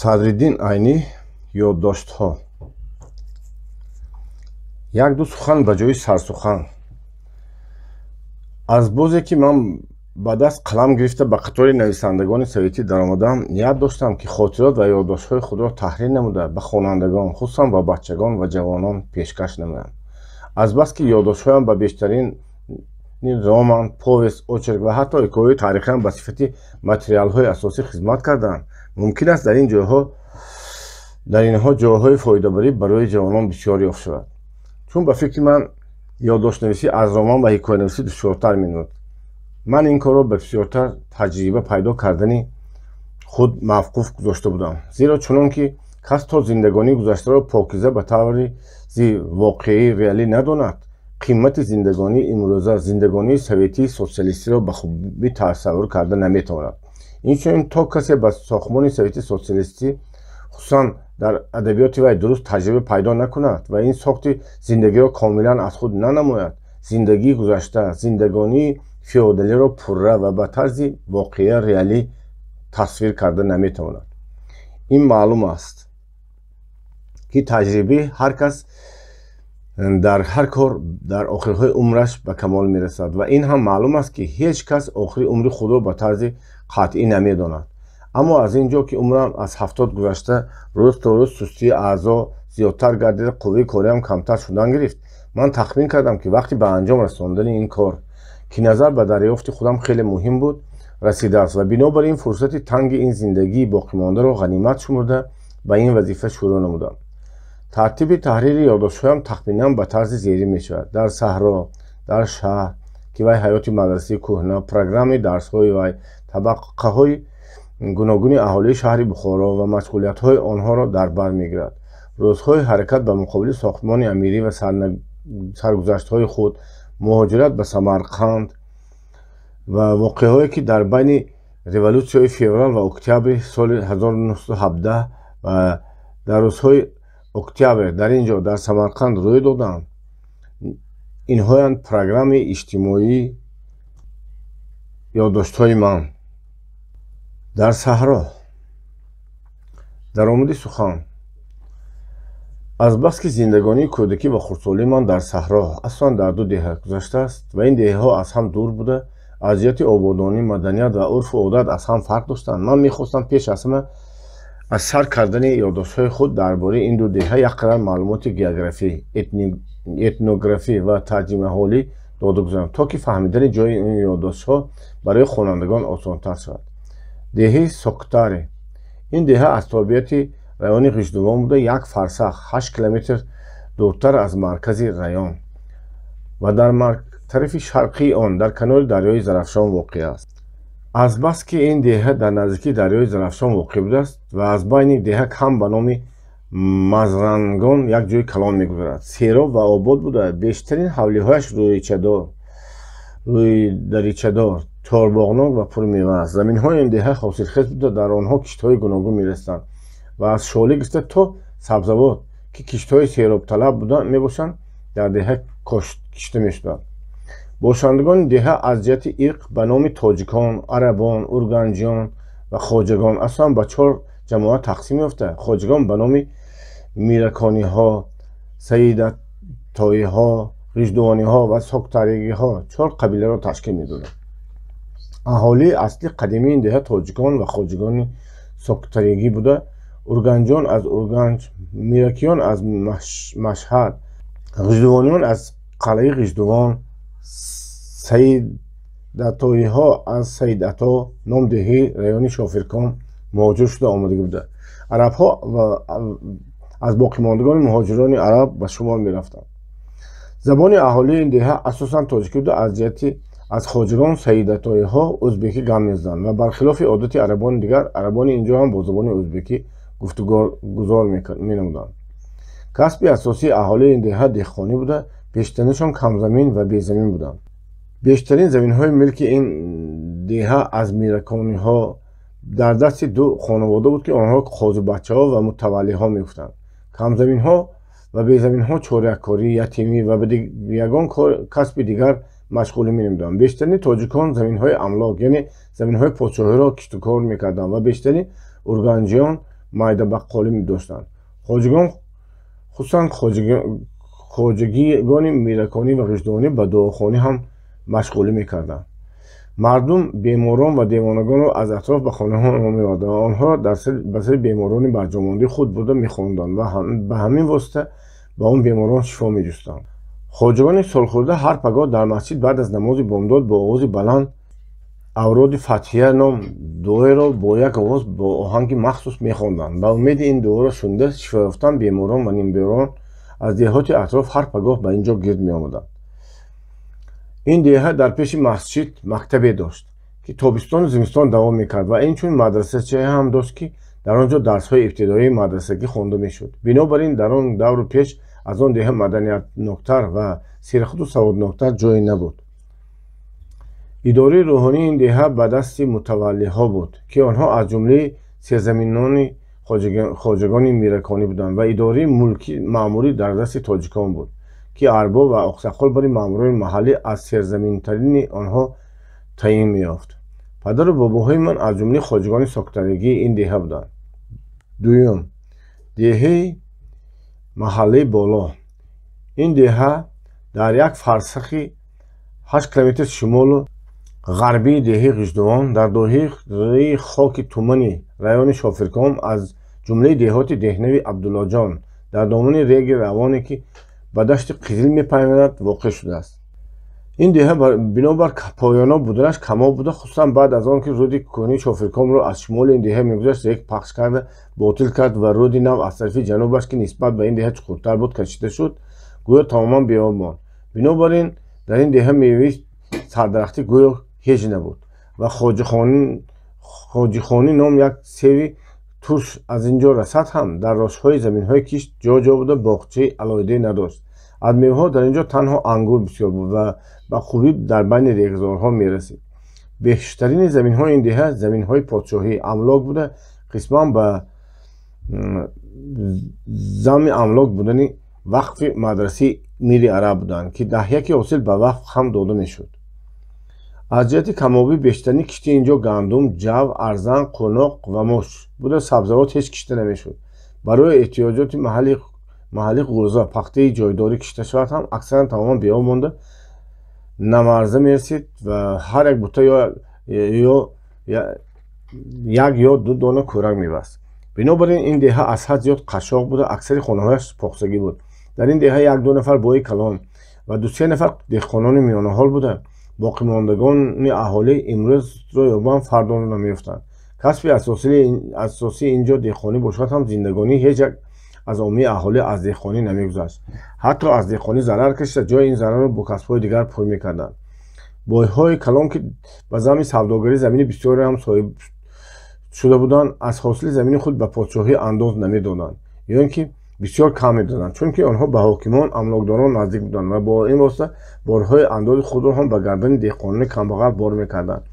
Садриддин Айнӣ. Ёддоштҳо. Як-ду сухан ба ҷои сарсухан. Аз бозе ки ман ба даст қалам гирифта ба қатори нависандагони советӣ даромадам, ният доштам, ки хотирот ва ёддоштҳои худро таҳрир намуда, ба хонандагон, хусусан ба бачагон ва ҷавонон пешкаш намоям. Азбаски ёддоштҳоям ба бештарини роман, повесть, очерк ва ҳатто ҳикояҳои таърихиам ба сифати материалҳои асосӣ хизмат кардаанд, мумкин аст дар инҳо ҷойҳои фоидабарӣ барои ҷавонон бисёр ёфт шавад. Чун ба фикри ман, ёддоштнависӣ аз роман ва ҳикоянависӣ душвортар менамуд, ман ин корро ба бисёртар таҷриба пайдо кардани худ мавқуф гузошта будам. Зеро чунон ки кас то зиндагонии гузаштаро покиза, ба таври воқеӣ, реалӣ надонад, қимати зиндагонии имрӯза, зиндагонии советии социалистиро ба хубӣ тасаввур карда наметавонад. Инчунин то касе ба сохтмони совети социалистӣ, хусусан дар адабиёти вай, дуруст таҷриба пайдо накунад ва ин сохти зиндагиро комилан аз худ нанамояд, зиндагии гузашта, зиндагонии феодалиро пурра ва ба тарзи воқеа, реалӣ тасвир карда наметавонад. Ин маълум аст, ки таҷрибаи ҳар кас дар ҳар кор дар охирҳои умраш ба камол мерасад ва ин ҳам маълум аст, ки ҳеҷ кас охири умри худро ба тарзи қатъӣ намедонад. Аммо аз ин ҷо ки умрам аз 70 гузашта, рӯз то рӯз сустии аъзо зиёдтар гардида, қувваи кориам камтар шудан гирифт, ман тахмин кардам, ки вақти ба анҷом расондани ин кор, ки назар ба дарёфти худам хеле муҳим буд, расидааст ва бинобар ин фурсати танги ин зиндагии боқимондаро ғанимат шумурда, ба ин вазифа шурӯъ намудам. Тартиби таҳрири ёддоштҳоям тахминан ба тарзи зерин мешавад: дар саҳро, дар шаҳр, ки вай ҳаёти мадрасаи кӯҳна, программаи дарсҳои вай, табақаҳои гуногуни аҳолии шаҳри Бухоро ва машғулиятҳои онҳоро дар бар мегирад, рӯзҳои ҳаракат ба муқобили сохтмони амирӣ ва саргузаштҳои худ, муҳоҷират ба Самарқанд ва воқеаҳое, ки дар байни революсияҳои феврал ва октябри соли 1917 ва дар рӯзҳои октябр дар ин ҷо, дар Самарқанд, рӯй доданд. Инҳоянд программаи иҷтимоии ёддоштҳои ман. Дар саҳро. Даромади сухан. Азбаски зиндагонии кӯдакӣ ва хурдсолии ман дар саҳро, асосан дар ду деҳа гузаштааст ва ин деҳаҳо аз ҳам дур буда, аз ҷиҳати ободонӣ, маданият ва урфу одат аз ҳам фарқ доштанд, ман мехостам пеш аз ҳама аз сар кардани ёддоштҳои худ дар бораи ин ду деҳа як қадар маълумоти географӣ, этнографӣ ва тарҷимаҳолӣ дода гузарам, то ки фаҳмидани ҷои ин ёддоштҳо барои хонандагон осонтар шавад. Деҳаи Соктаре. Ин деҳа аз тобеияти райони Ғиждувон буда, як фарсах, 8 километр дуртар аз маркази район ва дар тарафи шарқии он, дар канори дарёи Зарафшон воқеъ аст. Азбаски ин деҳа дар наздикии дарёи Зарафшон воқеъ будааст ва аз байни деҳа кам ба номи Мазрангон як ҷӯи калон мегузарад, сероб ва обод буда, бештарин ҳавлиҳояш рӯйдаричадор, чорбоғнок ва пурмева аст. Заминҳои ин деҳа ҳосилхез буда, дар онҳо киштҳои гуногун мерасанд ва аз шолӣ гирифта то сабзавот, ки киштҳои серобталаб буда мебошанд, дар деҳа кишта мешуданд. Бошандагони деҳа аз ҷиҳати ирқ ба номи тоҷикон, арабон, урганҷиён ва хоҷагон асосан ба чор ҷамоат тақсим ёфта, хоҷагон ба номи миракониҳо, саидатоиҳо, ғиждувониҳо ва соктаригиҳо чор қабиларо ташкил медоданд. Аҳолии асли қадимии ин деҳа тоҷикон ва хоҷагони соктаригӣ буда, урганҷиён аз Урганҷ, миракиён аз Машҳад, ғиждувониён аз қалъаи Ғиждувон, саидатоиҳо аз Саидато, ном деҳаи райони Шофиркон, муҳоҷир шуда омадагӣ буда, арабҳо ва аз боқимондагони муҳоҷирони араб ба шумор мерафтанд. Забони аҳолии ин деҳа асосан тоҷикӣ буда, аз ҷиҳати аз хоҷагон саидатоиҳо ӯзбекӣ гап мезаданд ва бархилофи одати арабони дигар, арабони ин ҷо ҳам бо забони ӯзбекӣ гуфтугузор менамуданд. Касби асосии аҳолии ин деҳа деҳқонӣ буда, бештаринашон камзамин ва безамин буданд. Бештарин заминҳои милки ин деҳа аз миракониҳо дар дасти ду хонавода буд, ки онҳоро қозибачаҳо ва мутаваллиҳо мегуфтанд. Камзаминҳо ва безаминҳо чоряккорӣ, ятимӣ ва ба ягон касби дигар машғулӣ менамуданд. Бештарини тоҷикон заминҳои амлок, яъне заминҳои подшоҳиро киштукор мекарданд ва бештари урганҷиён майдабаққолӣ доштанд. Хоҷагон, хусусан хоҷагигони мираконӣ ва ғиждувонӣ, ба дуохонӣ ҳам машғулӣ мекарданд. Мардум беморон ва девонагонро аз атроф ба хонаҳо меоварданд ва онҳоро ба сари беморони барҷомондаи худ бурда мехонданд ва ба ҳамин восита ба он беморон шифо меҷустанд. Хоҷагони солхӯрда ҳар пагоҳ дар масҷид баъд аз намози бомдод бо овози баланд авроди Фатҳия ном дуоеро бо як овоз бо оҳанги махсус мехонданд. Ба умеди ин дуоро шунида шифоёфтан, беморон ва нимбеморон аз деҳоти атроф ҳар пагоҳ ба ин ҷо гирд меомаданд. Ин деҳа дар пеши масҷид мактабе дошт, ки тобистону зимистон давом мекард, ва инчунин мадрасачае ҳам дошт, ки дар он ҷо дарсҳои ибтидоии мадрасагӣ хонда мешуд. Бинобар ин дар он давру пеш аз он деҳа маданиятноктар ва серхуду саводноктар ҷое набуд. Идораи рӯҳонии ин деҳа ба дасти мутаваллиҳо буд, ки онҳо аз ҷумлаи серзаминони хоҷагони мираконӣ буданд, ва идораи мулки маъмурӣ дар дасти тоҷикон буд, ки арбоб ва оқсақол барои маъмурони маҳаллӣ аз серзаминтарини онҳо таъин меёфт. Падару бобоҳои ман аз ҷумлаи хоҷагони сокитаригии ин деҳа буданд. Дуюм, деҳаи маҳаллаи Боло. Ин деҳа дар як фарсахи 8 километр шимолу ғарбии деҳаи Ғиждувон, дар доираи хоки тумани райони Шофирком, аз ҷумлаи деҳоти деҳнави Абдуллоҷон, дар домани реги равоне, ки ба дашти Қизил мепайвандад, воқеъ шудааст. Ин деҳа бинобар поёноб буданаш камоб буда, хусусан баъд аз он ки рӯди кӯҳнии Шофиркомро аз шимоли ин деҳа мегузашт, рег пахш карда ботил кард ва рӯди нав аз тарафи ҷанубаш, ки нисбат ба ин деҳа чуқуртар буд, кашида шуд, гӯё тамоман беоб монд. Бинобар ин дар ин деҳа меваи сардарахтӣ гӯё ҳеҷ набуд ва Хоҷихонӣ ном як севи турш аз ин ҷо расад ҳам дар рошҳои заминҳои кишт ҷо-ҷо буда, боғчаи алоҳидае надошт. Аз меваҳо дар ин ҷо танҳо ангур бисёр буд ва ба хубӣ дар байни регзорҳо мерасид. Бештарини заминҳои ин деҳа заминҳои подшоҳӣ амлок буда, қисман ба замми амлок будани вақфи мадрасаи Мири Араб буданд, ки даҳяки ҳосил ба вақф ҳам дода мешуд. Аз ҷиҳати камобӣ бештарини кишти ин ҷо гандум, ҷав, арзан, қуноқ ва мош буда, сабзавот ҳеҷ кишта намешуд. Барои эҳтиёҷоти маҳаллӣ ғӯза, пахтаи ҷойдорӣ кишта шавад ҳам аксаран тамоман беоб монда, намарза мерасид ва ҳар як бута ё як ё ду дона кӯрак мебаст. Бинобар ин ин деҳа аз ҳад зиёд қашшоқ буда, аксари хонаҳояш поқсагӣ буд. Дар ин деҳа як-ду нафар бои калон ва ду-се нафар деҳқонони миёнаҳол буда, боқимондагони аҳолӣ имрӯзро ёбанд, фардоро намеёфтанд. Касби асосии ин ҷо деҳқонӣ бошад ҳам, зиндагонии ҳеҷ як аз оммаи аҳолӣ аз деҳқонӣ намегузашт. Ҳатто аз деҳқонӣ зарар кашида, ҷои ин зарарро бо касбҳои дигар пур мекарданд. Бойҳои калон, ки ба замми савдогарӣ замини бисёре ҳам соҳиб шуда буданд, аз ҳосили замини худ ба подшоҳӣ андоз намедоданд ё ин ки бисёр кам медоданд, чунки онҳо ба ҳокимон, амлокдорон наздик буданд ва бо ин восита борҳои андози худро ҳам ба гардани деҳқонони камбағал бор мекарданд,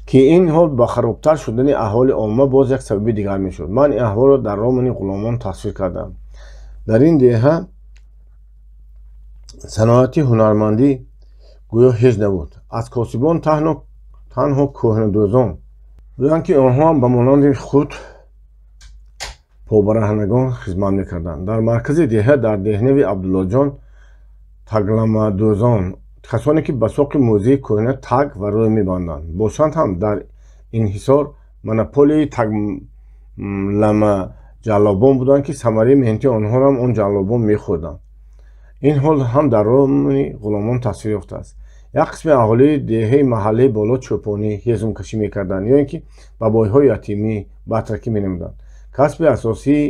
ки ин ҳол ба харобтар шудани аҳволи омма боз як сабаби дигар мешуд. Ман ин аҳволро дар романи Ғуломон тасвир кардам. Дар ин деҳа саноати ҳунармандӣ гӯё ҳеҷ набуд. Аз косибон танҳо кӯҳнадӯзон буданд, ки онҳо ҳам ба монанди худ побараҳнагон хизмат мекарданд. Дар маркази деҳа, дар деҳнави Абдуллоҷон, тагламадӯзон, касоне ки ба соқи мӯзии кӯҳна таг ва рӯй мебанданд, бошанд ҳам дар инҳисор монополияи тагламаҷаллобон буданд, ки самараи меҳнати онҳоро ҳам он ҷаллобон мехӯрданд. Ин ҳол ҳам дар романи Ғуломон тасвир ёфтааст. Як қисми аҳолии деҳаи маҳаллаи Боло чӯпонӣ, ҳезумкашӣ мекарданд ё ин ки ба бойҳои ятимӣ батракӣ менамуданд. Касби асосии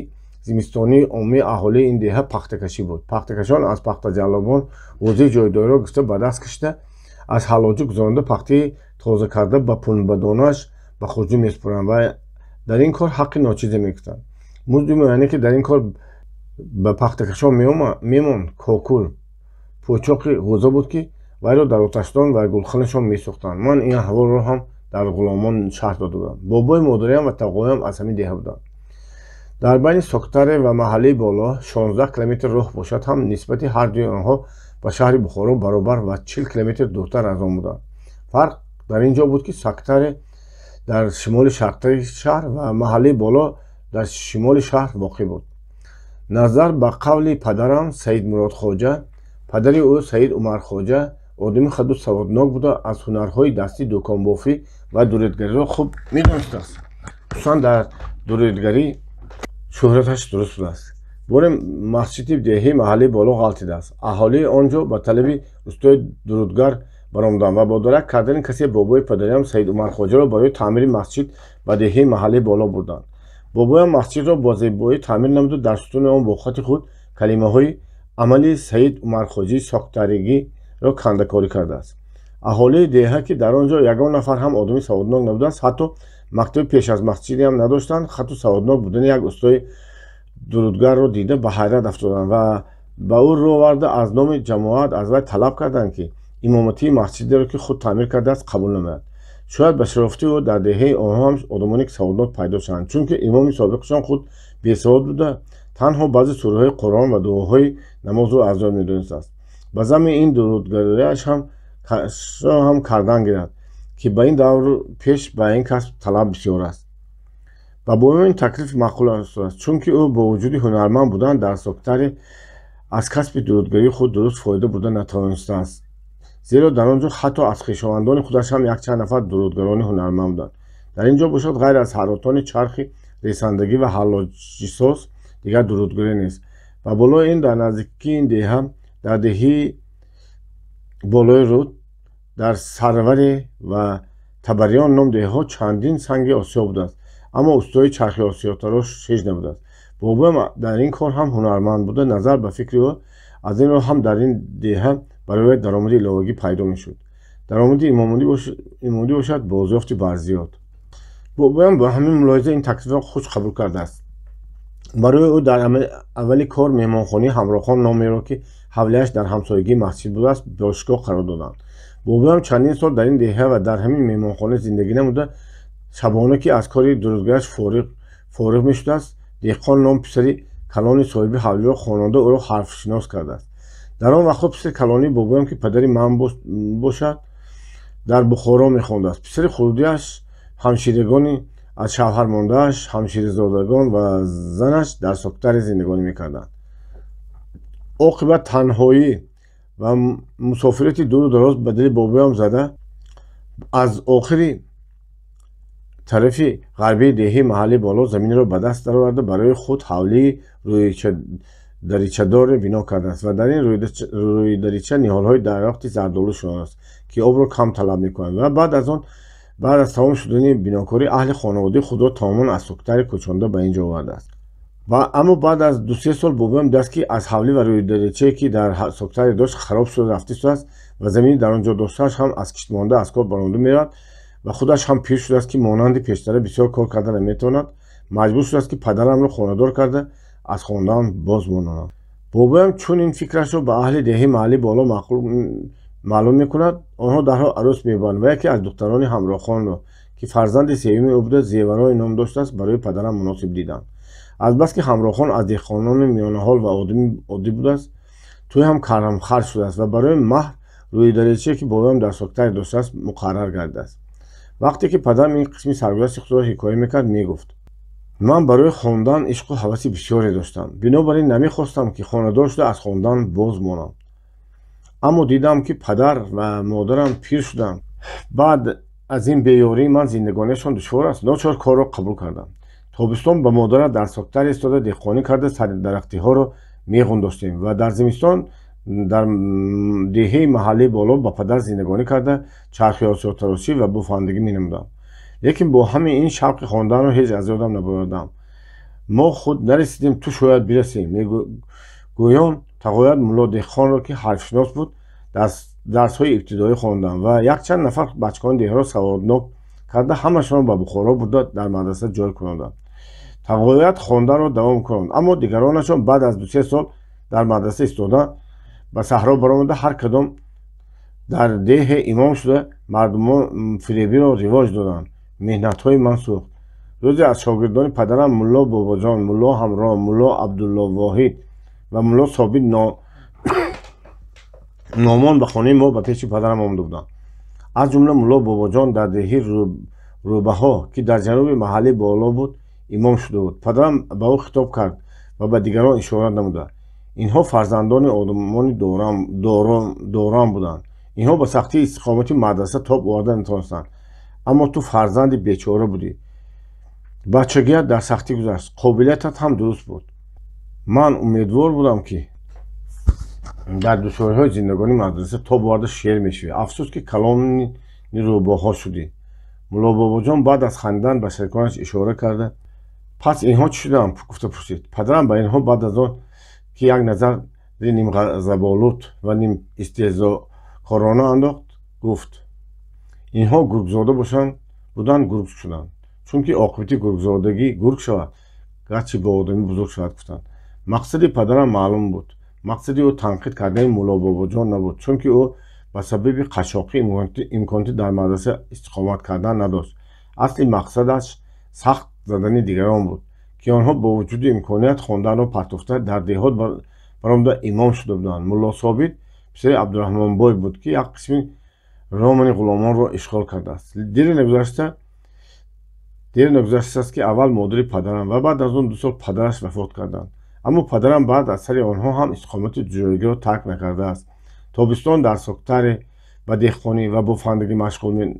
зимистонии оммаи аҳолии ин деҳа пахтакашӣ буд. Пахтакашон аз пахтаҷаллобон ғӯзии ҷойдориро гирифта ба даст кашида, аз ҳаллоҷӣ гузаронда, пахтаи тоза карда ба пунбадонаш ба хурҷин месупоранд ва дар ин кор ҳаққи ночизе мегирифтанд. Музди муайяне, ки дар ин кор ба пахтакашон мемонд, кокул, пӯчоқи ғӯза буд, ки вайро дар оташдон ва гулханашон месӯхтанд. Ман ин аҳволро ҳам дар Ғуломон шарҳ дода будам. Бобои модариам ва тағоям аз ҳамин деҳа буданд. Дар байни Соктаре ва маҳаллаи Боло 16 километр роҳ бошад ҳам, нисбати ҳар дуи онҳо ба шаҳри Бухоро баробар ва 40 километр дуртар аз он буданд. Фарқ дар ин ҷо буд, ки Соктаре дар шимоли шарқтари шаҳр ва маҳаллаи Боло Дар шимоли шаҳр воқеъ буд. Назар ба қавли падарам Саидмурод Хоҷа, падари ӯ Саид Умархоҷа одами хаду саводнок буда, аз ҳунарҳои дастӣ дӯконбофӣ ва дуредгариро хуб медонистааст. Хусусан дар дуредгарӣ шӯҳраташ дуруст будааст. Боре масҷиди деҳаи маҳаллии Боло ғалтидааст. Аҳолии он ҷо ба талаби устои дурудгар баромаданд ва бо дарак кардани касе бобои падариам Саид Умархоҷаро барои таъмири масҷид ба деҳаи маҳаллии Боло бурданд. Бобоям масҷидро бо зебоӣ таъмир намуду дар сутуни он бо хати худ калимаҳои «Амали Саид Умархоҷии Соктаригиро» кандакорӣ кардааст. Аҳолии деҳа, ки дар он ҷо ягон нафар ҳам одами саводнок набудааст, ҳатто мактаби пеш аз масҷидиам надоштанд, хату саводнок будани як устои дурудгарро дида, ба ҳайрат афтоданд ва ба ӯ рӯ оварда, аз номи ҷамоат аз вай талаб карданд, ки имоматии масҷидеро, ки худ таъмир кардааст, қабул намояд. Шояд ба шарофати ӯ дар деҳаи онҳо ҳам одамоне саводнок пайдо шаванд, чунки имоми собиқашон худ бесавод буда, танҳо баъзе сураҳои Қуръон ва дуоҳои намозро аз ёд медонистааст. Ба замми ин дурудгариаш ҳам кардан гирад, ки ба ин давр пеш ба ин касб талаб бисёр аст. Ба бобоям ин таклиф маъқул аст, чунки ӯ бо вуҷуди ҳунарманд будан дар Соктаре аз касби дурудгарии худ дуруст фоида бурда натавонистааст, зеро дар он ҷо ҳатто аз хешовандони худаш ҳам якчанд нафар дурудгарони ҳунарманд буданд. Дар ин ҷо бошад, ғайр аз ҳарротони чархи ресандагӣ ва ҳаллоҷисоз, дигар дурудгарӣ нест. Ба болои ин, дар наздикии ин деҳа, дар деҳии Болои Руд, дар Сарваре ва Табариён ном деҳаҳо чандин санги осиё будааст, аммо устои чархи осиётарош ҳеҷ набудааст. Бобоям дар ин кор ҳам ҳунарманд буда, назар ба фикри ӯ, аз ин роҳ ҳам дар ин деҳа барои вай даромади иловагӣ пайдо мешуд. Даромади имомӣ бошад бозёфти барзиёд. Бобоям ба ҳамин мулоҳиза ин таклифро хуш қабул кардааст. Барои ӯ дар аввали кор меҳмонхонаи Ҳамроҳхон номеро, ки ҳавлияш дар ҳамсоягии масҷид будааст, бошгоҳ қарор доданд. Бобоям чандин сол дар ин деҳа ва дар ҳамин меҳмонхона зиндагӣ намуда, шабона, ки аз кори дурудгараш фориғ мешудааст, Деҳқон ном писари калони соҳиби ҳавлиро хононда, ӯро ҳарфшинос кардааст. Дар он вақтҳо писари калонии бобоям, ки падари ман бошад, дар Бухоро мехондааст. Писари хурдиаш, ҳамширагони аз шавҳар мондааш, ҳамширзодагон ва занаш дар Соктаре зиндагонӣ мекарданд. Оқибат танҳоӣ ва мусофирати дуру дароз ба дили бобоям зада, аз охири тарафи ғарбии деҳаи маҳаллии Боло заминро ба даст дароварда, барои худ ҳавлии рӯйдаричадоре бино кардааст ва дар ин рӯйдарича ниҳолҳои дарахти зардолу шудааст, ки обро кам талаб мекунанд. Ва баъд аз он, баъд аз тамом шудани бинокорӣ, аҳли хонаводаи худро тамоман аз Соктаре кӯчонда ба ин ҷо овардааст. Аммо баъд аз 2-3 сол бобоям даст, ки аз ҳавлӣ ва рӯйдаричае, ки дар Соктаре дошт, хароб шуда рафта истодааст ва замини дар он ҷо доштааш ҳам аз кишт монда, аз кор баромада меравад ва худаш ҳам пир шудааст, ки монанди пештара бисёр кор карда наметавонад, маҷбур шудааст, ки падарамро хонадор карда, аз хондан боз мононад. Бобоям чун ин фикрашро ба аҳли деҳаи маҳаллии Боло маълум мекунад, онҳо дарҳол арӯс мебаранд ва яке аз духтарони Ҳамроҳхонро, ки фарзанди сеюми ӯ буда, Зеварои ном доштааст, барои падарам муносиб диданд. Азбаски Ҳамроҳхон аз деҳқонони миёнаҳол ва одами оддӣ будааст, тӯй ҳам карамхарҷ шудааст ва барои маҳр рӯйдаричае, ки бобоям дар Соктаре доштааст, муқаррар гардидааст. Вақте ки падарам ин қисми саргузашти худро ҳикоя мекард, мегуфт: «Ман барои хондан ишқу ҳаваси бисёре доштам, бинобар ин намехостам, ки хонадор шуда, аз хондан боз монам. Аммо дидам, ки падар ва модарам пир шуданд, баъд аз ин беёрии ман зиндагониашон душвор аст. Ночор корро қабул кардам. Тобистон ба модарам дар Соктаре истода, деҳқонӣ карда, сари дарахтиҳоро меғундоштем ва дар зимистон дар деҳаи маҳаллии Боло ба падар зиндагонӣ карда, чархи осиётарошӣ ва буфандагӣ менамудам. Лекин бо ҳамаи ин шавқи хонданро ҳеҷ аз ёдам набурдам. Мо худ нарасидем, ту шояд бирасӣ», мегӯён тағоят мулло Деҳқонро, ки ҳарфшинос буд, дарсҳои ибтидоӣ хондам ва якчанд нафар бачагони деҳаро саводнок карда, ҳамашонро ба Бухоро бурда, дар мадраса ҷой кунондам. Тағоят хонданро давом кунонд, аммо дигаронашон баъд аз 2-3 сол дар мадраса истода, ба саҳро баромада, ҳар кадом дар деҳе имом шуда, мардумон фиребиро ривоҷ доданд. Меҳнатҳои ман сӯхт. Рӯзе аз шогирдони падарам мулло Бобоҷон, мулло Ҳамроҳ, мулло Абдулловоҳид ва мулло Собит Номон ба хонаи мо ба пеши падарам омада буданд. Аз ҷумла мулло Бобоҷон дар деҳи Рӯбаҳо, ки дар ҷануби маҳаллии Боло буд, имом шуда буд. Падарам ба ӯ хитоб кард ва ба дигарон ишора намуда: инҳо фарзандони одамони дорам буданд. Инҳо ба сахтии истиқомати мадраса тоб оварда натавонистанд. Аммо ту фарзанди бечора будӣ. Бачагият дар сахтӣ гузашт, қобилиятат ҳам дуруст буд. Ман умедвор будам, ки дар душвориҳои зиндагонии мадраса тоб оварда шер мешавӣ. Афсӯс, ки калони рӯбоҳҳо шудӣ. Муллобобоҷон баъд аз хандан ба шариконаш ишора карда: пас инҳо чӣ шуданд? Гуфта пурсид. Падарам ба инҳо баъд аз он ки як назари нимғазаболуд ва ним истеҳзокорона андохт, гуфт: инҳо гургзода буданд, гург шуданд. Чунки оқибати гургзодагӣ гург шавад, гарчи бо одамӣ бузург шавад, гуфтанд. Мақсади падарам маълум буд. Мақсади ӯ танқид кардани Муллобобоҷон набуд, чунки ӯ ба сабаби қашшоқӣ имконоти дар мадраса истиқомат кардан надошт. Асли мақсадаш сахт задани дигарон буд, ки онҳо бо вуҷуди имконият хонданро партофта дар деҳот баромада имом шуда буданд. Мулло Собит писари Абдураҳмонбой буд, ки як қисми романи ғуломонро ишғол кардааст. Дер нагузаштааст, ки аввал модари падарам ва баъд аз он 2 сол падараш вафот карданд. Аммо падарам баъд аз сари онҳо ҳам истиқомати ҷойгиро тарк накардааст. Тобистон дар Соктаре ба деҳқонӣ ва бофандагӣ машғул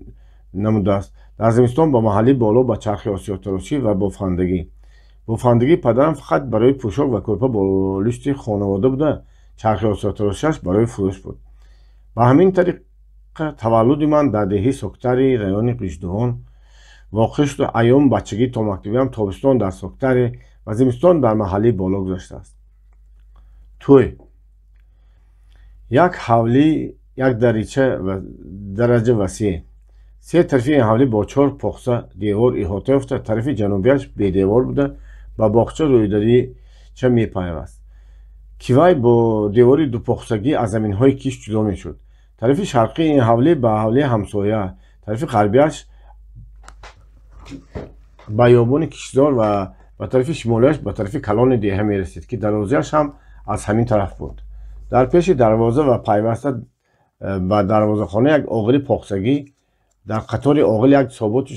намудааст. Дар зимистон ба маҳалли боло ба чархи осиётарошӣ ва бофандагӣ. Бофандагии падарам фақат барои пӯшок ва кӯрпа болишти хонавода буда, чархи осиётарошиаш барои фурӯш буд. Ба ҳамин тариқа таваллуди ман дар деҳаи Соктари райони Ғиждувон воқеъ шуда, айёми бачагӣ то мактабиам тобистон дар Соктаре ва зимистон дар маҳаллии боло гузаштааст. Тӯй як ҳавлӣ як дараҷа васеъ. Се тарафи ин ҳавлӣ бо 4 похса девор иҳота ёфта, тарафи ҷанубиаш бедевор буда, ба боғча рӯйдарича мепайваст, ки вай бо девори дупохсагӣ аз заминҳои кишт ҷудо мешуд. Тарафи шарқии ин ҳавлӣ ба ҳавлии ҳамсоя, тарафи ғарбиаш ба ёбони киштзор ва ба тарафи шимолиаш ба тарафи калони деҳа мерасид, ки дарвозааш ҳам аз ҳамин тараф буд. Дар пеши дарвоза ва пайваста ба дарвозахона як оғили похсагӣ, дар қатори оғил як соботи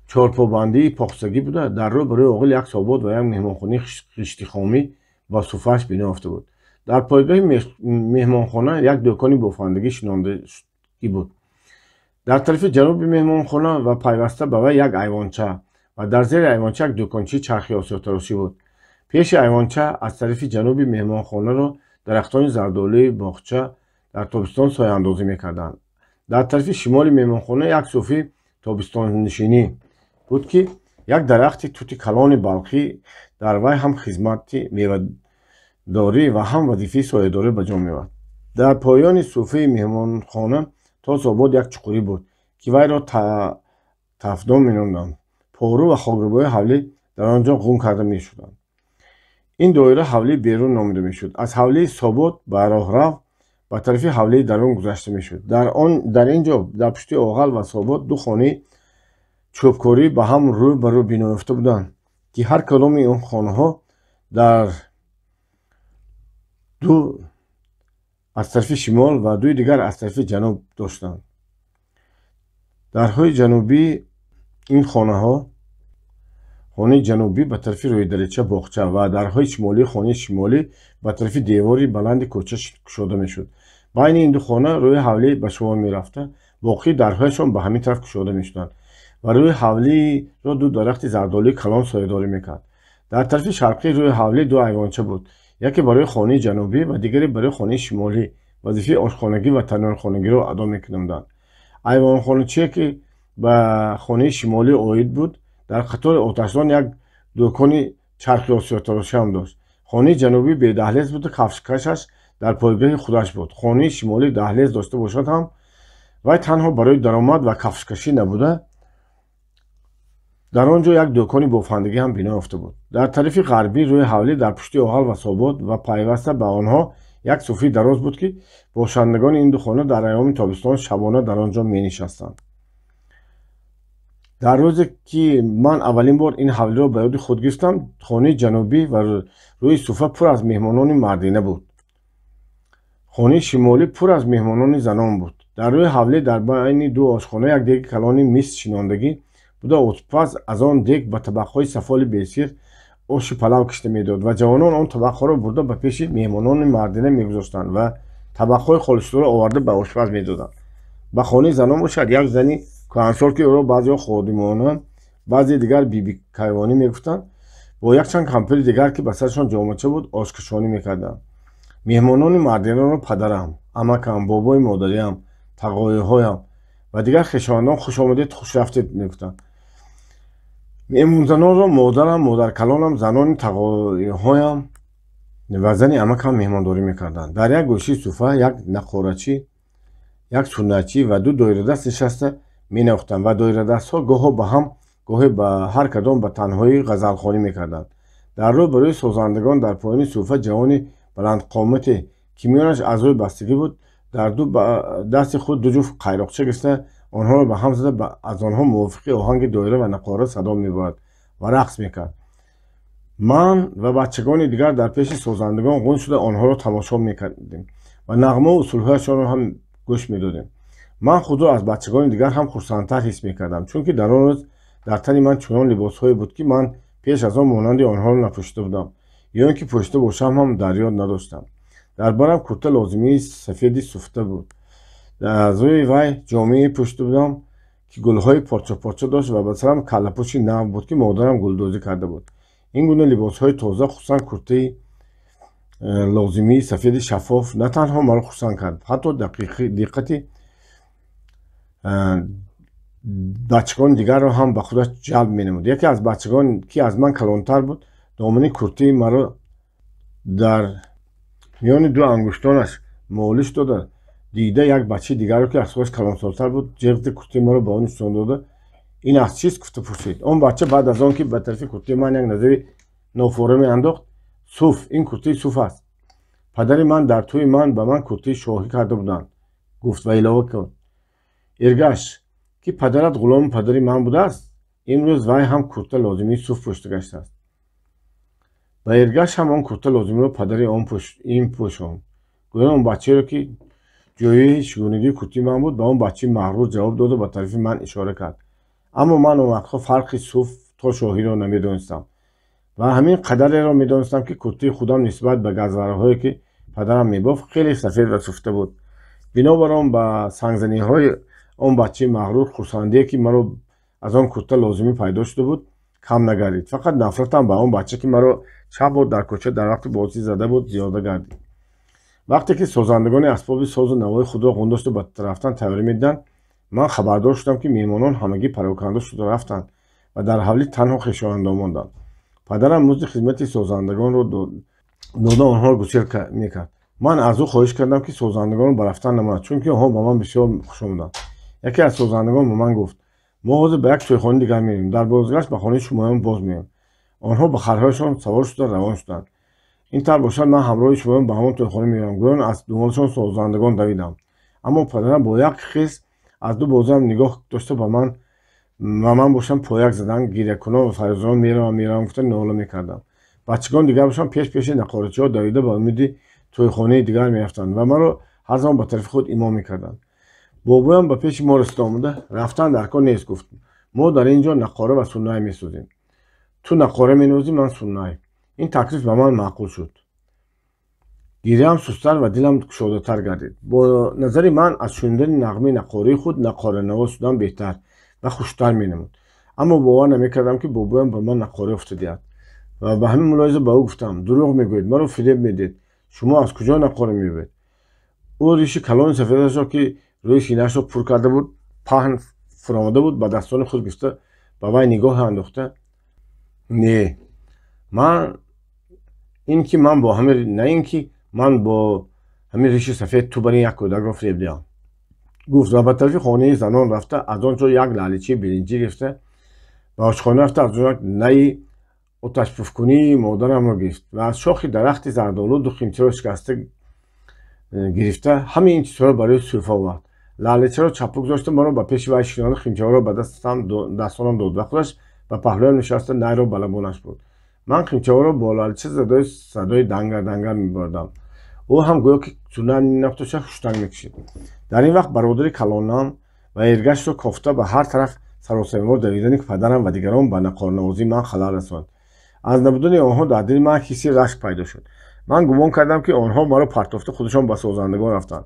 чорпобандии похсагӣ буда, дар рӯ барои оғил як собот ва як меҳмонхонаи хиштихомӣ ба суфааш бино ёфта буд. Дар пойгоҳи меҳмонхона як дӯкони бофандагӣ шинондагӣ буд. Дар тарафи ҷануби меҳмонхона ва пайваста ба вай як айвонча ва дар зери айвонча як дӯкончаи чархи осиётарошӣ буд. Пеши айвонча аз тарафи ҷануби меҳмонхонаро дарахтони зардолуи боғча дар тобистон сояандозӣ мекарданд. Дар тарафи шимоли меҳмонхона як суфи тобистоннишинӣ буд, ки як дарахти тути калони балхӣ дар вай ҳам хизмати мевадорӣ ва ҳам вазифаи соядорӣ ба ҷо меовард. Дар поёни суфии меҳмонхона то собот як чуқурӣ буд, ки вайро тафдон меномданд. Пору ва хокрӯбои ҳавлӣ дар он ҷо ғум карда мешуданд. Ин доира ҳавлии берун номида мешуд. Аз ҳавлии собот ба роҳрав ба тарафи ҳавлии дарун гузашта мешуд. Дар ин ҷо дар пушти оғал ва собот ду хонаи чӯбкорӣ ба ҳам рӯ ба рӯ бино ёфта буданд, ки ҳар кадоми ин хонаҳо дар ду аз тарафи шимол ва дуи дигар аз тарафи ҷануб доштанд. Дарҳои ҷанубии ин хонаҳо хонаи ҷанубӣ ба тарафи рӯйдарича боғча ва дарҳои шимолии хонаи шимолӣ ба тарафи девори баланди кӯча кушода мешуд. Байни ин ду хона рӯи ҳавлӣ ба шумор мерафта, боқии дарҳояшон ба ҳамин тараф кушода мешуданд ва рӯи ҳавлиро ду дарахти зардолуи калон соядорӣ мекард. Дар тарафи шарқии рӯи ҳавлӣ ду айвонча буд, яке барои хонаи ҷанубӣ ва дигаре барои хонаи шимолӣ вазифаи ошхонагӣ ва таннурхонагиро адо мекунаданд. Айвонхоначие, ки ба хонаи шимолӣ оид буд, дар қатори оташдон як дӯкони чархи осиётарошӣ ҳам дошт. Хонаи ҷанубӣ бедаҳлез буда, кафшкашаш дар пойгоҳи худаш буд. Хонаи шимолӣ даҳлез дошта бошад ҳам вай танҳо барои даромад ва кафшкашӣ набуда, дар он ҷо як дӯкони бофандагӣ ҳам бино ёфта буд. Дар тарафи ғарбӣ рӯи ҳавлӣ дар пушти оғал ва собот ва пайваста ба онҳо як суфии дароз буд, ки бошандагони ин ду хона дар айёми тобистон шабона дар он ҷо менишастанд. Дар рӯзе ки ман аввалин бор ин ҳавлиро ба ёди худ гирифтам, хонаи ҷанубӣ ва рӯи суфа пур аз меҳмонони мардина буд. Хонаи шимолӣ пур аз меҳмонони занон буд. Дар рӯи ҳавлӣ дар байни ду ошхона як деги калони мис шинондагӣ буда, ошпаз аз он дег ба табақҳои сафоли бесир оши палав кишта медод ва ҷавонон он табақҳоро бурда ба пеши меҳмонони мардина мегузоштанд ва табақҳои холишударо оварда ба ошпаз медоданд. Ба хонаи занон бошад, як зани кӯҳансол, ки ӯро баъзеҳо ходимона, баъзе дигар биби кайвонӣ мегуфтанд, бо якчанд кампири дигар, ки ба сарашон ҷомача буд, ошкашонӣ мекарданд. Меҳмонони мардинаро падарам, амакам, бобои модариам, тағоиҳоям ва дигар хешовандон хуш омадед, хуш рафтед мегуфтанд. Меҳмонзанонро модарам, модаркалонам, занони тағоиҳоям ва зани амакам меҳмондорӣ мекарданд. Дар як гӯшаи суфра як нақорачӣ, як суннатчӣ ва ду доирадаст нишаста менавохтанд ва доирадастҳо гоҳо ба ҳам, гоҳе ба ҳар кадом ба танҳоӣ ғазалхонӣ мекарданд. Дар рӯ ба рӯи созандагон, дар поёни суфра, ҷавони баландқомате, ки миёнаш аз рӯи бастагӣ буд, дар ду дасти худ ду ҷуфт қайроқча гирифта, онҳоро ба ҳам зада, аз онҳо мувофиқи оҳанги доира ва нақора садо мебарад ва рақс мекард. Ман ва бачагони дигар дар пеши созандагон ғун шуда онҳоро тамошо мекардем ва нағмаву усулҳояшонро ҳам гӯш медодем. Ман худро аз бачагони дигар ҳам хурсандтар ҳис мекардам, чунки дар он рӯз дар тани ман чунон либосҳое буд, ки ман пеш аз он монанди онҳоро напӯшида будам ё ин ки пӯшида бошам ҳам дар ёд надоштам. Дар барам курта лозимии сафеди суфта буд. Аз рӯи вай ҷомее пӯшида будам, ки гулҳои порча-порча дошт, ва ба сарам каллапӯши нав буд, ки модарам гулдӯзӣ карда буд. Ин гуна либосҳои тоза, хусусан куртаи лозимии сафеди шаффоф, на танҳо маро хурсанд кард, ҳатто диққати бачагони дигарро ҳам ба худаш ҷалб менамуд. Яке аз бачагон, ки аз ман калонтар буд, домани куртаи маро дар миёни ду ангуштонаш молиш дода, дида як бачаи дигарро, ки аз худаш калонсолтар буд, ҷиғзи куртаи маро ба он нишон дода, ин аз чист гуфта пурсид. Он бача баъд аз он ки ба тарафи куртаи ман як назари нофораме андохт, суф, ин куртаи суф аст, падари ман дар тӯи ман ба ман куртаи шоҳӣ карда буданд, гуфт ва илова кард: Эргаш, ки падарат ғуломи падари ман будааст, имрӯз вай ҳам курта лозимии суф пӯшида гаштааст. Ба Эргаш ҳам он курта лозимиро падари ин пӯшонд. Гӯё он бачаеро, ки ҷои чигунагии куртаи ман буд, ба он бачаи мағрур ҷавоб дода, ба тарафи ман ишора кард. Аммо ман он вақтҳо фарқи суф то шоҳиро намедонистам ва ҳамин қадареро медонистам, ки куртаи худам нисбат ба газвараҳое, ки падарам мебофт, хеле сафед ва суфта буд. Бинобар он ба сангзаниҳои он бачаи мағрур хурсандие, ки маро аз он курта лозимӣ пайдо шуда буд, кам нагардид. Фақат нафратам ба он бача, ки маро чанд бор дар кӯча дар вақти бозӣ зада буд, зиёда гардид. Вақте ки созандагони асбоби созу навои худро ғундошта ба рафтан тайёрӣ медиданд, ман хабардор шудам, ки меҳмонон ҳамагӣ пароканда шуда рафтанд ва дар ҳавлӣ танҳо хешовандон монданд. Падарам музди хизмати созандагонро дода, онҳоро гусел мекард. Ман аз ӯ хоҳиш кардам, ки созандагонро ба рафтан намояд, чунки онҳо ба ман бисёр хуш омаданд. Яке аз созандагон ба ман гуфт: мо ҳозир ба як тӯйхонаи дигар меравем, дар бозгашт ба хонаи шумоён боз меоем. Онҳо ба харҳояшон савор шуда равон шуданд. Ин тавр бошад, ман ҳамроҳи шумоён ба ҳамон тӯйхона меравам. Гӯён аз думолашон созандагон давидам, аммо падарам бо як хис аз ду бозуам нигоҳ дошта ба ман ва ман бошам пояк задан, гирякунон ва фарёдзанон меравам, меравам гуфта нола мекардам. Бачагон дигар бошам пеш пеши нақорачиҳо давида ба умеди тӯйхонаи дигар мерафтанд ва маро ҳар замон ба тарафи худ имо мекарданд. Бобоям ба пеши мо расида омада, рафтан дар кор нест, гуфт. Мо дар ин ҷо нақора ва суннай месозем. Ту нақора менавозӣ, ман суннай. Ин таклиф ба ман маъқул шуд. Гиряам сусттар ва дилам кушодатар гардид. Бо назари ман аз шунидани нағмаи нақораи худ нақоранавоз шудан беҳтар ва хуштар менамуд. Аммо бовар намекардам, ки бобоям ба ман нақора ёфта диҳад ва ба ҳамин мулоҳиза ба ӯ гуфтам: дурӯғ мегӯед, маро фиреб медиҳед, шумо аз куҷо нақора меёбед? Ӯ риши калони сафедашро, ки рӯи синаашро пур карда буд, паҳн фуромада буд, ба дастони худ гирифта ба вай нигоҳе андохта: не, ман ин ки ман бо ҳамин, на ин ки ман бо ҳамин риши сафед ту барин як кӯдакро фиреб диҳам, гуфт ва ба тарафи хонаи занон рафта, аз он ҷо як лаъличаи биринҷӣ гирифта, ба ошхона рафта, аз он як наи оташпуфкунии модарамро гирифт ва аз шохи дарахти зардолу ду қимчаро шикаста гирифта, ҳамаи ин чизҳоро барои суфа овард. Лаъличаро чаппу гузошта, маро ба пеши вай шинонда, қимчаҳоро ба дастонам дод ва худаш ба паҳлӯям нишаста, найро ба лабонаш бурд. Ман қимчаҳоро бо лаълича садои дангар дангар мебурдам. Ӯ ҳам гӯё ки суннай менавохташа, хуштанг мекашид. Дар ин вақт бародари калонам ва Эргашро кофта ба ҳар тараф Саросемавор давидани падарам ва дигарон ба нақоранавозии ман халал расонд. Аз набудани онҳо дар дили ман ҳисси рашк пайдо шуд. Ман гумон кардам, ки онҳо маро партофта худашон ба созандагон рафтанд.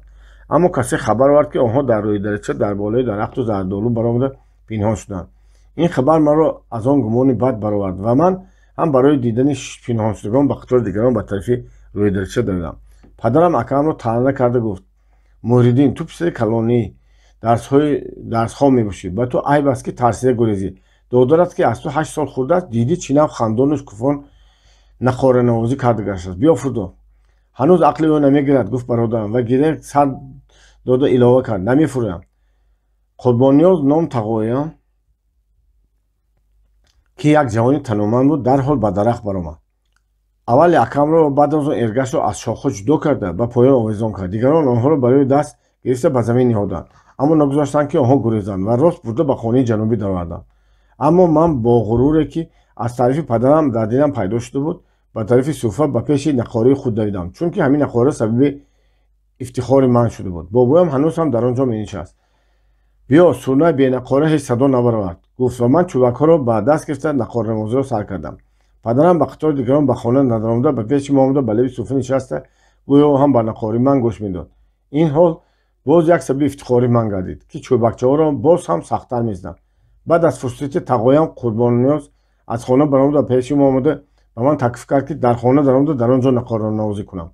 Аммо касе хабар овард, ки онҳо дар рӯи дарача дар болои дарахту зардолу баромада пинҳон шуданд. Ин хабар маро аз он гумони бад баровард ва ман ҳам барои дидани пинҳоншудагон ба қатори дигарон ба тарафи рӯи дарача давидам. Падарам акаамро таъна карда гуфт: «Муҳриддин, ту писари калонӣ, дарсхон мебошӣ, ба ту айб аст, ки тарсида гурезӣ. Додарат, ки аз ту 8 сол хурд аст, дидӣ, чӣ нав хандону шукуфон нақоранавозӣ карда гаштааст. Биё, фурдо». «Ҳанӯз ақли ӯ намегирад», гуфт бародарам ва гиря сар дода илова кард: «Намефурӯям». Қурбонниёз ном тағоям, ки як ҷавони тануманд буд, дарҳол ба дарахт баромад. Аввал акамро ва баъд аз он Эргашро аз шохҳо ҷудо карда, ба поён овезон кард. Дигарон онҳоро барои даст гирифта ба замин ниҳоданд, аммо нагузоштанд, ки онҳо гурезанд ва рост бурда ба хонаи ҷанубӣ дароварданд. Аммо ман бо ғуруре, ки аз тарафи падарам дар дилам пайдо шуда буд, ба тарафи суфа, ба пеши нақораи худ давидам, чунки ҳамин нақора сабаби ифтихори ман шуда буд. Бобоям ҳанӯз ҳам дар он ҷо менишаст. «Биё, сурнай бенақора ҳеҷ садо набаровард», гуфт ва ман чӯбакҳоро ба даст гирифта нақоранавозиро сар кардам. Падарам ба қатори дигарон ба хона надаромада, ба пеши мо омада, ба лаби суфа нишаста, гӯё ҳам ба нақораи ман гӯш медод. Ин ҳол боз як сабаби ифтихори ман гардид, ки чӯбакчаҳоро боз ҳам сахттар мезадам. Баъд аз фурсати тағоям Қурбонниёз аз хона баромада, пеши мо омада, ба ман таклиф кард, ки дар хона даромада, дар он ҷо нақоранавозӣ кунам.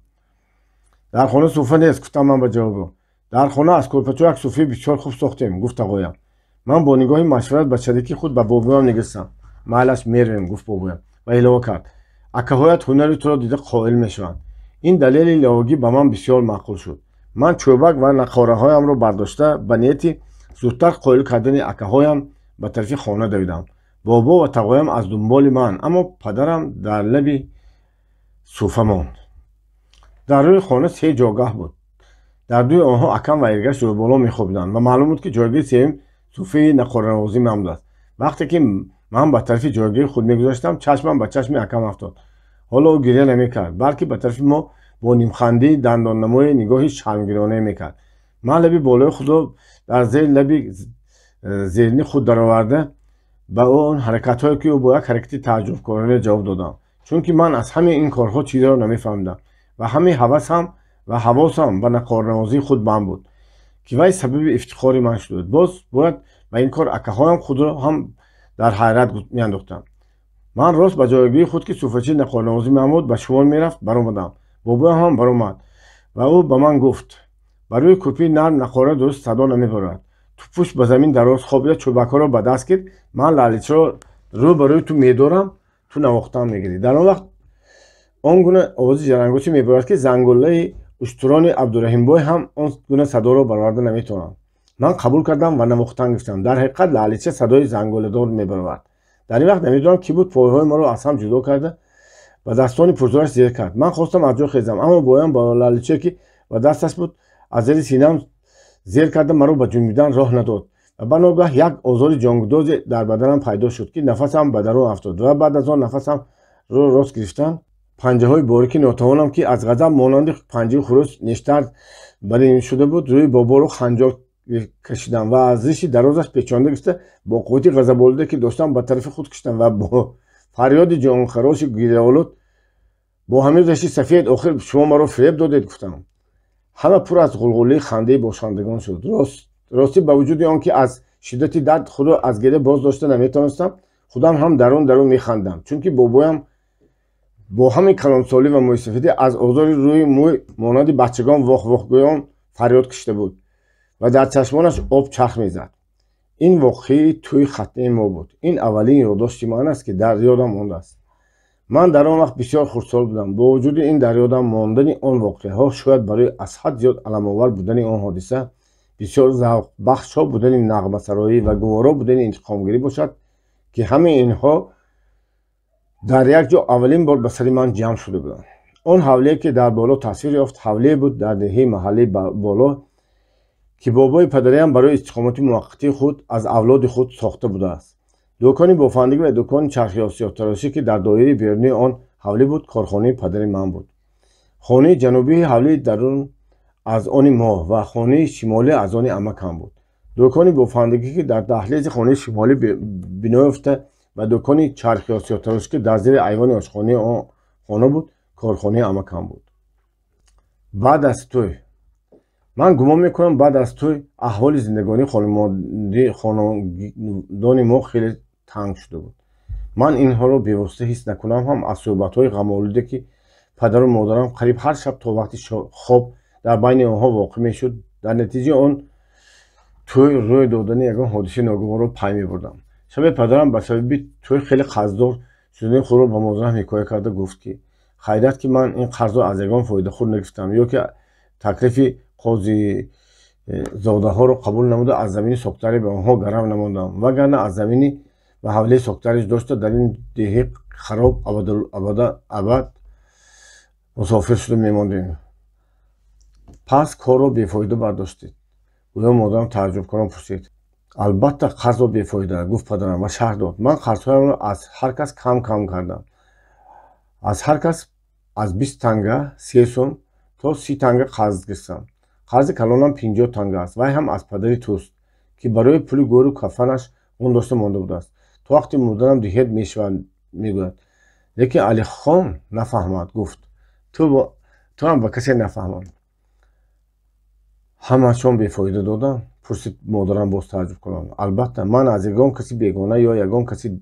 «Дар хона суфа нест», гуфтам ман ба ҷавобо. «Дар хона аз кӯрпачо як суфаи бисёр хуб сохтем», гуфт тағоям. Ман бо нигоҳи машварат ба шарики худ, ба бобоям, нигаристам. «Майлаш, меравем», гуфт бобоям ва илова кард: «Акаҳоят ҳунари туро дида қоил мешаванд». Ин далели иловагӣ ба ман бисёр маъқул шуд. Ман чӯбак ва нақораҳоямро бардошта, ба нияти зудтар қоил кардани акаҳоям ба тарафи хона давидам. Бобо ва тағоям аз дунболи ман, аммо падарам дар лаби суфа монд. Дар рӯи хона се ҷойгаҳ буд. Дар дуи онҳо акам ва Эргаш рӯболо мехобиданд ва маълум буд, ки ҷойгоҳи сеюм суфаи нақоранавозӣ ман будааст. Вақте ки ман ба тарафи ҷойгоҳи худ мегузаштам, чашмам ба чашми акам афтод. Ҳоло ӯ гиря намекард, балки ба тарафи мо бо нимхандии дандоннамои нигоҳи шармгиронае мекард. Ман лаби болои худро дар зери лаби зерини худ дароварда, ба он ҳаракатҳое, ки ӯ бо як ҳаракати тааҷҷубкорона ҷавоб додам, чунки ман аз ҳамаи ин корҳо чизеро намефаҳмидам ва ҳамаи ҳавасам ва ҳавосам ба нақоранавозии худ банд буд, ки вай сабаби ифтихори ман шуда буд. Боз бояд ба ин кор акаҳоям худро ҳам дар ҳайрат меандохтам. Ман рост ба ҷойгоҳи худ, ки суфачии нақоранавозӣ ман буд, ба шумор мерафт, баромадам. Бобоям ҳам баромад ва ӯ ба ман гуфт: «Ба рӯи кӯрпии нарм нақора дуруст садо намебарад. Ту пушт ба замин дароз хобида, чӯбакҳоро ба даст гир. Ман лаличаро рӯ ба рӯи ту медорам, ту навохтан мегирӣ. Дар он вақт он гуна овози ҷарангосе мебарад, ки зангулаи уштурони Абдураҳимбой ҳам он гуна садоро бароварда наметавонанд». Ман қабул кардам ва навохтан гирифтам. Дар ҳақиқат, лалича садои зангуладор мебаровард. Дар ин вақт намедонам, кӣ буд, пойҳои маро аз ҳам ҷудо карда, ба дастони пурзораш зер кард. Ман хостам аз ҷо хезам, аммо бобоям ба лаличае, ки ба дасташ буд, аз зери синаам зер карда, маро ба ҷунбидан роҳ надод ва ба ногаҳ як озори ҷонгудозе дар баданам пайдо шуд, ки нафасам ба дарун афтод ва баъд аз он нафасамро рост гирифтан панҷаҳои борики нотавонам, ки аз ғазаб монанди панҷаи хурӯс нештар барин шуда буд, рӯи боборо ханҷор кашидам ва аз риши дарозаш печонда гирифта, бо қуввати ғазаболуде, ки доштам, ба тарафи худ кашидам ва бо фарёди ҷонхароши гиряолуд: «Бо ҳамин риши сафед охир шумо маро фиреб додед», гуфтам. Ҳама пур аз ғулғулаи хандаи бошандагон шуд. Ростӣ, ба вуҷуди он ки аз шиддати дард худро аз гиря боз дошта наметавонистам, худам ҳам дарун дарун механдам, чунки бобоям бо ҳамин калонсолӣ ва мӯйсафедӣ аз озори рӯи мӯй монанди бачагон воҳ-воҳгӯён фарёд кашида буд ва дар чашмонаш об чарх мезад. Ин воқеаи тӯи хатнаи мо буд. Ин аввалин ёддошти ман аст, ки дар ёдам мондааст. Ман дар он вақт бисёр хурдсол будам. Бо вуҷуди ин, дар ёдам мондани он воқеаҳо шояд барои аз ҳад зиёд аламовар будани он ҳодиса, бисёр завқбахшо будани нағмасароӣ ва гуворо будани интиқомгирӣ бошад, ки ҳамаи инҳо дар як ҷо аввалин бор ба сари ман ҷамъ шуда буданд. Он ҳавлие, ки дар боло тасвир ёфт, ҳавлие буд дар деҳаи маҳаллии боло, ки бобои падариам барои истиқомати муваққатии худ аз авлоди худ сохта будааст. Дукони бофандагӣ ва дукони чархи осиёбтарошӣ, ки дар доираи берунии он ҳавлӣ буд, корхонаи падари ман буд. Хонаи ҷанубии ҳавлии дарун аз они мо ва хонаи шимолӣ аз они амакам буд. Дукони бофандагӣ, ки дар даҳлези хонаи шимолӣ бино ёфта ва дукони чархи осиётарош, ки дар зери айвони ошхонаи он хона буд, корхонаи амакам буд. Баъд аз тӯй. Ман гумон мекунам, баъд аз тӯй аҳволи зиндагонии хонадони мо хеле танг шуда буд. Ман инҳоро бевосита ҳис накунам ҳам, аз суҳбатҳои ғамолуде, ки падару модарам қариб ҳар шаб то вақти хоб дар байни онҳо воқеъ мешуд, дар натиҷаи он тӯй рӯй додани ягон ҳодисаи ногуворро пай мебурдам. Шабе падарам ба сабаби тӯй хеле қарздор шудани худро ба модарам ҳикоя карда гуфт, ки хайрат, ки ман ин қарзро аз ягон фоидахӯр нагирифтам ё ки таклифи қозизодаҳоро қабул намуда, аз замини соктаре ба онҳо гарав намондам, вагарна аз замини ва ҳавлии соктариш дошта, дар ин деҳи хароб абад мусофир шуда мемондем. Пас корро бефоида бардоштед? Гӯё модарам тааҷҷубкорон пурсид. Албатта, қарзро бефоида, гуфт падарам ва шарҳ дод. Ман қарзҳоямро аз ҳар кас кам кам кардам. Аз ҳар кас аз 20 танга 3 сум то 30 танга қарз гирифтам. Қарзи калонам 50 танга аст. Вай ҳам аз падари туст, ки барои пули гӯру кафанаш он дошта монда будааст. То вақти мурданам диҳед мешавад, мегӯяд. Лекин Алихон нафаҳмад, гуфт. Туам ба касе нафаҳмон. Ҳамашон бефоида додам? Пурсид модарам боз тааҷҷубкунон. Албатта, ман аз ягон каси бегона ё ягон каси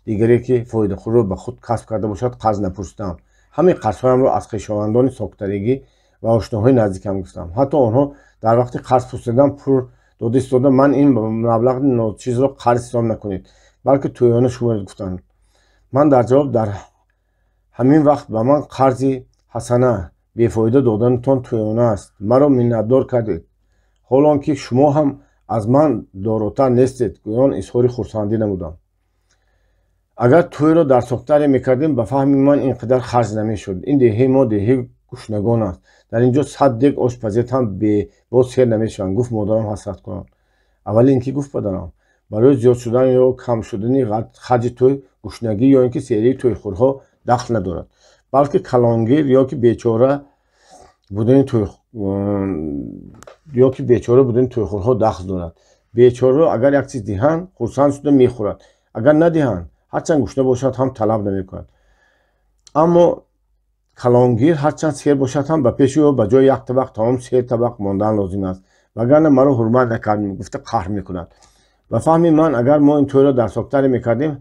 дигаре, ки фоидахӯрро ба худ касб карда бошад, қарз напурсидам. Ҳамаи қарзҳоямро аз хешовандони соктаригӣ ва ошноҳои наздикам гирифтам. Ҳатто онҳо дар вақти қарз пурсидан пул дода истода, ман ин маблағи ночизро қарз ҳисоб накунед, балки тӯёна шуморед, гуфтанд. Ман дар ҷавоб: дар ҳамин вақт ба ман қарзи ҳасана бефоида доданатон тӯёна аст, маро миннатдор кардед, ҳол он ки шумо ҳам аз ман доротар нестед, гӯён изҳори хурсандӣ намудам. Агар тӯйро дар соктаре мекардем, ба фаҳми ман, ин қадар харҷ намешуд. Ин деҳаи мо деҳаи гушнагон аст. Дар ин ҷо 100 дег ош пазед ҳам бебод сер намешаванд, гуфт модарам ҳасраткунон. Аввал ин ки, гуфт падарам, барои зиёд шудан ё кам шудани харҷи тӯй гушнагӣ ё ин ки серии тӯйхӯрҳо дахл надорад, балки калонгир ё ки бечора будани ё ки бечора будани тӯйхӯрҳо дахл дорад. Бечораро агар як чиз диҳанд, хурсанд шуда мехӯрад, агар надиҳанд, ҳарчанд гушна бошад ҳам, талаб намекунад. Аммо калонгир ҳарчанд сер бошад ҳам, ба пеши ӯ ба ҷои як табақ таом се табақ мондан лозим аст, вагарна маро ҳурмат накард, гуфта қаҳр мекунад. Ба фаҳми ман, агар мо ин тӯйро дар соктаре мекардем,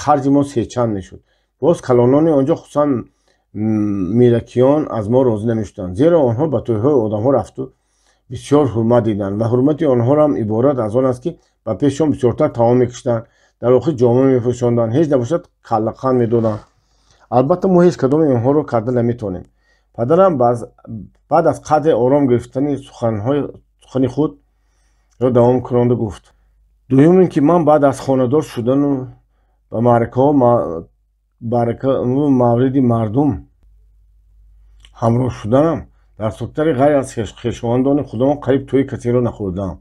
харҷи мо сечанд мешуд. Боз калонони он ҷо, хусусан миракиён, аз мо розӣ намешуданд, зеро онҳо ба тӯйҳои одамҳо рафту бисёр ҳурмат диданд ва ҳурмати онҳоам иборат аз он аст, ки ба пешшон бисёртар таом мекашиданд, дар охир ҷома мепӯшонданд, ҳеҷ набошад, каллақанд медоданд. Албатта, мо ҳеҷ кадоми инҳоро карда наметавонем. Падарам баъд аз қадре ором гирифтани сухани худро давом кунонда гуфт: дуюм ин ки ман баъд аз хонадор шудану ба маъракаҳо мавриди мардум ҳамроҳ шуданам, дар соктари ғайр аз хешовандони худамон қариб тӯи касеро нахӯрдаам,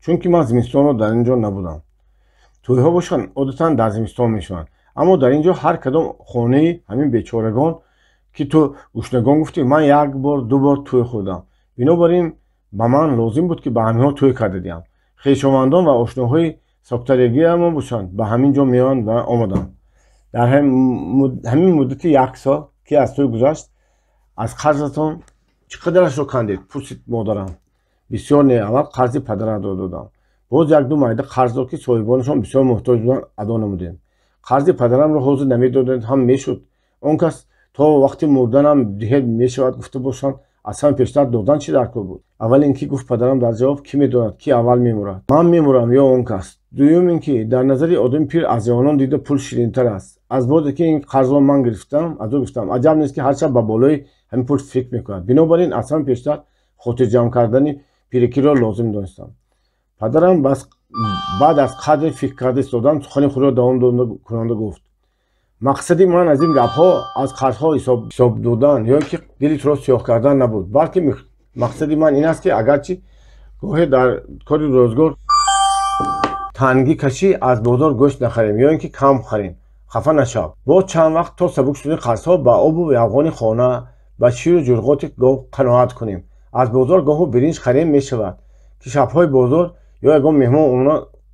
чунки ман зимистонро дар ин ҷо набудам. Тӯйҳо бошанд, одатан дар зимистон мешаванд. Аммо дар ин ҷо ҳар кадом хонаи ҳамин бечорагон, ки ту гушнагон гуфтӣ, ман як бор, ду бор тӯй хӯрдам. Бинобар ин ба ман лозим буд, ки ба ҳаминҳо тӯй карда диҳам. Хешовандон ва ошноҳои соктаригиамо бошанд, ба ҳамин ҷо меоянд ва омаданд. Дар ҳамин муддати як сол, ки аз тӯй гузашт, аз қарзатон чӣ қадарашро кандед? Пурсид модарам. Бисёр не. Аввал қарзи падарамро додам. Боз як-ду майда қарзро, ки соҳибонашон бисёр муҳтоҷ буданд, адо намудем. Қарзи падарамро ҳозир намедодед ҳам мешуд. Он кас то вақти мурданам диҳед мешавад, гуфта бошанд, аз ҳама пештар додан чӣ дар кор буд? Аввал ин ки, гуфт падарам дар ҷавоб, кӣ медонад, ки аввал мемурад, ман мемурам ё он кас. Дуюм ин ки дар назари одами пир аз ҷавонон дида пул ширинтар аст. Аз бозе ки ин қарзро ман гирифтам, аз ӯ гирифтам, аҷаб нест, ки ҳар шаб ба болои ҳамин пул фикр мекунад. Бинобар ин аз ҳама пештар хотирҷамъ кардани пирикиро лозим донистам. Падарам баъд аз қадре фикр карда истодан сухани худро давом кунонда гуфт: мақсади ман аз ин гапҳо аз қарзҳо ҳисоб додан ё ки дили туро сиёҳ кардан набуд, балки мақсади ман ин аст, ки агарчи гоҳе дар кори рӯзгор тангӣ кашӣ, аз бозор гӯшт нахарем ё ин ки кам харем, хафа нашав. Боз чанд вақт то сабук шудани қарзҳо ба обу яғони хона, ба ширу ҷурғоти гов қаноат кунем. Аз бозор гоҳу биринҷ харем мешавад, ки шабҳои бозор Ё ягон меҳмон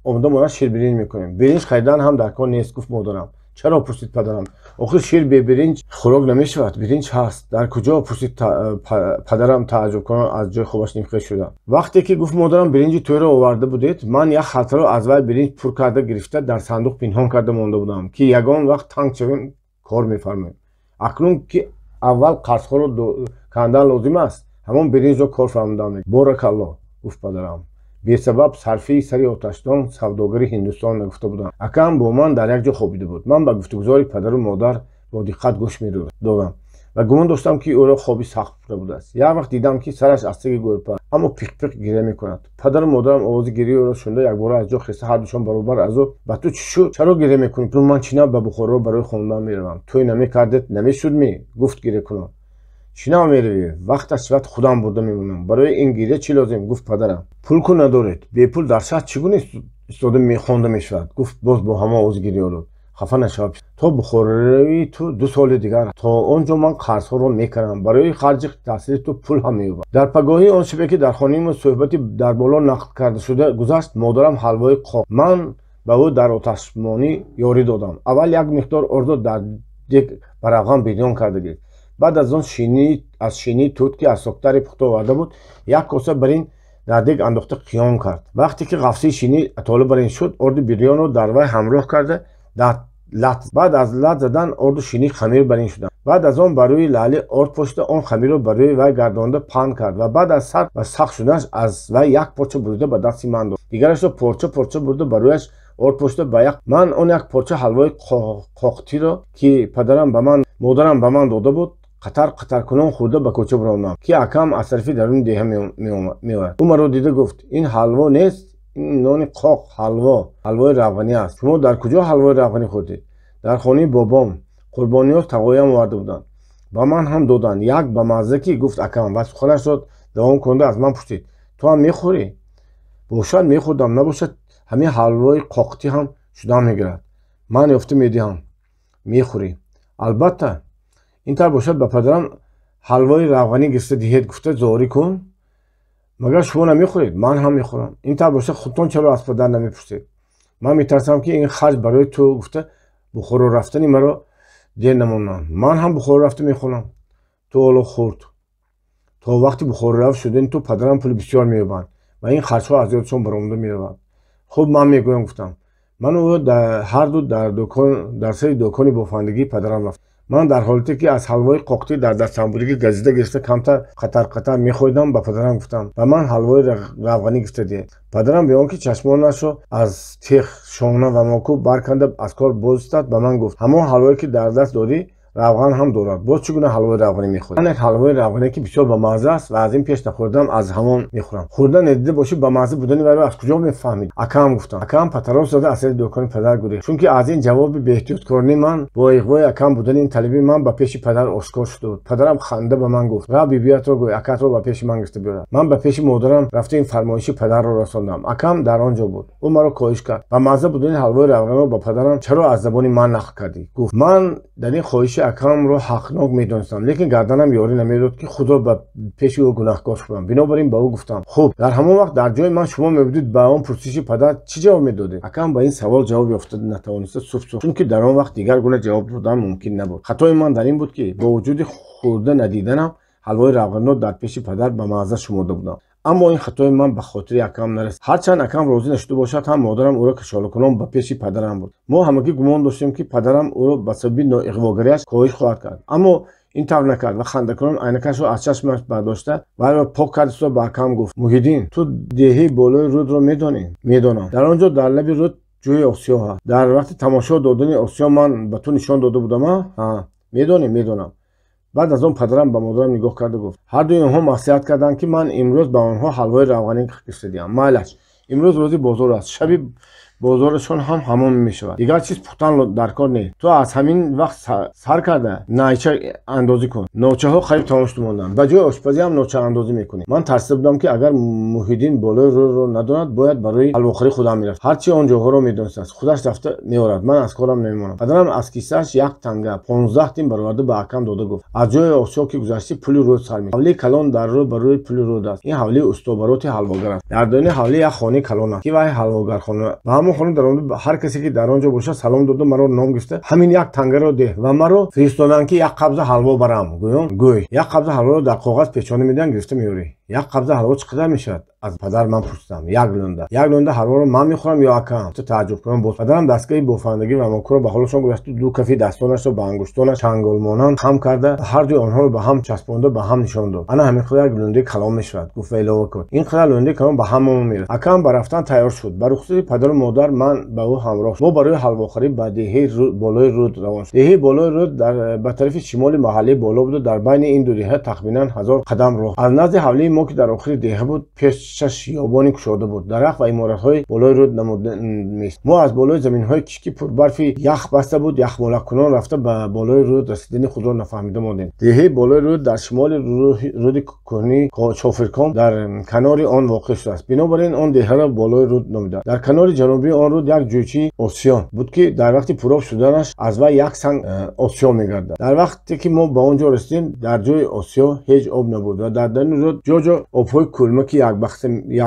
омада монад, ширбиринҷ мекунем. Биринҷ харидан ҳам дар кор нест, гуфт модарам. Чаро? Пурсид падарам. Охир шир бебиринҷ хӯрок намешавад. Биринҷ ҳаст. Дар куҷо? Пурсид падарам тааҷҷубкунон аз ҷои хобаш нимхез шуда. Вақте ки, гуфт модарам, биринҷи тӯйро оварда будед, ман як халтаро аз вай биринҷ пур карда гирифта дар сандуқ пинҳон карда монда будам, ки ягон вақт танг шавем, кор мефармоем. Акнун ки аввал қарзҳоро кандан лозим аст, ҳамон биринҷро кор фармудам. Боракалло, гуфт падарам. Бесабаб сарфии сари оташдон савдогари Ҳиндустон нагуфта будам. Акам бо ман дар як ҷо хобида буд. Ман ба гуфтугузори падару модар бо диққат гӯш медодам ва гумон доштам, ки ӯро хоби сахт бурда будааст. Як вақт дидам, ки сараш аз таги гӯрпа, аммо пиқ-пиқ гиря мекунад. Падару модарам овози гиряи ӯро шунида, якбора аз ҷо хеста, ҳардушон баробар аз ӯ: «Ба ту чӣ шуд? Чаро гиря мекунӣ?» «Ман чӣ нав ба Бухоро барои хондан меравам. Тӯй намекардед, намешудмӣ?» гуфт гирякунон. «Чӣ нав меравӣ? Вақташ шавад, худам бурда мемонам. Барои ин гиря чӣ лозим?» гуфт падарам. «Пул ку надоред. Бепул дар шаҳр чӣ гуна истода хонда мешавад?» гуфт боз бо ҳамон овози гирёолуд. «Хафа нашав. То бухороравии ту 2 соли дигар. То он ҷо ман қарзҳоро мекунам, барои харҷи таҳсили ту пул ҳам меёбам». Дар пагоҳии он шабе, ки дар хонаи мо суҳбати дар боло нақл карда шуда гузашт, модарам ҳалвои қоқ. Ман ба ӯ дар оташмонӣ ёрӣ додам. Аввал як миқдор ордо дар дег ба равған бирён карда гирифт. Баъд аз он аз шинии тут, ки аз соктари пухта оварда буд, як коса барин дар дег андохта қиён кард. Вақте ки ғафсии шинӣ атола барин шуд, орди бирёнро дар вай ҳамроҳ карда дар лат. Баъд аз лат задан орду шинӣ хамир барин шуданд. Баъд аз он бар рӯи лаъли орд пошида, он хамирро бар рӯи вай гардонда паҳн кард ва баъд аз сард ва сахт шуданаш аз вай як порча бурида ба дасти ман дод. Дигарашро порча порча бурида, бар рӯяш орд пошида ба як. Ман он як порча ҳалвои қоқтиро, ки падарам ба ман модарам ба ман дода буд, қатар қатаркунон хӯрда ба кӯча баромадам, ки акам аз тарафи даруни деҳа меояд. Ӯ маро дида гуфт: «Ин ҳалво нест, ин нони қоқ ҳалво, ҳалвои равғанӣ аст. Шумо дар куҷо ҳалвои равғанӣ хӯрдед?» «Дар хонаи бобом. Қурбониёз тағоям оварда буданд, ба ман ҳам доданд. Як ба мазза ки», гуфт акам ва суханашро давом кунда аз ман пурсид: «Ту ҳам мехӯрӣ?» «Бошад, мехӯрдам, набошад, ҳамин ҳалвои қоқтӣ ҳам шудан мегирад. Ман ёфта медиҳам, мехӯрӣ». «Албатта, ин тавр бошад, ба падарам ҳалвои равғанӣ гирифта диҳед гуфта зорӣ кун. Магар шумо намехӯред?» «Ман ҳам мехӯрам». «Ин тавр бошад, худтон чаро аз падар намепурсед?» «Ман метарсам, ки ин харҷ барои ту гуфта Бухоро рафтани маро дер намонанд. Ман ҳам Бухоро рафта мехонам. Ту ҳоло хурд. То вақти бухорорав шудани ту падарам пули бисёр меёбанд ва ин харҷҳо аз ёдшон баромада меравад». «Хуб, ман мегӯям», гуфтам. Ману ӯ ҳарду дар сари дукони бофандагии падарам рафтем. Ман дар ҳолате, ки аз ҳалвои қоқтӣ дар дастамбудагӣ газида гирифта, камтар қатар қатар мехӯрдам, ба падарам гуфтам: «Ба ман ҳалвои равғанӣ гирифта диҳед». Падарам бе он ки чашмонашро аз тех, шона ва моку барканда аз кор бозистад, ба ман гуфт: «Ҳамон ҳалвое, ки дар даст дорӣ, равған ҳам дорад. Боз чӣ гуна ҳалвои равғанӣ мехӯрӣ?» «Ман як ҳалвои равғанӣ, ки бисёр бамазза аст ва аз ин пеш нахӯрдам, аз ҳамон мехӯрам». «Хӯрда надида бошӣ, ба мазза будани вайро аз куҷо мефаҳмид, акам?» гуфтам. Акам патарос зада аз сари дукони падар гурехт, чунки аз ин ҷавоби беэҳтиёткории ман бо иғвои акам будани ин талаби ман ба пеши падар ошкор шуда буд. Падарам ханда ба ман гуфт: «Рав, бибиятро гӯй, акатро ба пеши ман гирифта биёрад». Ман ба пеши модарам рафта, ин фармоиши падарро расондам. Акам дар он ҷо буд. Ӯ маро коҳиш кард: «Ба мазза будани ҳалвои равғаниро ба падарам чаро аз забони ман нақл кардӣ?» гуфт. Ман дар ин хоҳиши акамро ҳақнок медонистам, лекин гарданам ёрӣ намедод, ки худро ба пеши ӯ гунаҳкор шуморам. Бинобар ин ба ӯ гуфтам: «Хуб, дар ҳамон вақт дар ҷои ман шумо мебудед, ба он пурсиши падар чӣ ҷавоб медодед?» Акам ба ин савол ҷавоб ёфта натавониста суф суф, чунки дар он вақт дигар гуна ҷавоб додан мумкин набуд. Хатои ман дар ин буд, ки бо вуҷуди хӯрда надиданам ҳалвои равғаниро дар пеши падар ба мазза шуморда будам. Аммо ин хатои ман ба хотири акам нарасид. Ҳарчанд акам розӣ нашуда бошад ҳам, модарам ӯро кашолакунон ба пеши падарам бурд. Мо ҳамагӣ гумон доштем, ки падарам ӯро ба сабаби ноиғвогариаш коҳиш хоҳад кард, аммо ин тавр накард ва хандакунон айнакашро аз чашмаш бардошта, вайро пок карда, ба акам гуфт: «Муҳиддин, ту деҳаи болои рӯдро медонӣ?» «Медонам. Дар он ҷо дар лаби рӯд ҷӯи осиё ҳаст. Дар вақти тамошо додани осиё ман ба ту нишон дода будам. Ҳа, медонӣ?» «Медонам». Баъд аз он падарам ба модарам нигоҳ карда гуфт: «Ҳардуи онҳо маслиҳат карданд, ки ман имрӯз ба онҳо ҳалвои равғанӣ гирифта диҳам. Майлаш, имрӯз рӯзи бозор аст. Шаби Бозорашон ҳам ҳамон мешавад. Дигар чиз пухтан дар кор нест. Ту аз ҳамин вақт сар карда найча андозӣ кун. Ночаҳо қариб тамом шуда монданд. Ба ҷои ошпазӣ ҳам ночаандозӣ мекунӣ. Ман тарсида будам, ки агар Муҳиддин болои рӯдро надонад, бояд барои ҳалвохӯрӣ худам мерафт. Ҳарчи он ҷоҳоро медонистааст, худаш рафта меорад. Ман аз корам намемонам. Падарам аз киссааш як танга 15 тин бароварда ба акам дода гуфт: аз ҷои осиё ки гузаштӣ, пули рӯд сар мекунӣ. Ҳавлии калон дар рӯ ба рӯи пули рӯд аст. Ин ҳавлии устобароти ҳалвогар аст. Дар дони ҳавлӣ як хонаи калон аст, ки вай ҳалвогархона. Ба ҳамон хона даромада, ҳар касе ки дар он ҷо бошад, салом дода, маро ном гирифта, ҳамин як тангаро деҳ ва маро фиристоданд, ки як қабза ҳалво барам. Гӯён гӯй, як қабза ҳалворо дар коғаз печонда медиҳанд, гирифта меорӣ. Як қабза ҳалво чӣ қадар мешавад? Аз падар ман пурсидам. Як лӯнда. Як лӯнда ҳалворо ман мехӯрам ё акам? Ту тааҷҷуб кунам боз. Падарам дастгоҳи бофандагӣ ва мокуро ба ҳолашон гузашта, ду кафи дастонашро ба ангуштонаш чанголмонанд хам карда, ҳар дуи онҳоро ба ҳам часпонда, ба ҳам нишон дод. Ана ҳамин қадар як лӯндаи калон мешавад, гуфт ва илова кард: ин қадар лӯндаи калон ба ҳамамо мерасад. Акам ба рафтан тайёр шуд. Ба рухсати падару модар ман ба ӯ ҳамроҳ. Мо барои ҳалвохӯрӣ ба деҳаи болои рӯд равон шуд. Деҳаи болои рӯд ба тарафи шимоли маҳаллаи боло буда, дар байни ин ду деҳа тахминан 1000 қадам роҳ. Аз назди ҳавлии мо, ки дар охири деҳа буд, пешаш хиёбони кушода буд. Дарахт ва иморатҳои болои рӯд намуда меист. Мо аз болои заминҳои кишки пурбарфи ях баста буд, яхмолаккунон рафта, ба болои рӯд расидани худро нафаҳмида мондем. Деҳаи болои рӯд дар шимоли рӯди кӯҳнии Шофирком, дар канори он воқеъ шудааст. Бинобар ин он деҳаро болои рӯд номиданд. Дар канори ҷанубии он рӯд як ҷӯйчии осиё буд, ки дар вақти пуроб шуданаш аз вай як санг осиё мегардад. Дар вақте ки мо ба он ҷо расидем, дар ҷои осиё ҳеҷ об набуд ва дар даруни рӯд ҷо-ҷо обҳои кӯлмаки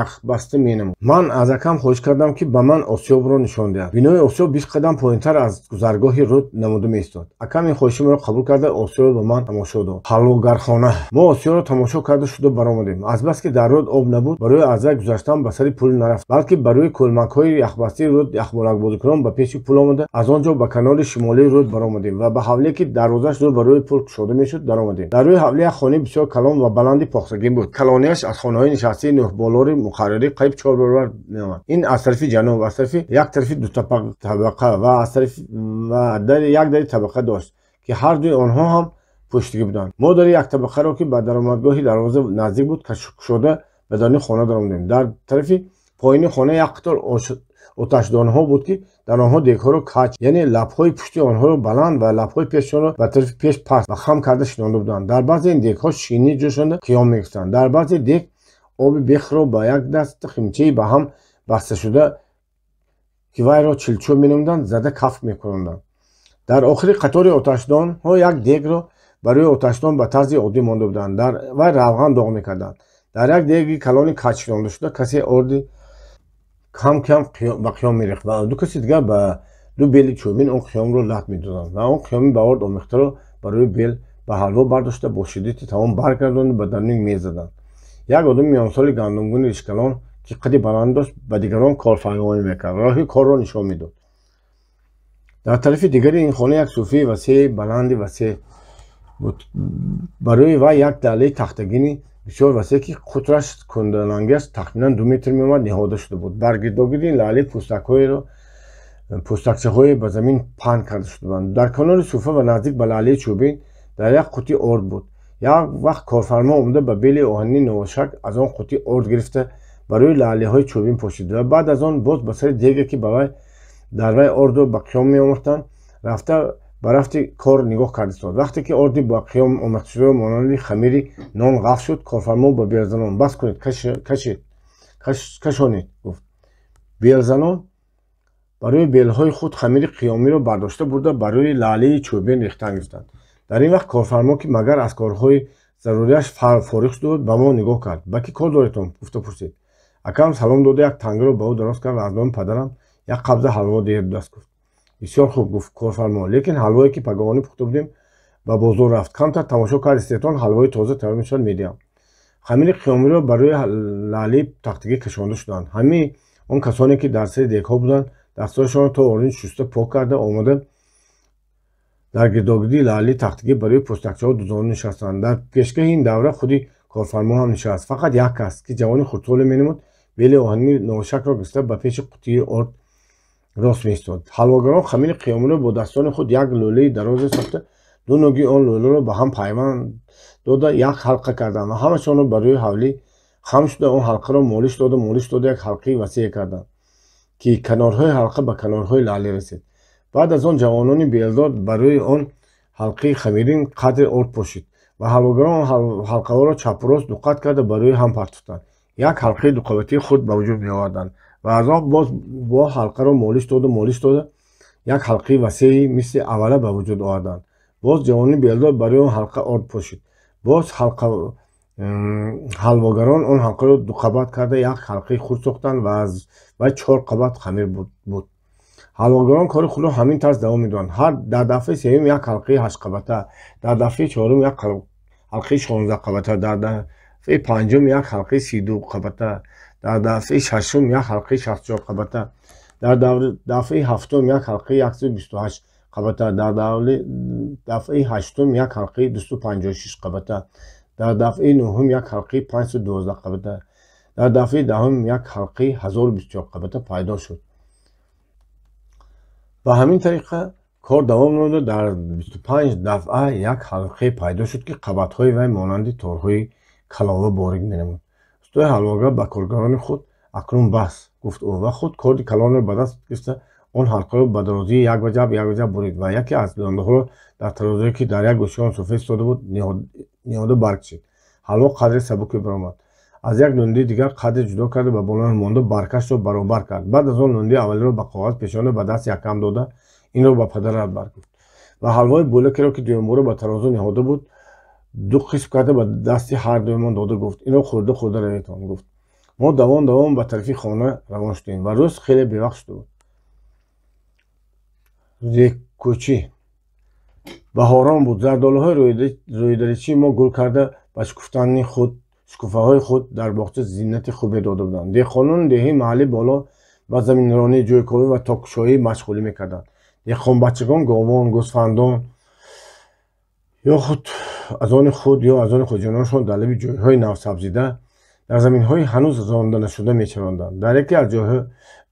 яхбаста менамуд. Ман аз акам хоҳиш кардам, ки ба ман осиёбро нишон диҳад. Бинои осиёб 20 қадам поинтар аз гузаргоҳи рӯд намуда меистод. Акам ин хоҳиши маро қабул карда, осиёро ба ман тамошо дод. Ҳалвогархона. Мо осиёро тамошо карда шуда баромадем. Азбаски дар рӯд об набуд, барои аз вай гузаштан ба сари пул нарафт, балки ба рӯи кӯлмакҳои яхбастаи рӯд яхмолакбозикунон ба пеши пул омада, аз он ҷо ба канори шимолии рӯд баромадем ва ба ҳавлие, ки дарвозааш рӯ ба рӯи пул кушода мешуд, даромадем. Дар рӯи ҳавлӣ як хонаи бисёр калон ва баланди похсагин буд. Калонияш аз хонаҳои нишастии нӯҳболори муқаррарӣ қариб 4 баробар меомад. Ин аз тарафи ҷануб, аз тарафи як тарафи дутабақа ва аз тарафи ва як дари табақа дошт, ки ҳар дуи онҳо ҳам пӯшидагӣ буданд. Мо дари яктабақаро, ки ба даромадгоҳи дарвоза наздик буд, кушода, ба даруни хона даромадем. Дар тарафи поини хона як қатор оташдонҳо буд, ки дар онҳо дегҳоро каҷ, яъне лабҳои пушти онҳоро баланд ва лабҳои пешшонро ба тарафи пеш паст ва хам карда шинонда буданд. Дар баъзе ин дегҳо ширинӣ ҷӯшонда қиём мегирифтанд. Дар баъзе дег оби бехро ба як даст химчаи ба ҳам басташуда, ки вайро чилчӯ меномиданд, зада кафк мекунонданд. Дар охири қатори оташдонҳо як дегро барои оташдон ба тарзи оддӣ монда буданд. Дар вай равған доғ мекарданд. Дар як деги калони каҷ шинонда шуда, касе орди кам кам ба қиём мерехт ва ду каси дигар ба ду бели чӯбин он қиёмро лат медоданд ва он қиёми ба орд омехтаро барои бел ба ҳалво бардошта, бо шиддати тамом баргардонда, ба даруни мезаданд. Як одами миёнсоли гандумгуни ришкалон, ки қади баланд дошт, ба дигарон корфармоӣ мекард, роҳи корро нишон медод. Дар тарафи дигари ин хона як суфии васеи баланди васеъ буд. Барои вай як далаи тахтагини бисёр васеъ, ки қутраш кундалангиаш тахминан 2 метр меомад, ниҳода шуда буд. Бар гирдогирди ин лаълӣ пӯстакчаҳое ба замин паҳн карда шуда буданд. Дар канори суфа ва наздик ба лаълии чӯбин дар як қутӣ орд буд. Як вақт корфармо омада, ба бели оҳанини новошак аз он қутӣ орд гирифта, барои лаълиҳои чӯбин пошид ва баъд аз он боз ба сари деге, ки дар вай ордро ба қиём меомӯхтанд, рафта, ба рафти кор нигоҳ карда истод. Вақте ки орди ба қиём омехташударо монанди хамири нон ғафт шуд, корфармо ба белзанон: «Бас кунед, кашед, кашонед», гуфт. Белзанон барои белҳои худ хамири қиёмиро бардошта бурда, барои лаълии чӯбин рехтан гирифтанд. Дар ин вақт корфармо, ки магар аз корҳои заруриаш фориғ шуда буд, ба мо нигоҳ кард. «Ба кӣ кор доретон?» гуфта пурсид. Акам салом дода, як тангаро ба ӯ дароз кард ва аз номи падарам як қабза ҳалво диҳед даст гуфт. «Бисёр хуб, гуфт корфармо, лекин ҳалвое, ки пагоҳонӣ пухта будем, ба бозор рафт. Камтар тамошо кард истетон, ҳалвои тоза тайёр мешавад, медиҳам». Хамири қиёмиро барои лаълии тахтагӣ кашонда шуданд. Ҳамаи он касоне, ки дар сари дегҳо буданд, дастҳояшонро то оринҷ шуста пок карда омада, дар гирдогирди лаълии тахтагӣ барои пӯстакчаҳо дузону нишастанд. Дар пешгаҳи ин давра худи корфармо ҳам нишаст. Фақат як кас, ки ҷавони хурдсоле менамуд, бели оҳанини новошакро гирифта, ба пеши қутии орд рост меистод. Ҳалвогарон хамири қиёмиро бо дастони худ як лӯлаи дарозе сохта, ду нӯги он лӯларо ба ҳам пайванд дода, як ҳалқа карданд ва ҳамашонро ба рӯи ҳавлӣ хам шуда, он ҳалқаро молиш дода, молиш дода, як ҳалқаи васее карданд, ки канорҳои ҳалқа ба канорҳои лаълӣ расид. Баъд аз он ҷавонони белдор бар рӯи он ҳалқаи хамирин қадре орд пошид ва ҳалвогарон ҳалқаҳоро чапу рост дуқат карда ба рӯи ҳам партофтанд. Як ҳалқаи дуқабатии худ ба вуҷуд меоварданд ва аз он боз бо ҳалқаро молиш доду молиш дода як ҳалқаи васеи мисли аввала ба вуҷуд оварданд. Боз ҷавони белдор бар рӯи он ҳалқа орд пошид. Боз ҳалвогарон он ҳалқаро дуқабат карда як ҳалқаи хурд сохтанд ва аз вай 4 қабат хамир буд. Ҳалвогарон кори худро ҳамин тарз давом медоданд. Ҳар дар дафъаи сеюм як ҳалқаи 8-қабата, дар дафъаи чорум як ҳалқаи 16-қабата, дар дафъаи панҷум як ҳалқаи 32-қабата, дар дафъаи шашум як ҳалқаи 64-қабата, дар дафъаи ҳафтум як ҳалқаи 128-қабата, дар дафъаи ҳаштум як ҳалқаи 256-қабата, дар дафъаи нуҳум як ҳалқаи 512-қабата, дар дафъаи даҳум як ҳалқаи 1024-қабата пайдо шуд. Ба ҳамин тариқа кор давом намуда дар 25 дафъа як ҳалқае пайдо шуд, ки қабатҳои вай монанди торҳои калова борик менамуд. Устои ҳалвогар ба коргарони худ акнун бас гуфт ӯ ва худ корди калонро ба даст гирифта он ҳалқаро ба дарозии як ваҷаб як ваҷаб бурид ва яке аз лондаҳоро дар тарозуе, ки дар як гӯшаи он суфра истода буд, ниҳода баркашид. Ҳалво қадре сабуке баромад. Аз як лундаи дигар қадре ҷудо карда ба болои монда баркашро баробар кард. Баъд аз он лундаи аввалиро ба коғаз пешонда ба дасти Акам дода инро ба падарат бар гуфт ва ҳалвои бӯлакеро, ки дуюмбора ба тарозу ниҳода буд, ду қисм карда ба дасти ҳар дуюмон дода гуфт: инро хӯрда хӯрда раведон гуфт. Мо давон давон ба тарафи хона равон шудем ва рӯз хеле бевақт шуда буд. Реккӯчӣ баҳорон буд. Зардолуҳои рӯидаричии мо гул карда ба шукуфтани худ шукуфаҳои худ дар боғча зинати хубе дода буданд. Деҳқонони деҳаи маҳаллӣ боло ба заминронӣ, ҷӯйковӣ ва токкушоӣ машғулӣ мекарданд. Деҳқонбачагон говон, гӯсфандон ё худ аз они худ ё аз они хоҷаёнашон дар лаби ҷойҳои навсабзида дар заминҳои ҳанӯз ронда нашуда мечаронданд. Дар яке аз ҷойҳо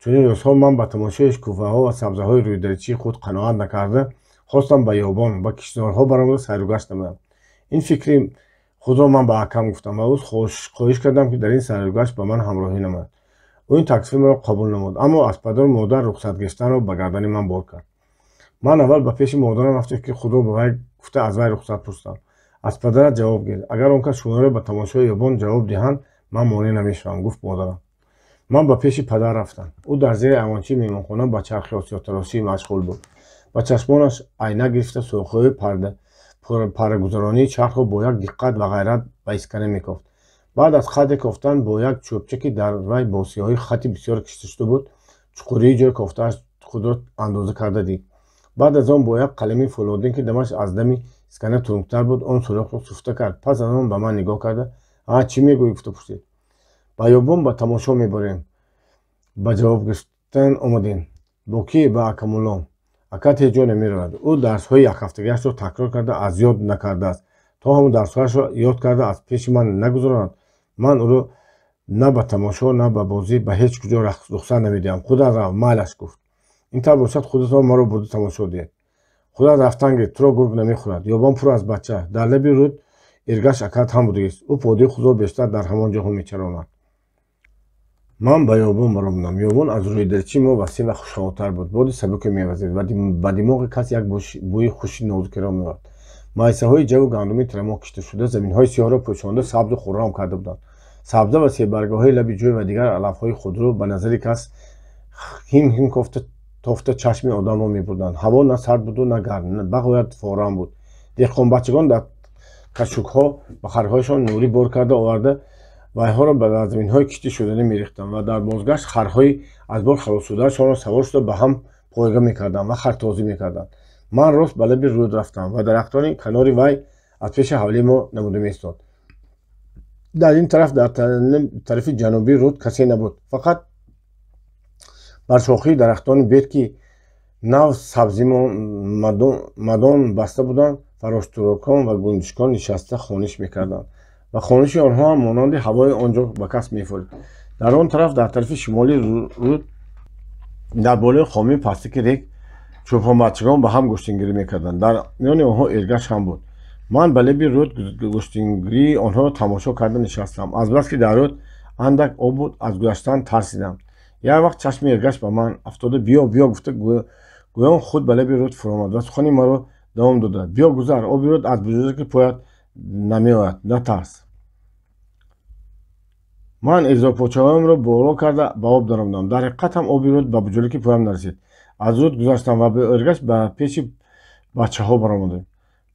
чунин рӯзҳо ман ба тамошои шукуфаҳо ва сабзаҳои рӯйдаричии худ қаноат накарда хостам ба ёбон, ба киштзорҳо баромада сайругашт намоям. Ин фикри худро ман ба Акам гуфтам ва ӯ хоҳиш кардам, ки дар ин сайругашт ба ман ҳамроҳӣ намояд. Ӯ ин таклифи маро қабул намуд, аммо аз падару модар рухсат гирифтанро ба гардани ман бор кард. Ман аввал ба пеши модарам рафтам, ки худро ба вай гуфта аз вай рухсат пурсидам. Аз падарат ҷавоб гир. Агар он кас шуморо ба тамошои ёбон ҷавоб диҳанд, ман монеъ намешавам, гуфт модарам. Ман ба пеши падар рафтам. Ӯ дар зери айвончаи меҳмонхона ба чархи осиётарошӣ машғул буд. Ба чашмонаш айнак гирифта сӯрохҳои паррагузаронии чархро бо як диққат ва ғайрат ба искана мекофт. Баъд аз қадре кофтан бо як чӯбча, ки дар вай бо сиёҳии хати бисёр кишта шуда буд, чуқурии ҷой кофтааш худро андоза карда дид. Баъд аз он бо як қалами фӯлодин, ки дамаш аз дами искана тунуктар буд, он сӯрохро суфта кард. Пас аз он ба ман нигоҳ карда: «А, чӣ мегӯӣ?» гуфта пурсид. «Ба ёбон ба тамошо мебарем», ба ҷавоб гирифтан омадем. «Бо кӣ?» «Ба Акамулло». Акат ҳеҷ ҷо намеравад. Ӯ дарсҳои якҳафтагиашро такрор карда аз ёд накардааст. То ҳамон дарсҳояшро ёд карда аз пеши ман нагузаронад, ман ӯро на ба тамошо, на ба бозӣ ба ҳеҷ куҷо рухсат намедиҳам. Худат рав, майлаш гуфт. Ин тавр бошад, худатон маро бурда тамошо диҳед. Худат рафтан гир, туро гург намехӯрад. Ёбон пур аз бача. Дар лаби руд Эргаш акат ҳам будагист. Ӯ подии худро бештар дар ҳамон ҷоҳо мечаронад. Ман ба ёбон баромадам. Ёбон аз рӯйдарчии мо васеъ ва хушҳавотар буд. Боди сабуке мевазид ва ба димоғи кас як бӯи хуши нозукиро меовард. Майсаҳои ҷаву гандуми тирамоҳ кишта шуда заминҳои сиёҳро пӯшонда сабзу хуррам карда буданд. Сабза ва себаргаҳои лаби ҷӯй ва дигар алафҳои худрӯ ба назари кас ҳим ҳим тофта чашми одамро мебурданд. Ҳаво на сард буду на гарм, бағоят форам буд. Деҳқонбачагон дар кашукҳо ба харҳояшон нурӣ бор карда оварда вайҳоро ба заминҳои киштӣ шуданӣ мерехтанд ва дар бозгашт харҳои аз бор халосшудаашонро савор шуда ба ҳам пойга мекарданд ва хартозӣ мекарданд. Ман рост ба лаби руд рафтам ва дарахтони канори вай аз пеши ҳавлии мо намуда меистод. Дар ин тараф, дар тарафи ҷанубии руд касе набуд. Фақат бар шохии дарахтони бед, ки нав сабзимадон баста буданд, фароштурокон ва гунҷишкон нишаста хониш мекарданд ва хониши онҳо ҳам монанди ҳавои он ҷо ба кас мефурид. Дар он тараф, дар тарафи шимолии руд, дар болои хомии пастаки рег чӯпонбачагон ба ҳам гӯштингирӣ мекарданд. Дар миёни онҳо Эргаш ҳам буд. Ман ба лаби руд гӯштингирии онҳоро тамошо карда нишастам. Азбаски дар руд андак об буд, аз гузаштан тарсидам. Як вақт чашми Эргаш ба ман афтода, биё, биё гуфта, гӯён худ ба лаби руд фуромад ва сухани маро давом дода: биё, гузар, оби руд аз буҷулаки поят намеояд, натарс. Ман эзорпочаҳоямро боло карда ба об даромадам. Дар ҳақиқат ҳам оби руд ба буҷулаки поям нарасид. Аз руд гузаштам ва бо Эргаш ба пеши бачаҳо баромадем.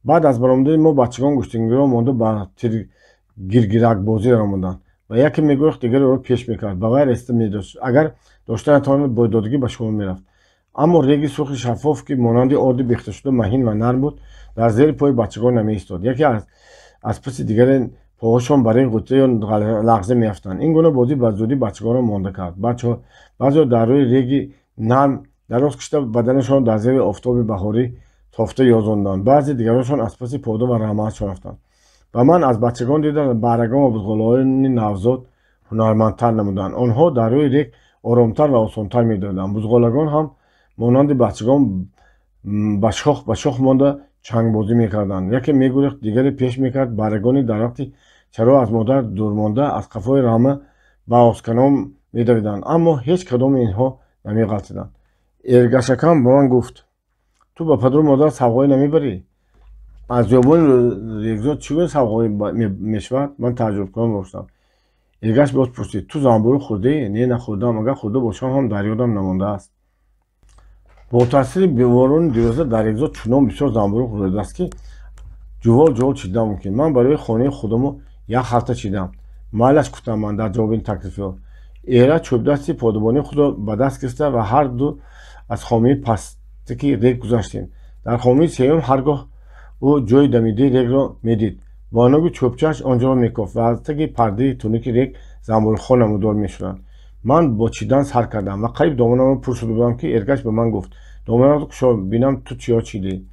Баъд аз баромадани мо бачагон гӯштингиро монда ба гиргиракбозӣ даромаданд ва яке мегурехт, дигаре ӯро пеш мекард, ба вай реста медошт, агар дошта натавонад, бойдодагӣ ба шумор мерафт. Аммо реги сурхи шаффоф, ки монанди орди бехташуда маҳин ва нарм буд, дар зери пои бачагон намеистод. Яке аз паси дигаре поҳошон ба рег ғӯта ё лағза меафтанд. Ин гуна бозӣ ба зудӣ бачагонро монда кард. Баъзеҳо дар рӯи реги нарм дароз кашида, баданашонро дар зери офтоби баҳорӣ тофта ёзонданд. Баъзе дигароншон аз паси пода ва рамаашон рафтанд. Ва ман аз бачагон дидам, баррагон ва бузғолаҳои навзод ҳунармандтар намуданд. Онҳо дар рӯи рег оромтар ва осонтар медоданд. Бузғолагон ҳам монанди бачагон ба шох ба шох монда чангбозӣ мекарданд. Яке мегурехт, дигаре пеш мекард. Баррагони дар вақти чаро аз модар дур монда, аз қафои рама ба осканон медавиданд, аммо ҳеҷ кадоми инҳо намеғалтиданд. Эргашакам ба ман гуфт: ту ба падару модар савғое намебарӣ? Аз ёбони регзор чӣ гуна савғое мешавад? Ман тааҷҷубкунон бошам. Эргаш боз пурсид: ту занбӯруғ хӯрдаӣ? Не, нахӯрдам. Агар хӯрда бошам ҳам дар ёдам намондааст. Бо таъсири беморони дирӯза дар регзор чунон бисёр занбӯруғ рӯдааст, ки ҷувол ҷувол чидан мумкин. Ман барои хонаи худамо як халта чидам. Майлаш, гуфтам ман дар ҷавоби ин таклиф. Эра чӯбдасти подабонии худро ба даст гирифта ва ҳар ду аз хомии пастаки рег гузаштем. Дар хомии сеюм ҳаргоҳ ӯ ҷои дамидаи регро медид, бо нӯги чӯбчааш он ҷоро мекофт ва аз таги пардаи тунуки рег занбӯруғҳо намудор мешуданд. Ман бо чидан сар кардам ва қариб доманамро пур шуда будам, ки Эргаш ба ман гуфт: доманамро кушо, бинам ту чиё чидӣ.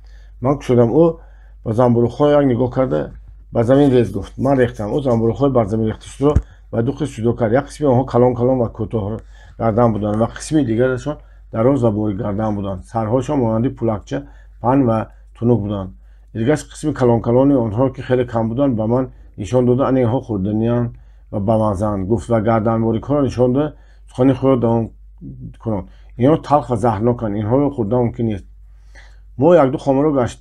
Ман кушодам. Ӯ ба занбӯруғҳо як нигоҳ карда, ба замин рез, гуфт. Ман рехтам. Ӯ занбӯруғҳои бар замин рехташударо ба ду қисм ҷудо кард. Як қисми онҳо калон калон ва кӯтоҳ гардан буданд ва қисми дигарашон дароз ва борик гардан буданд. Сарҳояшон монанди пулакча паҳн ва тунук буданд. Эргаш қисми калонкалони онҳоро, ки хеле кам буданд, ба ман нишон дода, ана инҳо хӯрданианд ва бамаззаанд, гуфт ва гарданборикҳоро нишон дода, сухани худро давом кунон: инҳо талх ва заҳрноканд, инҳоро хӯрдан мумкин нест. Мо якду хомаро гашт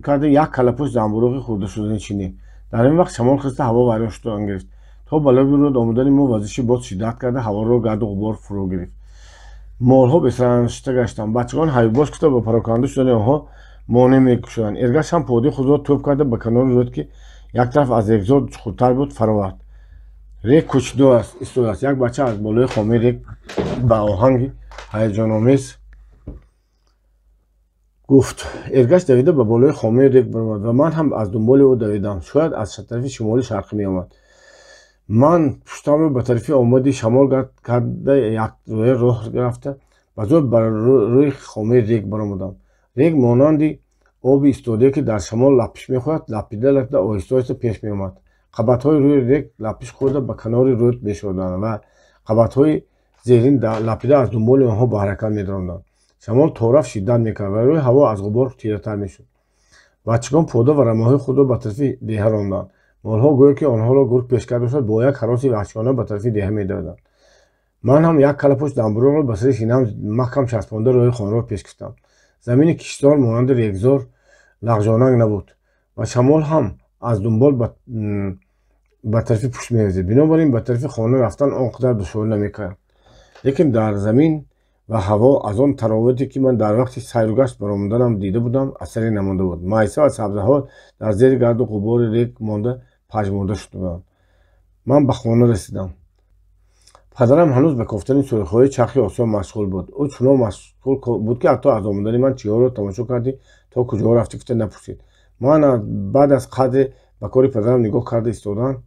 карда, як каллапӯш занбӯруғи хӯрдашуданӣ чиндем. Дар ин вақт шамол хеста, ҳаво вайрон шудан гирифт. То ба лаби руд омадани мо вазиши бод шиддат карда, ҳаворо гарду ғубор фуро гирифт. Молҳо бесараништа гаштанд. Бачагон ҳайбош гуфта, ба пароканда шудани онҳо монеъ мекушоданд. Эргаш ҳам подаи худро тӯб карда, ба канори руд, ки як тараф аз регзор чуқуртар буд, фаровард. Рег кӯчидо истодааст. Як бача аз болои хомаи рег ба оҳанги ҳаяҷономез гуфт. Эргаш давида ба болои хомаи рег баромад ва ман ҳам аз дунболи ӯ давидам. Шояд аз тарафи шимоли шарқӣ меомад. Ман пуштамро ба тарафи омади шамол карда, якрӯя роҳ рафта, ба зуд бар рӯи хомаи рег баромадам. Рег монанди оби истодае, ки дар шамол лаппиш мехӯрад, лаппида лаппида оҳиста оҳиста пеш меомад. Қабатҳои рӯи рег лаппиш хӯрда, ба канори руд мешуданд ва қабатҳои зерин лаппида аз дунболи онҳо ба ҳаракат медаромаданд. Шамол торафт шиддат мекард ва рӯи ҳаво аз ғубор тиратар мешуд. Бачагон пода ва рамаҳои худро ба тарафи деҳа ронданд. Молҳо, гӯё ки онҳоро гург пеш карда бошад, бо як ҳароси ваҳшиёна ба тарафи деҳа медавиданд. Ман ҳам як каллапӯш занбӯруғро ба сари синаам маҳкам часпонда, роҳи хонаро пеш гирифтам. Замини киштзор монанди регзор лағжонак набуд ва шамол ҳам аз дунбол ба тарафи пушт мевазид. Бинобар ин ба тарафи хона рафтан он қадар душворӣ намекард. Лекин дар замин ва ҳаво аз он таровате, ки ман дар вақти сайругашт баромаданам дида будам, асаре намонда буд. Майса ва сабзаҳо дар зери гарду ғубори рег монда, пажмурда шуда буданд. Ман ба хона расидам. Падарам ҳанӯз ба кофтани сурохиҳои чархи осиё машғул буд. Ӯ чунон машғул буд, ки ҳатто аз омадани ман чиҳоро тамошо кардӣ, то куҷоҳо рафтӣ гуфта напурсид. Ман баъд аз қадре ба кори падарам нигоҳ карда истодан,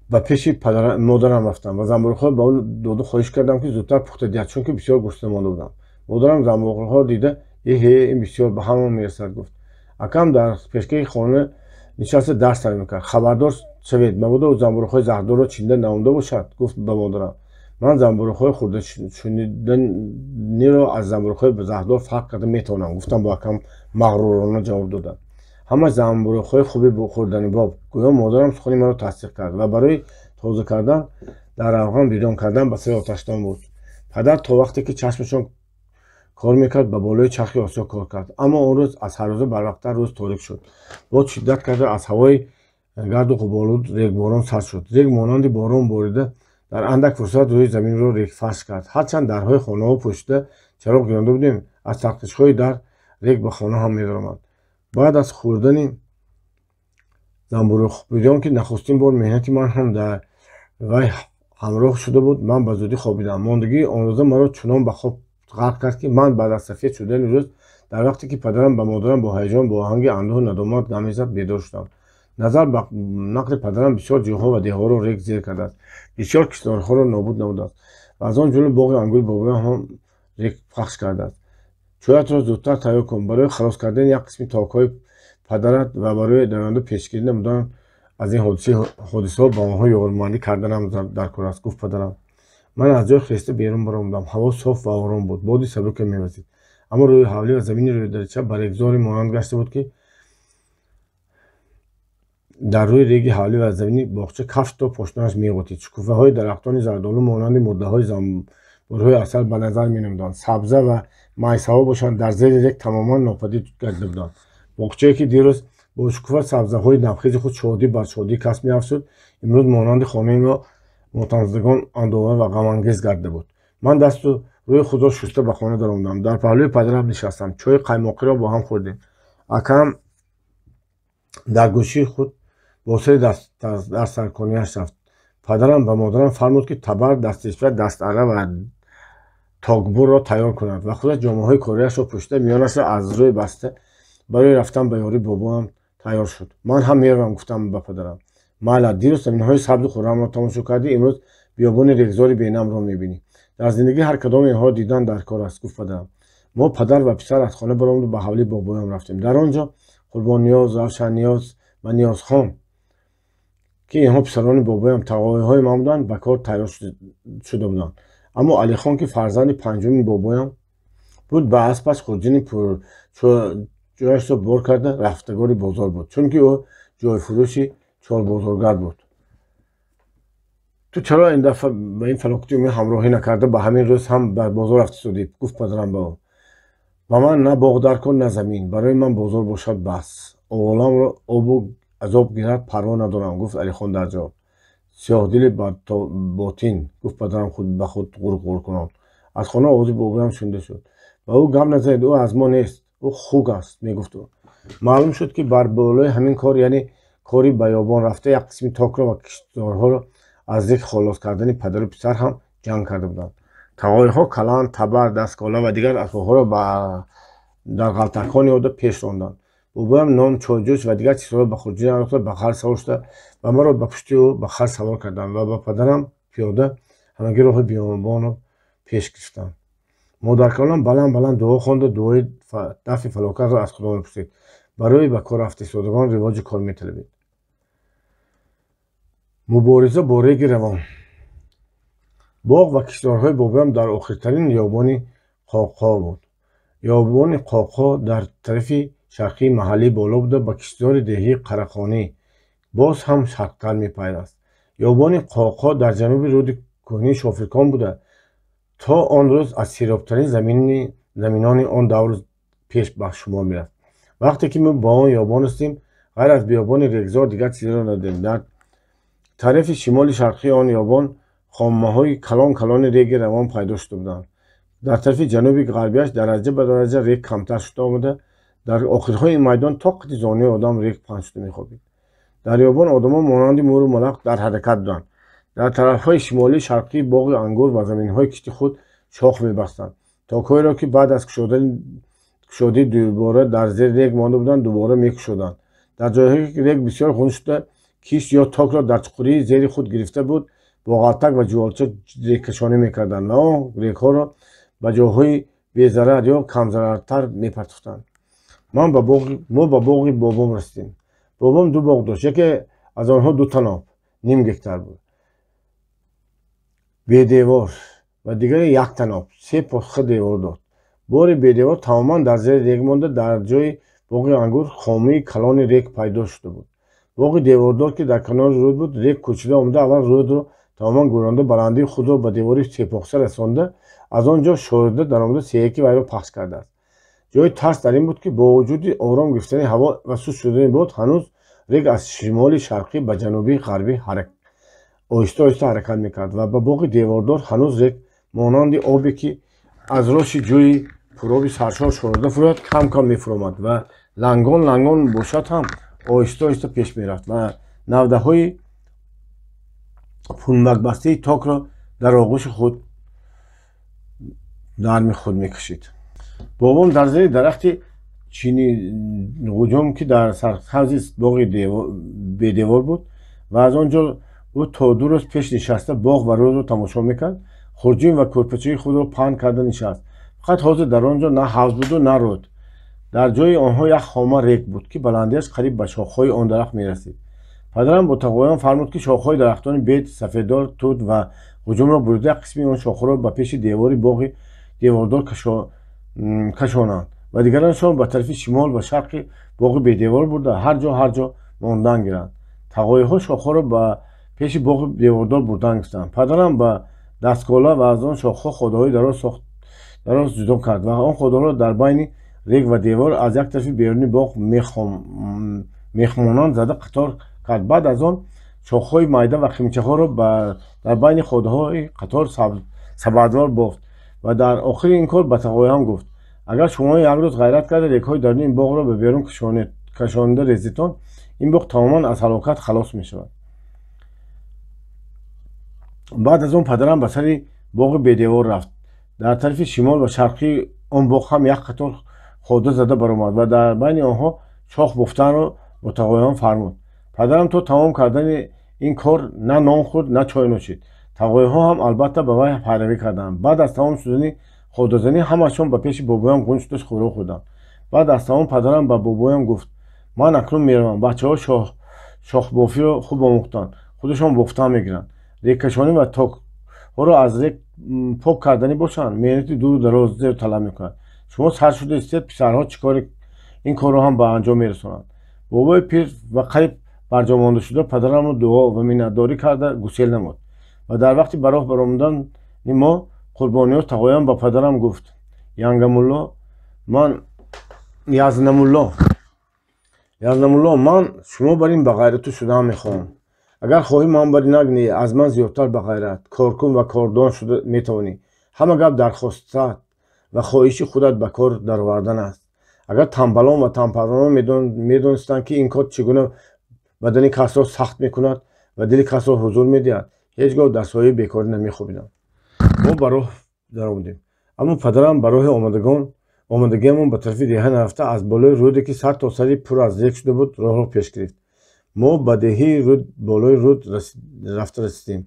ба пеши модарам рафтам ва занбӯруғҳоро ба ӯ доду хоҳиш кардам, ки зудтар пухта диҳад, чунки бисёр гурусна монда будам. Модарам занбӯруғҳоро дида, эҳе, ин бисёр ба ҳама мерасад, гуфт. Акам дар пешгоҳи хона нишаста дарс талаб мекард. Хабардор шавед, мабодо ӯ занбӯруғҳои заҳрдорро чинда наомада бошад, гуфт ба модарам. Ман занбӯруғҳои хӯрдашуниданиро аз занбӯруғҳои заҳрдор фарқ карда метавонам, гуфтам бо акам мағрурона ҷавоб додам. Ҳама занбӯруғҳои хуби хӯрданибоб. Гӯё модарам сухани маро тасдиқ кард ва барои тоза кардан дар равған бирён кардан ба сари оташдон бурд. Падар то вақте ки чашмашон кор мекард, ба болои чархи осиё кор кард. Аммо он рӯз аз ҳаррӯза барвақттар рӯз торик шуд. Бод шиддат карда, аз ҳавои гарду ғуборолуд регборон сар шуд. Рег монанди борон борида, дар андак фурсат рӯи заминро регфарш кард. Ҳарчанд дарҳои хонаҳо пӯшида, чароғ гиронда будем, аз тарқишҳои дар рег ба хона ҳам медаромад. Баъд аз хӯрдани занбӯруғ бирён, ки нахустин бор меҳнати ман ҳам дар вай ҳамроҳ шуда буд, ман ба зудӣ хобидам. Мондагии он рӯза маро чунон ба хоб ғарқ кард, ки ман баъд аз сафед шудани рӯз, дар вақте ки падарам ба модарам бо ҳаяҷон, бо оҳанги андӯҳу надомат гам мезад, бедор шудам. Назар ба нақли падарам, бисёр ҷойҳо ва деҳҳоро рег зер кардааст, бисёр киштзорҳоро нобуд намудааст ва аз он ҷумла боғи ангури бобоям ҳам рег пахш кардааст. Чоятро зудтар тайёр кун. Барои халос кардани як қисми токҳои падарат ва барои дар оянда пешгирӣ намудан аз ин ҳодисаҳо ба онҳо ёрмандӣ карданам даркор аст, гуфт падарам. Ман аз ҷой хеста берун баромадам. Ҳаво соф ва ором буд, боди сабуке мевазид. Аммо рӯи ҳавлӣ ва замини рӯи дарича ба регзоре монанд гашта буд, ки дар рӯи реги ҳавлӣ ва замини боғча кафш то пошнааш меғутид. Шукуфаҳои дарахтони зардолу монанди мурдаҳои занбурҳои асал ба назар менамуданд. Сабза ва майсаҳо бошанд, дар зери рег тамоман нопадид гардида буданд. Боғчае, ки дирӯз бо шукуфа сабзаҳои навхези худ шодӣ бар шодии кас меафзуд, имрӯз монанди хонаи мо мотамзадагон андӯҳовар ва ғамангез гардида буд. Ман дасту рӯи худро шуста ба хона даромадам. Дар паҳлӯи падарам нишастам. Чойи қаймоқиро бо ҳам хӯрдем. Акаам дар гӯшии худ бо сари дар сарконияш рафт. Падарам ба модарам фармуд, ки табар, дастишба, дастара ва токбурро тайёр кунад ва худаш ҷомаҳои кориашро пӯшида, миёнашро аз рӯй баста, барои рафтан ба ёрии бобоам тайёр шуд. Ман ҳам меравам, гуфтам ба падарам. Майла, дирӯз заминҳои сабзу хуррамро тамошо кардӣ, имрӯз биёбони регзори бенамро мебинӣ. Дар зиндагӣ ҳар кадоми инҳоро дидан дар кор аст, гуфт падарам. Мо, падар ва писар, аз хона баромаду ба ҳавлии бобоям рафтем. Дар он ҷо Қурбонниёз, Равшанниёз ва Ниёзхон, ки инҳо писарони бобоям, тағоиҳои ман буданд, ба кор тайёр шуда буданд. Аммо Алихон, ки фарзанди панҷуми бобоям буд, ба аспаш хурҷини пурчояшро бор карда, рафтагори бозор буд, чунки ӯ ҷойфурӯши чорбозоргар буд. Ту чаро ин дафъа ба ин фалокати умумӣ ҳамроҳӣ накарда, ба ҳамин рӯз ҳам ба бозор рафтистодӣ? Гуфт падарам ба ӯ. Ба ман на боғ дар кор, на замин. Барои ман бозор бошад, бас. Оламро обу азоб гирад, парво надорам, гуфт Алихон дар ҷавоб. Сиёҳдили ботин, гуфт падарам худ ба худ ғурғур кунон. Аз хона овози бобоям шунида шуд. Ба ӯ гап назанед, ӯ аз мо нест, ӯ хук аст, мегуфт ӯ. Маълум шуд, ки бар болои ҳамин кор, яъне кори биёбон рафта, як қисми токро ва киштзорҳоро аз рег холос кардани падару писар ҳам ҷанг карда буданд. Тағоиҳо каланд, табар, дасткола ва дигар асбобҳоро дар ғалтакҳо ниҳода пеш ронданд. Бобоям нон, чойҷӯш ва дигар чизҳоро ба хурҷин андохта, ба хар савор шуда ва маро ба пушти ӯ ба хар савор карданд ва ба падарам пиёда ҳамагӣ роҳи биёбонро пеш гирифтанд. Модаркалонам баланд баланд дуо хонда, дуои дафъи фалокатро аз Худо мепурсид. Барои ба кор рафтаистодагон ривоҷи кор металабид. Мубориза бо реги равон. Боғ ва киштзорҳои бобоям дар охиртарин ёбони Қоқо буд. Ёбони Қоқо дар тарафи шарқии маҳаллии боло буда, ба киштзори деҳии Қарақонӣ боз ҳам шарқтар мепайваст. Ёбони Қоқо дар ҷануби рӯди кӯҳнии Шофиркон буда, то он рӯз аз серобтарин заминони он давру пеш ба шумор мерафт. Вақте ки мо ба он ёбон расидем, ғайр аз биёбони регзор дигар чизеро надидем. Дар тарафи шимоли шарқии он ёбон хомаҳои калон калони реги равон пайдо шуда буданд. Дар тарафи ҷануби ғарбияш дараҷа ба дараҷа рег камтар шуда омада, дар охирҳои ин майдон то қити зонуи одам рег паҳн шуда мехобид. Дар ёбон одамон монанди мӯру малақ дар ҳаракат буданд. Дар тарафҳои шимолии шарқии боғи ангур ва заминҳои кишти худ шох мебастанд. Токҳоеро, ки баъд аз кушодӣ дубора дар зери рег монда буданд, дубора мекушоданд. Дар ҷойҳое ки рег бисёр хунук шуда, кишт ё токро дар чуқурии зери худ гирифта буд, бо ғалтак ва ҷуволча регкашонӣ мекарданд ва он регҳоро ба ҷойҳои безарар ё камзарартар мепартофтанд. Мо ба боғи бобом расидем. Бобом ду боғ дошт. Яке аз онҳо ду таноб, ним гектар буд, бедевор, ва дигаре як таноб, се посха девор дод. Бори бедевор тамоман дар зери рег монда, дар ҷои боғи ангур хомии калони рег пайдо шуда буд. Боғи девордор, ки дар канори рӯд буд, рег кӯчида омада, аввал рӯдро тамоман гӯронда, баландии худро ба девори сепохса расонда, Аз он ҷо шорида даромада сеяки вайро пахш кардааст. Ҷои тарс дар ин буд, ки бо вуҷуди ором гирифтани ҳаво ва суст шудани бод, ҳанӯз рег аз шимоли шарқӣ ба ҷануби ғарбӣ оҳиста оҳиста ҳаракат мекард ва ба боғи девордор ҳанӯз рег монанди обе, ки аз роши ҷӯи пуроби саршор шорида фурояд, кам кам мефуромад ва лангон лангон бошад ҳам оҳиста оҳиста пеш мерафт ва навдаҳои пунбакбастаи токро дар оғӯши худ нарми худ мекашид. Бобом дар зери дарахти чини ғуҷум, ки дар сарҳавзи боғи бедевор буд ва аз он ҷо ӯ то 2 рӯз пеш нишаста боғ ва рӯзро тамошо мекард, хурҷин ва кӯрпачаи худро паҳн карда нишаст. Фақат ҳозир дар он ҷо на ҳавз буду на руд. Дар ҷои онҳо як хома рег буд, ки баландиаш қариб ба шохҳои он дарахт мерасид. Падарам бо тағоён фармуд, ки шохҳои дарахтони бед, сафеддор, тут ва ғуҷумро бурида, як қисми он шохҳоро ба пеши девори боғи девордор кашонанд ва дигаронашон ба тарафи шимол ва шарқи боғи бедевор бурда, ҳар ҷо ҳар ҷо мондан гиранд. Тағоиҳо шохҳоро ба пеши боғи девордор бурдан гирифтанд. Падарам ба дасткола ва аз он шохҳо ходаҳои дароз ҷудо кард ва он ходаҳоро дар байни рег ва девор аз як тарафи беруни боғ мехмонанд зада қатор кард. Баъд аз он шохҳои майда ва химчаҳоро дар байни ходаҳои қатор сабадвор бофт ва дар охири ин кор ба тағоям гуфт: агар шумо як рӯз ғайрат карда регҳои даруни ин боғро ба берун кашонида резитон, ин боғ тамоман аз ҳалокат халос мешавад. Баъд аз он падарам ба сари боғи бедевор рафт. Дар тарафи шимол ва шарқии он боғ ҳам як қатор хода зада баромад ва дар байни онҳо шох бофтанро бо тағоён фармуд. Падарам то тамом кардани ин кор на нон хӯрд, на чой нӯшид. Тағоиҳо ҳам албатта ба вай пайравӣ карданд. Баъд аз тамом шудани ходазанӣ ҳамашон ба пеши бобоям гун шуда хӯрок хӯрданд. Баъд аз тамом падарам ба бобоям гуфт: ман акнун меравам. Бачаҳо шохбофиро хуб омӯхтанд, худашон бофтан мегиранд. Регкашонӣ ва токҳоро аз рег пок карданӣ бошанд, меҳнати дуру дароз зер талаб мекунад. Шумо сар шуда истед, писарҳо чӣ кори ин корро ҳам ба анҷом мерасонанд. Бобои пир ва қариб барҷо монда шуда падарамро дуо ва миннатдорӣ карда гусел намуд ва дар вақти ба роҳ баромадани мо Қурбониёз тағоям ба падарам гуфт: Янгамулло, ман Язнамулло, ман шумо бар ин бағайрату шудаам мехоҳам. Агар хоҳӣ, ман бар инак не, аз ман зиёдтар бағайрат, коркун ва кордон шуда метавонӣ. Ҳама гап дархостат ва хоҳиши худат ба кор даровардан аст. Агар тамбалон ва тампарварон медонистанд, ки ин кор чӣ гуна бадани касро сахт мекунад ва дили касро ҳузур медиҳад, ҳеҷ гоҳ дар сояи бекорӣ намехобиданд. Мо ба роҳ даромадем, аммо падарам ба роҳи омадагиамон ба тарафи деҳа нарафта, аз болои рӯде, ки сар то сари пур аз рег шуда буд, роҳро пеш гирифт. Мо ба деҳаи руд болои руд рафта расидем.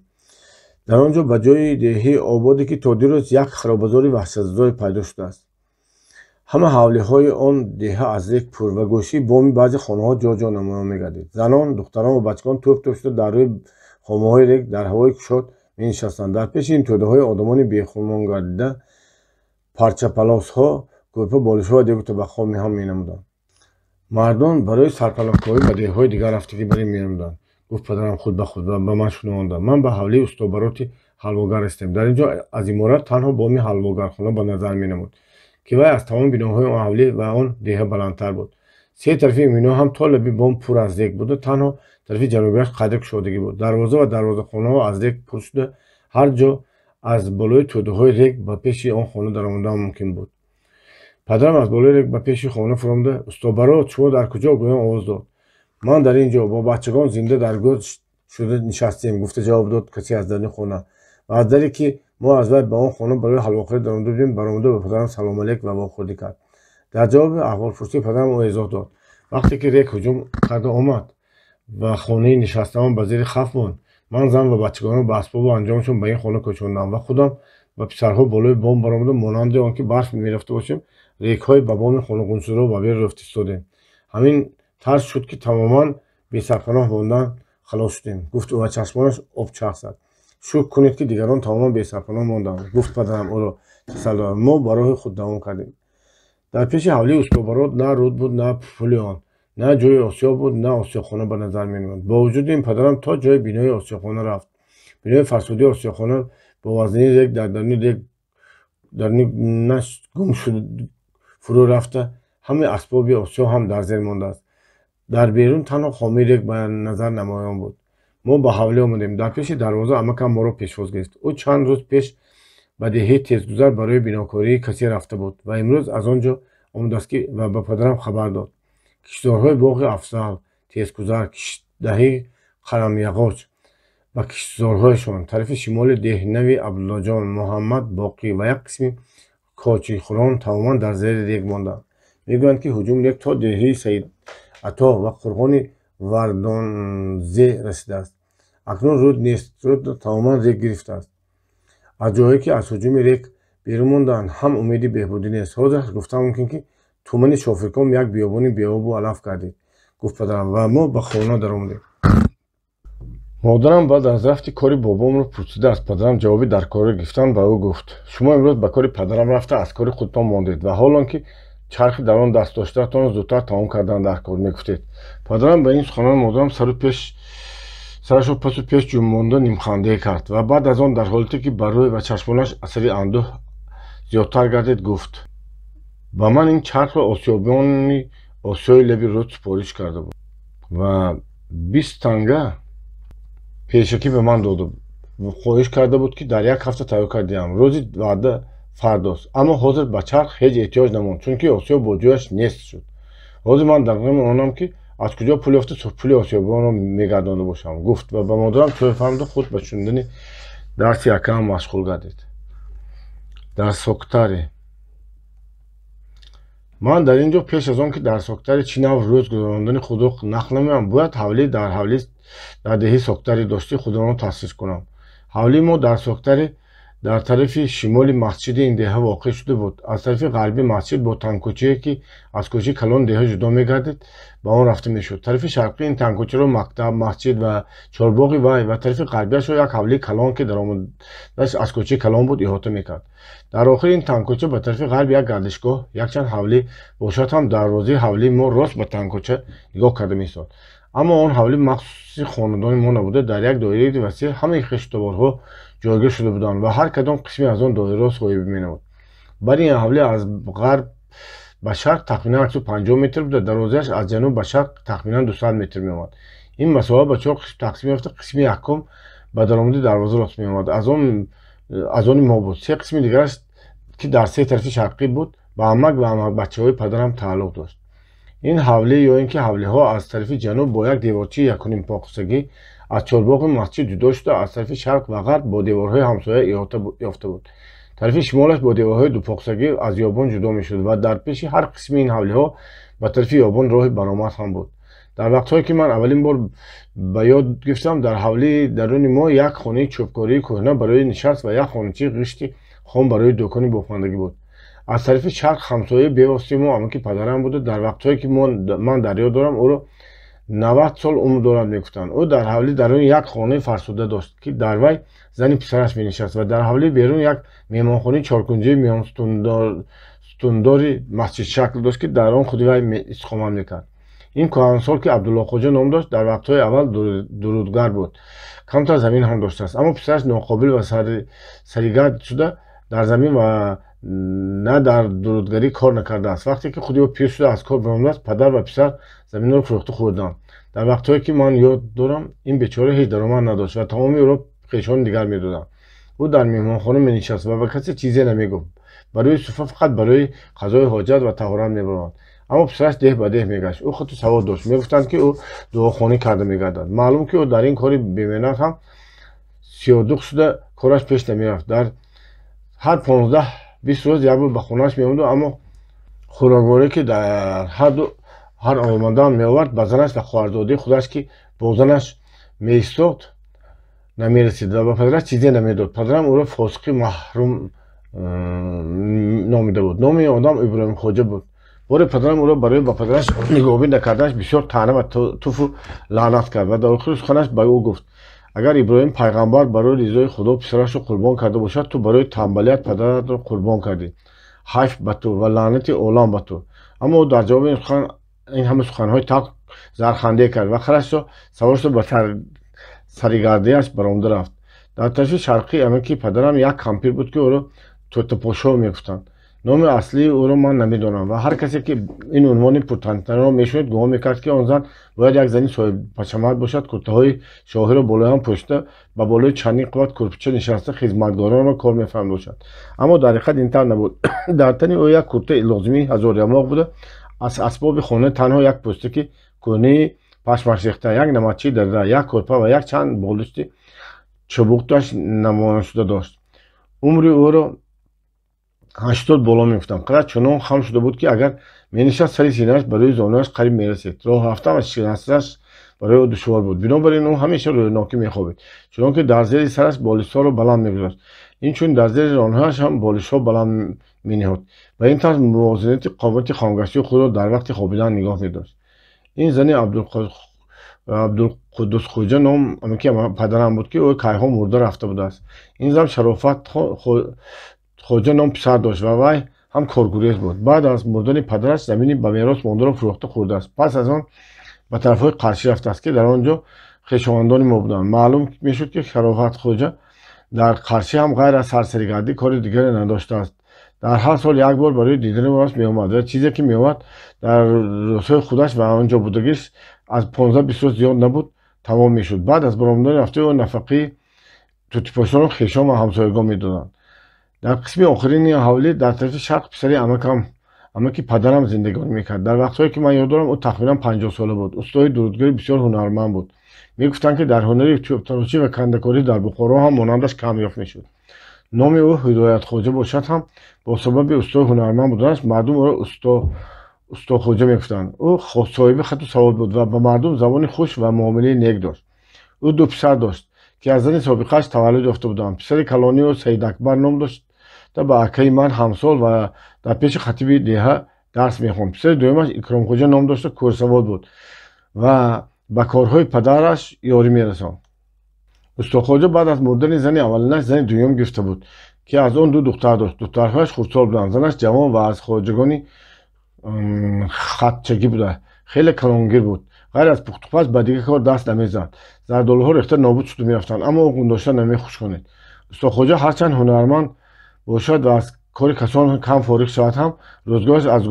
Дар он ҷо ба ҷои деҳаи ободе, ки то дирӯз як харобазори ваҳшатзоре пайдо шудааст. Ҳама ҳавлиҳои он деҳа аз рег пур ва гӯшаи боми баъзе хонаҳо ҷо-ҷо намоён мегардид. Занон, духтарон ва бачагон тӯб-тӯб шуда дар рӯи хомаҳои рег дар ҳавои кушод менишастанд. Дар пеши ин тӯдаҳои одамони бехунмон гардида парчапалосҳо, кӯрпа, болишҳо ва дегу табақҳо ҳам менамуданд. Мардон барои сарпаноҳкорӣ ба деҳҳои дигар рафтагӣ бар ин менамуданд, гуфт падарам худ ба худ ба ман шунавонда. Ман ба ҳавлии устобароти ҳалвогар расидем. Дар ин ҷо аз иморат танҳо боми ҳалвогархона ба назар менамуд, ки вай аз тамоми биноҳои он ҳавлӣ ва он деҳа баландтар буд. Се тарафи ин бино ҳам то лаби бом пур аз рег буда, танҳо тарафи ҷанубиаш қадре кушодагӣ буд. Дарвоза ва дарвозахонаҳо аз рег пур шуда, ҳар ҷо аз болои тӯдаҳои рег ба пеши он хона даромадан мумкин буд. Падарам аз болои рег ба пеши хона фуромада: устобарот, шумо дар куҷо? Гӯён овоз дод. Ман дар ин ҷо бо бачагон зинда дар гӯр шуда нишастем, гуфта ҷавоб дод касе аз даруни хона. Ва аз даре, ки мо аз вай ба он хона барои ҳалвохӯрӣ даромада будем, баромада ба падарам салом алейк ва вохӯрдӣ кард. Дар ҷавоби аҳволпурсии падарам ӯ изоҳ дод: вақте ки рег ҳуҷум карда омад ва хонаи нишастаам ба зери хавф монд, ман зан ва бачагонро ба асбобу анҷомашон ба ин хона кӯчондам ва худам ба писарҳо болои бом баромада, монанди он ки барф мерафта бошем, регҳои ба боми хонағуншударо ба бер рафта истодем. Ҳамин тарз шуд, ки тамоман бесарпаноҳ мондан халос шудем, гуфт ӯ ва чашмонаш об чарх зад. Шукр кунед, ки дигарон тамоман бесарпаноҳ монданд, гуфт падарам ӯро тасалло. Мо ба роҳи худ давом кардем. Дар пеши ҳавлии устобарот на руд буд, на пули он, на ҷои осиё буд, на осиёхона ба назар меномад. Бо вуҷуди ин падарам то ҷои бинои осиёхона рафт. Бинои фарсудии осиёхона бо вазнини рег дар даруни рег Дарунаш гум шуд, фурӯ рафта, ҳамаи асбоби осиё ҳам дар зер мондааст. Дар берун танҳо хомии рег ба назар намоён буд. Мо ба ҳавлӣ омадем. Дар пеши дарвоза амакам моро пешвоз гирифт. Ӯ чанд рӯз пеш ба деҳаи Тезгузар барои бинокории касе рафта буд ва имрӯз аз он ҷо омадааст, ки ва ба падарам хабар дод. Киштзорҳои боғи Афзал, Тезгузар, киштдаҳи Қаламяғоҷ ва киштзорҳояшон тарафи шимоли деҳнави Абдуллоҷон, Муҳаммад Боқӣ ва як қисми Кочихӯрон тамоман дар зери рег монданд. Мегӯянд, ки ҳуҷуми рег то деҳаи Саидато ва қурғони Вардонзе расидааст. Акнун руд нест, рудро тамоман рег гирифтааст. Аз ҷоҳое ки аз ҳуҷуми рег берун мондаанд, ҳам умеди беҳбудӣ нест. Ҳозир гуфтан мумкин, ки тумани Шофирком як биёбони беобу алаф гардид, гуфт падарам, ва мо ба хона даромадем. Модарам баъд аз рафти кори бобомро пурсида, аз падарам ҷавоби даркорро гирифтан ба ӯ гуфт: «Шумо имрӯз ба кори падарам рафта, аз кори худтон мондед ва ҳол он ки чархи дар он даст доштаатонро зудтар тамом кардан дар кор мегуфтед». Падарам ба ин суханони модарам сару пеш сарашро пасу пеш ҷунбонда, нимхандае кард ва баъд аз он, дар ҳолате ки бар рӯй ва чашмонаш асари андӯҳ зиёдтар гардид, гуфт: «Ба ман ин чархро осиёбони осиёи лаби руд супориш карда буд ва 20 танга пешакӣ ба ман дода, хоҳиш карда буд, ки дар як ҳафта тайёр кардиам. Рӯзи ваъда фардост, аммо ҳозир ба чарх ҳеҷ эҳтиёҷ намонд, чунки осиёб бо ҷояш нест шуд. Ҳозир ман дар ғами онам, ки аз куҷо пул ёфта, пули осиёбонро мегардонда бошам», гуфт ва ба модарам чой фармуду худ ба шунидани дарси акаам машғул гардид. Дар Соктаре. Ман дар ин ҷо пеш аз он ки дар Соктаре чӣ навъ рӯз гузарондани худро нақл намоям, бояд ҳавлии дар ҳавлӣ дар деҳаи Соктаре доштии худро тасвир кунам. Ҳавлии мо дар Соктаре дар тарафи шимоли масҷиди ин деҳа воқеъ шуда буд. Аз тарафи ғарбии масҷид бо тангкӯчае, ки аз кӯчаи калони деҳа ҷудо мегардид, ба он рафта мешуд. Тарафи шарқии ин тангкӯчаро мактаб, масҷид ва чорбоғи вай ва тарафи ғарбияшро як ҳавлии калон, ки даромадаш аз кӯчаи калон буд, иҳота мекард. Дар охири ин тангкӯча ба тарафи ғарб як гардишгоҳ, якчанд ҳавлӣ бошад ҳам, дарвозаи ҳавлии мо рост ба тангкӯча нигоҳ карда меистод. Аммо он ҳавлӣ махсуси хонадони мо набуда, дар як доираи васеъ ҳамаи хештуборҳо ҷойгир шуда буданд ва ҳар кадом қисме аз он доираро соҳиб менамуд. Бари ин ҳавлӣ аз ғарб ба шарқ тахминан 150 метр буда, дарозиаш аз ҷануб ба шарқ тахминан 200 метр меомад. Ин масоҳа ба чор қисм тақсим ёфта, қисми якум ба даромади дарвоза рост меомад, аз они мо буд. Се қисми дигараш, ки дар се тарафи шарқӣ буд, ба амак ва амакбачаҳои падарам тааллуқ дошт. Ин ҳавлӣ ё ин ки ҳавлиҳо аз тарафи ҷануб бо як деворчаи якунимпоқсагӣ аз чорбоғи масҷид ҷудо шуда, аз тарафи шарқ ва ғарб бо деворҳои ҳамсоя иҳота ёфта буд. Тарафи шимолаш бо деворҳои дупоқсагӣ аз ёбон ҷудо мешуд ва дар пеши ҳар қисми ин ҳавлиҳо ба тарафи ёбон роҳи баромад ҳам буд. Дар вақтҳое ки ман аввалин бор ба ёд гирифтам, дар ҳавлии даруни мо як хонаи чӯбкории кӯҳна барои нишаст ва як хоначаи ғишти хом барои дукони бофандагӣ буд. Аз тарафи шарқ ҳамсояи бевоситаи мо амаки падарам буда, дар вақтҳое ки ман дар ёд дорам, ӯро 90 сол умр дорад мегуфтанд. Ӯ дар ҳавлии даруни як хонаи фарсуда дошт, ки дар вай зани писараш менишаст, ва дар ҳавлии берун як меҳмонхонаи чоркунҷаи миёнсутундори масҷидшакл дошт, ки дар он худи вай истиқомат мекард. Ин кӯҳансол, ки Абдуллоҳхоҷа ном дошт, дар вақтҳои аввал дурудгар буд, камтар замин ҳам доштааст, аммо писараш ноқобил ва саригард шуда, дар замин ва на дар дурудгарӣ кор накардааст. Вақте ки худи ӯ пир шуда, аз кор баромадааст, падар ва писар заминро фурӯхта хӯрданд. Дар вақтҳое ки ман ёд дорам, ин бечора ҳеҷ даромад надошт ва тамоми ӯро хешони дигар медоданд. Ӯ дар меҳмонхона менишаст ва ба касе чизе намегуфт. Барои суфра фақат барои қазои ҳоҷат ва таҳорат мебаромад, аммо писараш деҳ ба деҳ мегашт. Ӯ хату савод дошт. Мегуфтанд, ки ӯ дуохонӣ карда мегардад. Маълум, ки ӯ дар ин кори бемеҳнат ҳам сиёдуқ шуда, кораш пеш намерафт. Дар ҳар 15-20 рӯз як бор ба хонааш меомаду, аммо хӯрокворе, ки дар ҳар омадан меовард, ба занаш ва хоҳарзодаи худаш, ки бо занаш меистод, намерасид ва ба падараш чизе намедод. Падарам ӯро фосиқи маҳрум номида буд. Номи ин одам Иброҳимхоҷа буд. Боре падарам ӯро барои ба падараш нигоҳубин накарданаш бисёр таъна ва туфу лаънат кард ва дар охири суханаш ба ӯ гуфт: «Агар Иброҳим пайғамбар барои ризои Худо писарашро қурбон карда бошад, ту барои тамбалият падаратро қурбон кардӣ. Ҳайф ба ту ва лаънати олам ба ту». Аммо ӯ дар ҷавоби ин ҳама суханҳои талх зархандае кард ва харашро савор шуда, ба саригардиаш баромада рафт. Дар тарафи шарқии амаки падарам як кампир буд, ки ӯро Тӯтапошо мегуфтанд. Номи аслии ӯро ман намедонам ва ҳар касе ки ин унвони пуртантанаро мешунид, гумон мекард, ки он зан бояд як зани соҳибпашамат бошад, куртаҳои шоҳиро болоям пӯшида, ба болои чандин қувват курпича нишаста, хизматгоронро кор мефаҳмида бошад. Аммо дар ҳақиқат ин тавр набуд. Дар тани ӯ як куртаи лозимии ҳазорямоқ буда, аз асбоби хона танҳо як пӯстаки кӯҳнаи пашмашрехта, як наматчии дарида, як кӯрпа ва як чанд болишти чӯбуқташ намоёншуда дошт. Умри ӯро 80 боло мегуфтам. Қадаш чунон хам шуда буд, ки агар менишаст, сари синааш ба рӯи зонуяш қариб мерасид. Роҳ рафтан ва шикастанаш барои ӯ душвор буд. Бинобар ин ӯ ҳамеша рӯйнокӣ мехобид, чунонки дар зери сараш болиштҳоро баланд мегузошт, инчунин дар зери ронҳояш ҳам болиштҳо баланд мениҳод. Ба ин тарз мувозинати қомати хомгаштии худро дар вақти хобидан нигоҳ медошт. Ин зани Абдулқуддусхоҷа ном, ки падарам буд, ки ӯ кайҳо мурда рафта будааст. Ин зан Шарофат Хоҷа ном писар дошт ва вай ҳам коргурез буд. Баъд аз мурдани падараш замини ба мерос мондаро фурӯхта хӯрдааст. Пас аз он ба тарафҳои Қаршӣ рафтааст, ки дар он ҷо хешовандони мо буданд. Маълум мешуд, ки Шарофат Хоҷа дар Қаршӣ ҳам ғайр аз сарсаригардӣ кори дигаре надоштааст. Дар ҳар сол як бор барои дидани моаш меомад ва чизе ки меомад дар рӯзҳои худаш ва он ҷо будагиш аз 15-20 рӯз зиёд набуд, тамом мешуд. Баъд аз баромадани рафтаи ӯ нафақаи тӯтипошоро хешон ва ҳамсоягон медоданд. Дар қисми охирини ҳавлӣ дар тарафи шарқ писари амаки падарам зиндагонӣ мекард. Дар вақтҳое ки ман ёд дорам, ӯ тахминан 50 сола буд. Устои дурудгӯи бисёр ҳунарманд буд. Мегуфтанд, ки дар ҳунари чӯбтарошӣ ва кандакорӣ дар Бухоро ҳам монандаш кам ёфт мешуд. Номи ӯ Ҳидоятхоҷа бошад ҳам бо сабаби устои ҳунарманд буданаш мардум ӯро Устохоҷа мегуфтанд. Ӯ соҳиби хату савод буд ва ба мардум забони хуш ва муомилаи нек дошт. Ӯ ду писар дошт, ки аз зани собиқааш таваллуд ёфта буданд. Писари калонии ӯ Саидакбар ном дошт, ба акаи ман ҳамсол ва дар пеши хатиби деҳа дарс мехонд. Писари дуюмаш Икромхоҷа ном дошта, кӯрсавод буд ва ба корҳои падараш ёрӣ мерасонд. Устохоҷа баъд аз мурдани зани аввалинаш зани дуюм гирифта буд, ки аз он ду духтар дошт. Духтарҳояш хурдсол буданд. Занаш ҷавон ва аз хоҷагони хатчагӣ буда, хеле калонгир буд. Ғайр аз пухтупаз ба дигар кор даст намезад. Зардолуҳо рехта нобуд шуда мерафтанд, аммо ӯ гундошта намехушконид. Устохоҷа ҳарчанд ҳунарманд бошад ва аз кори касон кам фориғ шавад ҳам, рӯзгораш аз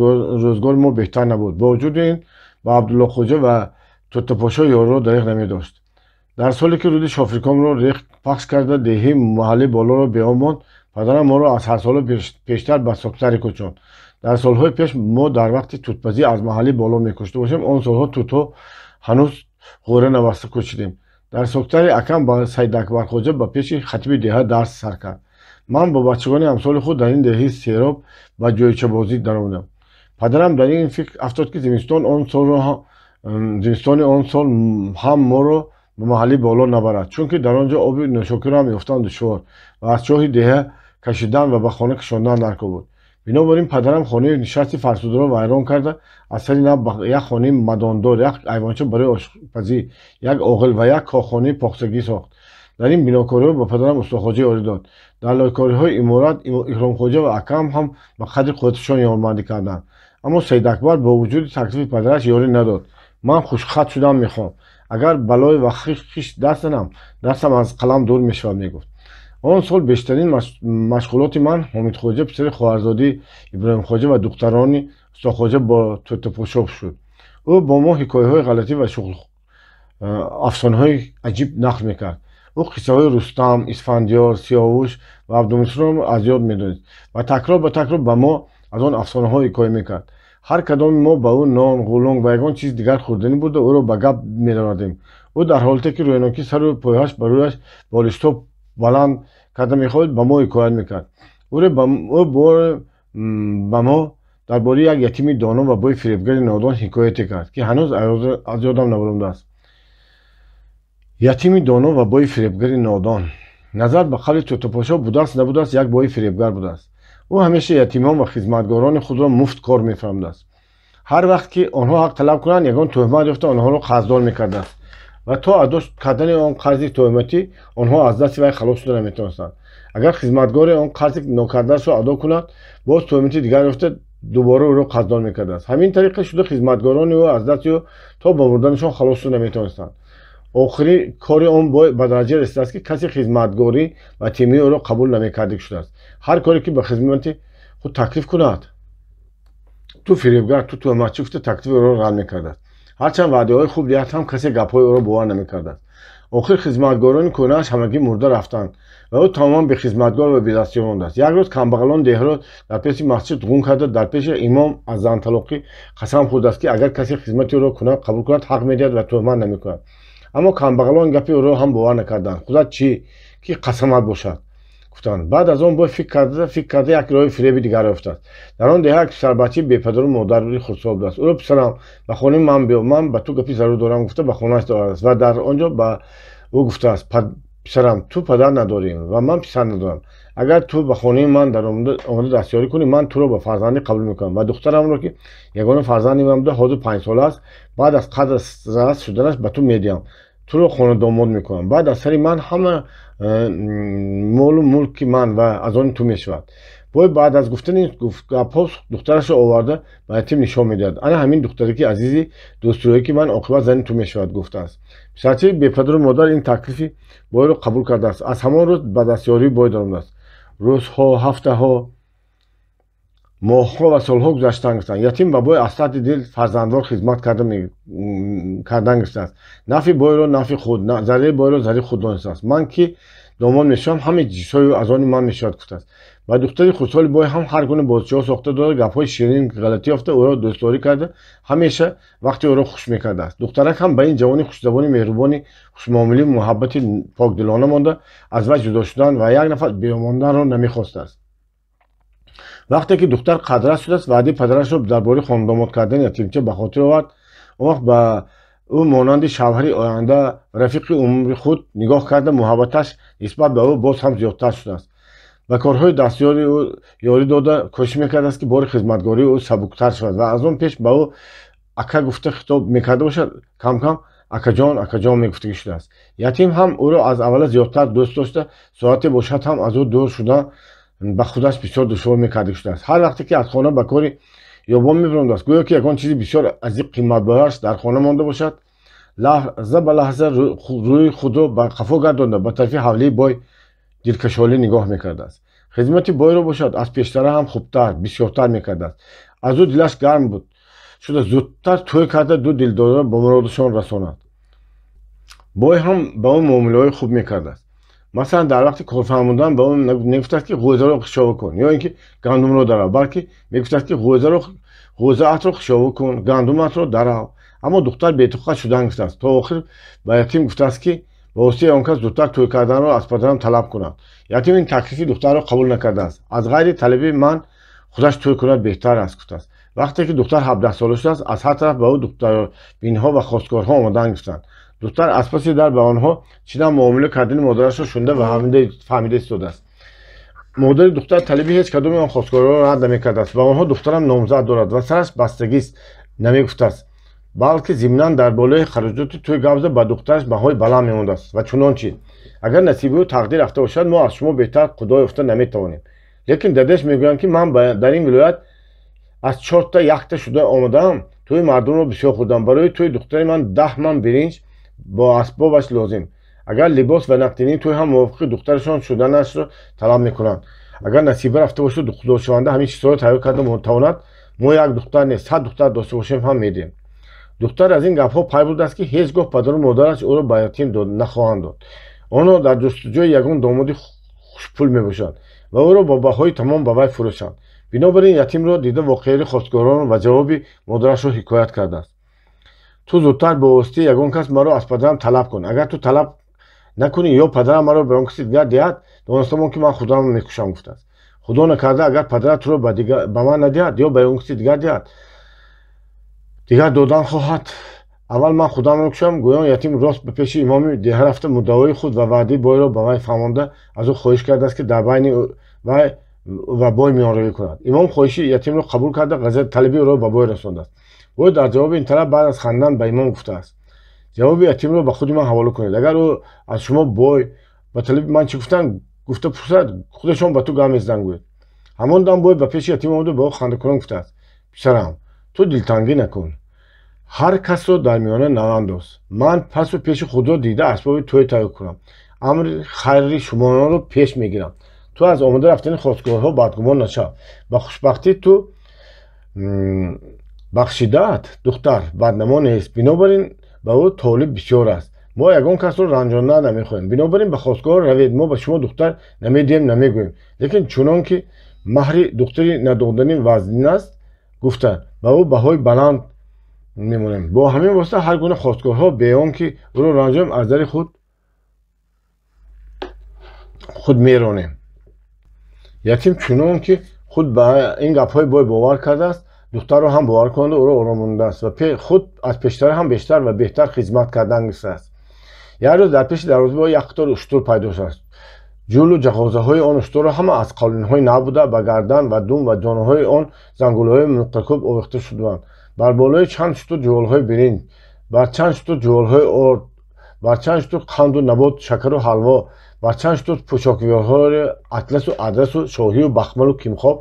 рӯзгори мо беҳтар набуд. Бо вуҷуди ин ба Абдуллохоҷа ва Тӯтапошо ёриро дареғ намедошт. Дар соле ки руди Шофиркомро рех пахш карда, деҳи маҳалли болоро беоб монд, падарам моро аз ҳарсола пештар ба Соктаре кӯчонд. Дар солҳои пеш мо дар вақти тутпазӣ аз маҳалли боло мекӯшта бошем, он солҳо тутҳо ҳанӯз ғӯра набаста кӯчидем. Дар Соктари акам ба Саидакбархоҷа ба пеши хатиби деҳа дарс сар кард. Ман бо бачагони ҳамсоли худ дар ин деҳи сероб ба ҷойчабозӣ даромадам. Падарам дар ин фикр афтод, ки зимистони он сол ҳам моро ба маҳалли боло набарад, чунки дар он ҷо оби нӯшокиро ҳам ёфтан душвор ва аз чоҳи деҳа кашидан ва ба хона кашондан даркор буд. Бинобар ин падарам хонаи нишасти фарсударо вайрон карда, аз сари нав як хонаи мадондор, як айвонча барои ошпазӣ, як оғил ва як кохонаи похтагӣ сохт. Дар ин бинокориҳо ба падарам Устохоҷа ёрӣ дод. Дар лойкориҳои иморат Икромхоҷа ва акам ҳам ба қадри қувваташон ёрмандӣ карданд. Аммо Саидакбар бо вуҷуди таклифи падараш ёрӣ надод. Ман хушхат шудан мехоҳам. Агар балой ва хишт даст занам, дастам аз қалам дур мешавад, мегуфт. Он сол бештарин машғулоти ман Ҳомидхоҷа, писари хоҳарзодии Иброҳимхоҷа ва духтарони Устохоҷа бо Тӯтапошо шуд. Ӯ бо мо ҳикояҳои ғалатӣ ва афсонаҳои аҷиб нақл мекард. Ӯ қиссаҳои Рустам, Исфандиёр, Сиёвуш ва Абдумусроро аз ёд медонист ва такрор ба такрор ба мо аз он афсонаҳо ҳикоя мекард. Ҳар кадоми мо ба ӯ нон, ғулунг ва ягон чизи дигар хӯрданӣ бурда, ӯро ба гап медаровардем. Ӯ дар ҳолате ки рӯйнокӣ сару пойҳояш ба рӯяш болиштҳо баланд карда мехоҳид, ба мо ҳикоят мекард. Ӯ ба мо дар бораи як ятими доно ва бои фиребгари нодон ҳикояте кард, ки ҳанӯз аз ёдам набаромадааст. Ятими доно ва бои фиребгари нодон. Назар ба қавли Тӯтапошо будааст набудааст, як бои фиребгар будааст. Ӯ ҳамеша ятимон ва хизматгорони худро муфт кор мефаҳмидааст. Ҳар вақт ки онҳо ҳақ талаб кунанд, ягон тӯҳмат ёфта онҳоро қарздор мекардааст ва то адо кардани он қарзи тӯҳматӣ онҳо аз дасти вай халос шуда наметавонистанд. Агар хизматгоре он қарзи нокардаашро адо кунад, боз тӯҳмати дигар ёфта дубора ӯро қарздор мекардааст. Ҳамин тариқа шуда хизматгорони ӯ аз дасти ӯ то ба мурданашон халос шуда наметавонистанд. Охири кори он бой ба дараҷа расидааст, ки касе хизматгорӣ ва тимии ӯро қабул намекардик шудааст. Ҳар коре ки ба хизмати худ таклиф кунад, ту фиребгар, ту туҳматчӣ гуфта таклифи ӯро рад мекардааст. Ҳарчанд ваъдаҳои хуб диҳад ҳам, касе гапҳои ӯро бовар намекардааст. Охир хизматгорони кӯҳнааш ҳамагӣ мурда рафтанд ва ӯ тамоман бехизматгор ва бедастёр мондааст. Як рӯз камбағалон деҳро дар пеши масҷид ғун карда, дар пеши имом аз занталоқӣ қасам хӯрдааст, ки агар касе хизмати ӯро кунад, қабул кунад, ҳақ медиҳад ва туҳмат намекунад. Аммо камбағалон гапи ӯро ҳам бовар накарданд. Худат чӣ, ки қасамат бошад, гуфтанд. Баъд аз он бой фикр карда як роҳи фиреби дигар ёфтааст. Дар он деҳа як писарбачаи бепадару модари хурдсол будааст. Ӯро «Писарам, ба хонаи ман биё, ман ба ту гапи зарур дорам» гуфта, ба хонааш овардааст ва дар он ҷо ба ӯ гуфтааст: «Писарам, ту падар надорӣ ва ман писар надорам. Агар ту ба хонаи ман омада дастёрӣ кунӣ, ман туро ба фарзандӣ қабул мекунам ва духтарамро, ки ягона фарзанди ман буда, ҳозир 5-сола аст, баъд аз қадрас шуданаш ба ту медиҳам, туро хонадомод мекунам. Баъд аз сари ман ҳама молу мулки ман ва аз они ту мешавад». Бой баъд аз гуфтани гапҳо духтарашро оварда, ба ятим нишон медиҳад. «Ана ҳамин духтараки азизи дӯстрӯе, ки ман оқибат зани ту мешавад», гуфтааст. Писарчаи бепадару модар ин таклифи бойро қабул кардааст. Аз ҳамон рӯз ба дастёрии бой даромадааст. Рӯзҳо, ҳафтаҳо, моҳҳо ва солҳо гузаштан гирифтанд. Ятим ба бой аз таҳти дил фарзандвор хизмат кардан гирифтааст. Нафъи бойро нафъи худ, зарари бойро зарари худ донистааст. «Ман ки домод мешавам, ҳамаи чизҳои аз они ман мешавад», гуфтааст. Ба духтари хурдсоли бой ҳам ҳар гуна бозичаҳо сохта дода, гапҳои ширин ғалатӣ ёфта, ӯро дӯстдорӣ карда, ҳамеша вақти ӯро хуш мекардааст. Духтарак ҳам ба ин ҷавони хушзабони, меҳрубони, хушмуомилӣ муҳаббати покдилона монда, аз вай ҷудо шудан ва як нафар бемонданро намехостааст. Вақте ки духтар қадрас шудааст, ваъдаи падарашро дар бораи хонадомод кардани ятимча ба хотир овард. Он вақт ба ӯ монанди шавҳари оянда, рафиқи умри худ нигоҳ карда, муҳаббаташ нисбат ба ӯ боз ҳам зиёдтар шудааст. Ба корҳои дастёри ӯ ёрӣ дода, кӯшиш мекардааст, ки бори хизматгории ӯ сабуктар шавад ва аз он пеш ба ӯ ака гуфта хитоб мекарда бошад, кам-кам «акаҷон, акаҷон» мегуфтагӣ шудааст. Ятим ҳам ӯро аз аввала зиёдтар дӯст дошта, соате бошад ҳам аз ӯ дур шудан ба худаш бисёр душвор мекардагӣ шудааст. Ҳар вақте ки аз хона ба кори ёбон мебаромадааст, гӯё ки ягон чизи бисёр азиз, қиматбаҳояш дар хона монда бошад, лаҳза ба лаҳза рӯи худро ба қафо гардонда, ба тарафи ҳавлии бой дилкашолӣ нигоҳ мекардааст. Хизмати бойро бошад, аз пештара ҳам хубтар, бисёртар мекардааст. Аз ӯ дилаш гарм буд шуда, зудтар тӯй карда, ду дилдорро ба муродашон расонад. Бой ҳам ба ӯ муомилаҳои хуб мекардааст. Масалан, дар вақти корфармудан ба ӯ намегуфтааст, ки ғӯзаро хишова кун ё ин ки гандумро дарав, балки мегуфтааст, ки ғӯзаатро хишова кун, гандуматро дарав. Аммо духтар бетоқат шудан гуфтааст. То охир ба ятим гуфтааст, ки ба воситаи он кас зудтар тӯй карданро аз падарам талаб кунад. Ятим ин таклифи духтарро қабул накардааст. «Аз ғайри талаби ман худаш тӯй кунад беҳтар аст», гуфтааст. Вақте ки духтар 17-сола шудааст, аз ҳар тараф ба ӯ духтарбинҳо ва хостгорҳо омадан гирифтанд. Духтар аз паси дар ба онҳо чӣ муомила кардани модарашро шунида ва фаҳмида истодааст. Модари духтар талаби ҳеҷ кадоми он хостгорҳоро рад намекардааст. Ба онҳо «Духтарам номзад дорад ва сараш бастагист» намегуфтааст, балки зимнан дар болои хароҷоти тӯй гап зада, ба духтараш баҳои баланд мемондааст ва чунончи: «Агар насибию тақдир рафта бошад, мо аз шумо беҳтар худо ёфта наметавонем. Лекин дадеш мегӯянд, ки ман дар ин вилоят аз чорта якта шуда омадаам, тӯи мардумро бисёр хӯрдам. Барои тӯи духтари ман 10 ман биринҷ бо асбобаш лозим. Агар либос ва нақдинии тӯй ҳам мувофиқи духтарашон шуданашро талаб мекунанд. Агар насиба рафта бошад, худошаванда ҳамин чизҳоро тайёр карда тавонад, мо як духтар не, 100 духтар дошта бошем ҳам медиҳем». Духтар аз ин гапҳо пай бурдааст, ки ҳеҷ гоҳ падару модараш ӯро ба ятим нахоҳанд дод. Онҳо дар ҷустуҷӯи ягон домоди хушпул мебошанд ва ӯро бо баҳои тамом ба вай фурӯшанд. Бинобар ин ятимро дида, воқеаи хостгорон ва ҷавоби модарашро ҳикоят кардааст. «Ту зудтар бо воситаи ягон кас маро аз падарам талаб кун. Агар ту талаб накунӣ ё падарам маро ба он каси дигар диҳад, донистамон, ки ман худамро мекушам», гуфтааст. «Худо накарда, агар падарат туро ба ман надиҳад ё ба ягон каси дигар диҳад, дигар додан хоҳад, аввал ман худамро мекушам», гӯён ятим рост ба пеши имоми деҳа рафта, муддаои худ ва ваъдаи бойро ба вай фаҳмонда, аз ӯ хоҳиш кардааст, ки дар байни вай ва бой миёнравӣ кунад. Имом хоҳиши ятимро қабул карда, талаби ӯро ба бой расондааст. Бой дар ҷавоби ин талаб баъд аз хандан ба имом гуфтааст: «Ҷавоби ятимро ба худи ман ҳавола кунед. Агар ӯ аз шумо бой ба талаби ман чӣ гуфтанд гуфта пурсад, худашон ба ту гап мезананд», гӯяд. Ҳамон дам бой ба пеши ятим омада, ба ӯ хандакунон гуфтааст: «Писарам, ту дилтангӣ накун. Ҳар касро дар миёна навандоз. Ман пасу пеши худро дида асбоби тӯй тайёр кунам. Амри хайри шуморо пеш мегирам. Ту аз омода рафтани хостгорҳо бадгумон нашав. Ба хушбахтӣ ту бахшидаат духтар баднамо нест, бинобар ин ба ӯ толиб бисёр аст. Мо ягон касро ранҷонда намехоҳем, бинобар ин ба хостгор равед. Мо ба шумо духтар намедиҳем, намегӯем, лекин чунон ки маҳри духтари надоданӣ вазнин аст, гуфта ба ӯ баҳои баланд мемонем. Бо ҳамин восита ҳар гуна хостгорҳо бе он ки ӯро ранҷонем аз дари худ меронем. Ятим чунон ки худ ба ин гапҳои бой бовар кардааст, духтарро ҳам бовар кунанда ӯро оромондааст ва худ аз пештара ҳам бештар ва беҳтар хизмат кардан гирифтааст. Як рӯз дар пеши дарвоза бо як қатор уштур пайдо шудааст. Ҷулу ҷағозаҳои он уштурро ҳама аз қолинҳои нав буда, ба гардан ва дум ва ҷонаҳои он зангулҳои нуқтакӯб овехта шудаанд. Бар болои чанд шутур ҷуволҳои биринҷ, бар чанд шутур ҷуволҳои орд, бар чанд шутур қанду набот, шакару ҳалво, бар чанд шутур пӯшокиҳои атласу адрасу шоҳию бахмалу кимхоб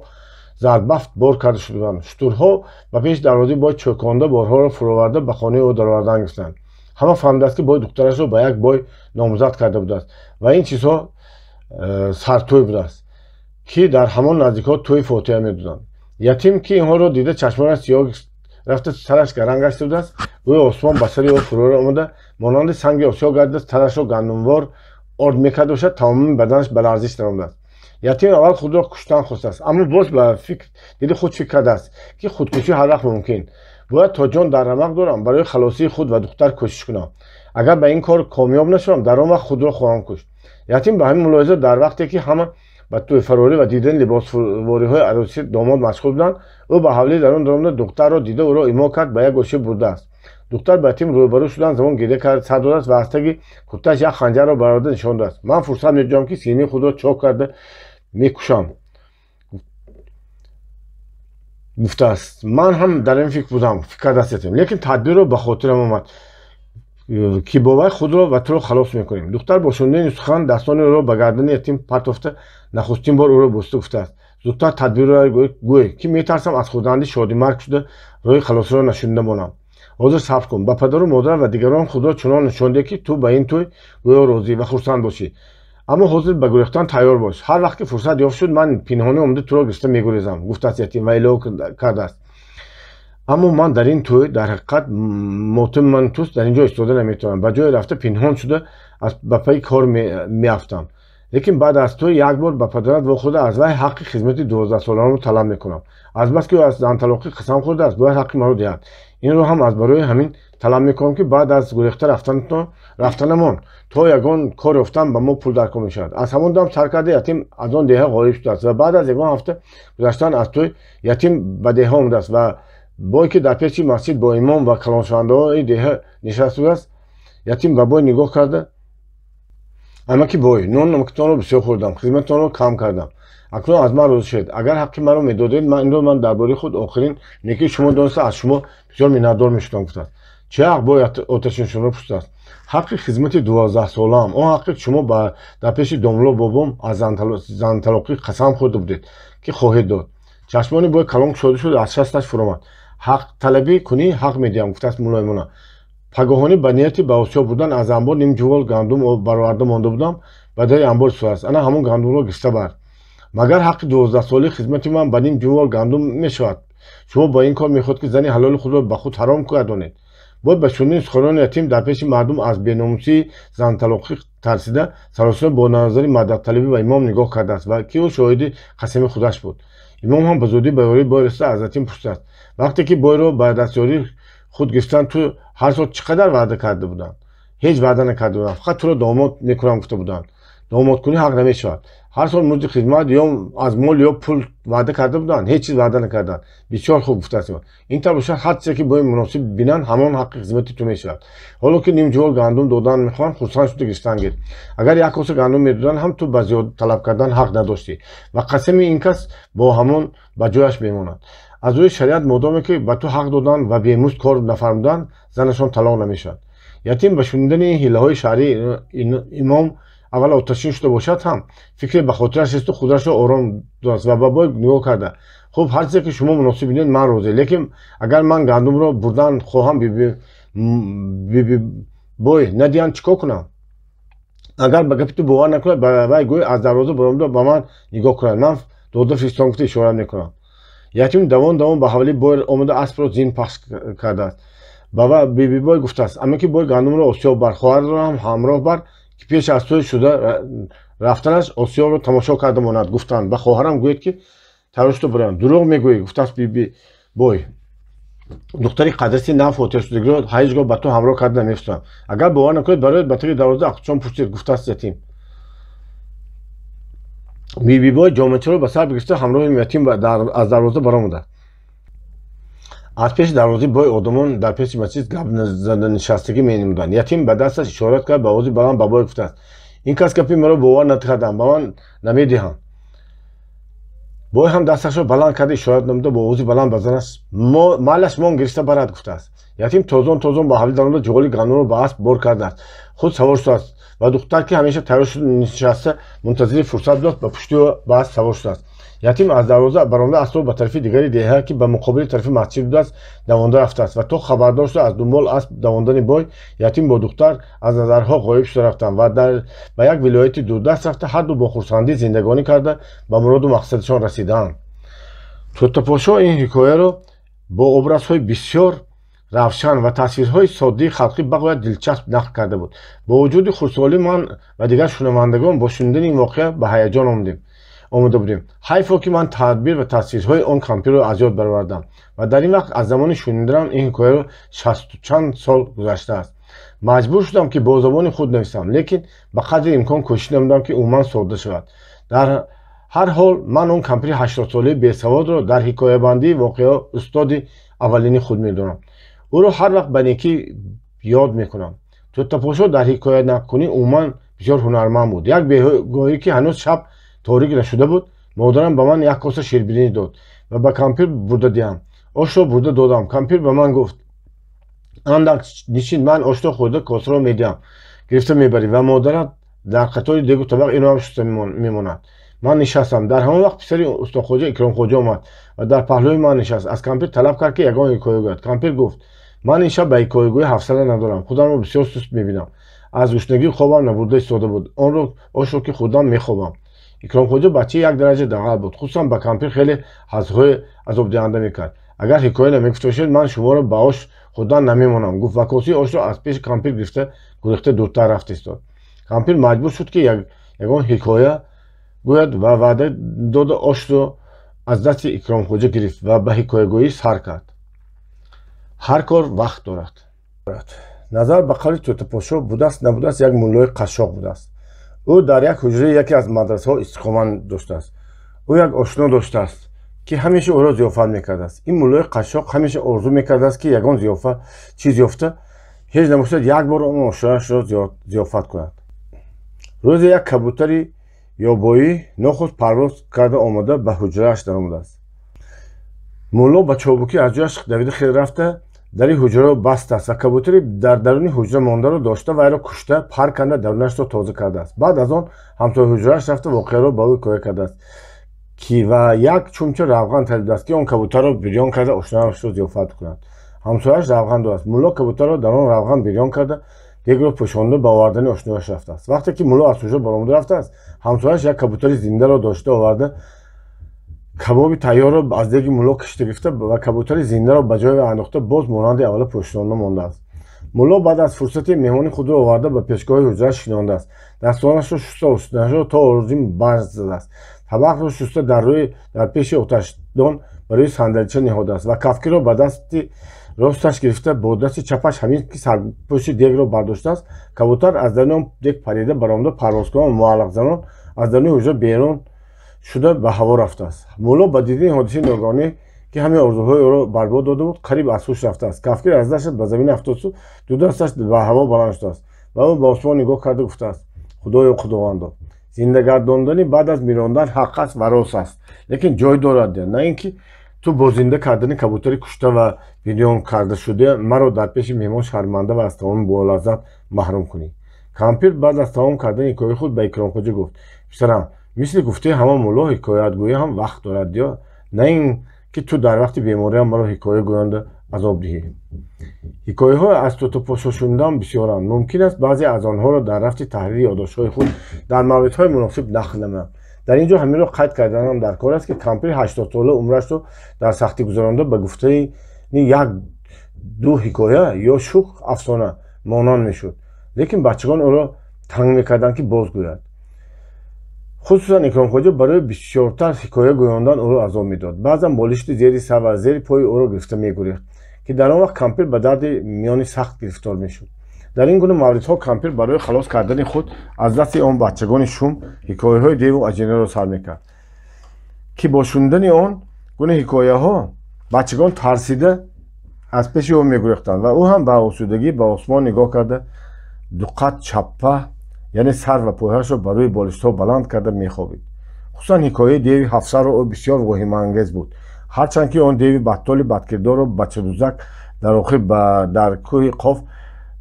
зарбафт бор карда шуданд. Шутурҳо ба пеши дарвозаи бой чӯконда борҳоро фуроварда ба хонаи ӯ даровардан гирифтанд. Ҳама фаҳмидааст, ки бой духтарашро ба як бой номзад карда будааст ва ин чизҳо сартӯй будааст, ки дар ҳамон наздикҳо тӯи фотиҳа медоданд. Ятим ки инҳоро дида чашмонаш сиёҳ рафта сараш гаранг гашта будааст, гӯё осмон ба сари ӯ фурӯ омада монанди санги осиё гардида тарашро гандумвор орд мекарда бошад, тамоми баданаш ба ларзиш даромадааст. Ятим аввал худро куштан хостааст, аммо боз ба фикр дили худ фикр кардааст, ки худкушӣ ҳар вақт мумкин. Бояд то ҷон дар рамақ дорам барои халосии худ ва духтар кӯшиш кунам. Агар ба ин кор комёб нашавам, дар он вақт худро хоҳам кушт. Ятим ба ҳамин мулоҳиза дар вақте ки ҳама ба тӯйфарорӣ ва дидани либосвориҳои арӯсӣ домод машғул буданд, ӯ ба ҳавлии дарун даромада духтарро дида ӯро имо кард, ба як гӯша бурдааст. Духтар ба ятим рӯбарӯ шудан замон гиря кард, сар додааст ва аз таги куртааш як ханҷарро бароварда нишон додааст. Ман фурсат меҷӯям, ки синаи худро чок карда мекушам, гуфтааст. Ман ҳам дар ин фикр будам, фикр кардааст ятим, лекин тадбирро ба хотирам омад, ки бо вай худро ва туро халос мекунем. Духтар бо шунидани сухан дастони ӯро ба гардани ятим партофта нахустин бор ӯро бӯста гуфтааст: зудтар тадбирро гӯй, ки метарсам аз хурданди шодимарг шуда роҳи халосиро нашунида монам. Ҳозир сабр кун, ба падару модар ва дигарон худро чунон нишон деҳ, ки ту ба ин тӯй гӯё розӣ ва хурсанд бошӣ. Аммо ҳозир ба гурехтан тайёр бош. Ҳар вақт ки фурсат ёфт шуд, ман пинҳонӣ омада туро гирифта мегурезам, гуфтааст ятим ва илова кардааст: аммо ман дар ин тӯй дар ҳақиқат мотими ман туст, дар ин ҷо истода наметавонам. Ба ҷое рафта пинҳон шуда ба пайи кор меафтам. Лекин баъд аз тӯй як бор ба падарат вохӯрда аз вай ҳаққи хизмати 12-соларо талаб мекунам. Азбаски ӯ аз занталоқӣ қасам хӯрдааст, бояд ҳаққи маро диҳад. Инро ҳам аз барои ҳамин талаб мекунам, ки баъд аз гурехта рафтанамон то ягон кор ёфтан ба мо пул даркор мешавад. Аз ҳамон дам сар карда ятим аз он деҳа ғоиб шудааст ва баъд аз ягон ҳафта гузаштан аз тӯй ятим ба деҳа омадааст ва бой ки дар пеши масҷид бо имом ва калоншавандаҳои деҳа нишаста будааст, ятим ба бой нигоҳ карда: амаки бой, нон намактонро бисёр хӯрдам, хизматонро кам кардам. Акнун аз ман розӣ шавед. Агар ҳаққи маро медодед, ман инро ман дар бораи худ охирин некии шумо дониста аз шумо бисёр миннатдор мешудам, гуфтааст. Чӣ ҳақ? Бой оташиншонро пурсидааст. Ҳаққи хизмати 12-солаам, он ҳаққе шумо дар пеши домло бобом аз занталоқӣ қасам хӯрда будед, ки хоҳед дод. Чашмони бой калон кушода шуд, аз шасташ фуромад. Ҳақ талабӣ кунӣ, ҳақ медиҳам, гуфтааст мулоимона. Пагоҳонӣ ба нияти ба осиё бурдан аз анбор ним ҷувол гандум бароварда монда будам, ба дари анбор истодааст. Ана ҳамон гандумро гирифта бар. Магар ҳаққи 12-солаи хизмати ман ба ним ҷувол гандум мешавад? Шумо бо ин кор мехоҳед, ки зани ҳалоли худро ба худ ҳаром гардонед. Бой ба шунидани суханони ятим дар пеши мардум аз беномусии занталоқӣ тарсида саросима бо назари мададталабӣ ба имом нигоҳ кардааст ва ки ӯ шоҳиди қасами худаш буд. Имом ҳам ба зудӣ ба ёрии бой расида аз ятим пурсидааст: вақте ки бойро ба дастёрии худ гирифтан, ту ҳар сол чӣ қадар ваъда карда буданд? Ҳеҷ ваъда накарда будам, фақат туро домод мекунам гуфта буданд. Домодкунӣ ҳақ намешавад. Ҳар сол музди хизмат ё аз мол ё пул ваъда карда буданд, ҳеҷ чиз ваъда накарданд. Бисёр хуб, гуфтааст. Ин тавр бошад, ҳар чизе ки бои муносиб бинанд, ҳамон ҳаққи хизмати ту мешавад. Ҳоло ки ним ҷувол гандум додан мехоҳанд, хурсанд шуда гирифтан гир. Агар як коса гандум медоданд ҳам, ту ба зиёд талаб кардан ҳақ надоштӣ ва қасами ин кас бо ҳамон ба ҷояш мемонад. Аз рӯи шариат модоме ки ба ту ҳақ доданд ва бемузд кор нафармуданд, занашон талоқ намешавад. Ятим ба шунидани ин ҳилаҳои шаҳрии имом аввал оташин шуда бошад ҳам, фикре ба хотираш ресиду худашро ором додааст ва ба бой нигоҳ карда: Хуб, ҳар чизе ки шумо муносиб бинед, ман розӣ, лекин агар ман гандумро бурдан хоҳам, бибибой надиҳанд, чӣ кор кунам? Агар ба гапи ту бовар накунад, ба вай гӯй аз дарвоза баромада ба ман нигоҳ кунад, ман дода фиристон гуфта ишора мекунам. Ятим давон давон ба ҳавлии бой омада аспро зин пахш кардааст. Ба бибибой гуфтааст: амаки бой, гандумро осиёб бар, хоҳарро ҳам ҳамроҳ бар, ки пеш аз тӯй шуда рафтанаш осиёбро тамошо карда монад. Гуфтанд: ба хоҳарам гӯед, ки тайёр шуда бароям. Дурӯғ мегӯӣ, гуфтааст бибибой, духтари қадраси нав фотиҳашудагиро ҳеҷ гоҳ ба ту ҳамроҳ карда намефиристам. Агар бовар накунед, барояд ба таги дарвоза ақчон пурсид, гуфтааст ятим. Бибибой ҷомачаро ба сар гирифта ҳамроҳи ятим аз дарвоза баромада. Аз пеши дарвозаи бой одамон дар пеши масҷид гап зада нишастагӣ менамуданд. Ятим ба дасташ ишорат кард, ба овози баланд ба бой гуфтааст: ин кас гапи маро бовар накарданд, ба ман намедиҳанд. Бой ҳам дасташро баланд карда ишорат намуда бо овози баланд ба занаш: майлаш, мон гирифта барад, гуфтааст. Ятим тозон тозон ба ҳавлӣ даромада ҷуғоли гандумро ба асп бор кардааст, худ савор шудааст ва духтар, ки ҳамеша тайёр шуда нишаста мунтазири фурсат будааст, ба пушти ӯ ба асп савор шудааст. Ятим аз дарвоза баромада аспро ба тарафи дигари деҳа, ки ба муқобили тарафи масҷид будааст, давонда рафтааст ва то хабардор шуда аз дунбол асп давондани бой, ятим бо духтар аз назарҳо ғоиб шуда рафтанд ва ба як вилояти дурдаст рафта ҳарду бо хурсандӣ зиндагонӣ карда ба муроду мақсадашон расидаанд. Тӯтапошо ин ҳикояро бо образҳои бисёр равшан ва тасвирҳои соддии халқӣ бағоят дилчасп нақл карда буд. Бо вуҷуди хурдсолӣ ман ва дигар шунавандагон бо шунидани ин воқеа ба ҳаяҷон омода будем. Ҳайфо, ки ман тадбир ва тасвирҳои он кампирро аз ёд баровардам ва дар ин вақт аз замони шуниданам ин ҳикояро 60 чанд сол гузаштааст. Маҷбур шудам, ки бо забони худ нависам, лекин ба қадри имкон кӯшиш намудам, ки умуман содда шавад. Дар ҳар ҳол ман он кампири 80-солаи бесаводро дар ҳикоябандии воқеаҳо устоди аввалини худ медонам. Ӯро ҳар вақт ба некӣ ёд мекунам. Тӯтапошо дар ҳикоянақлкунӣ умуман бисёр ҳунарманд буд. Як бегоҳӣ, ки ҳанӯз шаб торик нашуда буд, модарам ба ман як коса ширбиринӣ дод ва ба кампир бурда диҳам. Ошро бурда додам. Кампир ба ман гуфт: андак нишин, ман ошро хӯрда косаро медиҳам, гирифта мебарӣ ва модарат дар қатори дегу табақ инро шуста мемонад. Ман нишастам. Дар ҳамон вақт писари устохоҷа Икромхоҷа омад ва дар паҳлӯи ман нишаст. Аз кампир талаб кард, ки ягон ҳикоя гӯяд. Кампир гуфт: ман ин шаб ба ҳикоягӯӣ ҳавсала надорам, худамро бисёр суст мебинам, аз гушнагӣ хобам набурда истода буд, онро ошро ки хӯрдам мехобам. Икромхоҷа бачаи як дараҷа дағал буд, хусусан ба кампир хеле ҳазҳои азобдиҳанда мекард. Агар ҳикоя намегуфта бошед, ман шуморо ба ош хӯрдан намемонам, гуфт ва косаи ошро аз пеши кампир гирифта гурехта дуртар рафта истод. Кампир маҷбур шуд, ки ягон ҳикоя гӯяд ва ваъда дода ошро аз дасти Икромхоҷа гирифт ва ба ҳикоягӯӣ сар кард. Ҳар кор вақт дорад. Назар ба қавли Тӯтапошо, будааст набудааст як муллои қашшоқ будааст. Ӯ дар як ҳуҷраи яке аз мадрасаҳо истиқомат доштааст. Ӯ як ошно доштааст, ки ҳамеша ӯро зиёфат мекардааст. Ин муллои қашшоқ ҳамеша орзу мекардааст, ки ягон чиз ёфта, ҳеҷ набошад, як бор он ошнояшро зиёфат кунад. Рӯзе як кабутари ёбоӣ нохуст парвоз карда омада ба ҳуҷрааш даромадааст. Мулло ба чобукӣ аз ҷояш давида хел рафта дари ҳуҷраро бастааст ва кабутари дар даруни ҳуҷра мондаро дошта вайро кушта, пар канда дарунашро тоза кардааст. Баъд аз он ҳамсояи ҳуҷрааш рафта воқеаро ба ӯ ҳикоя кардааст, ки ва як чумча равған талибдааст, ки он кабутарро бирён карда ошнояшро зиёфат кунад. Ҳамсояаш равған додааст. Мулло кабутарро дар он равған бирён карда, дегро пӯшонда ба овардани ошнояш рафтааст. Вақте ки мулло аз ҳуҷра баромада рафтааст, ҳамсояаш як кабутари зиндаро дошта оварда, кабоби тайёрро аз деги мулло кашида гирифта ва кабутари зиндаро ба ҷое андохта, боз монанди аввала пӯшонда мондааст. Мулло баъд аз фурсате меҳмони худро оварда ба пешгоҳи ҳуҷрааш шинондааст. Дастонашро шуста, устунашро то орзим барз задааст. Табақро шуста дар пеши оташдон ба рӯи сандалича ниҳодааст ва кафкиро ба дасти росташ гирифта бо дасти чапаш ҳамин ки сарпӯши дегро бардоштааст, кабутар аз даруни он дег парида баромада, парвозкунон, муаллақзанон аз даруни ҳуҷра берун шуда ба ҳаво рафтааст. Мулло ба дидани ҳодисаи ногаҳонӣ, ки ҳамаи орзуҳои ӯро барбод дода буд, қариб аз ҳуш рафтааст. Кафкир аз дасташ ба замин афтодсу ду дасташ ба ҳаво баланд шудааст ва ӯ ба осмон нигоҳ карда гуфтааст: худоё, худовандо, зиндагардондани баъд аз мирондан ҳақ аст ва рост аст, лекин ҷой дорад, на ин ки ту бо зинда кардани кабутари кушта ва бирён карда шуда маро дар пеши меҳмон шарманда ва аз таоми болаззат маҳрум кунӣ. Кампир баъд аз тамом кардани ҳикояи худ ба Икромхоҷа гуфт: писарам, мисли гуфтаи ҳамон мулло, ҳикоятгӯӣ ҳам вақт дорад. Ё На ин ки ту дар вақти бемориам маро ҳикоя гӯянда азоб диҳӣ. Ҳикояҳое аз Тӯтупошо шунидаам бисёранд. Мумкин аст, баъзе аз онҳоро дар рафти таҳрири ёддоштҳои худ дар мавридҳои муносиб нақл намоям. Дар ин ҷо ҳаминро қайд карданам дар кор аст, ки кампири 80-сола умрашро дар сахтӣ гузаронда, ба гуфтаи як ду ҳикоя ё шӯх афсона монанд мешуд, лекин бачагон ӯро танг мекарданд, ки боз гӯяд. Хусусан Икромхоҷа барои бисёртар ҳикоя гӯёндан ӯро азоб медод. Баъзан болишти зери сар ва зери пои ӯро гирифта мегурехт, ки дар он вақт кампир ба дарди миёни сахт гирифтор мешуд. Дар ин гуна мавридҳо кампир барои халос кардани худ аз дасти он бачагони шум ҳикояҳои деву аҷинаро сар мекард, ки бо шунидани он гуна ҳикояҳо бачагон тарсида аз пеши ӯ мегурехтанд ва ӯ ҳам ба осудагӣ ба осмон нигоҳ карда, дуқат чаппа, яъне сар ва пойҳояшро ба рӯи болиштҳо баланд карда мехобид. Хусусан ҳикояи деви ҳафтсарро ӯ бисёр воҳимаангез буд. Ҳарчанд ки он деви баттоли бадкирдору бачадузак дар охир дар кӯҳи Қоф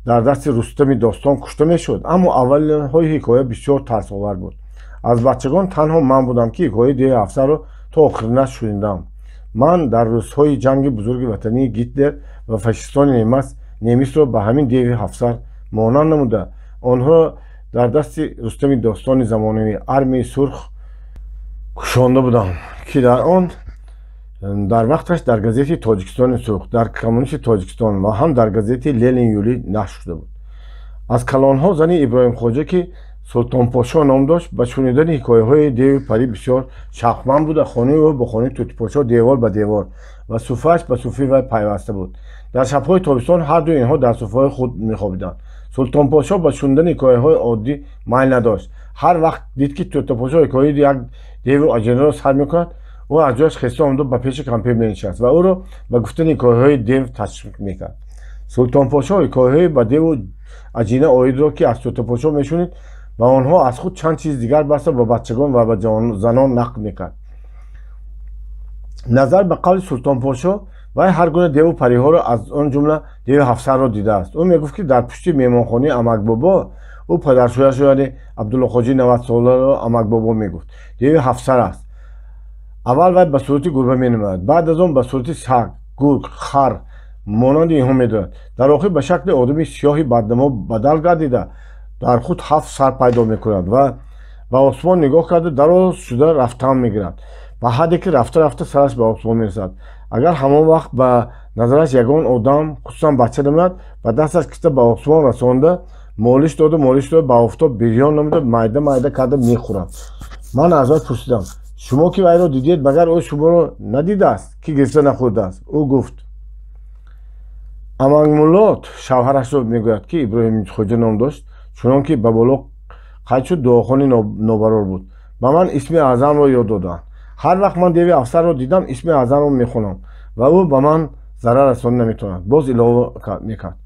дар дасти Рустами достон кушта мешуд, аммо аввалҳои ҳикоя бисёр тарсовар буд. Аз бачагон танҳо ман будам, ки ҳикояи деви ҳафтсарро то охиринаш шунидам. Ман дар рӯзҳои ҷанги бузурги ватании Гитлер ва фашистони немисро ба ҳамин деви ҳафтсар монанд намуда, онҳоро дар дасти Рустами достони замонавӣ, армияи сурх кушонда будам, ки дар он дар вақташ дар газети Тоҷикистони сурх, дар Коммунисти Тоҷикистон ва ҳам дар газети Ленин Юлӣ нашр шуда буд. Аз калонҳо зани Иброҳимхоҷа, ки Султонпошо ном дошт, ба шунидани ҳикояҳои деви парӣ бисёр шавқманд буда, хонаи ӯ бо хонаи Тӯтипошо девор ба девор ва суфааш ба суфи вай пайваста буд. Дар шабҳои тобистон ҳарду инҳо дар суфаҳои худ мехобиданд. Султонпошо ба шунидани ҳикояҳои оддӣ майл надошт. Ҳар вақт дид, ки Тӯтипошо ҳикояи як деву аҷинаро сар мекунад, ӯ аз ҷояш хеста омада, ба пеши кампир менишаст ва ӯро ба гуфтани ҳикояҳои дев ташвиқ мекард. Султонпошо ҳикояҳои ба деву аҷина оидро, ки аз Тӯтипошо мешунид, ба онҳо аз худ чанд чиз дигар баста ба бачагон ва ба занон нақл мекард. Назар ба қавли Султонпошо, вай ҳар гуна деву париҳоро, аз он ҷумла деви ҳафтсарро дидааст. Ӯ мегуфт, ки дар пушти меҳмонхонаи амакбобо, ӯ падаршӯяшро, яъне Абдуллохоҷии 90-соларо амакбобо мегуфт, деви ҳафтсар аст. Аввал вай ба сурати гурба менамояд, баъд аз он ба сурати саг, гург, хар монанди инҳо медорад, дар охир ба шакли одами сиёҳи баднамо бадал гардида, дар худ ҳафт сар пайдо мекунад ва ба осмон нигоҳ карда, дароз шуда рафтан мегирад, ба ҳадде ки рафта рафта сараш ба осмон мерасад. Агар ҳамон вақт ба назараш ягон одам, хусусан бача намояд, ба дасташ гирифта ба осмон расонда, молиш дода, молиш дода, ба офтоб бирён намуда, майда майда карда мехӯрад. Ман аз вай пурсидам: «Шумо ки вайро дидед, магар ӯ шуморо надидааст, ки гирифта нахӯрдааст?» Ӯ гуфт: «Амакмуллот», шавҳарашро мегӯяд, ки Иброҳимхоҷа ном дошт, чунон ки ба боло қайд шуд, дуохони нобарор буд, ба ман исми аъзамро ёд доданд. Ҳар вақт ман деви ҳафтсарро дидам, исми аъзамро мехонам ва ӯ ба ман зарар расонӣ наметавонад. Боз илова мекард: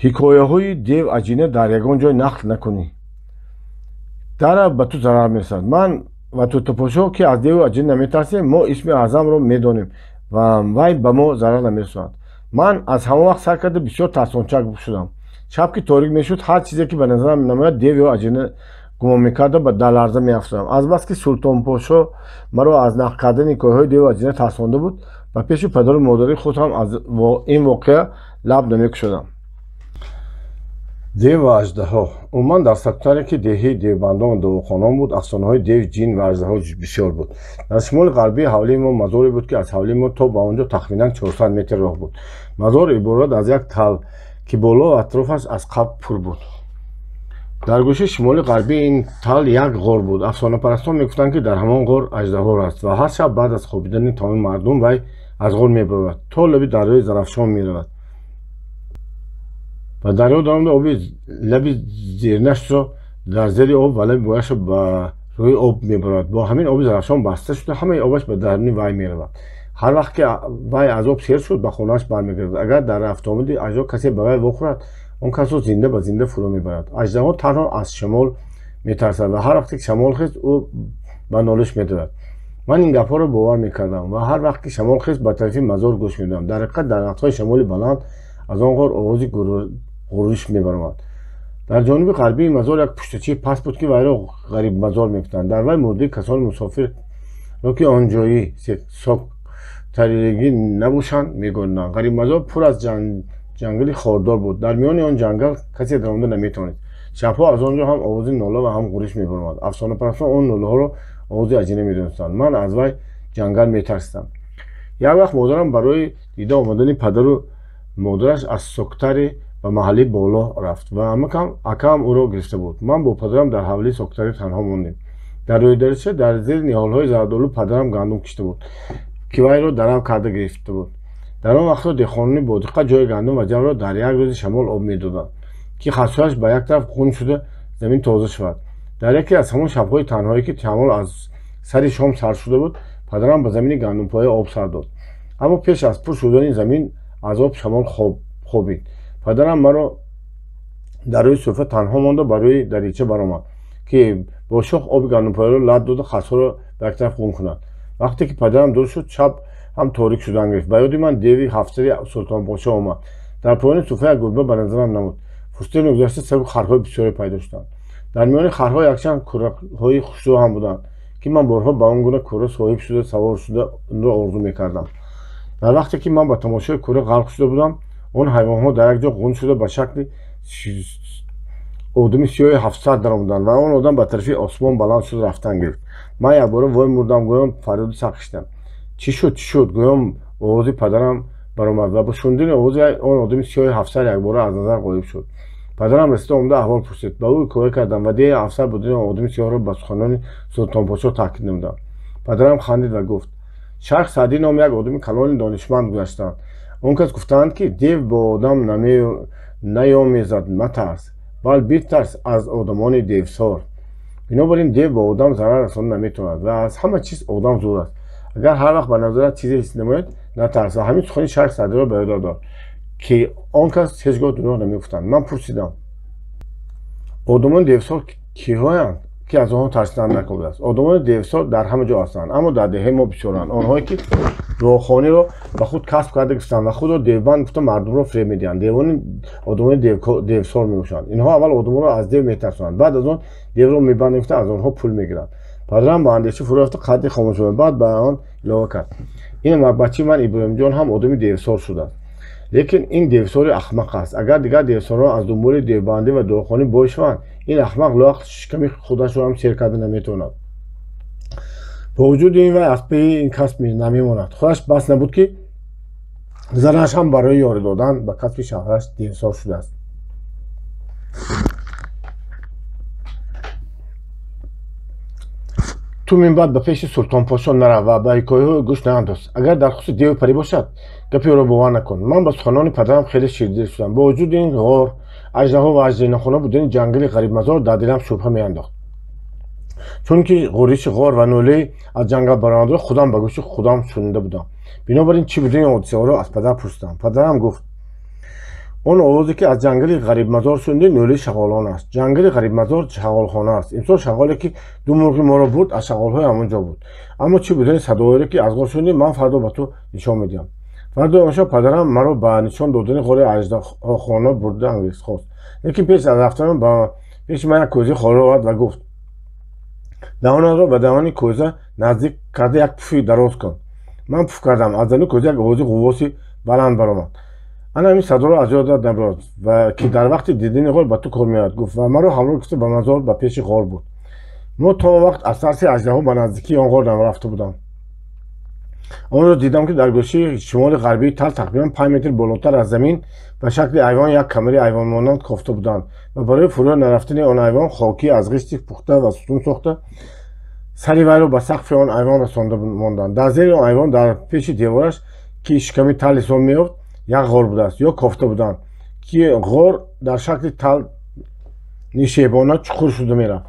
«Ҳикояҳои дев аҷина дар ягон ҷой нақл накунӣ, дара ба ту зарар мерасад. Ман ва Тӯтипошо, ки аз деву аҷина наметарсем, мо исми аъзамро медонем ва вай ба мо зарар намерасонад». Ман аз ҳамон вақт сар карда бисёр тарсончак шудам. Шаб ки торик мешуд, ҳар чизе ки ба назарам намояд, дев ё аҷина гумон мекарда, дар ларза меафтодам. Азбаски Султонпошо маро аз нақл кардани ҳикояҳои деву аҷина тарсонда буд, ба пеши падару модари худ ҳам аз ин воқеа лаб намекушодам. Дев ва аждаҳо. Умуман, дар сактаре, ки деҳаи девбандон ва довухонон буд, афсонаҳои дев, ҷин ва аждаҳо бисёр буд. Дар шимоли ғарбии ҳавлии мо мазоре буд, ки аз ҳавлии мо то ба он ҷо тахминан 400 метр роҳ буд. Мазор иборат аз як тал, ки боло атрофаш аз қабр пур буд. Дар гӯшаи шимоли ғарбии ин тал як ғор буд. Афсонапарастон мегуфтанд, ки дар ҳамон ғор аждаҳо аст ва ҳар шаб баъд аз хобидани тамоми мардум вай аз ғор мебарояд, то лаби дарёи Зарафшон меравад ва дарё даромада, оби лаби зеринашро дар зери об ва лаби болояшро ба рӯи об мебарад. Бо ҳамин оби Зарафшон баста шуда, ҳамаи обаш ба даруни вай меравад. Ҳар вақт ки вай аз об сер шуд, ба хонааш бармегардад. Агар дар рафтуомади аждаҳо касе ба вай вохӯрад, он касро зинда ба зинда фурӯ мебарад. Аждаҳо танҳо аз шамол метарсад ва ҳар вақте ки шамол хест, ӯ ба нолиш медорад. Ман ин гапҳоро бовар мекардам ва ҳар вақт ки шамол хест, ба тарафи мазор гӯш медодам. Дар ҳақиқат, дар вақтҳои шамоли баланд аз он ғор овози ғурриш мебаромад. Дар ҷониби ғарбии мазор як пуштачии паст буд, ки вайро ғарибмазор мегуфтанд. Дар вай мурдаи касони мусофир ки он ҷои соктаригӣ набошанд, мегӯянд. Ғарибмазор пур аз ҷангали хордор буд. Дар миёни он ҷангал касе даромада наметавонист. Шабҳо аз он ҷо ҳам овози нола ва ҳам ғуриш мебаромад. Афсонапарастон он нолаҳоро овози аҷина медонистанд. Ман аз вай ҷангал метарсидам. Як вақт модарам барои дида омадани падару модараш аз Соктаре ба маҳаллаи боло рафт ва акаам ӯро гирифта буд. Ман бо падарам дар ҳавлии Соктаре танҳо мондем. Дар рӯйдарича, дар зери ниҳолҳои зардолу, падарам гандум кишта буд, ки вайро дарав карда гирифта буд. Дар он вақтҳо деҳқонони бодиққат ҷои гандум ва ҷавро дар як рӯзи шамол об медоданд, ки хасҳояш ба як тараф хун шуда, замин тоза шавад. Дар яке аз ҳамон шабҳои танҳоӣ, ки шамол аз сари шом сар шуда буд, падарам ба замини гандумпоя об сар дод. Аммо пеш аз пур шудани замин аз об шамол хобид. Падарам маро дар рӯи суфра танҳо монда, ба рӯи дарича баромад, ки бо шох оби гандумпояро лат дода, хасҳоро ба як тараф хун кунад. Вақте ки падарам дур шуд, шаб ҳам торик шудан гирифт. Ба ёди ман деви ҳафтсари Султонподшоҳ омад. Дар поёни суфра як гурба ба назарам намуд. Фурсате нагузашта, сагу харҳои бисёре пайдо шуданд. Дар миёни харҳо якчанд кӯраҳои хушрӯ ҳам буданд, ки ман борҳо ба он гуна кӯра соҳиб шуда, савор шуданро орзу мекардам. Дар вақте ки ман ба тамошои кӯра ғарқ шуда будам, он ҳайвонҳо дар як ҷо ғун шуда, ба шакли одами сиёҳи ҳафтсар даромаданд ва он одам ба тарафи осмон баланд шуда рафтан гирифт. Ман якбора вой мурдам гӯён фарёди сахт кашидам. «Чӣ шуд, чӣ шуд?» гӯён овози падарам баромад ва бо шунидани овози он одами сиёҳи ҳафтсар якбора аз назар ғоиб шуд. Падарам расида омада, аҳвол пурсид. Ба ӯ ҳикоя кардам ва деҳи ҳафтсар будани одами сиёҳро ба суханони Султонподшоҳ таъкид намудам. Падарам хандид ва гуфт: «Шайх Саъдӣ номи як одами калони донишманд гузаштаанд. Он кас гуфтаанд, ки дев бо одам наёмезад, матарс, бал битарс аз одамони девсор. Бинобар ин дев бо одам зарар расонда наметавонад ва аз ҳама чиз одам зур аст. Агар ҳар вақт ба назарат чизе ҳис намояд, натарс ва ҳамин сухани шайх Саъдиро ба ёд дор, ки он кас ҳеҷ гоҳ дурӯғ намегуфтанд». Ман пурсидам: «Одамони девсор киҳоянд, ки аз онҳо тарсидан накардааст?» «Одамони девсор дар ҳама ҷо ҳастанд, аммо дар деҳаи мо бисёранд. Онҳое ки дуохониро ба худ касб карда гирифтанд ва худро девбанд гуфта, мардумро фиреб медиҳанд, девони одамони девсор мебошанд. Инҳо аввал одамонро аз дев метарсонанд, баъд аз он девро мебанданд гуфта, аз онҳо пул мегиранд». Падарам ба андеша фурӯ рафта, қадри хомӯш шуд, баъд ба он илова кард: «Ин бачаи ман Иброҳимҷон ҳам одами девсор шудааст, лекин ин девсори ахмақ аст. Агар дигар девсорҳо аз дунболи девбандӣ ва дуохонӣ бой шаванд, ин ахмақ лоақал шиками худашро ҳам сер карда наметавонад. Бо вуҷуди ин вай аз паи ин касб намемонад. Худаш бас набуд, ки занаш ҳам барои ёрӣ додан ба касби шавҳараш девсор шудааст». «Ту минбаъд ба пеши Султонподшоҳ нарав ва ба ҳикояҳои гӯш наандоз. Агар дар хусуси деву парӣ бошад, гапи ӯро бовар накун». Ман ба суханони падарам хеле ширдил шудам. Бо вуҷуди ин, ғор, аждаҳо ва аждаҳинахона будани ҷангали Ғарибмазор дар дилам шубҳа меандохт, чунки ғуриши ғор ва нолаи аз ҷангал баромадро худам ба гӯши худам шунида будам. Бинобар ин чӣ будани ҳодисаҳоро аз падар пурсидам. Падарам гуфт: «Он овозе, ки аз ҷангали Ғарибмазор шунидӣ, нолаи шағолон аст. Ҷангали Ғарибмазор шағолхона аст. Имсол шағоле, ки ду мурғи моро бурд, аз шағолҳои ҳамон ҷо буд. Аммо чӣ будани садоҳоеро, ки аз ғор шунидӣ, ман фардо ба ту нишон медиҳам». Фардои он шаб падарам маро ба нишон додани ғори аждаҳохона бурда хост, лекин пеш аз рафтанам ба пеши ман як кӯзаи холиро овард ва гуфт: «Даҳонатро ба даҳони кӯза наздик карда, як пуфи дароз кун». Ман пуф кардам. Аз даруни кӯза як овози ғуввоси баланд баромад. «Ана ҳамин садоро аз ёдат набарор, ки дар вақти дидани ғор ба ту кор меояд», гуфт ва маро ҳамроҳ гирифта, ба мазор, ба пеши ғор бурд. Мо то он вақт аз тарси аждаҳо ба наздикии он ғор нарафта будам. Онро дидам, ки дар гӯшаи шимоли ғарбии тал, тақрибан 5 метр болотар аз замин, ба шакли айвон як камари айвонмонанд кофта буданд ва барои фурӯ нарафтани он айвон хокӣ аз ғишти пухта ва сутун сохта, сари вайро ба сақфи он айвон расонда монданд. Дар зери он айвон, дар пеши девораш, ки шиками тал ҳисоб меёфт, як ғор будааст ё кофта буданд, ки ғор дар шакли тал нишебона чуқур шуда мерафт.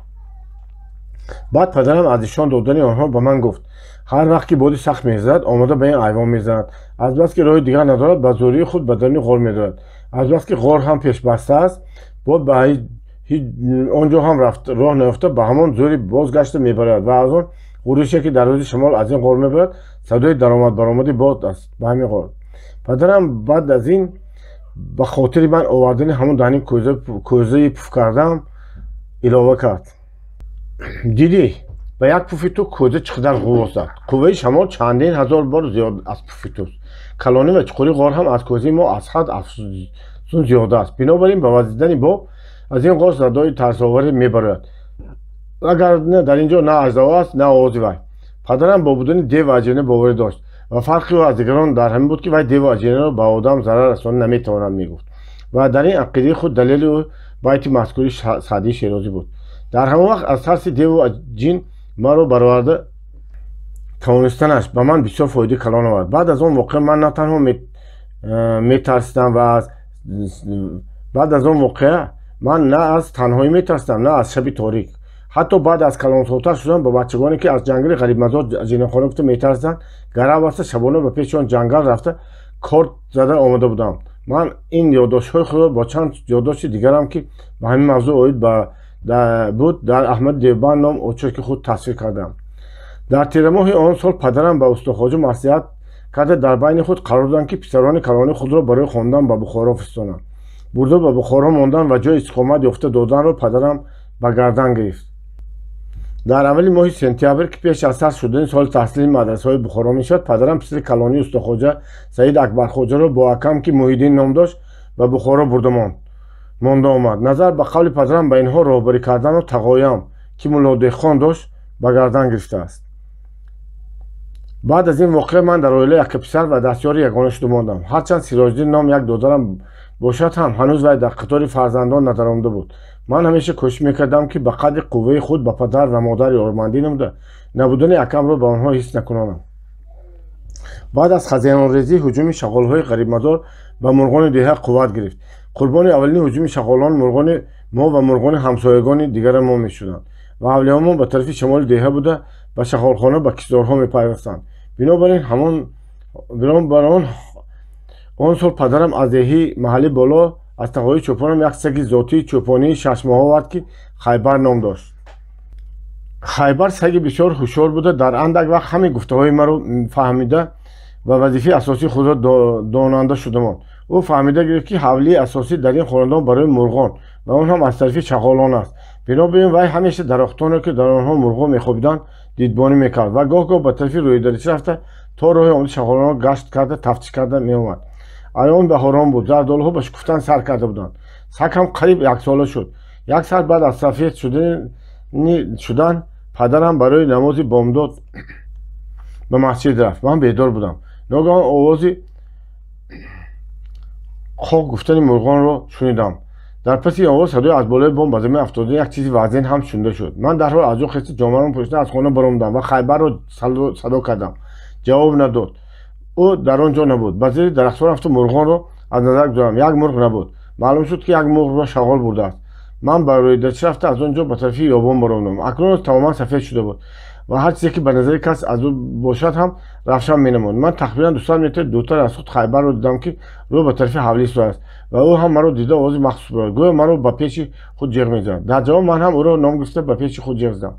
Баъд падарам аз нишон додани онҳо ба ман гуфт: «Ҳар вақт ки боди сахт мезад, омада ба ин айвон мезанад. Азбаски роҳи дигар надорад, ба зӯрии худ ба даруни ғор медорад. Азбаски ғор ҳам пешбаста аст, бод ба он ҷо ҳам роҳ наёфта, ба ҳамон зӯри бозгашта мебарад ва аз он ғурише, ки дар рӯзи шамол аз ин ғор мебарад, садои даромад баромади бод аст ба ҳамин ғор». Падарам баъд аз ин ба хотири ман овардани ҳамон даҳни кӯзаи пуф кардам илова кард: «Дидӣ, Ба як пуфи ту кӯза чӣ қадар ғувво зад. Қувваи шамол чандин ҳазор бор зиёд аз пуфи туст. Калонӣ ва чуқурии ғор ҳам аз кӯзаи мо аз ҳад афзун зиёда аст. Бинобар ин ба вазидани боб аз ин ғор садои тарсоваре мебарояд. Агар не, дар ин ҷо на аждаҳо аст, на овози вай. Падарам бо будани дев ва аҷина боварӣ дошт ва фарқи ӯ аз дигарон дар ҳамин буд, ки вай деву аҷинаро ба одам зарар расонда наметавонад, мегуфт. Ва дар ин ақидаи худ далели ӯ байти мазкури Саъдии Шерозӣ буд. Дар ҳамон вақт аз тарси деву ҷин маро бароварда тавонистанаш ба ман бисёр фоидаи калон овард. Баъд аз он воқеа ман на танҳо метарсидам ва аз баъд аз он воқеа ман на аз танҳоӣ метарсидам, на аз шаби торик. Ҳатто баъд аз калонсолтар шудан ба бачагоне, ки аз ҷангали Ғарибмазор ҷинахона гуфта метарсиданд, гарав баста шабона ба пеши он ҷангал рафта корт зада омода будам. Ман ин ёддоштҳои худро бо чанд ёддошти дигарам, ки ба ҳамин мавзӯъ оид буд, дар Аҳмади Девбанд ном очерки худ тасвир кардам. Дар тирамоҳи он сол падарам ба Устохоҷа маслиҳат карда дар байни худ қарор доданд, ки писарони калони худро барои хондан ба Бухоро фиристонанд. Бурда ба Бухоро мондан ва ҷои истиқомат ёфта доданро падарам ба гардан гирифт. Дар аввали моҳи сентябр, ки пеш аз сар шудани соли таҳсили мадрасаҳои Бухоро мешавад, падарам писари калонии Устохоҷа Саид Акбархоҷаро бо акам, ки Муҳиддин ном дошт, ба Бухоро бурда монда омад. Назар ба қавли падарам, ба инҳо роҳбарӣ карданро тағоям, ки мулло Деҳқон дошт, ба гардан гирифтааст. Баъд аз ин воқеа ман дар оила яккаписар ва дастёри ягона шуда мондам. Ҳарчанд Сироҷиддин ном як додарам бошад ҳам, ҳанӯз вай дар қатори фарзандон надаромада буд. Ман ҳамеша кӯшиш мекардам, ки ба қадри қувваи худ ба падар ва модар ёрмандӣ намуда, набудани акамро ба онҳо ҳис накунонам. Баъд аз хазинорезӣ ҳуҷуми шағолҳои Ғарибмазор ба мурғони деҳа қувват гирифт. Қурбони аввалини ҳуҷуми шағолон мурғони мо ва мурғони ҳамсоягони дигари мо мешуданд ва ҳавлиҳомон ба тарафи шамоли деҳа буда ба шағолхона, ба киштзорҳо мепайвастанд. Бинобар ин ҳамон бинобар он сол падарам аз деҳи маҳалли боло аз тағои чӯпонам як саги зотии чӯпонии шашмоҳа овард, ки Хайбар ном дошт. Хайбар саги бисёр ҳушёр буда, дар андак вақт ҳамин гуфтаҳои маро фаҳмида ва вазифаи асосии худро донанда шуда монд. Ӯ фаҳмида гирифт, ки ҳавлии асосӣ дар ин хонадон барои мурғон ва он ҳам аз тарафи шағолон аст. Бинобар ин вай ҳамеша дарахтоне, ки дар онҳо мурғҳо мехобиданд, дидбонӣ мекард ва гоҳ-гоҳ ба тарафи рӯйдарича рафта то роҳи омади шағолонро гашт карда, тафтиш карда меомад. Айём баҳорон буд, зардолуҳо ба шукуфтан сар карда буданд. Саг ҳам қариб яксола шуд. Як сар баъд аз сафед шудан падарам барои намози бомдод ба масҷид рафт. Ман бедор будам. Ногаҳон овози хок гуфтани мурғонро шунидам. Дар паси ин овоз садои аз болои бом ба замин афтодани як чизи вазнин ҳам шунида шуд. Ман дарҳол аз ҷо хеста, ҷомаро пӯшида аз хона баромадам ва Хайбарро садо кардам. Ҷавоб надод. Ӯ дар он ҷо набуд. Ба зери дарахтҳо рафту мурғонро аз назар гузорам. Як мурғ набуд. Маълум шуд, ки як мурғро шағол бурдааст. Ман ба рӯйдарча рафта аз он ҷо ба тарафи ёбон баромадам. Акнун тамоман сафед шуда буд ва ҳар чизе, ки ба назари кас аз ӯ бошад ҳам равшан менамуд. Ман тақрибан 200 метр дуртар аз худ Хайбарро дидам, ки рӯ ба тарафи ҳавлӣ истодааст ва ӯ ҳам маро дида овози махсус бурд, гӯё маро ба пеши худ ҷиғ мезанад. Дар ҷавоб ман ҳам ӯро ном гирифта ба пеши худ ҷиғ задам.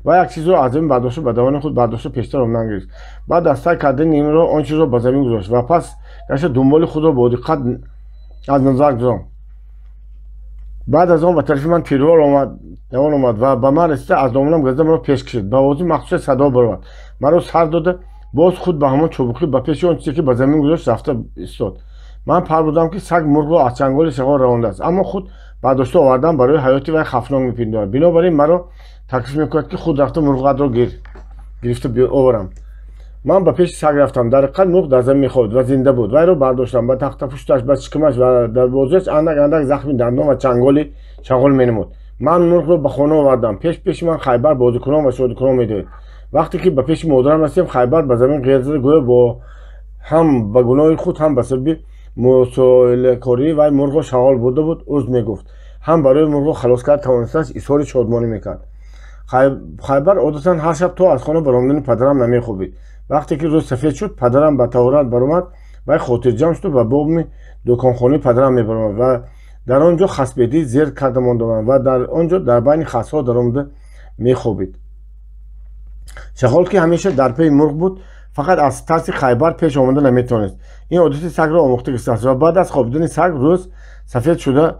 Ва як чизро аз замин бардошта ба давони худ бардошта пештар омадан гирифт. Баъд аз тай кардани инро он чизро ба замин гузошт ва пас гашта дунболи худро бо диққат аз назар гузонд. Баъд аз он ба тарафи ман тирвор омад, давон омад ва ба ман расида аз домонам газда маро пеш кашид. Ба овози махсусе садо баровард. Маро сар дода боз худ ба ҳамон чобукӣ ба пеши он чизе, ки ба замин гузошт, рафта истод. Ман пар будам, ки саг мурғро аз чанголи шағол равондааст, аммо худ бардошта овардан барои ҳаёти вай хавфнок мепиндорад. Бинобар ин маро таклиф мекунад, ки худ рафта мурғатро гирифта оварам. Ман ба пеши саг рафтам. Дар ҳақиқат мурғ дар замин мехобид ва зинда буд. Вайро бардоштам. Ба тахтапушташ, ба шикамаш ва дар бозуяш андак андак захми дандон ва чанголи шағол менамуд. Ман мурғро ба хона овардам. Пеш пеши ман Хайбар бозикунон ва шодикунон медоид. Вақте ки ба пеши модарам расидем, Хайбар ба замин ғер зада, гӯё бо ҳам ба гуноҳи худ, ҳам ба сабаби мусоилакории вай мурғро шағол бурда буд, узр мегуфт, ҳам барои мурғро халос кард тавонистааш изҳори шодмонӣ мекард. Хайбар одатан ҳар шаб то аз хона баромадани падарам намехобид. Вақте ки рӯз сафед шуд, падарам ба таҳорат баромад, вай хотирҷамъ шуду ба боми дуконхонаи падарам мебаромад ва дар он ҷо хасбедӣ зер карда монда ва дар он ҷо дар байни хасҳо даромада мехобид. Шағол, ки ҳамеша дар паи мурғ буд, фақат аз тарси Хайбар пеш омада наметавонист. Ин одати сагро омӯхта гирифтааст ва баъд аз хобидани саг рӯз сафед шуда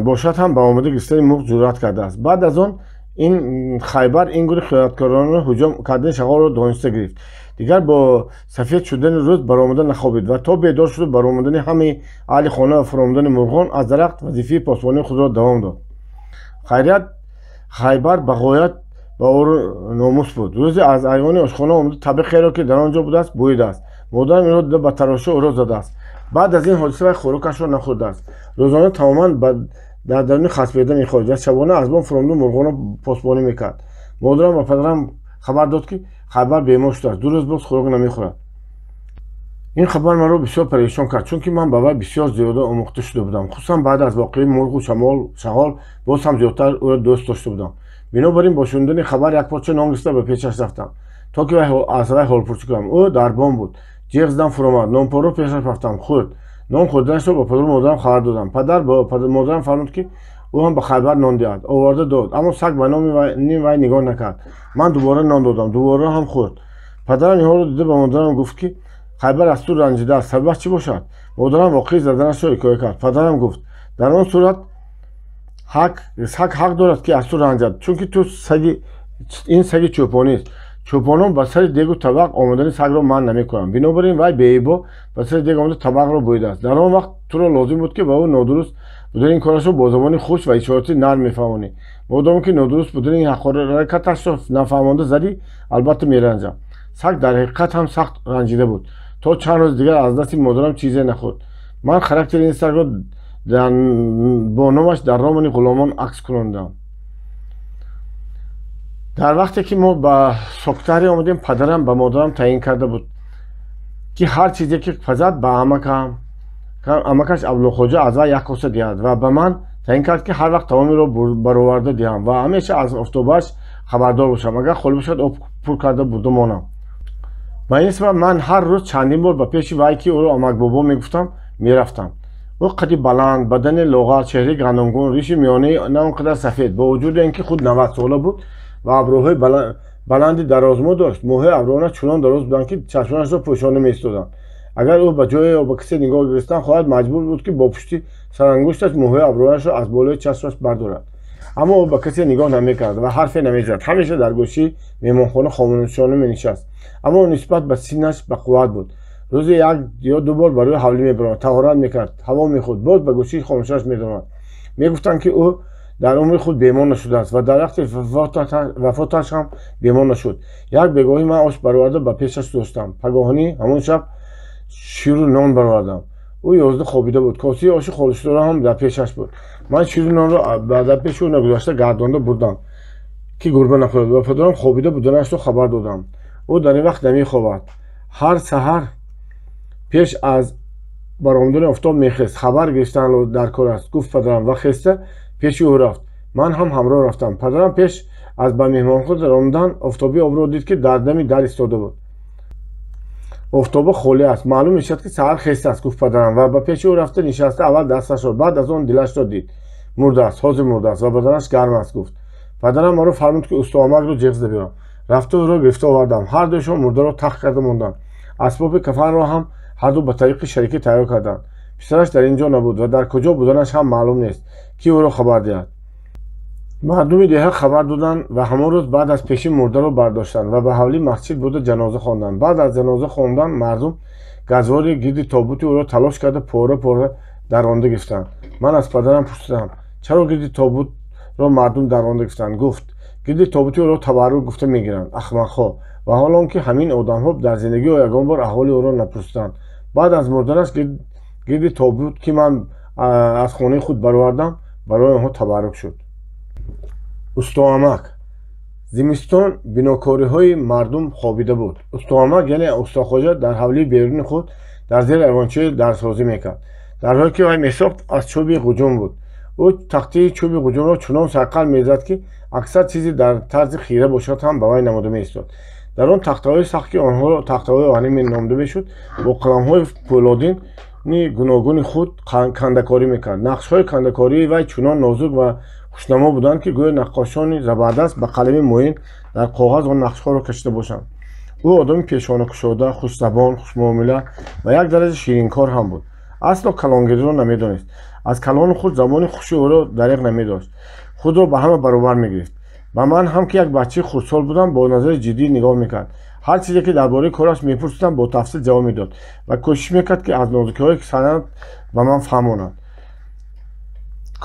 бошад ҳам ба омода гирифтани мурғ ҷуръат кардааст. Баъд аз он Ин Хайбар ин гуна хиёнаткоронро ҳуҷум кардани шағолро дониста гирифт. Дигар бо сафед шудани рӯз баромада нахобид ва то бедор шуду баромадани ҳамаи аҳли хона ва фуромадани мурғон аз дарахт вазифаи посбонии худро давом дод. Хайрият, Хайбар ба ғоят ба ору номус буд. Рӯзе аз айвони ошхона омада табиқеро, ки дар он ҷо будааст, буидааст. Модарам инро дида, ба тароша ӯро задааст. Баъд аз ин ҳодиса вай хӯрокашро нахӯрдааст. Рӯзона тамоман дар даруни хасбеда мехобид ва шабона аз бом фуромаду мурғонро посбонӣ мекард. Модарам ба падарам хабар дод, ки Хайбар бемор шудааст, 2 рӯз боз хӯрок намехӯрад. Ин хабар маро бисёр парешон кард, чунки ман ба вай бисёр зиёда омӯхта шуда будам. Хусусан баъд аз воқеаи мурғу шағол боз ҳам зиёдтар ӯро дӯст дошта будам. Бинобар ин бо шунидани хабар як порча нон гирифта ба пешаш рафтам, то ки аз вай ҳолпурсӣ кунам. Ӯ дар бом буд. Ҷеғ задам, фуромад. Нонпорро пешаш рафтам, хӯрд. Нон хӯрданашро ба падару модарам хабар додам. Падар ба модарам фармуд, ки ӯ ҳам ба Хайбар нон диҳад. Оварда дод, аммо саг ба номи вай нигоҳ накард. Ман дубора нон додам, дубора ҳам хӯрд. Падарам инҳоро дида ба модарам гуфт, ки Хайбар аз ту ранҷидааст, сабабаш чӣ бошад? Модарам воқеи заданашро ҳикоя кард. Падарам гуфт: дар он сурат саг ҳақ дорад, ки аз ту ранҷад, чунки ту ин саги чӯпонист. Чӯпонон ба сари дегу табақ омадани сагро манъ намекунанд. Бинобар ин вай беибо ба сари дег омада табақро буидааст. Дар он вақт туро лозим буд, ки ба ӯ нодуруст будани ин корашро бо забони хуш ва ишорати нарм мефаҳмонӣ. Модоме ки нодуруст будани ин ҳаракаташро нафаҳмонда задӣ, албатта меранҷам. Саг дар ҳақиқат ҳам сахт ранҷида буд. То чанд рӯз дигар аз дасти модарам чизе нахӯрд. Ман характери ин сагро бо номаш дар романи «Ғуломон» акс кунондам. Дар вақте ки мо ба Соктаре омадем, падарам ба модарам таъин карда буд, ки ҳар чизе ки пазад, ба амакаш Абдулхоҷа аз вай як коса диҳад ва ба ман таъин кард, ки ҳар вақт таомеро бароварда диҳам ва ҳамеша аз офтобааш хабардор бошам. Агар холӣ бошад, об пур карда бурда монам. Ба ин сабаб ман ҳар рӯз чандин бор ба пеши вай, ки ӯро амакбобо мегуфтам, мерафтам. Ӯ қади баланд, бадани лоғар, чеҳраи гандумгун, риши миёнаи на он қадар сафед, бо вуҷуди ин ки худ 90 сола буд ва абрӯҳои баланди дарозмо дошт, мӯҳои абрӯонаш чунон дароз буданд, ки чашмонашро пӯшона меистоданд. Агар ӯ ба ҷое ё ба касе нигоҳ гирифтан хоҳад, маҷбур буд, ки бо пушти сарангушташ мӯҳои абрӯонашро аз болои чашмаш бардорад. Аммо ӯ ба касе нигоҳ намекард ва ҳарфе намезад. Ҳамеша дар гӯшии меҳмонхона хомӯшона менишаст, аммо нисбат ба синнаш бақувват буд. Рӯзе як ё ду бор барои ҳавлӣ мебаромад, таҳорат мекард, ҳаво мехӯрд, боз ба гӯшии хомӯшаш медаромад. Мегуфтанд, ки ӯ дар умри худ бемор нашудааст ва дар вақти вафоташ ҳам бемор нашуд. Як бегоҳӣ ман ош бароварда ба пешаш доштам. Пагоҳонӣ ҳамон шаб ширу нон баровардам. Ӯ 11 хобида буд. Косаи оши холишдора ҳам дар пешаш буд. Ман ширу нонро дар пеши ӯ нагузошта гардонда бурдам, ки гурба нахӯрад. Ба падарам хобида буданашро хабар додам. Ӯ дар ин вақт намехобад. Ҳар саҳар пеш аз баромадани офтоб мехест. Хабар гирифтан дар кор аст, гуфт падарам ва хеста пеши ӯ рафт. Ман ҳам ҳамроҳ рафтам. Падарам пеш аз ба меҳмонхона даромадан офтоби обро дид, ки дар дами дар истода буд. Офтоба холӣ аст, маълум мешавад, ки саҳар хест аст, гуфт падарам ва ба пеши ӯ рафта нишаста аввал дасташро, баъд аз он дилашро дид. Мурдааст, ҳозир мурдааст ва баданаш гарм аст, гуфт. Падарам маро фармуд, ки устоамакро ҷеғ зада биёрам. Рафта ӯро гирифта овардам. Ҳар дуяшон мурдаро тахт карда монданд. Асбоби кафанро ҳам ҳар ду ба тариқи шарикӣ тайёр карданд. Писараш дар ин ҷо набуд ва дар куҷо буданаш ҳам маълум нест, ки ӯро хабар диҳад. Мардуми деҳа хабар доданд ва ҳамон рӯз баъд аз пеши мурдаро бардоштанд ва ба ҳавлии масҷид бурда ҷаноза хонданд. Баъд аз ҷаноза хондан мардум газвори гирди тобути ӯро талош карда пора пора даронда гирифтанд. Ман аз падарам пурсидам, чаро гирди тобутро мардум даронда гирифтанд? Гуфт: гирди тобути ӯро табаррук гуфта мегиранд, ахмақҳо, ва ҳол он ки ҳамин одамҳо дар зиндагии ӯ ягон бор аҳволи ӯро напурсиданд. Баъд аз мурданаш гирди тобут, ки ман аз хонаи худ баровардам, барои онҳо табаррук шуд. Устоамак. Зимистон бинокориҳои мардум хобида буд. Устоамак, яъне устохоҷа, дар ҳавлии беруни худ дар зери айвончаи дарсозӣ мекард. Дарҳое ки вай месохт, аз чӯби ғуҷум буд. Ӯ тахтии чӯби ғуҷумро чунон сайқал мезад, ки аксар чизе дар тарзи хира бошад ҳам ба вай намода меистод. Дар он тахтаҳои сахт, ки онҳоро тахтаҳои оҳанӣ номида мешуд, бо қаламҳои пӯлодини гуногуни худ кандакорӣ мекард. Нақшҳои кандакории вай чунон нозук ва хушнамо буданд, ки гӯё наққошони забардаст ба қалами муин дар коғаз он нақшҳоро кашида бошанд. Ӯ одами пешонакушода, хушзабон, хушмуомила ва як дараҷа ширинкор ҳам буд. Асло калонгириро намедонист. Аз калони худ забони хуши ӯро дареғ намедошт. Худро ба ҳама баробар мегирифт. Ба ман ҳам, ки як бачаи хурдсол будам, бо назари ҷиддӣ нигоҳ мекард. Ҳар чизе, ки дар бораи кораш мепурсидам, бо тафсил ҷавоб медод ва кӯшиш мекард, ки аз нозукиҳои санъат ба ман фаҳмонад.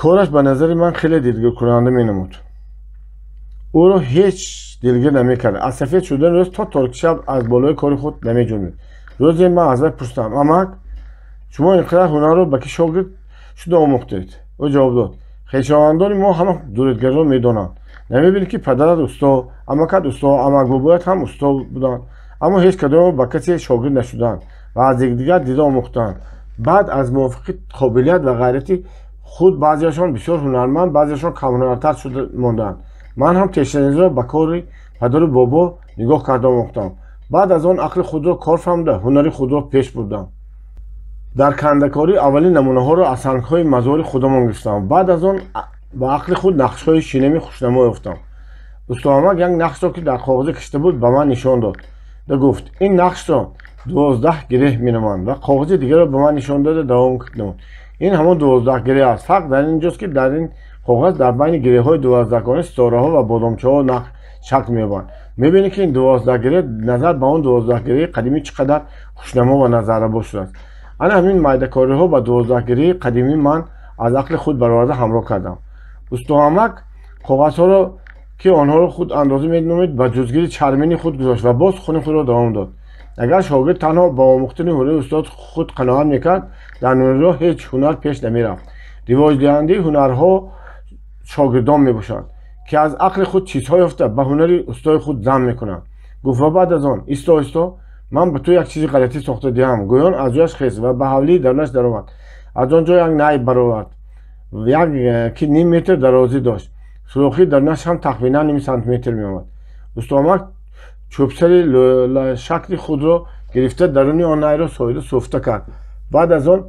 Кораш ба назари ман хеле дилгиркунанда менамуд. Ӯро ҳеҷ дилгир намекард. Аз сафед шудани рӯз то торикшаб аз болои кори худ намеҷунбид. Рӯзе ман аз вай пурсидам: «Амак, шумо ин қадар ҳунарро ба кӣ шогирд шуда омӯхтед?» Ӯ ҷавоб дод: «Хешовандони мо ҳама дуритгариро медонанд. Намебинӣ, ки падарат усто, амакат усто, амакбобоят ҳам усто буданд, аммо ҳеҷ кадомо ба касе шогирд нашуданд ва аз якдигар дида омӯхтанд. Баъд аз мувофиқи қобилият ва ғайрати худ баъзеашон бисёр ҳунарманд, баъзеашон камҳунартар шуда монданд. Ман ҳам тешанезиро ба кори падару бобо нигоҳ карда омӯхтам. Баъд аз он ақли худро кор фаҳмида, ҳунари худро пеш бурдам. Дар кандакорӣ аввалин намунаҳоро аз сангҳои мазори худамон гирифтам. Баъд аз он ба ақли худ нақшҳои шинами хушнамо ёфтам». Устоамак як нақшро, ки дар коғазе кашида буд, ба ман нишон дод да гуфт: «Ин нақшро 12 гиреҳ меноманд». Ва коғази дигарро ба ман нишон дода, давом намуд: «Ин ҳамон 12 гиреҳ аст. Фарқ дар ин ҷост, ки дар ин коғаз дар байни гиреҳҳои дувоздаҳгона ситораҳо ва бодомчаҳо шакл меёбанд. Мебинӣ, ки ин 12 гиреҳ назар ба он 12 гиреҳи қадимӣ чӣ қадар хушнамо ва назаррабо шудааст. Ана ҳамин майдакориҳо ба 12 гиреҳи қадимӣ ман аз ақли худ бароварда ҳамроҳ кардам». Устоамак коғазҳоро, ки онҳоро худ андоза меномид, ба ҷузгири чармини худ гузошт ва боз сухани худро давом дод: «Агар шогирд танҳо ба омӯхтани ҳунари устоди худ қаноат мекард, дар нурироҳ ҳеҷ ҳунар пеш намерафт. Ривоҷдиҳандаи ҳунарҳо шогирдон мебошанд, ки аз ақли худ чизҳо ёфта, ба ҳунари устои худ зам мекунанд», гуфт ва баъд аз он: «Исто, исто, ман ба ту як чизи ғалатӣ сохта диҳам», гӯён аз ҷояш хест ва ба ҳавлии дарунаш даромад. Аз он ҷо як най баровард, як ки ним метр дарозӣ дошт. Сӯрохии дарунаш ҳам тахминан ним сантиметр меомад. Устоамак чӯбсари лӯлашакли худро гирифта, даруни он найро соида суфта кард. Баъд аз он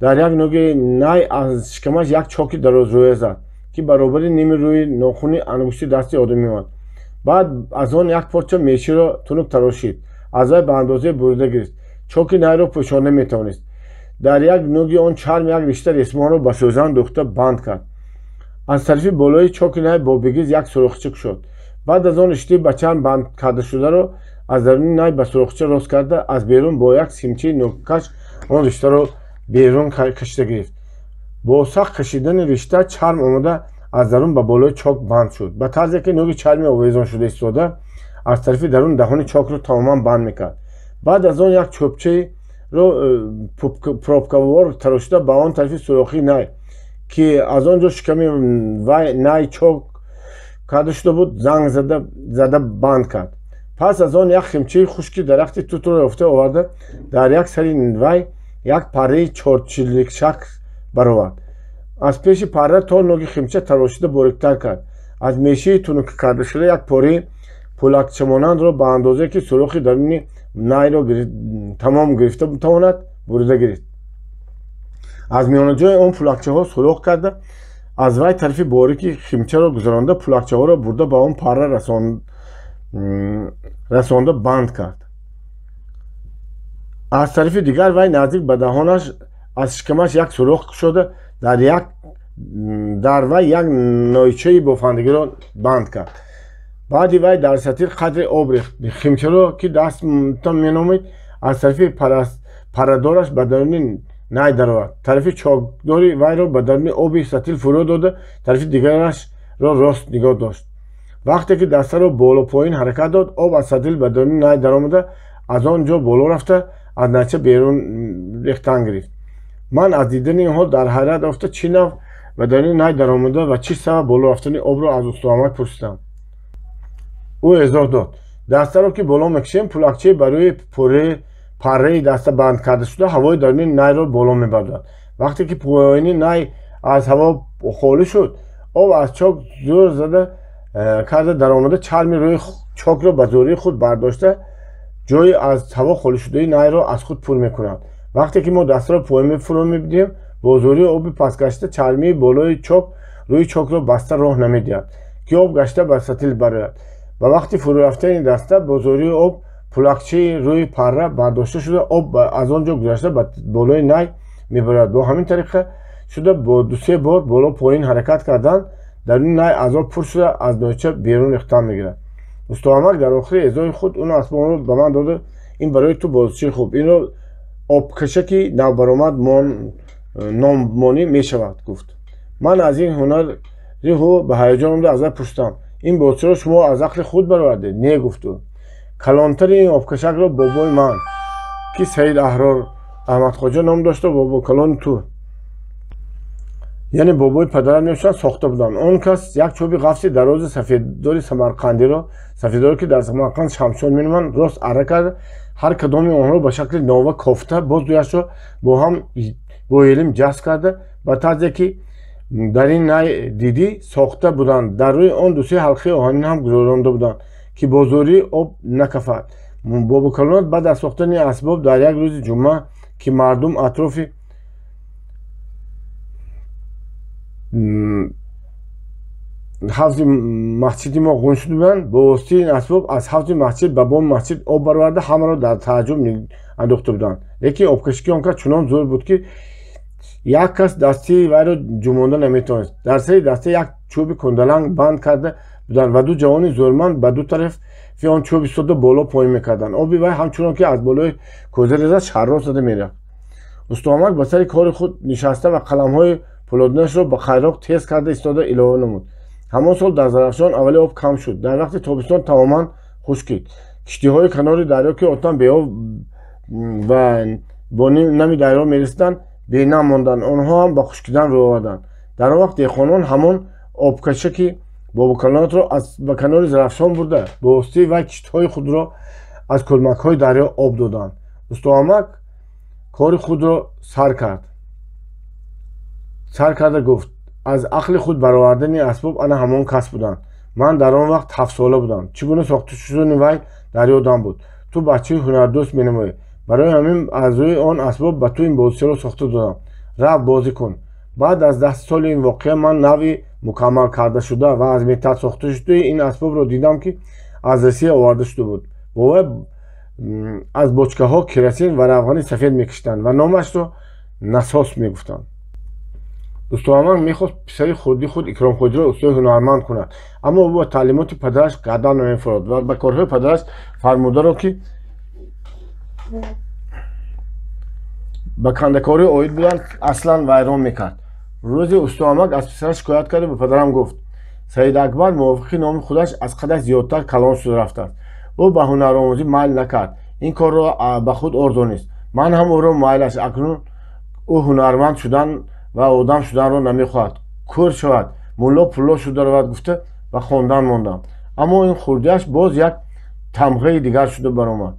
дар як нуги най аз шикамаш як чоки дарозрӯя зад, ки баробари ними рӯи нохуни ангушти дасти одам меомад. Баъд аз он як порча меширо тунук тарошид, аз вай ба андозаи бурида гирифт. Чоки найро пӯшонда метавонист. Дар як нуги он чарм як ришта ресмонро ба сӯзан дӯхта банд кард. Аз тарафи болои чоки най бо бигиз як сӯрохча кушод. Баъд аз он риштаи ба чарм банд кардашударо аз даруни най ба сӯрохча рост карда, аз берун бо як симчаи нӯккаш он риштаро берун кашида гирифт. Бо сахт кашидани ришта чарм омада, аз дарун ба болои чок банд шуд, ба тарзе ки нӯги чарми овезоншуда истода, аз тарафи дарун даҳони чокро тамоман банд мекард. Баъд аз он як чӯбчаро пробкавор тарошида, ба он тарафи сӯрохии най, ки аз он ҷо шиками вай най чок карда шуда буд, занг зада банд кард. Пас аз он як химчаи хушки дарахти тутро ёфта оварда, дар як сари вай як парраи чорчиликшакл баровард. Аз пеши парра то нӯги химча тарошида бориктар кард. Аз мешии тунук кардашуда як пораи пӯлакчамонандро ба андозае, ки сӯрохи даруни найро тамом гирифта тавонад, бурида гирифт. Аз миёнаҷои он пӯлакчаҳо сӯрох карда, аз вай тарафи борики химчаро гузаронда, пӯлакчаҳоро бурда, ба он парра расонда банд кард. Аз тарафи дигар вай наздик ба даҳонаш аз шикамаш як сӯрох кушода, дар вай як нойчаи бофандагиро банд кард. Баъди вай дар сатил қадре об рехт. Химчаро, ки дастта меномид, аз тарафи паррадораш ба даруни най даровард. Тарафи чокдори вайро ба даруни оби сатил фурӯ дода, тарафи дигарашро рост нигоҳ дошт. Вақте ки дастаро боло поин ҳаракат дод, об аз сатил ба даруни най даромада, аз он ҷо боло рафта, аз найча берун рехтан гирифт. Ман аз дидани ин ҳол дар ҳайрат афта, чӣ нав ба даруни най даромада ва чӣ сабаб боло рафтани обро аз устоамак пурсидам. Ӯ изоҳ дод: «Дастаро ки боло мекашем, пӯлакчаи ба рӯи парраи даста банд карда шуда ҳавои даруни найро боло мебардорад. Вақте ки поини най аз ҳаво холӣ шуд, об аз чок зӯр зада карда даромада, чарми рӯи чокро ба зӯрии худ бардошта, ҷои аз ҳаво холишудаи найро аз худ пур мекунад. Вақте ки мо дастаро поин фурӯ медиҳем, бо зӯрии оби пастгашта чармии болои чок рӯи чокро баста роҳ намедиҳад, ки об гашта ба сатил барояд. Ба вақти фурӯ рафтани даста бо зӯрии об пӯлакчаи рӯи парра бардошта шуда, об аз он ҷо гузашта, ба болои най мебарояд. Бо ҳамин тариқа шуда, бо дусе бор боло поин ҳаракат кардан, Даруни най аз об пур шуда, аз нойча берун рехтан мегирад. Устоамак дар охири эъзои худ он асбобро ба ман дода: ин барои ту бозичаи хуб, инро обкашаки навбаромад номмонӣ мешавад, гуфт. Ман аз ин ҳунари ӯ ба ҳаяҷон омада аз вай пурсидам: ин бозичаро шумо аз ақли худ баровардед? Не, гуфт ӯ. Калонтари ин обкашакро бобои ман, ки Саид Аҳрор Аҳмадхоҷа ном дошта, бобокалони ту, яъне бобои падарам мешавад, сохта буданд. Он кас як чӯби ғафси дарози сафеддори самарқандиро, сафеддоре ки дар Самарқанд шамшон меноманд, рост арра карда, ҳар кадоми онҳоро ба шакли нова кофта, боз дуяшро бо ҳам бо елим ҷазб карда, ба тарзе ки дар ин най дидӣ сохта буданд. Дар рӯи он дусе ҳалқаи оҳанин ҳам гузоронда буданд, ки бо зӯрӣ об накафад. Бобокалонат баъд аз сохтани асбоб дар як рӯзи ҷумъа, ки мардум атрофи ҳавзи масҷиди мо ғун шуда буданд, бо воситаи ин асбоб аз ҳавзи масҷид ба боми масҷид об бароварда, ҳамаро дар тааҷҷуб андохта буданд. Лекин обкашики он кас чунон зӯр буд, ки як кас дастаи вайро ҷумонда наметавонист. Дар сари даста як чӯби кундаланг банд карда буданд ва ду ҷавони зӯрманд ба ду тарафи он чӯб истода боло поин мекарданд. Оби вай ҳамчунон ки аз болои кӯза резад, шаррос зада мерафт. Устоамак ба сари кори худ нишаста ва қаламҳои пӯлодинашро ба хайроқ тез карда истода илова намуд: ҳамон сол дар Зарафшон аввали об кам шуд. Дар вақти тобистон тамоман хушкид. Киштиҳои канори дарё, ки одатан беоб ва бо нами дарё мерасиданд, бенам монданд. Онҳо ҳам ба хушкидан рӯ оварданд. Дар он вақт деҳқонон ҳамон обкашаки бобокалонатро ба канори Зарафшон бурда, бо воситаи вай киштиҳои худро аз кӯлмакҳои дарё об доданд. Устоамак кори худро сар кард. Сар карда гуфт: аз ақли худ баровардани асбоб ана ҳамон кас буданд. Ман дар он вақт 7 сола будам. Чӣ гуна сохта шудани вай дар ёдам буд. Ту бачаи ҳунардӯст менамоӣ, барои ҳамин аз рӯи он асбоб ба ту ин бозичаро сохта додам. Рав, бозӣ кун. Баъд аз 10 соли ин воқеа ман навъи мукаммал карда шуда ва аз металл сохта шудаи ин асбобро дидам, ки аз Россия оварда шуда буд. Бо вай аз бочкаҳо керосин ва равғани сафед мекашиданд ва номашро насос мегуфтанд. Устоамак мехост писари хурди худ Икромхоҷиро устои ҳунарманд кунад, аммо ӯ ба таълимоти падараш гардан намефурод ва ба корҳои падараш фармударо, ки ба кандакорӣ оид буданд, аслан вайрон мекард. Рӯзе устоамак аз писараш шикоят карда, ба падарам гуфт: Саид Акбар мувофиқи номи худаш аз қадаш зиёдтар калон шуда рафтааст. Ӯ ба ҳунаромӯзӣ майл накард, ин корро ба худ орзонист. Ман ҳам ӯро майлаш. Акнун ӯ ҳунарманд шудан ва одам шуданро намехоҳад. Кӯр шавад, мулло пулло шуда равад, гуфта ба хондан мондам. Аммо ин хурдиаш боз як тамғаи дигар шуда баромад.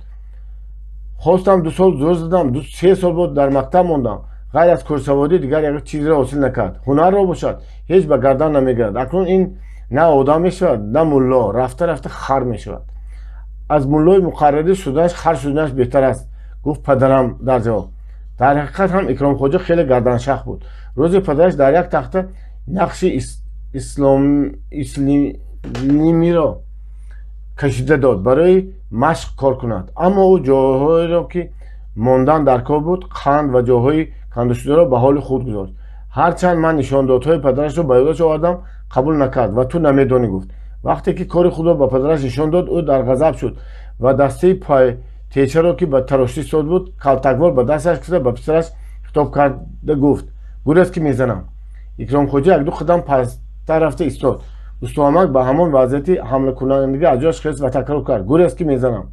Хостам 2 сол зӯр задам, 3 сол боз дар мактаб мондам. Ғайр аз курсаводӣ дигар як чизро ҳосил накард. Ҳунарро бошад, ҳеҷ ба гардан намегирад. Акнун ин на одам мешавад, на мулло, рафта рафта хар мешавад. Аз муллои муқаррарӣ шуданаш хар шуданаш беҳтар аст, гуфт падарам дар ҷавоб. Дар ҳақиқат ҳам Икромхоҷа хеле гарданшах буд. Рӯзе падараш дар як тахта нақши ислимиро кашида дод, барои машқ кор кунад. Аммо ӯ ҷойҳоеро, ки мондан дар кор буд, қанд ва ҷойҳои кандашударо ба ҳоли худ гузошт. Ҳарчанд ман нишондодҳои падарашро ба ёдаш овардам, қабул накард ва ту намедонӣ, гуфт. Вақте ки кори худро ба падараш нишон дод, ӯ дар ғазаб шуд ва дастаи пайтечаро, ки ба тарошӣ истод буд, калтаквор ба дасташ кида, ба писараш хитоб карда гуфт: гурез, ки мезанам. Икромхоҷа якду қадам пасттар рафта истод. Устоамак ба ҳамон вазъияти ҳамлакунандагӣ аз ҷояш хест ва такрор кард: гурез, ки мезанам.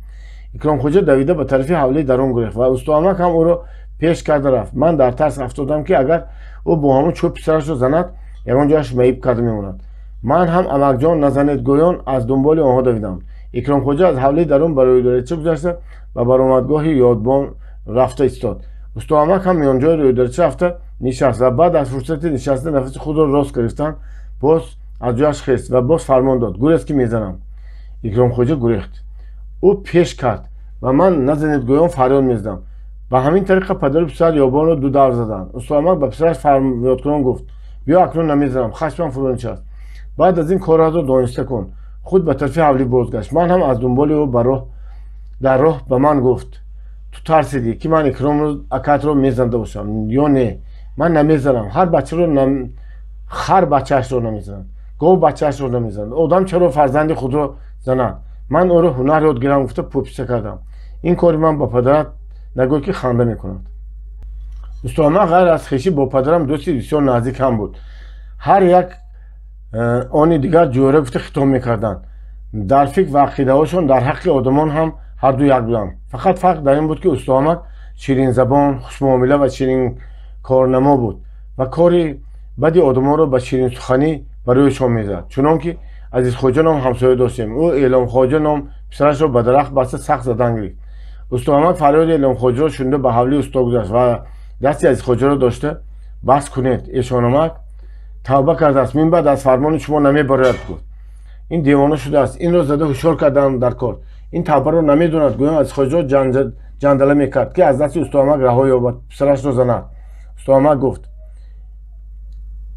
Икромхоҷа давида ба тарафи ҳавлии дарун гурехт ва устоамак ҳам ӯро пеш карда рафт. Ман дар тарс афтодам, ки агар ӯ бо ҳамон чӯб писарашро занад, ягон ҷояш маиб карда мемонад. Ман ҳам амакҷон, назанед гӯён аз дунболи онҳо давидам. Икромхоҷа аз ҳавлии дарун ба рӯйдарча гузашта, ба баромадгоҳи ёдбон рафта истод. Устоамак ҳам миёнҷои рӯйдарча рафта нишаст ва баъд аз фурсати нишаста нафаси худро рост гирифтан, боз аз ҷояш хест ва боз фармон дод: гурез, ки мезанам. Икромхоҷа гурехт, ӯ пеш кард ва ман назанед гӯён фарёд мезадам. Ба ҳамин тариқа падару писар ёбонро ду давр заданд. Устоамак ба писараш фарёдкунон гуфт: биё, акнун намезанам, хашмам фурӯ нишаст. Баъд аз ин корҳоро дониста кун. Худ ба тарафи ҳавлӣ бозгашт. Ман ҳам аз дунболи ӯ дар роҳ ба ман гуфт: ту тарсидӣ, ки ман Икромро, акатро мезанда бошам ё не? Ман намезанам, ҳар бачаро, хар бачаашро намезанад. Гов бачаашро намезанад. Одам чаро фарзанди худро занад? Ман ӯро ҳунар ёд гирам гуфта пӯписа кардам. Ин кори ман ба падарат нагӯй, ки ханда мекунад. Устоамак ғайр аз хешӣ бо падарам дӯсти бисёр наздик ҳам буд. Ҳар як они дигар ҷӯра гуфта хитоб мекарданд. Дар фикр ва ақидаҳошон дар ҳаққи одамон ҳам ҳарду як буданд. Фақат фарқ дар ин буд, ки устоамак ширинзабон, хушмуомила ва ширинкорнамо буд ва кори бади одамонро ба ширинсуханӣ ба рӯяшон мезад. Чунон ки Азизхоҷа ном ҳамсоя доштем. Ӯ Эъломхоҷа ном писарашро ба дарахт баста сахт задан гирифт. Устоамак фарёди Эъломхоҷаро шунида ба ҳавлии усто гузашт ва дасти Азизхоҷаро дошта: «Бас кунед, эшонамак тавба кардааст, минбаъд аз фармони шумо намебарояд», гуфт. «Ин девона шудааст, инро зада ҳушёр кардам дар кор. Ин тавбаро намедонад», гӯён Азизхоҷаро ҷандала мекард, ки аз дасти устоамак раҳо ёбад, писарашро занад. Устоамак гуфт: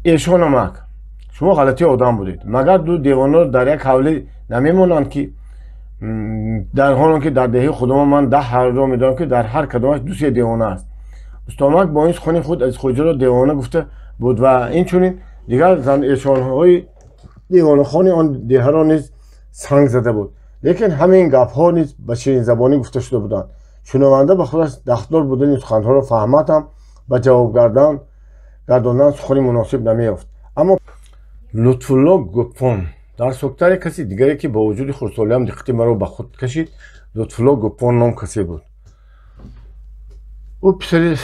«Эшонамак, шумо ғалатии одам будед. Магар ду девонаро дар як ҳавлӣ намемонанд, ки дар ҳолон ки дар деҳаи худамон ман 10 ҳавлиро медонам, ки дар ҳар кадомаш ду-се девона аст». Устоамак бо ин сухани худ Азизхоҷаро девона гуфта буд ва инчунин дигар зан эшонҳои девонахони он деҳаро низ санг зада буд. Лекин ҳамин гапҳо низ ба ширинзабонӣ гуфта шуда буданд. Шунаванда ба худаш дахлдор будани суханҳоро фаҳмад ҳам ба ҷавоб гардондан сухани муносиб намеёфт. Аммо Лутфулло Гӯппон дар Соктаре каси дигаре, ки бо вуҷуди хурдсолиам диққати маро ба худ кашид, Лутфулло Гӯппон ном касе буд. Ӯ писари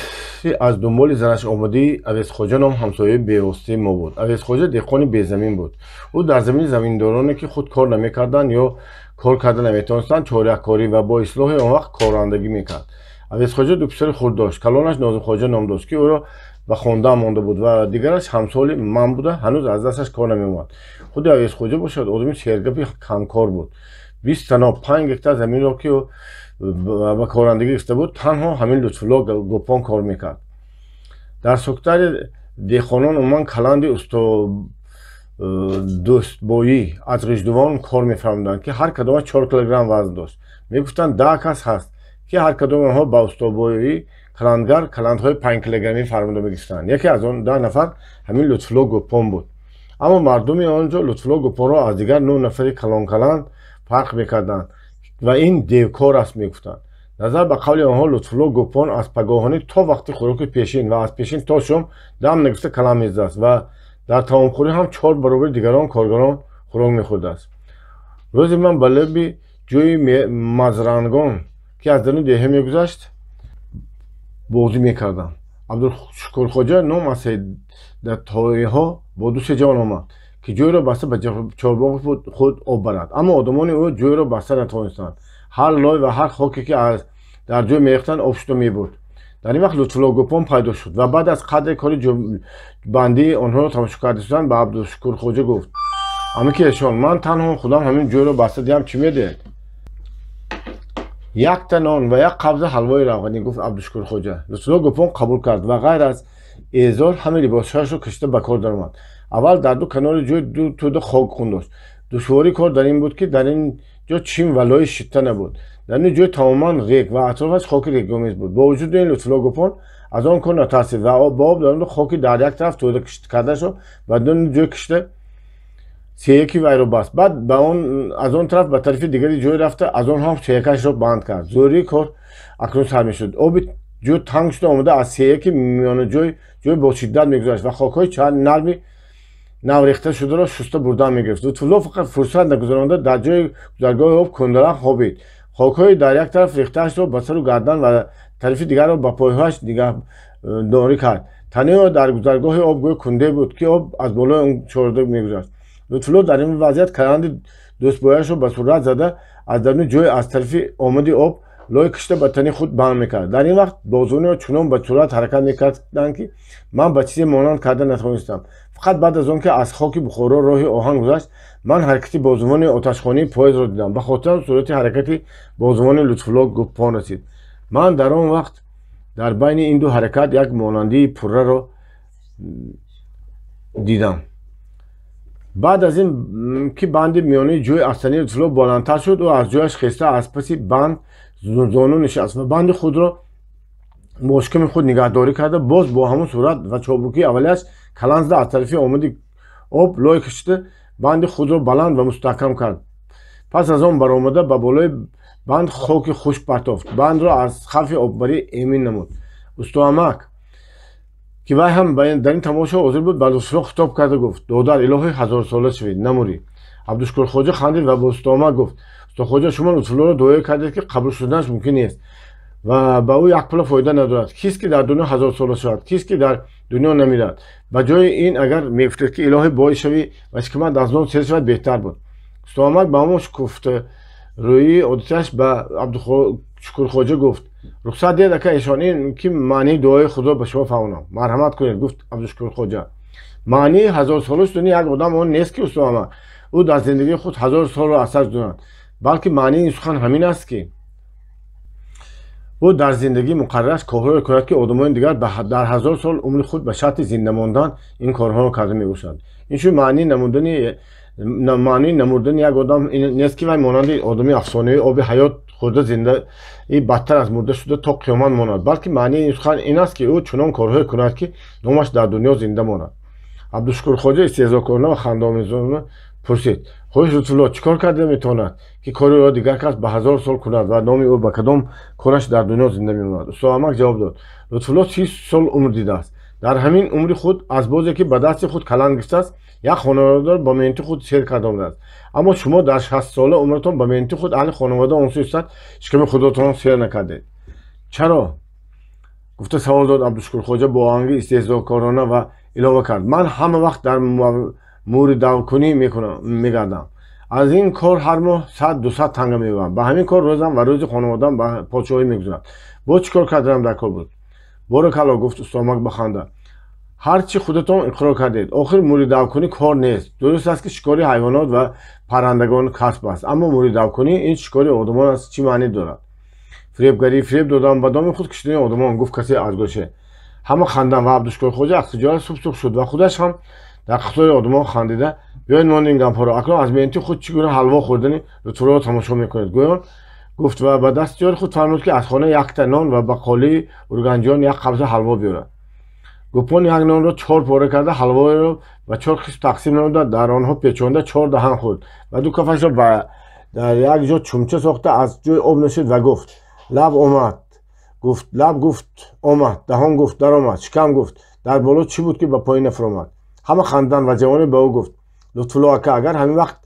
аз дунболи занаш омадии Авесхоҷа ном ҳамсояи бевоситаи мо буд. Авесхоҷа деҳқони безамин буд. Ӯ дар замини заминдороне, ки худ кор намекарданд ё кор карда наметавонистанд, чоряккорӣ ва бо ислоҳи он вақт корандагӣ мекард. Авесхоҷа ду писари хурд дошт. Калонаш Нозимхоҷа ном дошт, ки ӯро ба хондаам монда буд, ва дигараш ҳамсоли ман буда, ҳанӯз аз дасташ кор намеомад. Худи Авесхоҷа бошад, одами сергапи камкор буд. 20 таноб 5 гектар заминро, ки ӯ ба корандагӣ гирифта буд, танҳо ҳамин Лутфулло Гӯппон кор мекард. Дар Соктари деҳқонон умуман каланди усто дӯстбоӣ аз Ғиждувон кор мефармуданд, ки ҳар кадомаш 4 килограмм вазн дошт. Мегуфтанд, 10 кас ҳаст, ки ҳар кадоми онҳо ба устобоӣ каландгар каландҳои 5 килограммӣ фармуда мегирифтанд. Яке аз он 10 нафар ҳамин Лутфулло Гӯппон буд. Аммо мардуми он ҷо Лутфулло Гӯппонро аз дигар 9 нафари калонкаланд фарқ мекарданд ва ин девкор аст мегуфтанд. Назар ба қавли онҳо, Лутфулло Гӯппон аз пагоҳонӣ то вақти хӯроки пешин ва аз пешин то шом дам нагирифта калам мезадааст ва дар таомхӯрӣ ҳам 4 баробари дигарон коргарон хӯрок мехӯрдааст. Рӯзе ман ба лаби ҷӯи Мазрангон, ки аз даруни деҳа мегузашт, бозӣ мекардам. Абдушукурхоҷа ном аз сайдатоиҳо бо ду-се ҷавон омад, ки ҷӯйро баста ба чорбоғи худ об барад. Аммо одамони ӯ ҷӯйро баста натавонистанд. Ҳар лой ва ҳар хоке, ки дар ҷӯй мерехтанд, об шуда мебурд. Дар ин вақт Лутфулло Гӯппон пайдо шуд ва баъд аз қадре кори бандии онҳоро тамошо карда шудан ба Абдушукурхоҷа гуфт: «Амаки эшон, ман танҳо худам ҳамин ҷӯйро баста диҳам, чӣ медиҳед?» «Якта нон ва як қабза ҳалвои равғанӣ», гуфт Абдушукурхоҷа. Лутфулло Гӯппон қабул кард ва ғайр аз эъзор ҳамаи либосҳояшро кашида ба кор даромад. Аввал дар ду канори ҷӯй ду тӯда хок хун дошт. Душвории кор дар ин буд, ки дар ин ҷо чим ва лои шитта набуд. Дар ин ҷой тамоман рег ва атрофаш хоки регомез буд. Бо вуҷуди ин Лутфулло Гӯппон аз он кор натарсид ва ба об даронда хоки дар як тараф тӯда кардаашро ба дуни ҷой кашида сеяки вайро баст. Баъд аз он тараф ба тарафи дигари ҷой рафта, аз он ҳам сеякашро банд кард. Зӯрии кор акнун сар мешуд. Оби ҷӯй танг шуда омада аз сеяки миёнаҷой ҷой бо шиддат мегузашт ва хокҳои нарми наврехта шударо шуста бурдан мегирифт. Лутфулло фақат фурсат нагузаронда дар ҷои гузаргоҳи об кундарах хобид. Хокҳои дар як тараф рехтаашро ба сару гардан ва тарафи дигарро ба пойҳояш нигаҳдорӣ кард. Танаи ӯ дар гузаргоҳи об гӯё кунде буд, ки об аз болои он чорда мегузашт. Лутфулло дар ин вазъият каланди дӯстбояшро ба суръат зада аз даруни ҷой аз тарафи омади об лой кашида ба тани худ банд мекард. Дар ин вақт бозуони ӯ чунон ба суръат ҳаракат мекарданд, ки ман ба чизе монанд карда натавонистам. Фақат баъд аз он ки аз хоки Бухоро роҳи оҳан гузашт, ман ҳаракати бозувони оташхонаи поездро дидам. Ба хотирам сурати ҳаракати бозувони Лутфулло Гӯппон расид. Ман дар он вақт дар байни ин ду ҳаракат як монандии пурраро дидам. Баъд аз ин ки банди миёнаи ҷӯй аз тани Лутфулло баландтар шуд, ӯ аз ҷояш хеста аз паси банд зону нишаст ва банди худро бо шиками худ нигаҳдорӣ карда, боз бо ҳамон суръат ва чобукии аввалияш каланд зада аз тарафи омади об лой кашида Банди худро баланд ва мустаҳкам кард. Пас аз он баромада ба болои банд хоки хушк партофт. Бандро аз хавфи оббарӣ эмин намуд. Устоамак, ки вай ҳам дар ин тамошо ҳозир буд, ба Лутфулло хитоб карда гуфт: додар, илоҳи ҳазорсола шавед, намурӣ. Абдушукурхоҷа хандид ва ба Устоамак гуфт: Устохоҷа, шумо Лутфуллоро дуое кардед, ки қабул шуданаш мумкин нест ва ба ӯ як пула фоида надорад. Кист ки дар дунё ҳазорсола шавад? Кист ки дар дунё намирад? Ба ҷои ин агар мегуфтед, ки илоҳи бой шавӣ ва шикамат аз нон сер шавад, беҳтар буд. Устоамак ба ҳамон шукуфтарӯии одатиаш ба Абдушукурхоҷа гуфт: рухсат диҳед, ака эшон, ин ки маънии дуои худро ба шумо фаҳмонам. Марҳамат кунед, гуфт Абдушукурхоҷа. Маънии ҳазорсола шудани як одам он нест, ки Устоамак ӯ дар зиндагии худ 1000 солро аз сар гузаронад, балки маънии ин сухан ҳамин аст, ки ӯ дар зиндагии муқаррараш корҳое кунад, ки одамони дигар дар 1000 сол умри худ ба шарти зинда мондан ин корҳоро карда мебошанд. Ин шуд маънии намурдани як одам нест, ки вай монанди одами афсонавӣ оби ҳаёт хӯрда зиндаи бадтар аз мурда шуда то қиёмат монад, балки маънии ин сухан ин аст, ки ӯ чунон корҳое кунад, ки номаш дар дунё зинда монад. Абдушукурхоҷа истеҳзокорона ва хандаомезона пурсид: хоҳиш Лутфулло, чӣ кор карда метавонад, ки кори ӯро дигар кас ба 1000 сол кунад ва номи ӯ ба кадом кораш дар дунё зинда мемонад? Устоамак ҷавоб дод: Лутфулло 30 сол умр дидааст. Дар ҳамин умри худ аз бозе ки ба дасти худ каланд гирифтааст, як хонаводаро ба меҳнати худ сер карда омадааст. Аммо шумо дар 60 сола умратон ба меҳнати худ аҳли хонавода он сӯ истад, шиками худотон сер накардед. Чаро? Гуфта савол дод Абдушукурхоҷа бо оҳанги истеҳзокорона ва илова кард: ман ҳама вақт дар муридавкунӣ мегардам. Аз ин кор ҳар моҳ 100-200 танга мебарам. Ба ҳамин кор рӯзам ва рӯзи хонаводаам ба подшоҳӣ мегузарад. Боз чӣ кор карданам дар кор буд? Боракалло, гуфт Устоамак ба ханда. Ҳар чӣ худатон иқрор кардед. Охир муридавкунӣ кор нест. Дуруст аст, ки шикори ҳайвонот ва паррандагон касб аст, аммо муридавкунӣ ин шикори одамон аст, чӣ маънӣ дорад? Фиребгарӣ, фиреб додан, ба доми худ кишидани одамон, гуфт касе аз гӯше. Ҳама ханданд ва Абдушукурхоҷа аз хиҷолат субсух шуд ва худаш ҳам дар қатори одамон хандида: биёед монед ин гапҳоро, акнун аз меҳнати худ чӣ гуна ҳалво хӯрдани Лутфуллоро тамошо мекунед. Гӯён гуфт ва ба дасти ёри худ фармуд, ки аз хона якта нон ва ба қолии урганҷиён як қабза ҳалво биёрад. Гӯпон як нонро 4 пора карда, ҳалворо ба 4 қисм тақсим намуда, дар онҳо печонда 4 даҳан хӯрд ва 2 кафашро дар як ҷо чумча сохта аз ҷои об нӯшид ва гуфт: лаб омад, гуфт, лаб гуфт омад, даҳон гуфт даромад, шикам гуфт дар боло чӣ буд, ки ба поин нафаромад. Ҳама ханданд ва ҷавоне ба ӯ гуфт: Лутфулло ака, агар ҳамин вақт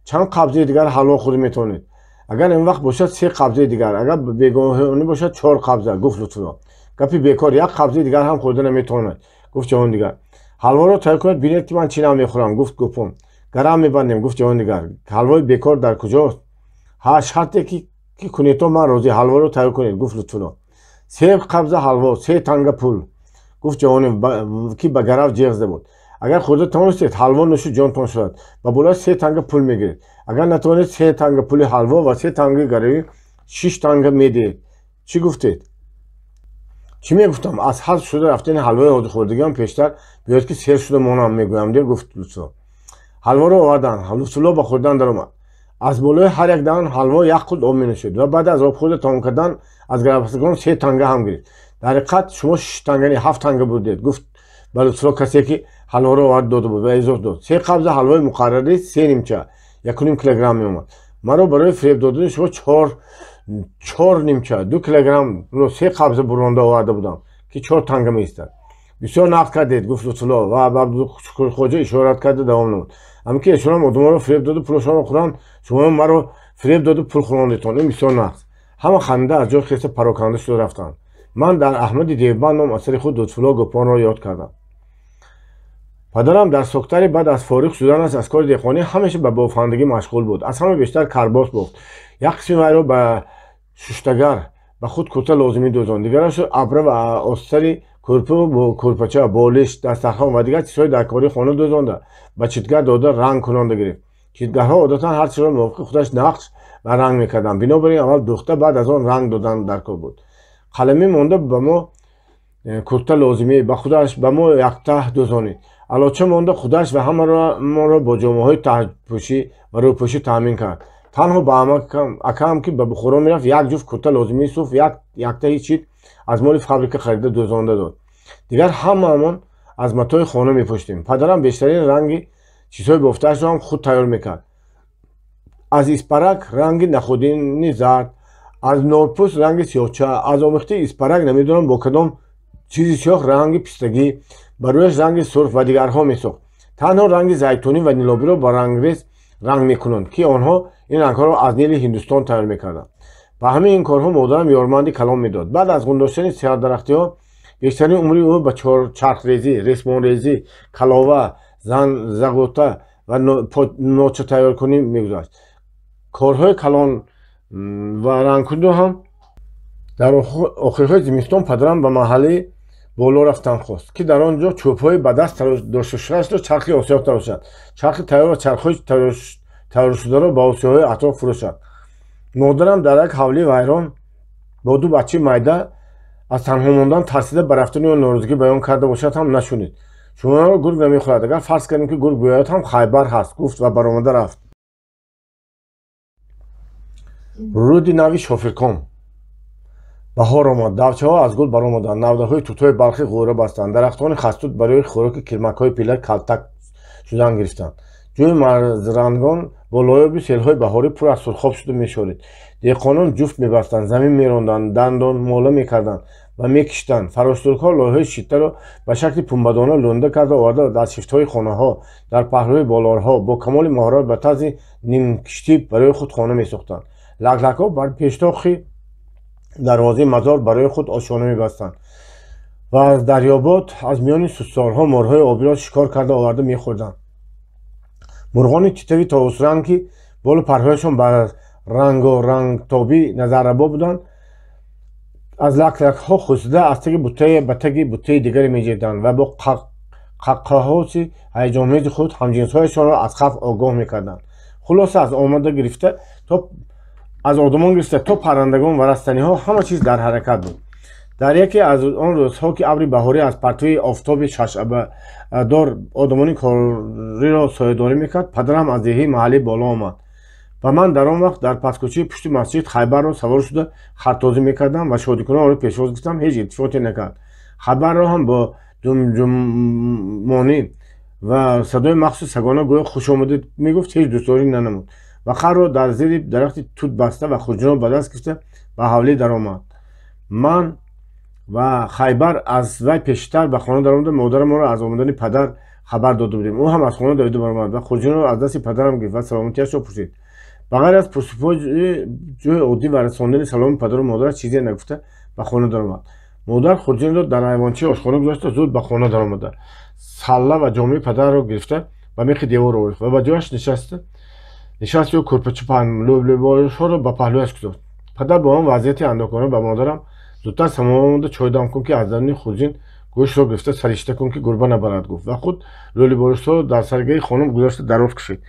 чанд қабзаи дигар ҳалво хӯрда метавонед? Агар ин вақт бошад 3 қабзаи дигар, агар бегоҳонӣ бошад 4 қабза, гуфт Лутфулло. Гапи бекор, як қабзаи дигар ҳам хӯрда наметавонад, гуфт ҷавон дигар. Ҳалворо тайёр кунед, бинед, ки ман чӣ навъ мехӯрам, гуфт гӯпон. Гарам мебандем, гуфт ҷавон дигар. Ҳалвои бекор дар куҷост? Ҳа, шарте ки кунедто ман розӣ, ҳалворо тайёр кунед, гуфт Лутфулло. 3 қабза ҳалво, 3 танга пул, гуфт ҷавоне, ки ба гарав ҷеғ зада буд. Агар хӯрда тавонистед, ҳалво нӯши ҷонтон шавад, ба болои 3 танга пул мегиред. Агар натавонед, 3 танга пули ҳалво ва 3 тангаи гаравӣ 6 танга медиҳед. Чӣ гуфтед? Чӣ мегуфтам? Аз ҳазм шуда рафтани ҳалвои ҳозирхӯрдагиам пештар биёед, ки сер шуда монам, мегӯям, де, гуфт Лутфулло. Ҳалворо оварданд. Лутфулло ба хӯрдан даромад. Аз болои ҳар як даҳан ҳалво як қулт об менӯшид ва баъд аз обхӯрда тамом кардан аз гаравбастагон 3 танга ҳам гирифт. Дар ҳақиқат шумо 6 танга не, 7 танга бурдед, гуфт ба Лутфулло касе, ки ҳалворо овард дода буд ва изоҳ дод. 3 қабза ҳалвои муқаррарӣ 3 нимча, 1.5 килограмм меомад. Маро барои фиреб додани шумо 4 нимча, 2 килограммро 3 қабза буронда оварда будам, ки 4 танга меистад. Бисёр нақд кардед, гуфт Лутфулло ва ба Абдушукурхоҷа ишорат карда давом намуд. Ҳамин ки эшонам одамонро фиреб доду пулашонро хӯранд, шумоям маро фиреб доду пул хӯрондетон. Ин бисёр нақд. Ҳама ханда аз ҷой хеста пароканда шуда рафтанд. Ман дар Аҳмади Девбанд ном асари худ Лутфулло Гӯпонро ёд кардам. Падарам дар соктари баъд аз фориғ шуданаш аз кори деҳқонӣ ҳамеша ба бофандагӣ машғул буд. Аз ҳама бештар карбос бофт. Як қисми вайро ба шуштагар ба худ курта лозимӣ дӯзонд, дигарашро абра ва остари кӯрпу бо кӯрпача, болиш, дастархон ва дигар чизҳои дар кори хона дӯзонда ба читгар дода ранг кунонда гирифт. Читгарҳо одатан ҳар чизро мувофиқи худаш нақш ва ранг мекарданд. Бинобар ин аввал дӯхта, баъд аз он ранг додан дар кор буд. Қаламӣ монда ба мо курта лозимӣ, ба худаш ба мо яктаҳ дӯзонид. Алоча монда худаш ва ҳамаро бо ҷомаҳои таҳпӯшӣ ва рӯпӯшӣ таъмин кард. Танҳо ба акаам, ки ба Бухоро мерафт, як ҷуфт курта лозимии суф, яктаҳи чит аз моли фабрика харида дӯзонда дод. Дигар ҳамаамон аз матои хона мепӯшидем. Падарам бештарин ранги Чизҳои бофтаашро ҳам худ тайёр мекард. Аз испарак ранги находини зард, аз норпӯст ранги сиёҳча, аз омехтаи испарак намедонам бо кадом чизи сиёҳ ранги пистагӣ, ба рӯяш ранги сурх ва дигарҳо месохт. Танҳо ранги зайтунӣ ва нилобиро ба рангрез ранг мекунанд, ки онҳо ин рангҳоро аз нили Ҳиндустон тайёр мекарданд. Ба ҳамаи ин корҳо модарам ёрманди калом медод. Баъд аз ғундоштани сардарахтиҳо бештарин умри ӯ ба чархрезӣ, ресмонрезӣ, калова, зағута ва ноча тайёркунӣ мегузашт. Корҳои калон ва рангкуниро ҳам дар охирҳои зимистон падарам ба маҳаллаи боло рафтан хост, ки дар он ҷо чӯбҳои ба даст дошташудаашро чархи осиёб тарошад, чархи тайёр ва чархҳои тайёршударо ба осиёҳои атроф фурӯшад. Модарам дар як ҳавлии вайрон бо ду бачаи майда аз танҳо мондан тарсида ба рафтани ӯ норозигӣ баён карда бошад ҳам нашунид. Шуморо гург намехӯрад, агар фарз кардем, ки гург биёяд ҳам Хайбар ҳаст, гуфт ва баромада рафт. Рӯди нави Шофирком. Баҳор омад, давчаҳо аз гул баромаданд, навдаҳои тутҳои балхӣ ғӯра бастанд, дарахтони хастут барои хӯроки кирмакҳои пила калтак шудан гирифтанд. Ҷӯи марзрангон бо лоёби селҳои баҳорӣ пур аз сурхоб шуда мешорид. Деҳқонон ҷуфт мебастанд, замин меронданд, дандон мола мекарданд ва мекиштанд. Фароштуркҳо лойҳои шиттаро ба шакли пунбадона лӯнда карда оварда дар шифтҳои хонаҳо, дар паҳлӯи болорҳо бо камоли маҳорат ба тарзи нимкиштӣ барои худ хона месохтанд. Лаклакҳо бар пештохи дарвозаи мазор барои худ ошёна мебастанд ва аз дарёбот аз миёни сустсорҳо морҳои обиро шикор карда оварда мехӯрданд. Мурғони титави товусранг, ки болу парҳояшон ба рангорангтобӣ назаррабо буданд, аз лаклакҳо хусида аз таги буттае ба таги буттаи дигаре меҷеданд ва бо қаққаҳоси ҳаяҷонмези худ ҳамҷинсҳояшонро аз хавф огоҳ мекарданд. Хулоса, аз омада гирифта то аз одамон гирифта то паррандагон ва растаниҳо ҳама чиз дар ҳаракат буд. Дар яке аз он рӯзҳо, ки абри баҳорӣ аз партои офтоби шашабадор одамони кориро соядорӣ мекард, падарам аз деҳаи маҳаллӣ боло омад ва ман дар он вақт дар пасткӯчаи пушти масҷид Хайбарро савор шуда хартозӣ мекардам ва шодикунон ӯро пешвоз гирифтам, ҳеҷ илтифоте накард. Хайбарро ҳам бо думҷумонӣ ва садои махсуси сагона гӯё хушомадед мегуфт, ҳеҷ дӯстдорӣ нанамуд ва харро дар зери дарахти тут баста ва хурҷинро ба даст гирифта ба ҳавлӣ даромад. Ман ва Хайбар аз вай пештар ба хона даромада модарам моро аз омадани падар хабар дода будем. Ӯ ҳам аз хона давида баромад ва хурҷинро аз дасти падарам гирифт ва саломатиашро пурсид. Ба ғайр аз пурсупӯи оддӣ ва расондани саломи падару модараш чизе нагуфта ба хона даромад. Модар хурҷинро дар айвончаи ошхона гузошта зуд ба хона даромада салла ва ҷомаи падарро гирифта ба мехи девор овехт ва ба ҷояш нишаст ё кӯрпача паҳн лӯболишҳоро ба паҳлӯяш гузошт. Падар бо он вазъияти андокона ба модарам зудтар самовар омада чой дам кун, ки аз даруни хурҷин гӯштро гирифта саришта кун, ки гурба набарад, гуфт ва худ лӯлиборишҳоро дар саргаи хонум гузошта дароз кашид.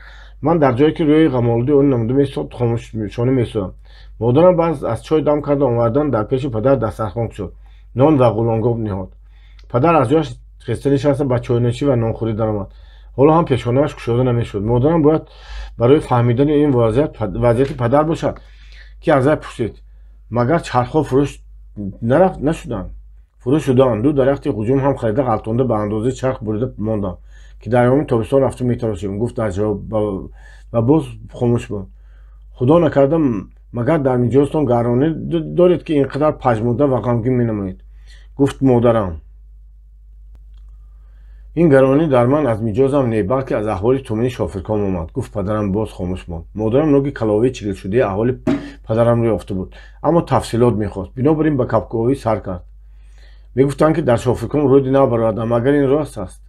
Ман дар ҷое, ки рӯи ғамолуди ӯ намуда меистод, хомӯшона месӯдам. Модарам баъд аз чой дам карда овардан дар пеши падар дастархон кушод, нон ва ғулонгоб ниҳод. Падар аз ҷояш хеста нишаста ба чойнӯшӣ ва нонхӯрӣ даромад. Ҳоло ҳам пешонааш кушода намешуд. Модарам бояд барои фаҳмидани ин вазъияти падар бошад, ки аз вай пурсид: магар чархҳо фурӯш нашуданд? Фурӯш шуданд. Ду дарахти ҳуҷум ҳам харида ғалтонда ба андозаи чарх бурида мондам, ки дар айёми тобистон рафта метарошем, гуфт дар ҷавоб ва боз хомӯш буд. Худо накарда, магар дар миҷозтон гаронӣ доред, ки ин қадар пажмурда ва ғамгин менамоед? Гуфт модарам. Ин гаронӣ дар ман аз миҷозам не, балки аз аҳволи тумани шофирком омад, гуфт падарам, боз хомӯш монд. Модарам ноги каловии чигилшудаи аҳволи падарамро ёфта буд, аммо тафсилот мехост. Бинобар ин ба капковӣ сар кард. Мегуфтанд, ки дар шофирком рӯди нав барояд, магар ин рост аст?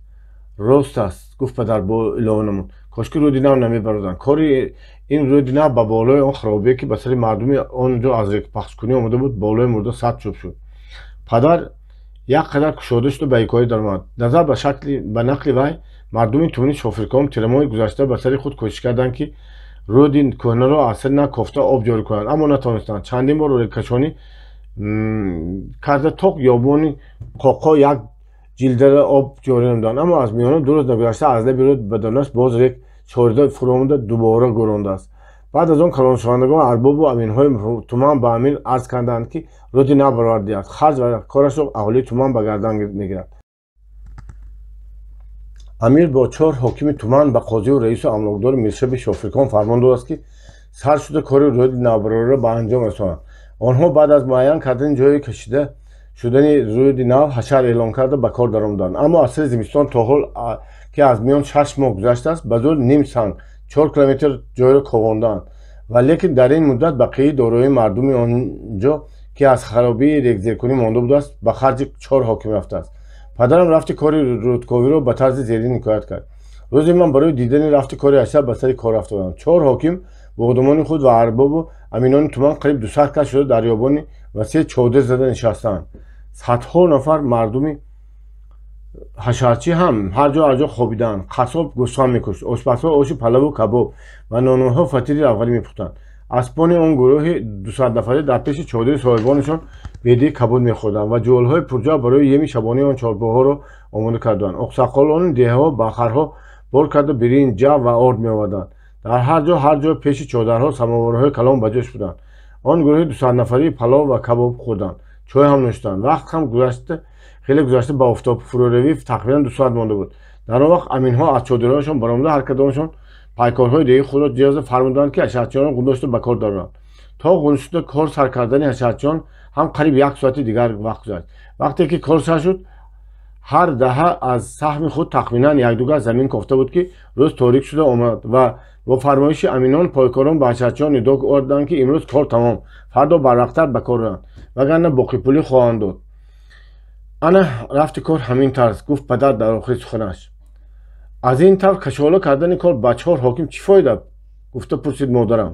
Рост аст, гуфт падар бо илова намуд: кошки рӯди нав намебароданд. Кори ин рӯди нав ба болои он харобие, ки ба сари мардуми он ҷо аз рекпахшкунӣ омада буд, болои мурда сад чӯб шуд. Падар як қадар кушода шуду ба ҳикоя даромад. Назар ба шакли ба нақли вай, мардуми тумани шофирком тирамоҳи гузашта ба сари худ кӯшиш карданд, ки рӯди кӯҳнаро аз сари нав кофта об ҷорӣ кунанд, аммо натавонистанд. Чандин бор реккашонӣ карда тоқ ёбони қоқо як ҷилдара об ҷорӣ намуданд, аммо аз миёна ду рӯз нагузашта аз лаби рӯд ба донаш боз рек чорида фуромада дубора гӯрондааст. Баъд аз он калоншавандагон, арбобу аминҳои туман ба амир арз карданд, ки рӯди нав баровард диҳад, харҷ ва корашро аҳолии туман ба гардан мегирад. Амир бо 4 ҳокими туман ба қозиву раису амлокдори миршаби шофиркон фармон додааст, ки сар шуда кори рӯди навбарориро ба анҷом расонанд. Онҳо баъд аз муайян кардани ҷои кашида шудани рӯди нав ҳашар эълон карда ба кор даромаданд. Аммо аз сари зимистон то ҳол, ки аз миён 6 моҳ гузаштааст, ба зур ним санг 4 километр ҷойро ковондаанд. Ва лекин дар ин муддат бақияи дороии мардуми он ҷо, ки аз харобии регзеркунӣ монда будааст, ба харҷи 4 ҳоким рафтааст. Падарам рафти кори рудковиро ба тарзи зерин ҳикоят кард. Рӯзе ман барои дидани рафти кори ҳашар ба сари кор рафта будам. 4 ҳоким бо одамони худ ва арбобу аминони туман қариб 200 кас шуда дар ёбони васеъ чодир зада нишастаанд. Садҳо нафар мардуми ҳашарчӣ ҳам ҳар ҷо аз ҷо хобидаанд. Қассоб гӯсфанд мекушт, ошпазҳо оши палаву кабоб ва нонҳо фатири равғанӣ мепухтанд. Аспони он гурӯҳи 200 нафарӣ дар пеши чодири соҳибонашон бедии кабуд мехӯрданд ва ҷӯлҳои пурҷав барои еми шабонии он чорпоҳоро омода карданд. Оқсақолони деҳаҳо ба харҳо бор карда биринҷ, ҷав ва орд меоварданд. Дар ҳар ҷо пеши чодарҳо самоворҳои калон ба ҷӯш буданд. Он гурӯҳи 200 нафарӣ палов ва кабоб хӯрданд, чой ҳам нӯштанд. Вақт ҳам гузашта хеле гузашта ба офтоб фурӯравӣ тақрибан 2 соат монда буд. Дар он вақт аминҳо аз чодарҳояшон баромада ҳар кадомашон пайкорҳои деҳи худро ҷиҳоза фармуданд, ки ҳашарчиёнро гундошта ба кор дароранд. То гундошта кор сар кардани ҳашарчиён ҳам қариб 1 соати дигар вақт гузашт. Вақте ки кор сар шуд, ҳар даҳа аз саҳми худ тахминан 1-2 газ замин кофта буд, ки рӯз торик шуда омад ва бо фармоиши аминон пойкорон ба ҳашарчиён нидо оварданд, ки имрӯз кор тамом, фардо барвақттар ба кор раванд, вагарна боқипулӣ хоҳанд дод. Ана рафти кор ҳамин тарз, гуфт падар дар охири суханаш. Аз ин тавр кашола кардани кор ба 4 ҳоким чӣ фоида? Гуфта пурсид модарам.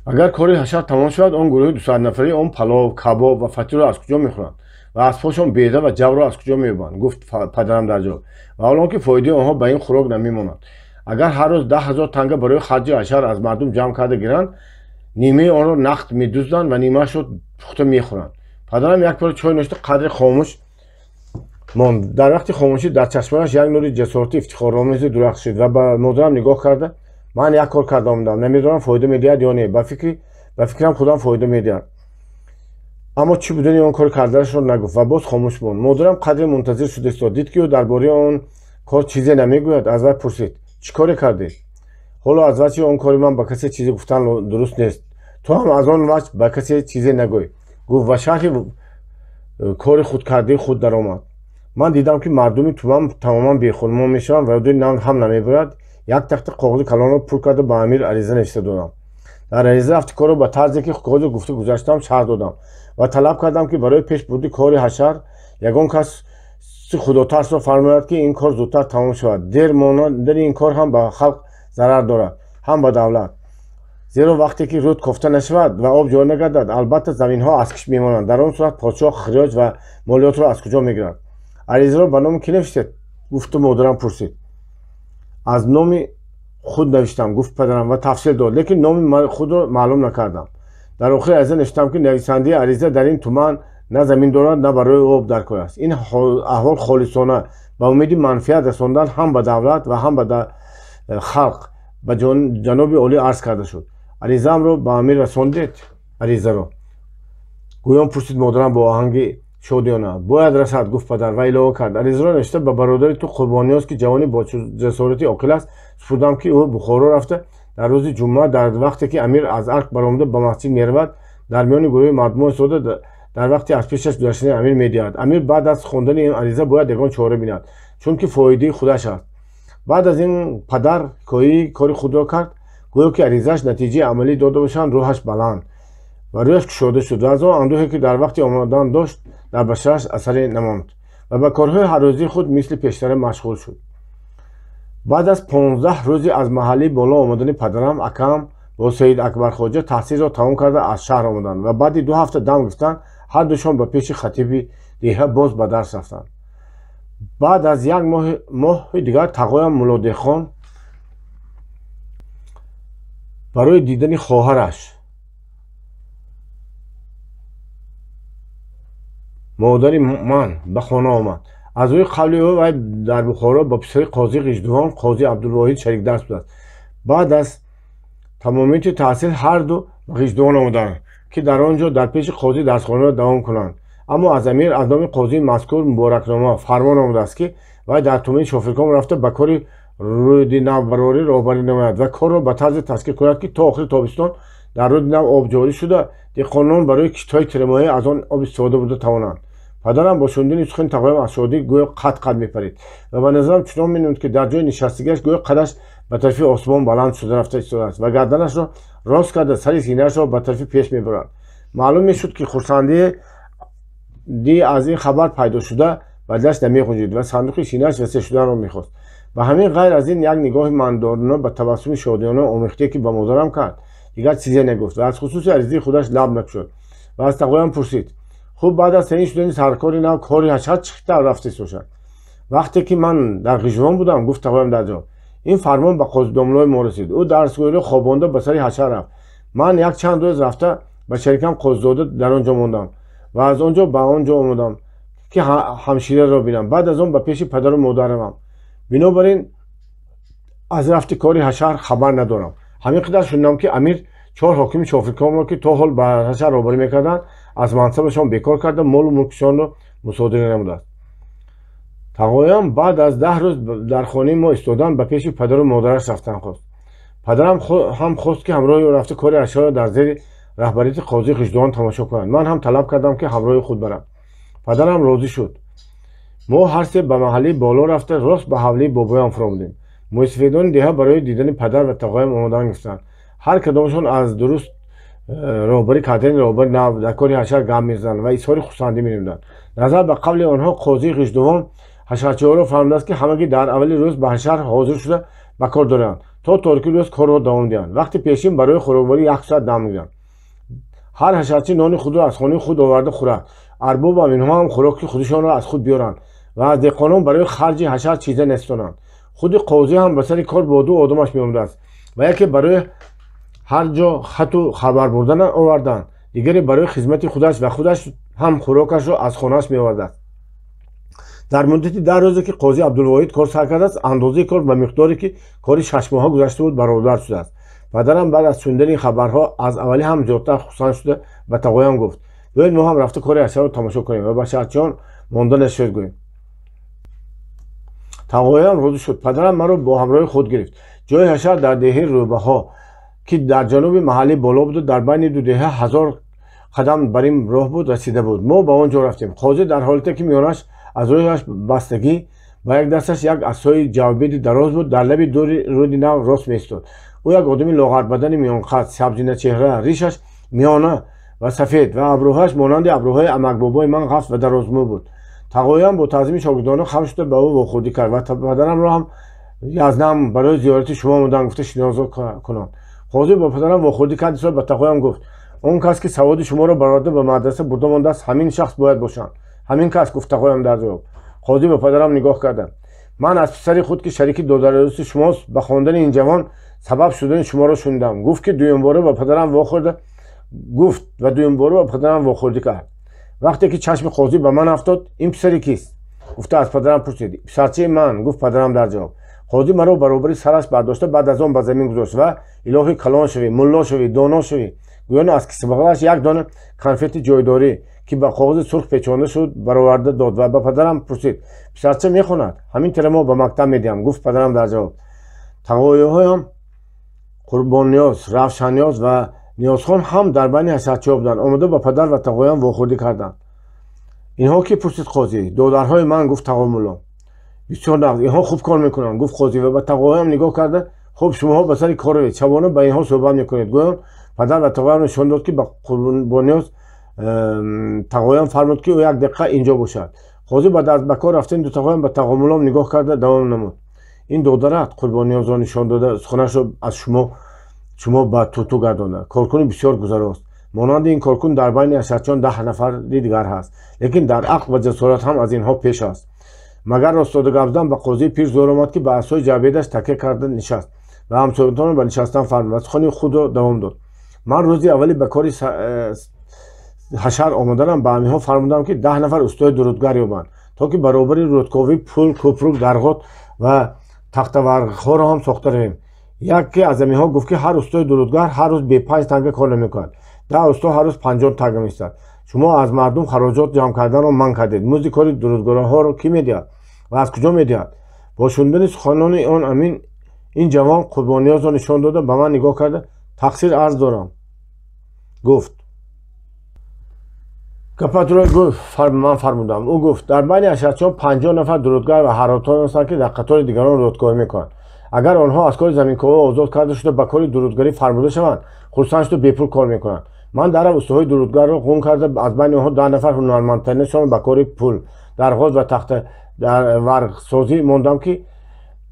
Агар кори ҳашар тамом шавад, он гурӯҳи 200 нафарӣ он палов, кабоб ва фатирро аз куҷо мехӯранд ва аспҳошон беда ва ҷавро аз куҷо меёбанд? Гуфт падарам дар ҷавоб. Ва ҳол он ки фоидаи онҳо ба ин хӯрок намемонад. Агар ҳар рӯз 10 000 танга барои харҷи ҳашар аз мардум ҷамъ карда гиранд, нимаи онро нақд медузданд ва нимаашро пухта мехӯранд. Падарам як пора чой нӯшта қадре хомӯш монд. Дар вақти хомӯшӣ дар чашмонаш як нури ҷасорати ифтихоромезе дурахшид ва ба модарам нигоҳ карда: ман як кор карда омадам, намедонам фоида медиҳад ё не, ба фикрам худам фоида медиҳад. Аммо чӣ будани он кор карданашро нагуфт ва боз хомӯш монд. Модарам қадре мунтазир шуда истод, дид ки ӯ дар бораи он кор чизе намегӯяд. Аз вай пурсид: чӣ коре кардед? Ҳоло аз ваҷҳи он кори ман ба касе чизе гуфтан дуруст нест. Ту ҳам аз он ваҷҳ ба касе чизе нагӯй, гуфт ва шарҳи кори худкардаи худ даромад. Ман дидам, ки мардуми туман тамоман бехонумон мешаванд ва рӯди нав ҳам намебарад. Як тахта коғози калонро пур карда ба амир ариза навишта додам. Дар ариза рафти корро ба тарзе ки коғози гуфта гузаштам шарҳ додам ва талаб кардам, ки барои пешбурди кори ҳашар ягон кас худотарсро фармояд, ки ин кор зудтар тамом шавад. Дер мондани ин кор ҳам ба халқ зарар дорад, ҳам ба давлат. Зеро вақте ки руд кофта нашавад ва об ҷорӣ нагардад, албатта заминҳо аз кишт мемонанд. Дар он сурат подшоҳ хироҷ ва молиётро аз куҷо мегирад? Аризаро ба номи кӣ навиштед? Гуфту модарам пурсид. Аз номи худ навиштам, гуфт падарам ва тафсил дод, лекин номи худро маълум накардам. Дар охири ариза навиштам, ки нависандаи ариза дар ин туман на замин дорад, на барои об дар кор аст. Ин аҳвол холисона ба умеди манфиат расондан ҳам ба давлат ва ҳам ба халқ ба ҷаноби олӣ арз карда шуд. Аризаамро ба амир расондед? Аризаро гӯён пурсид модарам бо оҳанги шодиёна. Бояд расад, гуфт падар ва илова кард: аризаро навишта ба бародари ту Қурбониёз, ки ҷавони бо ҷасорати оқил аст, супурдам, ки ӯ Бухоро рафта дар рӯзи ҷумъа, дар вақте ки амир аз арк баромада ба масҷид меравад, дар миёни гурӯҳи мардумон истода дар вақти аз пешаш гузаштани амир медиҳад. Амир баъд аз хондани ин ариза бояд ягон чора бинад, чунки фоидаи худаш аст. Баъд аз ин падар ҳикояи кори худро кард, гӯё ки аризааш натиҷаи амалӣ дода бошанд. Рӯҳаш баланд ва рӯяш кушода шуд ва аз он андӯҳе ки дар вақти омадан дошт дар башараш асаре намонд ва ба корҳои ҳаррӯзии худ мисли пештара машғул шуд. Баъд аз 15 рӯзи аз маҳаллӣ боло омадани падарам, акам бо Саид Акбархоҷа таҳсилро тамом карда аз шаҳр омаданд ва баъди 2 ҳафта дам гирифтан ҳар душон ба пеши хатиби деҳа боз ба дарс рафтанд. Баъд аз як моҳи дигар тағоям Мулодехон барои дидани хоҳараш модари ман ба хона омад. Аз рӯи қавли ӯ вай дар Бухоро ба писари қози Ғиждувон, қози Абдулвоҳид шарикдарс будааст. Баъд аз тамомияти таҳсил ҳар ду ба Ғиждувон омаданд, ки дар он ҷо дар пеши қози дарсхонаро давом кунанд. Аммо аз амир аз номи қозии мазкур муборакнома фармон омадааст, ки вай дар тумани Шофирком рафта ба кори рӯди навбарорӣ роҳбарӣ намояд ва корро ба тарзе ташкил кунад, ки то охири тобистон дар рӯди нав об ҷорӣ шуда, деҳқонон барои киштҳои тирамоҳӣ аз он об истифода бурда тавонанд. Падарам бо шунидани сухани тағоям аз шодӣ гӯё қад-қад мепарид ва ба назарам чунон менамуд, ки дар ҷои нишастагиаш гӯё қадаш ба тарафи осмон баланд шуда рафта истодааст ва гарданашро рост карда сари синаашро ба тарафи пеш мебурад. Маълум мешуд, ки хурсандии аз ин хабар пайдо шуда ба дилаш намеғунҷид ва сандуқи синааш васеъ шуданро мехост. Ба ҳамин ғайр аз ин як нигоҳи мандорона ба табассуми шодиёна омехтае, ки ба модарам кард, дигар чизе нагуфт ва аз хусуси аризии худаш лаб накушод ва аз тағоям пурсид: хуб, баъд аз таъин шудани саркори нав кори ҳашар чӣ тавр рафта бошад? Вақте ки ман дар Ғиждувон будам, гуфт тағоям дар ҷавоб, ин фармон ба қозидомлои мо расид. Ӯ дарсгӯиро хобонда ба сари ҳашар рафт. Ман як чанд рӯз рафта ба шарикам қозизода дар он ҷо мондам ва аз он ҷо ба он ҷо омадам, ки ҳамшираро бинам. Баъд аз он ба пеши падару модар равам. Бинобар ин аз рафти кори ҳашар хабар надорам. Ҳамин қадар шунидам, ки амир чор ҳокими Шофиркомро, ки то ҳол ба ҳашар роҳбарӣ мекарданд, аз мансабашон бекор карда, молу мулкшонро мусодира намудааст. Тағоям баъд аз 10 рӯз дар хонаи мо истодан ба пеши падару модараш рафтан хост. Падарам ҳам хост, ки ҳамроҳи ӯ рафта кори ҳашарро дар зери раҳбарияти қозии Ғиждувон тамошо кунад. Ман ҳам талаб кардам, ки ҳамроҳи худ барам. Падарам розӣ шуд. Мо ҳар се ба маҳаллаи боло рафта рост ба ҳавлии бобоям фуромадем. Мӯйсафедони деҳа барои дидани падар ва тағоям омодан гирифтанд. Ҳар кадомашон аз дуруст роҳбарӣ кардани роҳбари нав дар кори ҳашар гап мезананд ва изҳори хурсандӣ менамуданд. Назар ба қавли онҳо қозии Ғиждувон ҳашарчиҳоро фаҳмидааст, ки ҳамагӣ дар аввали рӯз ба ҳашар ҳозир шуда ба кор доранд, то торики рӯз корро давом диҳанд. Вақти пешин барои хӯрокворӣ 1 соат дам мегиранд. Ҳар ҳашарчӣ нони худро аз хонаи худ оварда хӯрад. Арбобам инҳо ҳам хӯроки худашонро аз худ биёранд ва аз деҳқонон барои харҷи ҳашар чизе нестонанд. Худи қозӣ ҳам ба сари кор бо ду одамаш меомадааст ва яке барои ҳар ҷо хату хабар бурдан оварданд, дигаре барои хизмати худаш ва худаш ҳам хӯрокашро аз хонааш меовардааст. Дар муддати 10 рӯзе, ки қозӣ Абдулвоҳид кор сар кардааст, андозаи кор ба миқдоре, ки кори 6 моҳа гузашта буд, баробар шудааст. Падарам баъд аз шунидани хабарҳо аз аввалӣ ҳам зиёдтар хурсанд шуда ба тағоям гуфт: биёед мо ҳам рафта кори ҳашарро тамошо кунем ва ба шаҳрчиён монда нашояд гӯем. Тағоям розӣ шуд. Падарам маро бо ҳамроҳи худ гирифт. Ҷои ҳашар дар деҳаи Рӯбаҳо, ки дар ҷануби маҳаллии боло буду дар байни ду деҳа 1000 қадам бар ин роҳ буд, расида буд. Мо ба он ҷо рафтем. Қозӣ дар ҳолате, ки миёнаш аз рӯяш бастагӣ ба як дасташ як асои ҷавбеди дароз буд, дар лаби дури рӯди нав рост меистод. Ӯ як одами лоғарбадани миёнқад, сабзиначеҳра, ришаш миёна ва сафед ва абрӯҳояш монанди абрӯҳои амакбобои ман ғафз ва дарозмӯ буд. Тағоям бо таъзими шогирдона хам шуда ба ӯ вохӯрдӣ кард ва падарамро ҳам язнам барои зиёрати шумо омадан гуфта шиносо кунон. Қозӣ бо падарам вохӯрдӣ кард, ба тағоям гуфт: он кас, ки саводи шуморо бароварда ба мадраса бурда мондааст, ҳамин шахс бояд бошанд. Ҳамин кас, гуфт тағоям дар ҷавоб. Қозӣ ба падарам нигоҳ карда: ман аз писари худ, ки шарики додарӯси шумост, ба хондани ин ҷавон сабаб шудани шуморо шунидам. Гуфт, ки дуюмбора ба падарам вохӯрда гуфт ва дуюмбора ба падарам вохӯрдӣ кард. Вақте ки чашми қозӣ ба ман афтод, ин писари кист? Гуфта аз падарам пурсид. Писарчаи ман, гуфт падарам дар ҷавоб. Қозӣ маро баробари сараш бардошта баъд аз он ба замин гузошт ва илоҳи калон шавӣ, мулло шавӣ, доно шавӣ гӯён аз кисабағалаш як дона конфети ҷойдорӣ, ки ба коғази сурх печонда шуд, бароварда дод ва ба падарам пурсид: писарча мехонад? Ҳамин тира мо ба мактаб медиҳам, гуфт падарам дар ҷавоб. Тағоиҳоям Қурбонниёз, Равшанниёз ва Ниёзхон ҳам дар байни ҳашарчиҳо буданд. Омада ба падар ва тағоям вохӯрдӣ карданд. Инҳо ки? Пурсид қозӣ. Додарҳои ман, гуфт тағомулло. Бисёр нағз, инҳо хуб кор мекунанд, гуфт қозӣ ва ба тағоям нигоҳ карда: хуб, шумоҳо ба сари кор равед, шабона ба инҳо суҳбат мекунед. Гӯён падар ва тағоям нишон дод, ки ба Қурбонниёз тағоям фармуд, ки ӯ як дақиқа инҷо бошад. Қозӣ баъд аз ба кор рафтани ду тағоям ба тағомуллом нигоҳ карда давом намуд: ин додарат, Қурбонниёзро нишон дода, суханашро аз шумо ба туту гардонда. Коркуни бисёр гузарост. Монанди ин коркун дар байни ҳашарчиён 10 нафари дигар ҳаст, лекин дар ақл ва ҷасорат ҳам аз инҳо пеш аст. Магар ростода гап задан ба қозии пир зор омад, ки ба асои ҷавбедаш такя карда нишаст ва ҳамсоятонро ба нишастан фармуд ва сухани худро давом дод. Ман рӯзи аввали ба кори ҳашар омаданам ба ҳаминҳо фармудам, ки 10 нафар устои дурудгар ёбанд, то ки баробари рудковӣ пул, кӯпрук, дарғот ва тахтаварғҳоро ҳам сохта равем. Яке аз ҳаминҳо гуфт, ки ҳар устои дурудгар ҳар рӯз бе 5 танга кор намекунад. 10 усто ҳар рӯз 50 танга меистад. Шумо аз мардум хароҷот ҷамъ карданро манъ кардед. Музди кори дурудгароҳоро кӣ медиҳад ва аз куҷо медиҳад? Бо шунидани суханони он амин ин ҷавон Қурбонниёзро нишон дода, ба ман нигоҳ карда, тақсир арз дорам, гуфт. Гапатро гуфт, ман фармудам. Ӯ гуфт: дар байни ҳашарчиён 50 нафар дурудгар ва ҳаротон ҳастанд, ки дар қатори дигарон рудкорӣ мекунанд. Агар онҳо аз кори заминковӣ озод карда шуда ба кори дурудгарӣ фармуда шаванд, хурсанд шуда бепул кор мекунанд. Ман дарав устоҳои дурудгарро ғун карда, аз байни онҳо 10 нафар ҳунармандтаринашонро ба кори пул, дарғоз ва тахта варғсозӣ мондам, ки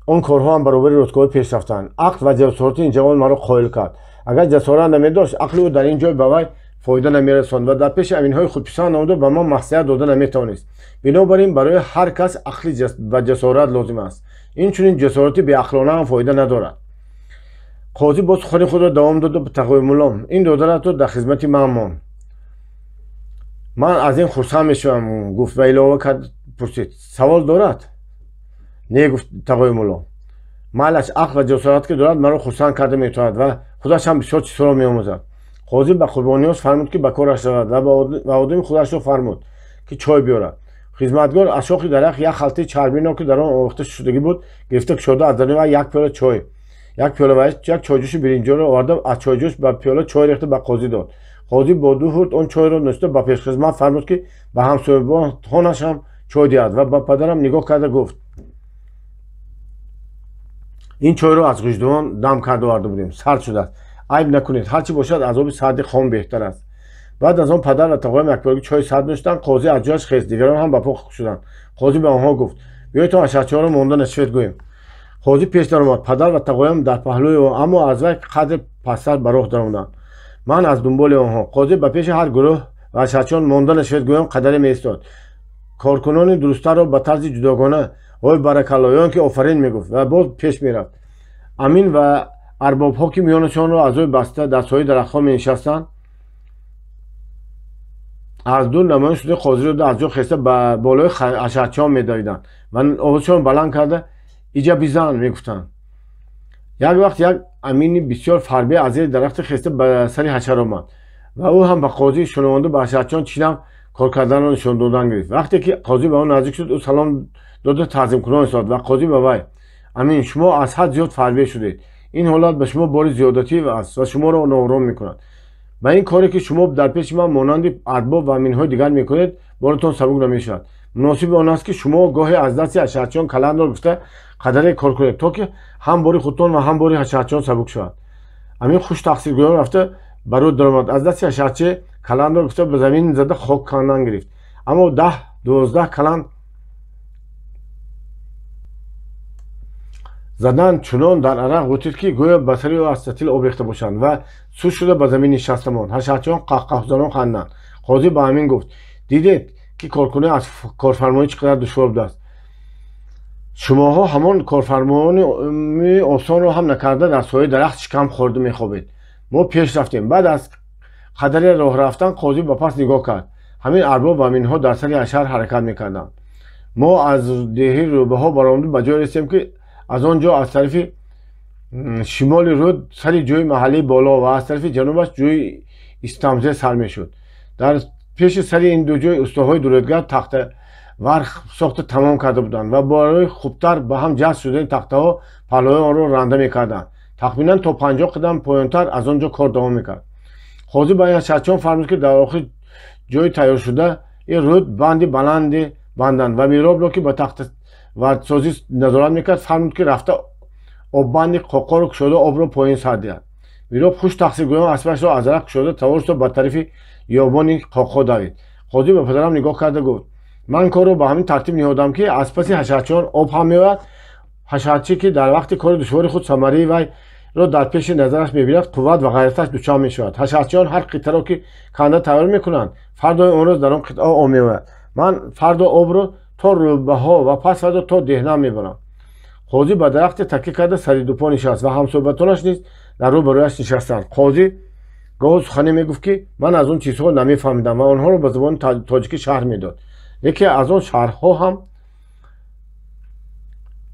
он корҳо ҳам баробари рудкорӣ пеш рафтанд. Ақл ва ҷасорати ин ҷавон маро қоил кард. Агар ҷасорат намедошт, ақли ӯ дар ин ҷой ба вай фоида намерасонд ва дар пеши аминҳои худписанд намуда ба ман маслиҳат дода наметавонист. Бинобар ин барои ҳар кас ақли ва ҷасорат лозим аст. Инчунин ҷасорати беақлона ҳам фоида надорад. Қозӣ боз сухани худро давом дода ба Тағои Мулло: ин додаратро дар хизмати ман мон. Ман аз ин хурсанд мешавам, гуфт ва илова кард, пурсид: савол дорад? Не, гуфт Тағои Мулло. Майлаш, ақл ва ҷасорат ки дорад, маро хурсанд карда метавонад ва худаш ҳам бисёр чизҳоро меомӯзад. Қозӣ ба Қурбонниёз фармуд, ки ба кораш равад ва одами худашро фармуд, ки чой биёрад. Хизматгор аз шохи дарахт як халтаи чарбино, ки дар он овехта шудагӣ буд, гирифта кушода, аз даруни вай як пиёла чой, як пиёла ва як чойҷӯши биринҷоро оварда, аз чойҷӯш ба пиёла чой рехта ба қозӣ дод. Қозӣ бо 2 ҳурт он чойро нӯшида ба пешхизмат фармуд, ки ба ҳамсоябонаш ҳам чой диҳад ва ба падарам нигоҳ карда гуфт: ин чойро аз ғиждувон дам карда оварда будем, сард шудааст, айб накунед, ҳарчи бошад аз оби сарди хом беҳтар аст. Баъд аз он падар ва тағоям якпорагӣ чойи сард нӯшиданд. Қозӣ аз ҷояш хест, дигарон ҳам ба по шуданд. Қозӣ ба онҳо гуфт: биёед то ҳашарчиҳоро монда нашавед гӯем. Қозӣ пеш даромад, падар ва тағоям дар паҳлӯи ӯ, аммо аз вай қадре пасттар ба роҳ даромаданд. Ман аз дунболи онҳо. Қозӣ ба пеши ҳар гурӯҳ ва ҳашарчиён монда нашавед гӯям қадаре меистод. Коркунони дурусттарро ба тарзи ҷудогона ой баракалло ё ин ки офарин мегуфт ва боз пеш мерафт. Амин ва арбобҳо, ки миёнашонро аз рӯи баста дар сояи дарахтҳо менишастанд, аз дур намоён шуда қозиро аз ҷо хеста ба болои ҳашарчиён медавиданд ва овозшон баланд карда иҷа бизан мегуфтанд. Як вақт як амини бисёр фарбе аз зери дарахти хеста ба сари ҳашар омад ва ӯ ҳам ба қозӣ шунавонда ба ҳашарчиён чӣ навъ кор карданро нишон додан гирифт. Вақте ки қозӣ ба ӯ наздик шуд, ӯ салом дода таъзимкунон истод ва қозӣ ба вай: амин, шумо аз ҳад зиёд фарбе шудед. Ин ҳолат ба шумо бори зиёдатӣ аст ва шуморо ноором мекунад. Ба ин коре ки шумо дар пеши ман монанди арбоб ва аминҳои дигар мекунед, боратон сабук намешавад. Муносиби он аст, ки шумо гоҳе аз дасти ҳашарчиён каландро гирифта қадаре кор кунед, то ки ҳам бори худтон ва ҳам бори ҳашарчиён сабук шавад. Амин хуш тақсиргӯён рафта ба рӯд даромад, аз дасти ҳашарчи каландро гирифта ба замин зада хок кандан гирифт. Аммо 10-12 каланд задан чунон дар арақ ғутид, ки гӯё ба сари ӯ аз сатил об рехта бошанд ва сус шуда ба замин нишаста монд. Ҳашарчиён қаҳқаҳзанон ханданд. Қозӣ ба амин гуфт: дидед, ки коркунӣ аз корфармоӣ чӣ қадар душвор будааст. Шумоҳо ҳамон корфармони осонро ҳам накарда дар сояи дарахт шикам хӯрда мехобед. Мо пеш рафтем. Баъд аз қадаре роҳ рафтан қозӣ ба пас нигоҳ кард. Ҳамин арбоб ва аминҳо дар сари ҳашар ҳаракат мекарданд. Мо аз деҳи рӯбаҳо баромада ба ҷое расидем, ки аз он ҷо аз тарафи шимоли рӯд сари ҷӯи маҳаллии боло ва аз тарафи ҷанубаш ҷӯи истамзе сар мешуд. Дар пеши сари ин ду ҷой устоҳои дурудгар тахта варх сохта тамом карда буданд ва барои хубтар ба ҳам ҷазб шудани тахтаҳо паҳлӯи онро ранда мекарданд. Тахминан то 50 қадам поёнтар аз он ҷо кор давом мекард. Қозӣ ба ҳашарчиён фармуд, ки дар охир ҷои тайёршуда ин рӯд банди баланде банданд ва миробро, ки ба тахта вардсозӣ назорат мекард, фармуд, ки рафта оббанди қоқоро кушода обро поён сар диҳад. Мироб хуш тақсиргӯён аспашро аз дарахт кушода тавор шуда ба тарафи ёбони қоқо давид. Қозӣ ба падарам нигоҳ карда гуфт: ман корро ба ҳамин тартиб ниҳодам, ки аз паси ҳашарчиён об ҳам меояд. Ҳашарчӣ, ки дар вақти кори душвори худ самараи вайро дар пеши назараш мебинад, қувват ва ғайраташ дучанд мешавад. Ҳашарчиён ҳар қитъаро, ки канда тайёр мекунанд, фардои он рӯз дар он қитъа об меояд. Ман фардо обро то рӯбаҳо ва пас фардо то деҳна мебарам. Қозӣ ба дарахте такя карда сари дупо нишаст ва ҳамсӯҳбатонаш низ дар рӯ ба рӯяш нишастанд. Қозӣ гоҳо сухане мегуфт, ки ман аз он чизҳо намефаҳмидам ва онҳоро ба забони тоҷикӣ шарҳ медод. Яке аз он шарҳҳо ҳам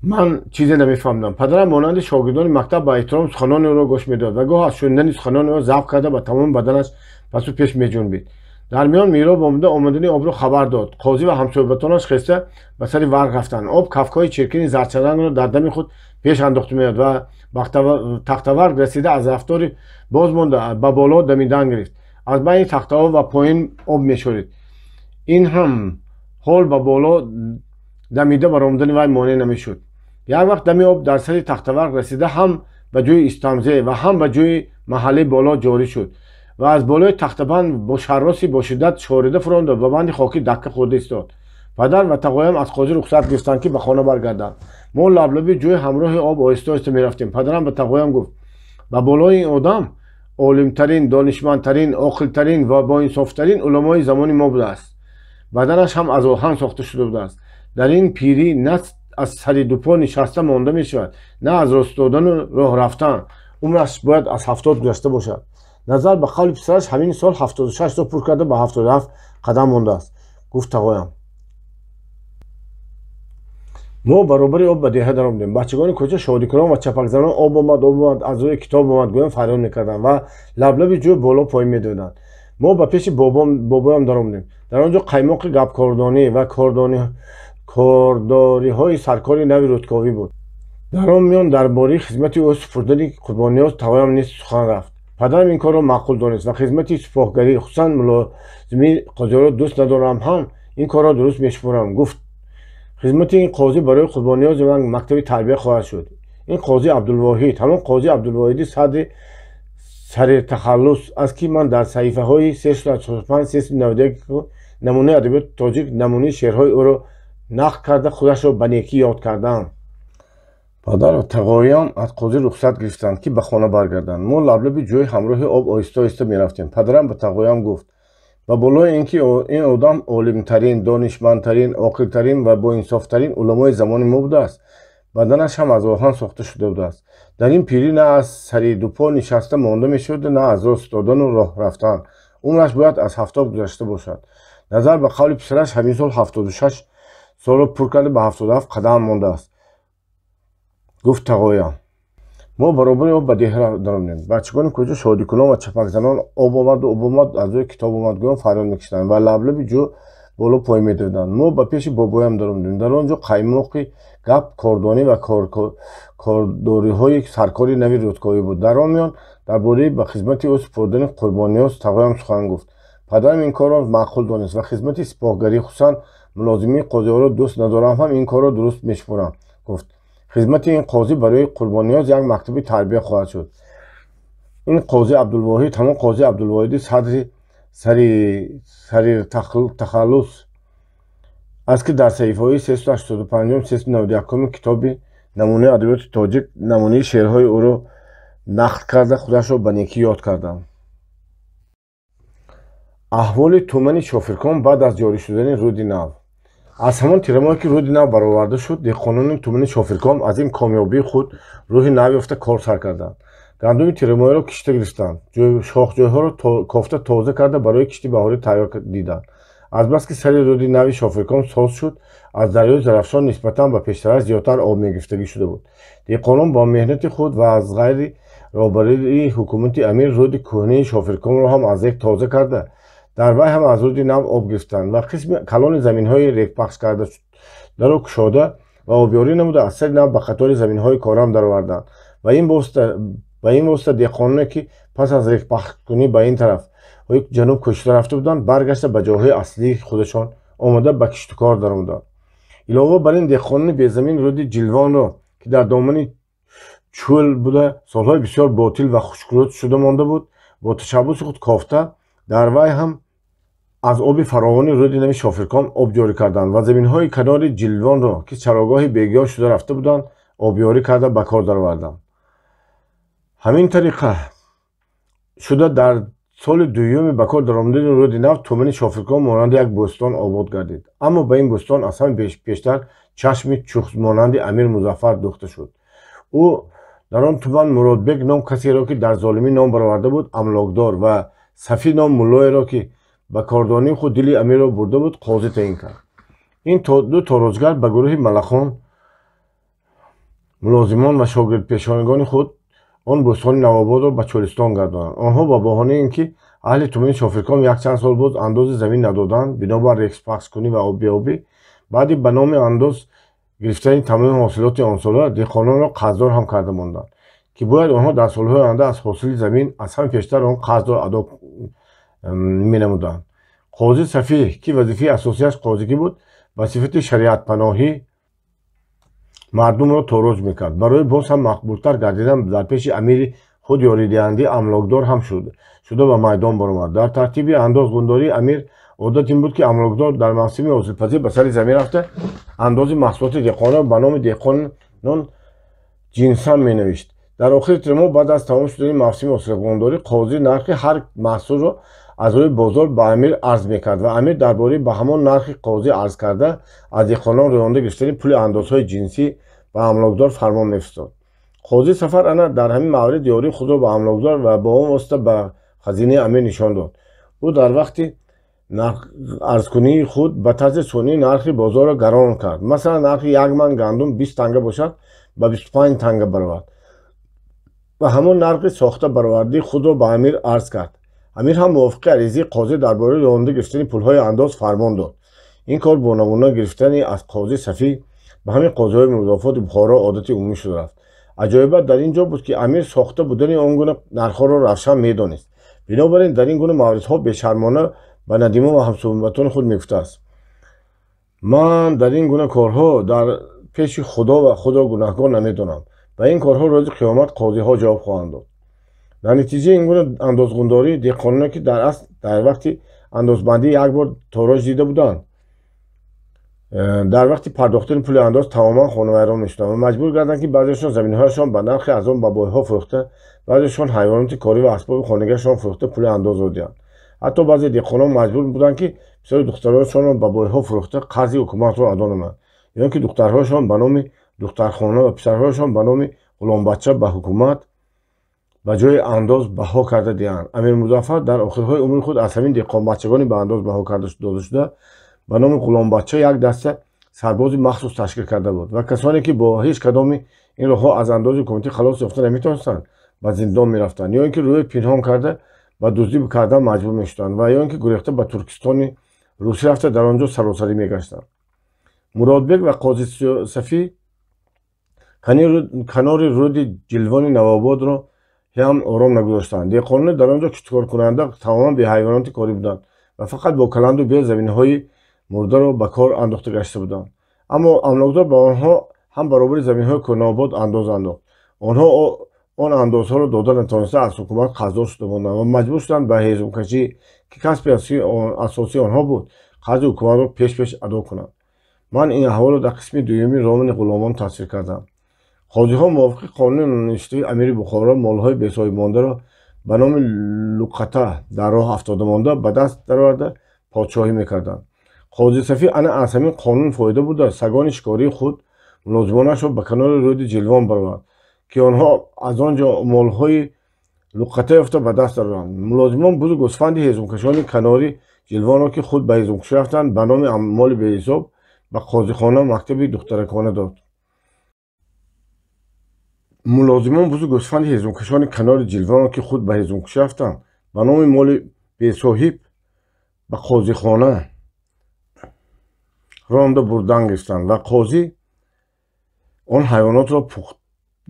ман чизе намефаҳмидам. Падарам монанди шогирдони мактаб ба эҳтиром суханони ӯро гӯш медод ва гоҳ аз шунидани суханони ӯ завқ карда ба тамоми баданаш пасу пеш меҷунбид. Дар миён мироб омада омадани обро хабар дод. Қозӣ ва ҳамсӯҳбатонаш хеста ба сари варқ рафтанд. Об кафкҳои чиркини зарчарангро дар дами худ пеш андохта меояд ва тахтаварқ расида аз рафтори боз монда ба боло дамидан гирифт. Аз байни тахтаҳо ва поин об мешорид. Ин ҳам ҳол ба боло дамида баромадани вай монеъ намешуд. Як вақт дами об дар сари тахтаварқ расида ҳам ба ҷӯи истамзе ва ҳам ба ҷӯи маҳаллаи боло ҷорӣ шуд ва аз болои тахтабанд бо шарроси бо шиддат шорида фуронда ба банди хокӣ дакка хӯрда истод. Падар ва тағоям аз қозӣ рухсат гирифтанд, ки ба хона баргарданд. Мо лаблаби ҷӯи ҳамроҳи об оҳиста оҳиста мерафтем. Падарам ба тағоям гуфт: ба болои ин одам олимтарин, донишмандтарин, оқилтарин ва боинсофтарин уламои замони мо будааст. Баданаш ҳам аз оҳан сохта шуда будааст. Дар ин пирӣ на аз сари дупо нишаста монда мешавад, на аз рост додану роҳ рафтан. Умраш бояд аз 70 гузашта бошад. Назар ба қавли писараш ҳамин сол 76 сол пур карда ба 77 қадам мондааст, гуфт тағоям. Мо баробари об ба деҳа даромадем. Бачагони кӯча шодикунон ва чапакзанон об омад, об омад, аз рӯи китоб омад гӯён фарёд мекарданд ва лаблаби ҷӯй боло поин медоданд. Мо ба пеши бобоям даромадем. Дар он ҷо қаймоқи гапкордонӣ ва кордориҳои саркори нави рӯдковӣ буд. Дар он миён дар бораи хизмати ӯ супурдани Қурбонниёз тағоям низ сухан рафт. Падарам ин корро маъқул донист ва хизмати сипоҳгарӣ, хусусан мулозимии қозиро дӯст надорам, ҳам ин корро дуруст мешуморам, гуфт. Хизмати ин қозӣ барои Қурбонниёзи ман мактаби тарбия хоҳад шуд. Ин қозӣ Абдулвоҳид ҳамон қозӣ Абдулвоҳиди садри сариртахаллус аст, ки ман дар саҳифаҳои 385-391 намунаи адабиёти тоҷик намунаи шеърҳои ӯро нақл карда худашро ба некӣ ёд кардаам. Падар ва тағоям аз қозӣ рухсат гирифтанд, ки ба хона баргарданд. Мо лаблаби ҷӯи ҳамроҳи об оҳиста оҳиста мерафтем. Падарам ба тағоям гуфт: ба болои ин ки ин одам олимтарин, донишмандтарин, оқилтарин ва боинсофтарин уламои замони мо будааст, баданаш ҳам аз оҳан сохта шуда будааст. Дар ин пирӣ на аз сари дупо нишаста монда мешуд, на аз рост додану роҳ рафтан. Умраш бояд аз 70 гузашта бошад. Назар ба қавли писараш ҳамин сол 76 солро пур карда ба 77 қадам мондааст, гуфт тағоям. Мо баробари об ба деҳа даромадем. Бачагони кӯча шодикунон ва чапакзанон об омад, об омад, аз рӯи китоб омад гӯён фарёд мекашиданд ва лаблаби ҷӯ боло поин медоданд. Мо ба пеши бобоям даромадем. Дар он ҷо қаймоқи гап кордонӣ ва кордориҳои саркори нави рӯдковӣ буд. Дар он миён дар бораи ба хизмати ӯ супурдани Қурбонниёз тағоям сухан гуфт. Падарам ин корро маъқул донист ва хизмати сипоҳгарӣ, хусусан мулозимии қозиҳоро дӯст надорам, ҳам ин корро дуруст мешуморам, гуфт. Хизмати ин қозӣ барои Қурбонниёз як мактаби тарбия хоҳад шуд. Ин қозӣ Абдулвоҳид ҳамон қозӣ Абдулвоҳиди садри сариртахаллус аст, ки дар саҳифаҳои 385-391 китоби намунаи адабиёти тоҷик намунаи шеърҳои ӯро нақл карда худашро ба некӣ ёд кардам. Аҳволи тумани Шофирком баъд аз ҷорӣ шудани рӯди нав. Аз ҳамон тирамоҳе ки рӯди нав бароварда шуд, деҳқонони тумани Шофирком аз ин комёбии худ рӯҳи нав ёфта кор сар карданд. Гандуми тирамоҳиро кишта гирифтанд, шохҷойҳоро кофта тоза карда барои кишти баҳорӣ тайёр диданд. Азбаски сари рӯди нави Шофирком соз шуд, аз дарёи Зарафшон нисбатан ба пештараш зиёдтар об мегирифтагӣ шуда буд. Деҳқонон бо меҳнати худ ва аз ғайри роҳбарии ҳукумати амир рӯди кӯҳнаи Шофиркомро ҳам аз рек тоза карда, дар вай ҳам аз рӯди нав об гирифтанд ва қисми калони заминҳои рекпахш карда шударо кушода ва обёрӣ намуда аз сари нав ба қатори заминҳои корам дароварданд. Ва ин восита деҳқононе ки пас аз рекпахшкунӣ ба ин тараф ҷануб кӯчида рафта буданд, баргашта ба ҷойҳои аслии худашон омода ба киштукор даромаданд. Илова бар ин деҳқонони безамин рӯди Ҷилвонро, ки дар домани чӯл буда солҳои бисёр ботил ва хушкрӯд шуда монда буд, бо ташаббуси худ кофта дар вай ҳам аз оби фаровони рӯди нави Шофирком об ҷорӣ карданд ва заминҳои канори Ҷилвонро, ки чарогоҳи бегиёҳ шуда рафта буданд, обёрӣ карда ба кор дароварданд. Ҳамин тариқа шуда дар соли дуюми ба кор даромадани рӯди нав тумани Шофирком монанди як бӯстон обод гардид. Аммо ба ин бӯстон аз ҳама пештар чашми чухмонанди Амир Музаффар духта шуд. Ӯ дар он туман Муродбек ном касеро, ки дар золимӣ ном бароварда буд, амлокдор ва Сафӣ ном муллоеро, ки ба кордонии худ дили амирро бурда буд, қозӣ таъин кард. Ин ду торозгар ба гурӯҳи малахон, мулозимон ва шогирдпешонагони худ он бӯстони навободро ба чӯлистон гардонанд. Онҳо ба баҳонаи ин ки Аҳли тумани Шофирком якчанд сол боз андози замин надоданд, бинобар рекспахшкунӣ ва беобӣ. Баъди ба номи андоз гирифтани тамоми ҳосилоти он сола деҳқононро қарздор ҳам карда монданд, ки бояд онҳо дар солҳои оянда аз ҳосили замин аз ҳама пештар он қарзро адо менамуданд. Қози Сафӣ, ки вазифаи асосияш қозигӣ буд, ба сифати шариатпаноҳӣ мардумро тороҷ мекард. Барои боз ҳам мақбултар гардидан дар пеши амири худ ёридиҳандаи амлокдор ҳам шуда ба майдон баромад. Дар тартиби андозгундории амир одат ин буд, ки амлокдор дар мавсими ҳосилпазир ба сари замин рафта андози маҳсулоти деҳқонро ба номи деҳқонон ҷинсан менавишт. Дар охири тирмоҳ баъд аз тамом шудани мавсими ҳосилгундорӣ қозӣ нархи ҳар маҳсулро аз рӯи бозор ба амир арз мекард ва амир дар бораи ба ҳамон нархи қозӣ арз карда аз деҳқонон рӯёнда гирифтани пули андозҳои ҷинсӣ ба амлокдор фармон мефистод. Қозӣ Сафар ана дар ҳамин маврид ёрии худро ба амлокдор ва бо он восита ба хазинаи амир нишон дод. Ӯ дар вақти арзкунии худ ба тарзи сунъӣ нархи бозорро гарон кард. Масалан, нархи як ман гандум 20 танга бошад, ба 25 танга баровард ва ҳамон нархи сохта баровардии худро ба амир арз кард. Амир ҳам мувофиқи аризаи қозӣ дар бораи ронда гирифтани пулҳои андоз фармон дод. Ин кор бо намуна гирифтани аз қозӣ Сафӣ ба ҳамин қозиҳои музофоти Бухоро одати умумӣ шуда рафт. Аҷоибат дар ин ҷо буд, ки амир сохта будани он гуна нархҳоро равшан медонист. Бинобар ин дар ин гуна мавридҳо бешармона ба надимон ва ҳамсуҳбатони худ мегуфтааст: ман дар ин гуна корҳо дар пеши худо ва худро гунаҳкор намедонам. Ба ин корҳо рӯзи қиёмат қозиҳо ҷавоб хоҳанд дод. Дар натиҷаи ин гуна андозгундорӣ деҳқононе, ки дар асл дар вақти андозбандӣ як бор тороҷ дида буданд, дар вақти пардохтани пули андоз тамоман хонавайрон мешуданд ва маҷбур гарданд, ки баъзеашон заминҳояшон ба нархи арзон ба бойҳо фурӯхта, баъзеашон ҳайвоноти корӣ ва асбоби хонагиашон фурӯхта пули андозро диҳанд. Ҳатто баъзе деҳқонон маҷбур буданд, ки писари духтаронашонро ба бойҳо фурӯхта қарзи ҳукуматро адо намоянд, ё ки духтарҳояшон ба номи духтархона ва писарҳояшон ба номи ғуломбача ба ҳукумат ба ҷои андоз баҳо карда диҳанд. Амир Музаффар дар охирҳои умри худ аз ҳамин деҳқонбачагони ба андоз баҳо карда дода шуда ба номи ғуломбача як даста сарбози махсус ташкил карда буд ва касоне, ки бо ҳеҷ кадоми ин роҳҳо аз андози ҳукуматӣ халос ёфта наметавонистанд, ба зиндон мерафтанд ё ин ки рӯи пинҳон карда ба дуздӣ кардан маҷбур мешуданд ва ё ин ки гурехта ба Туркистони русӣ рафта дар он ҷо саросарӣ мегаштанд. Муродбек ва қози Сафӣ канори рӯди Ҷилвони Навободро ҳам ором нагузоштанд. Деҳқонони дар он ҷо кишткоркунанда тамоман беҳайвоноти корӣ буданд ва фақат бо каланду бел заминҳои мурдаро ба кор андохта гашта буданд. Аммо амлокдор ба онҳо ҳам баробари заминҳои кӯҳнаобод андоз андохт. Онҳо он андозҳоро дода натавониста аз ҳукумат қарздор шуда монданд ва маҷбур шуданд ба ҳезумкашӣ, ки касби асосии онҳо буд, қарзи ҳукуматро пеш-пеш адо кунанд. Ман ин аҳволро дар қисми дуюми романи Ғуломон тасвир кардам. Қозиҳо мувофиқи қонуни навиштаи амири Бухоро молҳои бесоҳибмондаро ба номи луқата дар роҳ афтода монда ба даст дароварда подшоҳӣ мекарданд. Қози Сафӣ ана аз ҳамин қонун фоида бурда сагони шикории худ мулозимонашро ба канори рӯди Ҷилвон баровард, ки онҳо аз он ҷо молҳои луқата ёфта ба даст дароваранд. Мулозимон бузу гӯсфанди ҳезумкашони канори Ҷилвонро, ки худ ба ҳезумкашӣ рафтанд, ба номи моли беҳисоб ба қозихона мактаби духтаракона дод. Мулозимон бузу гӯсфанди ҳезумкашони канори Ҷилвонро, ки худ ба ҳезумкашӣ рафтанд, ба номи моли бесоҳиб ба қозихона ронда бурдан гирифтанд ва қозӣ он ҳайвонотро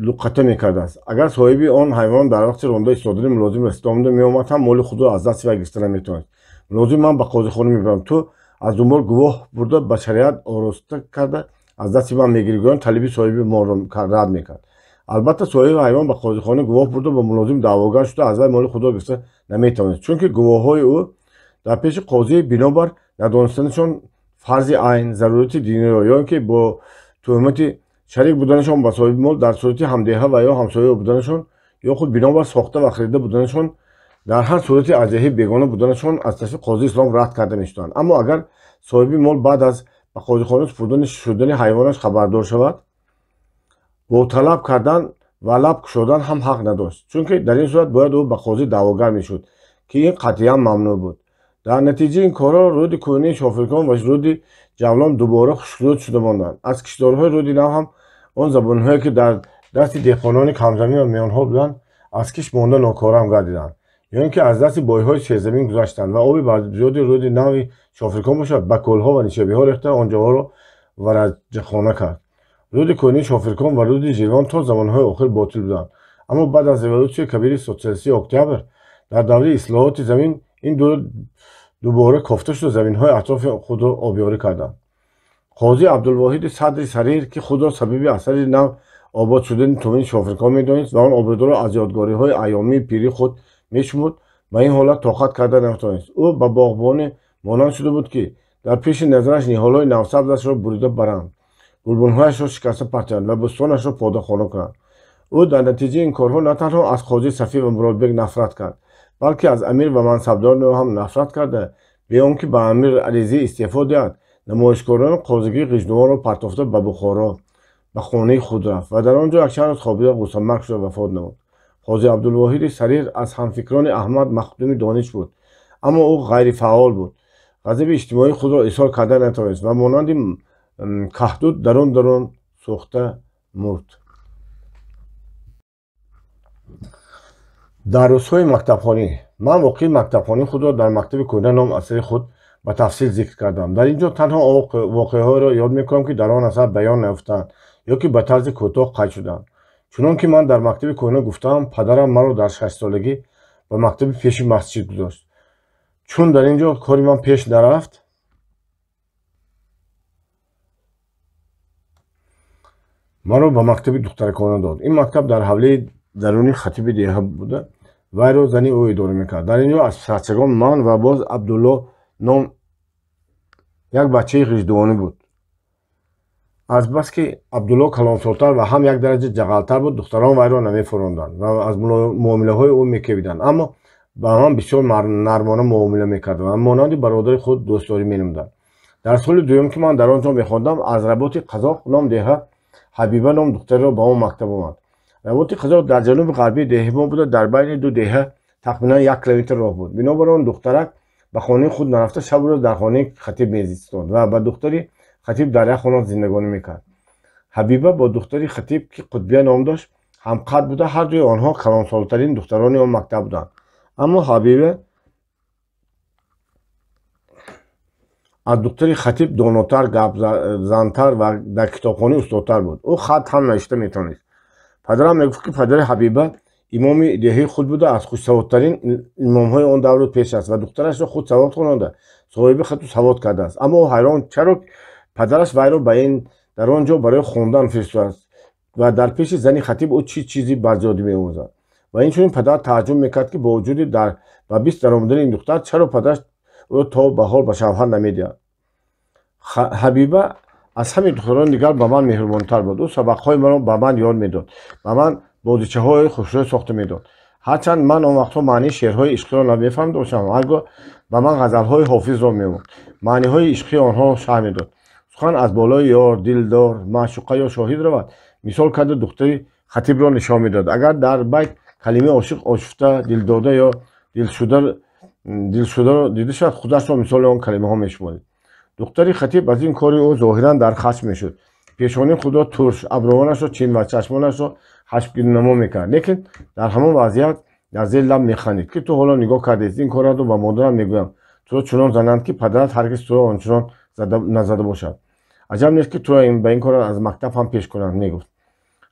луқата мекардааст. Агар соҳиби он ҳайвон дар вақти ронда истодани мулозим расида омада меомад ҳам моли худро аз дасти вай гирифта наметавонист. Мулозим: ман ба қозихона мебарам, ту аз дунбол гувоҳ бурда ба шариат ороста карда аз дасти ман мегирӣ, гӯён талиби соҳиби молро рад мекард. Албатта соҳиби ҳайвон ба қозихона гувоҳ бурда ба мулозим даъвогар шуда аз вай моли худро гирифта наметавонист, чунки гувоҳҳои ӯ дар пеши қозӣ бинобар надонистанашон фарзи айн, зарурати диниро ё ин ки бо туҳмати шарик буданашон ба соҳиби мол дар сурати ҳамдеҳа ва ё ҳамсоя буданашон ё худ бинобар сохта ва харида буданашон дар ҳар сурати аз деҳаи бегона буданашон аз тарафи қозии ислом рад карда мешуданд. Аммо агар соҳиби мол баъд аз ба қозихона супурдани шудани ҳайвонаш хабардор шавад, бо талаб кардан ва лаб кушодан ҳам ҳақ надошт, чунки дар ин сурат бояд ӯ ба қозӣ даъвогар мешуд, ки ин қатъиян мамнӯъ буд. Дар натиҷаи ин корҳо рӯди кӯҳнии Шофиркон ва рӯди Ҷавлон дубора хушкрӯд шуда монданд. Аз кишторҳои рӯди нав ҳам он забонҳое, ки дар дасти деҳқонони камзамин ва миёнҳо буданд, аз киш монда нокорам гардиданд. Ё ин ки аз дасти бойҳои серзамин гузаштанд ва оби зиёди рӯди нави Шофиркон бошад, ба кӯлҳо ва нишебиҳо рехта он ҷоҳоро вараҷахона кард. Рӯди кӯҳнии Шофиркон ва рӯди Жирвон то замонҳои охир ботил буданд. Аммо баъд аз революсияи кабири социалистии октябр дар давраи ислоҳоти замин ин ду рӯд дубора кофта шуда, заминҳои атрофи худро обёрӣ карданд. Қозӣ Абдулвоҳиди Садри Сарир, ки худро сабаби асари нав обод шудани тумани Шофиркон медонист ва он ободиро аз ёдгориҳои айёмии пирии худ мешумурд, ба ин ҳолат тоқат карда натавонист. Ӯ ба боғбоне монанд шуда буд, ки дар пеши назараш ниҳолҳои навсабзашро бурида баранд, гулбунҳояшро шикаста партоянд ва бӯстонашро подахона кунанд. Ӯ дар натиҷаи ин корҳо на танҳо аз қозӣ Сафӣ ва Муродбек нафрат кард, балки аз амир ва мансабдорони ӯ ҳам нафрат карда, бе он ки ба амир аризаи истеъфо диҳад, намоишкорони қозигии Ғиждувонро партофта, ба Бухоро ба хонаи худ рафт ва дар он ҷо якчанд рӯз хобида, ғуссамарг шуда вафот намуд. Қозӣ Абдулвоҳиди Сарир аз ҳамфикрони Аҳмад Махдуми Дониш буд, аммо ӯ ғайрифаъол буд. Ғазаби иҷтимоии худро изҳор карда натавонист ва монанди каҳдуд дарун дарун сӯхта мурд. Дар рӯзҳои мактабхонӣ ман воқеи мактабхонии худро дар мактаби кӯҳна ном асари худ ба тафсил зикр кардам. Дар ин ҷо танҳо воқеаҳоеро ёд мекунам, ки дар он асар баён наёфтаанд ё ки ба тарзи кӯтоҳ қайд шудаанд. Чунон ки ман дар мактаби кӯҳна гуфтаам, падарам маро дар 6-солагӣ ба мактаби пеши масҷид гузошт. Чун дар ин ҷо кори ман пеш нарафт, маро ба мактаби духтаракона дод. Ин мактаб дар ҳавлии даруни хатиби деҳа буда, вайро зани ӯ идора мекард. Дар ин ҷо аз писарчагон ман ва боз Абдулло ном як бачаи ғиждувонӣ буд. Азбаски Абдулло калонсолтар ва ҳам як дараҷа ҷағалтар буд, духтарон вайро намефуронданд ва аз муомилаҳои ӯ мекевиданд. Аммо ба ман бисёр нармона муомила мекард ва монанди бародари худ дӯстдорӣ менамуданд. Дар соли дуюм, ки ман дар он ҷо мехондам, аз Работи Қазоқ ном деҳа Ҳабиба ном духтареро ба он мактаб омад. Работи Қазоқ дар ҷануби ғарбии деҳаи мо буда, дар байни ду деҳа тахминан 1 километр роҳ буд. Бинобар он духтарак ба хонаи худ нарафта, шабу рӯз дар хонаи хатиб мезистод ва ба духтари хатиб дар як хона зиндагонӣ мекард. Ҳабиба бо духтари хатиб, ки Қутбия ном дошт, ҳамқад буда, ҳар дуи онҳо калонсолтарин духтарони он мактаб буданд. Аммо Ҳабиба аз духтари хатиб донотар, гапзантар ва дар китобхонӣ устодтар буд. Ӯ хат ҳам навишта метавонист. Падарам мегуфт, ки падари Ҳабиба имоми деҳаи худ буда, аз хушсаводтарин имомҳои он давру пеш аст ва духтарашро худ савод хононда, соҳиби хату савод кардааст. Аммо ӯ ҳайрон, чаро падараш вайро ба ин дар он ҷо барои хондан фиристодааст ва дар пеши зани хатиб ӯ чӣ чизи барзиёдӣ меомӯзад. Ва инчунин падар тааҷҷуб мекард, ки бо вуҷуди ба 20 даромадани ин духтар чаро падараш ӯро то ба ҳол ба шавҳар намедиҳад. Ҳабиба аз ҳамаи духтарони дигар ба ман меҳрубонтар буд. Ӯ сабақҳои маро ба ман ёд медод, ба ман бозичаҳои хушрӯй сохта медод. Ҳарчанд ман он вақтҳо маънии шеърҳои ишқиро намефаҳмида бошам, ҳаргоҳ ба ман ғазалҳои Ҳофизро меомӯхт, маъниҳои ишқии онҳоро шарҳ медод. Сухан аз болои ёр, дилдор, маъшуқа ё шоҳид равад, мисол карда духтари хатибро нишон медод. Агар дар байт калимаи ошиқ, ошуфта, дилдода ё дилшударо дида шавад, худашро мисоли он калимаҳо мешуморид. Духтари хатиб аз ин кори ӯ зоҳиран дар хашм мешуд, пешонии худро турш, абрувонашро чин ва чашмонашро хашмгиннамо мекард. Лекин дар ҳамон вазъият дар зери лаб механдид, ки ту ҳоло нигоҳ кардест, ин корро ба модарам мегӯям, туро чунон зананд, ки падарат ҳаргиз туро ончунон назада бошад. Аҷаб нест, ки туро ба ин кор аз мактаб ҳам пеш кунанд, мегуфт.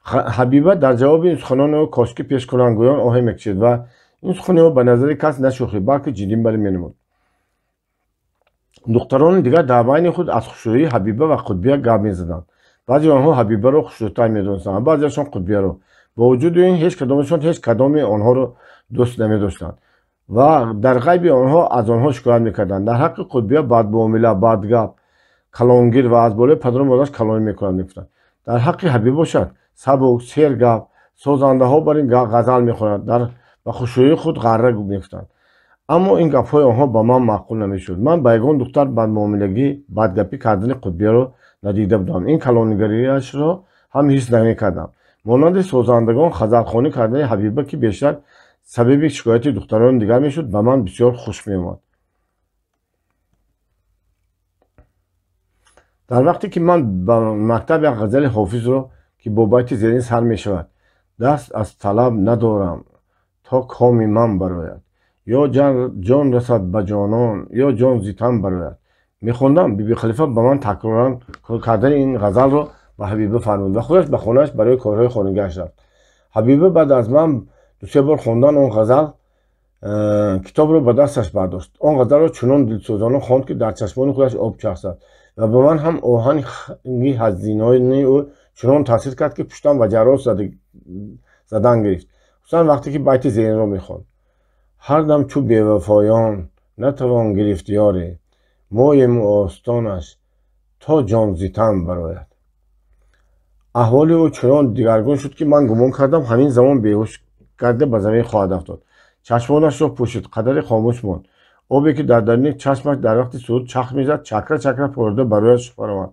Ҳабиба дар ҷавоби ин суханони ӯ кошки пеш кунанд гӯён оҳе мекашид ва ин сухани ӯ ба назари кас на шӯхӣ, балки ҷиддӣ барӣ менамуд. Духтарони дигар дар байни худ аз хушрӯии Ҳабиба ва Қутбия гап мезаданд. Баъзе онҳо Ҳабибаро хушрӯтар медонистанд ва баъзеашон Қутбияро. Бо вуҷуди ин ҳеҷ кадомашон ҳеҷ кадоми онҳоро дӯст намедоштанд ва дар ғайби онҳо аз онҳо шикоят мекарданд. Дар ҳаққи Қутбия бадмуомила, бадгап, калонгир ва аз болои падару модараш калонӣ мекунад, мегуфтанд. Дар ҳаққи Ҳабиба бошад, сабук, сергап, созандаҳо бар ин ғазал мехонад, ба хушрӯии худ ғарра мегуфтанд. Аммо ин гапҳои онҳо ба ман маъқул намешуд. Ман ба ягон духтар бадмуомилагӣ, бадгапӣ кардани Қутбияро надида будам, ин калонигариашро ҳам ҳис намекардам. Монанди созандагон ғазалхонӣ кардани Ҳабиба, ки бештар сабаби шикояти духтарони дигар мешуд, ба ман бисёр хуш меомад. Дар вақте ки ман ба мактаб як ғазали Ҳофизро, ки бо байти зерин сар мешавад: «Даст аз талаб надорам, то коми ман барояд, Ё ҷон расад ба ҷонон, ё ҷон зи тан барояд. Мехондам, Биби Халифа ба ман такроран кардани ин ғазалро ба Ҳабиба фармуд ва худаш ба хонааш барои корҳои хонагиаш рафт. Ҳабиба баъд аз ман ду-се бор хондан он ғазал китобро ба дасташ бардошт. Он ғазалро чунон дилсӯзона хонд, ки дар чашмони худаш об чарх зад ва ба ман ҳам оҳанги ҳазинони ӯ чунон таъсир кард, ки пуштам ва ҷарроҳ задан гирифт, хусусан вақте ки байти зеринро мехонд: ҳар дам чӯ бевафоён натавон гирифт ёре, моему остонаш то ҷон зи тан барояд. Аҳволи ӯ чунон дигаргун шуд, ки ман гумон кардам ҳамин замон беҳуш карда ба замин хоҳад афтод. Чашмонашро пӯшид, қадаре хомӯш монд. Обе ки дар даруни чашмаш дар вақти суруд чахм мезад, чакра-чакра порида ба рӯяш фаромад.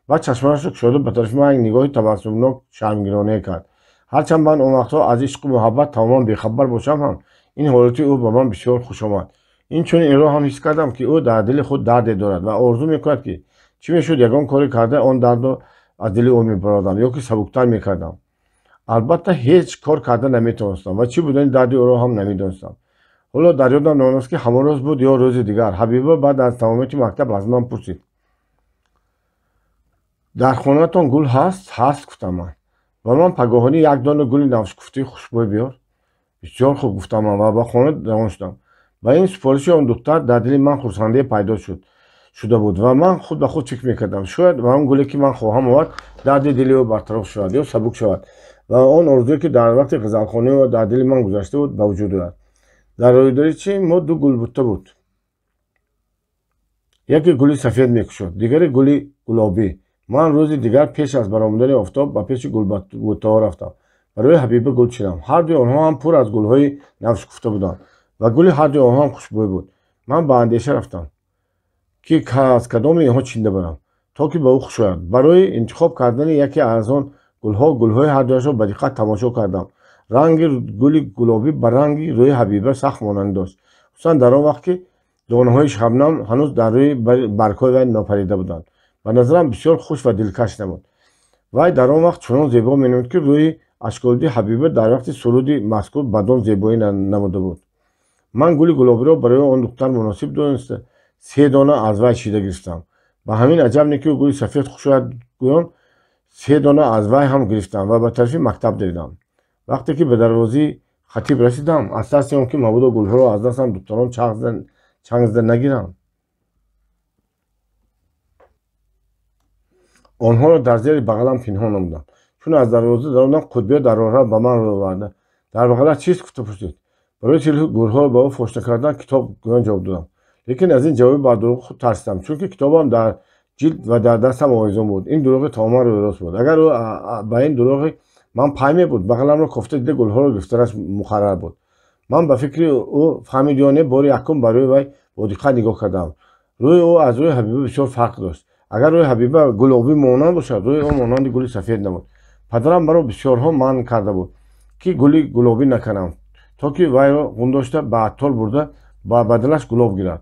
Баъд чашмонашро кушода ба тарафи ман як нигоҳи табассумнок шармгиронае кард. Ҳарчанд ман он вақтҳо аз ишқу муҳаббат тамоман бехабар бошам ҳам, ин ҳолати ӯ ба ман бисёр хуш омад. Инчунин инро ҳам ҳис кардам, ки ӯ дар дили худ дарде дорад ва орзу мекунад, ки чӣ мешуд ягон коре карда он дардро аз дили ӯ мебаровардам ё ки сабуктар мекардам. Албатта ҳеҷ кор карда наметавонистам ва чӣ будани дарди ӯро ҳам намедонистам. Ҳоло дар ёдам намонд, ки ҳамон рӯз буд ё рӯзи дигар. Ҳабиба баъд аз тамомияти мактаб аз ман пурсид: дар хонаатон гул ҳаст? Ҳаст, гуфтам ман. Ба ман пагоҳонӣ як дона гули навшукуфтаи хушбӯй биёр. Бисёр хуб, гуфтам ман ва ба хона равон шудам. Ба ин супориши он духтар дар дили ман хурсандие пайдо шуда буд ва ман худ ба худ фикр мекардам, шояд ба он гуле ки ман хоҳам овард дарди дили ӯ бартараф шавад ё сабук шавад ва он орзуе ки дар вақти ғазалхонии ӯ дар дили ман гузашта буд ба вуҷуд ояд. Дар рӯйдоричи мо ду гулбутта буд. Яке гули сафед мекушод, дигаре гули гулобӣ. Ман рӯзи дигар пеш аз баромадани офтоб ба пеши гулбуттаҳо рафтам. Барои Ҳабиба гул чидам. Ҳардуи онҳо ҳам пур аз гулҳои навшукуфта буданд ва гули ҳардуи онҳо ҳам хушбӯй буд. Ман ба андеша рафтам, ки аз кадоми инҳо чинда барам, то ки ба ӯ хуш ояд. Барои интихоб кардани яке аз он гулҳо, гулҳои ҳардуяшро ба диққат тамошо кардам. Ранги гули гулобӣ ба ранги рӯи Ҳабиба сахт монанд дошт, хусусан дар он вақт ки донаҳои шабнам ҳанӯз дар рӯи баргҳои вай нопарида буданд. Ба назарам бисёр хуш ва дилкаш намуд. Вай дар он вақт чунон зебо менамуд, ки рӯи ашколуди Ҳабиба дар вақти суруди мазкур бадон зебоӣ намуда буд. Ман гули гулобиро барои он духтар муносиб дониста се дона аз вай чида гирифтам. Ба ҳамин аҷаб не, ки гули сафед хуш ояд гӯён, се дона аз вай ҳам гирифтам ва ба тарафи мактаб давидам. Вақте ки ба дарвозаи хатиб расидам, аз тарси он ки мабодо гулҳоро аз дастам духтарон чанг зада нагиранд, онҳоро дар зери бағалам пинҳон намудам. Чун аз дарвоза даромадам, Қутбиё дар роҳрав ба ман рӯ оварда: дар бағалат чист? гуфта пурсид. Барои силҳи гулҳоро ба ӯ фош накардан китоб гӯён ҷавоб додам. Лекин аз ин ҷавоби бардурӯғи худ тарсидам, чунки китобам дар ҷилд ва дар дастам овезон буд. Ин дурӯғи тамоман рӯйрост буд. Агар ӯ ба ин дурӯғи ман пай мебуд, бағаламро кофта дида гулҳоро гирифтанаш муқаррар буд. Ман ба фикри ӯ фаҳмид ё не, бори якум ба рӯи вай бо диққат нигоҳ кардам. Рӯи ӯ аз рӯи Ҳабиба бисёр фарқ дошт. Агар рӯи Ҳабиба гулобӣ монанд бошад, рӯи ӯ монанди гули сафед набуд. Падарам маро бисёрҳо манъ карда буд, ки гули гулобӣ накунам, то ки вайро ғун дошта ба аттор бурда ба бадалаш гулоб гирад.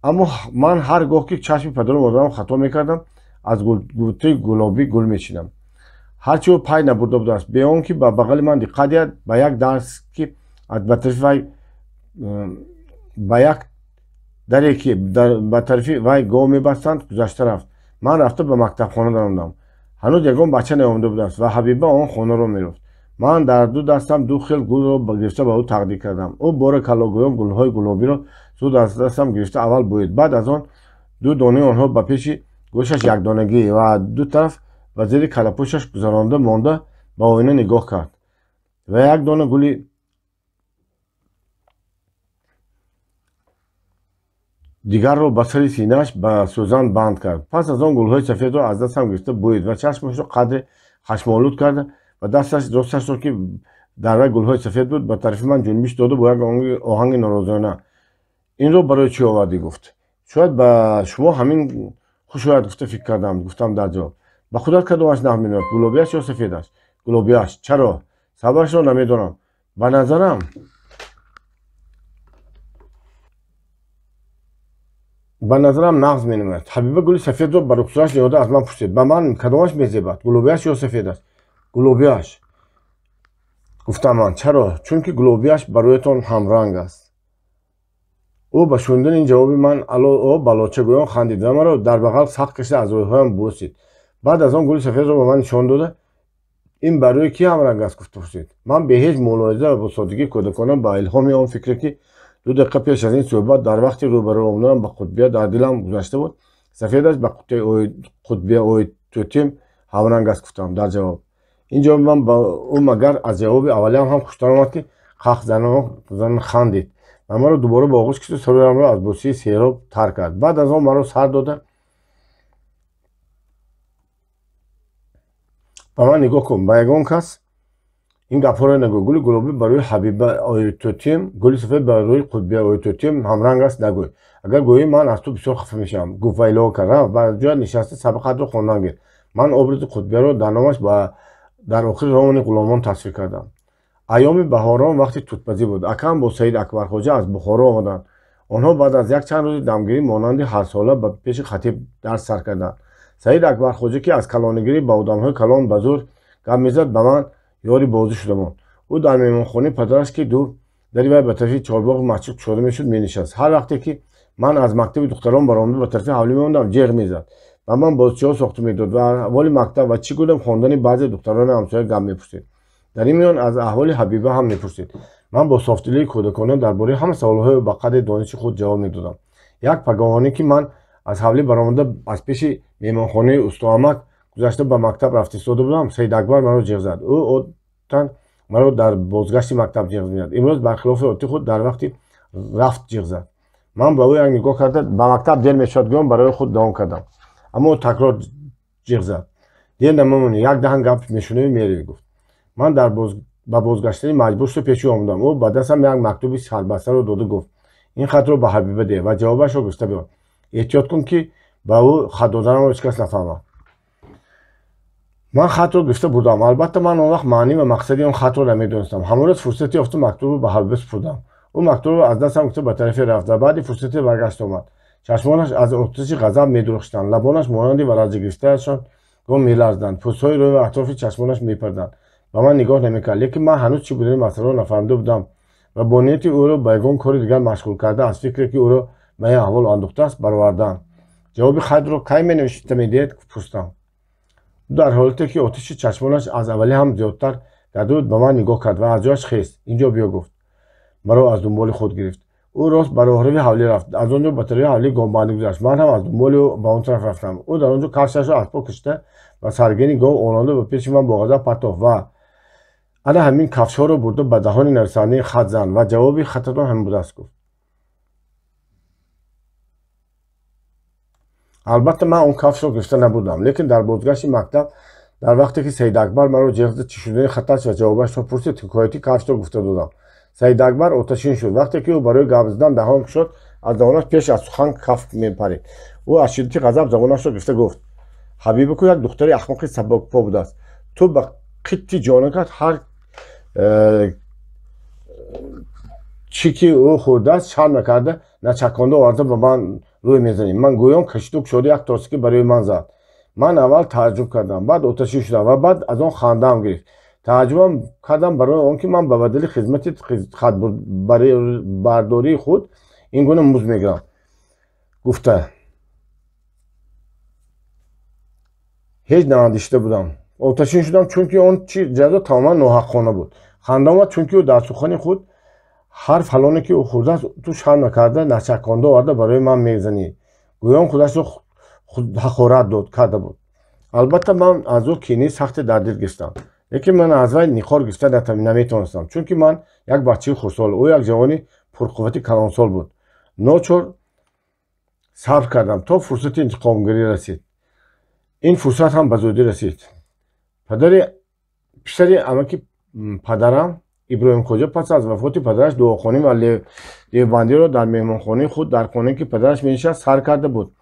Аммо ман ҳар гоҳ ки чашми падару модарам хато мекардам, аз гулбуттаи гулобӣ гул мечидам. Ҳарчи ӯ пай набурда будааст, бе он ки ба бағали ман диққат диҳад, ба як дарс ки ба тарафи вай ба як даре ки ба тарафи вай гов мебастанд гузашта рафт. Ман рафта ба мактабхона даромадам. Ҳанӯз ягон бача наомада будааст ва Ҳабиба он хонаро меёфт. Ман дар ду дастам ду хел гулро гирифта ба ӯ тақдим кардам. Ӯ бора каллогӯён гулҳои гулобиро зуд аз дастам гирифта аввал буид, баъд аз он ду донаи онҳо ба пеши гӯшаш якдонагӣ ва ду тараф ба зери калапӯшаш гузаронда монда ба оина нигоҳ кард ва як дона гули дигарро ба сари синааш ба сӯзан банд кард. Пас аз он гулҳои сафедро аз дастам гирифта буид ва чашмашро қадре хашмолуд карда ва дасташ росташро, ки дар вай гулҳои сафед буд, ба тарафи ман ҷунбиш дода бо як оҳанги норозиона: инро барои чӣ овардӣ? гуфт. Шояд ба шумо ҳамин хуш ояд гуфта фикр кардам, гуфтам дар ҷавоб. Ба худат кадомаш нағз менамояд, гулобиаш ё сафедаш? Гулобиаш. Чаро? Сабабашро намедонам. Ба назарам нағз менамояд. Ҳабиба гули сафедро ба рухсораш ниҳода аз ман пурсид: ба ман кадомаш мезебад, гулобиаш ё сафедаш? Гулобиаш, гуфтам ман. Чаро? Чунки гулобиаш ба рӯятон ҳамранг аст. Ӯ ба шунидани ин ҷавоби ман балоча гӯён хандид ва маро дар бағал сахт кашида аз рӯйҳоям бӯсид. Баъд аз он гули сафедро ба ман нишон дода, ин бар рӯи кӣ ҳамранг аст, гуфт пурсид. Ман бе ҳеҷ мулоҳиза ва бо соддагии кӯдакона ба илҳоми он фикре, ки 2 дақиқа пеш аз ин суҳбат дар вақти рӯбарӯ омаданам ба Қутбия дар дилам гузашта буд, сафедаш ба Қутбия оитутим ҳамранг аст, гуфтам дар ҷавоб. Ин ҷавоби ман ба ӯ магар аз ҷавоби аввалиам ҳам хуштар омад, ки қаҳзанон хандид ва маро дубора ба оғӯш кишиду сароямро аз бӯсии сероб тар кард. Баъд аз он маро сар дода ба ман нигоҳ кун, ба ягон кас ин гапҳоро нагӯ. Гули гулобӣ ба рӯи Ҳабиба оитутим, гули сафед ба рӯи Қутбия оитутим ҳамранг аст нагӯй. Агар гӯӣ, ман аз ту бисёр хафа мешавам, гуфт ва илова кард. Рафт ба ҷоя нишаста сабақатро хондан гирифт. Ман образи Қутбияро дар номаш дар охири романи Ғуломон тасвир кардам. Айёми баҳорон вақти тутпазӣ буд. Акам бо Саид Акбархоҷа аз Бухоро омаданд. Онҳо баъд аз якчанд рӯзи дамгирӣ монанди ҳарсола ба пеши хатиб дарс сар карданд. Саид Акбархоҷа, ки аз калонигирӣ ба одамҳои калон ба зӯр гап мезад, ба ман ёри бозӣ шуда монд. Ӯ дар меҳмонхонаи падараш, ки ду дари вай ба тарафи чорбоғи масҷид кушода мешуд, менишаст. Ҳар вақте ки ман аз мактаби духтарон баромада ба тарафи ҳавлӣ меомадам, ҷеғ мезад ва ман бозичаҳо сохта медод ва аҳволи мактаб ва чӣ гуна хондани баъзе духтарони ҳамсоя гап мепурсид. Дар ин миён аз аҳволи Ҳабиба ҳам мепурсид. Ман бо софдилии кӯдакона дар бораи ҳама саволҳои ба қадри дониши худ ҷавоб медодам. Як пагоҳонӣ, ки ман аз ҳавлӣ баромада аз пеши меҳмонхонаи устоамак гузашта ба мактаб рафта истода будам, Саид Акбар маро ҷеғ зад. Ӯ одатан маро дар бозгашти мактаб ҷеғ мезад. Имрӯз бархилофи одати худ дар вақти рафт ҷеғ зад. Ман ба ӯ як нигоҳ карда ба мактаб дер мешавад гӯён барои худ давом кардам. Аммо ӯ такрор ҷеғ зад. Дер намемонӣ, як даҳан гап мешунавӣ, меравӣ, гуфт. Ман ба бозгаштанӣ маҷбур шуда пеши ӯ омадам. Ӯ ба дастам як мактуби сарбастаро дода гуфт: ин хатро ба Ҳабиба деҳ ва ҷавобашро гирифта биёр. Эҳтиёт кун, ки ба ӯ хат доданамро ҳеҷ кас нафаҳмад. Ман хатро гирифта бурдам. Албатта, ман он вақт маънӣ ва мақсади он хатро намедонистам. Ҳамон рӯз фурсате ёфта мактубро ба Ҳабиба супурдам. Ӯ мактубро аз дастам гирифта ба тарафе рафт ва баъди фурсате баргашт омад. Чашмонаш аз оташи ғазаб медурахшиданд, лабонаш монанди вараҷа гирифтаашон гом меларзиданд, пӯстҳои рӯй ва атрофи чашмонаш мепарданд. Ба ман нигоҳ намекард, лекин ман ҳанӯз чӣ будани масъаларо нафаҳмида будам ва бо нияти ӯро ба ягон кори дигар машғул карда аз фикре, ки ӯро ба ин аҳвол андохтааст, баровардам. Ҷавоби хатро кай менавишта медиҳед, пурсидам. Ӯ дар ҳолате, ки оташи чашмонаш аз аввалӣ ҳам зиёдтар карда буд, ба ман нигоҳ кард ва аз ҷояш хест. Инҷо биё, гуфт. Маро аз дунболи худ гирифт. Ӯ рост ба роҳрави ҳавлӣ рафт. Аз он ҷо ба тарафи ҳавлии гомбандӣ гузашт. Ман ҳам аз дунболи ӯ ба он тараф рафтам. Ӯ дар он ҷо кафшашро аз по кашида ва саргини гов оронда ба пеши ман бо ғазаб партофт ва ана ҳамин кафшҳоро бурда ба даҳони нависандаи хат зан ва ҷавоби хататон ҳамин будааст, гуфт. Албатта, ман он кафшро гирифта набудам, лекин дар бозгашти мактаб дар вақте ки Саид Акбар маро ҷеғ зад, чӣ шудани хаташ ва ҷавобашро пурсид, ҳикояти кафшро гуфта додам. Саид Акбар оташин шуд. Вақте ки ӯ барои гап задан даҳон кушод, аз даҳонаш пеш аз сухан каф мепарид. Ӯ аз шиддати ғазаб забонашро гирифта гуфт: Ҳабиба ку як духтари ахмоқи сабукпо будааст. Ту ба қитти ҷонакат ҳар чӣ ки ӯ хӯрдааст шарм накарда начаконда оварда ба ман рӯй мезанӣ. Ман гӯён кашиду кушода як тосики барои ман зад. Ман аввал тааҷҷуб кардам, баъд оташин шудам ва баъд аз он хандаам гирифт. Тааҷҷубам кардам барои он ки ман ба бадали хизмати хатбардории худ ин гуна музд мегирам, гуфта ҳеҷ наандешида будам. Оташин шудам, чунки он чи ҷазо тамоман ноҳаққона буд. Ханда омад, чунки ӯ дар сухани худ ҳар фалоне ки ӯ хӯрдааст ту шарм накарда начаконда оварда барои ман мезанӣ, гӯён худашро ҳақорат дод карда буд. Албатта, ман аз ӯ кинаи сахте дар дил гирифтам, лекин ман аз вай ниқор гирифта наметавонистам, чунки ман як бачаи хурдсол, ӯ як ҷавони пурқуввати калонсол буд. Ночор сабр кардам то фурсати интиқомгирӣ расид. Ин фурсат ҳам ба зудӣ расид. Писари амаки падарам Иброҳимхоҷа пас аз вафоти падараш дуохонӣ ва девбандиро дар меҳмонхонаи худ дар хонае, ки падараш менишаст, сар карда буд.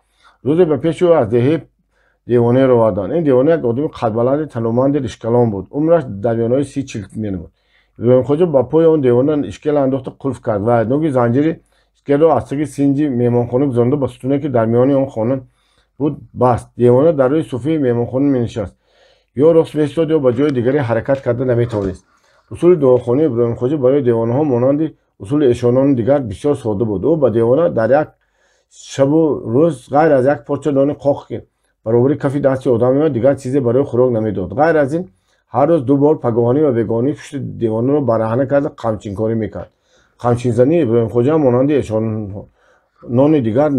Рӯзе ба пеши ӯ аз деҳаи девонаеро оварданд. Ин девона як одами қадбаланди тануманди ришкалон буд. Умраш дар миёнаҳои 30-40 менамуд. Иброҳимхоҷа ба пои он девона ишкел андохта қулф кард ва ноги занҷири ишкелро аз таги синҷи меҳмонхона гузаронда ба сутуне, ки дар миёни он хона буд, баст. Девона дар рӯи суфии меҳмонхона менишаст. Ё рост меистод, ё ба ҷои дигаре ҳаракат карда наметавонист. Усули дуохонии Иброҳимхоҷа барои девонаҳо монанди Усули эшонони дигар бисёр сода буд. Ӯ ба девона дар як шабу рӯз ғайр аз як порча нони қоқ, ки баробари кафи дасти одам меояд, дигар чизе барои хӯрок намедод. Ғайр аз ин ҳар рӯз ду бор пагоҳонӣ ва бегоҳонӣ пушти девонаро бараҳна карда қамчинкорӣ мекард. Қамчинзании Иброҳимхоҷа монанди эшонони дигар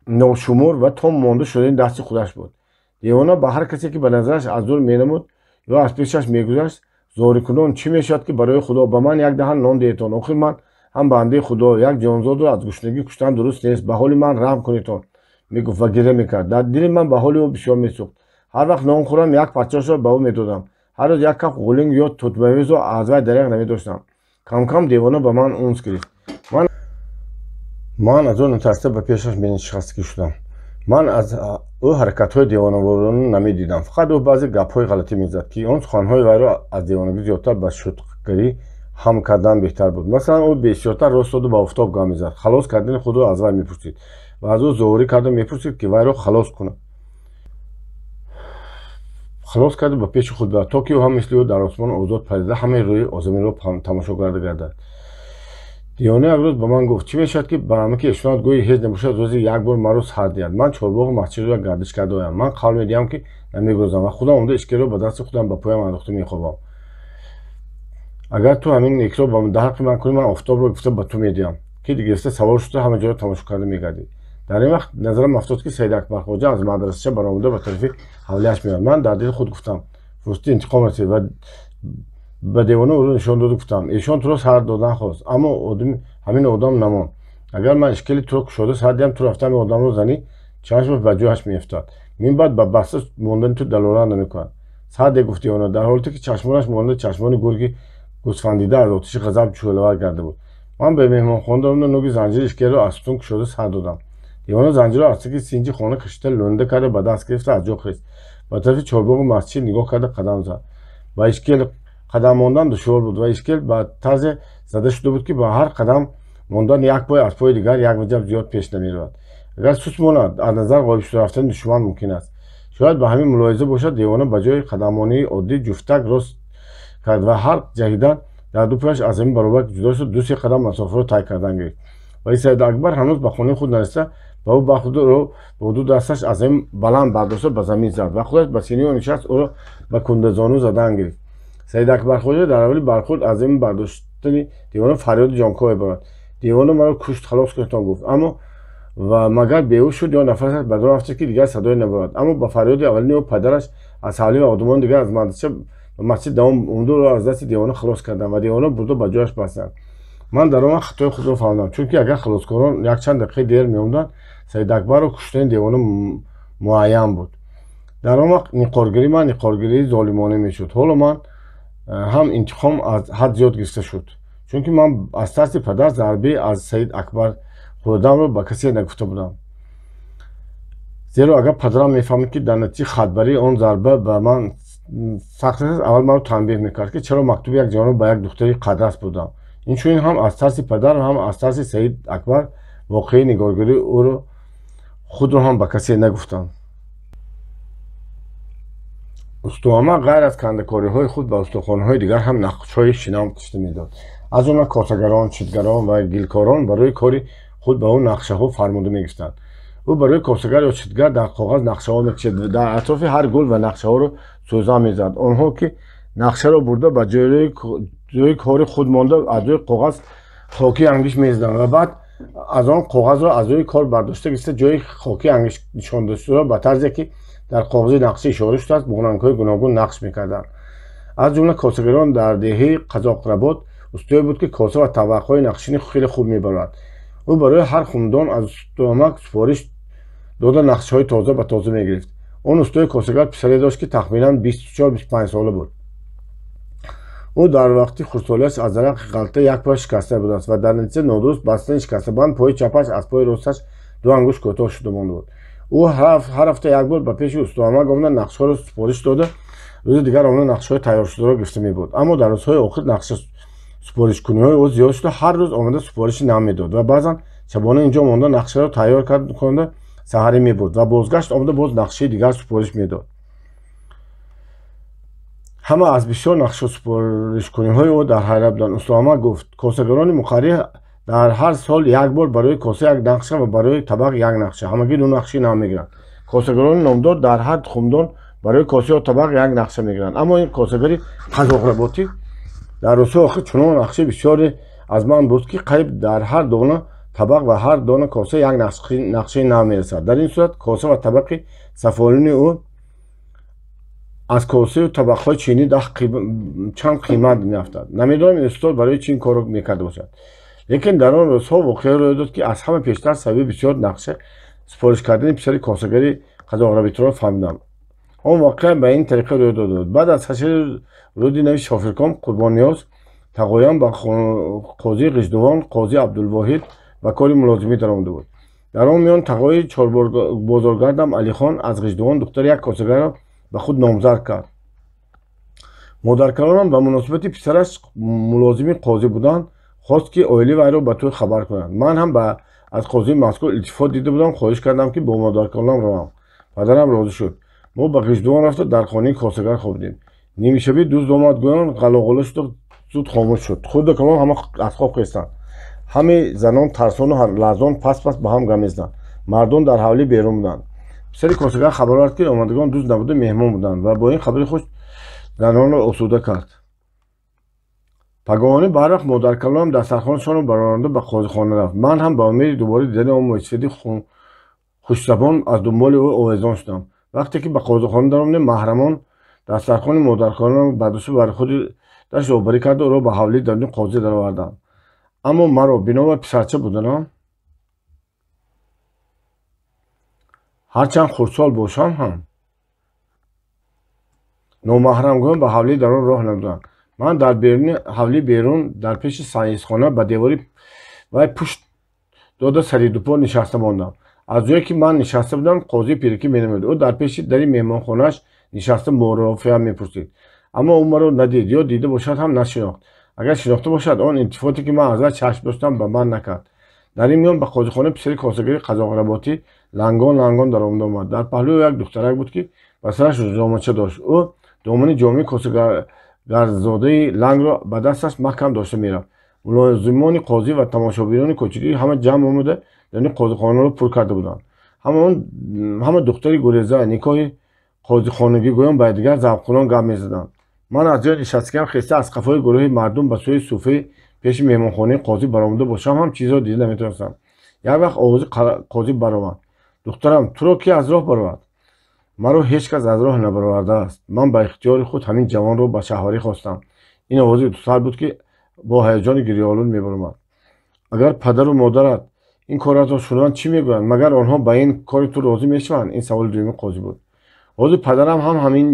ношумор ва то монда шудани дасти худаш буд. Девона ба ҳар касе, ки ба назараш аз дур менамуд ё аз пешаш мегузашт, зорикунон: «Чӣ мешавад, ки барои Худо ба ман як даҳан нон диҳетон? Охир ман ҳам бандаи Худо, як ҷонзодро аз гушнагӣ куштан дуруст нест, ба ҳоли ман раҳм кунедон», мегуфт ва гиря мекард. Дар дили ман ба ҳоли ӯ бисёр месӯхт. Ҳар вақт нон хӯрам, як парчашро ба ӯ медодам. Ҳар рӯз як каф ғулинг ё тутмавизро аз вай дареғ намедоштам. Камкам девона ба ман унс гирифт. Ман аз ӯ натарсида ба пешаш менишастагӣ шудам. Ман аз ӯ ҳаракатҳои девонаворона намедидам, фақат ӯ баъзе гапҳои ғалатӣ мезад, ки он суханҳои вайро аз девонагӣ зиёдтар ба шутқгарӣ ҳам кардан беҳтар буд. Масалан, ӯ бисёртар рост доду ба офтоб гап мезад. Халос кардани худро аз вай мепурсид ва аз ӯ зорӣ карда мепурсид, ки вайро халос кунад, халос карда ба пеши худ барад, то ки ӯ ҳам мисли ӯ дар осмон озод парида ҳамаи рӯи озаминро тамошо карда гардад. Девона як рӯз ба ман гуфт: «Чӣ мешавад, ки ба ҳама ки эшонат гӯи ҳеҷ набошад, рӯзе як бор маро сар диҳад, ман чорбоғу масҷидро гардиш карда оям. Ман қавл медиҳам, ки намегурезам ва худам омада ишкелро ба дасти худам ба поям андохта мехобам. Агар ту ҳамин некро дар ҳаққи ман кунӣ, ман офтобро гуфта ба ту медиҳам, ки гирифта савор шуда ҳама ҷоро тамошо карда мегардӣ». Дар ин вақт назарам афтод, ки Саид Акбархоҷа аз мадрасача баромада ба тарафи ҳавлиаш меояд. Ман дар дили худ гуфтам: «Фурсати интиқом расид», ва ба девона ӯро нишон доду гуфтам: «Эшон туро сар додан хост, аммо ҳамин одам намонд. Агар ман ишкели туро кушода сар диҳам, ту рафта ҳамин одамро занӣ, чашмаш ба ҷояш меафтад, минбаъд ба баста мондани ту далолат намекунад». «Сар», гуфт девона, дар ҳолате ки чашмонаш монанди чашмони гурги гӯсфандида аз оташи ғазаб шӯълавар карда буд. Ман ба меҳмонхона даромада, нӯги занҷири ишкелро аз сутун кушода сар додам. Девона занҷирро аз таги синҷи хона кашида, лӯнда карда ба даст гирифта, аз ҷо хест, ба тарафи чорбоғи масҷид нигоҳ карда қадам зад. Ба ишкел қадам мондан душвор буд ва ишкел ба тарзе зада шуда буд, ки ба ҳар қадам мондан як пой аз пои дигар як ваҷаб зиёд пеш намеравад. Агар суст монад, аз назар ғоиб шуда рафтани душман мумкин аст. Шояд ба ҳамин мулоҳиза бошад, девона ба ҷои қадаммонии оддӣ ҷуфтак рост кард ва ҳар ҷаҳидан дар ду пояш аз замин баробар ҷудо шуд, ду-се қадам масофаро тай кардан гирифт. Вале Саид Акбар ҳанӯз ба хонаи худ нарасида ба ӯ бархӯрд, бо ду дасташ аз замин баланд бардошта ба замин зад ва худаш ба синаи ӯ нишаст, ӯро ба кундазону задан гирифт. Саид Акбархоҷа дар аввали бархӯрд аз замин бардоштани девона фарёди ҷонкоҳе барад: «Девона маро кушт, халос кунедтон», гуфт, аммо ва магар беҳуш шуд ё нафасаш ба дор афтид, ки дигар садое набарад. Аммо ба фарёди аввалини ӯ падараш аз ҳавлӣ ва одамони дигар аз мадраса ба масҷид давом омда, ӯро аз дасти девона халос карданд ва девона бурда ба ҷояш бастанд. Ман дар он вақт хатои худро фаҳмидам, чунки агар халоскорон якчанд дақиқаи дер меомданд, Саид Акбарро куштани девона муайян буд. Дар он вақт ниқоргирии ман ниқоргирии золимона мешуд. Ҳоло ман ҳам интиқом аз ҳад зиёд гирифта шуд, чунки ман аз тарси падар зарбе аз Саид Акбар хӯрдамро ба касе нагуфта будам, зеро агар падарам мефаҳмид, ки дар натиҷаи хатбарии он зарба ба ман сахт расад, аввал маро танбеҳ мекард, ки чаро мактуби як ҷавонро ба як духтари қадрас бурдам. Инчунин ҳам аз тарси падар, ҳам аз тарси Саид Акбар воқеаи нигоргирии ӯро худро ҳам ба касе нагуфтам. Устуама ғайр аз кандакориҳои худ ба устохонаҳои дигар ҳам нақшҳои шинам кишта медод. Аз ҷумла косагарон, читгарон ва гилкорон барои кори худ ба ӯ нақшаҳо фармуда мегирифтанд. Ӯ барои косагар ё читгар дар коғаз нақшаҳо мекашид, дар атрофи ҳар гул ва нақшаҳоро сӯзан мезад. Онҳо ки нақшаро бурда ба ҷои кори худ монда, аз рӯи коғаз хоки ангишт мезаданд ва баъд аз он коғазро аз рӯи кор бардошта гирифта, ҷои хоки ангишт нишондашударо ба тарзе, ки дар коғази нақша ишора шудааст, бо рангҳои гуногун нақш мекарданд. Аз ҷумла косагарон дар деҳаи Қазоқработ устое буд, ки коса ва табақҳои нақшини хеле хуб мебарад. Ӯ барои ҳар хумдон аз устуамак супориш дода, нақшҳои тоза ба тоза мегирифт. Он устои косагар писаре дошт, ки тахминан 24-25 сола буд. Ӯ дар вақти хурдсолиаш аз дарахти ғалта як пояш шикаста будааст ва дар натиҷа нодуруст бастани шикастабанд пои чапаш аз пои росташ ду ангушт кӯтоҳ шуда монда буд. Ӯ ҳар ҳафта як бор ба пеши устуамак омада, нақшҳоро супориш дода, рӯзи дигар омада, нақшҳои тайёршударо гирифта мебурд. Аммо дар рӯзҳои охир нақша супоришкуниҳои ӯ зиёд шуда, ҳар рӯз омада супориши нав медод ва баъзан шабона инҷо монда, нақшаро тайёр кунда, саҳарӣ мебурд ва бозгашт омада, боз нақшаи дигар супориш медод. Ҳама аз бисёр нақшасупоришкуниҳои ӯ дар ҳайрат буданд. Усто Аҳмад гуфт: косагарони муқаррӣ дар ҳар сол як бор барои коса як нақша ва барои табақ як нақша, ҳамагӣ 2 нақши нав мегиранд. Косагарони номдор дар ҳар тухмдон барои коса ё табақ як нақша мегиранд. Аммо ин косагари қазоқработӣ дар рӯзҳои охир чунон нақши бисёре аз ман буд, ки қариб дар ҳар дона табақ ва ҳар дона коса як нақшаи нав мерасад. Дар ин сурат коса ва табақи сафолини ӯ аз косаю табақҳои чинӣ чанд қимат меафтад. Намедонам ин устод барои чӣ ин корро мекарда бошад. Лекин дар он рӯзҳо воқеа рӯй дод, ки аз ҳама пештар сабаби бисёр нақша супориш кардани писари косагари қазоқработиро фаҳмидам. Он воқеа ба ин тариқа рӯй дода буд. Баъд аз ҳашари рӯди нави Шофирком Қурбонниёз Тағоян ба қозии Ғиждувон қози Абдулвоҳид ба кори мулозимӣ даромада буд. Дар он миён тағои чорбозоргардам Алихон аз Ғиждувон духтари як косагарро ба худ номзад кард. Модаркалонам ба муносибати писараш мулозими қозӣ буданд, хост, ки оилаи вайро ба тӯй хабар кунад. Ман ҳам аз қозии мазкур илтифот дида будам, хоҳиш кардам, ки бо модаркалонам равам. Падарам розӣ шуд. Мо ба Ғиждувон рафта дар хонаи косагар хобидем. Нимшабӣ дузд омад, гӯён ғалоғуло шуду зуд хомӯш шуд. Хурду калон ҳама аз хоб хестанд. Ҳамаи занон тарсону ларзон пас пас ба ҳам гам мезаданд. Мардон дар ҳавлӣ берун буданд. Писари косагар хабар овард, ки омадагон дузд набуда меҳмон буданд ва бо ин хабари хуш занонро осуда кард. Пагоҳонӣ барвақт модаркалонам дастархонашонро бароранда ба қозихона рафт. Ман ҳам ба умеди дубора дидани он мӯйсафеди хушзабон аз дунболи ӯ овезон шудам. Вақте ки ба қозихона даромадем, маҳрамон дастархони модаркалонамро бардошта бар худаш роҳбарӣ карда ӯро ба ҳавлии даруни қозӣ дароварданд. Аммо маро бинобар писарча буданам, ҳарчанд хурдсол бошам ҳам номаҳрам гӯён ба ҳавлии дарун роҳ надоданд. Ман дар беруни ҳавлӣ берун дар пеши саисхона ба девори вай пушт дода саридупо нишаста мондам. Аз ҷое ки ман нишаста будам, қозии пиракӣ менамуд. Ӯ дар пеши дари меҳмонхонааш нишаста мурофиа мепурсид. Аммо ӯ маро надид ё дида бошад ҳам нашинохт. Агар шинохта бошад, он илтифоте ки ман аз вай чашм доштам ба ман накард. Дар ин миён ба қозихона писари косагари қазоқработӣ лангон лангон даромада омад. Дар паҳлӯи ӯ як духтарак буд, ки ба сараш рӯзомача дошт. Ӯ домани ҷомеи косагарзодаи лангро ба дасташ маҳкам дошта мерафт. Мулозимони қозӣ ва тамошобинони кӯчагӣ ҳама ҷамъ омада даруни қозихонаро пур карда буданд. Ҳама духтари гуреза никоҳи қозихонагӣ гӯён ба якдигар завқкунон гап мезаданд. Ман аз ҷои нишастагиам хеста аз қафои гурӯҳи мардум ба сӯи суфаи пеши меҳмонхонаи қозӣ баромада бошам ҳам чизро дида наметавонистам. Як вақт овози қозӣ баромад: духтарам, туро ки аз роҳ баровард? Маро ҳеҷ кас аз роҳ набаровардааст. Ман ба ихтиёри худ ҳамин ҷавонро ба шаҳварӣ хостам. Ин овози духтар буд, ки бо ҳаяҷони гирёолуд мебаромад. Агар падару модарат ин коратро шунаванд, чӣ мегӯянд? Магар онҳо ба ин кори ту розӣ мешаванд? Ин саволи дуюми қозӣ буд. Ҳозир падарам ҳам ҳамин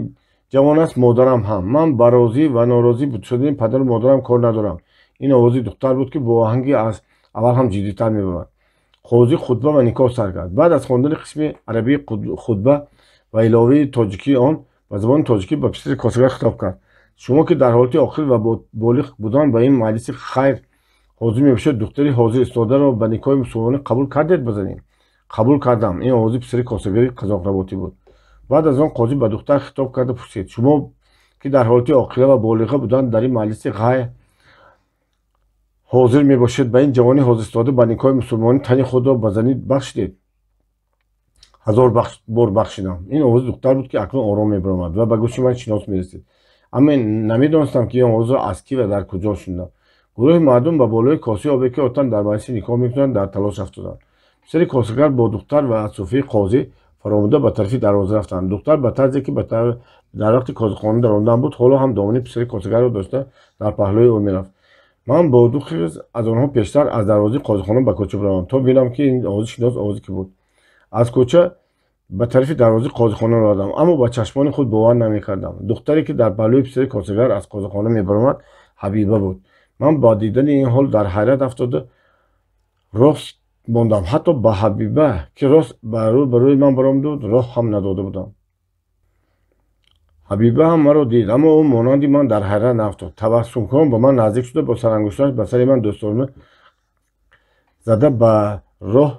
ҷавон аст, модарам ҳам. Ман ба розӣ ва норозӣ шудани падару модарам кор надорам. Ин овози духтар буд, ки бо оҳанги аз аввал ҳам ҷиддитар мебаромад. Қозӣ хутба ва никоҳ сар кард. Баъд аз хондани қисми арабии хутба ва иловаи тоҷикии он ба забони тоҷикӣ ба писари косагар хитоб кард: шумо ки дар ҳолати оқил ва болиғ будан ба ин маҷлиси хайр ҳозир мебошед, духтари ҳозир истодаро ба никоҳи мусулмонӣ қабул кардед базанем? Қабул кардам. Ин овози писари косагари қазоқработӣ буд. Баъд аз он қозӣ ба духтар хитоб карда пурсид: шумо ки дар ҳолати оқила ва болиға будан дар ин маҷлиси ғайр ҳозир мебошед, ба ин ҷавони ҳозиристода ба никоҳи мусулмонӣ тани худро ба занӣ бахшидед? 1000 бор бахшидам. Ин овози духтар буд, ки акнун ором мебаромад ва ба гӯши ман шинос мерасид. Аммо намедонистам, ки ин овозро аз кӣ ва дар куҷо шунидам. Гурӯҳи мардум ба болои косаи обе, ки одатан дар маҷлиси никоҳ мекунанд, дар талош афтоданд. Писари косагар бо духтар ва аз суфаи қозӣ фаромуда ба тарафи дарвоза рафтанд. Духтар ба тарзе ки дар вақти қозихона даромадан буд, ҳоло ҳам домани писари косагарро дошта дар паҳлӯи ӯ мерафт. Ман бо ду хирс аз онҳо пештар аз дарвозаи қозихона ба кӯча баромадам, то бинам, ки ин овози шинос овозе ки буд. Аз кӯча ба тарафи дарвозаи қозихона равадам, аммо ба чашмони худ бовар намекардам. Духтаре, ки дар паҳлӯи писари косагар аз қозихона мебаромад, Ҳабиба буд. Ман бо дидани ин ҳол дар ҳайрат афтода рост мондам. Ҳатто ба Ҳабиба, ки рост ба рӯи ман баромада буд, роҳ ҳам надода будам. Ҳабиба ҳам маро дид, аммо ӯ монанди ман дар ҳайрат наафтод. Табассумкунон ба ман наздик шуда бо сарангуштонаш ба сари ман дӯстона зада ба роҳ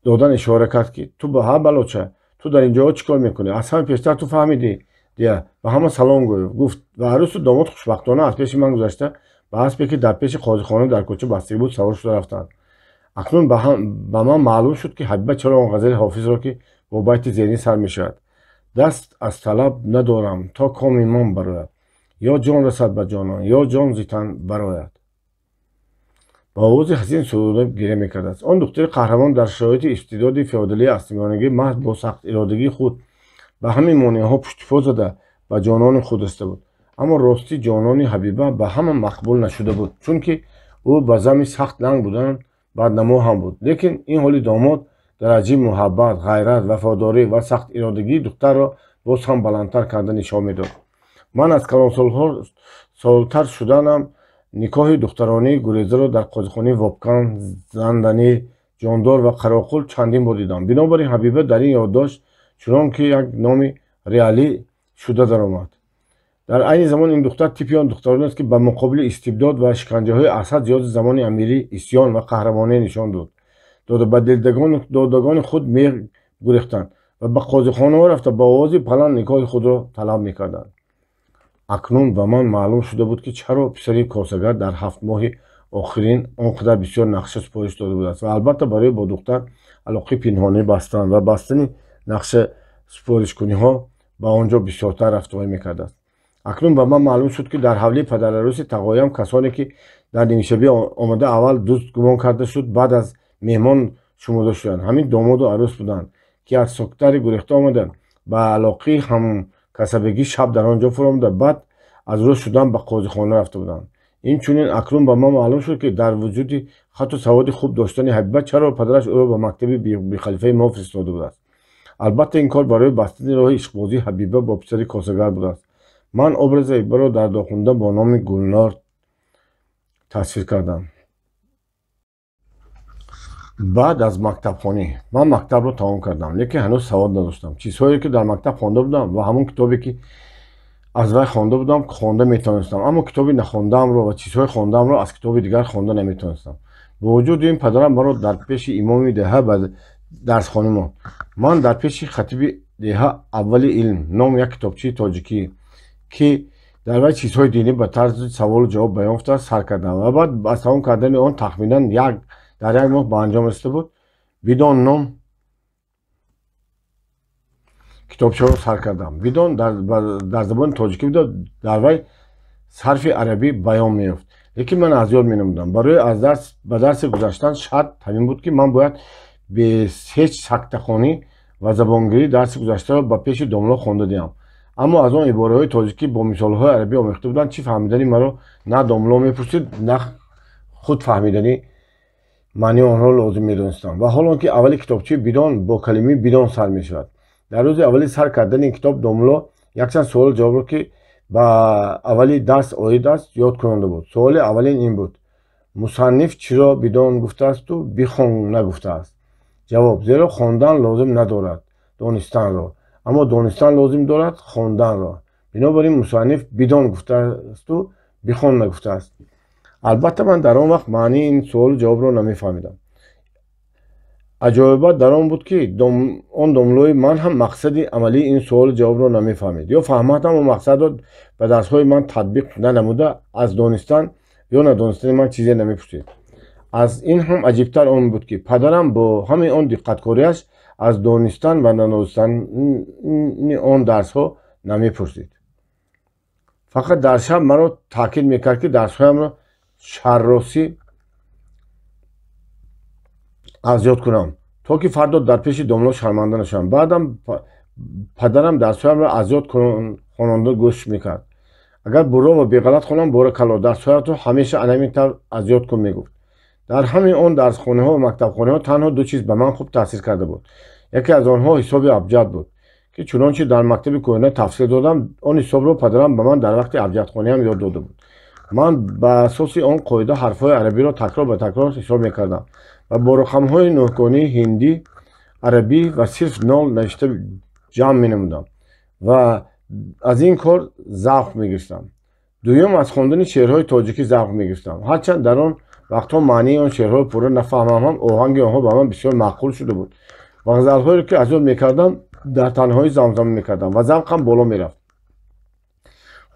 додан ишора кард, ки ту ба ҳа балоча, ту дар ин ҷоҳо чӣ кор мекунӣ? Аз ҳама пештар ту фаҳмидӣ. Дия ба ҳама салом гуфт ва арӯсу домод хушбахтона аз пеши ман гузашта ба аспе, ки дар пеши қозихона дар кӯча бастагӣ буд, савор шуда рафтанд. Акнун ба ман маълум шуд, ки Ҳабиба чаро он ғазали Ҳофизро, ки бо байти зерин сар мешавад: даст аз талаб надорам, то коми ман барояд, ё ҷон расад ба ҷонон, ё ҷон зи тан барояд, ба овози ҳазин суруда гиря мекардааст. Он духтари қаҳрамон дар шароити истибдоди феодалии асрмиёнагӣ маҳз бо сахтиродагии худ ба ҳамин монеаҳо пуштипо зада ба ҷонони худ расида буд. Аммо ростӣ ҷонони Ҳабиба ба ҳама мақбул нашуда буд, чунки ӯ ба зами сахт ланг будан баднамо ҳам буд. Лекин ин ҳоли домод дараҷаи муҳаббат, ғайрат, вафодорӣ ва сахтиродагии духтарро боз ҳам баландтар карда нишон медод. Ман аз калонсолтар шуданам никоҳи духтаронии гурезаро дар қозихонаи Вобкан, Занданӣ, Ҷондор ва Қароқул чандин бор дидам. Бинобар ин Ҳабиба дар ин ёддошт чунон ки як номи реалӣ шуда даромад. Дар айни замон ин духтар типи он духтарон аст, ки ба муқобили истибдод ва шиканҷаҳои аз ҳад зиёди замони амирӣ исьён ва қаҳрамонӣ нишон дода, ба дилдодагони худ мегурехтанд ва ба қозихонаҳо рафта ба овози баланд никоҳи худро талаб мекарданд. Акнун ба ман маълум шуда буд, ки чаро писари косагар дар 7 моҳи охирин он қадар бисёр нақша супориш дода будааст ва албатта барои бо духтар алоқаи пинҳонӣ бастан ва бастани нақша супоришкуниҳо ба он ҷо бисёртар рафтуомад мекардааст. Акнун ба ман маълум шуд, ки дар ҳавлии падарарӯси тағоям касоне, ки дар нимшабӣ омада аввал дузд гумон карда шуд, баъд аз меҳмон шумурда шуданд, ҳамин домоду арӯс буданд, ки аз соктари гурехта омада ба алоқаи ҳамкасабагӣ шаб дар он ҷо фуромада, баъд аз рӯз шудан ба қозихона рафта буданд. Инчунин акнун ба ман маълум шуд, ки дар вуҷуди хатту саводи хуб доштани Ҳабиба чаро падараш ӯро ба мактаби бехалифаи мо фиристода будааст. Албатта ин кор барои бастани роҳи ишқбозии Ҳабиба бо писари косагар будааст. Ман образи Ҳабибаро дар дохунда бо номи Гулнор тасвир кардам. Баъд аз мактабхонӣ ман мактабро тамом кардам, лекин ҳанӯз савод надоштам. Чизҳое, ки дар мактаб хонда будам ва ҳамон китобе, ки аз вай хонда будам, хонда метавонистам, аммо китоби нахондаамро ва чизҳои хондаамро аз китоби дигар хонда наметавонистам. Бо вуҷуди ин падарам маро дар пеши имоми деҳа ба дарсхонӣ монд. Ман дар пеши хатиби деҳа Аввали илм ном як китобчаи тоҷикӣ, ки дар вай чизҳои динӣ ба тарзи саволу ҷавоб баён шудааст, сар кардам ва баъд аз тамом кардани он тахминан дар як моҳ ба анҷом расида буд, Бидон ном китобчаро сар кардам. Бидон дар забони тоҷикӣ буда, дар вай сарфи арабӣ баён меёфт, лекин ман аз ёд менамудам. Барои ба дарсе гузаштан шарт ҳамин буд, ки ман бояд бе ҳеҷ сактахонӣ ва забонгирӣ дарси гузаштаро ба пеши домло хонда диҳам. Аммо аз он ибораҳои тоҷикӣ бо мисолҳои арабӣ омехта буданд, чӣ фаҳмидани маро на домло мепурсид, на худ фаҳмидани маънии онҳоро лозим медонистам. Ва ҳол он ки аввали китобчаи Бидон бо калимаи бидон сар мешавад. Дар рӯзи аввали сар кардани ин китоб домло якчанд суолу ҷавобро, ки ба аввали дарс оид аст, ёд кунонда буд. Суоли аввалин ин буд: мусанниф чиро бидон гуфтаасту бихон нагуфтааст? Ҷавоб: зеро хондан лозим надорад донистанро, аммо донистан лозим дорад хонданро. Бинобар ин мусанниф бидон гуфтаасту бихон нагуфтааст. Албатта ман дар он вақт маънии ин суолу ҷавобро намефаҳмидам. Аҷоибат дар он буд, ки он домлои ман ҳам мақсади амалии ин суолу ҷавобро намефаҳмид ё фаҳмад, аммо мақсадро ба дарсҳои ман татбиқ нанамуда аз донистан ё надонистани ман чизе намепурсид. Аз ин ҳам аҷибтар он буд, ки падарам бо ҳамаи он диққаткориаш аз донистан ва надонистани он дарсҳо намепурсид. Фақат дар шаб маро таъкид мекард, ки дарсҳоямро шарросӣ аз ёд кунам, то ки фардо дар пеши домло шарманда нашавам. Баъдам падарам дарсҳоямро аз ёд хононда гӯш мекард. Агар бурро ва беғалат хонам, боракалло, дарсҳоятро ҳамеша анамин тавр аз ёд кун, мегуфт. Дар ҳамаи он дарсхонаҳо ва мактабхонаҳо танҳо ду чиз ба ман хуб таъсир карда буд. Яке аз онҳо ҳисоби абҷад буд, ки чунончи дар мактаби кӯҳна тафсил додам, он ҳисобро падарам ба ман дар вақти абҷадхонаам ёд дода буд. Ман ба асоси он қоида ҳарфҳои арабиро такрор ба такрор ҳисоб мекардам ва бо рақамҳои нӯҳгонии ҳиндӣ, арабӣ ва сирф нол навишта ҷамъ менамудам ва аз ин кор завқ мегирифтам. Дуюм, аз хондани шеърҳои тоҷикӣ завқ мегирифтам. Ҳарчанд дар он вақтҳо маънии он шеърҳоро пурра нафаҳмам ҳам, оҳанги онҳо ба ман бисёр маъқул шуда буд ва ғазалҳоеро, ки аз ёд мекардам, дар танҳоӣ замзама мекардам ва завқам боло мерафт.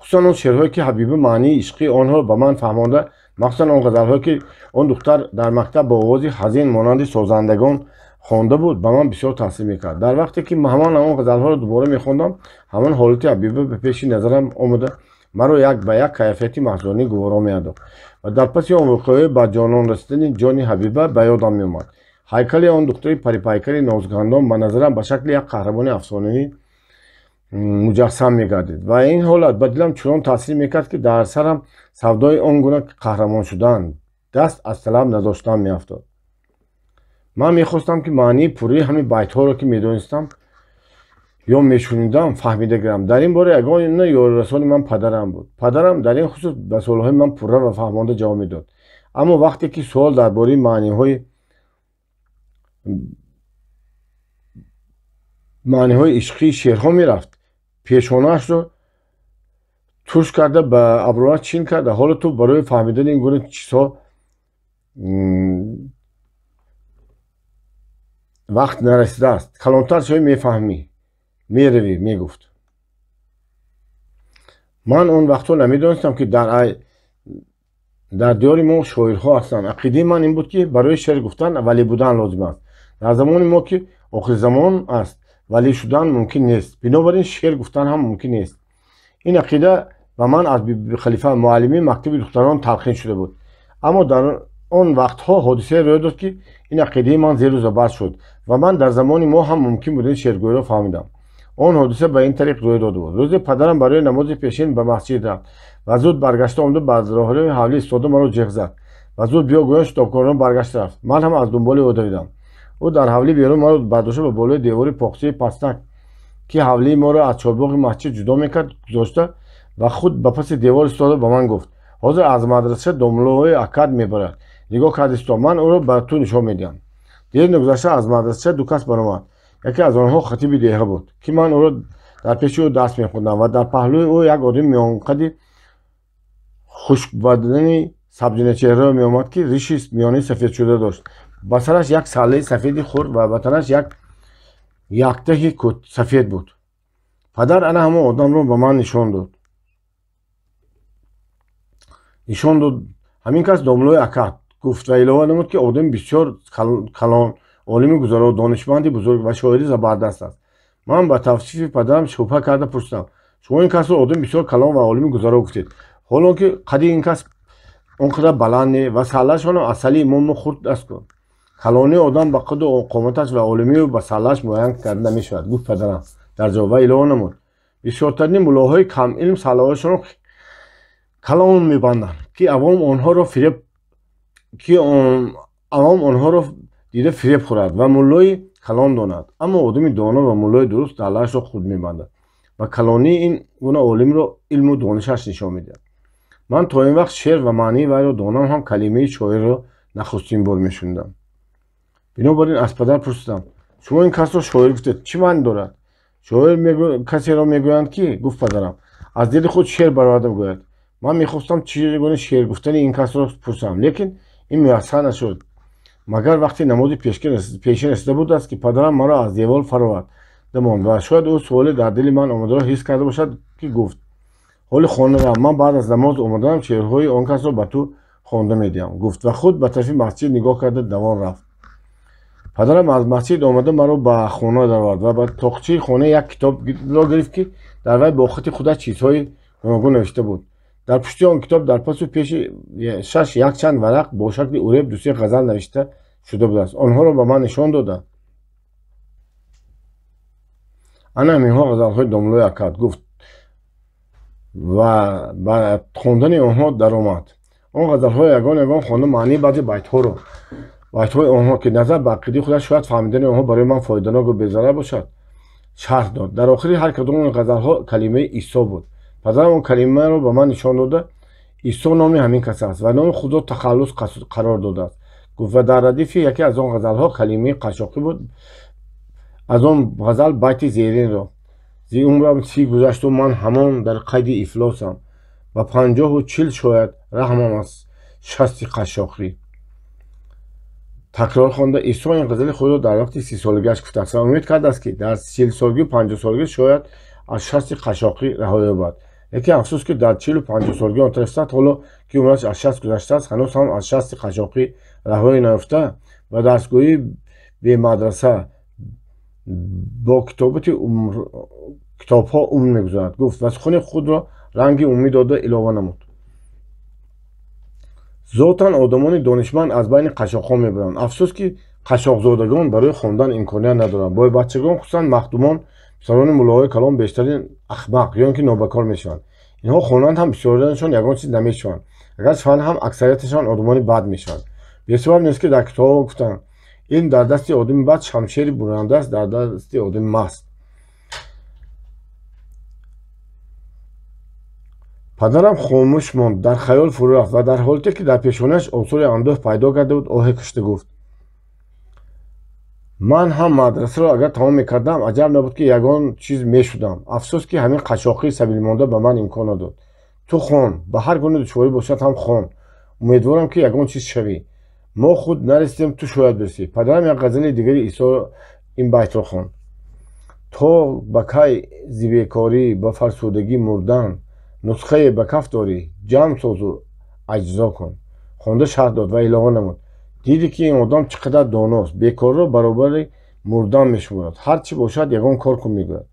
Хусусан он шеърҳое, ки Ҳабиба маънии ишқии онҳоро ба ман фаҳмонда, махсусан он ғазалҳое, ки он духтар дар мактаб бо овози ҳазин монанди созандагон хонда буд, ба ман бисёр таъсир мекард. Дар вақте ки ҳамон он ғазалҳоро дубора мехондам, ҳамон ҳолати Ҳабиба ба пеши назарам омада маро як ба як кайфияти маҳзунӣ гуворо меандохт ва дар паси он воқеаҳои ба ҷонон расидани ҷони Ҳабиба ба ёдам меомад. Ҳайкали он духтари парипайкари нозгандом ба назарам ба шакли як қаҳрамони афсонавӣ муҷассам мегардид ва ин ҳолат ба дилам чунон таъсир мекард, ки дар сарам савдои он гуна қаҳрамон шудан, даст аз талаб надоштан меафтод. Ман мехостам, ки маънии пурраи ҳамин байтҳоро, ки медонистам ё мешунидам, фаҳмида гирам. Дар ин бора ягона ёрирасони ман падарам буд. Падарам дар ин хусус ба суолҳои ман пурра ва фаҳмонда ҷавоб медод. Аммо вақте ки суол дар бораи маъниҳои ишқии шеърҳо мерафт, пешонаашро турш карда, ба абрӯаш чин карда, ҳоло ту барои фаҳмидани ин гуна чизҳо вақт нарасидааст, калонтар шавӣ мефаҳмӣ, меравӣ, мегуфт. Ман он вақтҳо намедонистам, ки дар диёри мо шоирҳо ҳастанд. Ақидаи ман ин буд, ки барои шеър гуфтан валӣ будан лозим аст. Дар замони мо, ки охирзамон аст, валӣ шудан мумкин нест, бинобар ин шеър гуфтан ҳам мумкин нест. Ин ақида ба ман аз Бибихалифа, муаллими мактаби духтарон, талқин шуда буд. Аммо дар он вақтҳо ҳодисае рӯй дод, ки ин ақидаи ман зеру забар шуд ва ман дар замони мо ҳам мумкин будани шеъргӯиро фаҳмидам. Он ҳодиса ба ин тариқ рӯй дода буд. Рӯзе падарам барои намози пешин ба масҷид рафт ва зуд баргашта омада ба роҳрави ҳавлӣ истода маро ҷеғ зад ва зуд биё гӯён шитобкорона баргашта рафт. Ман ҳам аз дунболи ӯ давидам. Ӯ дар ҳавлӣ берун маро бардошта ба болои девори поқчаи пастак, ки ҳавлии моро аз чорбоғи масҷид ҷудо мекард, гузошта ва худ ба паси девор истода ба ман гуфт: ҳозир аз мадраса домлоҳои акад мебарад, нигоҳ кард исто, ман ӯро ба ту нишон медиҳам. Дер нагузашта аз мадраса ду кас баромад. Яке аз онҳо хатиби деҳа буд, ки ман ӯро дар пеши ӯ дарс мехондам ва дар паҳлӯи ӯ як одами миёнқади хушкбадани сабзиначеҳраро меомад, ки риши миёнаи сафедшуда дошт. Ба сараш як саллаи сафеди хурд ва ба танаш як яктаҳи сафед буд. Падар ана ҳамон одамро ба ман нишон дод. Ҳамин кас домлои акад, гуфт ва илова намуд, ки одами бисёр калон, олими гузаро, донишманди бузург ва шоири забардаст аст. Ман ба тавсифи падарам шубҳа карда пурсидам: шумо ин касро одами бисёр калон ва олими гузаро гуфтед, ҳолон ки қади ин кас он қадар баланд не ва саллаашонам аз салли имомо хурд аст. Калонии одам ба қаду қоматаш ва олимию ба саллааш муайян карда намешавад, гуфт падарам дар ҷавоб ва илова намуд: бисёртарини муллоҳои камилм саллаҳояшонро калон мебанданд, ки авом онҳоро дида фиреб хӯрад ва муллои калон донад. Аммо одами доно ва муллои дуруст даллаашро худ мебандад ва калонии ин гуна олимро илму донишаш нишон медиҳад. Ман то ин вақт шеър ва маънии вайро донам ҳам калимаи шоирро нахустин бор мешунидам. Бинобар ин аз падар пурсидам: шумо ин касро шоир гуфтед, чӣ маънӣ дорад? Шоир касеро мегӯянд, ки, гуфт падарам, аз дили худ шеър бароварда гӯяд. Ман мехостам чӣ гуна шеър гуфтани ин касро пурсам, лекин ин муяссар нашуд. Магар вақти намози пешин расида будааст, ки падарам маро аз девор фароварда монд ва шояд ӯ суоле дар дили ман омадаро ҳис карда бошад, ки гуфт: ҳоли хона рав, ман баъд аз намоз омаданам шеърҳои он касро ба ту хонда медиҳам, гуфт ва худ ба тарафи масҷид нигоҳ карда давон рафт. Падарам аз масҷид омада маро ба хона даровард ва ба тоқчаи хона як китобро гирифт, ки дар вай бо хати худаш чизҳои гуногун навишта буд. Дар пушти он китоб дар пасу пеши шаш якчанд варақ бо шакли уреб дусе ғазал навишта шуда будааст. Онҳоро ба ман нишон дода: ана ҳаминҳо ғазалҳои домлои акад, гуфт ва ба хондани онҳо даромад. Он ғазалҳои ягон ягон хонда маънии баъзе байтҳои онҳо, ки назар ба ақидаи худаш шояд фаҳмидани онҳо барои ман фоиданок ва безарар бошад, шарҳ дод. Дар охири ҳар кадоми он ғазалҳо калимаи Исо буд. Падарам он калимаро ба ман нишон дода: Исо номи ҳамин кас аст ва номи худро тахаллус қарор додааст, гуфт ва дар радифи яке аз он ғазалҳо калимаи қашшоқӣ буд. Аз он ғазал байти зеринро: зи умрам 30 гузашту ман ҳамон дар қайди ифлосам, ба 50-40 шояд раҳмам аз 60 қашшоқӣ. Такрор хонда Исо ин ғазали худро дар вақти 30-солагиаш гуфтааст ва умед кардааст, ки дар 40-солагию 50-солагӣ шояд аз 60 қашшоқӣ раҳо ёбад. Лекин афсӯс, ки дар 40-50 солагӣ он тараф, ҳоло ки умраш аз 60 гузаштааст, ҳанӯз ҳам аз шасти қашшоқӣ раҳоӣ наёфта, ба дарсгӯии бемадраса бо китобати китобҳо умр мегузарад, гуфт ва сухани худро ранги умумӣ дода илова намуд. Зотан одамони донишманд аз байни қашшоқҳо мебаранд. Афсӯс, ки қашшоқзодагон барои хондан имконият надоранд. Бойбачагон, хусусан махдумон, писарони муллоҳои калон бештарин ахмақ ё ин ки нобакор мешаванд. Инҳо хонанд ҳам, бисёриашон ягон чиз намешаванд. Агар шаванд ҳам, аксарияташон одамони бад мешаванд. Бесабаб нест, ки дар китобҳо гуфтанд: илм дар дасти одами бад шамшери буранда аст, дар дасти одами маст. Падарам хомӯш монд, дар хаёл фурӯ рафт ва дар ҳолате ки дар пешонааш осори андӯҳ пайдо карда буд, оҳе кашида гуфт: ман ҳам мадрасаро агар тамом мекардам, аҷаб набуд, ки ягон чиз мешудам. Афсӯс, ки ҳамин қашшоқии сабилмонда ба ман имкон надод. Ту хон, ба ҳар гуна душворӣ бошад ҳам хон. Умедворам, ки ягон чиз шавӣ. Мо худ нарасидем, ту шояд бирасӣ. Падарам як ғазали дигари Исо ин байтро хонд: то ба кай зи бекорӣ ба фарсудагӣ мурдан, нусхае ба каф дорӣ, ҷамъ созу аҷзо кун. Хонда шарҳ дод ва илова намуд: дидӣ, ки ин одам чӣ қадар доност, бекорро баробари мурдан мешуморад. Ҳар чӣ бошад, ягон кор кун, мегӯяд.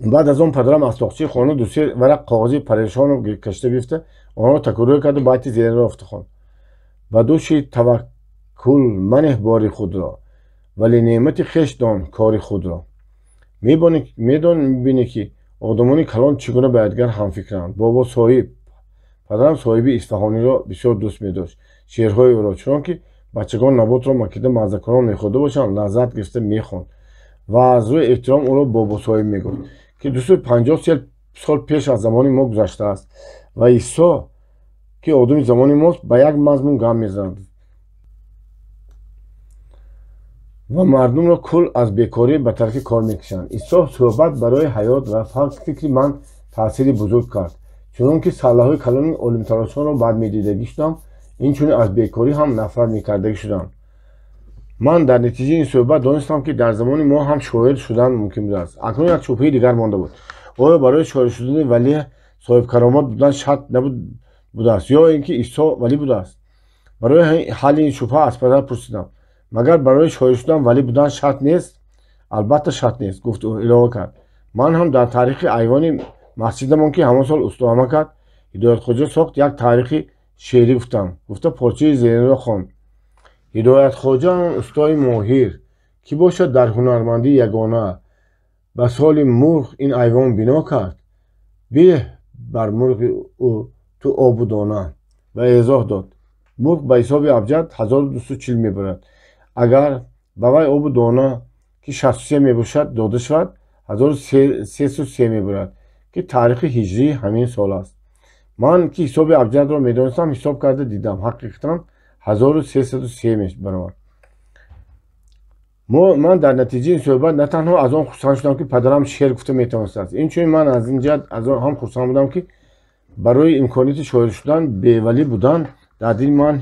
Баъд аз он падарам аз тоқчаи хона дусе варақ коғази парешону кашида гирифта, онҳоро такрор карду байти зеринро офта хонд: ба дӯши таваккул манеҳ бори худро, вале неъмати хеш дон кори худро. Мебинӣ, ки одамони калон чӣ гуна ба якдигар ҳамфикранд. Бобо соҳиб. Падарам Соҳиби Исфаҳониро бисёр дӯст медошт. Шеърҳои ӯро, чунон ки бачагон наботро макида маззакунон мехӯрда бошанд, лаззат гирифта мехонд ва аз рӯи эҳтиром ӯро Бобосоҳиб мегуфт, ки 250 сол пеш аз замони мо гузаштааст ва Исо, ки одами замони мост, ба як мазмун гап мезанад ва мардумро кул аз бекорӣ ба тарафи кор мекашанд. Исо суҳбат барои ҳаёт ва фикри ман таъсири бузург кард. Чунон ки саллаҳои калони олимтарошонро бад медидагӣ шудам, инчунин аз бекорӣ ҳам нафрат мекардагӣ шудам. Ман дар натиҷаи ин суҳбат донистам, ки дар замони мо ҳам шоир шудан мумкин будааст. Акнун як шубҳаи дигар монда буд: оё барои шоир шудани валӣ соҳибкаромат будан шарт набудааст ё ин ки Исо валӣ будааст? Барои ҳалли ин шубҳа аз падар пурсидам: магар барои шоир шудан валӣ будан шарт нест? Албатта, шарт нест, гуфт. Ӯ илова кард: ман ҳам дар таърихи айвони масҷидамон, ки ҳамон сол устоама кард, Ҳидоятхоҷа сохт, як таърихи шеърӣ гуфтам. Гуфта порчаи зеринро хонд: Ҳидоятхоҷа он устои моҳир, ки бошад дар ҳунармандӣ ягона, ба соли мурғ ин айвон бино кард, биреҳ бар мурғи ӯ ту обу дона. Ва эзоҳ дод: мурғ ба ҳисоби абҷад 1240 мебарад. Агар ба вай обу дона, ки 63 мебошад, дода шавад, 1303 мебарад, ки таърихи ҳиҷрӣ ҳамин сол аст. Ман, ки ҳисоби абҷадро медонистам, ҳисоб карда дидам, ҳақиқатан 1303 мебаромад. Ман дар натиҷаи ин суҳбат на танҳо аз он хурсанд шудам, ки падарам шеър гуфта метавонистааст, инчунин ман аз ин ҷиҳат аз он ҳам хурсанд будам, ки барои имконияти шоир шудан бевалӣ будан дар дили ман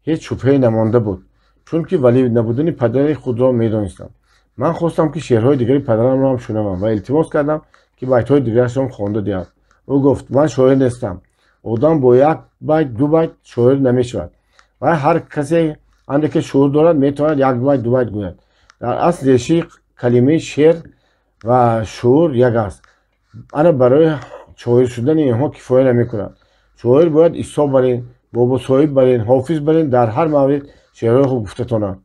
ҳеҷ шубҳае намонда буд, чунки валӣ набудани падари худро медонистам. Ман хостам, ки шеърҳои дигари падарамро ҳам шунавам ва илтимос кардам, ки байтҳои дигарашро хонда диҳад. Ӯ гуфт: ман шоир нестам. Одам бо як байт, ду байт шоир намешавад ва ҳар касе андаке шуур дорад, метавонад як байт, ду байт гӯяд. Дар асл решаи калимаи шеър ва шуур як аст. Ана барои шоир шудани инҳо кифоя намекунад. Шоир бояд Исо барин, Бобосоҳиб барин, Ҳофиз барин, дар ҳар маврид шеърҳои хуб гуфта тонад.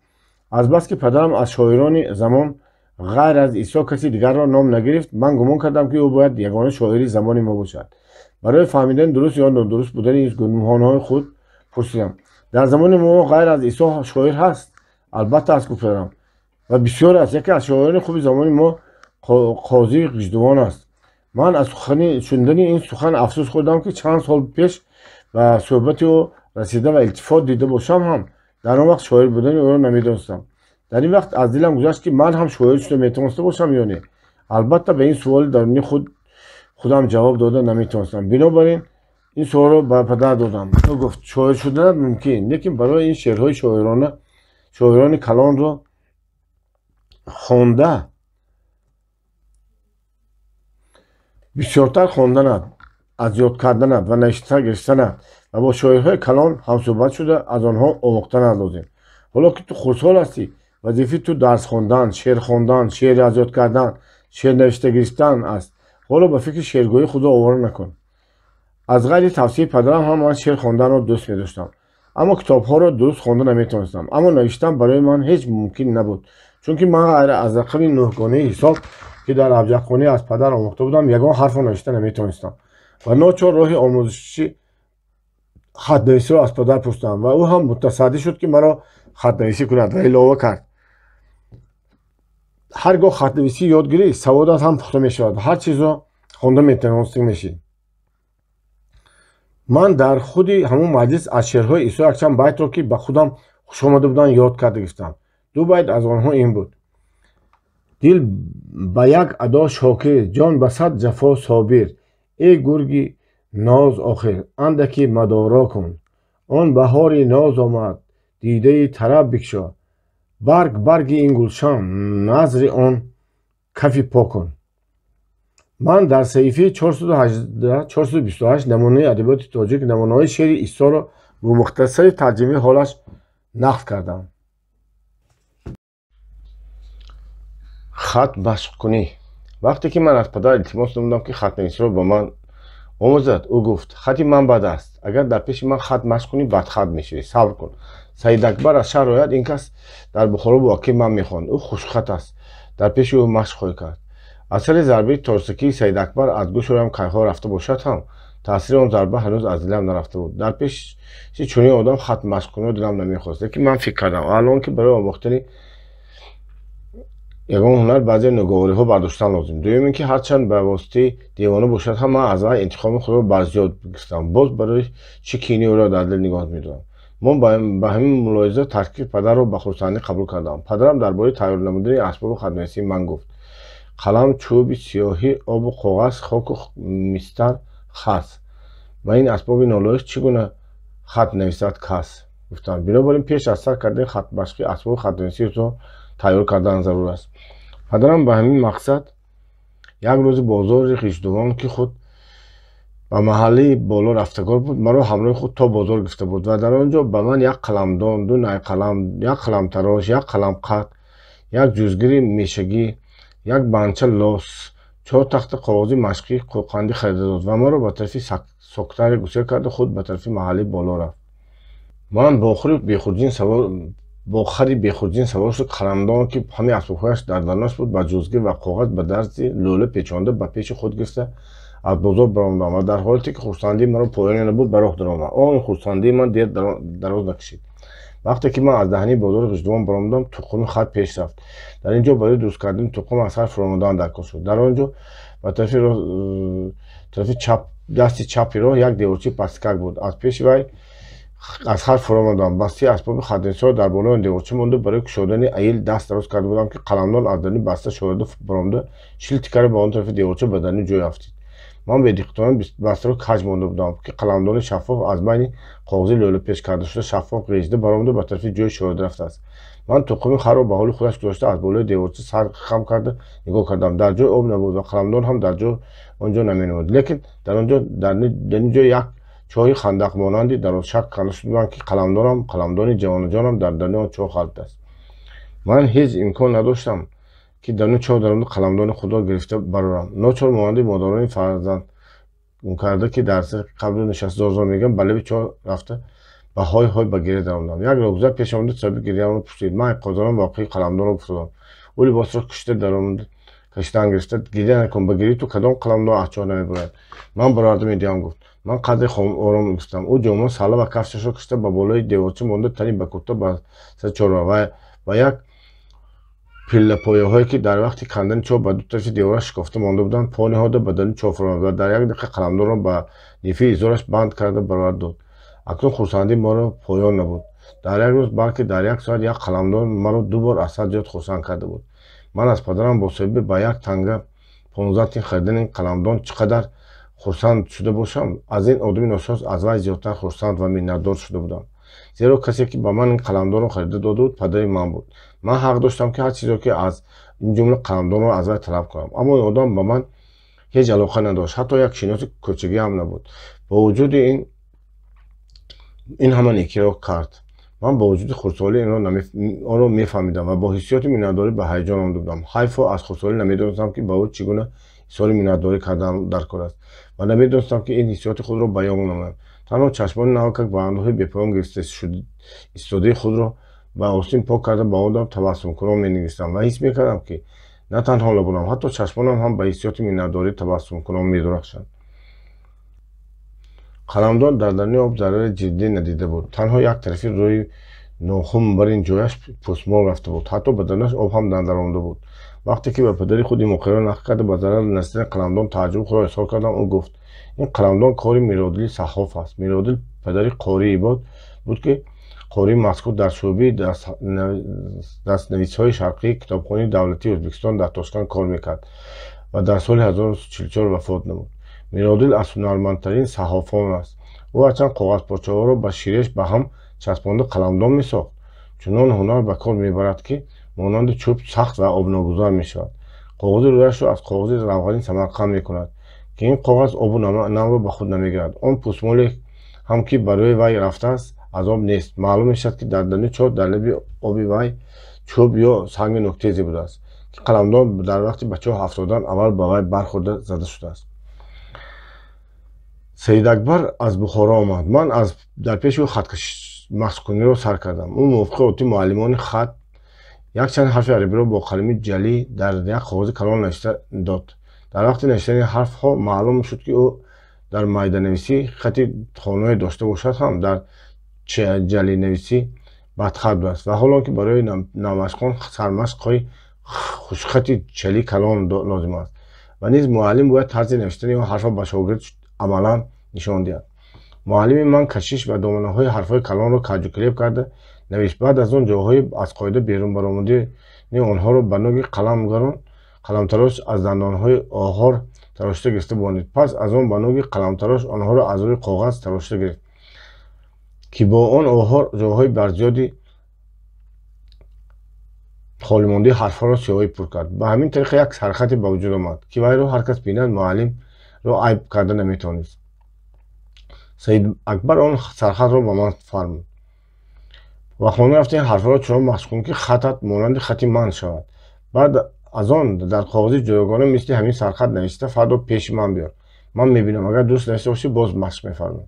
Азбаски падарам аз шоирони замон ғайр аз Исо каси дигарро ном нагирифт, ман гумон кардам, ки ӯ бояд ягона шоири замони мо бошад. Барои фаҳмидани дуруст ё нодуруст будани гумонҳои худ пурсидам: дар замони мо ғайр аз Исо шоир ҳаст? Албатта аст, гуфт падарам, ва бисёр аст. Яке аз шоирони хуби замони мо Қозии Ғиждувон аст. Ман аз шунидани ин сухан афсӯс хӯрдам, ки чанд сол пеш ба суҳбати ӯ расида ва илтифот дида бошам ҳам, дар он вақт шоир будани ӯро намедонистам. Дар ин вақт аз дилам гузашт, ки ман ҳам шоир шуда метавониста бошам ё не. Албатта, ба ин суоли дарунии худ худам ҷавоб дода наметавонистам. Бинобар ин ин суолро ба падар додам. Ӯ гуфт: шоир шуданат мумкин, лекин барои ин шеърҳои шоирони калонро хонда Бисёртар хонданат, аз ёд карданат ва навишта гирифтанат ва бо шоирҳои калон ҳамсӯҳбат шуда аз онҳо омӯхтанат лозим. Ҳоло ки ту хурдсол ҳастӣ, вазифаи ту дарс хондан, шеър хондан, шеър аз ёд кардан, шеър навишта гирифтан аст. Ҳоло ба фикри шеъргӯӣ худро овора накун. Аз ғайри тавсияи падарам ҳам ман шеър хонданро дӯст медоштам, аммо китобҳоро дуруст хонда наметавонистам. Аммо навиштан барои ман ҳеҷ мумкин набуд, чунки ман ғайр аз рақами нӯҳгонаи ҳисоб, ки дар абҷадхонӣ аз падар омӯхта будам, ягон ҳарфро навишта наметавонистам ва ночор роҳи омӯзиши хатнависиро аз падар пурсидам ва ӯ ҳам мутасаддӣ шуд, ки маро хатнависӣ кунад ва илова кард: ҳар гоҳ хатнависӣ ёд гирӣ, саводат ҳам пухта мешавад, ҳар чизро хонда метавонистӣ мешӣ. Ман дар худи ҳамон маҷлис аз шеърҳои Исо якчанд байтро, ки ба худам хушомада буданд, ёд карда гирифтам. Ду байт аз онҳо ин буд: дил ба як адо шокир, ҷон ба сад ҷафо собир, эй гурги ноз охир, андаки мадоро кун. Он баҳори ноз омад, дидаи тараб бикшо, барг барги ин гулшан, назри он кафи по кун. Ман дар саҳифаи 428 намунаи адабиёти тоҷик намунаҳои шеъри Исоро бо мухтасари тарҷимаи ҳолаш нақл кардам. Хат машқкунӣ. Вақте ки ман аз падар илтимос намудам, ки хатнависиро ба ман омӯзад, ӯ гуфт: хати ман бад аст, агар дар пеши ман хат машқ кунӣ, бадхат мешавӣ, сабр кун. Саид Акбар аз шаҳр ояд, ин кас дар Бухоро бо вакили ман мехонд, ӯ хушхат аст, дар пеши ӯ машқ хоҳӣ кард. Асари зарбаи торсакии Саид Акбар аз гӯшоям кайҳо рафта бошад ҳам, таъсири он зарба ҳанӯз аз дилам нарафта буд. Дар пеши чунин одам хат машқкуниро дилам намехост, лекин ман фикр кардам, алон ки барои омӯхтани ягон ҳунар баъзе ноговориҳо бардоштан лозим. Дуюм ин ки ҳарчанд ба воситаи девона бошад ҳам, ман аз вай интиқоми худро барзиёд гирифтам. Боз барои чӣ кини ӯро дар дил нигоҳ медорам? Мо ба ҳамин мулоҳиза таркиби падарро ба хурсандӣ қабул кардам. Падарам дар бораи тайёр намудани асбоби хатнависии ман гуфт: қалам, чӯби сиёҳӣ, обу коғаз, хоку мистар, хас. Ба ин асбоби нолоиқ чӣ гуна хат нависад кас? Гуфтам. Бинобар ин пеш аз сар кардани хатмашқӣ асбоби хатнависиро тайёр кардан зарур аст. Падарам ба ҳамин мақсад як рӯзи бозори Ғиждувон, ки худ ба маҳаллаи боло рафтагор буд, маро ҳамроҳи худ то бозор гирифта буд ва дар он ҷо ба ман як қаламдон, ду найқалам, як қаламтарош, як қаламқат, як ҷузгири мешагӣ, як банча лос, чор тахта коғози машқии қӯқандӣ харида дод ва маро ба тарафи соктаре гусел карда худ ба тарафи маҳаллаи боло рафт. Ман бо хари бехурҷин савор шуд. Қаламдон, ки ҳамаи асбобҳояш дар дарунаш буд, ба ҷузгир ва коғаз ба дарзи лӯла печонда ба пеши худ гирифта аз бозор баромадам ва дар ҳолате ки хурсандии маро поёне набуд, ба роҳ даромадам. Он хурсандии ман дер дароз накашид. Вақте ки ман аз даҳании бозори Ғиждувон баромадам, туқуми хат пеш рафт. Дар ин ҷо барои дуруст кардани туқум аз сар фуромадан даркор шуд. Дар он ҷо ба тарафи дасти чапи роҳ як деворчаи пастикак буд. Аз пеши вай аз хар фуромадам. Бастаи асбоби хатнависиро дар болои он деворча монда, барои кушодани аил даст дароз карда будам, ки қаламдон аз даруни баста шорида баромада, шилти карда ба он тарафи деворча ба даруни ҷой афтид. Ман бедиққатона бастаро каҷ монда будам, ки қаламдони шаффоф аз байни коғази лӯлапеш карда шуда шаффоф ғежида баромада ба тарафи ҷои шорида рафтааст. Ман туқуми харро ба ҳоли худаш гузошта аз болои деворча сар хам карда нигоҳ кардам. Дар ҷой об набуд ва қаламдон ҳам дар ҷо он ҷо наменамуд. Лекин дар он ҷо дар ин ҷо як чоҳи хандақмонанди дарозшакл канда шуда буданд, ки қаламдонам, қаламдони ҷавонаҷонам дар даруни он чоҳ ғалтааст. Ман ҳеҷ имкон надоштам, ки даруни чоҳ даромада қаламдони худро гирифта барорам. Ночор монанди модарони фарзанд карда, ки дар сари қабру нишаста зор-зор мегӯям, ба лаби чоҳ рафта ба ҳой-ҳой ба гиря даромадам. Як роҳгузар пеш омада сабаби гиряамро пурсид. Ман қозонам воқеи қаламдонро гуфтодам. Ӯ либосро кушида даромада кашидан гирифта: гиря накун, ба гирии ту кадом қаламдон аз чоҳ намебурад? Ман бароварда медиҳам, гуфт. Ман қадре ором гирифтам. Ӯ ҷома, салла ва кафшашро кушида ба болои деворча монда, тани ба курта ба сари чорра ва як пиллапояҳое, ки дар вақти кандани чоҳ ба ду тарафи девораш шикофта монда буданд, по ниҳода ба даруни чоҳ фуромад ва дар як дақиқа қаламдонро ба лифи изораш банд карда баровард дод. Акнун хурсандии маро поён набуд. Дар як рӯз, балки дар як соат як қаламдон маро ду бор аз ҳад зиёд хурсанд карда буд. Ман аз падарам бо сабаби ба як танга 15 тин харидани қаламдон чӣ қадар хурсанд шуда бошам, аз ин одами ношинос аз вай зиёдтар хурсанд ва миннатдор шуда будам. Зеро касе, ки ба ман ин қаламдонро харида дода буд, падари ман буд. Ман ҳақ доштам, ки ҳар чизеро, ки аз ин ҷумла қаламдонро, аз вай талаб кунам. Аммо ин одам ба ман ҳеҷ алоқа надошт, ҳатто як шиноси кӯчагӣ ҳам набуд. Бо вуҷуди ин ҳама некиро кард. Ман бо вуҷуди хурдсолӣ онро мефаҳмидам ва бо ҳиссиёти миннатдорӣ ба ҳаяҷон омада будам. Ҳайфо аз хурдсолӣ намедонистам, ки ба ӯ чӣ гуна изҳори миннатдорӣ кардан дар кор аст ва намедонистам, ки ин ҳиссиёти худро баён намоям. Танҳо чашмони навакак ба андӯҳи бепоён гирифта истодаи худро ба остин пок карда ба он дам табассумкунон менигаристам ва ҳис мекардам, ки на танҳо лабонам, ҳатто чашмонам ҳам ба ҳиссиёти миннатдорӣ табассумкунон медурахшанд. Қаламдон дар даруни об зарари ҷиддӣ надида буд. Танҳо як тарафи рӯи нохун бар ин ҷояш пӯсмол рафта буд, ҳатто ба дарунаш об ҳам надаромда буд. Вақте ки ба падари худ ин воқеаро нақл карда ба зарар нарасидани қаламдон тааҷҷуби худро изҳор кардам, ӯ гуфт: ин қаламдон кори Миродили саҳҳоф аст. Миродил падари қории ибод буд, ки қории мазкур дар шӯъбаи дастнависҳои шарқии китобхонаи давлатии Ӯзбекистон дар Тошканд кор мекард ва дар соли 1944 вафот намуд. Миродил аз ҳунармандтарин саҳҳофон аст. Ӯ ҳарчанд коғазпорчаҳоро ба ширеш ба ҳам часпонда қаламдон месохт, чунон ҳунар ба кор мебарад, ки монанди чӯб сахт ва обногузар мешавад. Коғази рӯяшро аз коғази равғани Самарқанд мекунад, ки ин коғаз обу намро ба худ намегирад. Он пӯсмоле ҳам ки барои вай рафтааст, аз об нест. Маълум мешавад, ки дар даруни чоҳ дар лаби оби вай чӯб ё санги нуктезе будааст, ки қаламдон дар вақти ба чоҳ афтодан аввал ба вай бархӯрда зада шудааст. Саид Акбар аз Бухоро омад. Ман дар пеши ӯ хаткашмашқкуниро сар кардам. Ӯ мувофиқи одати муаллимони хат якчанд ҳарфи арабиро бо қалами ҷалӣ дар як коғази калон навишта дод. Дар вақти навиштани ҳарфҳо маълум шуд, ки ӯ дар майданависӣ хати хоное дошта бошад ҳам дар ҷалинависӣ бадхат будааст ва ҳолон ки барои навмашқон сармашқҳои хушхати ҷалӣ калон лозим аст ва низ муаллим бояд тарзи навиштани он ҳарфро ба шогирд амалан нишон диҳад. Муаллими ман кашиш ва доманаҳои ҳарфҳои калонро каҷукилеб карда навишт. Баъд аз он ҷойҳои аз қоида берун баромадани онҳоро ба нӯги қаламтарош аз дандонҳои оҳор тарошида гирифта бонид. Пас аз он ба нӯги қаламтарош онҳоро аз рӯи коғаз тарошида гирифт, ки бо он оҳор ҷойҳои барзиёди холимондаи ҳарфҳоро сиёҳӣ пур кард. Ба ҳамин тариқа як сархате ба вуҷуд омад, ки вайро ҳар кас бинад муаллимро айб карда наметавонист. Саид Акбар он сархатро ба ман фармуд: ба хона рафта ин ҳарфҳоро чунон машқ кун, ки хатат монанди хати ман шавад. Баъд аз он дар коғази ҷудогона мисли ҳамин сархат навишта фардо пеши ман биёр. Ман мебинам, агар дуруст навишта бошӣ, боз машқ мефармоям.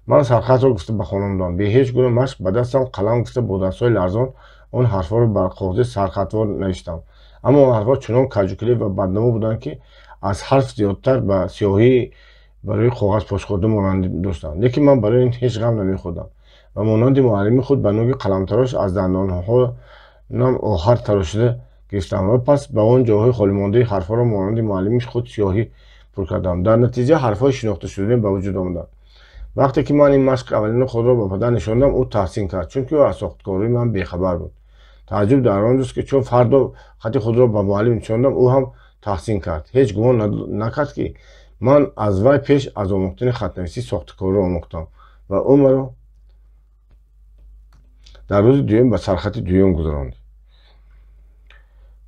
Ман сархатро гуфта ба хона омадам. Бе ҳеҷ гуна машқ ба дастам қалам гуфта бо дастҳои ларзон он ҳарфҳоро бар коғази сархатвор навиштам. Аммо он ҳарфҳо чунон каҷукилеб ва баднамо буданд, ки аз ҳарф зиёдтар ба сиёҳӣ барои коғаз пошхӯрда монанд доштанд. Лекин ман барои ин ҳеҷ ғам намехӯрдам ва монанди муаллими худ ба нӯги қаламтарош аз дандонҳоям оҳар тарошида гирифтам ва пас ба он ҷойҳои холимондаи ҳарфҳоро монанди муаллими худ сиёҳӣ пур кардам. Дар натиҷа ҳарфҳои шинохташуданӣ ба вуҷуд омаданд. Вақте ки ман ин машқи аввалини худро ба падар нишондам, ӯ таҳсин кард, чунки ӯ аз сохткории ман бехабар буд. Тааҷҷуб дар он ҷост, ки чун фардо хати худро ба муаллим нишондам, ӯ ҳам таҳсин кард. Ҳеҷ гумон накард, ки ман аз вай пеш аз омӯхтани хатнависӣ сохткориро омӯхтам ва ӯ маро дар рӯзи дуюм ба сархати дуюм гузаронд.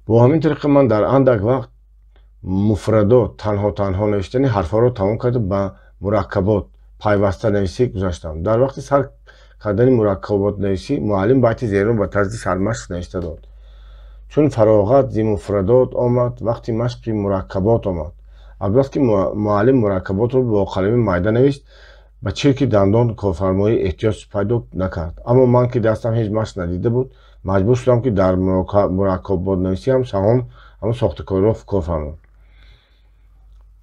Бо ҳамин тариқа ман дар андак вақт муфрадот танҳо танҳо навиштани ҳарфҳоро тамом карда ба мураккабот пайвастанависӣ гузаштам. Дар вақти сар кардани мураккаботнависӣ муаллим байти зеринро ба тарзи сармашқ навишта дод: чун фароғат зи муфрадот омад, вақти машқи мураккабот омад. Азбаски муаллим мураккаботро бо қалами майда навишт, ба чирки дандон корфармоӣ эҳтиёҷ пайдо накард. Аммо ман ки дастам ҳеҷ машқ надида буд, маҷбур шудам, ки дар мураккаботнависӣ ҳам ҳамон сохтакориро кор фармоям.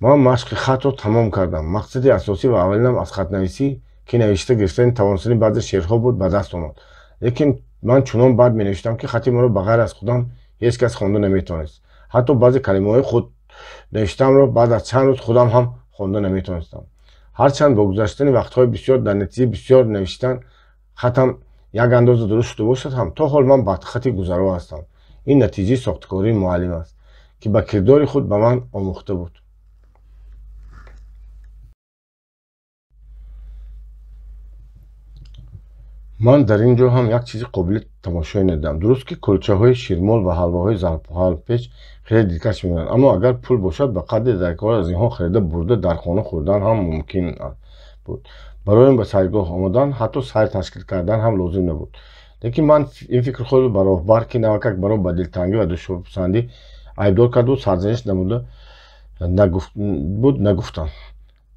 Ман машқи хатро тамом кардам. Мақсади асосӣ ва аввалинам аз хатнависӣ, ки навишта гирифтани тавонистани баъзе шеърҳо буд, ба даст омад. Лекин ман чунон бад менавиштам, ки хати маро ба ғайр аз худам ҳеҷ кас хонда наметавонист. Ҳатто баъзе калимаҳои худ навиштаамро баъд аз чанд рӯз худам ҳам хонда наметавонистам. Ҳарчанд бо гузаштани вақтҳои бисёр дар натиҷаи бисёр навиштан хатам як андоза дуруст шуда бошад ҳам, то ҳол ман бадхати гузаро ҳастам. Ин натиҷаи сохткории муаллим аст, ки ба кирдори худ ба ман омӯхта буд. Ман дар ин ҷо ҳам як чизи қобили тамошое надидам. Дуруст, ки кулчаҳои ширмол ва ҳалвоҳои зарҳалпеч хеле дилкаш мемонанд, аммо агар пул бошад, ба қадри даркор аз инҳо харида бурда дар хона хӯрдан ҳам мумкин буд. Барои ба сайргоҳ омадан, ҳатто сайр ташкил кардан ҳам лозим набуд. Лекин ман ин фикри худро ба роҳбар, ки навакак маро ба дилтангӣ ва душворписандӣ айбдор карду сарзаниш намуда буд, нагуфтам.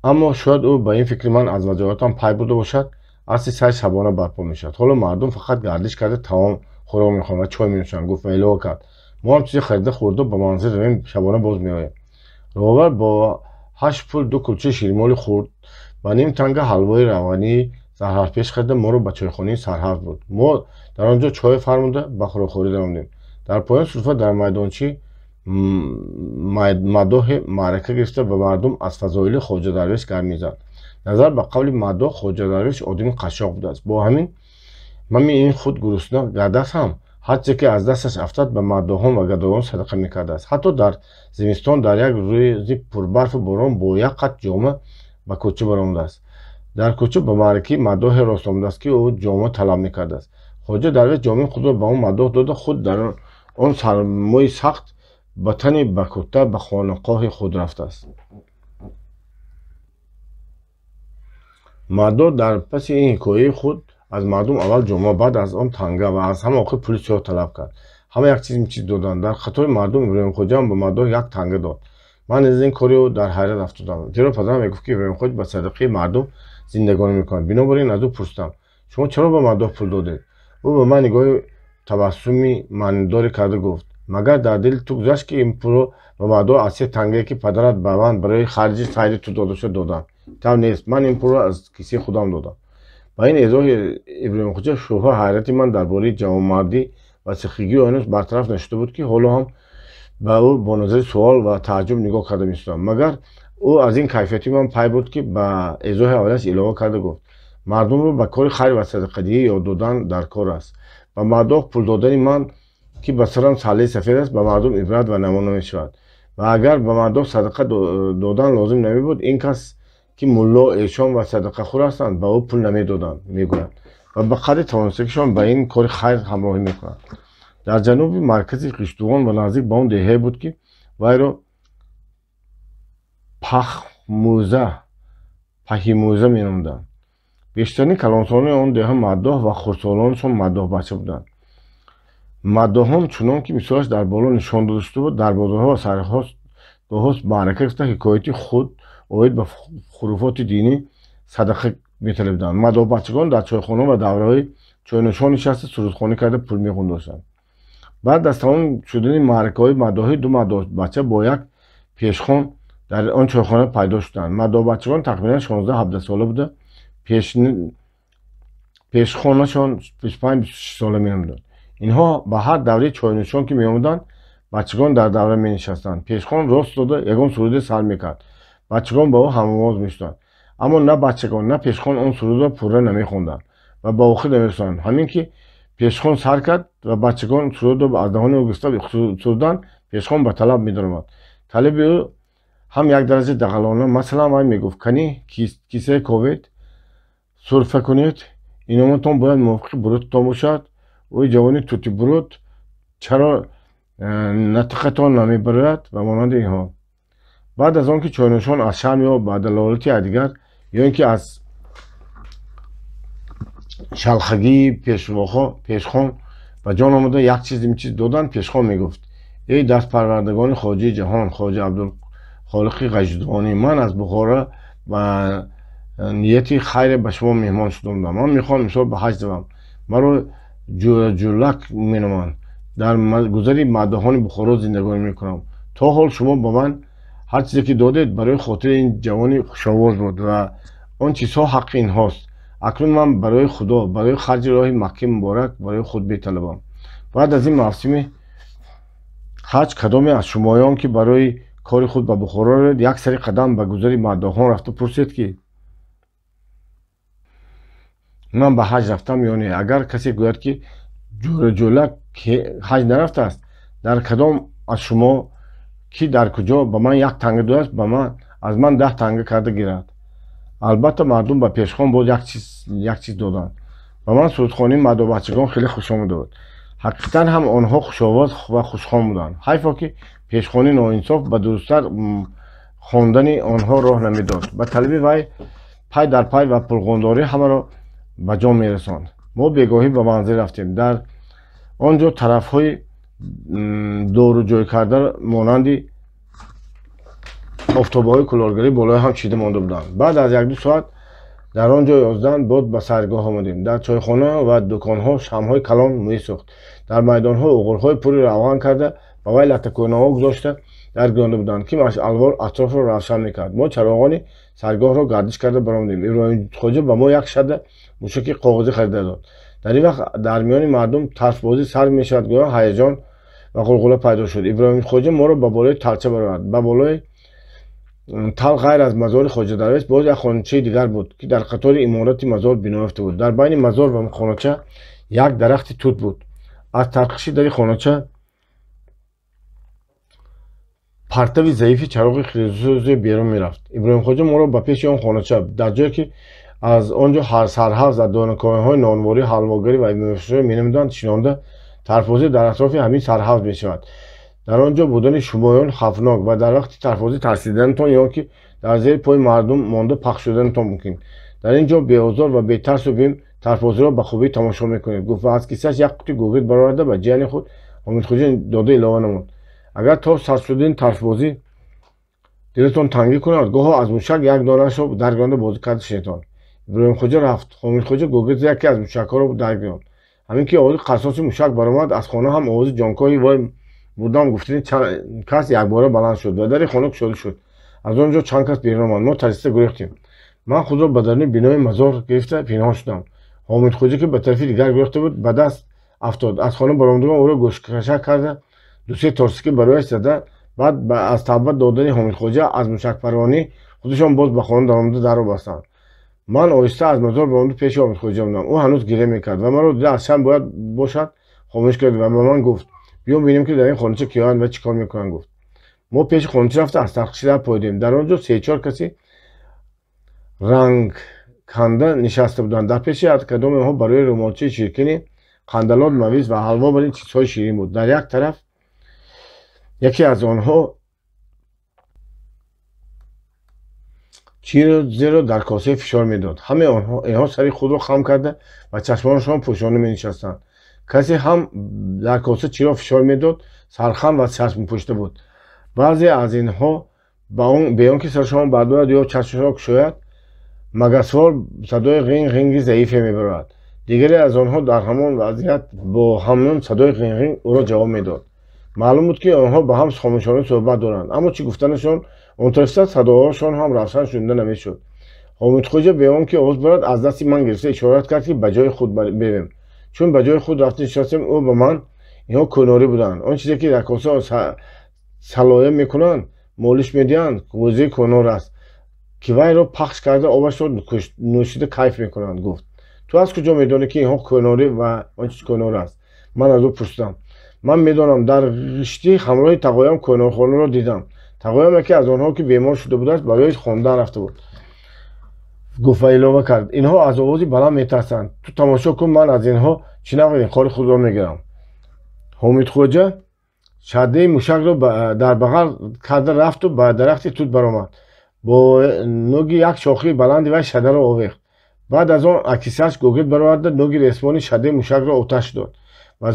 Аммо шояд ӯ ба ин фикри ман аз ваҷоҳатам пай бурда бошад. Асли сайр шабона барпо мешавад. Ҳоло мардум фақат гардиш карда таом хӯрок мехӯранд ва чой менӯшанд, гуфт ва илова кард: мо ҳам чизе харида хӯрда ба манзил равем, шабона боз меоем. Роҳбар бо 8 пул 2 кулчаи ширмоли хурд ва ним танга ҳалвои равғании зарҳалпеч харида моро ба чойхонаи сарҳавз бурд. Мо дар он ҷо чой фармуда ба хӯрокхӯрӣ даромадем. Дар поёни суфра дар майдончи маддоҳе маърака гирифта ба мардум аз фазоили Хоҷа Дарвеш гап мезад. Назар ба қавли маддоҳ, Хоҷа Дарвеш одами қашшоқ будааст. Бо ҳамин мами ин худ гурусна гардад ҳам ҳар чизе ки аз дасташ афтад, ба маддоҳон ва гадоён садақа мекардааст. Ҳатто дар зимистон дар як рӯзи пурбарфу борон бо як қат ҷома ба кӯча баромадааст. Дар кӯча ба маъракаи маддоҳе рост омадааст, ки ӯ ҷома талаб мекардааст. Хоҷа Дарвеш ҷомаи худро ба он маддоҳ дода, худ дар он сармои сахт ба тани ба курта ба хонақоҳи худ рафтааст. Маддоҳ дар паси ин ҳикояи худ аз мардум аввал ҷома, баъд аз он танга ва аз ҳама охир пули сиёҳ талаб кард. Ҳама як чиз доданд. Дар қатори мардум Иброҳимхоҷаам ба маддоҳ як танга дод. Ман аз ин кори ӯ дар ҳайрат афтодам, зеро падарам мегуфт, ки Иброҳимхоҷа ба садақаи мардум зиндагонӣ мекунад. Бинобар ин аз ӯ пурсидам: шумо чаро ба маддоҳ пул додед? Ӯ ба ман нигоҳи табассуми маънидоре карда гуфт: магар дар дили ту гузашт, ки ин пулро ба маддоҳ аз се тангае, ки падарат ба ман барои харҷи сайри ту дода шуда, додам? Тав нест, ман ин пулро аз кисаи худам додам. Ба ин эзоҳи Иброҳимхоҷа шубҳа ҳайрати ман дар бораи ҷавонмардӣ ва сихигии ӯ ҳанӯз бартараф нашуда буд, ки ҳоло ҳам ба ӯ бо назари суол ва тааҷҷуб нигоҳ карда месудам. Магар ӯ аз ин кайфияти ман пай бурд, ки ба эзоҳи аввалаш илова карда гуфт: мардумро ба кори хайр ва садақадиҳӣ ёд додан дар кор аст. Ба маддоҳ пул додани ман, ки ба сарам саллаи сафед аст, ба мардум ибрат ва намуна мешавад. Ва агар ба маддоҳ садақа додан лозим намебуд, ин кас ки мулло, эшон ва садақахӯр ҳастанд, ба ӯ пул намедоданд, мегӯянд, ва ба қадри тавонистагишон ба ин кори хайр ҳамроҳӣ мекунанд. Дар ҷануби маркази Ғиштуғон ва наздик ба он деҳае буд, ки вайро Паҳимӯза меномуданд. Бештарини калонсолони он деҳа маддоҳ ва хурдсолонашон маддоҳбача буданд. Маддоҳон, чунон ки мисолаш дар боло нишон дода шуда буд, дар бозорҳо ва сайргоҳҳо маърака гирифта ҳикояти худ оид ба хуруфоти динӣ садақа металабиданд. Маддоҳбачагон дар чойхона ва давраҳои чойнӯшон нишаста сурудхонӣ карда пул мехӯндоштанд. Баъд аз тамом шудани маъракаҳои маддоҳӣ, ду маддоҳбача бо як пешхон дар он чойхона пайдо шуданд. Маддоҳбачагон тахминан 16-17 сола буда, пешхонашон 25-26 сола менамуданд. Инҳо ба ҳар давраи чойнӯшон ки меомаданд, бачагон дар давра менишастанд. Пешхон рост дода ягон суруде сар мекард. Бачагон ба ӯ ҳамовоз мешуданд. Аммо на бачагон, на пешхон он сурудро пурра намехонданд ва ба охир намерасонанд. Ҳамин ки пешхон сар кард ва бачагон сурудро аз даҳони ӯ гирифта суруданд, пешхон ба талаб медаромад. Талаби ӯ ҳам як дараҷа дағалона, масалан, вай мегуфт: кани кисае ковед, сурфа кунед, иноматон бояд мувофиқи бурутатон бошад. Ӯи ҷавони тути бурут, чаро натиқатон намебарояд ва монанди инҳо. Баъд аз он ки чойнӯшон аз шарм ё ба далолати якдигар ё ин ки аз шалхагии пешхон ба ҷон омада як чиз ин чиз доданд, пешхон мегуфт: эй дастпарвардагони хоҷаи ҷаҳон, хоҷа Абдулхолиқи Ғаждувонӣ, ман аз Бухоро ба нияти хайре ба шумо меҳмон шуда омадам. Ман мехоҳам имсол ба ҳаҷ равам. Маро Ҷӯраҷӯлак меноманд. Дар гузари маддоҳони Бухоро зиндагонӣ мекунам. То ҳол шумо ба ман ҳар чизе ки додед барои хотири ин ҷавони хушовоз буд ва он чизҳо ҳаққи инҳост. Акнун ман барои Худо, барои харҷи роҳи Маккаи муборак барои худ металабам. Баъд аз ин мавсими ҳаҷ кадоме аз шумоён, ки барои кори худ ба Бухоро равед, як сари қадам ба гузари маддоҳон рафта пурсед, ки ман ба ҳаҷ рафтам ё не. Агар касе гӯяд, ки Ҷӯраҷӯлак ҳаҷ нарафтааст, дар кадом аз шумо ки дар куҷо ба ман як танга додааст, ба ман аз ман 10 танга карда гирад. Албатта мардум ба пешхон боз як чиз доданд. Ба ман сурудхонии марду бачагон хеле хуш омада буд. Ҳақиқатан ҳам онҳо хушовоз ва хушхон буданд. Ҳайфо ки пешхонии ноинсоф ба дурусттар хондани онҳо роҳ намедод. Ба талаби вай пай дар пай ва пулғондорӣ ҳамаро ба ҷон мерасонд. Мо бегоҳӣ ба манзил рафтем. Дар он ҷо тарафҳои дору ҷойкарда монанди офтобаҳои кулолгарӣ болои ҳам чида монда буданд. Баъд аз якду соат дар он ҷо ёздан боз ба сайргоҳ омадем. Дар чойхона ва дуконҳо шамъҳои калон месӯхт. Дар майдонҳо уғурҳои пури равған карда ба вай латтакӯнаҳо гузошта даргиронда буданд, ки машъалвор атрофро равшан мекард. Мо чароғони саргоҳро гардиш карда баромадем. Иброҳимхоҷа ба мо як шада мушаки коғазӣ харида дод. Дар ин вақт дар миёни мардум тарфбозӣ сар мешавад, гӯё ҳаяҷон ва ғулғула пайдо шуд. Иброҳимхоҷа моро ба болои талча баровард. Ба болои тал ғайр аз мазори Хоҷа Дарвеш боз як хоначаи дигар буд, ки дар қатори иморати мазор бино ёфта буд. Дар байни мазор ва хонача як дарахти тут буд. Аз тарқиши дари хонача партави заифи чароғи хирсӯзе берун мерафт. Иброҳимхоҷа моро ба пеши он хонача, дар ҷое ки аз он ҷо сарҳавз ва донакониҳои нонворӣ, ҳалвогарӣ ва мевафурӯшӣ менамуданд, шинонда тарфбозӣ дар атрофи ҳамин сарҳавз мешавад. Дар он ҷо будани шумоён хавфнок ва дар вақти тарфбозӣ тарсиданатон ё ки дар зери пои мардум монда пахш шуданатон мумкин. Дар ин ҷо беозор ва бетарсу бим тарфбозиро ба хубӣ тамошо мекунед, гуфт ва аз кисааш як қути гугирд бароварда ба ҷияни худ Ҳомидхоҷа дода илова намуд: агар то сар шудани тарфбозӣ дилатон тангӣ кунад, гоҳо аз мушак як донаашро даргиронда бозӣ карда шинетон. Иброҳимхоҷа рафт. Ҳомидхоҷа гугирд яке аз мушакҳоро даргиронд. Ҳамин ки овози қарсоси мушак баромад, аз хона ҳам овози ҷонкоҳи вой мурдам гуфтани чанд кас якбора баланд шуд ва дари хона кушода шуд. Аз он ҷо чанд кас берун омад. Мо тарсида гурехтем. Ман худро ба даруни бинои мазор гирифта пинҳон шудам. Ҳомидхоҷа ки ба тарафи дигар гурехта буд, ба даст афтод. Аз хона баромадагон ӯро гӯшкашак карда дусе торсики ба рӯяш зада, баъд аз тавба додани Ҳомидхоҷа аз мушакпарвонӣ худашон боз ба хона даромада дарро бастанд. Ман оҳиста аз мазор баромада пеши Ҳомидхоҷа омадам. Ӯ ҳанӯз гиря мекард ва маро дида аз шам бояд бошад хомӯш кард ва ба ман гуфт: биё бинем, ки дар ин хонача киёянд ва чӣ кор мекунанд, гуфт. Мо пеши хонача рафта аз тарқиши дар поидем. Дар он ҷо се-чор каси рангканда нишаста буданд. Дар пеши кадоми онҳо барои румолчаи чиркини қандалот, мавиз ва ҳалво барин чизҳои ширин буд. Дар як тараф яке аз онҳо чизеро дар косае фишор медод. Ҳамаи инҳо сари худро хам карда ва чашмонашон пӯшонда менишастанд. Касе ҳам дар коса чиро фишор медод, сархам ва чашмпӯшта буд. Баъзе аз инҳо бе он ки сарашон бардорад ё чашмашонро кушояд, магасвор садои ғинг-ғинги заифе мебарорад. Дигаре аз онҳо дар ҳамон вазъият бо ҳамон садои ғинг-ғинг ӯро ҷавоб медод. Маълум буд, ки онҳо ба ҳам хомӯшона суҳбат доранд, аммо чӣ гуфтанашон он тарафта садоҳошон ҳам равшан шунида намешуд. Ҳомидхоҷа бе он ки овоз барад, аз дасти ман гирифта ишорат кард, ки ба ҷои худ бирем. Чун ба ҷои худ рафта нишастем, ӯ ба ман: инҳо кӯнорӣ буданд. Он чизе ки дар коса салоя мекунанд, молиш медиҳанд, ғӯзаи кӯнор аст, ки вайро пахш карда обашро нӯшида кайф мекунанд, гуфт. Ту аз куҷо медонӣ, ки инҳо кӯнорӣ ва он чиз кӯнор аст? Ман аз ӯ пурсидам. Ман медонам, дар ғиштӣ ҳамроҳи тағоям кӯнорхонаро дидам. Тағоям яке аз онҳо, ки бемор шуда будааст, барои хондан рафта буд, гуфт ва илова кард: инҳо аз овози баланд метарсанд. Ту тамошо кун, ман аз инҳо чӣ навъ инқори худро мегирам. Ҳомидхоҷа шадаи мушакро дар бағал карда рафту ба дарахти тут баромад. Бо нӯги як шохии баланди вай шадаро овехт. Баъд аз он акисаш гугирд бароварда нӯги ресмони шадаи мушакро оташ дод ва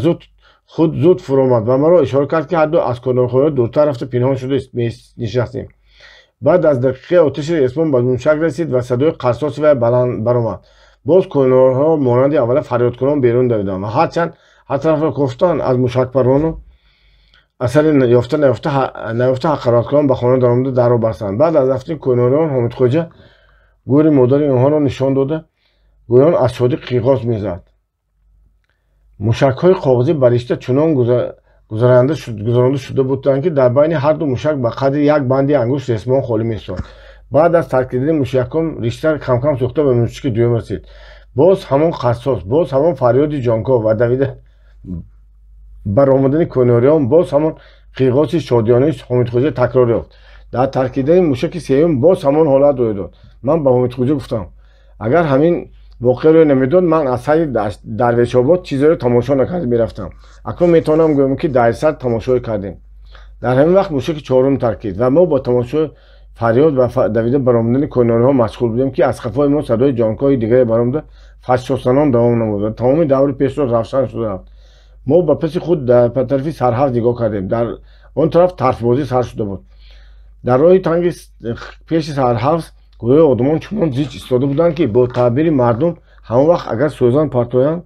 худ зуд фуромад ва маро ишора кард, ки ҳарду аз кӯнорхона дуртар рафта пинҳон шуда нишастем. Баъд аз дақиқаи оташи ресмон ба мушак расид ва садои қарсоси вай баланд баромад. Боз кӯнорҳо монанди аввала фарёдкунон берун давиданд ва ҳарчанд ҳар тарафро кофтанд, аз мушакпарвону асари ёфта наёфта ҳақароткунон ба хона даромада дарро бастанд. Баъд аз рафтани кӯнориён Ҳомидхоҷа гӯри модари онҳоро нишон дода, гӯён аз шодӣ қиғоз мезад. Мушакҳои коғазӣ ба ришта чунон гузаронда шуда буданд, ки дар байни ҳарду мушак ба қадри як банди ангушт ресмон холӣ месод. Баъд аз таркидани мушакон ришта камкам сӯхта ба мушаки дуюм расид. Боз ҳамон қарсос, боз ҳамон фарёди ҷонкоҳ ва давида баромадани кӯнориён, боз ҳамон қиғоси шодиёнаи Ҳомидхоҷа такрор ёфт. Дар таркидани мушаки сеюм боз ҳамон ҳолат рӯй дод. Ман ба Ҳомидхоҷа гуфтам: агар ҳамин Воқеа рӯй намедод, ман аз сари Дарвешобод чизеро тамошо накарда мерафтам. Акнун метавонам гӯям, ки дар сар тамошое кардем. Дар ҳамин вақт мушаки чорум таркид ва мо бо тамошои фарёд ва давида баромадани кӯйнориҳо машғул будем, ки аз қафои мо садои ҷонкоҳи дигаре баромада фашшосанон давом намуд ва тамоми даври пешро равшан шуда рафт. Мо ба паси худ ба тарафи сарҳавз нигоҳ кардем. Дар он тараф тарфбозӣ сар шуда буд. Дар роҳи танги пеши сарҳавз гурӯҳи одамон чунон зич истода буданд, ки бо таъбири мардум ҳамон вақт агар сӯзан партоянд,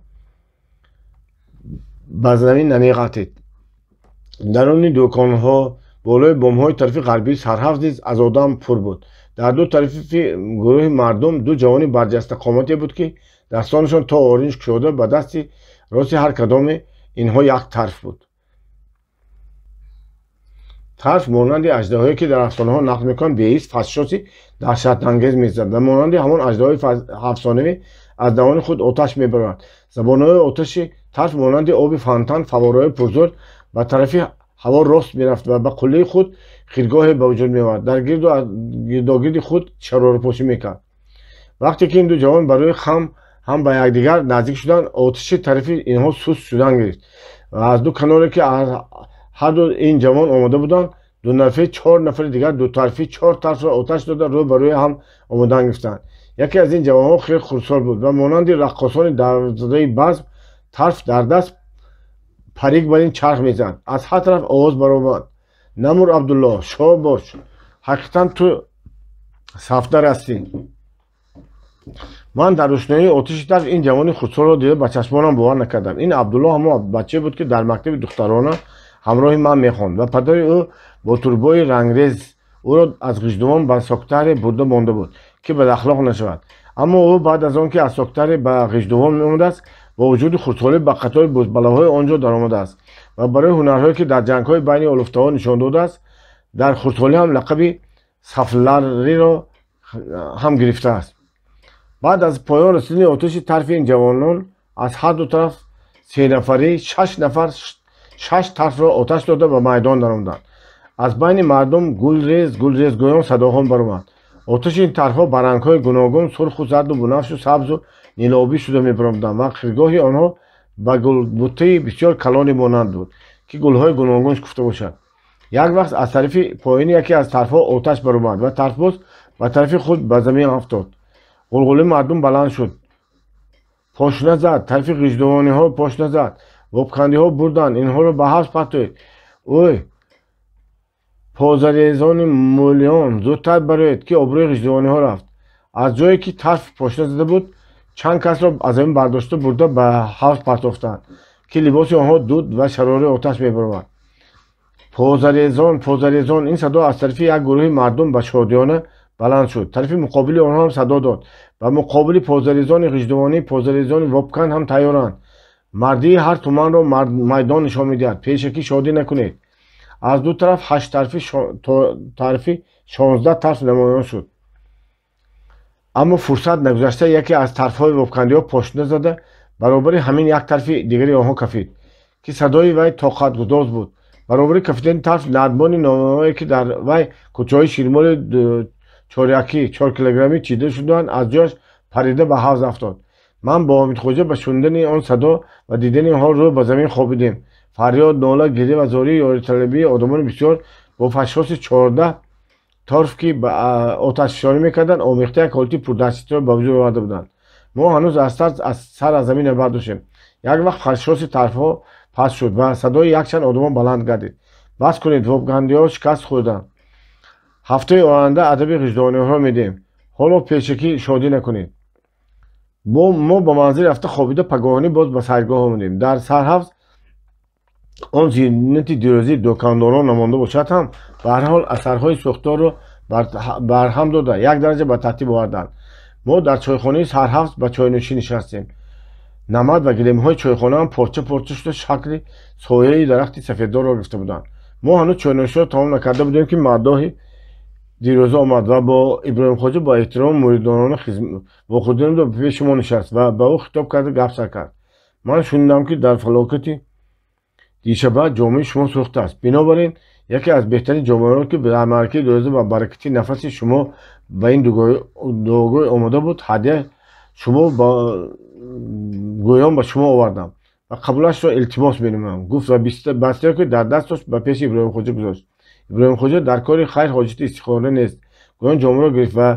ба замин намеғалтид. Даруни дӯконҳо, болои бомҳои тарафи ғарбии сарҳавз низ аз одам пур буд. Дар ду тарафи гурӯҳи мардум ду ҷавони барҷастақомате буд, ки дастонашон то оринҷ кушода, ба дасти рости ҳар кадоми инҳо як тарф буд. Тарф монанди аждаҳое, ки дар афсонаҳо нақл мекунанд, беҳис фашшоси даҳшатангез мезад ва монанди ҳамон аждаҳои афсонавӣ аз даҳони худ оташ мебарорад. Забонҳои оташи тарф монанди оби фонтан фаввораҳои пурзӯр ба тарафи ҳаво рост мерафт ва ба қуллаи худ хиргоҳе ба вуҷуд меовард, дар гирдогирди худ шарорапошӣ мекард. Вақте ки ин ду ҷавон барои хам ҳам ба якдигар наздик шуданд, оташи тарафи инҳо суст шудан гирифт ва аз ду каноре, ки ҳар ду ин ҷавон омода буданд, ду нафари чор нафари дигар дутарфӣ чор тарфро оташ дода, рӯ ба рӯи ҳам омодан гирифтанд. Яке аз ин ҷавонҳо хеле хурдсол буд ва монанди раққосони даврзадаи базм тарф дар даст парик бар ин чарх мезад. Аз ҳар тараф овоз баромад: намур, Абдулло, шобош, ҳақиқатан ту сафдар ҳастӣ. Ман дар рӯшноии оташи тарф ин ҷавони хурдсолро дида ба чашмонам бовар накардам. Ин Абдулло ҳамон бачае буд, ки дар мактаби духтарона ҳамроҳи ман мехонд ва падари ӯ бо турбои рангрез ӯро аз Ғиждувон ба Соктаре бурда монда буд, ки бадахлоқ нашавад. Аммо ӯ баъд аз он ки аз Соктаре ба Ғиждувон меомадааст, бо вуҷуди хурдсолӣ ба қатори бузбалаҳои он ҷо даромадааст ва барои ҳунарҳое, ки дар ҷангҳои байни олуфтаҳо нишон додааст, дар хурдсолӣ ҳам лақаби сафлариро ҳам гирифтааст. Баъд аз поён расидани оташи тарфи ин ҷавонон аз ҳар ду тараф сенафарӣ шаш нафар шаш тарфро оташ дода ба майдон даромаданд. Аз байни мардум гулрез гулрезгӯён садоҳо баромад. Оташи ин тарфҳо ба рангҳои гуногун сурху зарду бунафшу сабзу нилобӣ шуда мебаромаданд ва хиргоҳи онҳо ба гулбуттаи бисёр калоне монанд буд, ки гулҳои гуногун шукуфта бошад. Як вақт аз тарафи поёни яке аз тарфҳо оташ баромад ва тарфбоз ба тарафи худ ба замин афтод. Ғулғулаи мардум баланд шуд. Пошна зад, тарафи ғиждувониҳо пошна зад, вобкандиҳо бурданд, инҳоро ба ҳавз партоед. Ой, позарезони мӯлиён, зудтар бароед, ки обрӯи ғиждувониҳо рафт. Аз ҷое ки тарф пошна зада буд, чанд касро аз замин бардошта бурда ба ҳавз партофтанд, ки либоси онҳо дуд ва шарораи оташ мебаровард. Позарезон, позарезон, ин садо аз тарафи як гурӯҳи мардум ба шодиёна баланд шуд. Тарафи муқобили онҳо ҳам садо дод. Ба муқобили позарезони ғиждувонӣ позарезони вобканд ҳам тайёранд. Мардии ҳар туманро майдон нишон медиҳад. Пешакӣ шодӣ накунед. Аз ду тараф ҳашт тарфи 16 тарф намоён шуд. Аммо фурсат нагузашта яке аз тарфҳои вобкандиҳо пошна зада баробари ҳамин як тарфи дигари онҳо кафид, ки садои вай тоқатгудоз буд. Баробари кафидани тарф нардбони номае, ки дар вай кӯчаҳои ширмоли чорякӣ 4 килограммӣ чида шуданд, аз ҷояш парида ба ҳавз афтод. Ман бо Ҳомидхоҷа ба шунидани он садо ва дидани онҳо рӯ ба замин хобидем. Фарёд, нола, гиря ва зории ёриталабии одамони бисёр бо фашшоси 14 торф, ки ба оташфишонӣ мекарданд, омехта як ҳолати пурдаҳшатиро ба вуҷуд оварда буданд. Мо ҳанӯз аз тарс аз сар аз замин набардоштем. Як вақт фашшоси тарфҳо паст шуд ва садои якчанд одамон баланд гардид: бас кунед, вобгандиҳо шикаст хӯрданд. Ҳафтаи оянда адаби ғиждониҳоро медиҳем. Ҳоло пешакӣ шодӣ накунед. Мо ба манзил рафта хобида пагоҳонӣ боз ба сайргоҳ омадем. Дар сарҳавз он зинати дирӯзии дӯкондорон намонда бошад ҳам, ба ҳар ҳол асарҳои сӯхторро барҳам дода як дараҷа ба тартиб оварданд. Мо дар чойхонаи сарҳавз ба чойнӯшӣ нишастем. Намад ва гилемҳои чойхонаам порча порча шуда шакли сояи дарахти сафеддорро гирифта буданд. Мо ҳанӯз чойнӯширо тамом накарда будем, ки маддоҳи дирӯза омад ва бо Иброҳимхоҷа бо эҳтирому муридонона вохӯрдем пеши мо нишаст ва ба ӯ хитоб карда гап сар кард: ман шунидам, ки дар фалокати дишаба ҷомаи шумо сӯхтааст. Бинобар ин яке аз беҳтарин ҷомаҳое, ки дар маъракаи дирӯза ба баракати нафаси шумо ба ин дуогӯй омода буд, ҳадя Шумо гӯён ба шумо овардам ва қабулашро илтимос менамоям, гуфт ва бастаеро, ки дар даст дошт, ба пеши Иброҳимхоҷа гузошт. Иброҳимхоҷа дар кори хайр ҳоҷати истихора нест. Гӯён ҷомаро гирифт ва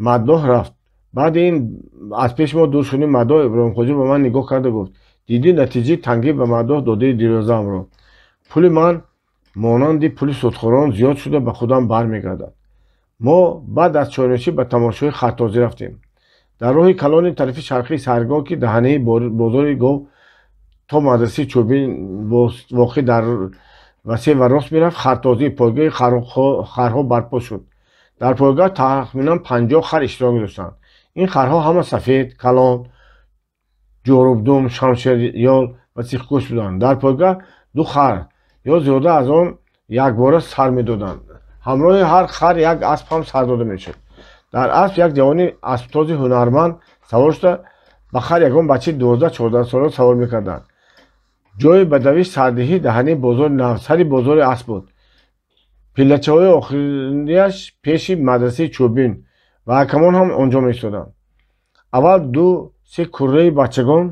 маддоҳ рафт. Баъди ин аз пеши мо дур шудани маддоҳ, Иброҳимхоҷа ба ман нигоҳ карда гуфт: дидӣ натиҷаи тангӣ ба маддоҳ додаи дирӯзаамро? Пули ман монанди пули судхӯрон зиёд шуда ба худам бармегардад. Мо баъд аз чойнӯшӣ ба тамошои хартозӣ рафтем. Дар роҳи калони тарафи шарқии саргоҳ, ки даҳанаи бозори гов то мадрасаи Чӯбин воқеъ дар васеъ ва рост мерафт, хартозии пойгоҳи харҳо барпо шуд. Дар пойгоҳ тахминан 50 хар иштирок доштанд. Ин харҳо ҳама сафед, калон, ҷорубдум, шамшерёл ва сихгӯш буданд. Дар пойгоҳ ду хар ё зиёда аз он якбора сар медоданд. Ҳамроҳи ҳар хар як асп ҳам сар дода мешуд. Дар асп як ҷавони асптобози ҳунарманд савор шуда, ба хар ягон бачаи 12-14 сола савор мекарданд. Ҷои ба давиш сардиҳӣ даҳанаи бозори нав, сари бозори асп буд. Пиллачаҳои охирияш пеши мадрасаи Чӯбин ва ҳакамон ҳам он ҷо меистоданд. Аввал ду-се курраи бачагон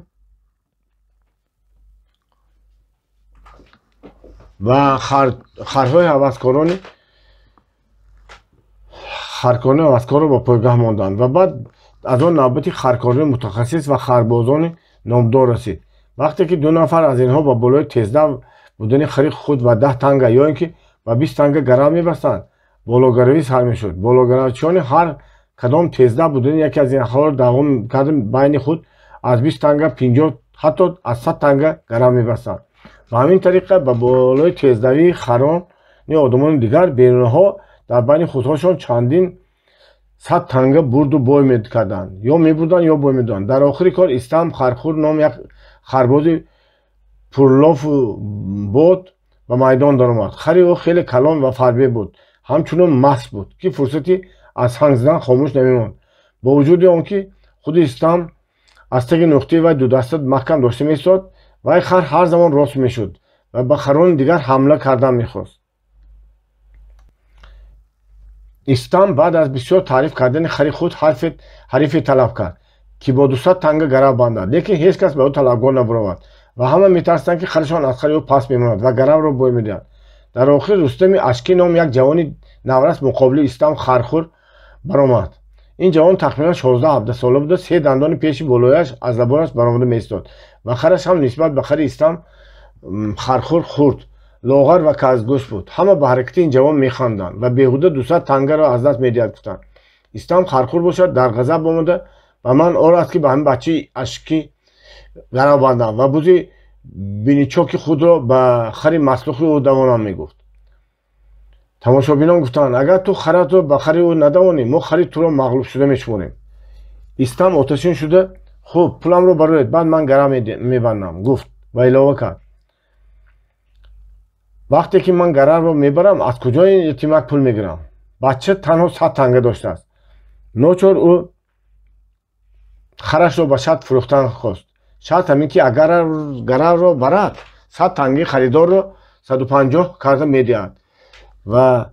ва харҳои ҳаваскорони харкорони ҳаваскорро ба пойгоҳ монданд ва баъд аз он навбати харкорони мутахассис ва харбозони номдор расид. Вақте ки ду нафар аз инҳо ба болои тездав будани хари худ ба 10 танга ё ин ки ба 20 танга гарав мебастанд, бологаравӣ сар мешуд. Бологаравчиёни ҳар кадом тездав будани яке аз инҳоро даъво карда, байни худ аз 20 танга, 50, ҳатто аз 100 танга гарав мебастанд. Ба ҳамин тариқа ба болои тездавии харони одамони дигар берунаҳо дар байни худҳошон чандин сад танга бурду бой мекарданд, ё мебурданд, ё бой медоданд. Дар охири кор Истам Хархур ном як харбози пурлофу бод ба майдон даромад. Хари ӯ хеле калон ва фарбе буд, ҳамчунон маст буд, ки фурсати аз ҳанг задан хомӯш намемонд. Бо вуҷуди он ки худи Истам аз таги нуқтаи вай дудаста маҳкам дошта меистод, вай хар ҳар замон рост мешуд ва ба харони дигар ҳамла кардан мехост. Истам баъд аз бисёр таъриф кардани хари худ ҳарифе талаб кард, ки бо 200 танга гарав бандад, лекин ҳеҷ кас ба ӯ талабгор набаровард ва ҳама метарсиданд, ки харашон аз хари ӯ пас мемонад ва гаравро бой медиҳад. Дар охир Рустами Ашкӣ ном як ҷавони наврас муқобили Истам Хархур баромад. Ин ҷавон тахминан 16-17 сола буда, се дандони пеши болояш аз лабонаш баромада меистод ва хараш ҳам нисбат ба хари Истам Хархур хурд, лоғар ва казгӯш буд. Ҳама ба ҳаракати ин ҷавон механданд ва беҳуда 200 тангаро аз даст медиҳад, гуфтанд. Истам Хархур бошад, дар ғазаб омада ба ман ор аст, ки ба ҳамин бачаи Ашкӣ гарав бандам ва бузи биничоки худро ба хари маслухи ӯ давонам, мегуфт. Тамошобинон гуфтанд: агар ту харатро ба хари ӯ надавонӣ, мо хари туро мағлуб шуда мешуморем. Истам оташин шуда: хуб, пуламро бароед, баъд ман гарав мебандам, гуфт ва илова кард: вақте ки ман гаравро мебарам, аз куҷои ятимак пул мегирам? Бача танҳо 100 танга доштааст. Ночор ӯ харашро ба шарт фурӯхтан хост. Шарт ҳамин ки агар гаравро барад, 100 танги харидорро 150 карда медиҳад ва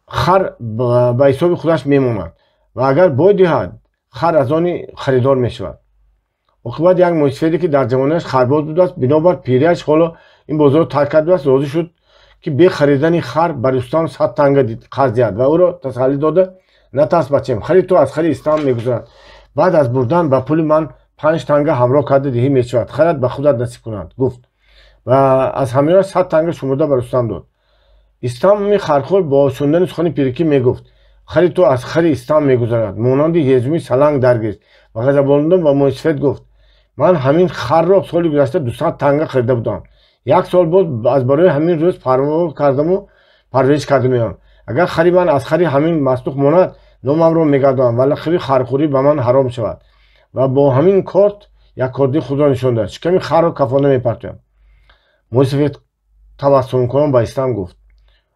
хар ба ҳисоби худаш мемонад ва агар бой диҳад, хар аз они харидор мешавад. Оқибат як мӯйсафеде, ки дар ҷавониаш харбоз будааст, бинобар пирияш ҳоло ин бозорро тарк кардааст, розӣ шуд, ки бе харидани хар ба Рустам 100 танга қарз диҳад ва ӯро тасаллӣ дода: натарс, бачаем, хари ту аз хари Истам мегузарад. Баъд аз бурдан ба пули ман 5 танга ҳамроҳ карда диҳӣ мешавад, харат ба худат насиб кунад, гуфт ва аз ҳамёнаш 100 танга шумурда ба Рустам дод. Истами Хархур бо шунидани сухани пирикӣ мегуфт: хари ту аз хари Истам мегузарад, монанди ҳезуми саланг даргирифт ва ғазаболуда ба мӯйсафед гуфт: ман ҳамин харро соли гузашта 200 танга харида будам. Як сол боз аз барои ҳамин рӯз парво кардаму парвариш карда меоям. Агар хари ман аз хари ҳамин маслух монад, номамро мегардонам ва лақаби хархӯрӣ ба ман ҳаром шавад. Ва бо ҳамин корт як кордии худро нишон дод. Шиками харро кафона мепартоям. Мӯйсафед табассумкунон ба Истам гуфт: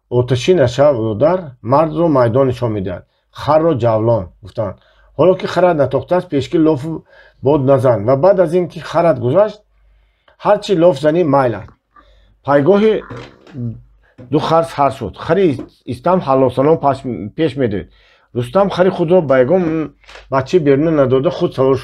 оташӣ нашав, додар, мардро майдон нишон медиҳад, харро ҷавлон. Гуфтанд: ҳоло ки харат натохтааст, пешки лофу бод назан ва баъд аз ин ки харат гузашт, ҳар чи лоф занӣ майл аст. Пайгоҳи ду хар сар шуд. Хари Истам ҳаллосанон пеш медоид. Рустам хари худро ба ягон бачаи беруна надода худ савор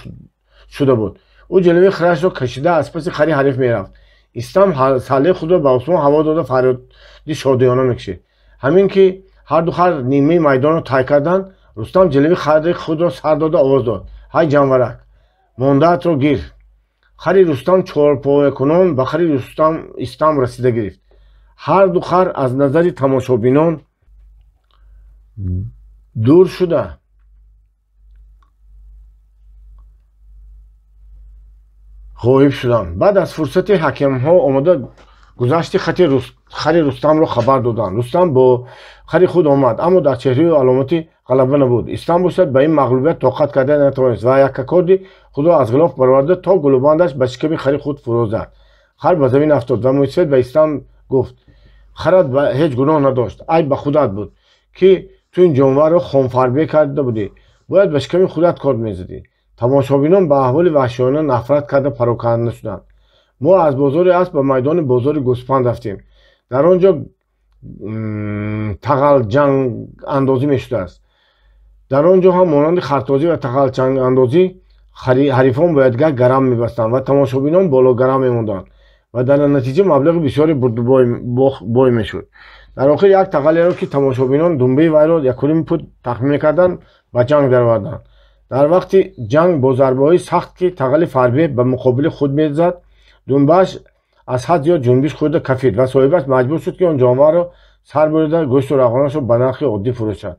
шуда буд. Ӯ ҷилави харашро кашида аз паси хари ҳариф мерафт. Истам саллаи худро ба осмон ҳаво дода фарёди шодиёна мекашид. Ҳамин ки ҳарду хар нимаи майдонро тай карданд, Рустам ҷилави хари худро сар дода овоз дод: ҳай ҷанварак, мондаатро гир! Хари Рустам чорпоякунон ба хари Рустам Истам расида гирифт. Ҳарду хар аз назари тамошобинон дур шуда ғоиб шуданд. Баъд аз фурсати ҳакамҳо омода гузашти хари Рустамро хабар доданд. Рустам бо хари худ омад, аммо дар чеҳраи ӯ аломати ғалаба набуд. Истам бошад ба ин мағлубият тоқат карда натавонист ва яккакорди худро аз ғилоф бароварда то гулӯбандаш ба шиками хари худ фурӯ зад. Хар ба замин афтод ва мӯйсафед ба Истам гуфт: харат ҳеҷ гуноҳ надошт, айб ба худат буд, ки ту ин ҷонварро хонфарбе карда будӣ, бояд ба шиками худат корд мезадӣ. Тамошобинон ба аҳволи ваҳшиёна нафрат карда пароканда шуданд. Мо аз бозори асп ба майдони бозори гӯспанд рафтем. Дар он ҷо тағалҷангандозӣ мешудааст. Дар он ҷо ҳам монанди хартозӣ ва тағалчангандозӣ ҳарифон ба якдигар гарам мебастанд ва тамошобинон бологарам мемонданд ва дар натиҷа маблағи бисёре бурдубой мешуд. Дар охир як тағалеро, ки тамошобинон думбаи вайро якуним пут тахмин мекарданд, ба ҷанг дароварданд. Дар вақти ҷанг бо зарбаҳои сахт, ки тағали фарбе ба муқобили худ мезад, думбааш аз ҳад зиёд ҷунбиш хӯрда кафид ва соҳибаш маҷбур шуд, ки он ҷонварро сар бурида гӯшту равғанашро ба нархи оддӣ фурӯшад.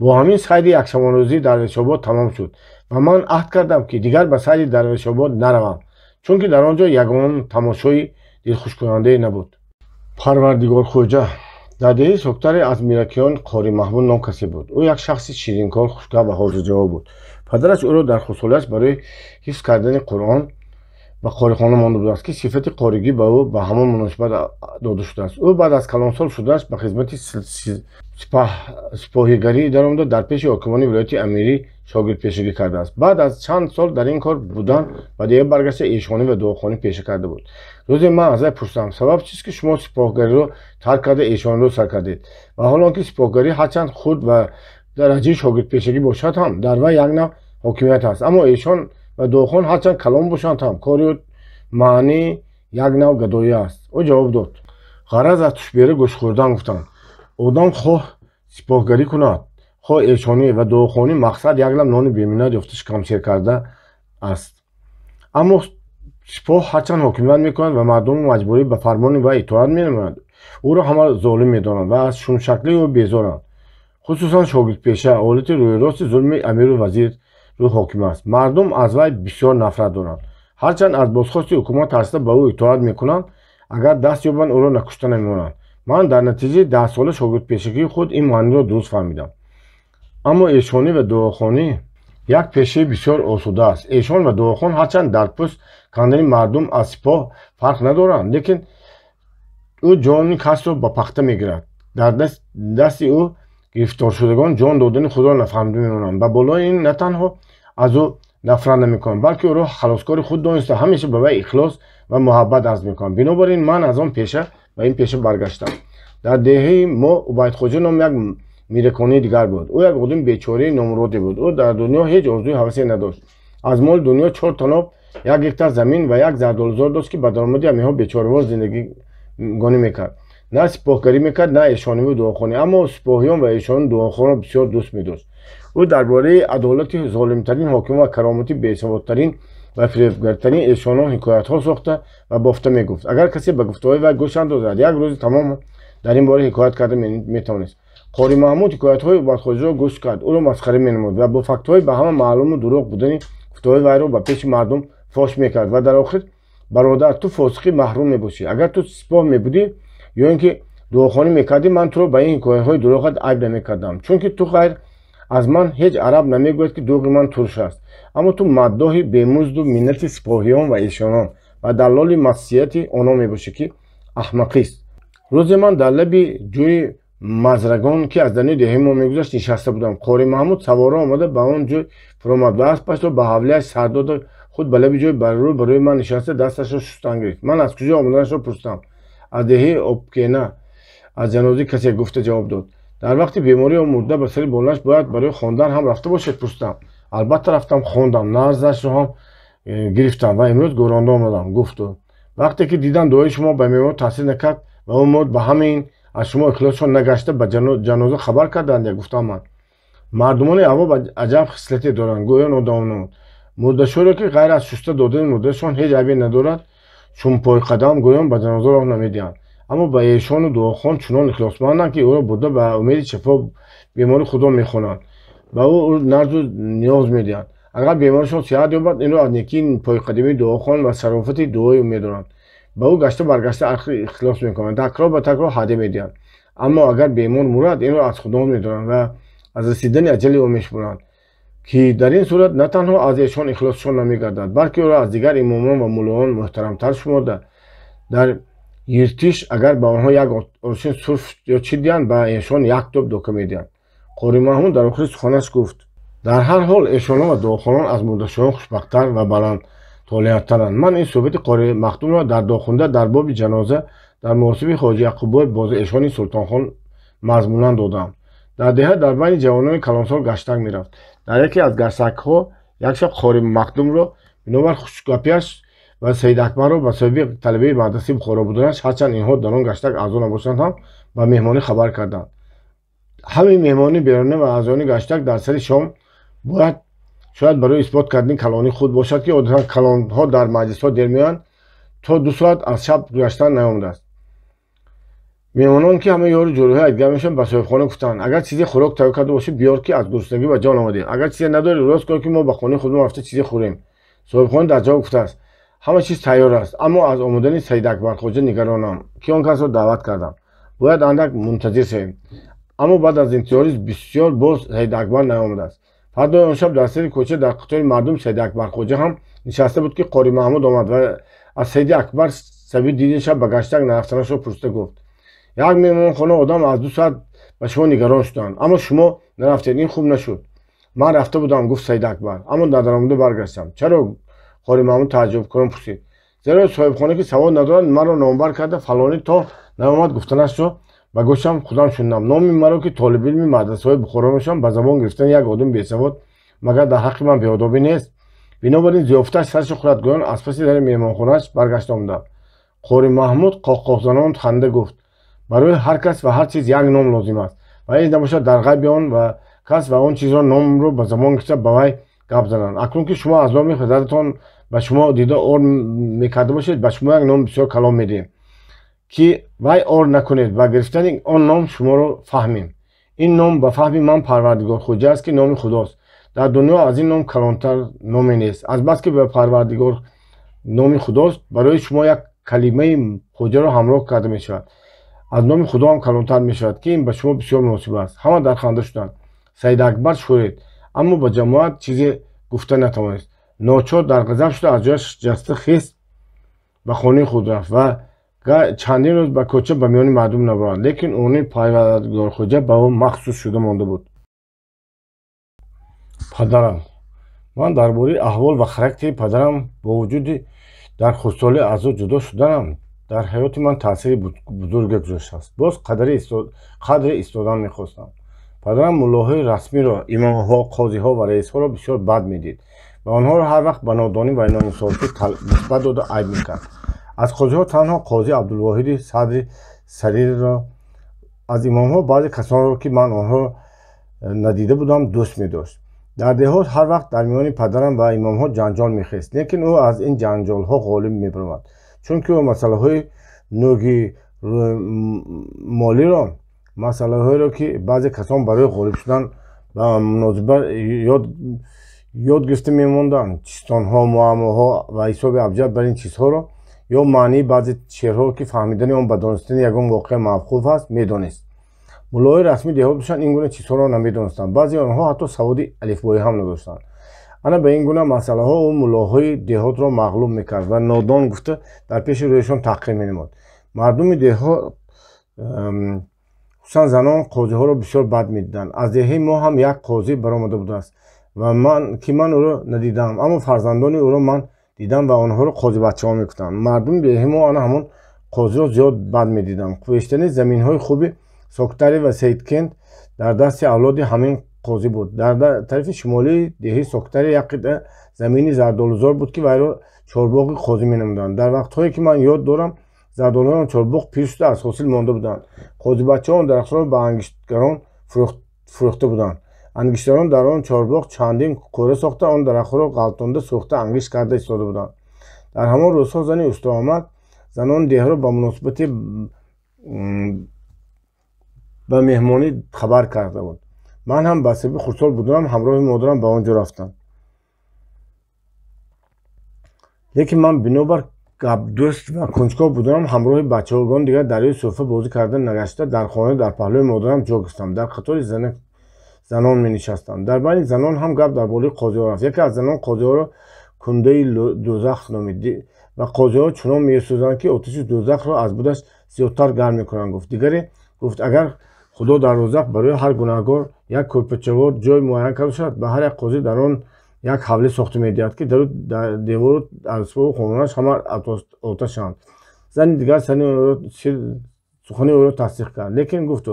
Бо ҳамин сайди якшабонрӯзӣ Дарвешобод тамом шуд ва ман аҳд кардам, ки дигар ба сайди Дарвешобод наравам, чунки дар он ҷо ягон тамошои дилхушкунандае набуд. Парвардигорхӯҷа. Дар деҳаи Соктаре аз миракиён Қори Маҳмуд ном касе буд. Ӯ як шахси ширинкор, хушгап ва ҳозирҷавоб буд. Падараш ӯро дар хурдсолиаш барои ҳифз кардани Қуръон ба қорихона монда будааст, ки сифати қоригӣ ба ӯ ба ҳамон муносибат дода шудааст. Ӯ баъд аз калонсол шудааш ба хизмати сипоҳигарӣ даромада дар пеши ҳокимони вилояти Амирӣ шогирдпешагӣ кардааст. Баъд аз чанд сол дар ин кор будан ба деҳа баргашта эшонӣ ва дуохонӣ пеша карда буд. Рӯзе ман аз вай пурсидам: сабаб чист, ки шумо сипоҳгариро тарк карда эшониро сар кардед? Ва ҳол он ки сипоҳгарӣ ҳарчанд хурд ва дараҷаи шогирдпешагӣ бошад ҳам дар вай як нав ҳокимият аст, аммо эшон ва дуохон ҳарчанд калон бошанд ҳам кори маънӣ як нав гадоӣ аст. Ӯ ҷавоб дод: ғараз аз тушбера гӯшт хӯрдан гуфтанд. Одам хоҳ сипоҳгарӣ кунад, хоҳ эшонӣ ва дуохонӣ, мақсад як лаб нони беминнат ёфта шикамсер карда аст. Аммо сипоҳ ҳарчанд ҳокимият мекунад ва мардумро маҷбурӣ ба фармони вай итоат менамояд, ӯро ҳама золим медонанд ва аз шумшаклии ӯ безоранд. Хусусан шогирдпеша ҳолати рӯйрости зулми амиру вазиру ҳоким аст. Мардум аз вай бисёр нафрат доранд. Ҳарчанд аз бозхости ҳукумат тарсида ба ӯ итоат мекунанд, агар даст ёбанд ӯро накушта намемонанд. Ман дар натиҷаи даҳсола шогирдпешагии худ ин маъниро дуруст фаҳмидам. Аммо эшонӣ ва дуохонӣ як пешаи бисёр осуда аст. Эшон ва дуохон ҳарчанд дар пӯст кандани мардум аз сипоҳ фарқ надоранд, лекин ӯ ҷони касро ба пахта мегирад. Дар дасти ӯ гирифторшудагон ҷон додани худро нафаҳмида мемонанд. Ба болои ин на танҳо аз ӯ нафрат намекунанд, балки ӯро халоскори худ дониста ҳамеша ба вай ихлос ва муҳаббат арз мекунанд. Бинобар ин ман аз он пеша ба ин пеша баргаштам. Дар деҳаи мо Убайдхоҷа ном як мираконии дигар буд. Ӯ як одами бечораи номуроде буд. Ӯ дар дунё ҳеҷ орзуи ҳавасе надошт. Аз моли дунё 4 таноб, 1 гектар замин ва як зардолузор дошт, ки ба даромади ҳаминҳо бечоравор зиндагигонӣ мекард. На сипоҳгарӣ мекард, на эшониву дуохонӣ, аммо сипоҳиён ва эшону дуохонро бисёр дӯст медошт. Ӯ дар бораи адолати золимтарин ҳоким ва каромати бесаводтарин ва фиребгартарин эшонон ҳикоятҳо сохта ва бофта мегуфт. Агар касе ба гуфтаҳои вай гӯш андозад, як рӯзи тамом дар ин бора ҳикоят карда метавонист. Қори Маҳмуд ҳикоятҳои Убайдхоҷаро гӯш кард, ӯро масхара менамуд ва бо фактҳои ба ҳама маълуму дурӯғ будани гуфтаҳои вайро ба пеши мардум фош мекард ва дар охир: бародар, ту фосиқи маҳрум мебошӣ. Агар ту сипоҳ мебудӣ ё ин ки дуохонӣ мекардӣ, ман туро ба ин ҳикоятҳои дурӯғат айб намекардам, чунки ту ғайр аз ман ҳеҷ араб намегӯяд, ки дурӯғи ман турш аст. Аммо ту маддоҳи бемузду миннати сипоҳиён ва эшонон ва даллоли масияти онон мебошӣ, ки аҳмақист. Рӯзе ман дар лаби ҷӯи Мазрагон, ки аз даруни деҳаи мо мегузашт, нишаста будам. Қори Маҳмуд савора омада ба он ҷой фуромад ва аспашро ба ҳавлиаш сар дода худ ба лаби ҷой рӯ ба рӯи ман нишаста дасташро шустан гирифт. Ман аз куҷо омаданашро пурсидам. Аз деҳаи Обкена, аз ҷанозаи касе, гуфта ҷавоб дод. Дар вақти беморӣ ё мурда ба сари болинаш бояд барои хондан ҳам рафта бошед, пурсидам. Албатта рафтам, хондам, назрашро ҳам гирифтам ва имрӯз гӯронда омадам, гуфт ӯ. Вақте ки дидам дуои шумо ба меҳмон таъсир накард ва ӯ мурд, ба ҳамин аз шумо ихлосшон нагашта ба ҷаноза хабар карданд, гуфтам ман. Мардумони авоб аҷаб хислате доранд, гӯё нодонанд. Мурдашӯре ки ғайр аз шуста додани мурдашон ҳеҷ айбе надорад, чунпойқадам гӯён ба ҷаноза роҳ намедиҳанд. Аммо ба эшону дуохон чунон ихлосманданд, ки ӯро бурда ба умеди шифо бемори худро мехонанд, ба ӯ назру ниёз медиҳанд. Агар беморашон сиҳат ёбад, инро аз некии пойқадамии дуохон ва шарофати дуои ӯ медонанд. Ба ӯ гашта баргашта арқи ихлос мекунанд, такрор ба такрор ҳадя медиҳанд. Аммо агар бемор мурад, инро аз худо медонанд ва аз расидани аҷали ӯ мешуморанд, ки дар ин сурат на танҳо аз эшон ихлосшон намегардад, балки ӯро аз дигар имомон ва муллоон муҳтарамтар шуморда. Дар иртиш агар ба онҳо як оршин сурф ё чӣ диҳанд, ба эшон як тоб дока медиҳанд. Қори Маҳмуд дар охири суханаш гуфт: дар ҳар ҳол эшонон ва дуохонон аз мурдашоён хушбахттар ва баландтолеаттаранд. Ман ин суҳбати Қори Махдумро дар дохунда дар боби ҷаноза дар муҳосиби Хоҷи Яқуббой боз эшони Султонхон мазмунан додам. Дар деҳа дар байни ҷавонони калонсол гаштак мерафт. Дар яке аз гаштакҳо як шаб Қори Махдумро бинобар хушгапиаш ва Саид Акбарро ба сабаби талабаи мадрасаи Бухоро буданаш, ҳарчанд инҳо дар он гаштак аъзо набошанд ҳам, ба меҳмонӣ хабар карданд. Ҳамин меҳмони берона ва аъзони гаштак дар сари шом бояд шояд барои исбот кардани калонии худ бошад, ки одатан калонҳо дар маҷлисҳо дер меоянд, то 2 соат аз шаб гузаштан наомадааст. Меҳмонон, ки ҳама ёру ҷӯраҳои якдигар мешаванд, ба соҳибхона гуфтанд: агар чизе хӯрок тайёр карда бошӣ, биёр, ки аз гуруснагӣ ба ҷон омадем. Агар чизе надорӣ, рост кун, ки мо ба хонаи худмон рафта чизе хӯрем. Соҳибхона дар ҷавоб гуфтааст: ҳама чиз тайёр аст, аммо аз омадани Саид Акбархоҷа нигаронам, ки он касро даъват кардам. Бояд андак мунтазир шавем. Аммо баъд аз интизорӣ бисёр боз Саид Акбар наомадааст. Фардои он шаб дар сари кӯча дар қатори мардум Саид Акбархоҷа ҳам нишаста буд, ки Қори Маҳмуд омад ва аз Саиди Акбар сабаби дидани шаб ба гаштак нарафтанашро пурсида гуфт: як меҳмонхона одам аз 2 соат ба шумо нигарон шуданд, аммо шумо нарафтед, ин хуб нашуд. Ман рафта будам, гуфт Саид Акбар, аммо надаромада баргаштам. Чаро? Қори Маҳмуд тааҷҷубкунон пурсид. Зеро соҳибхона, ки савод надорад, маро номбар карда фалонӣ то наомад гуфтанашро ба гӯшам худам шунидам. Номи маро, ки толибилми мадрасаҳои Бухоро мешавам, ба забон гирифтани як одами бесавод магар дар ҳаққи ман беодобӣ нест? Бинобар ин зиёфаташ сарашо хӯрад гӯён аз паси дари меҳмонхонааш баргашта омадам. Қори Маҳмуд қоққоқзанон ханда гуфт: барои ҳар кас ва ҳар чиз як ном лозим аст ва ҳеҷ набошад дар ғайби он ва кас ва он чизро номро ба забон гирифта ба вай гап зананд. Акнун ки шумо аз номи падаратон ба шумо дида ор мекарда бошед, ба шумо як ном бисёр калом медиҳем, ки вай ор накунед ва гирифтани он ном шуморо фаҳмем. Ин ном ба фаҳми ман Парвардигор Хоҷа аст, ки номи Худост. Дар дунё аз ин ном калонтар номе нест. Азбаски ба Парвардигор номи Худост, барои шумо як калимаи Хоҷаро ҳамроҳ карда мешавад. Аз номи Худо ҳам калонтар мешавад, ки ин ба шумо бисёр муносиб аст. Ҳама дар ханда шуданд. Саид Акбар шӯред, аммо ба ҷамоат чизе гуфта натавонист. Ночор дар ғазаб шуда аз ҷояш ҷаста хест, ба хонаи худ рафт ва чандин рӯз ба кӯча ба миёни мардум набурд. Лекин они Парвардигорхоҷа ба ӯ махсус шуда монда буд. Падарам. Ман дар бораи аҳвол ва характери падарам бо вуҷуди дар хурдсолӣ аз ӯ ҷудо шуданам дар ҳаёти ман таъсири бузурге гузоштааст. Боз қадре истодан мехостам. Падарам муллоҳои расмиро, имомҳо, қозиҳо ва раисҳоро бисёр бад медид ва онҳоро ҳар вақт ба нодонӣ ва ноинсофӣ нисбат дода айб мекард. Аз қозиҳо танҳо қози Абдулвоҳиди Садри Сарирро, аз имомҳо баъзе касонро, ки ман онҳоро надида будам, дӯст медошт. Дар деҳот ҳар вақт дар миёни падарам ва имомҳо ҷанҷол мехест, лекин ӯ аз ин ҷанҷолҳо ғолиб мебаромад, чунки ӯ масъалаҳои нӯги молиро, масъалаҳоеро, ки баъзе касон барои ғолиб шудан ба мунозиба ёд гирифта мемонданд, чистонҳо, муаммоҳо ва ҳисоби абҷад бар ин чизҳоро ё маънии баъзе шеърҳоро, ки фаҳмидани он ба донистани ягон воқеа мавқуф аст, медонист. Муллоҳои расмии деҳот бошанд, ин гуна чизҳоро намедонистанд. Баъзеи онҳо ҳатто саводи алифбоӣ ҳам надоштанд. Ана ба ин гуна масъалаҳо ӯ муллоҳои деҳотро мағлуб мекард ва нодон гуфта дар пеши рӯяшон таҳқир менамуд. Мардуми деҳот, хусусан занон, қозиҳоро бисёр бад медиданд. Аз деҳаи мо ҳам як қозӣ баромада будааст ва ки ман ӯро надидам, аммо фарзандони ӯро ман дидам ва онҳоро қозибачаҳо мегуфтанд. Мардуми деҳаи мо ана ҳамон қозиро зиёд бад медиданд. Пештани заминҳои хуби Соктари ва Сейдкент дар дасти авлоди ҳамин қозӣ буд. Дар тарафи шимолии деҳи Соктари як қитъа замини зардолузор буд, ки вайро чорбоғи қозӣ менамуданд. Дар вақтҳое ки ман ёд дорам, зардолуҳои он чорбоғ пир шуда аз ҳосил монда буданд. Қозибачаҳо он дарахтонро ба ангиштгарон фурӯхта буданд. Ангиштгарон дар он чорбоғ чандин қӯра сохта, он дарахтҳоро ғалтонда сӯхта ангишт карда истода буданд. Дар ҳамон рӯзҳо зани устоамад занони деҳро ба муносибати ба меҳмонӣ хабар карда буд. Ман ҳам ба сабаби хурдсол буданам ҳамроҳи модарам ба он ҷо рафтам. Лекин ман бинобар гапдӯст ва кунҷков буданам ҳамроҳи бачагони дигар дарёи Суфа бозӣ карда нагашта, дар хона дар паҳлӯи модарам ҷо гирифтам. Дар қатори занон менишастам. Дар байни занон ҳам гап дар бораи қозиҳо рафт. Яке аз занон қозиҳоро кундаи дӯзах номид ва қозиҳо чунон месӯзанд, ки оташи дӯзахро аз будаш зиёдтар гарм мекунанд, гуфт. Дигаре гуфт, агар Худо дар дӯзах барои ҳар гунаҳгор як кӯрпачавор ҷой муайян карда бошад, ба ҳар як қозӣ дар он як ҳавлӣ сохта медиҳад, ки дару девору асбобу хонаш ҳама оташанд. Зани дигар сухани ӯро тасдиқ кард, лекин гуфт,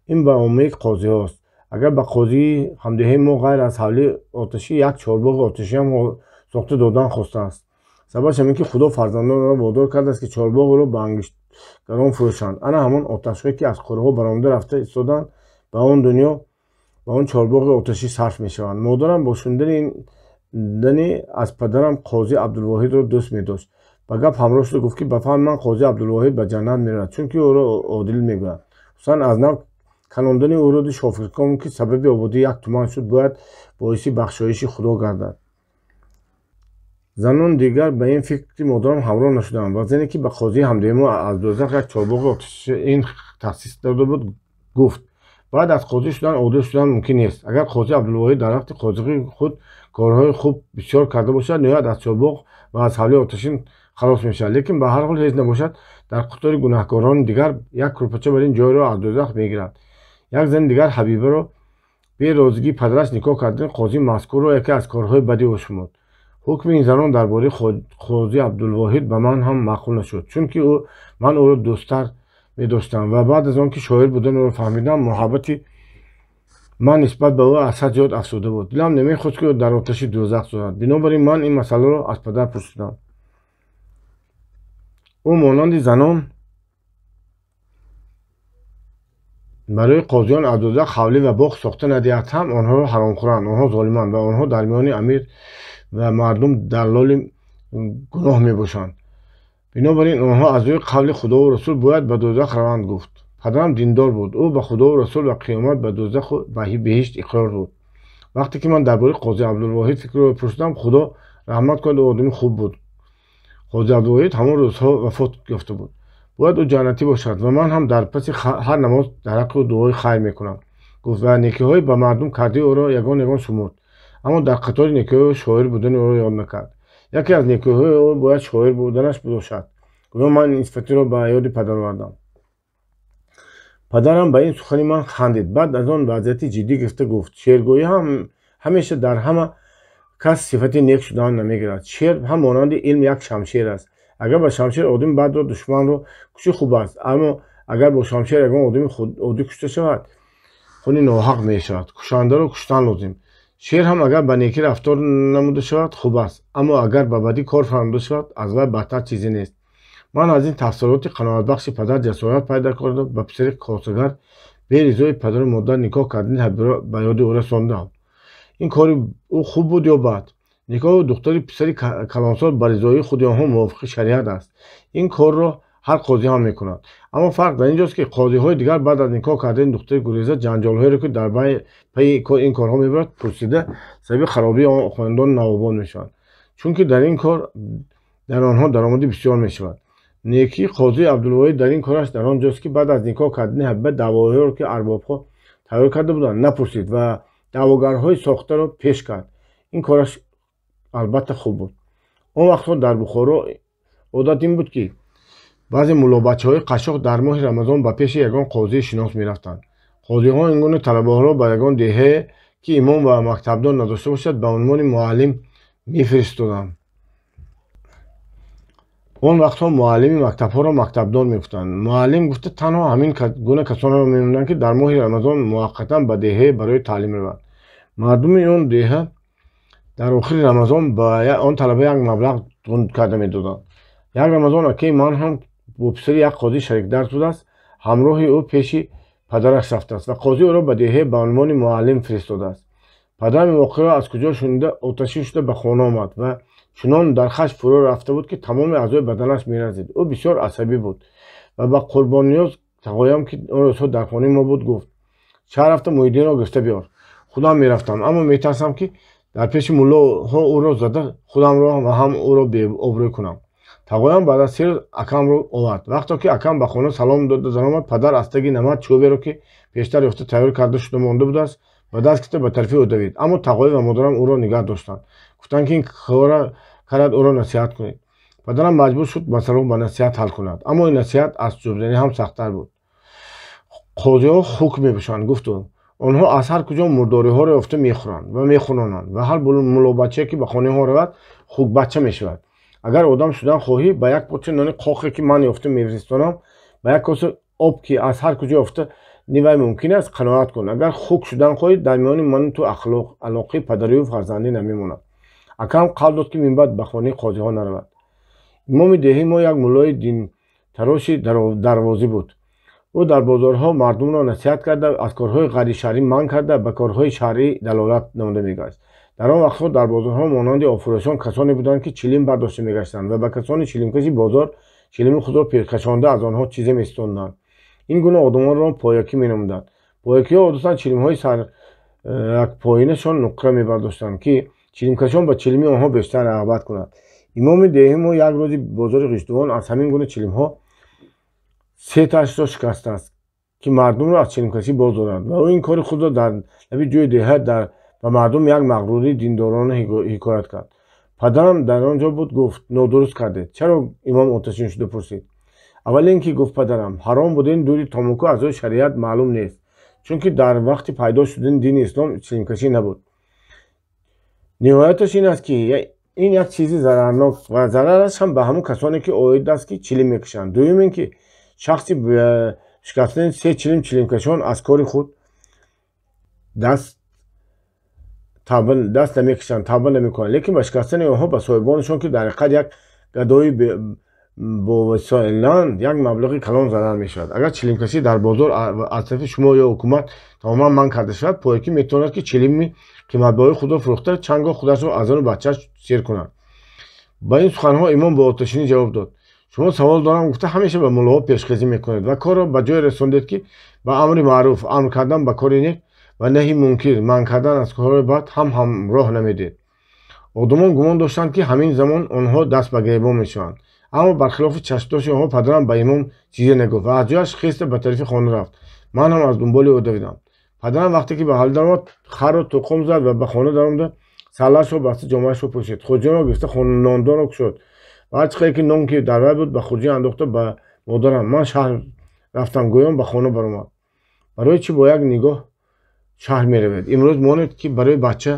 ин ба оммаи қозиҳост. Агар ба қозии ҳамдеҳаи мо ғайр аз ҳавлии оташӣ як чорбоғи оташиам сохта додан хостааст. Сабабаш ҳамин ки Худо фарзандонро водор кардааст, ки чорбоғро ба ангиштгарон фурӯшанд. Ана ҳамон оташҳое ки аз қӯраҳо баромада рафта истоданд, ба он дунё ба он чорбоғи оташӣ сарф мешаванд. Модарам бо шунидани аз падарам қозӣ Абдулвоҳидро дӯст медошт. Ба гап ҳамроҳ шуда гуфт, ки ба фаҳми ман қозӣ Абдулвоҳид ба ҷаннат меравад, чунки ӯро одил мегӯянд. Хусусан аз нав канондани ӯроди шофирком, ки сабаби ободии як туман шуд, бояд боиси бахшоиши Худо гардад. Занон дигар ба ин фикри модарам ҳамроҳ нашуданд ва зане ки ба қозии ҳамдеҳаи мо аз дӯзах як чорбоғи оташин таъсис дода буд, гуфт, баъд аз қозӣ шудан одил шудан мумкин нест. Агар қозӣ Абдулвоҳид дар вақти қозигии худ корҳои хуб бисёр карда бошад, ниҳоят аз чорбоғ ва аз ҳавлии оташин халос мешавад. Лекин ба ҳар ҳол ҳеҷ набошад, дар қатори гунаҳкорони дигар як кӯрпача бар ин ҷойро аз дӯзах мегирад. Як зани дигар Ҳабибаро бе розигии падараш никоҳ кардани қозии мазкурро яке аз корҳои бади ӯ шумурд. Ҳукми ин занон дар бораи қозӣ Абдулвоҳид ба ман ҳам маъқул нашуд, чунки ман ӯро дӯсттар медоштам ва баъд аз он ки шоир будани ӯро фаҳмидам, муҳаббати ман нисбат ба ӯ аз ҳад зиёд афзуда буд. Дилам намехост, ки ӯ дар оташи дӯзах сӯзад. Бинобар ин ман ин масъаларо аз падар пурсидам. Ӯ монанди занон барои қозиён аз дӯзах ҳавлӣ ва боғ сохта надиҳад ҳам, онҳоро ҳаромхӯранд, онҳо золиманд ва онҳо дар миёни амир ва мардум даллоли гуноҳ мебошанд. Бинобар ин онҳо аз рӯи қавли Худову Расул бояд ба дӯзах раванд, гуфт. Падарам диндор буд. Ӯ ба Худову Расул ва қиёмат, ба дӯзаху ба беҳишт иқрор буд. Вақте ки ман дар бораи қозӣ Абдулвоҳид фикрро пурсидам, Худо раҳмат кунад, ӯ одами хуб буд. Қозӣ Абдулвоҳид ҳамон рӯзҳо вафот ёфта буд. Бояд ӯ ҷаннатӣ бошад ва ман ҳам дар паси ҳар намоз дар ҳаққи ӯ дуои хайр мекунам, гуфт ва некиҳои ба мардум кардаи ӯро ягон ягон шумурд. Аммо дар қатори некиҳои ӯ шоир будани ӯро ёд накард. Яке аз некиҳои ӯ бояд шоир буданаш бошад. Гӯё ман ин сифатиро ба ёди падар овардам. Падарам ба ин сухани ман хандид. Баъд аз он вазъияти ҷиддӣ гирифта гуфт, шеъргӯӣ ҳам ҳамеша дар ҳама кас сифати нек шудан намегирад. Шеър ҳам монанди илм як шамшер аст. Агар ба шамшер одами бадро, душманро кушӣ хуб аст, аммо агар бо шамшер ягон одами оддӣ кушта шавад, хуни ноҳақ мешавад. Кушандаро куштан лозим. Шеър ҳам агар ба некӣ рафтор намуда шавад хуб аст, аммо агар ба бадӣ кор фармуда шавад, аз вай бадтар чизе нест. Ман аз ин тафсилоти қаноатбахши падар ҷасорат пайдо карда, ба писари косагар бе ризои падару модар никоҳ кардани Ҳабибаро ба ёди ӯ расондам. Ин кори ӯ хуб буд ё бад? Никоҳи духтари писари калонсол ба ризоии худи онҳо мувофиқи шариат аст. Ин корро ҳар қозӣ ҳам мекунад. Аммо фарқ дар инҷост, ки қозиҳои дигар баъд аз никоҳ кардани духтари гуреза ҷанҷолҳоеро, ки дар пайи ин корҳо мебарад, пурсида сабаби харобии хонадони навобод мешаванд, чунки дар ин кор дар онҳо даромади бисёр мешавад. Некии қозии Абдулвоҳид дар ин кораш дар он ҷост, ки баъд аз никоҳ кардани Ҳабиба даъвоҳоеро, ки арбобҳо тайёр карда буданд, напурсид ва даъвогарҳои сохтаро пеш кард. Ин кораш албатта хуб буд. Он вақтҳо дар Бухоро одат ин буд, ки баъзе муллобачаҳои қашшоқ дар моҳи Рамазон ба пеши ягон қозии шинос мерафтанд. Қозиҳо ин гуна талабаҳоро ба ягон деҳае, ки имом ва мактабдор надошта бошад, ба унвони муаллим мефиристоданд. Он вақтҳо муаллими мактабҳоро мактабдор мегуфтанд. Муаллим гуфта танҳо ҳамин гуна касонеро мемонданд, ки дар моҳи Рамазон муваққатан ба деҳае барои таълим раванд. Мардуми он деҳа дар охири Рамазон ба он талаба як маблағ карда медоданд. Як Рамазон акаи ман ҳам бо писари як қозӣ шарикдарс будааст, ҳамроҳи ӯ пеши падараш рафтааст ва қозӣ ӯро ба деҳа ба унвони муаллим фиристодааст. Падарам ин воқеаро аз куҷо шунида, оташин шуда ба хона омад ва чунон дар хашм фурӯ рафта буд, ки тамоми аъзои баданаш меразид. Ӯ бисёр асабӣ буд ва ба Қурбонниёз тағоям, ки он рӯзҳо дар хонаи мо буд, гуфт: шаҳр рафта Муҳиддинро гирифта биёр. Худам мерафтам, аммо метарсам, ки дар пеши муллоҳо ӯро зада худамро ва ҳам ӯро беобрӯ кунам. Тағоям баъд аз 3 рӯз акамро овард. Вақто ки акам ба хона салом дода даромад, падар аз таги намад чӯберо, ки пештар ёфта тайёр карда шуда монда будааст, ба даст гирифта ба тарафи ӯ давид. Аммо тағоӣ ва модарам ӯро нигаҳ доштанд. Гуфтанд, ки ин кора кард, ӯро насиҳат кунед. Падарам маҷбур шуд масъаларо ба насиҳат ҳал кунад, аммо ин насиҳат аз чӯбзанӣ ҳам сахттар буд. Қозиҳо хук мепӯшанд, гуфт ӯ. Онҳо аз ҳар куҷо мурдориҳоро ёфта мехӯранд ва мехӯронанд ва ҳар муллобачае, ки ба хонаи онҳо равад, хукбача мешавад. Агар одам шудан хоҳӣ, ба як порча нони қоқе, ки ман ёфта мефиристонам, ба як коса об, ки аз ҳар куҷо ёфта нивай мумкин аст, қаноат кун. Агар хук шудан хоҳӣ, дар миёни ману ту алоқаи падарию фарзандӣ намемонад. Акам қавл дод, ки минбаъд ба хонаи қозиҳо наравад. Имоми деҳаи мо як муллои динтароши дарвозӣ буд. Ӯ дар бозорҳо мардумро насиҳат карда, аз корҳои ғайришаръӣ манъ карда, ба корҳои шаръӣ далолат намуда мегашт. Дар он вақтҳо дар бозорҳо монанди обфурӯшон касоне буданд, ки чилим бардошта мегаштанд ва ба касони чилимкаши бозор чилими худро пиркашонда аз онҳо чизе меситонданд. Ин гуна одамонро поякӣ меномуданд. Поякиҳо одатан чилимҳои саракпоинашон нуқра мебардоштанд, ки чилимкашон ба чилими онҳо бештар рағбат кунад. Имоми деҳаи мо як рӯзи бозори Ғиштувон аз ҳамин гуна чилимҳо 3 ташро шикастааст, ки мардумро аз чилимкашӣ боз дорад, ва ӯ ин кори худро дар лаби ҷӯи деҳа ба мардум як мағрурии диндорона ҳикоят кард. Падарам дар он ҷо буд, гуфт: нодуруст кардед. Чаро? Имом оташин шуда пурсид. Аввал ин ки, гуфт падарам, ҳаром будани дуди томоку аз рӯи шариат маълум нест, чунки дар вақти пайдо шудани дини ислом чилимкашӣ набуд. Ниҳояташ ин аст, ки ин як чизи зарарнок ва зарараш ҳам ба ҳамон касоне ки оид аст, ки чилим мекашанд. Дуюм ин ки шахси шикастани се чилим чилимкашон аз кори худ даст намекашанд, тавба намекунанд, лекин ба шикастани онҳо ба соҳибонашон, ки дар ҳақиқат як гадои бовасоиланд, як маблағи калон зарар мешавад. Агар чилимкашӣ дар бозор аз тарафи шумо ё ҳукумат тамоман манъ карда шавад, поякӣ метавонад, ки чилими қиматбаҳои худро фурӯхта, чанд гоҳ худашро аз зану бачааш сер кунад. Ба ин суханҳо имом бо оташинӣ ҷавоб дод: шумо савол дорам гуфта ҳамеша ба муллоҳо пешхезӣ мекунед ва корро ба ҷое расондед, ки ба амри маъруф, амр кардан ба кори нек, ва наҳи мункир, манъ кардан аз корҳои бад ҳам ҳамроҳ намедиҳед. Одамон гумон доштанд, ки ҳамин замон онҳо даст ба гиребон мешаванд, аммо бархилофи чашмдошти онҳо падарам ба имом чизе нагуфт ва аз ҷояш хеста ба тарафи хона рафт. Ман ҳам аз дунболи ӯ давидам. Падарам вақте ки ба ҳавлӣ даромад, харро тоқом зад ва ба хона даромада саллаашро баста, ҷомаашро пӯшид, хурҷинро гирифта нондонро кушод ва ҳар чӣ қадар ки нон ки дар вай буд, ба хурҷин андохта, ба модарам ман шаҳр рафтам гӯён ба хона баромад. Барои чӣ бо як нигоҳ шаҳр меравед? Имрӯз монед, ки барои бача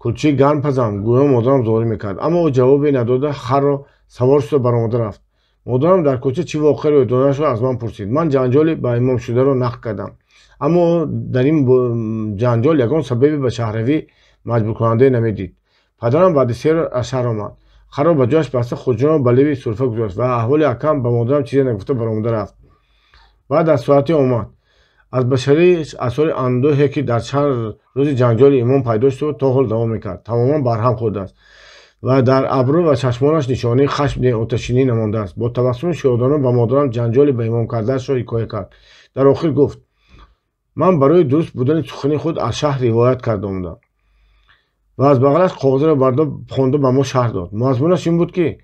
кулчаи гарм пазам, гӯён модарам зорӣ мекард, аммо ӯ ҷавобе надода, харро савор шуда баромада рафт. Модарам дар кӯча чӣ воқеа рӯй доданашро аз ман пурсид. Ман ҷанҷоли ба имом шударо нақл кардам, аммо ӯ дар ин ҷанҷол ягон сабаби ба шаҳравӣ маҷбуркунандае намедид. Падарам баъди 3 рӯз аз шаҳр омад, харро ба ҷояш баста, хурҷинро ба леби сурфа гузошт ва аҳволи акам ба модарам чизе нагуфта баромада рафт. Баъд аз соате омад. Аз башариш асори андӯҳе, ки дар чанд рӯзи ҷанҷоли имом пайдо шуда буд, то ҳол давом мекард, тамоман барҳам хӯрдааст ва дар абрӯ ва чашмонаш нишонаи хашми оташинӣ намондааст. Бо табассуми шодона ба модарам ҷанҷоли ба имом кардаашро ҳикоя кард. Дар охир гуфт: ман барои дуруст будани сухани худ аз шаҳр ривоят карда омадам, ва аз бағалаш коғазро бардо хонда ба мо шарҳ дод. Мазмунаш ин буд, ки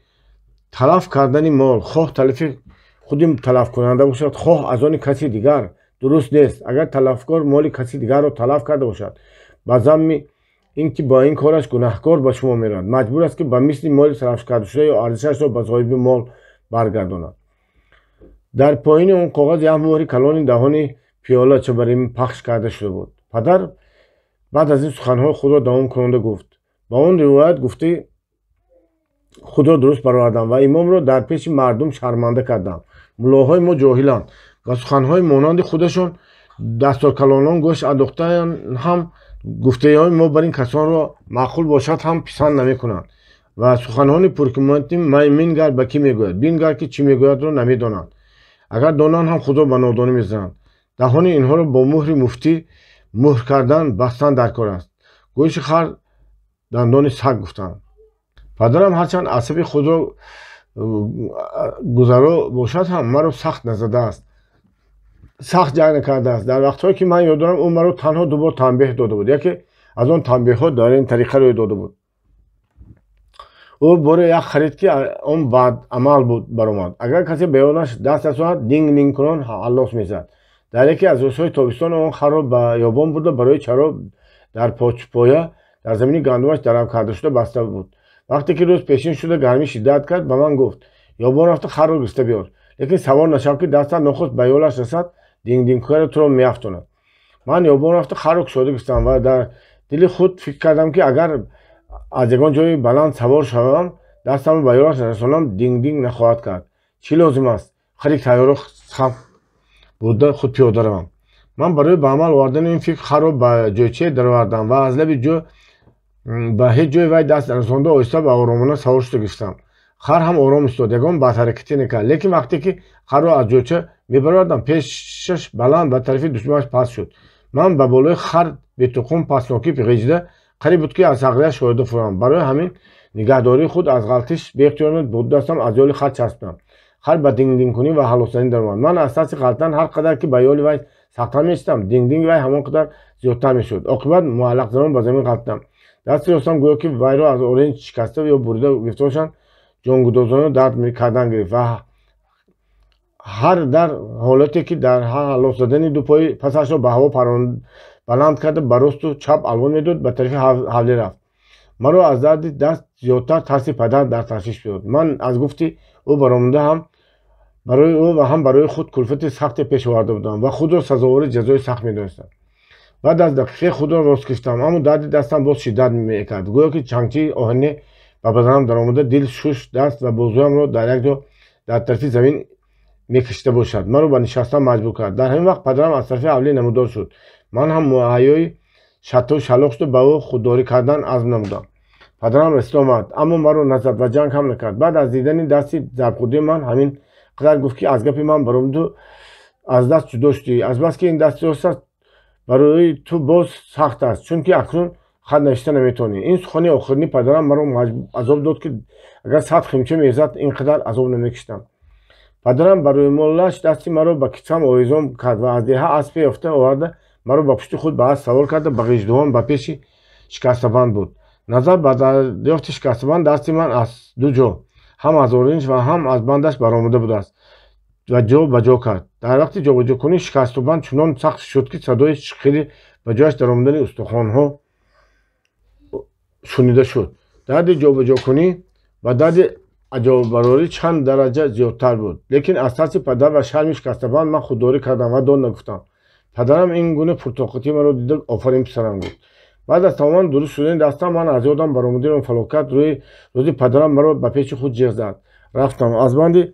талаф кардани мол, хоҳ талафи худи талафкунанда бошад, хоҳ аз они каси дигар, дуруст нест. Агар талафкор моли каси дигарро талаф карда бошад, ба замми ин ки бо ин кораш гунаҳкор ба шумо меравад, маҷбур аст, ки ба мисли моли талафкардашуда ё арзишашро ба соҳиби мол баргардонад. Дар поёни он коғаз як муҳри калони даҳони пиёла чабарин пахш карда шуда буд. Падар баъд аз ин суханҳои худро давом кунонда гуфт: ба он ривоят гуфтаи Худро дуруст баровардам ва имомро дар пеши мардум шарманда кардам. Муллоҳои мо ҷоҳиланд ва суханҳои монанди худашон дасторкалонон гӯш андохтан ҳам гуфтаҳои мо бар ин касонро маъқул бошад ҳам писанд намекунанд ва суханҳои пурҳикмати мингар ба кӣ мегӯяд, бингар ки чӣ мегӯядро намедонанд. Агар донанд ҳам худро ба нодонӣ мезананд. Даҳони инҳоро бо муҳри муфтӣ муҳр кардан бастан дар кор аст. Гӯши хар дандони саг гуфтанд. Падарам ҳарчанд асаби худро гузаро бошад ҳам маро сахт назадааст, сахт ҷанг накардааст. Дар вақтҳое ки ман ёд дорам, ӯ маро танҳо ду бор танбеҳ дода буд. Яке аз он танбеҳҳо дар ин тариқа рӯй дода буд. Ӯ боре як харид ки он бадамал буд баромад. Агар касе ба ёнаш даст расонад, динг динг кунон ҳаллос мезад. Дар яке аз рӯзҳои тобистон он харро ба ёбон бурда барои чаро дар почпоя дар замини гандумаш дарав карда шуда баста буд. Вақте ки рӯз пешин шуда гармӣ шиддат кард, ба ман гуфт: ёбон рафта харро гирифта биёр, лекин савор нашав ки дастат нохост ба ёлаш расад, дингдингкунро туро меафтонад. Ман ёбон рафта харро кушода гирифтам ва дар дили худ фикр кардам ки агар аз ягон ҷои баланд савор шавам, дастамро ба ёлаш нарасонам, дингдинг нахоҳад кард. Чӣ лозим аст? Хари тайёрро хам бурда худ пиёда равам. Ман барои ба амал овардани ин фикр харро ба ҷойчае даровардам ва аз лаби ҷо ба ҳеҷ ҷое вай даст нарасонда оҳиста ва оромона савор шуда гирифтам. Хар ҳам ором истод, ягон бадҳаракатӣ накард. Лекин вақте ки харро аз ҷойча мебаровардам, пешаш баланд ба тарафи душманаш паст шуд. Ман ба болои хар бетуқум пастнокӣ ғежида қариб буд ки аз ҳағрияш шоида фурам. Барои ҳамин нигаҳдории худ аз ғалтиш беихтиёрона бо дастам аз ёли хар часпидам. Хар ба дингдингкунӣ ва ҳаллосзанӣ даромад. Ман аз тарси ғалтан ҳар қадар ки ба ёли вай сахттар мешидам, дингдинги вай ҳамон қадар зиёдтар мешуд. Оқибат муаллақзанон ба замин ғалтидам. Дасти ростам гӯё ки вайро аз оринҷ шикаста ё бурида гирифта бошанд, ҷонгудозона дард кардан гирифт ва ҳар дар ҳолате ки дар ҳаллос задани ду пои пасашро ба ҳаво баланд карда ба росту чап алвон медод, ба тарафи ҳавлӣ рафт. Маро аз дарди даст зиёдтар тарси падар дар ташвиш дод. Ман аз гуфти ӯ баромада ҳам барои ӯ ва ҳам барои худ кулфати сахте пеш оварда будам ва худро сазовори ҷазои сахт медонистам. Баъд аз дақиқе худро рост гирифтам, аммо дарди дастам боз шиддат мекард. Гӯё ки чангчии оҳанӣ ба баданам даромада дил, шуш, даст ва бозуямро дар як ҷо дар тарафи замин мекашида бошад. Маро ба нишастан маҷбур кард. Дар ҳамин вақт падарам аз тарафи ҳавлӣ намудор шуд. Ман ҳам муҳайёи шатту шалоқ шуда ба ӯ худдорӣ кардан азм намудам. Падарам расида омад, аммо маро назад ва ҷанг ҳам накард. Баъд аз дидани дасти зарбхӯрдаи ман ҳамин қадар гуфт ки аз гапи ман баромаду аз даст ҷудо шудӣ. Азбаски ин дасти рост аст, барои ту боз сахт аст, чунки акнун хат навишта наметавонӣ. Ин сухани охирини падарам маро азоб дод ки агар 100 химча мезад, ин қадар азоб намекашидам. Падарам ба рӯймолаш дасти маро ба китфам овезон кард ва аз деҳа аспе ёфта оварда маро ба пушти худ ба асп савор карда ба ғиждувон ба пеши шикастабанд буд. Назар ба дарёфти шикастабанд, дасти ман аз ду ҷо, ҳам аз оринҷ ва ҳам аз бандаш баромада будааст ва ҷо ба ҷо кард. Дар вақти ҷобаҷокунӣ шикастубанд чунон сахт шуд ки садои шиқири ба ҷояш даромадани устухонҳо шунида шуд. Дарди ҷобаҷокунӣ ва дарди аҷоббарорӣ чанд дараҷа зиёдтар буд. Лекин аз тарси падар ва шарми шикастабанд ман худдорӣ кардам ва дод нагуфтам. Падарам ин гуна пуртоқатии маро дида офарин писарам гуфт. Баъд аз тамоман дуруст шудани дастам ман аз ёдам баромадани он фалокат рӯзи падарам маро ба пеши худ ҷиғ зад. Рафтам. Аз банди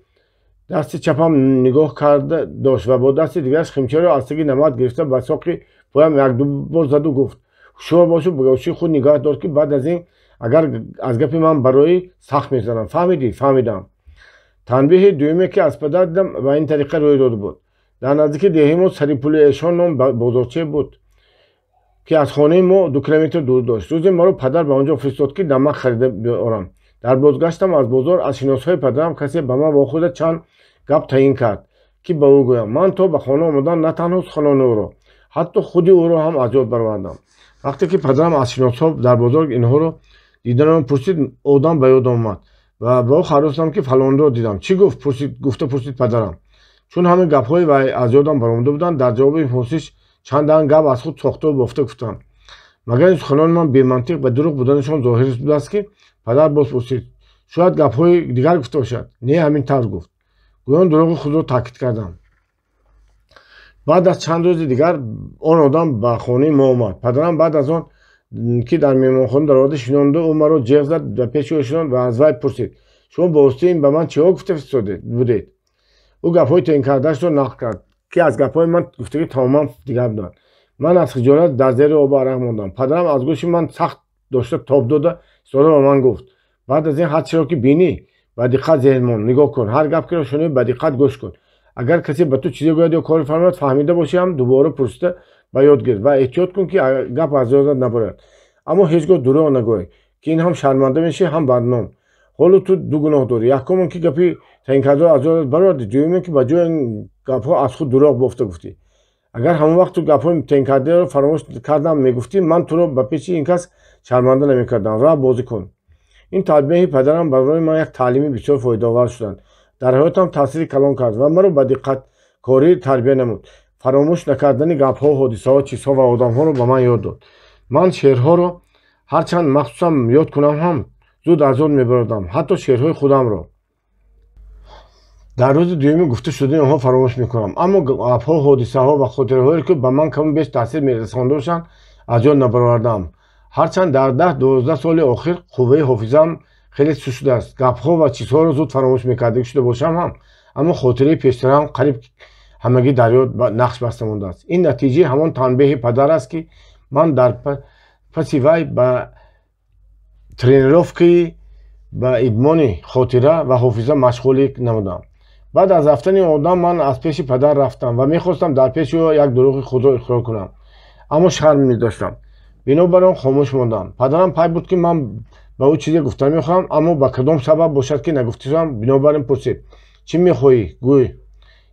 дасти чапам нигоҳ карда дошт ва бо дасти дигараш химчаро аз таги намад гирифта ба соқи поям якду бор заду гуфт: ҳушёр бошу, ба гӯши худ нигаҳ дор ки баъд аз ин агар аз гапи ман барои сахт мезанам. Фаҳмидӣ? Фаҳмидам. Танбеҳи дуюме ки аз падар дидам ба ин тариқа рӯй дода буд. Дар наздики деҳаи мо сари пули эшон ном бозорчае буд ки аз хонаи мо 2 километр дур дошт. Рӯзе маро падар ба он ҷо фиристод ки намак харида биёрам. Дар бозгаштам аз бозор аз шиносҳои падарам касе ба ман вохӯрда чанд гап таъин кард ки ба ӯ гӯям. Ман то ба хона омадан на танҳо суханони ӯро, ҳатто худи ӯро ҳам аз ёд баровардам. Вақте ки падарам аз шиносҳо дар бозор инҳоро диданам пурсид, одам ба ёд омад ва ба ӯ харостам ки фалонро дидам. Чӣ гуфт? Гуфта пурсид падарам. Чун ҳамин гапҳои вай аз ёдам баромада буданд, дар ҷавоби ин пурсиш чанд даҳан гап аз худ сохтаву бофта гуфтам. Магар ин суханони ман бемантиқ ва дурӯғ буданашон зоҳир будааст ки падар боз пурсид: шояд гапҳои дигар гуфта бошад? Не, ҳамин тавр гуфт. Гӯён дурӯғи худро таъкид кардам. Баъд аз чанд рӯзи дигар он одам ба хонаи мо омад. Падарам баъд аз он ки дар меҳмонхона дароварда шинонду, ӯ маро ҷеғ зад, ба пеши ӯ шинонд ва аз вай пурсид: шумо ба воситаи ин ба ман чиҳо гуфта будед? Ӯ гапҳои таъинкардаашро нақл кард, ки аз гапҳои ман гуфтагӣ тамоман дигар буданд. Ман аз хиҷолат дар зери обу арақ мондам. Падарам аз гӯши ман сахт дошта тоб дода истода ба ман гуфт: баъд аз ин ҳар чиро ки бинӣ, ба диққат зеҳн мон, нигоҳ кун, ҳар гап киро шунавӣ, ба диққат гӯш кун. Агар касе ба ту чизе гӯяд ё коре фармояд, фаҳмида бошӣ ҳам дубора пурсида ба ёд гир ва эҳтиёт кун, ки гап аз ёдат набарад. Аммо ҳеҷ гоҳ дурӯғ нагӯй, ки ин ҳам шарманда мешавӣ, ҳам бадном. Ҳоло ту ду гуноҳ дорӣ: якум он ки гапи таъинкардаро аз ёдат баровардӣ, дуюм он ки ба ҷои ин гапҳо аз худ дурӯғ бофта гуфтӣ. Агар ҳамон вақт ту гапҳои таъинкардаро фаромӯш кардам мегуфтӣ, ман туро ба пеши ин кас шарманда намекардам. Рав, бозӣ кун. Ин танбеҳи падарам барои ман як таълими бисёр фоидаовар шуданд. Дар ҳаётам таъсири калон кард ва маро ба диққаткорӣ тарбия намуд. Фаромӯш накардани гапҳо, ҳодисаҳо, чизҳо ва одамҳоро ба ман ёд дод. Ман шеърҳоро ҳарчанд махсусан ёд кунам ҳам зуд аз ёд мебаровардам, ҳатто шеърҳои худамро. Дар рӯзи дуюми гуфта шудани онҳо фаромӯш мекунам. Аммо гапҳо, ҳодисаҳо ва хотираҳое, ки ба ман каму беш таъсир мерасонда бошанд, аз ёд набаровардаам. Ҳарчанд дар 10-12 соли охир қувваи ҳофизаам хеле суст шудааст, гапҳо ва чизҳоро зуд фаромӯш мекардагӣ шуда бошам ҳам, аммо хотираи пештараам қариб ҳамагӣ дар ёд нақш баста мондааст. Ин натиҷаи ҳамон танбеҳи падар аст, ки ман дар паси вай ба тренировкаи ба идмони хотира ва ҳофиза машғулӣ намудам. Баъд аз рафтани одам ман аз пеши падар рафтам ва мехостам дар пеши ӯ як дурӯғи худро иқрор кунам, аммо шарм медоштам. Бинобар он хомӯш мондам. Падарам пай бурд, ки ман ба ӯ чизе гуфта мехоҳам, аммо ба кадом сабаб бошад, ки нагуфташам. Бинобар ин пурсид: чӣ мехоҳӣ, гӯй?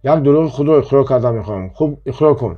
Як дурӯғи худро иқрор карда мехоҳам. Хуб, иқрор кун.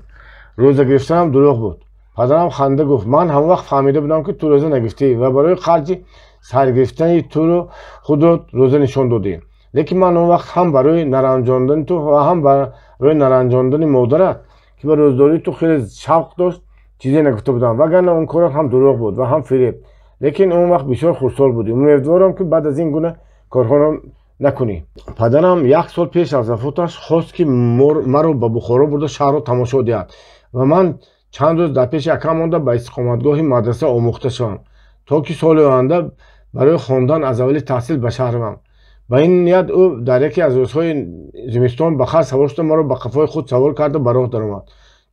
Рӯза гирифтанам дурӯғ буд. Падарам ханда гуфт: ман ҳамон вақт фаҳмида будам, ки ту рӯза нагирифтӣ ва барои харҷи саргирифтани туро худро рӯза нишон додӣ. Лекин ман он вақт ҳам барои наранҷондани ту ва ҳам барои наранҷондани модарат, ки ба рӯздории ту хеле шавқ дошт, чизе нагуфта будам, вагарна он корат ҳам дурӯғ буд ва ҳам фиреб. Лекин он вақт бисёр хурдсол будӣ. Умедворам, ки баъд аз ин гуна корҳоро накунӣ. Падарам як сол пеш аз вафоташ хост, ки маро ба Бухоро бурда шаҳрро тамошо диҳад ва ман чанд рӯз дар пеши акам монда ба истиқоматгоҳи мадраса омӯхта шавам, то ки соли оянда барои хондан аз аввали таҳсил ба шаҳр равам. Ба ин ният ӯ дар яке аз рӯзҳои зимистон ба хар савор шуда, маро ба қафои худ савор карда ба роҳ даромад.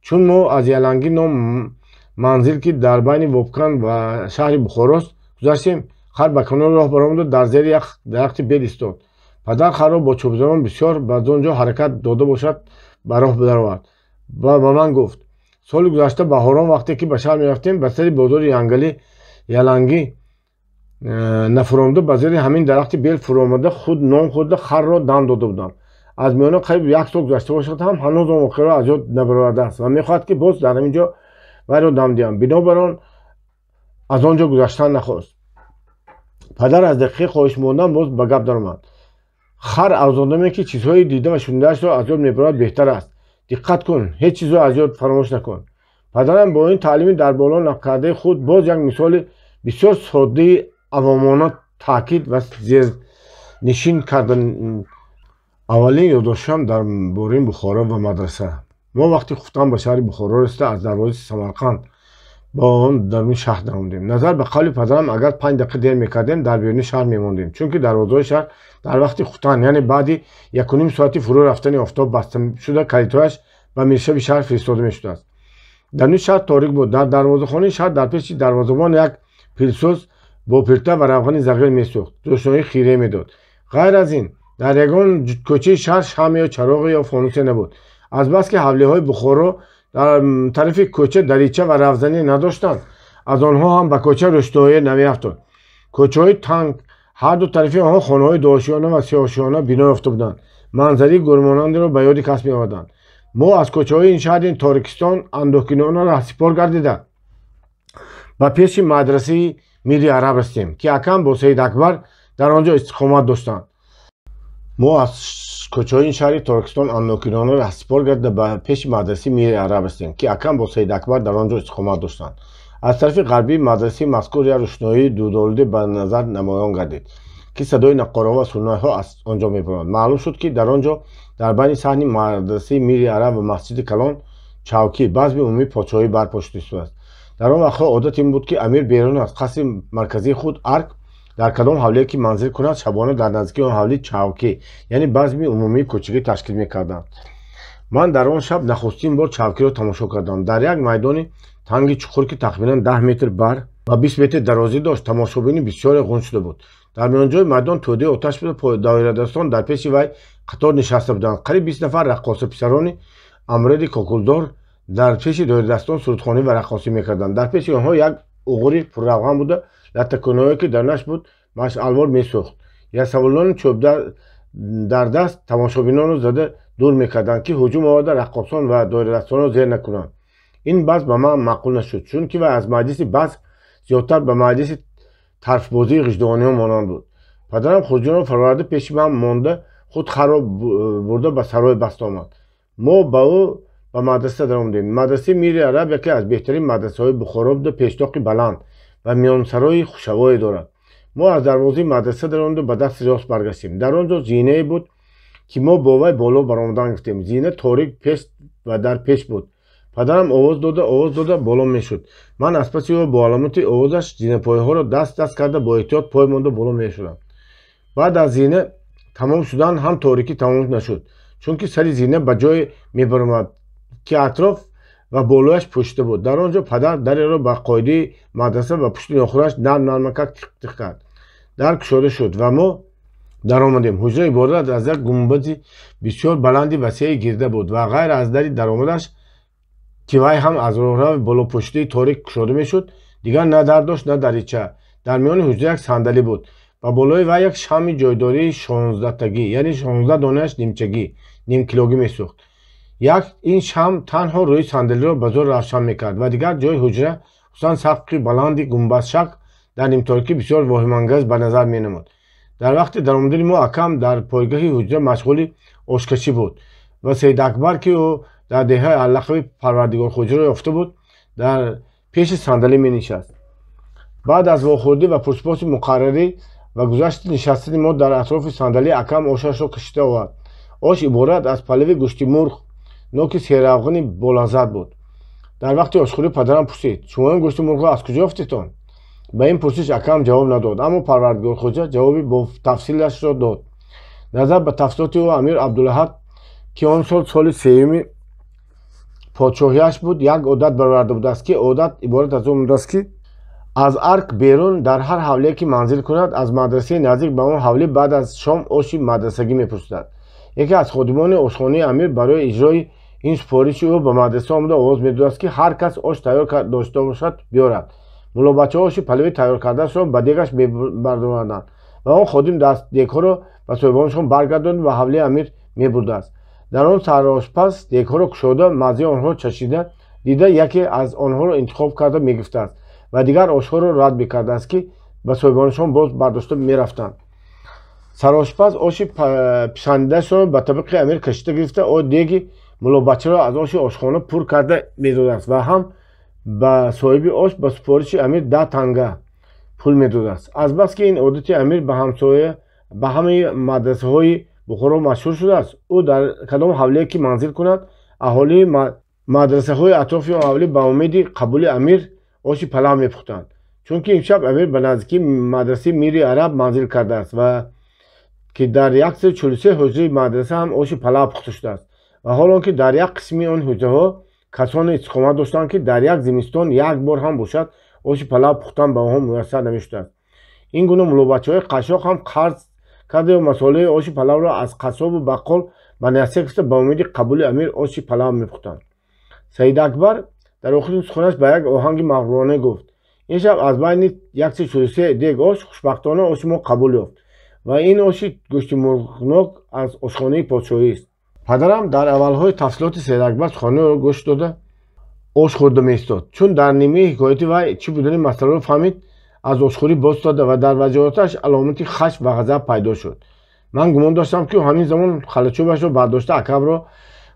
Чун мо аз Ялангӣ ном манзил, ки дар байни Вобкан ва шаҳри Бухорост, гузаштем, хар ба канори роҳ баромаду дар зери як дарахти бел истод. Падар харро бо чӯбзанон бисёр ба он ҷо ҳаракат дода бошад, ба роҳ даровард ва ба ман гуфт: соли гузашта баҳорон, вақте ки ба шаҳр мерафтем, ба сари бозори Ялангӣ нафуромада, ба зери ҳамин дарахти бел фуромада, худ нон хӯрда, харро дам дода будам. Аз миёна қариб як сол гузашта бошад ҳам, ҳанӯз он воқеаро аз ёд набаровардааст ва мехоҳад, ки боз дар ҳамин ҷо вайро дам диҳам. Бинобар он аз он ҷо гузаштан нахост. Падар аз дақиқаи хоҳиш мондан боз ба гап даромад: хар аз одаме, ки чизҳои дида ва шунидаашро аз ёд мебарад, беҳтар аст. Диққат кун, ҳеҷ чизро аз ёд фаромӯш накун. Падарам бо ин таълими дар боло нақлкардаи худ боз як мисоли бисёр соддаи авомона таъкид ва зернишин карда. Аввалин ёддоштам дар бораи Бухоро ва мадраса. Мо вақти хуфтан ба шаҳри Бухоро расида, аз дарвозаи Самарқанд ба он даруни шаҳр даромадем. Назар ба қавли падарам, агар 5 дақиқа дер мекардем, дар беруни шаҳр мемондем, чунки дарвозаҳои шаҳр дар вақти хуфтан, яъне баъди 1,5 соати фурӯ рафтани офтоб, баста шуда, калидҳояш ба миршаби шаҳр фиристода мешудааст. Даруни шаҳр торик буд. Дар дарвозахонаи шаҳр дар пеши дарвозабон як пилсӯз бо пилта ва равғани зағир месӯхт, рӯшноии хирае медод. Ғайр аз ин дар ягон кӯчаи шаҳр шамъ ё чароғе ё фонусе набуд. Азбаски ҳавлиҳои Бухоро дар тарафи кӯча дарича ва равзанӣ надоштанд, аз онҳо ҳам ба кӯча рӯшноӣ намеафтод. Кӯчаҳои танг, ҳар ду тарафи онҳо хонаҳои дуошиёна ва сиёҳшиёна бино ёфта буданд, манзараи гурмонандеро ба ёди кас меоварданд. Мо аз кӯчаҳои ин шаҳри Торикистон андӯҳгинона раҳсипор гардида ба пеши мадрасаи Мири Араб расидем, ки акам бо Саид Акбар дар он ҷо истиқомат доштанд. Мо аз кӯчаҳои ин шаҳри Торикистон андӯҳгинона раҳсипор гардида ба пеши мадрасаи Мири Араб расидем, ки акам бо Саид Акбар дар он ҷо истиқомат доштанд. Аз тарафи ғарбии мадрасаи мазкур як рӯшноии дудолуде ба назар намоён гардид, ки садои наққораҳо ва сурнайҳо аз он ҷо мебаромад. Маълум шуд, ки дар он ҷо дар байни саҳни мадрасаи Мири Араб ва масҷиди калон чавкӣ, базми умумии подшоҳӣ барпо шуда истодааст. Дар он вақтҳо одат ин буд, ки амир берун аз қасри марказии худ Арк дар кадом ҳавлие ки манзил кунад, шабона дар наздикии он ҳавлӣ чавкӣ, яъне базми умумии кӯчагӣ ташкил мекарданд. Ман дар он шаб нахустин бор чавкиро тамошо кардам. Дар як майдони танги чуқур, ки тахминан 10 метр бар ва 20 метр дарозӣ дошт, тамошобини бисёре ғун шуда буд. Дар миёнҷои майдон тӯдаи оташ буда, доирадастон дар пеши вай қатор нишаста буданд. Қариб 20 нафар раққоса писарони амреди кокулдор дар пеши доирадастон сурудхонӣ ва раққосӣ мекарданд. Дар пеши онҳо як уғури пурравған буда, латтакуное ки дарунаш буд, машъалвор месӯхт. Ясавулони чӯб дар даст тамошобинонро зада дур мекарданд, ки ҳуҷум оварда раққосон ва доирадастонро зер накунанд. Ин базм ба ман маъқул нашуд, чунки вай аз маҷлиси базм зиёдтар ба маҷлиси тарфбозии ғиждониҳо монанд буд. Падарам хурҷинро фароварда пеши ман монда, худ харро бурда ба сарой баста омад. Мо ба ӯ ба мадраса даромадем. Мадрасаи Мири Араб яке аз беҳтарин мадрасаҳои Бухоро буда, пештоқи баланд ва миёнсарои хушҳавое дорад. Мо аз дарвозаи мадраса даромаду ба дасти рост баргаштем. Дар он ҷо зинае буд, ки мо бо вай боло баромадан гирифтем. Зина торик пеш ва дар пеш буд. Падарам овоз дода, овоз дода боло мешуд. Ман аз паси ӯ бо аломати овозаш зинапояҳоро даст даст карда бо эҳтиёт пой монда боло мешудам. Баъд аз зина тамом шудан ҳам торикӣ тамом нашуд, чунки сари зина ба ҷое мебаромад, ки атроф ва болояш пӯшида буд. Дар он ҷо падар дареро ба қоидаи мадраса ба пушти нохураш нарм нармакак тиқ-тиқ кард. Дар кушода шуд ва мо даромадем. Ҳуҷра иборат аз як гумбази бисёр баланди васеи гирда буд ва ғайр аз дари даромадаш, ки вай ҳам аз роҳрави болопӯшидаи торик кушода мешуд, дигар на дар дошт, на дарича. Дар миёни ҳуҷра як сандалӣ буд. Ба болои вай як шамъи ҷойдории 16-тагӣ, яъне 16 донааш нимчагӣ, нимкилогӣ месӯхт. Як ин шамъ танҳо рӯи сандалиро ба зӯр равшан мекард ва дигар ҷои ҳуҷра, хусусан сақфи баланди гумбазшакл, дар нимторикӣ бисёр воҳимангез ба назар менамуд. Дар вақти даромадани мо акам дар пойгоҳи ҳуҷра машғули ошкашӣ буд ва Саид Акбар, ки ӯ дар деҳаи аллақаби Парвардигорхоҷаро ёфта буд, дар пеши сандалӣ менишаст. Баъд аз вохӯрдӣ ва пурсупоси муқаррарӣ ва гузашти нишастани мо дар атрофи сандалӣ, акам ошашро кашида овард. Ош иборат аз палави гӯшти мурғ, ноки серавғани болаззат буд. Дар вақти ошхӯрӣ падарам пурсид: шумоён гӯшти мурғро аз куҷо ёфтетон? Ба ин пурсиш акам ҷавоб надод, аммо Парвардигорхоҷа ҷавоби бо тафсилашро дод. Назар ба тафсилоти ӯ, амир Абдулаҳад, ки он сол соли сеюми подшоҳиаш буд, як одат бароварда будааст, ки одат иборат аз он будааст, ки аз Арк берун дар ҳар ҳавлие ки манзил кунад, аз мадрасаи наздик ба он ҳавлӣ баъд аз шом оши мадрасагӣ мепурсидад. Яке аз ходимони ошхонаи амир барои иҷрои ин супориши ӯ ба мадраса омада овоз медодааст, ки ҳар кас ош тайёр дошта бошад, биёрад. Муллобачаҳо оши палави тайёр кардаашро ба дегаш мебардоранданд ва он ходим дегҳоро ба соҳибонашон баргардонда ба ҳавлии амир мебурдааст. Дар он сарошпаз дегҳоро кушода, маззаи онҳоро чашида дида, яке аз онҳоро интихоб карда мегирифтааст ва дигар ошҳоро рад мекардааст, ки ба соҳибонашон боз бардошта мерафтанд. Сарошпаз оши писандидаашро ба табиқи амир кашида гирифта, деги муллобачаро аз оши ошхона пур карда медодааст ва ҳам ба соҳиби ош ба супориши амир 10 танга пул медодааст. Азбаски ин одати амир ба ҳамсоя ба ҳамаи мадрасаҳои Бухоро машҳур шудааст, ӯ дар кадом ҳавлие ки манзил кунад, аҳолии мадрасаҳои атрофи он ҳавлӣ ба умеди қабули амир оши палав мепухтанд, чунки имшаб амир ба наздикии мадрасаи Мири Араб манзил кардааст ва ки дар 143 ҳуҷраи мадраса ҳам оши палав пухта шудааст ва ҳол он ки дар як қисми он ҳуҷраҳо касоне истиқомат доштанд, ки дар як зимистон як бор ҳам бошад оши палав пухтан ба онҳо муяссар намешудааст. Ин гуна муллобачаҳои қашшоқ ҳам қарз карда масолеҳи оши палавро аз қассобу баққол ба насия гирифта ба умеди қабули амир оши палав мепухтанд. Саид Акбар дар охири суханаш ба як оҳанги мағрурона гуфт: ин шаб аз байни 143 дег ош хушбахтона оши мо қабул ёфт ва ин оши гӯшти мурғнок аз ошхонаи подшоҳист. Падарам дар аввалҳои тафсилоти Саид Акбар суханҳоро гӯш дода ош хӯрда меистод. Чун дар нимаи ҳикояти вай чӣ будани масъаларо фаҳмид, аз ошхӯрӣ боз дода ва дар ваҷоҳаташ аломати хашм ва ғазаб пайдо шуд. Ман гумон доштам, ки ӯ ҳамин замон халачӯбашро бардошта акабро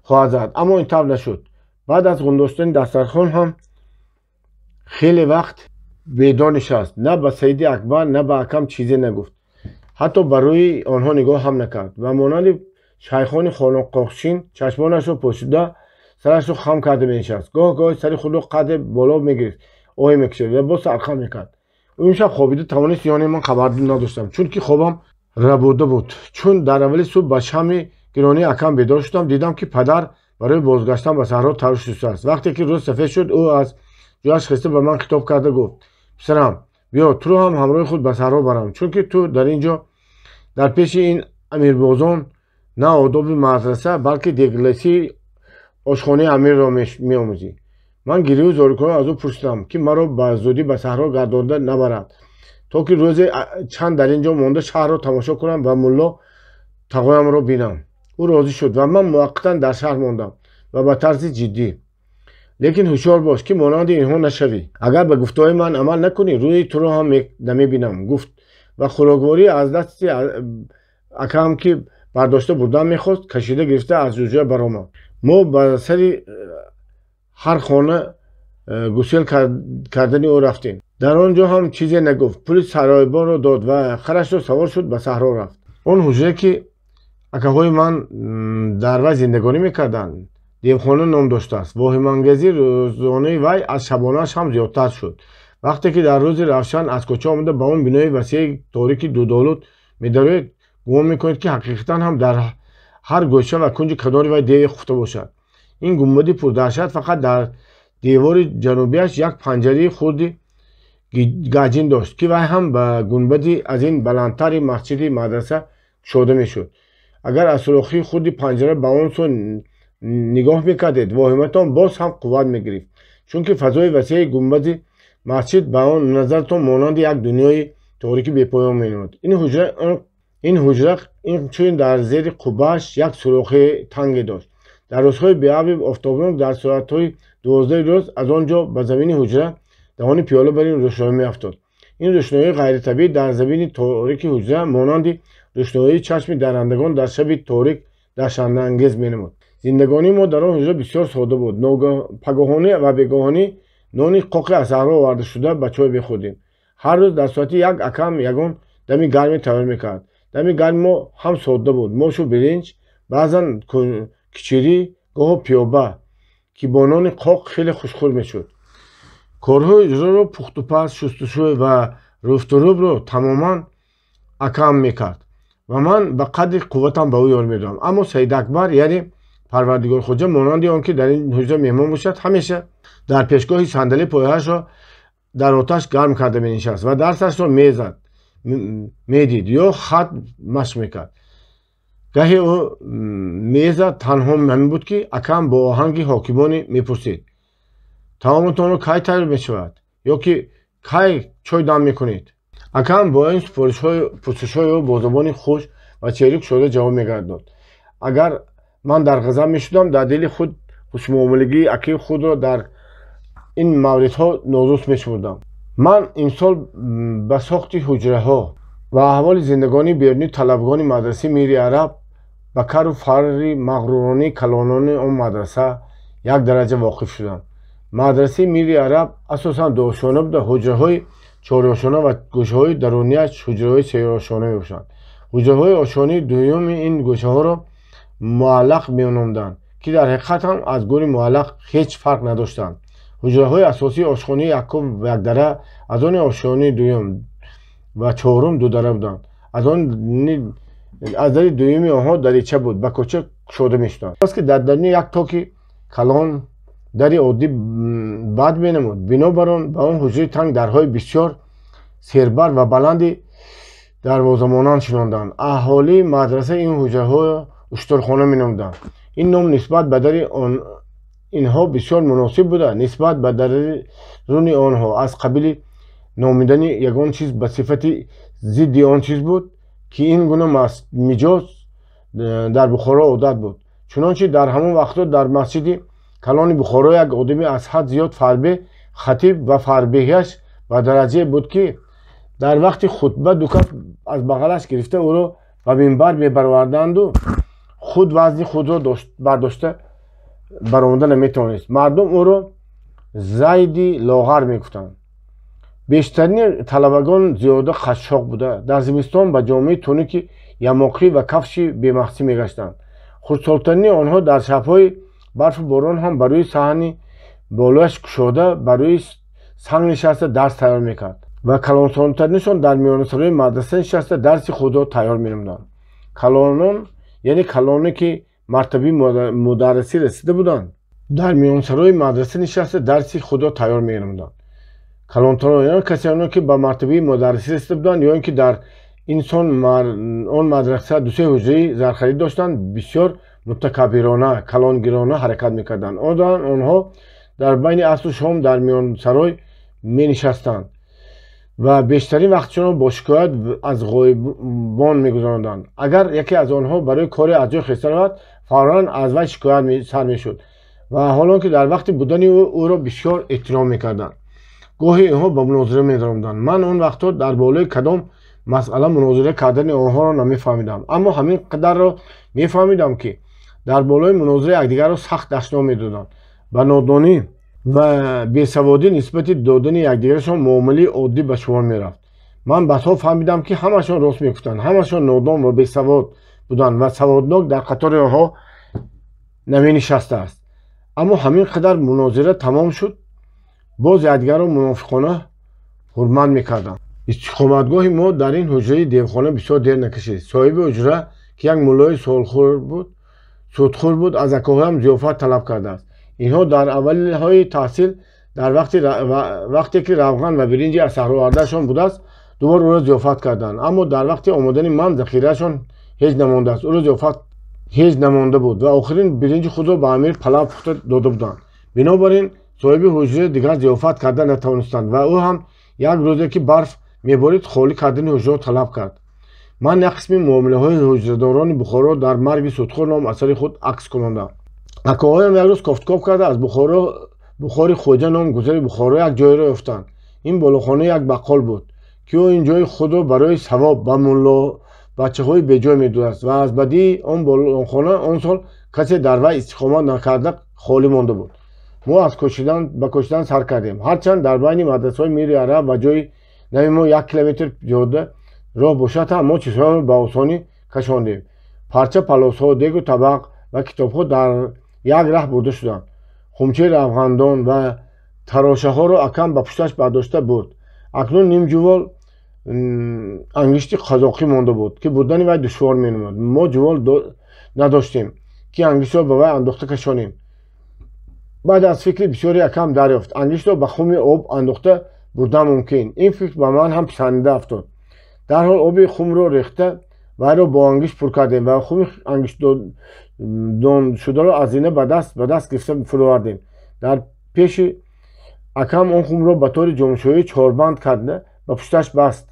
хоҳад зад, аммо ин тавр нашуд. Баъд аз ғундоштани дастархон ҳам хеле вақт бедор нишаст. На ба Саиди Акбар, на ба акам чизе нагуфт. Ҳатто ба рӯи онҳо нигоҳ ҳам накард ва монанди шайхони хонақоҳшин чашмонашро пӯшида сарашро хам карда менишаст. Гоҳ гоҳ сари худро қадре боло мегирифт. оҳе мекашид ва боз сархам мекард. Ӯ имшаб хобида тавонист ё не, ман хабар надоштам, чунки хобам рабуда буд. Чун дар аввали субҳ ба шами гиронии акам бедор шудам, дидам, ки падар барои бозгаштан ба саҳро тайёр шудааст. Вақте ки рӯз сафед шуд, ӯ аз ҷояш хеста ба ман хитоб карда гуфт: «Писарам, биё, туро ҳам ҳамроҳи худ ба саҳро барам, чунки ту дар ин ҷо дар пеши ин амирбозон на одоби мадраса, балки дегласии ошхонаи амирро меомӯзӣ». Ман гирию зорикунон аз ӯ пурсидам, ки маро ба зудӣ ба саҳро гардонда набарад, то ки рӯзе чанд дар ин ҷо монда шаҳрро тамошо кунам ва мулло тағоямро бинам. Ӯ розӣ шуд ва ман муваққатан дар шаҳр мондам ва ба тарзи ҷиддӣ: «Лекин ҳушёр бош, ки монанди инҳо нашавӣ. Агар ба гуфтаҳои ман амал накунӣ, рӯи туро ҳам намебинам», гуфт ва хӯрокворӣ аз дасти акаам, ки бардошта бурдан мехост, кашида гирифта аз ҳуҷра баромад. Мо ба сари ҳар хона гусел кардани ӯ рафтем. Дар он ҷо ҳам чизе нагуфт, пули саройбонро дод ва харашро савор шуд, ба саҳро рафт. Он ҳуҷрае, ки акаҳои ман дар вай зиндагонӣ мекарданд, девхона ном доштааст. Воҳимаангезии рӯзонаи вай аз шабонааш ҳам зиёдтар шуд. Вақте ки дар рӯзи равшан аз кӯча омада ба он бинои васеи торики дудолуд медароед, гумон мекунед, ки ҳақиқатан ҳам дар ҳар гӯша ва кунҷи канори вай деве хуфта бошад. Ин гунбади пурдаҳшат фақат дар девори ҷанубиаш як панҷараи хурди гаҷин дошт, ки вай ҳам ба гунбади аз ин баландтари масҷиди мадраса кушода мешуд. Агар аз сӯрохии хурди панҷара ба он сӯ нигоҳ мекардед, воҳиматон боз ҳам қувват мегирифт, чунки фазои васеи гунбади масҷид ба он назаратон монанди як дунёи торики бепоён менамуд. Ин ҳуҷра инчунин дар зери қуббааш як сӯрохи танге дошт. Дар рӯзҳои беабри офтобнок дар соатҳои 12-и рӯз аз он ҷо ба замини ҳуҷра даҳони пиёла бар ин рӯшноӣ меафтод. Ин рӯшноии ғайритабиӣ дар замини торики ҳуҷра монанди рӯшноии чашми даррандагон дар шаби торик даҳшатангез менамуд. Зиндагонии мо дар он ҳуҷра бисёр сода буд. Пагоҳонӣ ва бегоҳонӣ нони қоқи аз саҳро овардашуда ба чой мехӯрдем. Ҳар рӯз дар соати 1 акам ягон дами гарме тайёр мекард. Дами гарми мо ҳам содда буд: мошу биринҷ, баъзан кичирӣ, гоҳо пиёба, ки бо нони қоқ хеле хушхӯр мешуд. Корҳои ҳуҷраро, пухтупаз, шустушӯй ва руфтурубро тамоман акам мекард ва ман ба қадри қувватам ба ӯ ёрӣ медодам. Аммо Саидакбар, яъне Парвардигорхоҷа, монанди он ки дар ин ҳуҷра меҳмон бошад, ҳамеша дар пешгоҳи сандалӣ пояашро дар оташ гарм карда менишаст ва дарсашро мезад, медид ё хат машқ мекард. Гаҳе ӯ мезад. Танҳо ҳамин буд, ки акам бо оҳанги ҳокимонӣ мепурсид: «Таоматонро кай тайёр мешавад?» ё ки «Кай чой дам мекунед?» Акам бо ин пурсишҳои ӯ бо забони хушк ва чеҳраи кушода ҷавоб мегардонд. Агар ман дар ғазаб мешудам, дар дили худ хушмуомилагии акаи худро дар ин мавридҳо нодуруст мешумурдам. Ман имсол ба сохти ҳуҷраҳо ва аҳволи зиндагонии берунии талабагони мадрасаи Мири Араб, ба кару фарри мағруронии калонони он мадраса як дараҷа воқиф шудам. Мадрасаи Мири Араб асосан дуошёна буда, ҳуҷраҳои чорошона ва гӯшаҳои дарунияш ҳуҷраҳои сеошона мебошанд. Ҳуҷраҳои ошёнаи дуюми ин гӯшаҳоро муаллақ меномданд, ки дар ҳақиқат ҳам аз гури муаллақ ҳеҷ фарқ надоштанд. Ҳуҷраҳои асосии ошхонаи якум якдара, аз они ошёнаи дуюм ва чорум дудара буданд. Аз дари дуюми онҳо дарича буд, ба кӯча кушода мешуданд, ки дар даруни як токи калон дари оддӣ бад менамуд. Бинобар он ба он ҳуҷраи танг дарҳои бисёр сербар ва баланди дарвозамонанд шинонданд. Аҳолии мадраса ин ҳуҷраҳоро уштурхона меномуданд. Ин ном нисбат ба дари инҳо бисёр муносиб буда, нисбат ба даруни онҳо аз қабили номидани ягон чиз ба сифати зидди он чиз буд, ки ин гуна миҷоз дар Бухоро одат буд. Чунончи дар ҳамон вақтҳо дар масҷиди калони Бухоро як одами аз ҳад зиёд фарбе хатиб ва фарбеҳиаш ба дараҷае буд, ки дар вақти хутба ду кас аз бағалаш гирифта ӯро ба минбар мебароварданду худ вазни худро бардошта баромада наметавонист, мардум ӯро Зайди лоғар мегуфтанд. Бештарини талабагон зиёда қашшоқ буда, дар зимистон ба ҷомаи тунуки ямоқӣ ва кафши бемахсӣ мегаштанд. Хурдсолтарини онҳо дар шабҳои барфу борон ҳам ба рӯи саҳни болояш кушода, ба рӯи санг нишаста дарс тайёр мекард ва калонсолтаринашон дар миёнасарои мадраса нишаста дарси худро тайёр менамуданд. Калонон, яъне калоне ки мартабаи мударрисӣ расида буданд, дар миёнсарои мадраса нишаста дарси худро тайёр менамуданд. Калонтарон, яъне касоне ки ба мартабаи мударрисӣ расида буданд ё ин ки дар инсон он мадраса дусе ҳуҷраи зархарид доштанд, бисёр мутакаббирона, калонгирона ҳаракат мекарданд. Онҳо дар байни асру шом дар миёнсарой менишастанд ва бештарин вақтшонро бо шикоят аз ғоибон мегузаронданд. Агар яке аз онҳо барои коре аз ҷой хеста равад, фавран аз вай шикоят сар мешуд ва ҳолон ки дар вақти будани ӯ ӯро бисёр эҳтиром мекарданд. Гоҳе инҳо ба мунозира медаромаданд. Ман он вақтҳо дар болои кадом масъала мунозира кардани онҳоро намефаҳмидам, аммо ҳамин қадарро мефаҳмидам, ки дар болои мунозира якдигарро сахт дашном медоданд. Ба нодонӣ ва бесаводӣ нисбати додани якдигарашон муомилаи оддӣ ба шумор мерафт. Ман баъдҳо фаҳмидам, ки ҳамашон рост мегуфтанд, ҳамашон нодон ва бесавод буданд ва саводнок дар қатори онҳо наменишастааст. Аммо ҳамин қадар мунозира тамом шуд, боз якдигарро мунофиқона ҳурмат мекарданд. Истиқоматгоҳи мо дар ин ҳуҷраи девхона бисёр дер накашид. Соҳиби ҳуҷра, ки як муллои судхӯр буд, аз акоҳоям зиёфат талаб кардааст. Инҳо дар аввалҳои таҳсил дар вақте ки равған ва биринҷи аз саҳровардаашон будааст, дубор ӯро зиёфат карданд. Аммо дар вақти омадани ман захираашон ҳеҷ намондааст. Ӯро зиёфат ҳеҷ намонда буд ва охирин биринҷи худро ба амир палав пухта дода буданд. Бинобар ин соҳиби ҳуҷра дигар зиёфат карда натавонистанд ва ӯ ҳам як рӯзе ки барф меборид, холӣ кардани ҳуҷраро талаб кард. Ман як қисми муомилаҳои ҳуҷрадорони Бухоро дар марги судхӯр ном асари худ акс кунондам. Акоҳоям як рӯз кофткоф карда аз Бухори Хоҷа ном гузари Бухоро як ҷойеро ёфтанд. Ин болохона як баққол буд, ки ӯ ин ҷои худро барои савоб ба мулло бачаҳои беҷой медодааст ва аз бадии он болохона он сол касе дар вай истиқомат накарда холӣ монда буд. Мо аз ба кӯчидан сар кардем. Ҳарчанд дар байни мадрасаҳои Мири Араб ва ҷои нави мо 1 километр зиёда роҳ бошад ҳам, мо чизҳоямонро ба осонӣ кашондем. Парча, палосҳо, дегу табақ ва китобҳо дар як раҳ бурда шуданд. Хумчаи равғандон ва тарошаҳоро акам ба пушташ бардошта бурд. Акнун ним ҷувол ангишти қазоқӣ монда буд, ки бурдани вай душвор менамуд. Мо ҷувол надоштем, ки ангиштро ба вай андохта кашонем. Баъд аз фикри бисёре акам дарёфт, ангиштро ба хуми об андохта бурдан мумкин. Ин фикр ба ман ҳам писандида афтод. Дарҳол оби хумро рехта вайро бо ангишт пур кардем ва хуми ангиштдон шударо аз зина ба даст гирифта фуровардем. Дар пеши акам он хумро ба таври ҷомшӯӣ чорбанд карда ба пушташ баст.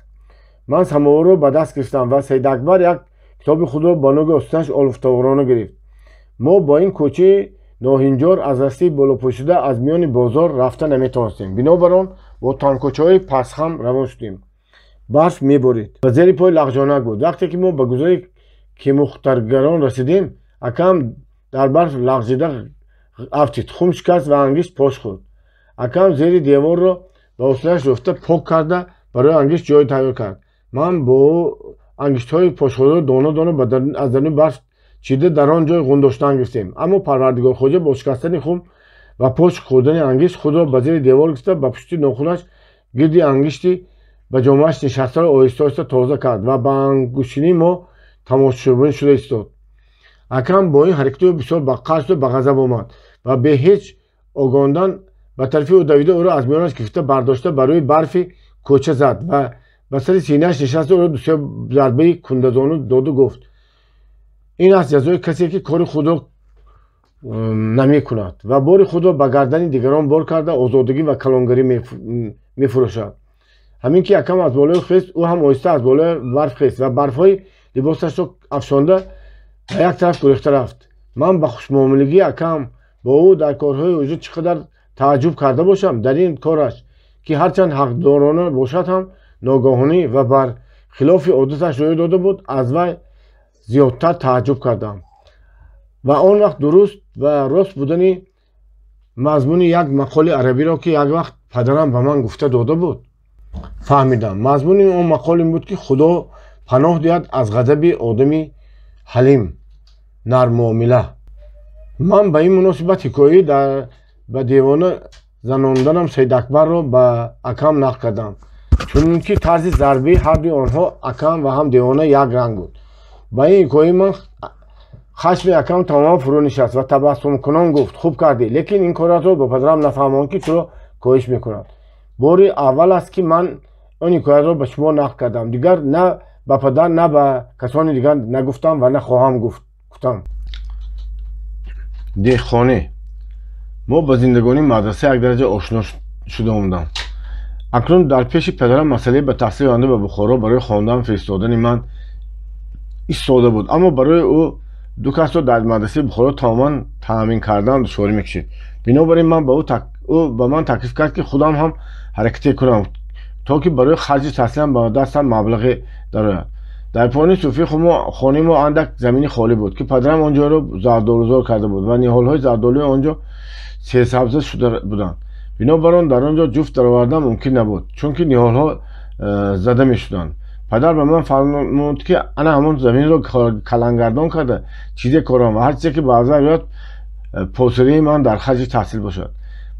Ман самоворро ба даст гирифтам ва Саидакбар як китоби худро ба нуги остинаш олуфтаворона гирифт. Мо бо ин кӯчаи ноҳинҷор аз растии болопӯшида аз миёни бозор рафта наметавонистем. Бинобар он бо танкӯчаҳои пасхам равон шудем. Барф меборид ва зери пой лағжонак буд. Вақте ки мо ба гузари кемухтаргарон расидем, акам дар барф лағжида афтид, хум шикаст ва ангишт пош хӯрд. Акам зери деворро ба остинаш руфта пок карда барои ангишт ҷой тайёр кард. Ман бо ангиштҳои пошхӯрдаро дона дона аз даруни барф чида дар он ҷой ғундоштан гирифтем. Аммо Парвардигор Хоҷа бо шикастани хум ва пош хӯрдани ангишт худро ба зери девор гирифта ба пушти нохунаш гирди ангишти ба ҷомааш нишастаро оҳиста оҳиста тоза кард ва ба ангуштчинии мо тамошобин шуда истод. Акам бо ин ҳаракати ӯ бисёр ба қаҳр шуда ба ғазаб омад ва бе ҳеҷ огондан ба тарафи ӯ давида ӯро аз миёнаш гирифта бардошта ба рӯи барфи кӯча зад ва ба сари синааш нишаста ӯро дусе зарбаи кундазону доду гуфт: ин аст ҷазои касе ки кори худро намекунад ва бори худро ба гардани дигарон бор карда озодагӣ ва калонгарӣ мефурӯшад. Ҳамин ки акам аз болои хест, ӯ ҳам оҳиста аз болои барф хест ва барфҳои либосашро афшонда ба як тараф гурехта рафт. Ман ба хушмуомилагии акам бо ӯ дар корҳои ҳуҷра чӣ қадар тааҷҷуб карда бошам, дар ин кораш, ки ҳарчанд ҳақдорона бошад ҳам ногаҳонӣ ва бар хилофи одаташ рӯй дода буд, аз вай зиёдтар тааҷҷуб кардам. Ва он вақт дуруст ва рост будани мазмуни як мақоли арабиро, ки як вақт падарам ба ман гуфта дода буд, фаҳмидам. Мазмуни он мақол ин буд, ки Худо паноҳ диҳад аз ғазаби одами ҳалим, нарммуомила. Ман ба ин муносибат ҳикояи ба девона занонданам Саидакбарро ба акам нақл кардам, чунки тарзи зарбии ҳардуи онҳо, акам ва ҳам девона, як ранг буд. Ба ин ҳикояи ман хашми акам тамоман фурӯ нишаст ва табассумкунон гуфт: хуб кардӣ, лекин ин коратро ба падарам нафаҳмон, ки туро коҳиш мекунад. Бори аввал аст, ки ман он ҳикоятро ба шумо нақл кардам. Дигар на ба падар, на ба касони дигар нагуфтам ва нахоҳам гуфт. Гуфтам. Деҳқонӣ. Мо ба зиндагонии мадраса як дараҷа ошно шуда омадам. Акнун дар пеши падарам масъалаи ба таҳсил оянда ба Бухоро барои хондан фиристодани ман истода буд, аммо барои ӯ ду касро дар мадрасаи Бухоро тамоман таъмин кардан душворӣ мекашид. Бинобар ин ман ба ӯ ба ман таклиф кард, ки худам ҳам ҳаракате кунам, то ки барои харҷи таҳсилам ба дастам маблағе дарояд. Дар поёни суфии хонаи мо андак замини холӣ буд, ки падарам он ҷойро зардолузор карда буд ва ниҳолҳои зардолуи он ҷо сесабза шуда буданд. Бинобар он дар он ҷо ҷуфт даровардан мумкин набуд, чунки ниҳолҳо зада мешуданд. Падар ба ман фармуд, ки ана ҳамон заминро калангардон карда чизе корам ва ҳар чизе ки ба назар ояд, посираи ман дар харҷи таҳсил бошад.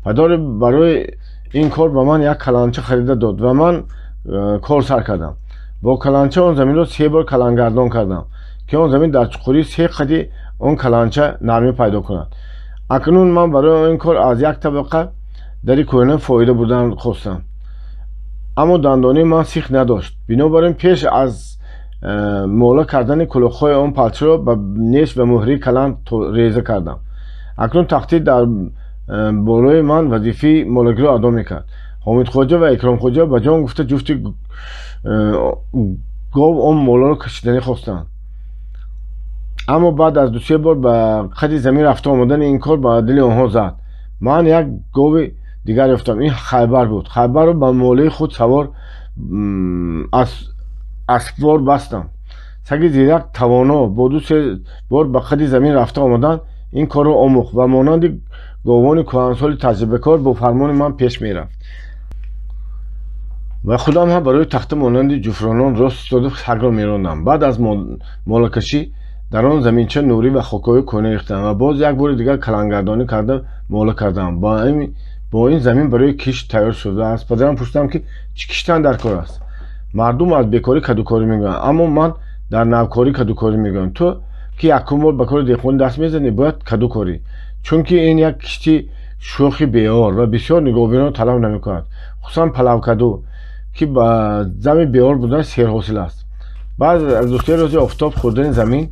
Падар барои ин кор ба ман як каланча харида дод ва ман кор сар кардам. Бо каланча он заминро се бор калангардон кардам, ки он замин дар чуқурии се қади он каланча нармӣ пайдо кунад. Акнун ман барои ин кор аз як табақа дари кӯҳна фоида бурдан хостам, аммо дандонаи ман сих надошт. Бинобар ин пеш аз мола кардани кулоқҳои он палчаро ба неш ва муҳрии каланд реза кардам. Акнун тахтӣ дар болои ман вазифаи молагиро адо мекард. Ҳомидхоҷа ва Икромхоҷа ба ҷон гуфта ҷуфти гов он моларо кашиданӣ хостанд, аммо баъд аз дусе бор ба қади замин рафта омадани ин кор ба дили онҳо зад. Ман як гови дигар ёфтам. Ин Хайбар буд. Хайбарро ба молаи худ савор аспвор бастам. Саги зирак тавоно бо дусе бор ба қади замин рафта омадан ин корро омӯхт ва монанди говони кӯҳансоли таҷрибакор бо фармони ман пеш мерафт. Ва худам ҳам барои тахта монанди ҷуфронон рост истода сагро мерондам. Баъд аз молакашӣ дар он заминча нурӣ ва хокҳои кӯҳна рехтам ва боз як бори дигар калангардонӣ карда мола кардам. Бо ин замин барои кишт тайёр шуд ва аз падарам пурсидам, ки чӣ киштан дар кор аст. Мардум аз бекорӣ кадукорӣ мегӯянд, аммо ман дар навкорӣ кадукорӣ мегӯям. Ту ки якум бор ба кори деҳқонӣ даст мезанӣ, бояд каду корӣ, чунки ин як кишти шӯхи беор ва бисёр нигоҳбиниро талаб намекунад, хусусан палавкаду, ки ба зами беор будан серҳосил аст. Баъд аз дусе рӯзи офтоб хӯрдани замин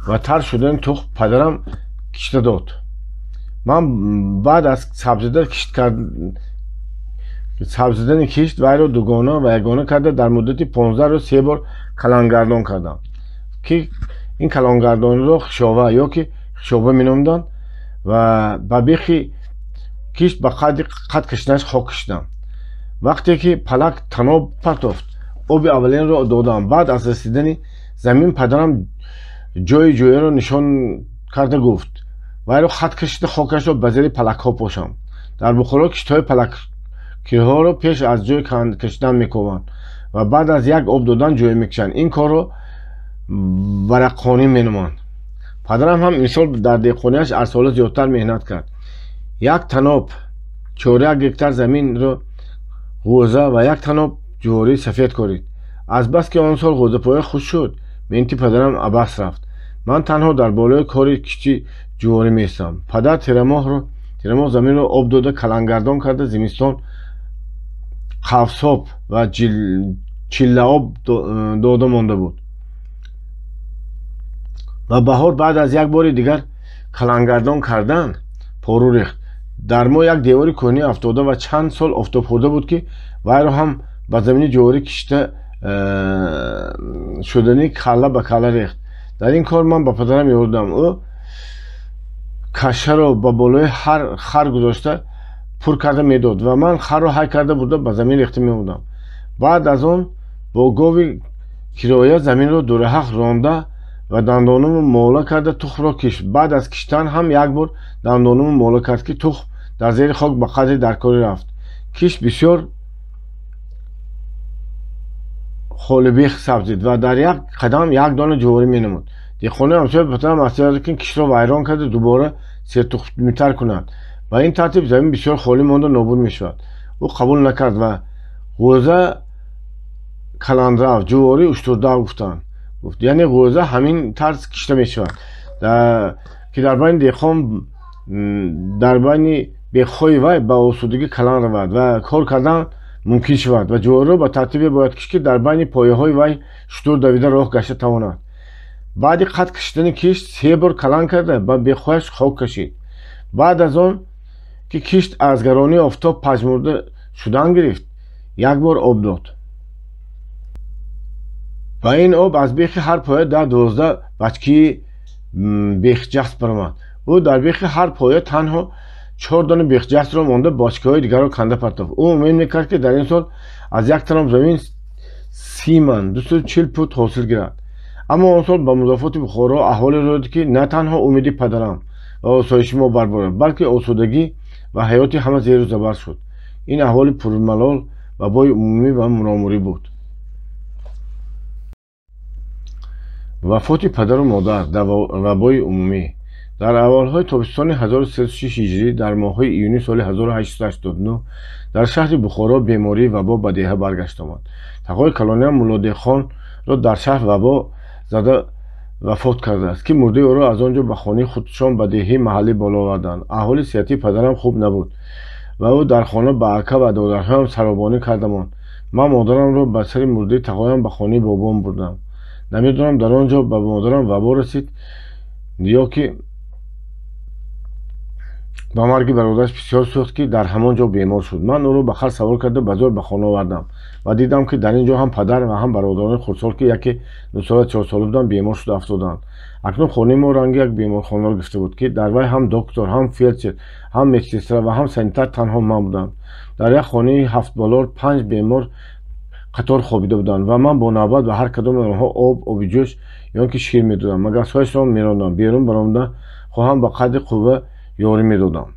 ва тар шудани тухм падарам кишта дод. Ман баъд аз сабзидани кишт вайро дугона ва ягона карда дар муддати 15 рӯз се бор калангардон кардам, ки ин калонгардониро хишова ё ки хишоба меномданд ва ба бехи кишт ба қадри қад кашиданаш хок кашидам. Вақте ки палак таноб партофт, оби аввалинро додам. Баъд аз расидани замин падарам ҷои ҷояро нишон карда гуфт: вайро хат кашида хокашро ба зери палакҳо пошам. Дар Бухоро киштҳои палаккирҳоро пеш аз ҷой кашидан мекованд ва баъд аз як об додан ҷой мекашанд. Ин корро вараққонӣ меноманд. Падарам ҳам имсол дар деҳқониаш аз сола зиёдтар меҳнат кард. Як таноб 4 гектар заминро ғӯза ва як таноб ҷувории сафед корид. Азбаски он сол ғӯзапоя хушк шуд, меҳнати падарам абас рафт. Ман танҳо дар болои кори кишти ҷуворӣ меистам. Падар тирамоҳ заминро об дода калангардон карда зимистон қавсоб ва чиллаоб дода монда буд ва баҳор баъд аз як бори дигар калангардон кардан пору рехт. Дар мо як девори кӯҳнӣ афтода ва чанд сол офтобхӯрда буд, ки вайро ҳам ба замини ҷуворӣ кишта шудани калла ба калла рехт. Дар ин кор ман ба падарам ёр додам. Ӯ кашаро ба болои хар гузошта пур карда медод ва ман харро ҳай карда бурда ба замин рехта меомадам. Баъд аз он бо гови кироя заминро дураҳақ ронда ва дандонуму мола карда тухмро кишт. Баъд аз киштан ҳам як бор дандонуму мола кард, ки тухм дар зери хок ба қадри даркорӣ рафт. Кишт бисёр холибех сабзид ва дар як қадам як дона ҷуворӣ менамуд. Деҳқони ҳамсоя ба падарам маслиҳат дод, ки киштро вайрон карда дубора сертухмитар кунад. Ба ин тартиб замин бисёр холӣ монда нобуд мешавад. Ӯ қабул накард ва ғӯза каландрав, ҷуворӣ уштурдав гуфтанд. Гуфт, яъне ғӯза ҳамин тарз кишта мешавад, ки дар байни деҳқон, дар байни бехҳои вай ба осудагӣ калан равад ва кор кардан мумкин шавад ва ҷувориро ба тартибе бояд кишт, ки дар байни пояҳои вай шутур давида роҳ гашта тавонад. Баъди қатъ кашидани кишт се бор калан карда ба бехҳояш хок кашид. Баъд аз он ки кишт аз гаронии офтоб пажмурда шудан гирифт, як бор об дод. Ба ин об аз бехи ҳар поя 10-12 бачкии бехҷаст баромад. Ӯ дар бехи ҳар поя танҳо 4 дона бехҷастро монда бочкаҳои дигарро канда партофт. Ӯ умед мекард, ки дар ин сол аз як таноб замин 30 ман 240 пут ҳосил гирад. Аммо он сол ба музофоти Бухоро аҳволе рӯй дод, ки на танҳо умеди падарам ва осоиши мо барборад, балки осудагӣ ва ҳаёти ҳама зеру забар шуд. Ин аҳволи пурмалол вабои умумӣ ва муромурӣ буд. Вафоти падару модар дар вабои умумӣ. Дар аввалҳои тобистони 1306 ҳиҷрӣ, дар моҳҳои июни соли 1889 дар шаҳри Бухоро бемории вабо ба деҳа баргашт омад. Тағои калониам Муллодеҳқонро дар шаҳр вабо зада вафот кардааст, ки мурдаи ӯро аз он ҷо ба хонаи худшон ба деҳаи маҳаллӣ боло оварданд. Аҳволи сиҳатии падарам хуб набуд ва ӯ дар хона ба ака ва додарҳоям саробонӣ карда монд. Ман модарамро ба сари мурдаи тағоям ба хонаи бобом бурдам. Намедонам дар он ҷо ба модарам вабо расид ё ки ба марги бародараш бисёр сӯхт, ки дар ҳамон ҷо бемор шуд. Ман ӯро ба хар савор карда ба зӯр ба хона овардам ва дидам, ки дар ин ҷо ҳам падар ва ҳам бародарони хурдсол, ки яке 9 сола, 4 сола буданд, бемор шуда афтоданд. Акнун хонаи мо ранги як беморхонаро гирифта буд, ки дар вай ҳам доктор, ҳам фелдшер, ҳам медсестра ва ҳам санитар танҳо ман будам. Дар як хонаи ҳафтболор панҷ бемор қатор хобида буданд ва ман бо навбат ба ҳар кадоми онҳо об, оби ҷӯш ё ки шир медодам, магасҳояшро мерондам, берун баромада хоҳам ба қадри қувва ёрӣ медодам.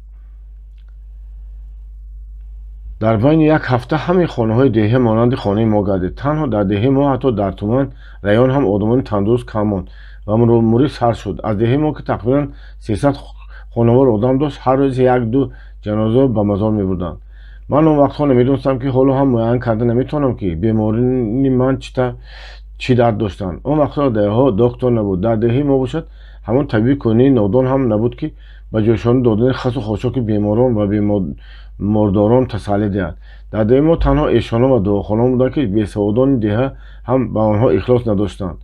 Дар байни як ҳафта ҳамаи хонаҳои деҳа монанди хонаи мо гардид. Танҳо дар деҳаи мо, ҳатто дар туман район ҳам одамони тандуруст кам монд ва мурӣ сар шуд. Аз деҳаи мо, ки тақрибан 300 хонавор одам дошт, ҳар рӯз як-ду ҷанозаро ба мазор мебурданд. Ман он вақтҳо намедонистам, ки ҳоло ҳам муайян карда наметавонам, ки беморони ман чӣ дард доштанд. Он вақтҳо деҳаҳо доктор набуд. Дар деҳаи мо бошад, ҳамон табиби кӯҳнаи нодон ҳам набуд, ки ба ҷойшонӣ додани хасу хошоки беморон ва бемордорон тасаллӣ диҳад. Дар деҳаи мо танҳо эшонон ва дуохонон буданд, ки бесаводони деҳа ҳам ба онҳо ихлос надоштанд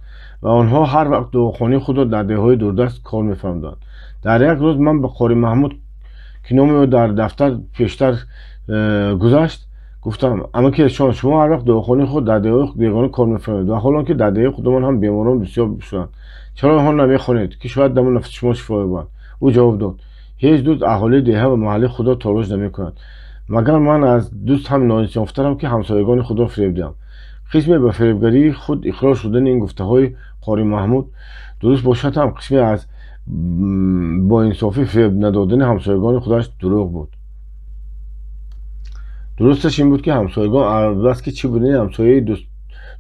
ва онҳо ҳар вақт дуохонии худро дар деҳаҳои дурдаст кор мефармуданд. Дар як рӯз ман ба Қори Маҳмуд, ки номи ӯ дар дафтар пештар гузашт, гуфтам: «Амаки эшон, шумо ҳар вақт дуохонии худ дар деҳаҳои бегона кор мефармоед ва ҳолон ки дар деҳаи худамон ҳам беморон бисёр шуданд, чаро онҳо намехонед, ки шояд даму нафаси шумо шифо ёбанд?» Ӯ ҷавоб дод: «Ҳеҷ дузд аҳолии деҳа ва маҳаллаи худро тороҷ намекунад. Магар ман аз дузд ҳам ноинсофтарам, ки ҳамсоягони худро фиреб диҳам?» Қисме ба фиребгарии худ иқрор шудани ин гуфтаҳои Қори Маҳмуд дуруст бошад ҳам, қисме аз боинсофӣ фиреб надодани ҳамсоягони худаш дурӯғ буд. Дурусташ ин буд, ки ҳамсоягон азбаски чӣ будани ҳамсояи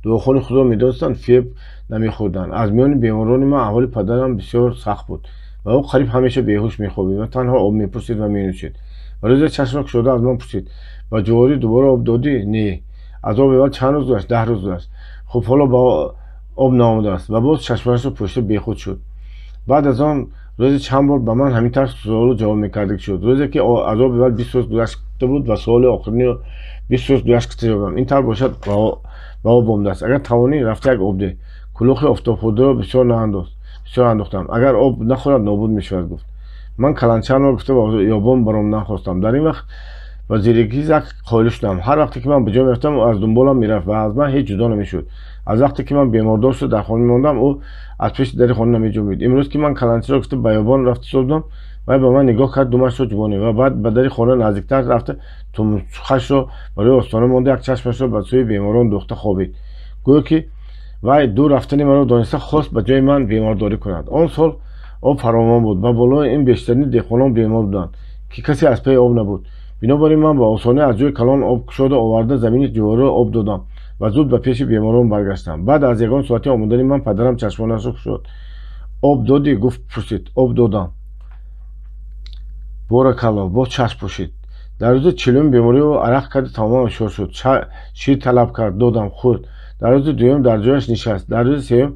дуохони худро медонистанд, фиреб намехӯрданд. Аз миёни беморони ман аҳволи падарам бисёр сахт буд ва ӯ қариб ҳамеша беҳуш мехобид ва танҳо об мепурсид ва менӯшид. Ва рӯзе чашмро кушода аз ман пурсид: «Ба ҷуворӣ дубора об додӣ?» «Не». «Аз оби аввал чанд рӯз гузашт?» «10 рӯз гузашт». «Хуб, ҳоло ба об наомадааст». Ва боз чашмашро пӯшида бехуд шуд. Баъд аз он рӯзе чанд бор ба ман ҳамин тарз суолу ҷавоб мекардагӣ шуд. Рӯзе ки аз оби аввал 20 рӯз гузашта буд ва суоли охирини 20 рӯз гузашт ҷавобам: «Ин тавр бошад, ба об омадааст. Агар тавонӣ, рафта як об деҳ. Кулухи офтобхӯрдаро бисёр наандоз, бисёр андохтам. Агар об нахӯрад, нобуд мешавад», гуфт. Ман каланчаамро гуфта ба ёбон баромадан хостам. Дар ин вақт ба зиракизак қоил шудам. Ҳар вақте ки ман ба ҷо мерафтам, аз дунболам мерафт ва аз ман ҳеҷ ҷудо намешуд. Аз вақте ки ман бемордор шуда дар хона мемондам, ӯ аз пеши дари хона намеҷунбид. Имрӯз ки ман каланчаро гуфта ба ёбон рафта истодам, вай ба ман нигоҳ кард, думашро ҷубонид ва баъд ба дари хона наздиктар рафта, тумсухашро барои остона монда, як чашмашро ба сӯи беморон дӯхта хобид, гӯё ки вай дур рафтани маро дониста хост ба ҷои ман бемордорӣ кунад. Он сол об фаровон буд ва болои ин бештарини деҳқонон бемор буданд, ки касе аз пайи об набуд. Бинобар ин ман ба осонӣ аз ҷои калон об кушода оварда, замини ҷувориро об додам ва зуд ба пеши беморон баргаштам. Баъд аз ягон соати омадани ман падарам чашмонашро кушод. «Об додӣ?» гуфт, пурсид. «Об додам». Боракалло, боз чашм пӯшид. Дар рӯзи 40-уми беморӣ ӯ арақ карда тамоман ҳушёр шуд. Шир талаб кард, додам, хӯрд. Дар рӯзи дуюм дар ҷояш нишаст. Дар рӯзи сеюм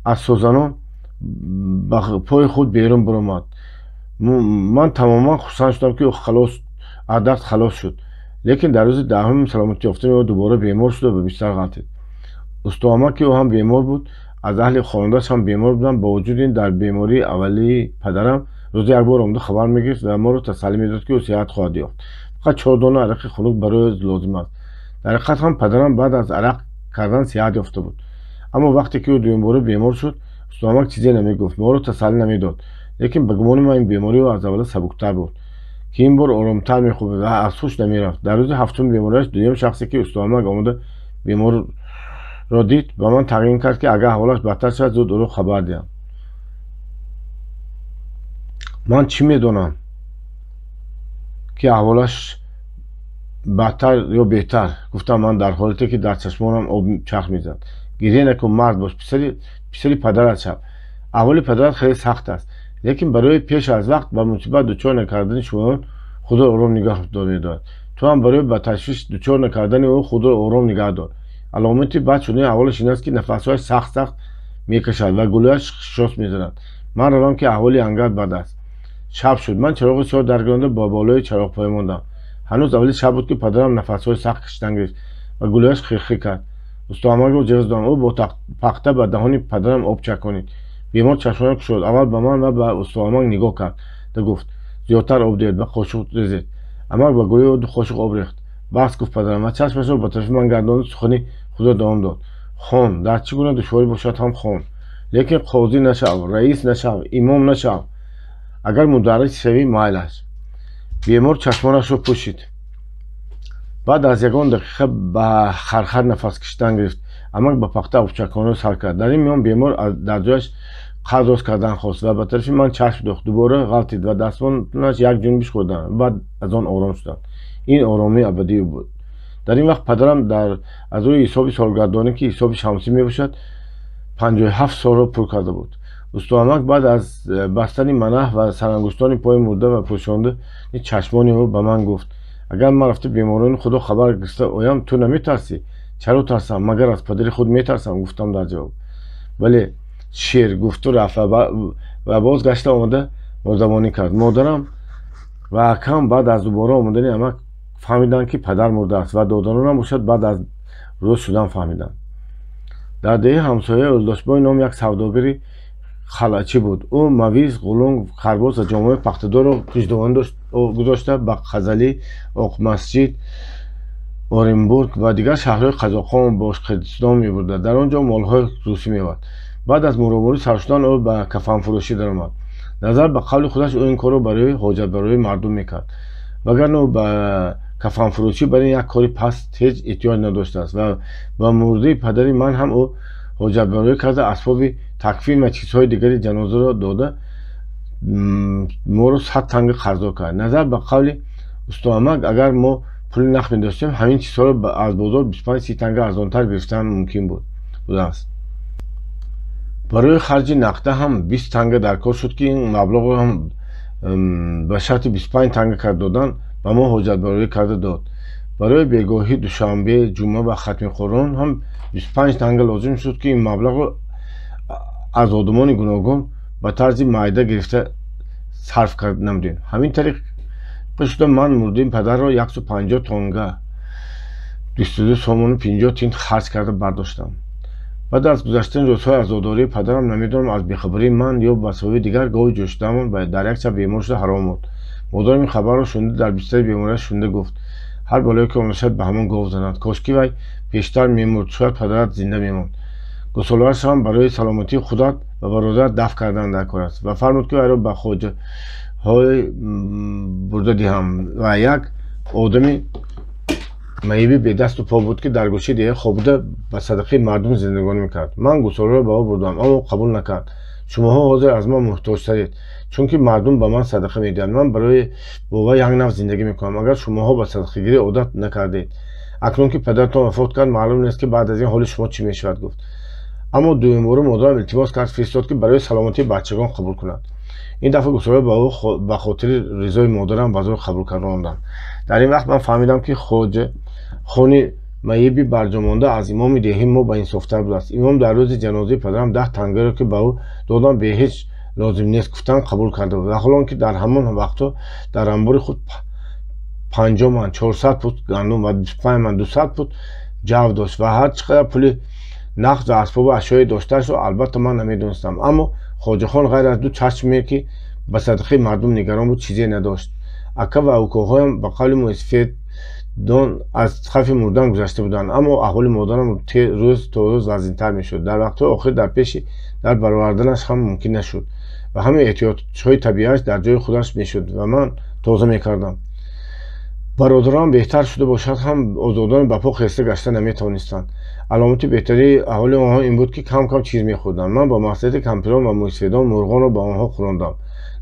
аз сӯзанон ба пои худ берун баромад. Ман тамоман хурсанд шудам, ки ӯ аз дард халос шуд. Лекин дар рӯзи 10-уми саломатӣ ёфтани ӯ дубора бемор шуда ба бистар ғалтид. Устоамак, ки ӯ ҳам бемор буд, аз аҳли хонадаш ҳам бемор буданд. Бо вуҷуди ин, дар бемории аввалии падарам рӯзе як бор омада хабар мегирифт ва моро тасаллӣ медод, ки ӯ сиҳат хоҳад ёфт, фақат 4 дона арақи хунук барои ӯ лозим аст. Дар ҳақиқат ҳам падарам баъд аз арақ кардан сиҳат ёфта буд. Аммо вақте ки ӯ дуюмбора бемор шуд, устоамак чизе намегуфт, моро тасаллӣ намедод. Лекин ба гумони ман ин бемории ӯ аз аввала сабуктар буд, ки ин бор оромтар мехобид ва аз ҳуш намерафт. Дар рӯзи 7-уми бемориаш дуюм шахсе, ки устоамак омада беморро дид, ба ман тағйин кард, ки агар аҳволаш бадтар шавад, зуд ӯро хабар диҳам. Ман чӣ медонам, ки аҳволаш бадтар ё беҳтар, гуфтам ман дар ҳолате ки дар чашмонам об чарх мезад. Гиря накун, мард бош, писари падарат шав. Аҳволи падарат хеле сахт аст, лекин барои пеш аз вақт ба мусибат дучор накардани шумоён худро ором нигаҳ медорад. Ту ҳам барои ба ташвиш дучор накардани ӯ худро ором нигаҳ дор. Аломати бад шудани аҳволаш ин аст, ки нафасҳояш сахт сахт мекашад ва гулӯяш хишос мезанад. Ман равам, ки аҳволи ангар бад аст. Шаб шуд. Ман чароғи сиёҳ даргиронда ба болои чароғпоя мондам. Ҳанӯз аввали шаб буд, ки падарам нафасҳои сахт кашидан гирифт ва гулӯяш хирхир кард. Устоамакро ҷиғ задам. Ӯ бо пахта ба даҳони падарам об чаконид. Бемор чашмонаш кушод. Аввал ба ман ва ба устоамак нигоҳ кард да гуфт: зиёдтар об диҳед, ба қошуқ резед. Амак ба гулӯи ӯ 2 қошуқ об рехт. Бас, гуфт падарам ва чашмашро ба тарафи ман гардонда сухани худро давом дод. Хон, дар чӣ гуна душворӣ бошад ҳам хон, лекин қозӣ нашав, раис нашав, имом нашав. Агар мударрис шавӣ, майл аст. Бемор чашмонашро пӯшид. Баъд аз ягон дақиқа ба хархар нафас кашидан гирифт. Амак ба пахта обчакониро сар кард. Дар ин миён бемор дар ҷояш қад рост кардан хост ва ба тарафи ман чашм дохт. Дубора ғалтид ва дастонаш як ҷунбиш хӯрданд. Баъд аз он ором шуданд. Ин оромии абадии ӯ буд. Дар ин вақт падарам аз рӯи ҳисоби солгардонӣ, ки ҳисоби шамсӣ мебошад, 57 солро пур карда буд. Устоамак баъд аз бастани манаҳ ва сарангуштони пои мурда ва пӯшондани чашмони ӯ ба ман гуфт: агар ман рафта беморони худро хабар гирифта оям, ту наметарсӣ? Чаро тарсам? Магар аз падари худ метарсам? Гуфтам дар ҷавоб. Бале, шер, гуфту рафт ва боз гашта омада мурдабонӣ кард. Модарам ва акам баъд аз дубора омадани амак фаҳмиданд, ки падар мурдааст ва додаронам бошад баъд аз рӯз шудан фаҳмиданд. Дар деҳи ҳамсоя Ӯлдошбой ном як савдогари халачӣ буд. Ӯ мавиз, ғулунг, карбоз ва ҷомаҳои пахтадорро пиждовон гузошта ба Қазалӣ, Оқмасҷид, Оренбург ва дигар шаҳрҳои Қазоқон Бошқирдистон мебурда. Дар он ҷо молҳои русӣ меовард. Баъд аз муроборӣ сар шудан ӯ ба кафанфурӯшӣ даромад. Назар ба қавли худаш, ӯ ин корро барои ҳоҷатбарории мардум мекард, вагарна ӯ ба кафанфурӯшӣ барои як кори паст ҳеҷ эҳтиёҷ надоштааст ва ба мурдаи падари ман ҳам ӯ ҳоҷатбарорӣ карда асбоби такфин ва чизҳои дигари ҷанозаро дода моро 100 танга қарздор кард. Назар ба қавли устоамак, агар мо пули нақд медоштем, ҳамин чизҳоро аз бозор 25-30 танга арзонтар гирифтан мумкин будааст. Барои харҷи нақда ҳам 20 танга дар кор шуд, ки ин маблағро ҳам ба шарти 25 танга кард додан ба мо ҳоҷатбарорӣ карда дод. Барои бегоҳӣ, душанбе, ҷумъа ва хатми Қуръон ҳам 25 танга лозим шуд, ки ин маблағро аз одамони гуногун ба тарзи майда гирифта сарф кард намудем. Ҳамин тариқ шуда ман мурдаи падарро 150 тонга 22 сомону 50 тин харҷ карда бардоштам. Баъд аз гузаштани рӯзҳои азодории падарам, намедонам аз бехабарии ман ё ба сабаби дигар, гови ҷӯшидаамон дар як шаб бемор шуда ҳаром мурд. Модарам ин хабарро шунида дар бистари бемориаш шунида гуфт: ҳар балое ки омада ба ҳамон гов занад. Кошки вай пештар мемурд, шояд падарат зинда мемонд. Гусолааш ҳам барои саломатии худат ва бародарат дафт кардан дар кор аст. Ва фармуд, ки вайро ба хоҷаҳои бурда диҳам. Ва як одами маиби бедасту по буд, ки дар гӯшаи деҳа хобида ба садақаи мардум зиндагонӣ мекард. Ман гусоларо ба ӯ бурдам, аммо қабул накард. Шумоҳо ҳозир аз ман муҳтоҷтаред, чунки мардум ба ман садақа медиҳанд. Ман барои бо вай як нав зиндагӣ мекунам. Агар шумоҳо ба садақагирӣ одат накардед, акнун ки падаратон вафот кард, маълум нест, ки баъд аз ин ҳоли шумо чӣ мешавад, гуфт. Аммо дуюмбора модарам илтимос кард, фиристод, ки барои саломатии бачагон қабул кунад. Ин дафъа гусола ба ӯ ба хотири ризои модарам ба зӯр қабул кардондам. Дар ин вақт ман фаҳмидам, ки хоҷа хони маиби барҷомонда аз имоми деҳи мо ба инсофтар будааст. Имом дар рӯзи ҷанозаи падарам 10 тангаро, ки ба ӯ додам, бе ҳеҷ лозим нест гуфтан қабул карда буд. Ва ҳол он ки дар ҳамон вақтҳо дар анбори худ 50 ман 400 пут гандум ва 25 ман 200 пут ҷав дошт ва ҳар чӣ қадар пули нақд ва асбобу ашёе доштаашро албатта ман намедонистам. Аммо хоҷахон ғайр аз ду чашме, ки ба садақаи мардум нигарон буд, чизе надошт. Ака ва укоҳоям ба қавли мӯйсафедон аз хавфи мурдан гузашта буданд, аммо аҳволи модарам рӯз то рӯз вазнинтар мешуд. Дар вақтҳои охир дар пеши дар бароварданаш ҳам мумкин нашуд ва ҳамаи эҳтиёҷҳои табииаш дар ҷои худаш мешуд ва ман тоза мекардам. Бародарам беҳтар шуда бошад ҳам озодона ба по хеста гашта наметавонистанд. Аломати беҳтарии аҳволи онҳо ин буд, ки кам-кам чиз мехӯрданд. Ман бо маслиҳати кампирон ва мӯйсафедон мурғонро ба онҳо хӯрондам.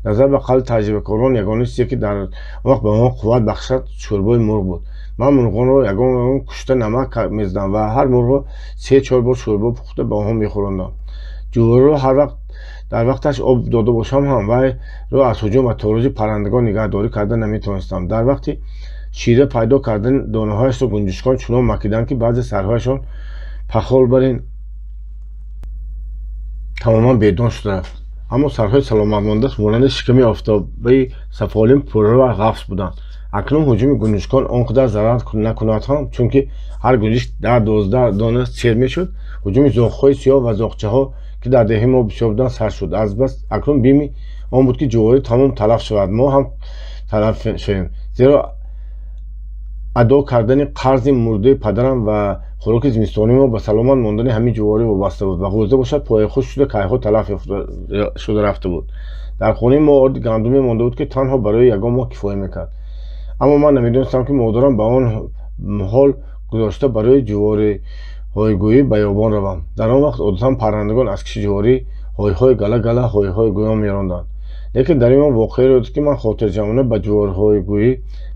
Назар ба қавли таҷрибакорон, ягона чизе, ки дар он вақт ба онҳо қувват бахшад, шӯрбои мурғ буд. Ман мурғонро ягон кушта намак мезадам ва ҳар мурғро 3-4 бор шӯрбо пухта ба онҳо мехӯрондам. Ҷувориро ҳар вақт дар вақташ об дода бошам ҳам вайро аз ҳуҷум ва тороҷи паррандагон нигаҳдорӣ карда наметавонистам. Дар вақти шира пайдо кардан донаҳояшро гунҷишкон чунон макиданд, ки баъзе сарҳояшон пахол бар ин тамоман бедон шуда рафт. Аммо сарҳои саломатмондааш монанди шиками офтобаи сафолин пурра ва ғафс буданд. Акнун ҳуҷуми гунҷишкон он қадар зарар накунад ҳам, чунки ҳар гунҷишк 10-12 дона сер мешуд. Ҳуҷуми зоғҳои сиёҳ ва зоғчаҳо, ки дар деҳаи мо бисёр буданд, сар шуд. Азбас акнун бими он буд, ки ҷуворӣ тамом талаф шавад, мо ҳам талаф шавем, зеро адо кардани қарзи мурдаи падарам ва хӯроки зимистонии мо ба саломат мондани ҳамин ҷуворӣ вобаста буд ва ғӯза бошад пояхушк шуда кайҳо талаф шуда рафта буд. Дар хонаи мо орди гандуме монда буд, ки танҳо барои ягон моҳ кифоя мекард. Аммо ман намедонистам, ки модарам ба он ҳол гузошта барои ҷувориҳойгӯӣ ба ёбон равам. Дар он вақт одатан паррандагон аз киши ҷуворӣ ҳойҳои гала-гала ҳойҳои гӯён меронданд. Лекин дар ин воқеа рӯй дод, ки ман хотирҷамъона ба ҷувориҳойгӯӣ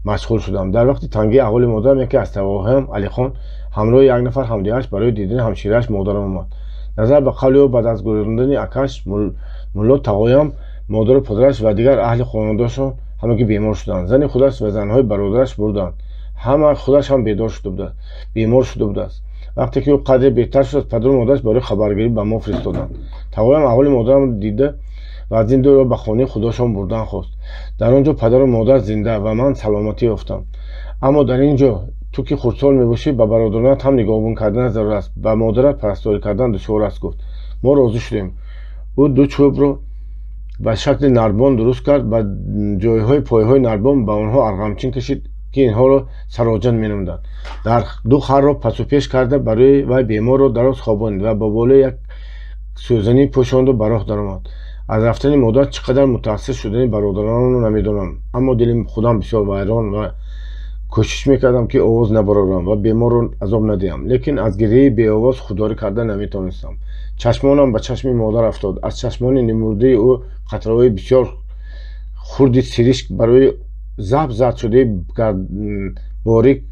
машғул шудам. Дар вақти тангии аҳволи модарам яке аз тавоҳоям Алихон ҳамроҳи як нафар ҳамдиҳааш барои дидани ҳамширааш модарам омад. Назар ба қавли ӯ, баъд аз гузарондани акаш мулло тағоям, модару падараш ва дигар аҳли хонадонашон ҳамагӣ бемор шуданд. Зани худаш ва занҳои бародараш мурданд. Ҳама худаш ҳам бемор шуда будааст. Вақте ки ӯ қадре беҳтар шуд, падару модараш барои хабаргирӣ ба мо фиристоданд. Тағоям аҳволи модарамро дида ва аз ин дурро ба хонаи худошон бурдан хост. Дар он ҷо падару модар зинда ва ман саломатӣ ёфтам. Аммо дар ин ҷо ту ки хурдсол мебошӣ, ба бародаронат ҳам нигоҳбон кардан зарур аст, ба модарат парасторӣ кардан душвор аст, гуфт. Мо розӣ шудем. Ӯ ду чӯбро ба шакли нарбон дуруст кард, ба ҷойҳои пойҳои нарбон ба онҳо арғамчин кашид, ки инҳоро сароҷан менамуданд. Дар ду харро пасу пеш карда барои вай беморро дароз хобонид ва ба болои як сӯзанӣ пӯшонду ба роҳ даромад. Аз рафтани модар чӣ қадар мутаассир шудани бародаронро намедонам, аммо дили худам бисёр вайрон ва кӯшиш мекардам, ки овоз набарорам ва беморро азоб надиҳам. Лекин аз гирияи беовоз худдорӣ карда наметавонистам. Чашмонам ба чашми модар афтод. Аз чашмони нимурдаи ӯ қатраҳои бисёр хурди сиришк барои заб зад шудаи борик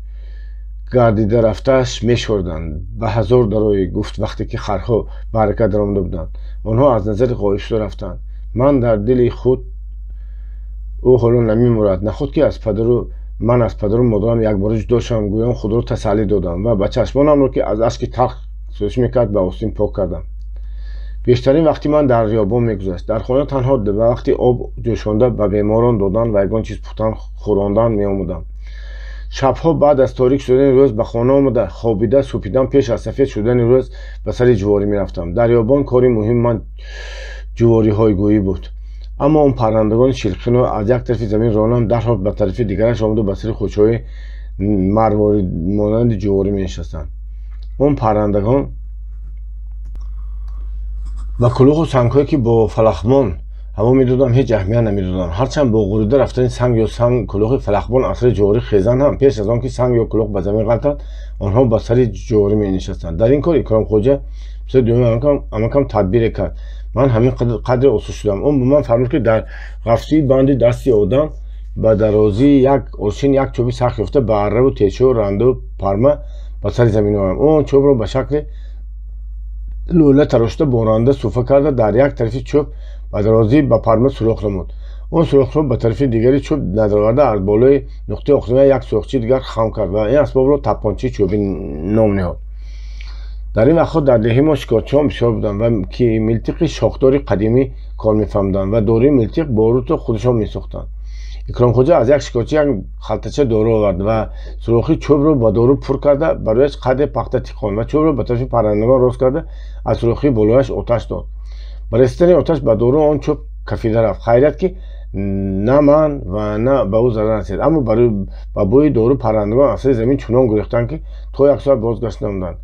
гардида рафтааш мешорданд. Ба ҳазор дарои гуфт, вақте ки харҳо ба ҳаракат даромада буданд. Онҳо аз назари ғоиб шуда рафтанд. Ман дар дили худ ӯ ҳоло намемурад, наход ки аз падару ман аз падару модарам якбора ҷудо шавам, гӯён худро тасаллӣ додам ва ба чашмонамро, ки аз ашки талх сӯзиш мекард, ба остин пок кардам. Бештарин вақти ман дар риёбон мегузашт. Дар хона танҳо ба вақти об ҷӯшонда ба беморон додан ва ягон чиз пухтан хӯрондан меомудам. Шабҳо баъд аз торик шудани рӯз ба хона омада хобида супидан пеш аз сафед шудани рӯз ба сари ҷуворӣ мерафтам. Дар риёбон кори муҳим ман ҷувориҳойгӯӣ буд. Аммо он паррандагони шилқино аз як тарафи замин ронам, дарҳол ба тарафи дигараш омаду ба сари хӯчаҳои марворидмонанди ҷуворӣ менишастанд. Он паррандагон ба кулуху сангҳое, ки бо фалахмон ҳаво медодам, ҳеҷ аҳамият намедодам. Ҳарчанд бо ғурида рафтани санг ё санг кулухи фалахбон аз сари ҷуворӣ хезанд ҳам, пеш аз он ки санг ё кулух ба замин ғалтад, онҳо ба сари ҷуворӣ менишастанд. Дар ин кор Икромхоҷа писари дуюми амакам тадбире кард. Ман ҳамин қадре осуд шудам. Он ба ман фармуд, ки дар ғафсии банди дасти одам ба дарозии як ошин як чӯби сахт ёфта ба арраву тешаву рандаву парма ба сари замин орам. Он чӯбро ба шакли лӯла тарошида бо ранда суфа карда дар як тарафи чӯб Ба дарозӣ ба парма сӯрох намуд. Он сӯрохро ба тарафи дигари чӯб надароварда, аз болои нуқтаи охирина як сӯрохчаи дигар хам кард ва ин асбобро таппончаи чӯбин ном ниҳод. Дар ин вақтҳо дар деҳаи мо шикорчиён бисёр буданд ва ки милтиқи шохдори қадимӣ кор мефаҳмиданд ва дории милтиқ борутро худашон месохтанд. Икромхоҷа аз як шикорчӣ як халтача дору овард ва сӯрохи чӯбро ба дору пур карда, ба рӯяш қадре пахта тиқонд ва чӯбро ба тарафи паррандагон рост карда, аз сӯрохи болояш оташ дод. Ба расидани оташ ба дору он чӯб кафида рафт. Хайрият, ки на ман ва на ба ӯ зарар расид, аммо ба бӯи дору паррандагон аз сари замин чунон гурехтанд, ки то як соат бозгашт намуданд.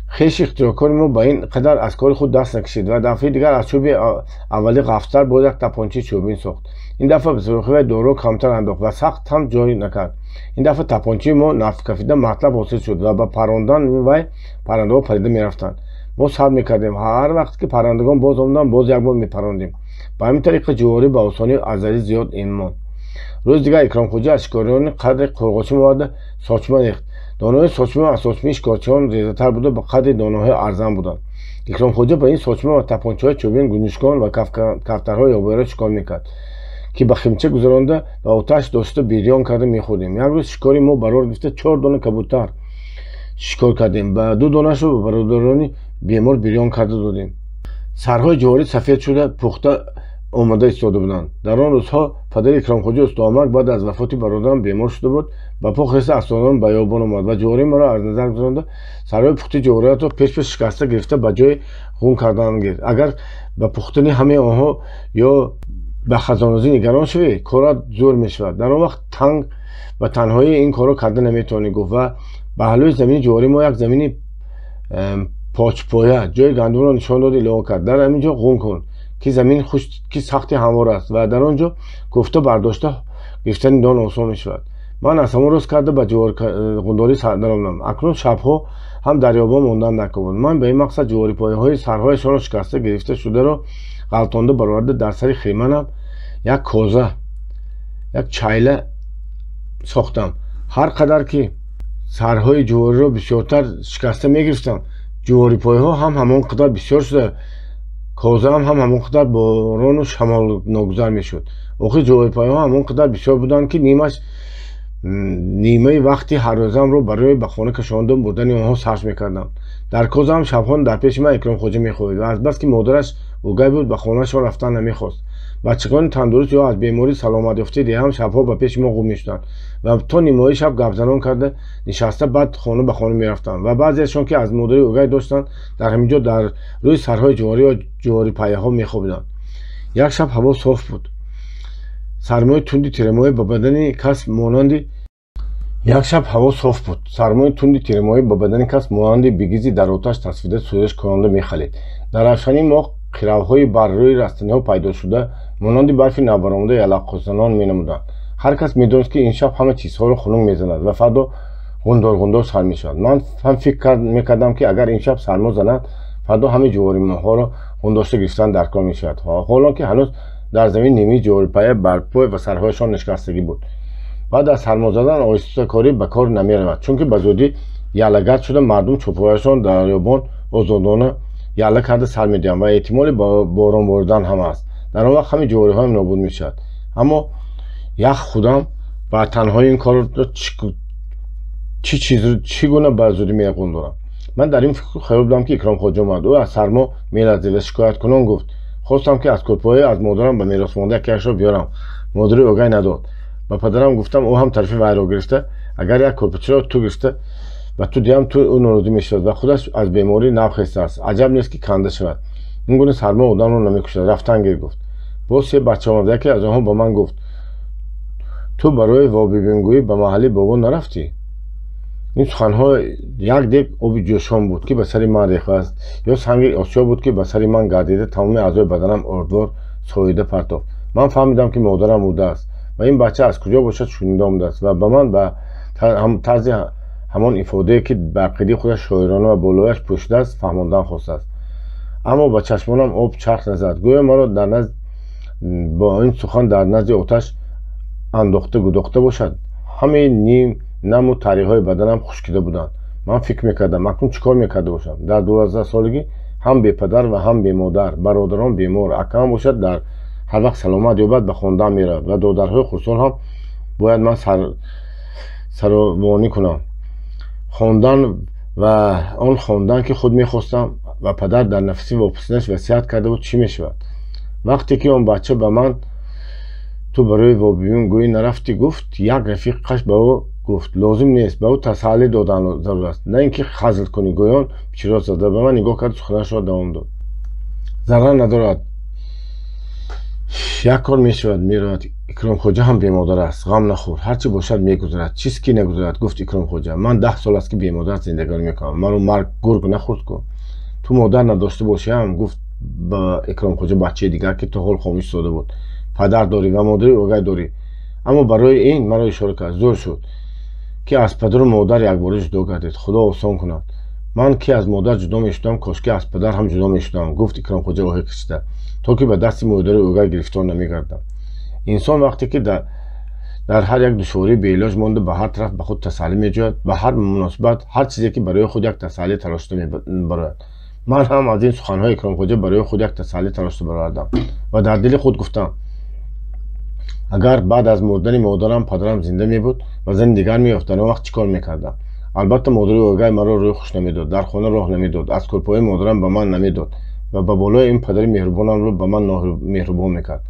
Хеши ихтироъкори мо ба ин қадар аз кори худ даст накашид ва дафъаи дигар аз чӯби аввалӣ ғафзтар боз як таппончаи чӯбин сохт. Ин дафъа ба сӯрохи вай доруро камтар андохт ва сахт ҳам ҷой накард. Ин дафъа таппончаи мо нафкафида матлаб ҳосил шуд ва ба паррондани вай паррандаҳо парида мерафтанд. Мо сабр мекардем. Ҳар вақт ки паррандагон боз омаданд, боз як бор мепарондем. Ба ҳамин тариқа ҷуворӣ ба осонӣ аз зарари зиёд эмин монд. Рӯзи дигар Икромхоҷа аз шикориёни қадре қурғочӣ оварда сочма рехт. Донаҳои сочма аз сочмаи шикорчиён резатар буда, ба қадри донаҳои арзан буданд. Икромхоҷа ба ин сочма ва таппончаҳои чӯбин гунҷишкон ва кафтарҳои ёбоиро шикор мекард, ки ба химча гузаронда ва оташ дошта бирён карда мехӯрдем. Як рӯз шикори мо барор гирифта, чор дона кабутар шикор кардем. Ба ду донаашро ба бародарони бемор бирён карда додем. Сарҳои ҷуворӣ сафед шуда, пухта омода истода буданд. Дар он рӯзҳо падари Икромхоҷа Устоамак баъд аз вафоти бародарам бемор шуда буд. Ба по хеста аз сонон ба ёбон омад ва ҷувории маро аз назар гузаронда, сарҳои пухти ҷувориятро пеш-пеш шикаста гирифта, ба ҷои ғун кардан гирифт. Агар ба пухтани ҳамаи онҳо ё ба хазонозӣ нигарон шавӣ, корат зӯр мешавад. Дар он вақт танг ба танҳоӣ ин корро карда наметавонӣ, гуфт ва ба ҳалӯи замини ҷувории мо як замини почпоя ҷои гандумро нишон дод, илова кард: дар ҳамин ҷо ғун кун, ки замин ки сахти ҳамвор аст ва дар он ҷо кофта бардошта гирифтани дон осон мешавад. Ман аз ҳамон рӯз карда ба ғундорӣ даромадам. Акнун шабҳо ҳам дар ёбон мондан даркор буд. Ман ба ин мақсад ҷуворипояҳои сарҳояшонро шикаста гирифта шударо ғалтонда бароварда, дар сари химанам як коза, як чайла сохтам. Ҳар қадар ки сарҳои ҷувориро бисёртар шикаста мегирифтам, ҷуворипояҳо ҳам ҳамон қадар бисёр шуда, козаам ҳам ҳамон қадар борону шамол ногузар мешуд. Охир ҷуворипояҳо ҳамон қадар бисёр буданд, ки нимаи вақти ҳаррӯзаамро барои ба хона кашондан бурдани онҳо сарф мекардам. Дар козаам шабҳо дар пеши ман Икромхоҷа мехобид ва азбаски модараш угай буд, ба хонаашон рафтан намехост. Бачагони тандуруст ё аз беморӣ саломат ёфтаи деҳам шабҳо ба пеши мо ғум мешуданд ва то нимои шаб гапзанон карда нишаста, баъд хона ба хона мерафтанд ва баъзеашон, ки аз модари угай доштанд, дар ҳамин ҷо дар рӯи сарҳои ҷуворӣ ё ҷуворипаяҳо мехобиданд. Як шаб ҳаво соф буд. Сармои тунди тирамоҳӣ ба бадани кас монанди Як шаб ҳаво соф буд. Сармои тунди тирамоҳӣ ба бадани кас монанди бигизи дар оташ тасфида сӯзиш кунонда мехалид. Дар равшании моҳ қиравҳои бар рӯи растаниҳо пайдо шуда, монанди барфи навбаромада ялаққозанон менамуданд. Ҳар кас медонист, ки ин шаб ҳама чизҳоро хунук мезанад ва фардо ғундор-ғундор сар мешавад. Ман ҳам фикр мекардам, ки агар имшаб сармо занад, фардо ҳамаи ҷуворимоҳоро ғундошта гирифтан дар кор мешавад, ҳолон ки ҳанӯз дар замин нимаи ҷуворипая барпой ва сарҳояшон нишкастагӣ буд. Баъд аз сармо задан оҳистакорӣ ба кор намеравад, чунки ба зудӣ яллагард шуда, мардум чӯпояшон дар ёбон озодона ялла карда сар медиҳанд ва эҳтимоли борон боридан ҳам аст. Дар он вақт ҳамаи ҷувориҳоям нобуд мешавад. Аммо ях худам ба танҳои ин корро чӣ гуна ба зудӣ меғундорам? Ман дар ин фикру хаёл будам, ки Икромхоҷа омад. Ӯ аз сармо меларзид ва шикояткунон гуфт: хостам, ки аз кӯрпаҳои аз модарам ба мерос монда якеашро биёрам. Модари огай надод. Ба падарам гуфтам, ӯ ҳам тарафи вайро гирифта: агар як кӯрпачаро ту гирифта ба ту диҳам, ту ӯ норозӣ мешавад ва худаш аз беморӣ нав хестааст, аҷаб нест, ки канда шавад. Ин гуна сармо одамро намекушад, рафтан гир, гуфт. Боз се бача омад. Яке аз онҳо ба ман гуфт: ту барои вобибингӯӣ ба маҳалли бобо нарафтӣ? Ин суханҳо як дег оби ҷӯшон буд, ки ба сари ман рехт, ё санги осиё буд, ки ба сари ман гардида, тамоми аъзои баданам ордвор соида партофт. Ман фаҳмидам, ки модарам мурдааст ва ин бача аз куҷо бошад шунида омадааст ва ба ман ба тарзи ҳамон ифодае, ки ба ақидаи худаш шоирона ва болояш пӯшидааст, фаҳмондан хостааст. Аммо ба чашмонам об чарх назад. Гӯё маро бо ин сухан дар назди оташ андохта гудохта бошад. Ҳамаи ним наму тариҳои баданам хушкида буданд. Ман фикр мекардам, акнун чӣ кор мекарда бошам? Дар 12 солагӣ Ҳам бепадар ва ҳам бемодар, бародарон бемор, акаам бошад, дар ҳар вақт саломат ёбад, ба хондан меравад ва додарҳои хурдсол ҳам бояд ман саровонӣ кунам. Хондан ва он хондан, ки худ мехостам ва падар дар нафаси вопасинаш васият карда буд, чӣ мешавад? Вақте ки он бача ба ман: «Ту барои вобиёнгӯӣ нарафтӣ?» — гуфт, як рафиқаш ба ӯ гуфт: «Лозим нест, ба ӯ тасаллӣ додан зарур аст, на ин ки хазл кунӣ». Гӯён пичиррос зада ба ман нигоҳ кард, суханашро давом дод: «Зарар надорад, як кор мешавад, меравад. Икромхоҷа ҳам бемодар аст. Ғам нахӯр, ҳарчи бошад, мегузарад». «Чист, ки нагузарад? — гуфт Икромхоҷа. — Ман 10 сол аст, ки бемодар зиндагонӣ мекунам. Маро марг гург нахӯрд ку. Ту модар надошта бошӣ ҳам, — гуфт ба Икромхоҷа бачаи дигар, ки то ҳол хомӯш истода буд, — падар дорӣ ва модари огай дорӣ. Аммо барои ин маро ишора кард, зӯр шуд, ки аз падару модар якбора ҷудо гардид. Худо осон кунад. Ман ки аз модар ҷудо мешудам, кошки аз падар ҳам ҷудо мешудам, — гуфт Икромхоҷа оҳе кашида, — то ки ба дасти модари огай гирифтор намегардам. Инсон вақте ки дар ҳар як душворӣ беилоҷ монда, ба ҳар тараф ба худ тасаллӣ меҷӯяд, ба ҳар муносибат, ҳар чизе ки барои худ як тасаллӣ талошида мебарояд. Ман ҳам аз ин суханҳои Икромхоҷа барои худ як тасаллӣ талошида баровардам ва дар дили худ гуфтам: агар баъд аз мурдани модарам падарам зинда мебуд ва зани дигар меёфт, дар он вақт чӣ кор мекардам? Албатта, модари огай маро рӯи хуш намедод, дар хона роҳ намедод, аз кӯрпои модарам ба ман намедод ва ба болои ин падари меҳрубонамро ба ман номеҳрубон мекард.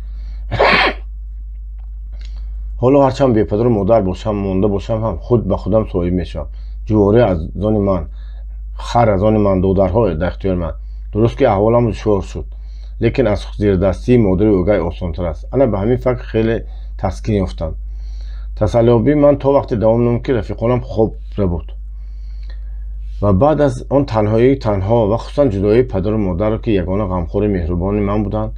Ҳоло ҳарчанд бепадару модар бошам, монда бошам ҳам, худ ба худам соҳиб мешавам. Ҷуворӣ аз они ман, хар аз они ман, додарҳо дар ихтиёри ман. Дуруст, ки аҳволам душвор шуд, лекин аз зирдастии модари огай осонтар аст. Ана ба ҳамин факр хеле таскин ёфтам. Тасаллиёбии ман то вақте давом намуд, ки рафиқонам хоб рабуд ва баъд аз он танҳоии танҳо ва хусусан ҷудоии падару модарро, ки ягона ғамхори меҳрубони ман буданд,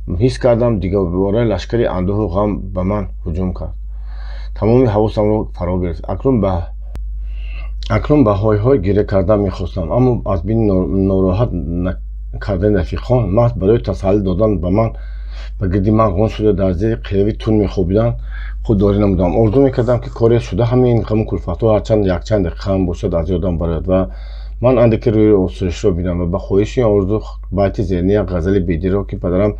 ҳис кардам. Дигарбора лашкари андӯҳу ғам ба ман ҳуҷум кард, тамоми ҳавосамро фаро гирифт. Акнун ба ҳой-ҳой гиря кардан мехостам, аммо аз бини нороҳат кардани рафиқон, маҳз барои тасаллӣ додан ба ман ба гирди ман ғун шуда, дар зери қирави тун мехобиданд, худдорӣ намудам. Орзу мекардам, ки коре шуда ҳамаи ин ғаму кулфатҳо ҳарчанд якчанд дақиқа ҳам бошад, аз ёдам барояд ва ман андаке рӯи осоишро бинам ва ба хоҳиши ин орзу байти зерини як ғазали Бедилро, ки падарам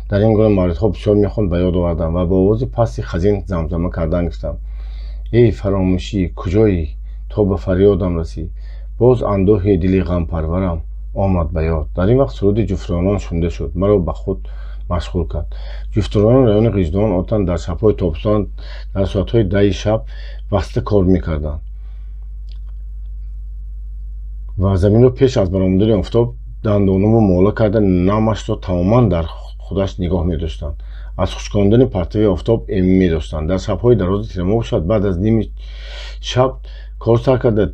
дар ин гуна мавридҳо бисёр мехонд, ба ёд овардам ва бо овози пасти хазин замзама кардан гирифтам: «Эй фаромӯшӣ, куҷоӣ, то ба фарёдам расӣ? Боз андӯҳи дили ғампарварам омад ба ёд». Дар ин вақт суруди ҷуфтронон шунида шуд, маро ба худ машғул кард. Ҷуфтронони райони Ғиждувон одатан дар шабҳои тобистон дар соатҳои 10-и шаб баста кор мекарданд ва заминро пеш аз баромадани офтоб дандонаву мола карда, намашро тамоман дар худаш нигоҳ медоштанд, аз хушкондани партави офтоб эмин медоштанд. Дар шабҳои дарози тирамоҳ бошад, баъд аз ними шаб кор сар карда,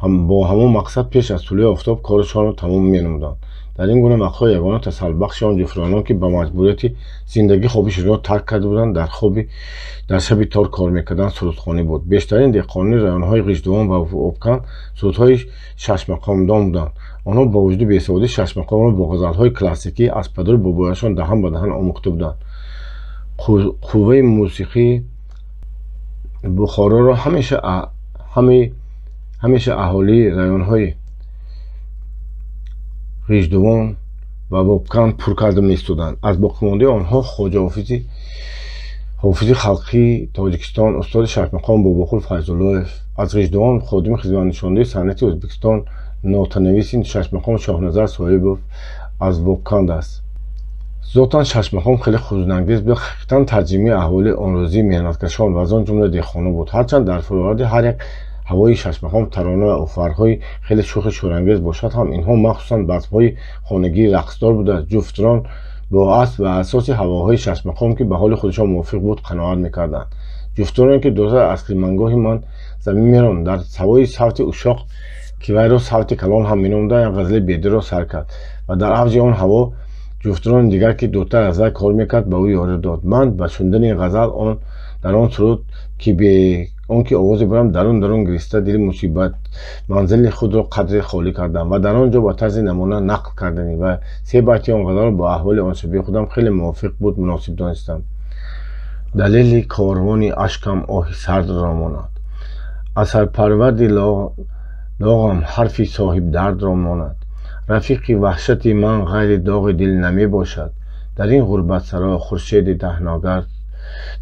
бо ҳамон мақсад пеш аз тулӯи офтоб корашонро тамом менамуданд. Дар ин гуна вақтҳо ягона тасаллибахши он ҷуфтронон, ки ба маҷбурияти зиндагӣ хоби ширинро тарк карда буданд, дар хоби дар шаби тор кор мекарданд, сурудхонӣ буд. Бештарин деҳқонони районҳои Ғиждувон ва Вобканд сурудҳои шашмақомдон буданд. Онҳо бо вуҷуди бесаводӣ шашмақомро бо ғазалҳои классикӣ аз падару бобояшон даҳан ба даҳан омӯхта буданд. Қувваи мусиқии Бухороро ҳамеша аҳолии районҳои Ғиждувон ва Вобканд пур карда меистоданд. Аз боқимондаи онҳо Хоҷа Ҳофизи халқии Тоҷикистон, устоди шашмақом Бобоқул Файзуллоев, аз Ғиждувон ходими хизматнишондаи санъати Ӯзбекистон, нотанависи шашмақом Шоҳназар Соҳибов аз Вобканд аст. Зотан шашмақом хеле ҳузнангез буда, ҳақиқатан тарҷимаи аҳволи онрӯзии меҳнаткашон ва аз он ҷумла деҳқонон буд. Ҳарчанд дар фуроварди ҳар як ҳавои шашмақом тарона ва офарҳои хеле шӯхи шӯрангез бошад ҳам, инҳо махсусан базмҳои хонагии рақсдор буда, ҷуфтрон бо асп ва асоси ҳавоҳои шашмақом, ки ба ҳоли худашон мувофиқ буд, қаноат мекарданд. Ҷуфтроне, ки дуртар аз хирмангоҳи ман замин меронд, дар ҳавои савти ушшоқ, ки вайро савти калон ҳам меномуданд, як ғазали Бедилро сар кард ва дар авҷи он ҳаво ҷуфтрони дигар, ки дуртар аз вай кор мекард, ба ӯ ёрӣ дод. Ман ба шунидани ин ғазал дар он суруд, ки бе он ки овозе барам, дарун дарун гириста, дили мусибат манзили худро қадре холӣ кардам ва дар он ҷо ба тарзи намуна нақл карданӣ ва се байти он ғазалро бо аҳволи он шабии худам хеле мувофиқ буд, муносиб донистам. Далели корвони ашкам оҳи сардро монад, асарпарварди лоғам ҳарфи соҳибдардро монад. Рафиқи ваҳшати ман ғайри доғи дил намебошад. Дар ин ғурбатсаро хуршеди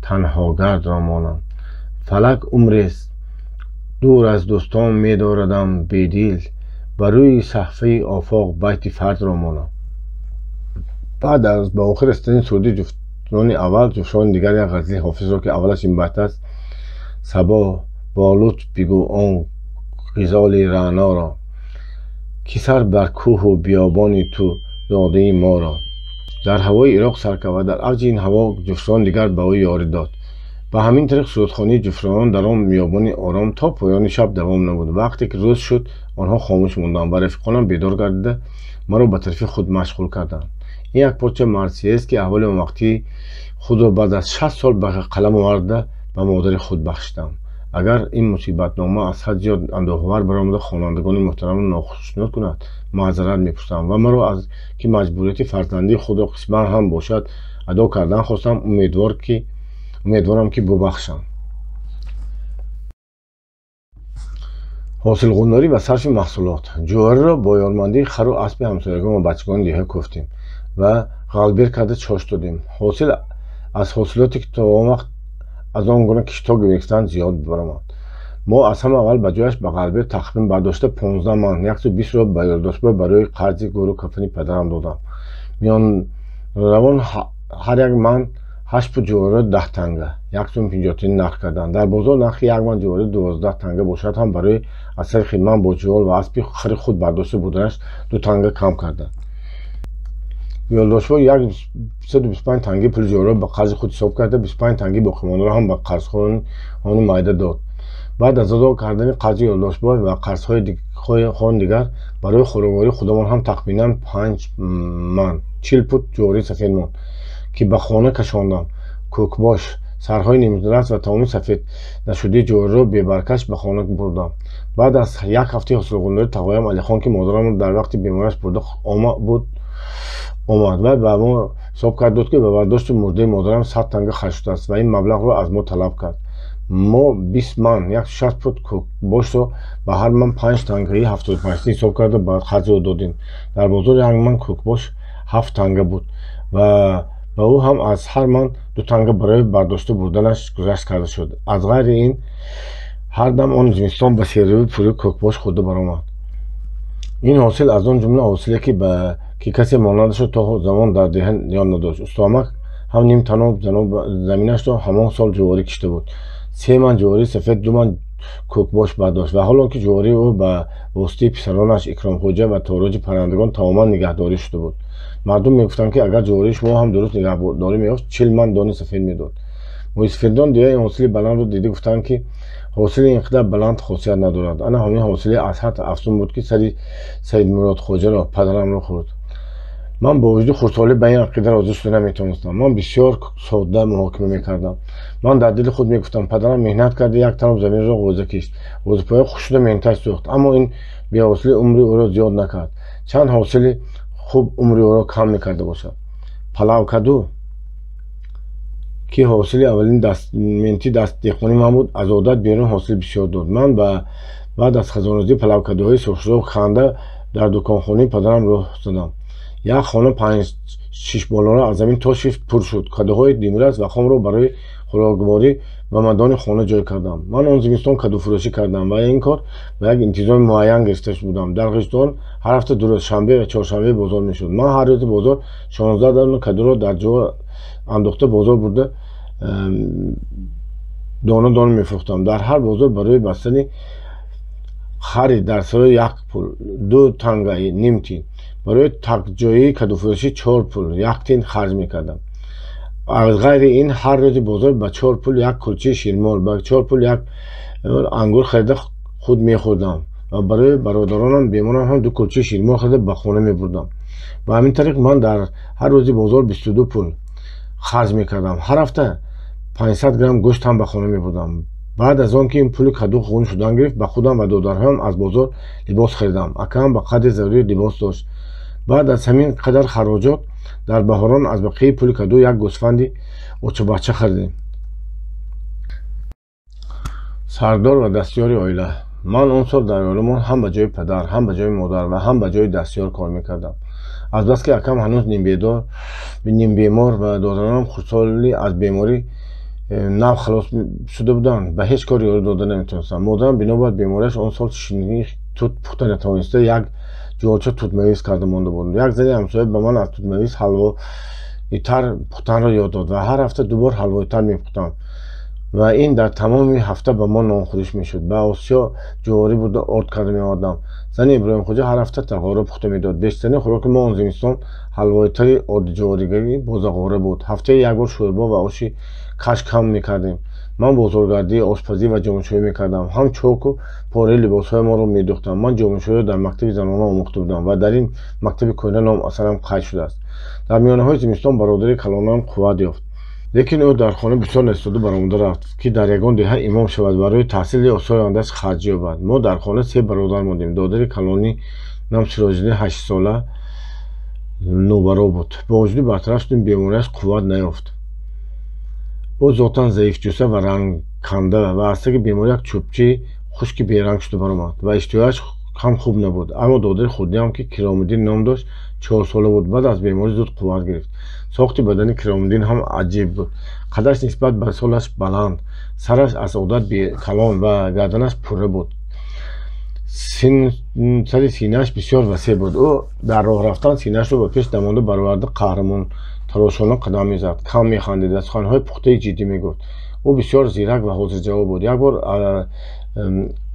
танҳогардро монам. Фалак умрест, дур аз дӯстон медорадам бедил, ба рӯи саҳфаи офоқ байти фардро монам. Баъд аз ба охир расидани суруди ҷуфтрони аввал, ҷуфтрони дигар як ғазали ҳофизро, ки аввалаш ин байт аст: сабо бо лутф бигӯ он ғизоли раъноро, ки сар бар кӯҳу биёбони ту додаи моро. Дар ҳавои Ироқ сар кард ва дар авҷи ин ҳаво ҷуфтрон дигар ба ӯ ёрӣ дод. Ба ҳамин тариқ сурудхонии ҷуфтронон дар он биёбони ором то поёни шаб давом намуд. Вақте ки рӯз шуд, онҳо хомӯш монданд ва рафиқонам бедор гардида маро ба тарафи худ машғул карданд. Ин як порча марсиест, ки аҳволи онвақтии худро баъд аз 60 сол ба қалам оварда ба модари худ бахшидам. Агар ин мусибатнома аз ҳад зиёд андӯҳовар баромада хонандагони муҳтарамро нохушнуд кунад, маъзарат мепурсам ва маро аз ки маҷбурияти фарзандии худро қисман ҳам бошад адо кардан хостам, умедворам ки бубахшам. Ҳосилғундорӣ ва сарфи маҳсулот. Ҷувориро бо ёрмандии хару аспи ҳамсоягон ва бачагони деҳа кӯфтем ва ғалбер карда чош додем. Ҳосил аз ҳосилоте ки то он вақт аз он гуна киштҳо гирифтан зиёд баромад. Мо аз ҳама аввал ба ҷояш ба ғалбер тахмин бардошта 15 ман 120-ро ба ёрдошбой барои қарзи гӯру кафани падарам додам. Миёнравон ҳар як ман 8 пуд ҷувориро 10 танга 1,50 тин нарх карданд. Дар бозор нархи як ман ҷуворӣ 12 танга бошад ҳам барои аз сари хидмат бо ҷувол ва аспи хари худ бардошта буданаш 2 танга кам карданд. Ёлдошбой 125 танги пули ҷувориро ба қарзи худ ҳисоб карда 25 танги боқимондаро ҳам ба қарзхони майда дод. Баъд аз адо кардани қарзи ёлдошбой ва қарзҳои хон дигар барои хӯроквории худамон ҳам тахминан 5 ман 40 пуд ҷувории сафед монд, ки ба хона кашондам. Кӯкбош, сарҳои нимрас ва тамоми сафед нашудаи ҷувориро бебаркаш ба хона бурдам. Баъд аз як ҳафтаи ҳосилғундорӣ тағоям Алихон, ки модарамро дар вақти бемориаш бурда буд, омад ва ба мо ҳисоб кард дод, ки ба бардошти мурдаи модарам 100 танга харҷ шудааст ва ин маблағро аз мо талаб кард. Мо 20 ман 160 пуд кӯкбошро ба ҳар ман 5 тангаи 75 тин ҳисоб карда ба қарзи ӯ додем. Дар бозор як ман кӯкбош 7 танга буд ва ба ӯ ҳам аз ҳар ман 2 танга барои бардошта бурданаш гузашт карда шуд. Аз ғайри ин ҳар дам он зимистон ба сероби пури кӯкбош хӯрда баромад. Ин ҳосил аз он ҷумла ҳосиле ки касе монандашро то замон дар деҳа ёд надошт. Устомак ҳам ним таноб заминашро ҳамон сол ҷуворӣ кишта буд. 3 ман ҷувории сафед, 2 ман кӯкбош бардошт ва ҳоло ки ҷувории ӯ ба воситаи писаронаш Икромхоҷа ва тороҷи паррандагон тамоман нигаҳдорӣ шуда буд. Мардум мегуфтанд, ки агар ҷувории шумо ҳам дуруст нигаҳдорӣ меёфт, 40 ман дони сафед медод. Мӯйсафедон деҳа ин ҳосили баландро дида гуфтанд, ки ҳосили ин қадар баланд хосият надорад. Ана ҳамин ҳосили аз ҳад афзун буд, ки сари Саидмурод хоҷаро, падарамро хӯрд. Ман бо вуҷуди хурдсолӣ ба ин ақида розӣ шуда наметавонистам. Ман бисёр содда муҳокима мекардам. Ман дар дили худ мегуфтам, падарам меҳнат карда як таноб заминро ғӯза кишт, ғӯзапоя хушк шуда меҳнаташ сӯхт, аммо ин беҳосилӣ умри ӯро зиёд накард. Чанд ҳосили хуб умри ӯро кам мекарда бошад. Палавкаду, ки ҳосили аввалин менти деҳқони ман буд, аз одат берун ҳосили бисёр дод. Ман баъд аз хазонрӯзӣ палавкадуҳои сурхшударо канда дар дуконхонаи падарам роҳ задам. Як хона 5-6 болора аз замин то шифт пур шуд. Кадуҳои димрас ва хомро барои хӯрокворӣ ба мадони хона ҷой кардам. Ман он зимистон кадуфурӯшӣ кардам ва ин кор ба як интизоми муайян гирифта будам. Дар Ғиштон ҳар ҳафта 2 рӯз, шанбе ва чоршанбе бозор мешуд. Ман ҳар рӯзи бозор 16 дона кадуро дар ҷо андохта бозор бурда дона дона мефурӯхтам. Дар ҳар бозор барои бастани харид дар сарои 1 пул, 2 танга ним тин, барои такҷоии кадуфурӯшӣ 4 пул, 1 тин харҷ мекардам. Аз ғайри ин ҳар рӯзи бозор ба 4 пул як кулчаи ширмол, ба 4 пул як ангур харида худ мехӯрдам ва барои бародаронам беморам ҳам 2 кулчаи ширмол харида ба хона мебурдам. Ба ҳамин тариқ ман дар ҳар рӯзи бозор 22 пул харҷ мекардам. Ҳар ҳафта 500 грамм гӯшт ҳам ба хона мебурдам. Баъд аз он ки ин пули каду хун шудан гирифт, ба худам ва додарҳоям аз бозор либос харидам. Акаам ба қадри зарурӣ либос дошт. Баъд аз ҳамин қадар хароҷот дар баҳорон аз бақияи пули каду як гӯсфанди очабача харидем. Сардор ва дастёри оила. Ман он сол дар оиламон ҳам ба ҷои падар, ҳам ба ҷои модар ва ҳам ба ҷои дастёр кор мекардам. Азбаски акам ҳанӯз нимбемор ва додаронам хурдсоли аз беморӣ нав халос шуда буданд, ба ҳеҷ кор ёрӣ дода наметавонистам. Модарам бинобар бемориаш он сол ширинии тут пухта натавониста, як ҷуворча тутмавиз карда монда буд. Як зани ҳамсоя ба ман аз тутмавиз ҳалвои тар пухтанро ёд дод ва ҳар ҳафта 2 бор ҳалвои тар мепухтам ва ин дар тамоми ҳафта ба мо нонхӯриш мешуд. Ба Осиё ҷуворӣ бурда орд карда меовардам. Зани Иброҳимхоҷа ҳар ҳафта тағора пухта медод. Бештарин хӯроки мо он зимистон ҳалвои тари ҷуворигарӣ бо зағора буд. Ҳафтаи як бор шӯрбо ва оши кашк ҳам мекардем. Ман бозоргардӣ, ошпазӣ ва ҷомашӯӣ мекардам. Ҳам чоку пораи либосҳои моро медӯхтам. Ман ҷомашӯиро дар мактаби занона омӯхта будам ва дар ин мактаби кӯҳна ном асарам қайд шудааст. Дар миёнаҳои зимистон бародари калонам қувват ёфт. Лекин ӯ дар хона бисёр наистода баромада рафт, ки дар ягон деҳа имом шавад, барои таҳсили осори ояндааш харҷ ёбад. Мо дар хона 3 бародар мондем. Додари калонӣ нам Сироҷиддин 8-сола нобаро буд. Бо вуҷуди бартараф шудани бемориаш қувват наёфт. Ӯ зотан заифҷуса ва рангканда ва аз таги беморӣ як чӯбчаи хушки беранг шуда баромад ва иштиҳояш ҳам хуб набуд. Аммо додари хурдиам, ки Киромиддин ном дошт, 4 сола буд. Баъд аз беморӣ зуд қувват гирифт. Сохти бадани Киромиддин ҳам аҷиб буд. Қадаш нисбат ба солаш баланд, сараш аз одат калон ва гарданаш пурра буд. Сари синааш бисёр васеъ буд. Ӯ дар роҳ рафтан синаашро ба пеш дамонда бароварда, қаҳрамонтарошона қадам мезад. Кам механдид ва суханҳои пухтаи ҷиддӣ мегуфт. Ӯ бисёр зирак ва ҳозирҷавоб буд. Як бор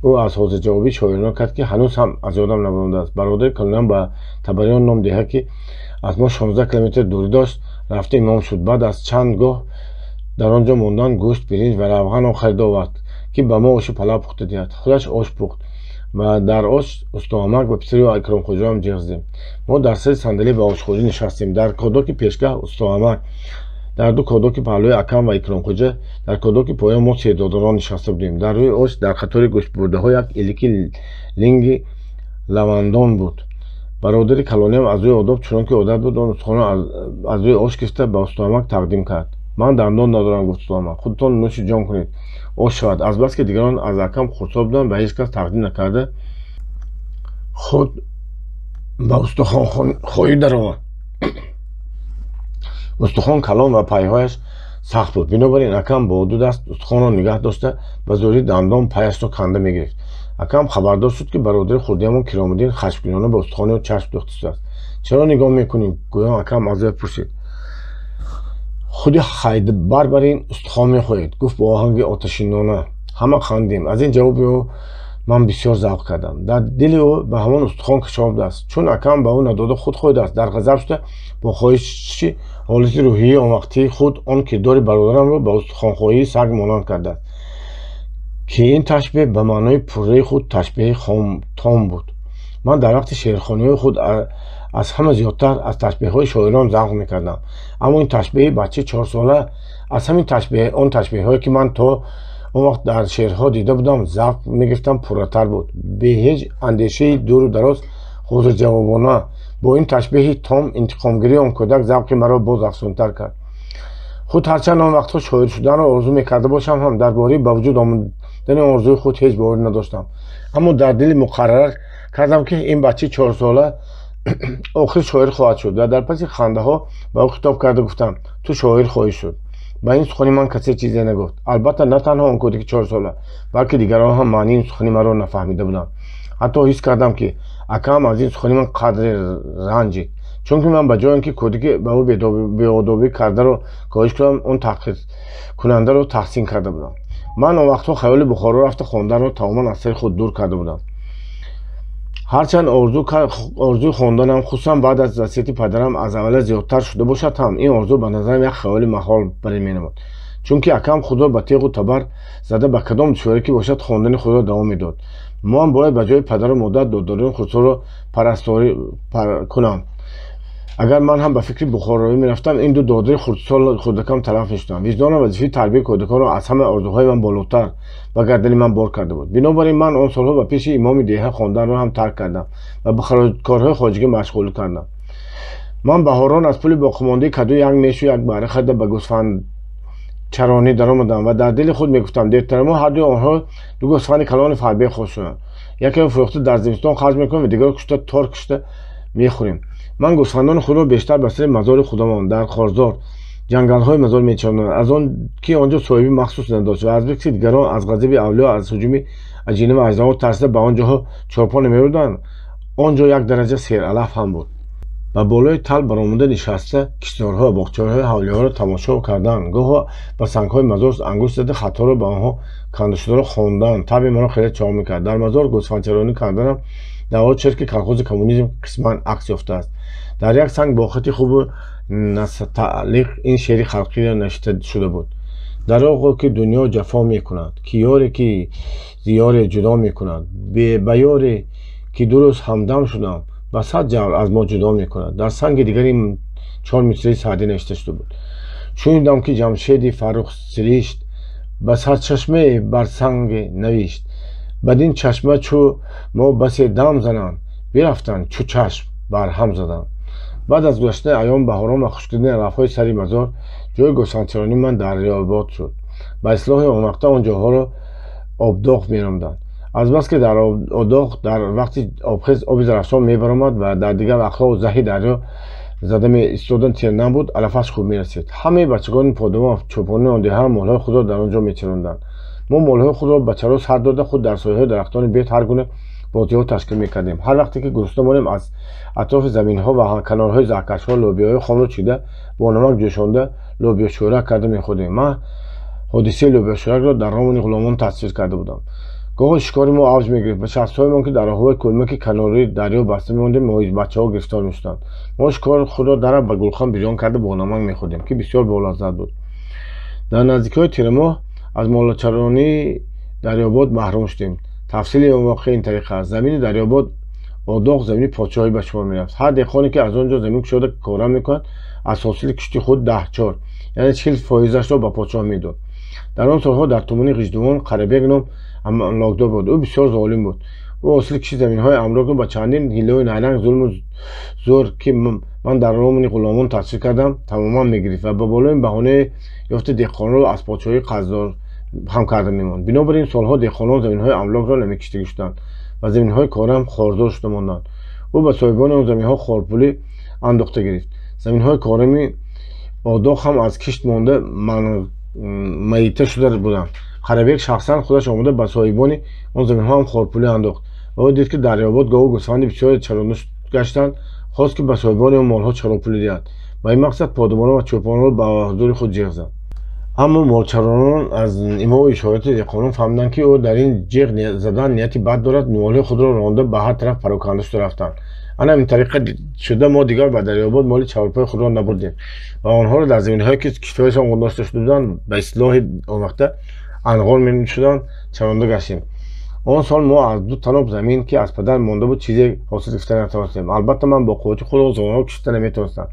ӯ аз ҳозирҷавобӣ шоирона кард, ки ҳанӯз ҳам аз ёдам набаромадааст. Бародари калонам ба Табариён ном деҳа, ки аз мо 16 километр дурӣ дошт, рафта имом шуд. Баъд аз чанд гоҳ дар он ҷо мондан, гӯшт, биринҷ ва равғанро харида овард, ки ба мо ошу палав пухта диҳад. Худаш ош пухт ва дар ош устоамак ва писари ӯ Икромхоҷаам ҷиғ задем. Мо дар сари сандалӣ ба ошхӯрӣ нишастем. Дар кодоки пешгаҳ устоамак, дар ду кодоки паҳлӯи акам ва Икромхоҷа, дар кодоки поён мо се додарон нишаста будем. Дар рӯи ош дар қатори гӯштбурдаҳо як илики линги лавандон буд. Бародари калониам аз рӯи одоб, чунон ки одат буд, он устухонро аз рӯи ош гирифта ба устоамак тақдим кард. «Ман дандон надорам», гуфт устоамак, «худатон нӯши ҷон кунед, ош шавад». Азбаски дигарон аз акам хурдсол буданд, ба ҳеҷ кас тақдим накарда, худ ба устухонхоҳӣ даромад. Устухон калон ва пайҳояш сахт буд. Бинобар ин акам бо ду даст устухонро нигаҳ дошта, ба зӯрӣ дандон паяшро канда мегирифт. Акам хабардор шуд, ки бародари хурдиамон Киромиддин хашмгинона ба устухони ӯ чашм дӯхта шудааст. «Чаро нигоҳ мекунӣ?» гӯён акам аз ӯ пурсид. «Худи хайбар бар ин устухон мехоҳед», гуфт бо оҳанги оташинона. Ҳама хандидем. Аз ин ҷавоби ӯ ман бисёр завқ кардам. Дар дили ӯ ба ҳамон устухон кашол будааст. Чун акам ба ӯ надода, худ хӯрдааст, дар ғазаб шуда, бо хоҳиши ҳолати рӯҳии онвақтии худ он кирдори бародарамро ба устухонхоҳии саг монанд кардааст, ки ин ташбеҳ ба маънои пурраи худ ташбеҳи том буд. Ман дар вақти шеърхониҳои худ аз ҳама зиёдтар аз ташбеҳҳои шоирон завқ мекардам, аммо ин ташбеҳи бачаи 4-сола аз ҳамин он ташбеҳҳое, ки ман то он вақт дар шеърҳо дида будам, завқ мегирифтам, пурратар буд. Бе ҳеҷ андешаи дуру дароз, ҳозирҷавобона бо ин ташбеҳи том интиқомгирии он кӯдак завқи маро боз афзунтар кард. Худ ҳарчанд он вақтҳо шоир шуданро орзу мекарда бошам ҳам, дар бораи ба вуҷуд омадани орзуи худ ҳеҷ боварӣ надоштам. Аммо дар дили муқаррар кардам, ки ин бачаи 4-сола охир шоир хоҳад шуд, ва дар паси хандаҳо ба ӯ хитоб карда гуфтам: «Ту шоир хоҳӣ шуд». Ба ин сухани ман касе чизе нагуфт. Албатта, на танҳо он кӯдаки 4-сола, балки дигарон ҳам маънии ин сухани маро нафаҳмида буданд. Ҳатто ҳис кардам, ки акам аз ин сухани ман қадре ранҷид, чунки ман ба ҷои он ки кӯдаки ба ӯ беодобӣ кардаро коҳиш кунам, он таҳқиркунандаро таҳсин карда будам. Ман он вақтҳо хаёли Бухоро рафта хонданро тамоман аз сари худ дур карда будам. Ҳарчанд орзуи хонданам, хусусан баъд аз васияти падарам, аз аввала зиёдтар шуда бошад ҳам, ин орзу ба назарам як хаёли маҳол барин менамуд, чунки акам худро ба теғу табар зада, ба кадом душворӣ ки бошад, хондани худро давом медод. Ман бояд ба ҷои падару модар додарони хурдсолро парасторӣ кунам. Агар ман ҳам ба фикри бухороӣ мерафтам, ин ду додари хурдсол хурдакам талаф мешуданд. Виҷдонам вазифаи тарбияи кӯдаконро аз ҳама орзуҳои ман болотар ба гардани ман бор карда буд. Бинобар ин ман он солҳо ба пеши имоми деҳа хонданро ҳам тарк кардам ва ба корҳои хоҷагӣ машғул кардам. Ман баҳорон аз пули боқимондаи каду як мешу як бара харида, ба гӯсфандчаи чаронӣ даромадам ва дар дили худ мегуфтам, дертармо ҳардуи онҳо ду гӯсфанди калони фарбе хоҳ шуданд. Якеро фурӯхта дар зимистон харҷ мекунем ва дигарро кушта тор кушта мехӯрем. Ман гӯсфандони худро бештар ба сари мазори худамон дар Хорзор, ҷангалҳои мазор мечарондам, аз он ки он ҷо соҳиби махсус надошт ва аз бикси дигарон аз ғазаби авлиё, аз ҳуҷуми аҷина ва аждаҳо тарсида ба он ҷоҳо чорпо намебурданд. Он ҷо як дараҷа сералаф ҳам буд. Ба болои тал баромада нишаста киштзорҳо ва боғчаҳои ҳавлиҳоро тамошо кардан, гоҳо ба сангҳои мазор ангушт зада хатҳоро ба онҳо кандашударо хондан табъи маро хеле чоқ мекард. Дар мазор гӯсфандчаронӣ карданам даъво чист, ки колхози коммунизм қисман акс ёфтааст. Дар як санг бо хати хубу настаълиқ ин шеъри халқиро навишта шуда буд: дар оғо ки дунё ҷафо мекунад, ки ёре ки зиёре ҷудо мекунад, ба ёре ки ду рӯз ҳамдам шудам, ба сад ҷавр аз мо ҷудо мекунад. Дар санги дигари чор мисраи Саъдӣ навишта шуда буд: шунидам ки Ҷамшеди фаррухсиришт ба сарчашмае бар санге навишт, бадин чашма чу мо басе дам зананд, бирафтанд чу чашм барҳам заданд. Баъд аз гузаштани айёми баҳорон ва хушкидани алафҳои сари мазор, ҷои гӯсфандчаронии ман Дарёбод шуд. Ба ислоҳи он вақта он ҷоҳоро обдоғ меномданд. Азбаски дар одоғ дар вақти обхез оби Зарафшон мебаромад ва дар дигар вақтҳо заҳи дарё зада меистодан тир набуд, алафаш хуб мерасид. Ҳамаи бачагони подавон, чӯпони он деҳа молҳои худро дар он ҷо мечаронданд. Мо молҳои худро ба чаро сар дода, худ дар сояҳои дарахтони бед ҳар гуна бозиҳо ташкил мекардем. Ҳар вақте ки гурусна монем, аз атрофи заминҳо ва канорҳои заҳкашҳо лобиҳои хомро чида, бо намак ҷӯшонда лобиёшӯрак карда мехӯрдем. Ман ҳодисаи лобиёшӯракро дар романи «Ғуломон» тасвир карда будам. Гоҳо шикори мо авҷ мегирифт. Ба шахсҳоемон, ки дар роҳҳои кӯлмаки канори дарё баста мемондем, бачаҳо гирифтор мешуданд. Мо шикори худро дара ба гулхан бирён карда бо намак мехӯрдем, ки бисёр болаззат буд. Дар наздикиҳои тирамоҳ аз молчаронии Дарёбод маҳрум шудем. Тафсили он воқеа ин тариқа аст. Замини Дарёбод одоғ замини подшоҳӣ ба шумор мерафт. Ҳар деҳқоне, ки аз он ҷо замин кушода кора мекунад, аз ҳосили кишти худ 14, яъне 40%-ашро ба подшоҳ медод. Дар он солҳо дар тумани Ғиждувон Қарабек ном амлокдор буд. Ӯ бисёр золим буд. Ӯ ҳосили кишти заминҳои амлокро ба чандин ҳиллаю найранг, зулму зӯр, ки ман дар романи «Ғуломон» тасвир кардам, тамоман мегирифт ва ба болои баҳонае ёфта деҳқононро аз подшоҳӣ қарздор ҳам карда мемонд. Бинобар ин солҳо деҳқонон заминҳои амлокро намекиштагӣ шуданд ва заминҳои корам хордор шуда монданд. Ӯ ба соҳибони он заминҳо хорпулӣ андохта гирифт. Заминҳои корами одоғ ҳам аз кишт монда маита шуда буданд. Қарабек шахсан худаш омада ба соҳибони он заминҳо ҳам хорпулӣ андохт ва ӯ дид, ки Дарёбод гову гӯсфанди бисёре чаронда гаштанд, хост, ки ба соҳибони он молҳо чаропулӣ диҳад. Ба ин мақсад подабонон ва чӯпононро ба ҳузури худ ҷиғ зад. Аммо молчаронон аз имову ишорати деҳқонон фаҳмиданд, ки ӯ дар ин ҷиғ задан нияти бад дорад. Молҳои худро ронда ба ҳар тараф пароканда шуда рафтанд. Ана ин тариқа шуда мо дигар ба Дарёбод моли чаҳорпои худро набурдем ва онҳоро дар заминҳое, ки киштҳояшон гузошта шуда буданд, ба истилоҳи он вақта анғор мешуданд, чаронда гаштем. Он сол мо аз ду таноб замин, ки аз падар монда буд, чизе ҳосил гирифта натавонистем. Албатта, ман бо қуввати худ замонҳо кишта наметавонистам.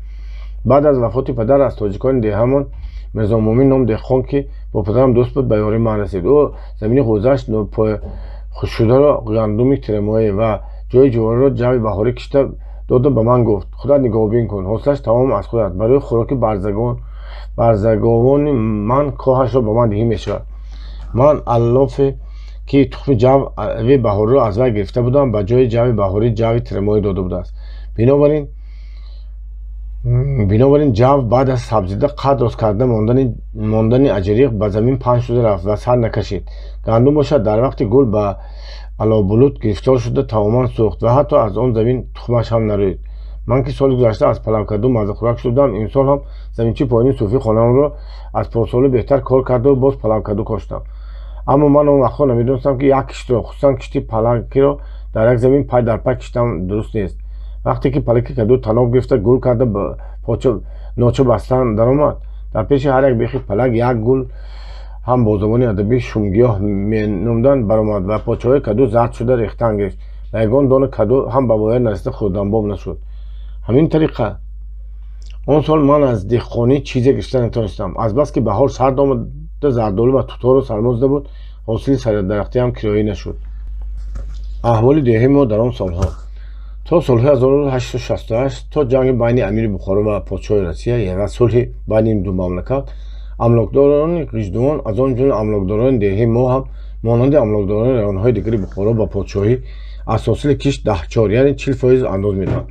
Баъд аз вафоти падар аз тоҷикони деҳамон Мирзомӯмин ном деҳқон, ки бо падарам дӯст буд, ба ёрии ман расид. Ӯ замини ғӯзашт шударо гандуми тирамоҳӣ ва ҷои ҷувориро ҷави баҳорӣ кишта дода, ба ман гуфт: «Худат нигаҳбон кун, ҳосилаш тамом аз худат. Барои хӯроки барзаговони ман коҳашро ба ман диҳӣ мешавад». Ман аллофе, ки тухми ҷави баҳориро аз вай гирифта будам, ба ҷои ҷави баҳорӣ ҷави тирамоҳӣ дода будааст. Бинобар ин ҷав баъд аз сабзида қад рост карда мондани аҷриқ ба замин паҳн шуда рафт ва сар накашид. Гандум бошад, дар вақти гул ба алобулут гирифтор шуда, тамоман сӯхт ва ҳатто аз он замин тухмаш ҳам нарӯид. Ман, ки соли гузашта аз палавкаду маззахӯрак шуда будам, имсол ҳам заминчаи поёнии суфии хонаамро аз порсола беҳтар кор кардаву боз палавкаду коштам. Аммо ман он вақтҳо намедонистам, ки як киштро, хусусан кишти палакиро, дар як замин пай дар пай киштан дуруст нест. Вақте ки палаки каду таноб гирифта, гул карда, ноча бастан даромад, дар пеши ҳар як бехи палак як гул ҳам бо забони адабӣ шумгиёҳ меномданд баромад ва почаҳои каду зард шуда рехтан гирифт ва ягон дона каду ҳам ба воя нарасида хӯрданбоб нашуд. Ҳамин тариқа он сол ман аз деҳқонӣ чизе гирифта натавонистам. Азбаски баҳор сард омада, зардолу ва тутҳоро сармо зада буд, ҳосили дарахтиам кироӣ нашуд. Аҳволи деҳаи мо дар он солҳо. То солҳои 1868, то ҷанги байни амири Бухоро ва подшоҳи Россия ва сулҳи байни ду мамлакат, Амлокдорони Ғиждувон, аз он ҷумла амлокдорони деҳаи мо ҳам монанди амлокдорони районҳои дигари Бухоро ба подшоҳӣ аз ҳосили кишт 14, яъне 40% андоз медоданд.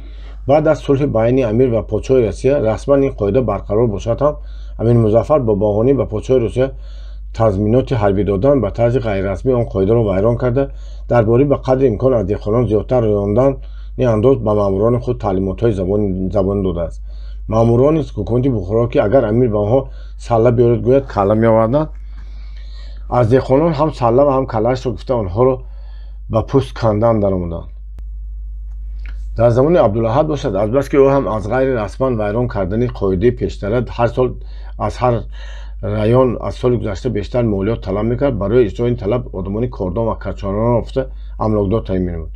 Баъд аз сулҳи байни амир ва подшоҳи Россия расман ин қоида барқарор бошад ҳам, Амир Музаффар бо баҳонӣ ба подшоҳи Русия тазминоти ҳарбӣ додан ба тарзи ғайрирасмӣ он қоидаро вайрон карда, дар бораи ба қадри имкон аз деҳқонон зиёдтар рӯёндани андоз ба маъмурони худ таълимотҳои забонӣ додааст. Маъмурони ҳукумати Бухоро, ки агар амир ба онҳо салла биёрад, гӯяд калла меоварданд, аз деҳқонон ҳам салла ва ҳам каллаашро гуфта онҳоро ба пӯст кандан даромаданд. Дар замони Абдулаҳад бошад, азбаски ӯ ҳам аз ғайри расман вайрон кардани қоидаи пештара ҳар сол аз ҳар район аз соли гузашта бештар молиёт талаб мекард, барои иҷрои ин талаб одамони кордон ва качоронро ёфта амлокдор таъин менамуд.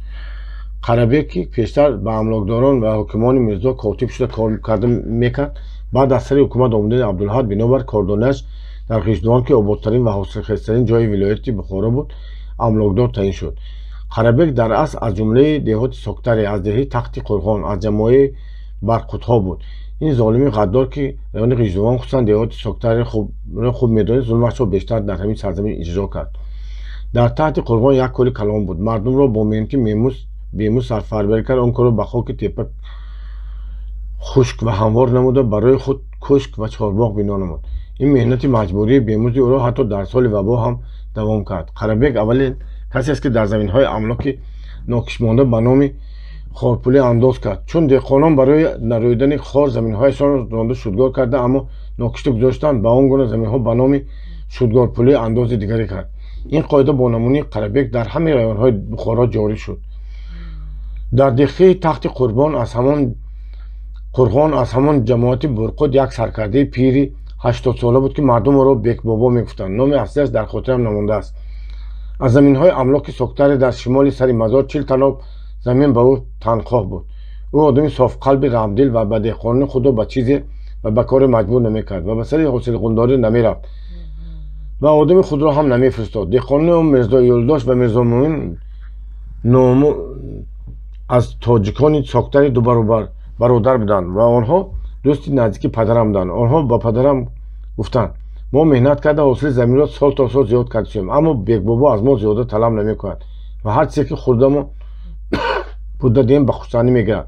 Қарабек, ки пештар ба амлокдорон ва ҳокимони мирзо котиб шуда кор карда мекард, баъд аз сари ҳукумат омадани Абдулаҳад бинобар кордониаш дар Ғиждувон, ки ободтарин ва ҳосилхезтарин ҷои вилояти Бухоро буд, амлокдор таъин шуд. Қарабек дар асл аз ҷумлаи деҳоти Соктаре, аз деҳаи Тахти Қурғон, аз ҷамоаи Барқутҳо буд. Ин золими ғаддор, ки райони Ғиждувон, хусусан деҳоти Соктаре хуб медонист, зулмашро бештар дар ҳамин сарзамин иҷро кард. Дар Таҳти Қурғон як кӯли калон буд. Мардумро бо меҳнати бемуз сарфарбарӣ кард, он кӯлро ба хоки тепа хушк ва ҳамвор намуда, барои худ кӯшк ва чорбоғ бино намуд. Ин меҳнати маҷбурии бемузди ӯро ҳатто дар соли вабо ҳам давом кард. Қарабек аввалин касест, ки дар заминҳои амлоки нокишмонда ба номи хорпулӣ андоз кард. Чун деҳқонон барои нарӯидани хор заминҳояшонро ронда шудгор карда, аммо нокишта гузоштанд, ба он гуна заминҳо ба номи шудгорпулӣ андози дигаре кард. Ин қоида бо намунаи Қарабек дар ҳамаи районҳои Бухоро ҷорӣ шуд. Дар деҳаи Тахти Қурбон аз ҳамон ҷамоати Бурқут як саркардаи пири 80сола буд, ки мардум ӯро Бекбобо мегуфтанд. Номи аслиаш дар хотирам намондааст. Аз заминҳои амлоки Соктаре дар шимоли сари мазор 40 таноб замин ба ӯ танхоҳ буд. Ӯ одами софқалби раҳмдил ва ба деҳқонони худро ба чизе ва ба коре маҷбур намекард ва ба сари ҳосилғундорӣ намерафт ва одами худро ҳам намефиристод. Деҳқонони ӯ Мирзо Юлдош ва Мирзо Муъмин ному аз тоҷикони Соктари ду бародар буданд ва онҳо дӯсти наздики падарам буданд. Онҳо ба падарам гуфтанд: мо меҳнат карда ҳосили заминро сол то сол зиёд кардем, аммо Бекбобо аз мо зиёда талаб намекунад ва ҳар чизе ки хурдамо бурда диҳем ба хушсандӣ мегирад.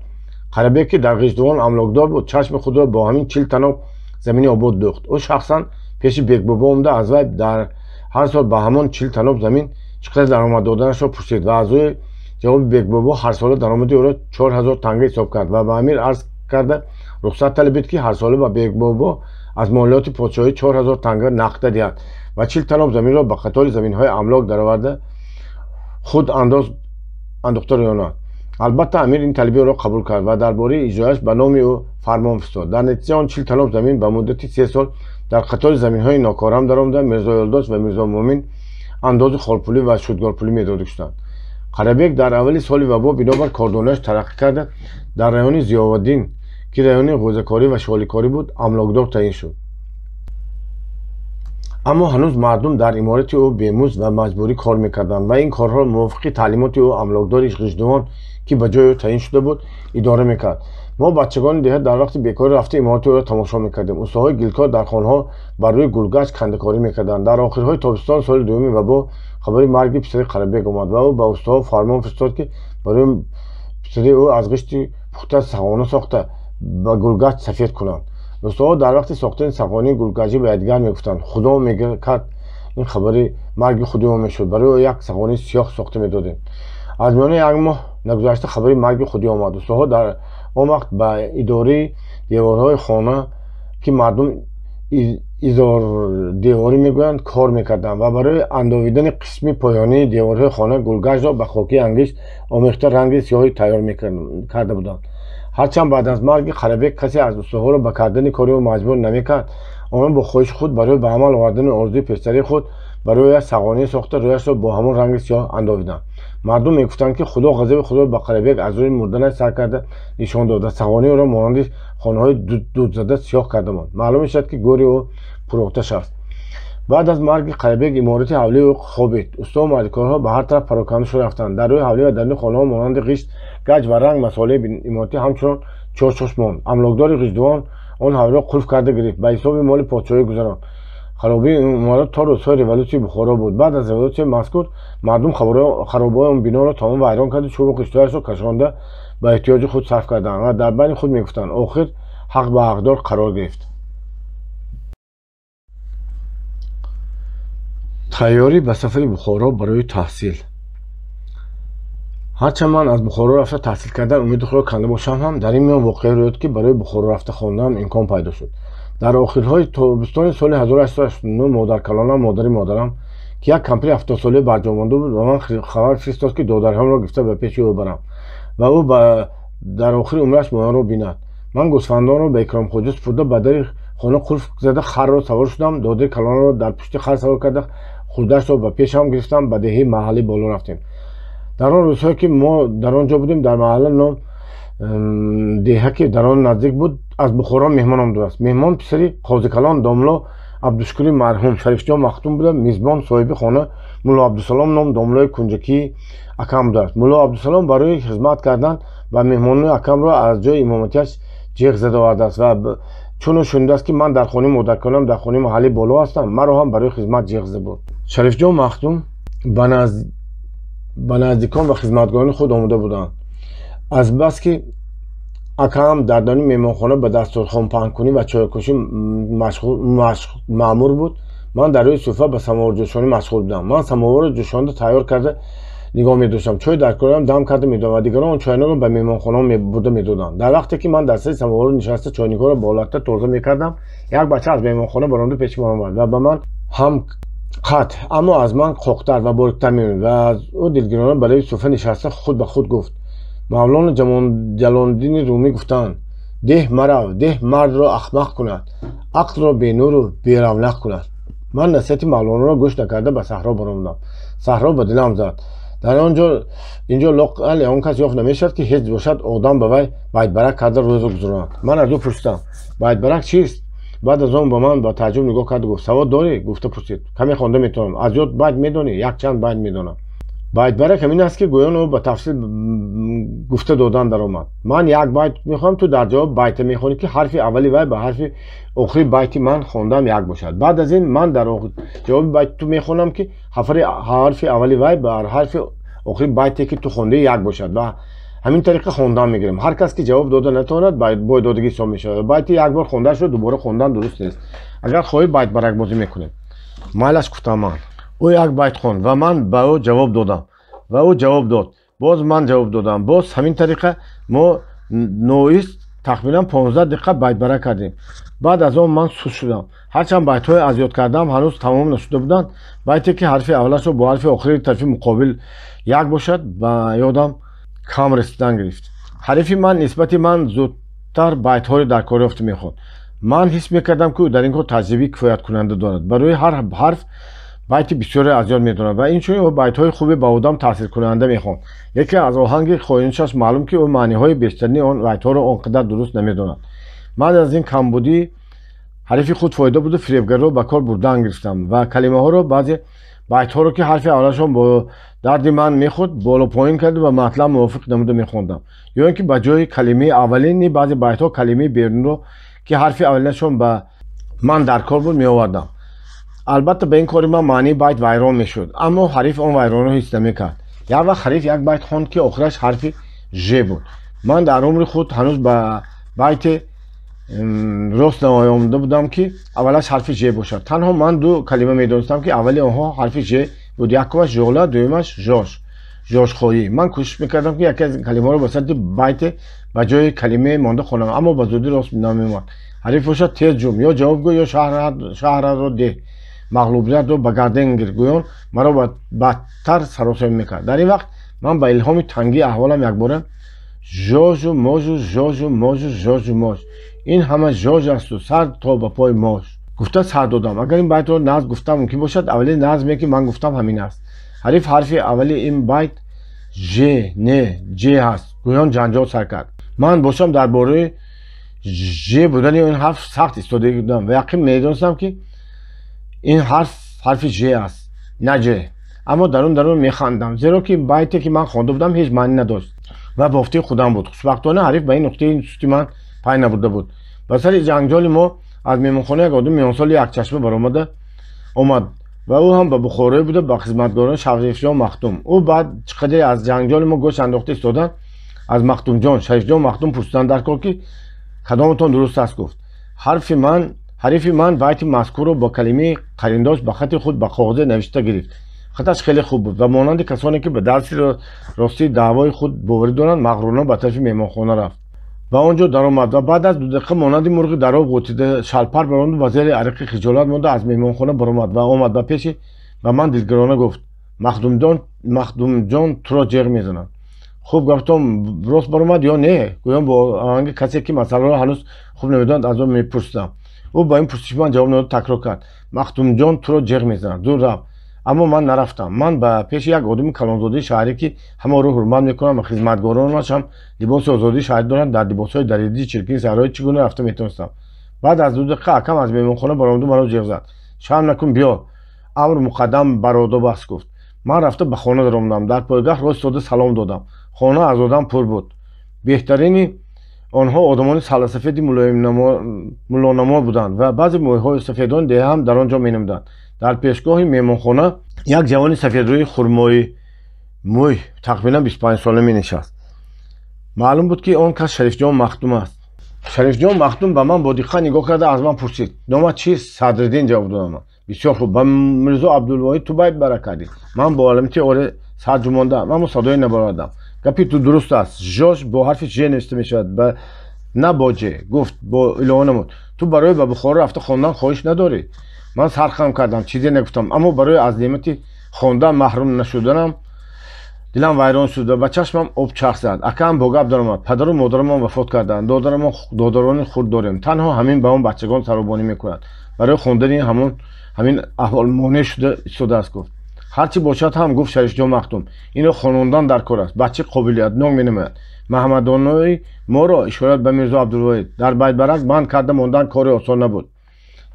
Қарабек, ки дар Ғиждувон амлокдор буд, чашми худро бо ҳамин 40 таноб замини обод дӯхт. Ӯ шахсан пеши Бекбобо омада аз вай дар ҳар сол ба ҳамон 40 таноб замин чӣ қадар даромад доданашро пурсид ва аз рӯи ҷавоби Бекбобо ҳарсола даромади ӯро 4000 танга ҳисоб кард ва ба амир арз карда рухсат талабид, ки ҳарсола ба Бекбобо аз молиёти подшоҳӣ 4000 танга нақда диҳад ва 40 таноб заминро ба қатори заминҳои амлок дароварда худ андоз андохта рӯёнад. Албатта амир ин талаби ӯро қабул кард ва дар бораи иҷрояш ба номи ӯ фармон фиристод. Дар натиҷа он 40 таноб замин ба муддати 3 сол дар қатори заминҳои нокорам даромада Мирзо Юлдош ва Мирзо Муъмин андози хорпулӣ ва шудгорпулӣ медода шуданд. Қарабек дар аввали соли вабо бинобар кордониаш тараққӣ карда дар райони Зиёваддин, ки райони ғӯзакорӣ ва шоликорӣ буд, амлокдор таъин шуд. Аммо ҳанӯз мардум дар иморати ӯ бемузд ва маҷбурӣ кор мекарданд ва ин корҳоро мувофиқи таълимоти ӯ амлокдори Ғиждувон, ки ба ҷои ӯ таъин шуда буд, идора мекард. Мо бачагони деҳа дар вақти бекорӣ рафта иморати ӯро тамошо мекардем. Устоҳои гилкор дар хонаҳо бар рӯи гулгач кандакорӣ мекарданд. Дар охирҳои тобистон соли дуюми вабо хабари марги писари Қарабек омад ва ӯ ба устоҳо фармон фиристод, ки барои писари ӯ аз ғишти пухта сағона сохта ба гулгач сафед кунанд. Устоҳо дар вақти сохтани сағонаи гулгаҷӣ ба якдигар мегуфтанд: худо мекард ин хабари марги худи ӯ мешуд, барои ӯ як сағонаи сиёҳ сохта медодем. Аз миёни як моҳ нагузашта хабари марги худи омад. Устоҳо дар он вақт ба идораи деворҳои хона, ки мардум изордеворӣ мегӯянд, кор мекарданд ва барои андовидани қисми поёнии деворҳои хона гулгаҷро ба хоки ангишт омехта ранги сиёҳӣ тайёр карда буданд. Ҳарчанд баъд аз марги Қарабек касе аз устоҳоро ба кардани кори ӯ маҷбур намекард, онҳо бо хоҳиши худ барои ба амал овардани орзуи пештарии худ барои ӯ сағонае сохта рӯяшро бо ҳамон ранги сиёҳ андовиданд. Мардум мегуфтанд, ки худо ғазаби худро ба Қарабек аз рӯи мурданаш сар карда нишон дод ва сағонаи ӯро монанди хонаҳои дудзада сиёҳ карда монд. Маълум мешавад, ки гӯри ӯ пуроташ аст. Баъд аз марги Қарабек иморати ҳавлии ӯ хобид. Устову мардикорҳо ба ҳар тараф пароканда шуда рафтанд. Дар рӯи ҳавлӣ ва даруни хонаҳо монанди ғишт, гаҷ ва ранг масолеҳи иморатӣ ҳамчунон чорчош монд. Амлокдори Ғиждувон он ҳавлиро қулф карда гирифт, ба ҳисоби моли подшоҳӣ гузаронд. Харобии иморат то рӯзҳои революсияи Бухоро буд. Баъд аз революсияи мазкур мардум харобаҳои он биноро тамом вайрон карда, чӯбу хиштҳояшро кашонда ба эҳтиёҷи худ сарф карданд ва дар байни худ мегуфтанд: охир ҳақ ба ҳақдор қарор гирифт. Тайёрӣ ба сафари Бухоро барои таҳсил. Ҳарчанд ман аз Бухоро рафта таҳсил кардан умеди худро канда бошам ҳам, дар ин миён воқеа рӯй дод, ки барои Бухоро рафта хондаам имкон пайдо шуд. Дар охирҳои тобистони соли 1889 модаркалонам, модари модарам, ки як кампири 70-солаи барҷомонда буд, ба ман хабар фиристод, ки додарҳамро гирифта ба пеши ӯ барам ва ӯ дар охири умраш моёнро бинад. Ман гӯсфандонро ба Икромхоҷа супурда, ба дари хона қулф зада харро савор шудам. Додари калонро дар пушти хар савор карда, хурдашро ба пешам гирифтам, ба деҳаи маҳаллӣ боло рафтем. Дар он рӯзҳое ки мо дар он ҷо будем, дар маҳалла ном деҳа, ки дар он наздик буд, аз Бухоро меҳмон омадааст. Меҳмон писари қозикалон домло Абдушукури марҳум Шарифҷон Махтум буда, мизбон соҳиби хона Мулло Абдусалом ном домлои кунҷакии акам будааст. Мулло Абдусалом барои хизмат кардан ба меҳмонони акамро аз ҷои имоматиаш ҷеғ зада овардааст ва чун ӯ шунидааст, ки ман дар хонаи модаркалонам дар хонаи маҳаллӣ боло ҳастам, маро ҳам барои хизмат ҷеғ зада буд. Шарифҷон Махтум ба наздикон ва хизматгорони худ омода буданд. Азбаски акам дар даруни меҳмонхона ба дастурхонпаҳнкунӣ ва чойкушӣ маъмур буд, ман дар рӯи суфра ба самоварҷӯшонӣ машғул будам. Ман самоварро ҷӯшонда тайёр карда нигоҳ медоштам, чой дар корам дам карда медодам ва дигарон он чойноро ба меҳмонхонаҳо бурда медоданд. Дар вақте ки ман дар сари самовар нишаста чойникҳоро болатта тоза мекардам, як бача аз меҳмонхона баромада пеши ман омад ва ба ман ҳам қат, аммо аз ман қоқтар ва бориктар мемонд ва аз ӯ дилгирона ба рӯи суфра нишаста худ ба худ гуфт: Мавлоно Ҷалолиддини Румӣ гуфтанд: деҳ марав, деҳ мардро ахмақ кунад, ақлро бенуру беравнақ кунад. Ман насиҳати Мавлоноро гӯш накарда ба саҳро баромадам. Саҳро ба дилам зад. Дар он ҷо инҷо лоқал он кас ёфт намешавад, ки ҳеҷ бошад одам ба вай байтбарак карда рӯзро гузаронад. Ман аз ӯ пурсидам: байтбарак чист? Баъд аз он ба ман ба таъҷуб нигоҳ кард, гуфт: савод дорӣ? Гуфта пурсид. Каме хонда метавонам. Аз ёд байт медонӣ? Якчанд байт медонам. Байтбарак ҳамин аст, ки гӯён ӯ ба тафсил гуфта додан даромад. Ман як байт мехоҳам, ту дар ҷавоб байта мехонӣ, ки ҳарфи аввали вай ба ҳарфи охири байти ман хондам як бошад. Баъд аз ин ман дар ҷавоби байти ту мехонам, ки ҳарфи аввали вай ба ҳарфи охири байте, ки ту хондаи, як бошад ва ҳамин тариқа хондан мегирем. Ҳар кас ки ҷавоб дода натавонад, бойдодагӣ ҳисоб мешавад. Байти як бор хонда шуд, дубора хондан дуруст нест. Агар хоҳӣ, байтбаракбозӣ мекунем. Майлаш, гуфтам ман. Ӯ як байт хонд ва ман ба ӯ ҷавоб додам ва ӯ ҷавоб дод. Боз ман ҷавоб додам. Боз ҳамин тариқа мо ноист тахминан 15 дақиқа байтбарак кардем. Баъд аз он ман суст шудам. Ҳарчанд байтҳои аз ёд кардаам ҳанӯз тамом нашуда буданд, байте ки ҳарфи аввалашро бо ҳарфи охири тарафи муқобил як бошад, ба ёдам кам расидан гирифт. Ҳарифи ман нисбати ман зудтар байтҳоро дар кор ёфта мехонд. Ман ҳис мекардам, ки ӯ дар ин кор таҷрибаи кифояткунанда дорад. Барои ҳар ҳарф байти бисёре аз ёд медонад ва инчунин ӯ байтҳои хубе ба одам таъсиркунанда мехонд. Яке аз оҳанги хоиншаш маълум, ки ӯ маъниҳои бештарини он байтҳоро он қадар дуруст намедонад. Ман аз ин камбудии ҳарифи худ фоида буду фиребгариро ба кор бурдан гирифтам ва калимаҳоро, баъзе байтҳоро, ки ҳарфи аввалашон бо дарди ман мехӯрд, боло поин карда ба матлаб мувофиқ намуда мехондам, ё ин ки ба ҷои калимаи аввалини баъзе байтҳо калимаи берунро, ки ҳарфи аввалинашон ба ман дар кор буд, меовардам. Албатта, ба ин кори ман маънии байт вайрон мешуд, аммо ҳариф он вайронро ҳис намекард. Як вақт ҳариф як байт хонд, ки охираш ҳарфи ж буд. Ман дар умри худ ҳанӯз ба байте рост наомада будам, ки аввалаш ҳарфи ж бошад. Танҳо ман ду калима медонистам, ки аввали онҳо ҳарфи ж буд: якумаш жола, дуюмаш жош, жошхоҳӣ. Ман кӯшиш мекардам, ки яке аз калимаҳоро ба сатҳи байте ба ҷои калимаи монда хонам, аммо ба зудӣ рост намеомад. Ҳариф бошад тез ҷум: ё ҷавоб гӯ, ё шаҳратро деҳ, мағлубиятро ба гардан гир, гӯён маро бадтар саросема мекард. Дар ин вақт ман ба илҳоми тангии аҳволам якбора: жожу можу, жожу можу, жожу мож, ин ҳама жож асту сар то ба пой мош, гуфта сар додам. Агар ин байтро назм гуфтам мумкин бошад, аввали назме, ки ман гуфтам, ҳамин аст. Ҳариф ҳарфи аввали ин байт ж не ҷ ҳаст, гӯён ҷанҷол сар кард. Ман бошам дар бораи ж будани ин ҳарф сахт истодагӣ будам ва яқин медонистам, ки ин ҳарф ҳарфи ж аст, на ҷ, аммо дарун дарун механдам, зеро ки байте, ки ман хонда будам, ҳеҷ маънӣ надошт ва бофтаи худам буд. Хушбахтона, ҳариф ба ин нуқтаи сусти ман пай набурда буд. Ба сари ҷангҷоли мо аз меҳмонхона як одами миёнсоли якчашма баромада Омад ва ӯ ҳам ба бухороӣ буда, ба хизматгорони Шарифҷон Махдум. Ӯ баъд чӣ қадре аз ҷанҷоли мо гӯш андохта истодан, аз Махдумҷон, Шарифҷон Махдум пурсидан дар кор, ки кадоматон дуруст аст, гуфт. Ҳарифи ман байти мазкурро бо калимаи қариндош ба хати худ ба коғазе навишта гирифт. Хаташ хеле хуб буд ва монанди касоне, ки ба дарси ростии даъвои худ боварӣ доранд, мағрурона ба тарафи меҳмонхона рафт ва он ҷо даромад ва баъд аз 2 дақиқа монанди мурғи дар об ғӯтида шалпар баромад ва зери ариқи хиҷолат монда аз меҳмонхона баромад ва омад ба пеши ба ман дилгароона гуфт: «Махдумҷон туро ҷеғ мезанад». «Хуб, гаптон рост баромад ё не?» гӯён бо оҳанги касе, ки масъаларо ҳанӯз хуб намедонад, аз ӯ мепурсидам. Ӯ ба ин пурсиши ман ҷавоб надод, такрор кард: «Махдумҷон туро ҷеғ мезанад, зуд рав». Аммо ман нарафтам. Ман ба пеши як одами калонзодаи шаҳрӣ, ки ҳама ӯро ҳурмат мекунанд ва хизматгоронаш ҳам либоси озодии шаҳрӣ доранд, дар либосҳои даридии чиркини саҳроӣ чӣ гуна рафта метавонистам? Баъд аз 2 дақиқа акам аз меҳмонхона баромаду маро ҷеғ зад: «Шарм накун, биё, амр муқаддам бар одоб аст», гуфт. Ман рафта ба хона даромадам. Дар пойгаҳ рост истода салом додам. Хона аз одам пур буд. Беҳтарини онҳо одамони салласафеди муллонамо буданд ва баъзе мӯйҳои сафедони деҳа ҳам дар он ҷо менамуданд. Дар пешгоҳи меҳмонхона як ҷавони сафедрӯи хурмои мӯй, тахминан 25 сола менишаст. Маълум буд, ки он кас Шарифҷон Махдум аст. Шарифҷон Махдум ба ман бо диққат нигоҳ карда, аз ман пурсид: «Номат чист?» «Садриддин», ҷавоб додам ман. «Бисёр хуб. Ба Мирзо Абдулвоҳид ту байт бара кардӣ?» Ман бо аломати оре сар ҷумондам, аммо садое набаровардам. «Гапи ту дуруст аст. Жош бо ҳарфи ж навишта мешавад, на бо ҷ», гуфт, бо илова намуд: «Ту барои ба Бухоро рафта хондан хоҳиш надорӣ?» Ман сархам кардам, чизе нагуфтам, аммо барои аз неъмати хондан маҳрум нашуданам дилам вайрон шуд ва ба чашмам об чарх зад. Акаам бо гап даромад: «Падару модарамон вафот карданд, додарони хурд дорем. Танҳо ҳамин ба он бачагон саробонӣ мекунад. Барои хондани ҳамон ҳамин аҳвол монеъ шуда истодааст», гуфт. «Ҳарчи бошад ҳам, гуфт Шарифҷон Махдум, инро хонондан дар кор аст. Бача қобилиятнок менамояд. Маҳмадонои моро, ишорат ба Мирзо Абдулвоҳид, дар Байтбарак банд карда мондан кори осон набуд».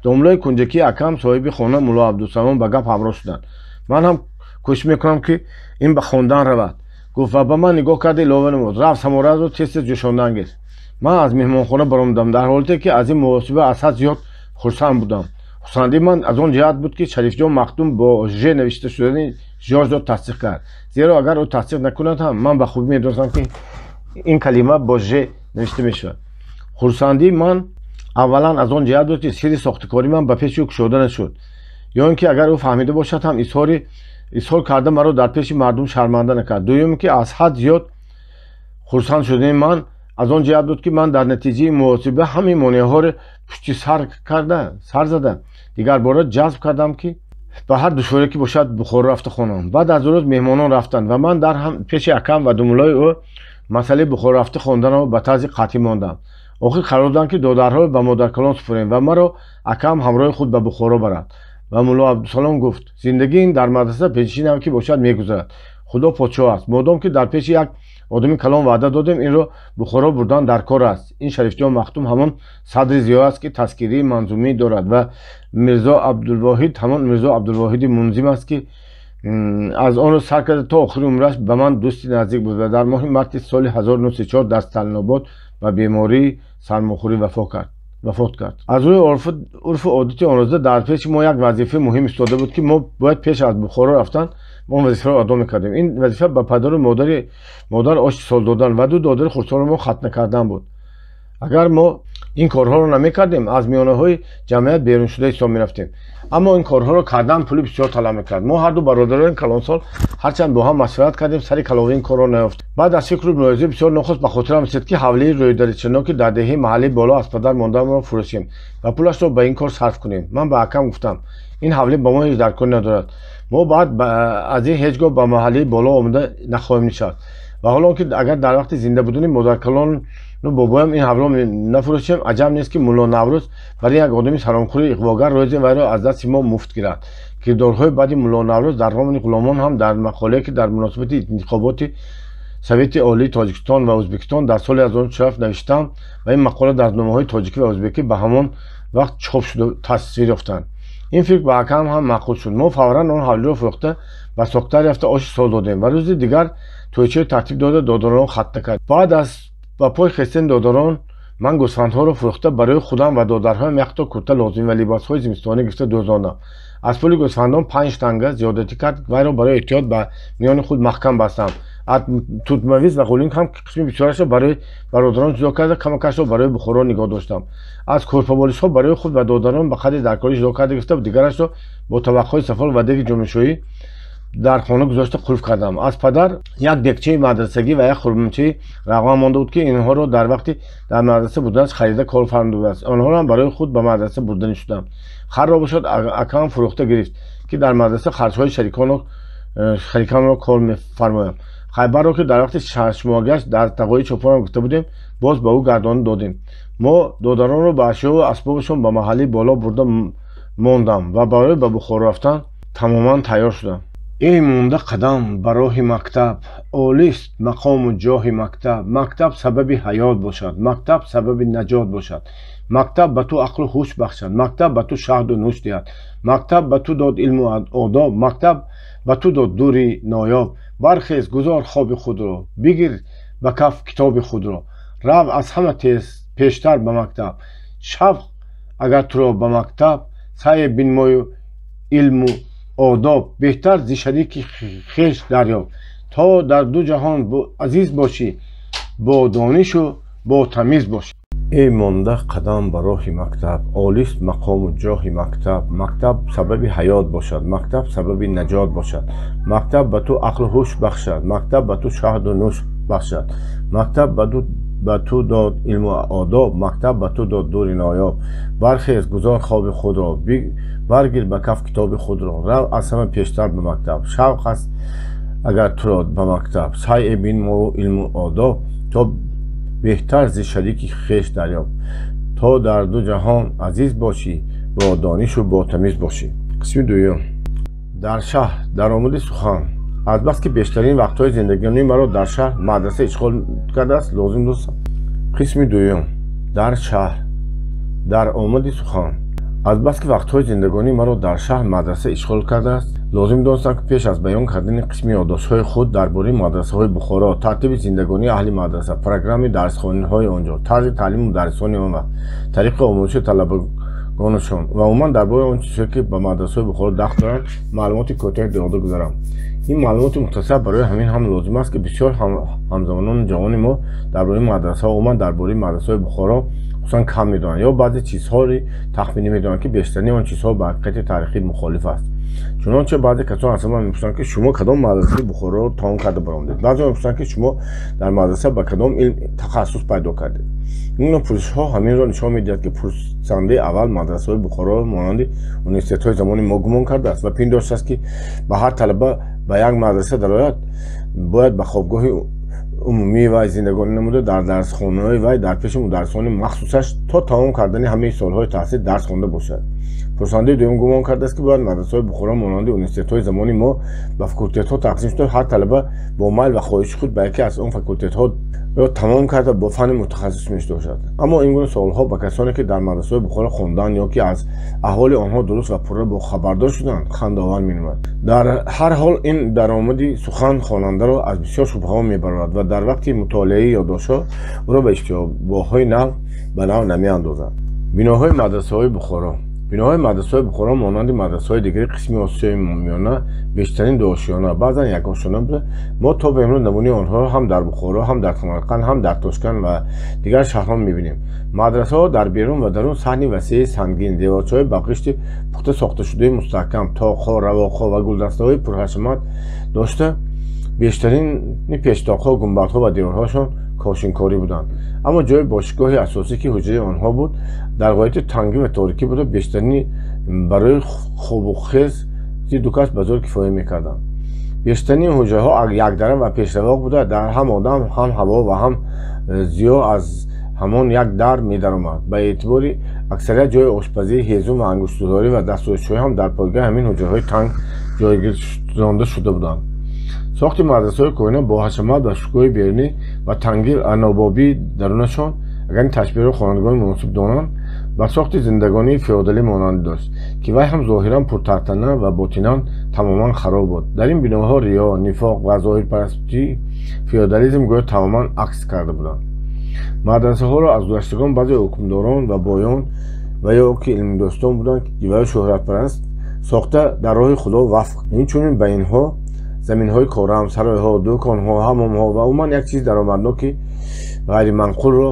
Домлои кунҷакии акам, соҳиби хона Мулло Абдусалом ба гап ҳамроҳ шуданд. «Ман ҳам кӯшиш мекунам, ки ин ба хондан равад», гуфт ва ба ман нигоҳ карда илова намуд: «Рафт, самоварро тез тез ҷӯшондан гир». Ман аз меҳмонхона баромадам дар ҳолате, ки аз ин муҳосиба аз ҳад зиёд хурсанд будам. Хурсандии ман аз он ҷиҳат буд, ки Шарифҷон Махдум бо ж навишта шудани жожро тасдиқ кард, зеро агар ӯ тасдиқ накунад ҳам, ман ба хубӣ медонистам, ки ин калима бо ж навишта мешавад. Хурсандии ман аввалан аз он ҷиҳат буд, ки сирри сохтакории ман ба пеши ӯ кушода нашуд ё ин ки агар ӯ фаҳмида бошад ҳам, изҳор карда маро дар пеши мардум шарманда накард. Дуюм, ки аз ҳад зиёд хурсанд шудани ман аз он ҷиҳат буд, ки ман дар натиҷаи муҳосиба ҳамин монеаҳоро пушти сар карда, сар зада, дигарбора ҷазм кардам, ки ба ҳар душворе ки бошад, Бухоро рафта хонам. Баъд аз рӯз меҳмонон рафтанд ва ман дар пеши акам ва думуллои ӯ масъалаи Бухоро рафта хонданро ба тарзи қатъӣ мондам. Охир қарор доданд, ки додарҳоро ба модаркалон супорем ва маро акам ҳамроҳи худ ба Бухоро барад. Ва Мулло Абдусалом гуфт: «Зиндагӣ ин дар мадраса пешинам ки бошад, мегузарад. Худо подшоҳ аст. Модом ки дар пеши як одами калон ваъда додем, инро Бухоро бурдан дар кор аст». Ин Шарифҷон Махдум ҳамон Садри Зиё аст, ки тазкирии манзумӣ дорад, ва Мирзо Абдулвоҳид ҳамон Мирзо Абдулвоҳиди Мунзим аст, ки аз он рӯз сар карда то охири умраш ба ман дӯсти наздик буд ва дар моҳи марти соли 1904 дар Сталинобод ба бемории сармохӯрӣ вафот кард. Аз рӯи урфу одати он рӯза дар пеши мо як вазифаи муҳим истода буд, ки мо бояд пеш аз Бухоро рафтан он вазифаро адо мекардем. Ин вазифа ба падару модар оши сол додан ва ду додари хурдсоли мо хатна кардан буд. Агар мо ин корҳоро намекардем, аз миёнаҳои ҷамъият берун шуда ҳисоб мерафтем. Аммо ин корҳоро кардан пули бисёр талаб мекард. Мо ҳарду бародарони калонсол ҳарчанд бо ҳам машварат кардем, сари каловаи ин корро наёфтем. Баъд аз фикру мулоҳиза бисёр нохуст ба хотирам расид, ки ҳавлии рӯйдаричино, ки дар деҳаи маҳаллии боло аз падар мондаамро фурӯшем ва пулашро ба ин кор сарф кунем. Ман ба акам гуфтам: «Ин ҳавлӣ ба мо ҳеҷ даркорӣ надорад. Мо баъд аз ин ҳеҷ гоҳ ба маҳаллии боло омада нахоҳем нишаст ва ҳоло он ки агар дар вақти зинда будани модаркалону бобоям ин ҳавлиро нафурӯшем, аҷаб нест, ки Мулло Наврӯз барои як одами ҳаромхӯри иғвогар рӯзе вайро аз дасти мо муфт гирад». Кирдорҳои баъди Мулло Наврӯз дар романи «Ғуломон» ҳам дар мақолае, ки дар муносибати интихоботи Совети Олии Тоҷикистон ва Ӯзбекистон дар соли 1947 навиштам ва ин мақола дар рӯзномаҳои тоҷикӣ ва ӯзбекӣ ба ҳамон вақт чоп шуда тасвир ёфтанд. Ин фикр ба акам ҳам маъқул шуд. Мо фавран он ҳавлиро фурӯхта, ба Соктар рафта оши сол додем ва рӯзи дигар тӯйчаро тартиб дода, додаронро хатна кард. Баъд аз ба пой хестани додарон Ман гӯсфандҳоро фурӯхта барои худам ва додарҳоям якто курта лозим ва либосҳои зимистонӣ гирифта дӯзондам. Аз пули гӯсфандон 5 танга зиёдатӣ кард, вайро барои эҳтиёт ба миёни худ маҳкам бастам. Аз тутмавиз ва ғулинг ҳам қисми бисёрашро барои бародарон ҷудо карда, камакашро барои Бухоро нигоҳ доштам. Аз кӯрпаболишҳо барои худ ва додарон ба қадри даркорӣ ҷудо карда гирифта, дигарашро бо таваққӯи сафол ва деги ҷомишӯӣ дар хона гузошта қулф кардам. Аз падар як декчаи мадрасагӣ ва як хурмчаи рағван монда буд, ки инҳоро дар вақти дар мадраса буданаш харида кор фармуда будааст. Онҳоро ҳам барои худ ба мадраса бурданӣ шудам. Харро бошад акам фурӯхта гирифт, ки дар мадраса харҷҳои шарикамро кор мефармоям. Хайбарро, ки дар вақти шашмоҳагиаш дар тағои чопонам гуфта будем, боз ба ӯ гардонда додем. Мо додаронро ба ашёву асбобашон ба маҳалли боло бурда мондам ва барои ба Бухоро рафтан тамоман тайёр шудам. Эй монда қадам ба роҳи мактаб, олист мақому ҷоҳи мактаб. Мактаб сабаби ҳаёт бошад, мактаб сабаби наҷот бошад. Мактаб ба ту ақлу ҳуш бахшад, мактаб ба ту шаҳду нӯш диҳад. Мактаб ба ту дод илму одоб, мактаб ба ту дод дури ноёб. Бархез, гузор хоби худро, бигир ба каф китоби худро. Рав аз ҳама пештар ба мактаб, шавқ агар туро ба мактаб, саъе бинмою илму одоб. Беҳтар зи шарики хеш дарёб, то дар ду ҷаҳон азиз бошӣ, бо донишу бо тамиз бошӣ. Эй монда қадам ба роҳи мактаб, олист мақому ҷоҳи мактаб. Мактаб сабаби ҳаёт бошад, мактаб сабаби наҷот бошад. Мактаб ба ту ақлу ҳуш бахшад, мактаб ба ту шаҳду нӯш бахшад. Мактаб ба ту дод илму одоб, мактаб ба ту дод дури ноёб. Бархез, гузор хоби худро, баргир ба каф китоби худро. Рав аз ҳама пештар ба мактаб, шавқ аст агар туро ба мактаб, саъе бинмою илму одоб, то беҳтар зи шарики хеш дарёб. То дар ду ҷаҳон азиз бошӣ, бо донишу бо тамиз бошӣ. Қисми дуюм. Дар шаҳр даромади сухан. Азбаски бештарин вақтҳои зиндагонии маро дар шаҳр мадраса ишғол кардааст, лозим донистам. Қисми дуюм. Дар шаҳр даромади сухан. Азбаски вақтҳои зиндагонии маро дар шаҳр мадраса ишғол кардааст, лозим донистам, ки пеш аз баён кардани қисми ёддоштҳои худ дар бораи мадрасаҳои Бухоро, тартиби зиндагонии аҳли мадраса, программи дарсхониҳои он ҷо, тарзи таълиму мударрисони он вақт, тариқи омӯзиши талабагонашон ва умуман дар бораи он чизҳое, ки ба мадрасаҳои Бухоро дахл доранд, маълумоти кӯтоҳе дода гузарам. Ин маълумоти мухтасар барои ҳамин ҳам лозим аст, ки бисёр ҳамзамонони ҷавони мо дар бораи мадрасаҳо, умуман дар бораи мадрасаҳои Бухоро хусусан кам медонанд ё баъзе чизҳои тахминӣ медонанд, ки бештарини он чизҳо ба ҳақиқати таърихӣ мухолиф аст. Чунонче баъзе касон аз ман мепурсанд, ки шумо кадом мадрасаи Бухороро тамом карда баромадед. Баъзеҳо мепурсанд, ки шумо дар мадраса ба кадом илм тахассус пайдо кардед. Ин гуна пурсишҳо ҳаминро нишон медиҳад, ки пурсандаи аввал мадрасаҳои Бухороро монанди университетҳои замони мо гумон кардааст ва пиндоштааст, ки ба ҳар талаба ба як мадраса дарояд, бояд ба хобгоҳи умумии вай зиндагонӣ намуда, дар дарсхонаҳои вай дар пеши мударрисони махсусаш то тамом кардани ҳамаи солҳои таҳсил дарс хонда бошад. Пурсандаи дуюм гумон кардааст, ки бояд мадрасаҳои Бухоро монанди университетҳои замони мо ба факултетҳо тақсим шуда, ҳар талаба бо майл ва хоҳиши худ ба яке аз он факултетҳо тамом карда бо фанни мутахассис мешуда. Аммо ин гуна суолҳо ба касоне, ки дар мадрасаҳои Бухоро хонданд ё ки аз аҳволи онҳо дуруст ва пурра бохабардор шуданд, хандаовар менамояд. Дар ҳар ҳол ин даромади сухан хонандаро аз бисёр шубҳаҳо мебарорад ва дар вақти мутолиаи ёддоштҳо ӯро ба иштибоҳҳои нав ба нав намеандозад. Биноҳои мадрасаҳои Бухоро. Биноҳои мадрасаҳои Бухоро монанди мадрасаҳои дигари қисми Осиёи Миёна бештарин дуошёна, баъзан якошёна буда. Мо то ба имрӯз намунаи онҳоро ҳам дар Бухоро, ҳам дар Самарқанд, ҳам дар Тошканд ва дигар шаҳрҳо мебинем. Мадрасаҳо дар берун ва дарун саҳни васеи сангин, деворчаҳои ба қишти пухта сохташудаи мустаҳкам, тоқҳо, равоқҳо ва гулдастаҳои пурҳашамат дошта, бештарини пештоқҳо, гумбадҳо ва деворҳошон кошинкорӣ буданд. Аммо ҷои бошгоҳи асосӣ, ки ҳуҷраи онҳо буд, дар ғояти тангӣ ва торикӣ буда, бештарини барои хобухез ду кас ба зӯр кифоя мекарданд. Бештарини ҳуҷраҳо якдара ва пешравоқ буда, дар ҳам одам, ҳам ҳаво ва ҳам зиё аз ҳамон як дар медаромад. Ба эътибори аксарият ҷои ошпазӣ, ҳезум ва ангуштгузорӣ ва дастшӯӣ ҳам дар пойгоҳи ҳамин ҳуҷраҳои танг ҷойгир шуда буданд. Сохти мадрасаҳои кӯҳна бо ҳашамат ва шукӯҳи берунӣ ва тангӣ нобобии дарунашон, агар ин ташбеҳро хонандагони муносиб донанд, ба сохти зиндагонии феодалӣ монандӣ дошт, ки вай ҳам зоҳиран пуртартана ва ботинан тамоман хароб буд. Дар ин биноҳо риё, нифоқ ва зоҳирпарастии феодализм гӯё тамоман акс карда буданд. Мадрасаҳоро аз гузаштагон баъзе ҳукмдорон ва боён ва ё ки илмдӯстон буданд ва ё шӯҳратпараст сохта дар роҳи Худо вафқ. Инчунин ба инҳо заминҳои корам, саройҳо, дӯконҳо, ҳамомҳо ва умуман як чиз даромадноки ғайриманқулро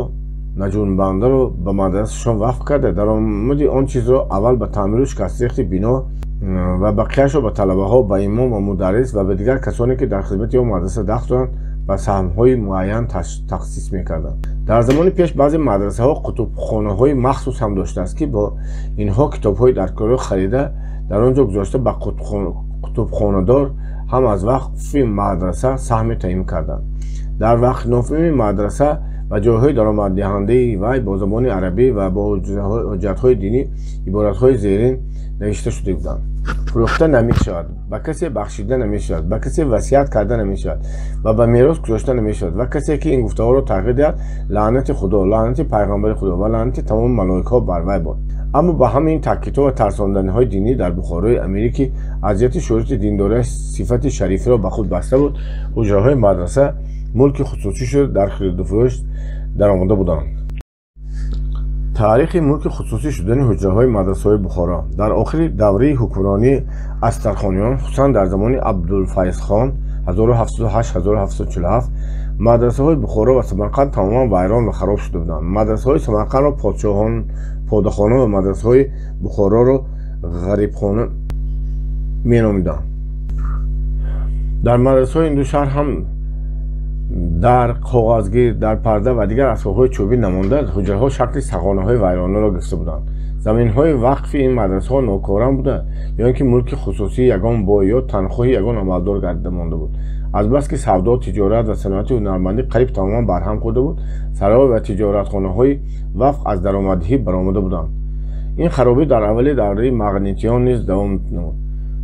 наҷунбандаро ба мадрасашон вафқ карда, даромади он чизро аввал ба таъмиру шикастрехти бино ва бақияшро ба талабаҳо, ба имом ва мударрис ва ба дигар касоне ки дар хизмати он мадраса дахл доранд ба саҳмҳои муайян тахсис мекарданд. Дар замони пеш баъзе мадрасаҳо кутубхонаҳои махсус ҳам доштааст, ки бо инҳо китобҳои даркориро харида дар он ҷо гузошта ба кутубхонадор ҳам аз вақфи мадраса саҳме таъин карданд. Дар вақфномаи мадраса ва ҷойҳои даромаддиҳандаи вай бо забони арабӣ ва бо ҳуҷҷатҳои динӣ иборатҳои зерин навишта шуда буданд: фурӯхта намешавад, ба касе бахшида намешавад, ба касе васият карда намешавад ва ба мерос гузошта намешавад ва касе ки ин гуфтаҳоро тағйир диҳад, лаънати Худо, лаънати пайғамбари Худо ва лаънати тамоми малоикаҳо бар вай бод. Аммо ба ҳамаи таъкидҳо ва тарсонданиҳои динӣ дар Бухорои амирӣ, ки аз ҷиҳати шӯҳрати диндориаш сифати шарифиро ба худ баста буд, ҳуҷраҳои мадраса мулки хусусӣ шуда дар харидуфурӯш даромада буданд. Таърихи мулки хусусӣ шудани ҳуҷраҳои мадрасаҳои Бухоро дар охири давраи ҳукмронии астархониён, хусусан дар замони Абдулфайзхон 1708-1747, мадрасаҳои Бухоро ва Самарқанд тамоман вайрон ва хароб шуда буданд. Мадрасаҳои Самарқандро подшоҳон подахона ва мадрасаҳои Бухороро ғарибхона меномиданд. Дар мадрасаҳои ин ду шаҳр ҳам дар коғазгир, дар парда ва дигар асбобҳои чӯбӣ намонда, ҳуҷраҳо шакли сағонаҳои вайронаро гирифта буданд. Заминҳои вақфи ин мадрасаҳо нокорам буда ё ин ки мулки хусусии ягон бой ё танхоҳи ягон амалдор гардида монда буд. Азбаски савдо, тиҷорат ва саноати ҳунармандӣ қариб тамоман барҳам хӯрда буд, сарой ва тиҷоратхонаҳои вақф аз даромаддиҳӣ баромада буданд. Ин харобӣ дар аввали давраи мағнитиён низ давом намуд.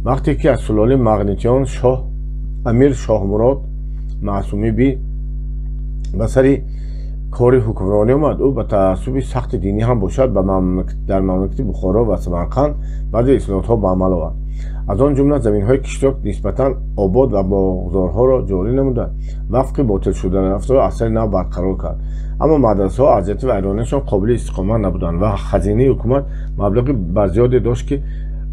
Вақте ки аз сулолаи мағнитиён шоҳ Амир Шоҳмурод Маъсумӣ би ба сари кори ҳукмронӣ омад, ӯ ба таассуби сахти динӣ ҳам бошад дар мамлакати Бухоро ва Самарқанд баъзе ислоҳотҳо ба амал овард. Аз он ҷумла заминҳои кишток нисбатан обод ва боғзорҳоро ҷорӣ намуда, вафқи ботилшударафтро аз сари нав барқарор кард. Аммо мадрасаҳо аз ҷиҳати вайрониашон қобили истиқомат набуданд ва хазинаи ҳукумат маблағи барзиёде дошт, ки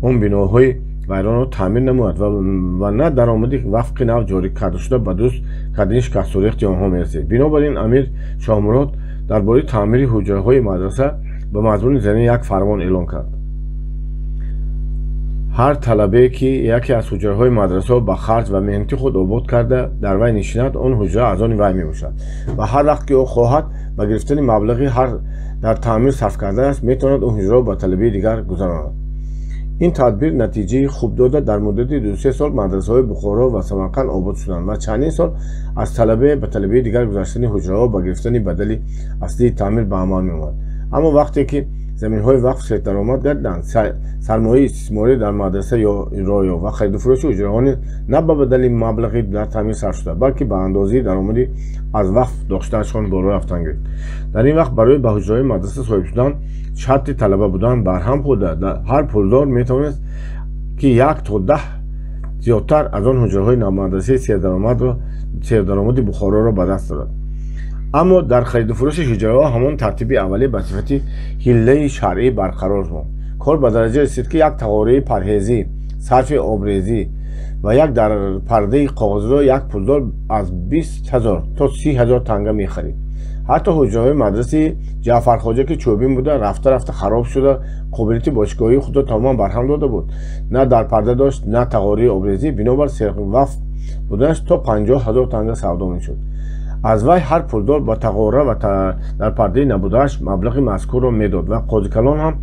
он биноҳои вайронро таъмир намояд ва на даромади вафқи нав ҷорӣ карда шуда ба дуруст кардани шикастурехти онҳо мерасид. Бинобар ин Амир Шоҳмурод дар бораи таъмири ҳуҷраҳои мадраса ба мазмуни зерин як фармон эълон кард: ҳар талабае ки яке аз ҳуҷраҳои мадрасаро ба харҷ ва меҳнати худ обод карда дар вай нишинад, он ҳуҷра аз они вай мебошад ва ҳар вақт ки ӯ хоҳад ба гирифтани маблағи ҳар дар таъмир сарф кардааст, метавонад он ҳуҷраро ба талабаи дигар гузаронад. Ин тадбир натиҷаи хуб дода, дар муддати 2-3 сол мадрасаҳои Бухоро ва Самарқанд обод шуданд ва чандин сол аз талабае ба талабаи дигар гузаштани ҳуҷраҳо ба гирифтани бадали аслии таъмир ба амал меомад. Аммо вақте ки заминҳои вақф сердаромад гардиданд, сармояи истисморӣ дар мадраса роё ва харидуфурӯши ҳуҷраҳо на ба бадали маблағи дар таъмир сарф шуда, балки ба андозаи даромади аз вақф доштаашон боло рафтан гирифт. Дар ин вақт барои ба ҳуҷраҳои мадраса соҳиб шудан шарти талаба будан барҳам хӯрда, ҳар пулдор метавонист ки 1 то 10 зиёдтар аз он ҳуҷраҳои мадрасаи сердаромади Бухороро ба даст дорад. Аммо дар харидуфурӯши ҳуҷраҳо ҳамон тартиби аввалӣ ба сифати ҳиллаи шаръӣ барқарор монд. Кор ба дараҷа расид, ки як тағораи парҳезӣ, сарфи обрезӣ ва як дар пардаи коғазро як пулдор аз 20 000 то 30 000 танга мехарид. Ҳатто ҳуҷраҳои мадрасаи Ҷаъфархоҷа, ки чӯбин буда, рафта-рафта хароб шуда, қобилияти бошгоҳии худро тамоман барҳам дода буд, на дар парда дошт, на тағораи обрезӣ, бинобар сервафт буданаш то 50 000 танга савдо мешуд. Аз вай ҳар пулдор ба тағора ва дар пардаи набудааш маблағи мазкурро медод ва қозикалон ҳам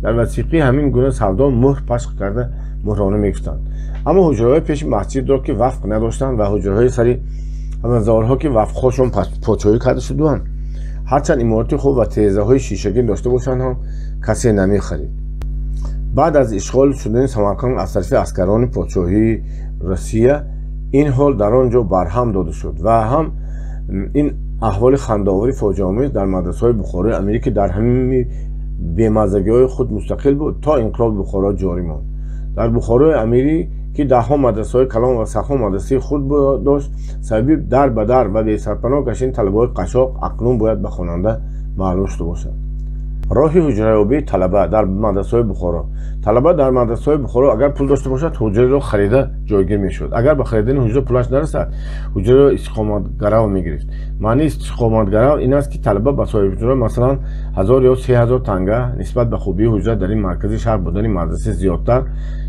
дар васиқаи ҳамин гуна савдо мӯҳр пашқ карда мӯҳрона мегуфтанд. Аммо ҳуҷраҳои пеши масҷидро, ки вафқ надоштанд, ва ҳуҷраҳои сари мазорҳо, ки вафқҳошон подшоҳӣ карда шуданд, ҳарчанд иморати хуб ва тирезаҳои шишагин дошта бошанд ҳам касе намехарид. Баъд аз ишғол шудани Самарқанд аз тарафи аскарони подшоҳии Русия, ин ҳол дар он ҷо барҳам дода шуд ва ҳам ин аҳволи хандаовари фоҷиаомез дар мадрасаҳои Бухорои амирӣ, ки дар ҳамаи бемаззагиҳои худ мустақил буд, то инқилоби Бухоро ҷорӣ монд. Дар Бухорои амирӣ ки даҳҳо мадрасаҳои калон ва садҳо мадрасаи худ дошт, сабаби дар ба дар ва бесарпаноҳ гаштани талабаҳои қашшоқ акнун бояд ба хонанда маълум шуда бошад. Роҳи ҳуҷраёбии талаба дар мадрасаҳои Бухоро. Талаба дар мадрасаҳои Бухоро агар пул дошта бошад, ҳуҷраро харида ҷойгир мешуд. Агар ба харидани ҳуҷра пулаш нарасад, ҳуҷраро истиқоматгарав мегирифт. Маънии истиқоматгарав ин аст, ки талаба ба соҳиби ҳуҷра масалан 1000 ё 3000 танга нисбат ба хубии ҳуҷра дар ин маркази шаҳр будани мадраса зиёдтар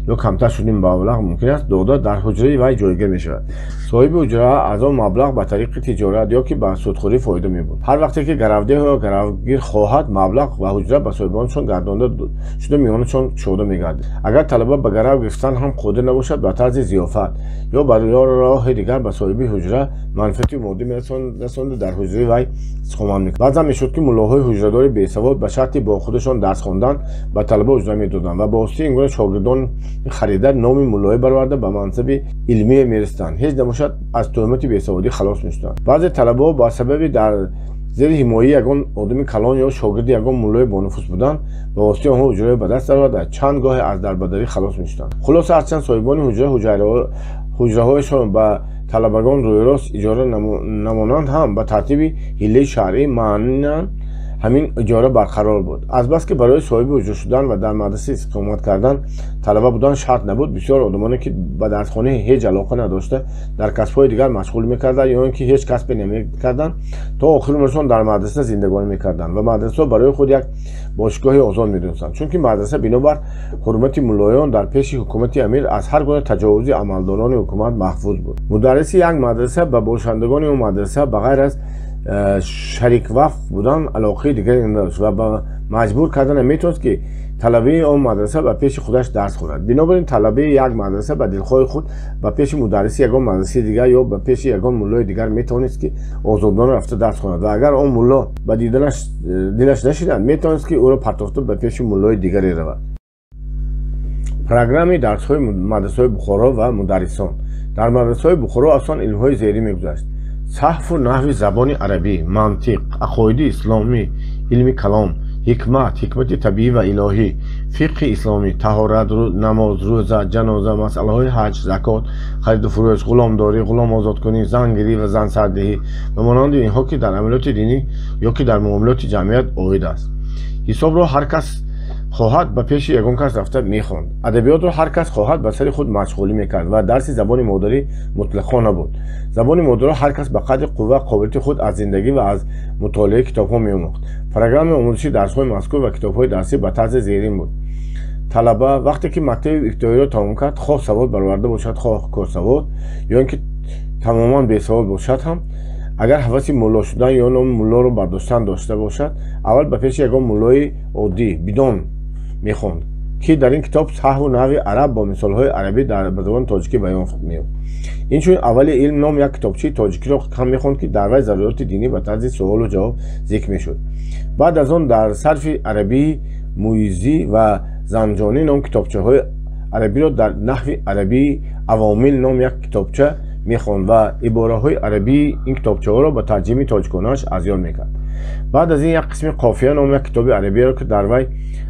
ё камтар шудани маблағ мумкин аст дода дар ҳуҷраи вай ҷойгир мешавад. Соҳиби ҳуҷра аз он маблағ ба тариқи тиҷорат ё ки ба судхӯрӣ фоида мебурд. Ҳар вақте ки гаравдеҳ ё гаравгир хоҳад, маблағ ва ҳуҷра ба соҳибонашон гардонда шуда миёнашон кушода мегардид. Агар талаба ба гарав гирифтан ҳам қодир набошад, ба тарзи зиёфат ё ба роҳи дигар ба соҳиби ҳуҷра манфиати моддӣ мерасонда дар ҳуҷраи вай истиқомат мекард. Баъзан мешуд, ки муллоҳои ҳуҷрадори бесавод ба шарти бо худашон дарс хондан ба талаба ҳуҷра медоданд ва ба воситаи ин гуна шогирдон харида номи муллоӣ бароварда ба мансаби илмие мерасиданд. Ҳеҷ набошад, аз туҳмати бесаводӣ халос мешуданд. Баъзе талабаҳо ба сабаби дар зери ҳимояи ягон одами калон ё шогирди ягон муллои бонуфуз будан, ба воситаи онҳо ҳуҷраҳои ба даст дароварда чанд гоҳе аз дарбадарӣ халос мешуданд. Хулоса, ҳарчанд соҳибони ҳуҷра ҳуҷраҳояшон ба талабагон рӯйрост иҷора намонанд ҳам, ба тартиби ҳиллаи шаръӣ маънан ҳамин иҷора барқарор буд. Азбаски барои соҳиби ҳуҷра шудан ва дар мадраса истиқомат кардан талаба будан шарт набуд, бисёр одамоне ки ба дарсхона ҳеҷ алоқа надошта дар касбҳои дигар машғул мекарданд ё ин ки ҳеҷ касбе намекарданд, то охири умрашон дар мадраса зиндагонӣ мекарданд ва мадрасаҳо барои худ як бошгоҳи озод медонистанд, чунки мадраса бинобар ҳурмати муллоён дар пеши ҳукумати амир аз ҳар гуна таҷовузи амалдорони ҳукумат маҳфуз буд. Мударриси як мадраса ба бошандагони он мадраса ба ғайр аз шариквафқ будан алоқаи дигаре надошт ва ба маҷбур карда наметавонист, ки талабаи он мадраса ба пеши худаш дарс хонад. Бинобар ин талабаи як мадраса ба дилхоҳи худ ба пеши мударриси ягон мадрасаи дигар ё ба пеши ягон муллои дигар метавонист, ки озодона рафта дарс хонад ва агар он мулло ба дилаш нашинад, метавонист, ки ӯро партофта ба пеши муллои дигаре равад. Программаи дарсҳои мадрасаҳои Бухоро ва мударрисон. Дар мадрасаҳои Бухоро асон илмҳои зерӣ мегузашт: саҳфу наҳви забони арабӣ, мантиқ, ақоиди исломӣ, илми калом, ҳикмат, ҳикмати табиӣ ва илоҳӣ, фиқҳи исломӣ, таҳорат, намоз, рӯза, ҷаноза, масъалаҳои ҳаҷ, закот, хариду фурӯш, ғуломдорӣ, ғулом озодкунӣ, зангирӣ ва зансардиҳӣ ва монанди инҳо, ки дар амалиёти динӣ ё ки дар муомилоти ҷамъият оид аст. Ҳисобро ҳар кас хоҳад ба пеши ягон кас рафта мехонд. Адабиётро ҳар кас хоҳад ба сари худ машғулӣ мекард ва дарси забони модарӣ мутлақо набуд. Забони модариро ҳар кас ба қадри қувва қобилияти худ аз зиндагӣ ва аз мутолиаи китобҳо меомӯхт. Программаи омӯзиши дарсҳои мазкур ва китобҳои дарсӣ ба тарзи зерин буд. Талаба вақте ки мактаби ибтидоиро тамом кард, хоҳ савод бароварда бошад, хоҳ корсавод ё ин ки тамоман бесавод бошад ҳам, агар ҳаваси мулло шудан ё номи муллоро бардоштан дошта бошад, аввал ба пеши ягон муллои оддӣ бидон мехонд, ки дар ин китоб саҳву наҳви араб бо мисолҳои арабӣ ба забони тоҷикӣ баён меёфт. Инчунин аввали илм ном як китобчаи тоҷикиро кам мехонд, ки дар вай заруриёти динӣ ба тарзи суолу ҷавоб зикр мешуд. Баъд аз он дар сарфи арабии муиззӣ ва занҷонӣ ном китобчаҳои арабиро дар наҳви арабии авомил ном як китобча мехонд ва ибораҳои арабии ин китобчаҳоро ба тарҷимаи тоҷиконааш аз ёд мекард. Баъд аз ин як қисми қофия ном як китоби арабиеро, ки дар вай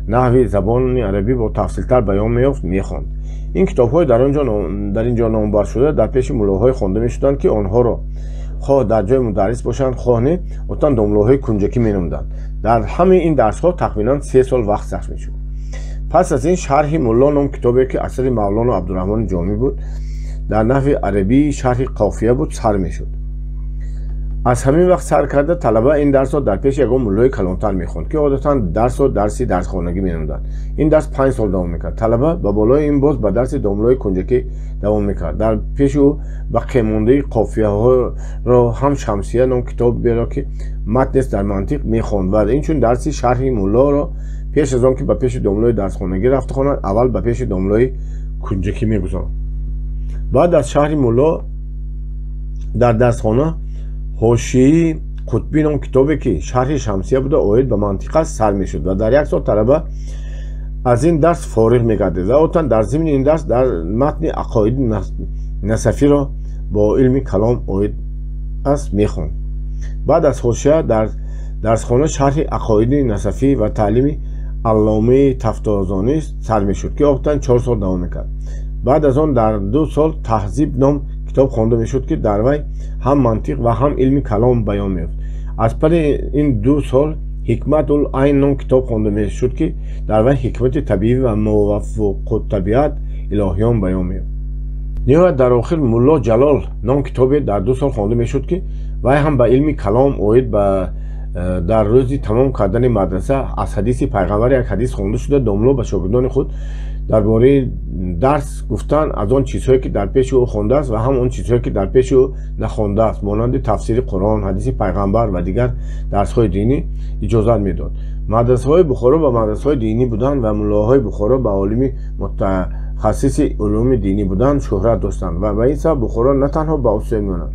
наҳви забони арабӣ бо тафсилтар баён меёфт, мехонд. Ин китобҳои дар ин ҷо номбаршуда дар пеши муллоҳое хонда мешуданд, ки онҳоро хоҳ дар ҷои мударрис бошанд, хоҳ не, одатан домлоҳои кунҷакӣ меномуданд. Дар ҳамаи ин дарсҳо тахминан 3 сол вақт сарф мешуд. Пас аз ин шарҳи мулло ном китобе, ки асари Мавлоно Абдураҳмони Ҷомӣ буд, дар наҳви арабии шарҳи қофия буд, сар мешуд. Аз ҳамин вақт сар карда талаба ин дарсро дар пеши ягон муллои калонтар мехонд, ки одатан дарсро дарси дарсхонагӣ меномуданд. Ин дарс 5 сол давом мекард. Талаба ба болои ин боз ба дарси домлои кунҷакӣ давом мекард. Дар пеши ӯ бақемондаи қофияҳоро ҳам Шамсия ном китоберо, ки матнест дар мантиқ, мехонд ва инчун дарси шарҳи муллоро пеш аз он ки ба пеши домлои дарсхонагӣ рафта хонад, аввал ба пеши домлои кунҷакӣ мегузаронд. Баъд аз шарҳи мулло дар дарсхона ҳошияи қутбӣ ном китобе, ки шарҳи Шамсия буда оид ба мантиқ аст, сар мешуд ва дар як сол талаба аз ин дарс фориғ мегардид ва одатан дар зимни ин дарс дар матни ақоиди насафиро бо илми калом оид аст мехонд. Баъд аз ҳошия дар дарсхона шарҳи ақоиди насафӣ ва таълими алломаи Тафтозонӣ сар мешуд, ки одатан 4 сол давом мекард. Баъд аз он дар 2 сол Таҳзиб ном китоб хонда мешуд, ки дар вай ҳам мантиқ ва ҳам илми калом баён меёфт. Аз пари ин 2 сол Ҳикматул Айн ном китоб хонда мешуд, ки дар вай ҳикмати табиӣ ва мувофиқуттабиат илоҳиён баён меёфт. Ниҳоят дар охир Мулло Ҷалол ном китобе дар 2 сол хонда мешуд, ки вай ҳам ба илми калом оид ба дар рӯзи тамом кардани мадраса аз ҳадиси пайғамбар як ҳадис хонда шуда, домло ба шогирдони худ дар бораи дарс гуфтан аз он чизҳое ки дар пеши ӯ хондааст ва ҳам он чизҳое ки дар пеши ӯ нахондааст, монанди тафсири Қуръон, ҳадиси пайғамбар ва дигар дарсҳои динӣ иҷозат медод. Мадрасаҳои Бухоро ба мадрасаҳои динӣ буданд ва муллоҳои Бухоро ба олими мутахассиси улуми динӣ будан шӯҳрат доштанд ва ба ин сабаб Бухоро на танҳо ба Осиёи Миёна,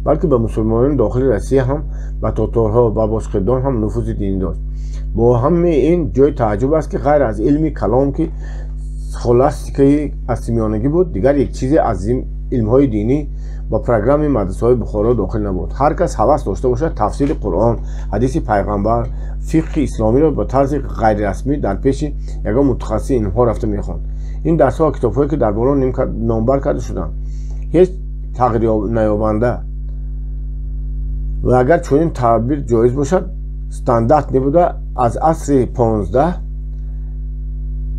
балки ба мусулмонони дохили Россия ҳам, ба тоторҳо ва бошқирдон ҳам нуфузи динӣ дошт. Бо ҳамаи ин ҷои тааҷҷуб аст, ки ғайр аз илми калом, ки схоластикаи асримиёнагӣ буд, дигар як чизе аз илмҳои динӣ ба программаи мадрасаҳои Бухоро дохил набуд. Ҳар кас ҳавас дошта бошад, тафсири Қуръон, ҳадиси пайғамбар, фиқҳи исломиро ба тарзи ғайрирасмӣ дар пеши ягон мутахассиси илмҳо рафта мехонд. Ин дарсҳо ва китобҳое ки дар боло номбар карда шуданд, ҳеҷ тағйирнаёбанда ва агар чунин таъбир ҷоиз бошад, стандарт небуда, аз асри 15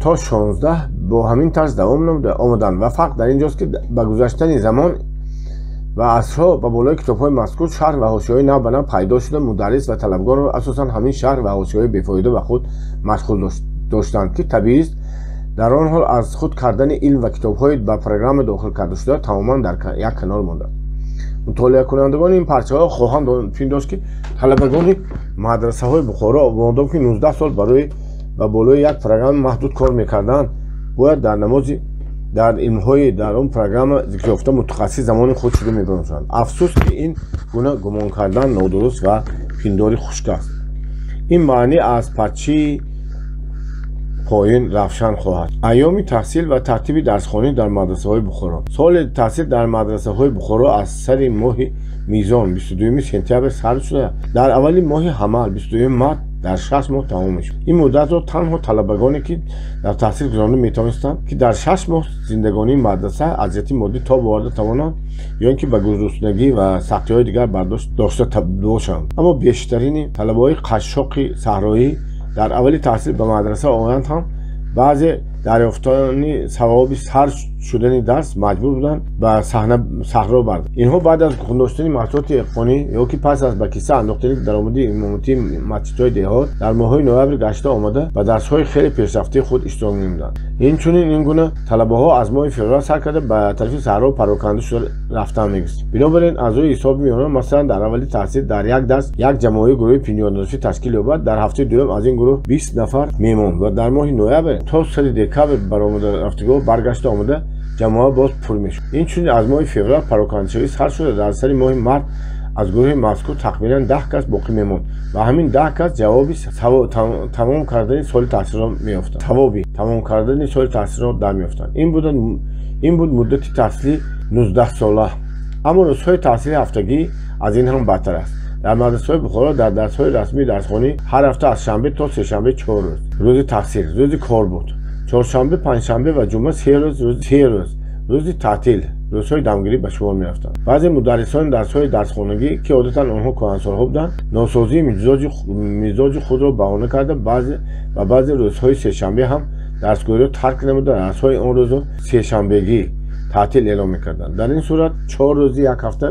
то 16 бо ҳамин тарз давом намуда омаданд ва фарқ дар ин ҷост, ки ба гузаштани замон ва асрҳо ба болои китобҳои мазкур шарҳ ва ҳошияҳои нав ба нав пайдо шуда, мударрис ва талабгорро асосан ҳамин шарҳ ва ҳошияҳои бефоида ба худ машғул доштанд, ки табиист дар он ҳол аз худ кардани илм ва китобҳои ба программа дохил карда шуда тамоман дар як канор монданд. Мутолиакунандагони ин парчаҳо хоҳанд пиндошт, ки талабагони мадрасаҳои Бухоро модом ки 19 сол барои ба болои як программа маҳдуд кор мекарданд, бояд дар намози дар илмҳои дар он программа зикрёфта мутахассис замони худ шуда мебошанд. Афсӯс, ки ин гуна гумон кардан нодуруст ва пиндори хушк аст. Ин маънӣ аз парчаи поин равшан хоҳад. Айёми таҳсил ва тартиби дарсхонӣ дар мадрасаҳои Бухоро. Соли таҳсил дар мадрасаҳои Бухоро аз сари моҳи мизон 22 сентябр сар шуда, дар аввали моҳи ҳамал 22 март дар 6 моҳ тамом мешуд. Ин муддатро танҳо талабагоне ки дар таҳсил гузаронда метавонистанд, ки дар 6 моҳ зиндагонии мадраса аз ҷиҳати моддӣ тоб оварда тавонанд ё ин ки ба гуруснагӣ ва сахтиҳои дигар бардошт дошта бошанд. Аммо бештарини талабаҳои қашшоқи саҳроӣ дар аввали таҳсил ба мадраса оянд ҳам баъзе дарёфтани савоби сар шудани дарс маҷбур буданд ба саҳро барданд. Инҳо баъд аз хондоштани маҳсулоти иқонӣ ё ки пас аз ба киса андохтани даромади имомотии масҷидҳои деҳот дар моҳҳои ноябр гашта омада ба дарсҳои хеле пешрафтаи худ иштирок менамуданд. Инчунин ин гуна талабаҳо аз моҳи феврал сар карда ба тарафи саҳро пароканда шуда рафтан мегирифт. Бинобар ин аз рӯи ҳисоби миёна, масалан, дар аввали таҳсил дар як дарс як ҷамоаи гурӯҳи пинёнафӣ ташкил ёбад, дар ҳафтаи дуюм аз ин гурӯҳ 20 нафар мемонд ва дар моҳи ноябр то сари декабр баромада рафтагоҳ баргашта омада ҷамоа боз пур мешуд. Инчунин аз моҳи феврал парокандашавӣ сар шуда, дар сари моҳи март аз гурӯҳи мазкур тахминан 10 кас боқӣ мемонд ва ҳамин 10 кас ҷавоби тамом кардани соли таҳсилро меёфтанд. Савоби тамом кардани соли таҳсилро дар меёфтанд. Ин буд муддати таҳсили 19 сола. Аммо рӯзҳои таҳсили ҳафтагӣ аз ин ҳам бадтар аст. Дар мадрасаҳои Бухоро дар дарсҳои расмии дарсхонӣ ҳар ҳафта аз шанбе то сешанбе 4 рӯз рӯзи таҳсил, рӯзи кор буд. Чоршанбе, панҷшанбе ва ҷумъа 3 рӯз, 3 рӯз рӯзи таътил, рӯзҳои дамгирӣ ба шумор мерафтанд. Баъзе мударрисони дарсҳои дарсхонагӣ, ки одатан онҳо кӯҳансолҳо буданд, носозии мизоҷи худро баҳона карда ва баъзе рӯзҳои сешанбе ҳам дарсгӯиро тарк намуда дарсҳои он рӯзо сешанбегӣ таътил эълон мекарданд. Дар ин сурат 4 рӯзи як ҳафта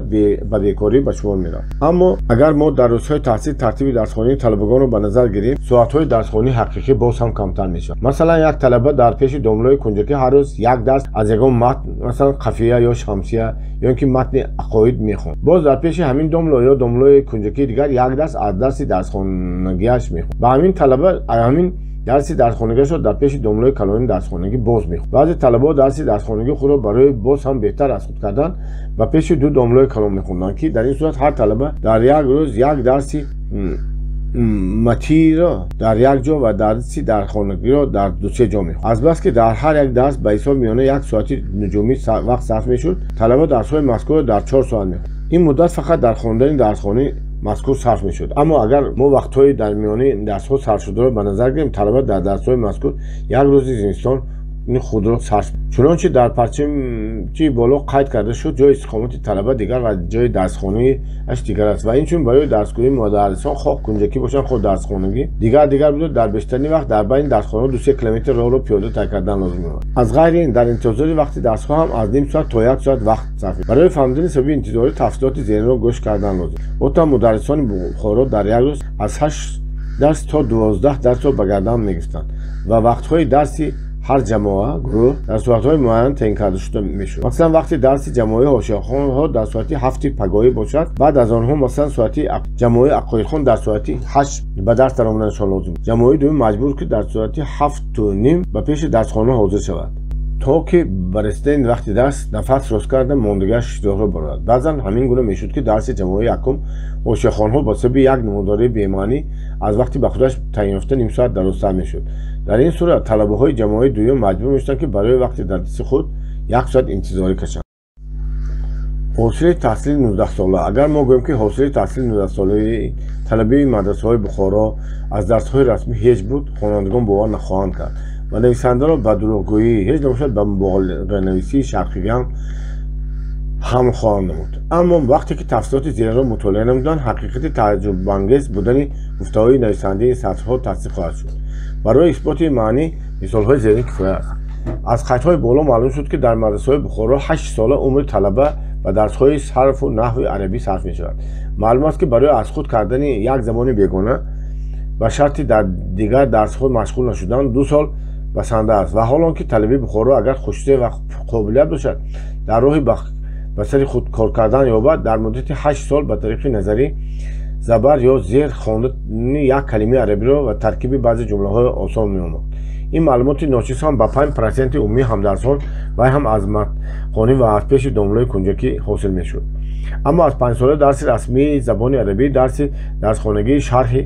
ба бекорӣ ба шумор мерафт. Аммо агар мо дар рӯзҳои таҳсил тартиби дарсхонии талабагонро ба назар гирем, соатҳои дарсхонии ҳақиқӣ боз ҳам камтар мешавад. Масалан, як талаба дар пеши домлои кунҷакӣ ҳар рӯз як дарс аз ягон матн, масалан қафия ё шамсия ё ин ки матни ақоид мехонд. Боз дар пеши ҳамин домло ё домлои кунҷакии дигар як дарс аз дарси дарсхонагиаш мехонд. Ба ҳамин талаба ҳамин дарси дарсхонагиашро дар пеши домлои калони дарсхонагӣ боз мехонд. Баъзе талабаҳо дарси дарсхонагии худро барои боз ҳам беҳтар аз худ кардан ба пеши 2 домлои калон мехонданд, ки дар ин сурат ҳар талаба дар як рӯз як дарси матиро дар як ҷо ва дарси дарсхонагиро дар 2-3 ҷо мехонд. Азбаски дар ҳар як дарс ба ҳисоби миёна 1 соати нуҷумӣ вақт сарф мешуд, талаба дарсҳои мазкурро дар 4 соат мехонд. Ин муддат фақат дар хондани дарсхонӣ мазкур сарф мешуд. Аммо агар мо вақтҳои дар миёни дарсҳо сарф шударо ба назар гирем, талаба дар дарсҳои мазкур як рӯзи зимистон худро сарф. Чунончи дар парчаи боло қайд карда шуд, ҷои истиқомати талаба дигар ва ҷои дарсхонааш дигар аст ва инчунин барои дарсгӯии мударрисон хоҳ кунҷакӣ бошанд, хоҳ дарсхонагӣ дигар буда, дар бештарин вақт дар байни дарсхонаҳо 2-3 километр роҳро пиёда тай кардан лозим меомад. Аз ғайри ин, дар интизори вақти дарсҳо ҳам аз ним соат то 1 соат вақт сарф. Барои фаҳмидани сабаби интизорӣ тафсилоти зеринро гӯш кардан лозим. Одатан мударрисони Бухоро дар як рӯз аз 8 дарс то 12 дарсро ба гардан мегирифтанд ва вақтҳои дарси ҳар ҷамоа гурӯҳ дар соатҳои муайян таъин карда шуда мешуд. Масалан, вақти дарси ҷамоаи ҳошияхонҳо дар соати 7 пагоҳӣ бошад, баъд аз онҳо масалан соати ҷамоаи ақоидхон дар соати 8 ба дарс даромаданашон лозим. Ҷамоаи дуюм маҷбур ки дар соати 7:30 ба пеши дарсхона ҳозир шавад, то ки ба расидани вақти дарс нафас рост карда мондагиаш иштироқро барорад. Баъзан ҳамин гуна мешуд, ки дарси ҷамоаи якум ҳошияхонҳо ба сабаби як намудории бемаънӣ аз вақти ба худаш таъин ёфта ним соат дарозтар мешуд. Дар ин сурат талабаҳои ҷамоаи дуюм маҷбур мешуданд, ки барои вақти дарси худ 1 соат интизорӣ кашанд. Ҳосили таҳсили 19-сола. Агар мо гӯем, ки ҳосили таҳсили 19-солаи талабаи мадрасаҳои Бухоро аз дарсҳои расмӣ ҳеҷ буд, хонандагон бовар нахоҳанд кард ва нависандаро ба дурӯғгӯӣ, ҳеҷ набошад ба муболиғанависии шарқигам ҳам хоҳанд намуд. Аммо вақте ки тафсилоти зеринро мутолиа намуданд, ҳақиқати тааҷҷубангез будани гуфтаҳои нависандаи ин сатрҳо тасдиқ хоҳад шуд. Барои исботи маънӣ мисолҳои зерин кифоя аст. Аз қайдҳои боло маълум шуд, ки дар мадрасаҳои Бухоро 8 сола умри талаба ба дарсҳои сарфу наҳви арабӣ сарф мешавад. Маълум аст, ки барои аз худ кардани як забони бегона ба шарти дар дигар дарсҳо машғул нашудан 2 сол басанда аст ва ҳол он ки талабаи Бухоро агар хушзеҳн ва қобилият бошад, дар роҳи ба сари худ кор кардан ёбад, дар муддати 8 сол ба тариқи назарӣ забар ё зер хондани як калимаи арабиро ва таркиби баъзе ҷумлаҳои осон меомӯхт. Ин маълумоти ночиз ҳам ба 5% умумии ҳамдарсон вай ҳам аз матнхонӣ ва аз пеши домлои кунҷакӣ ҳосил мешуд. Аммо аз 5-сола дарси расмии забони арабӣ, дарси дарсхонагии шарҳи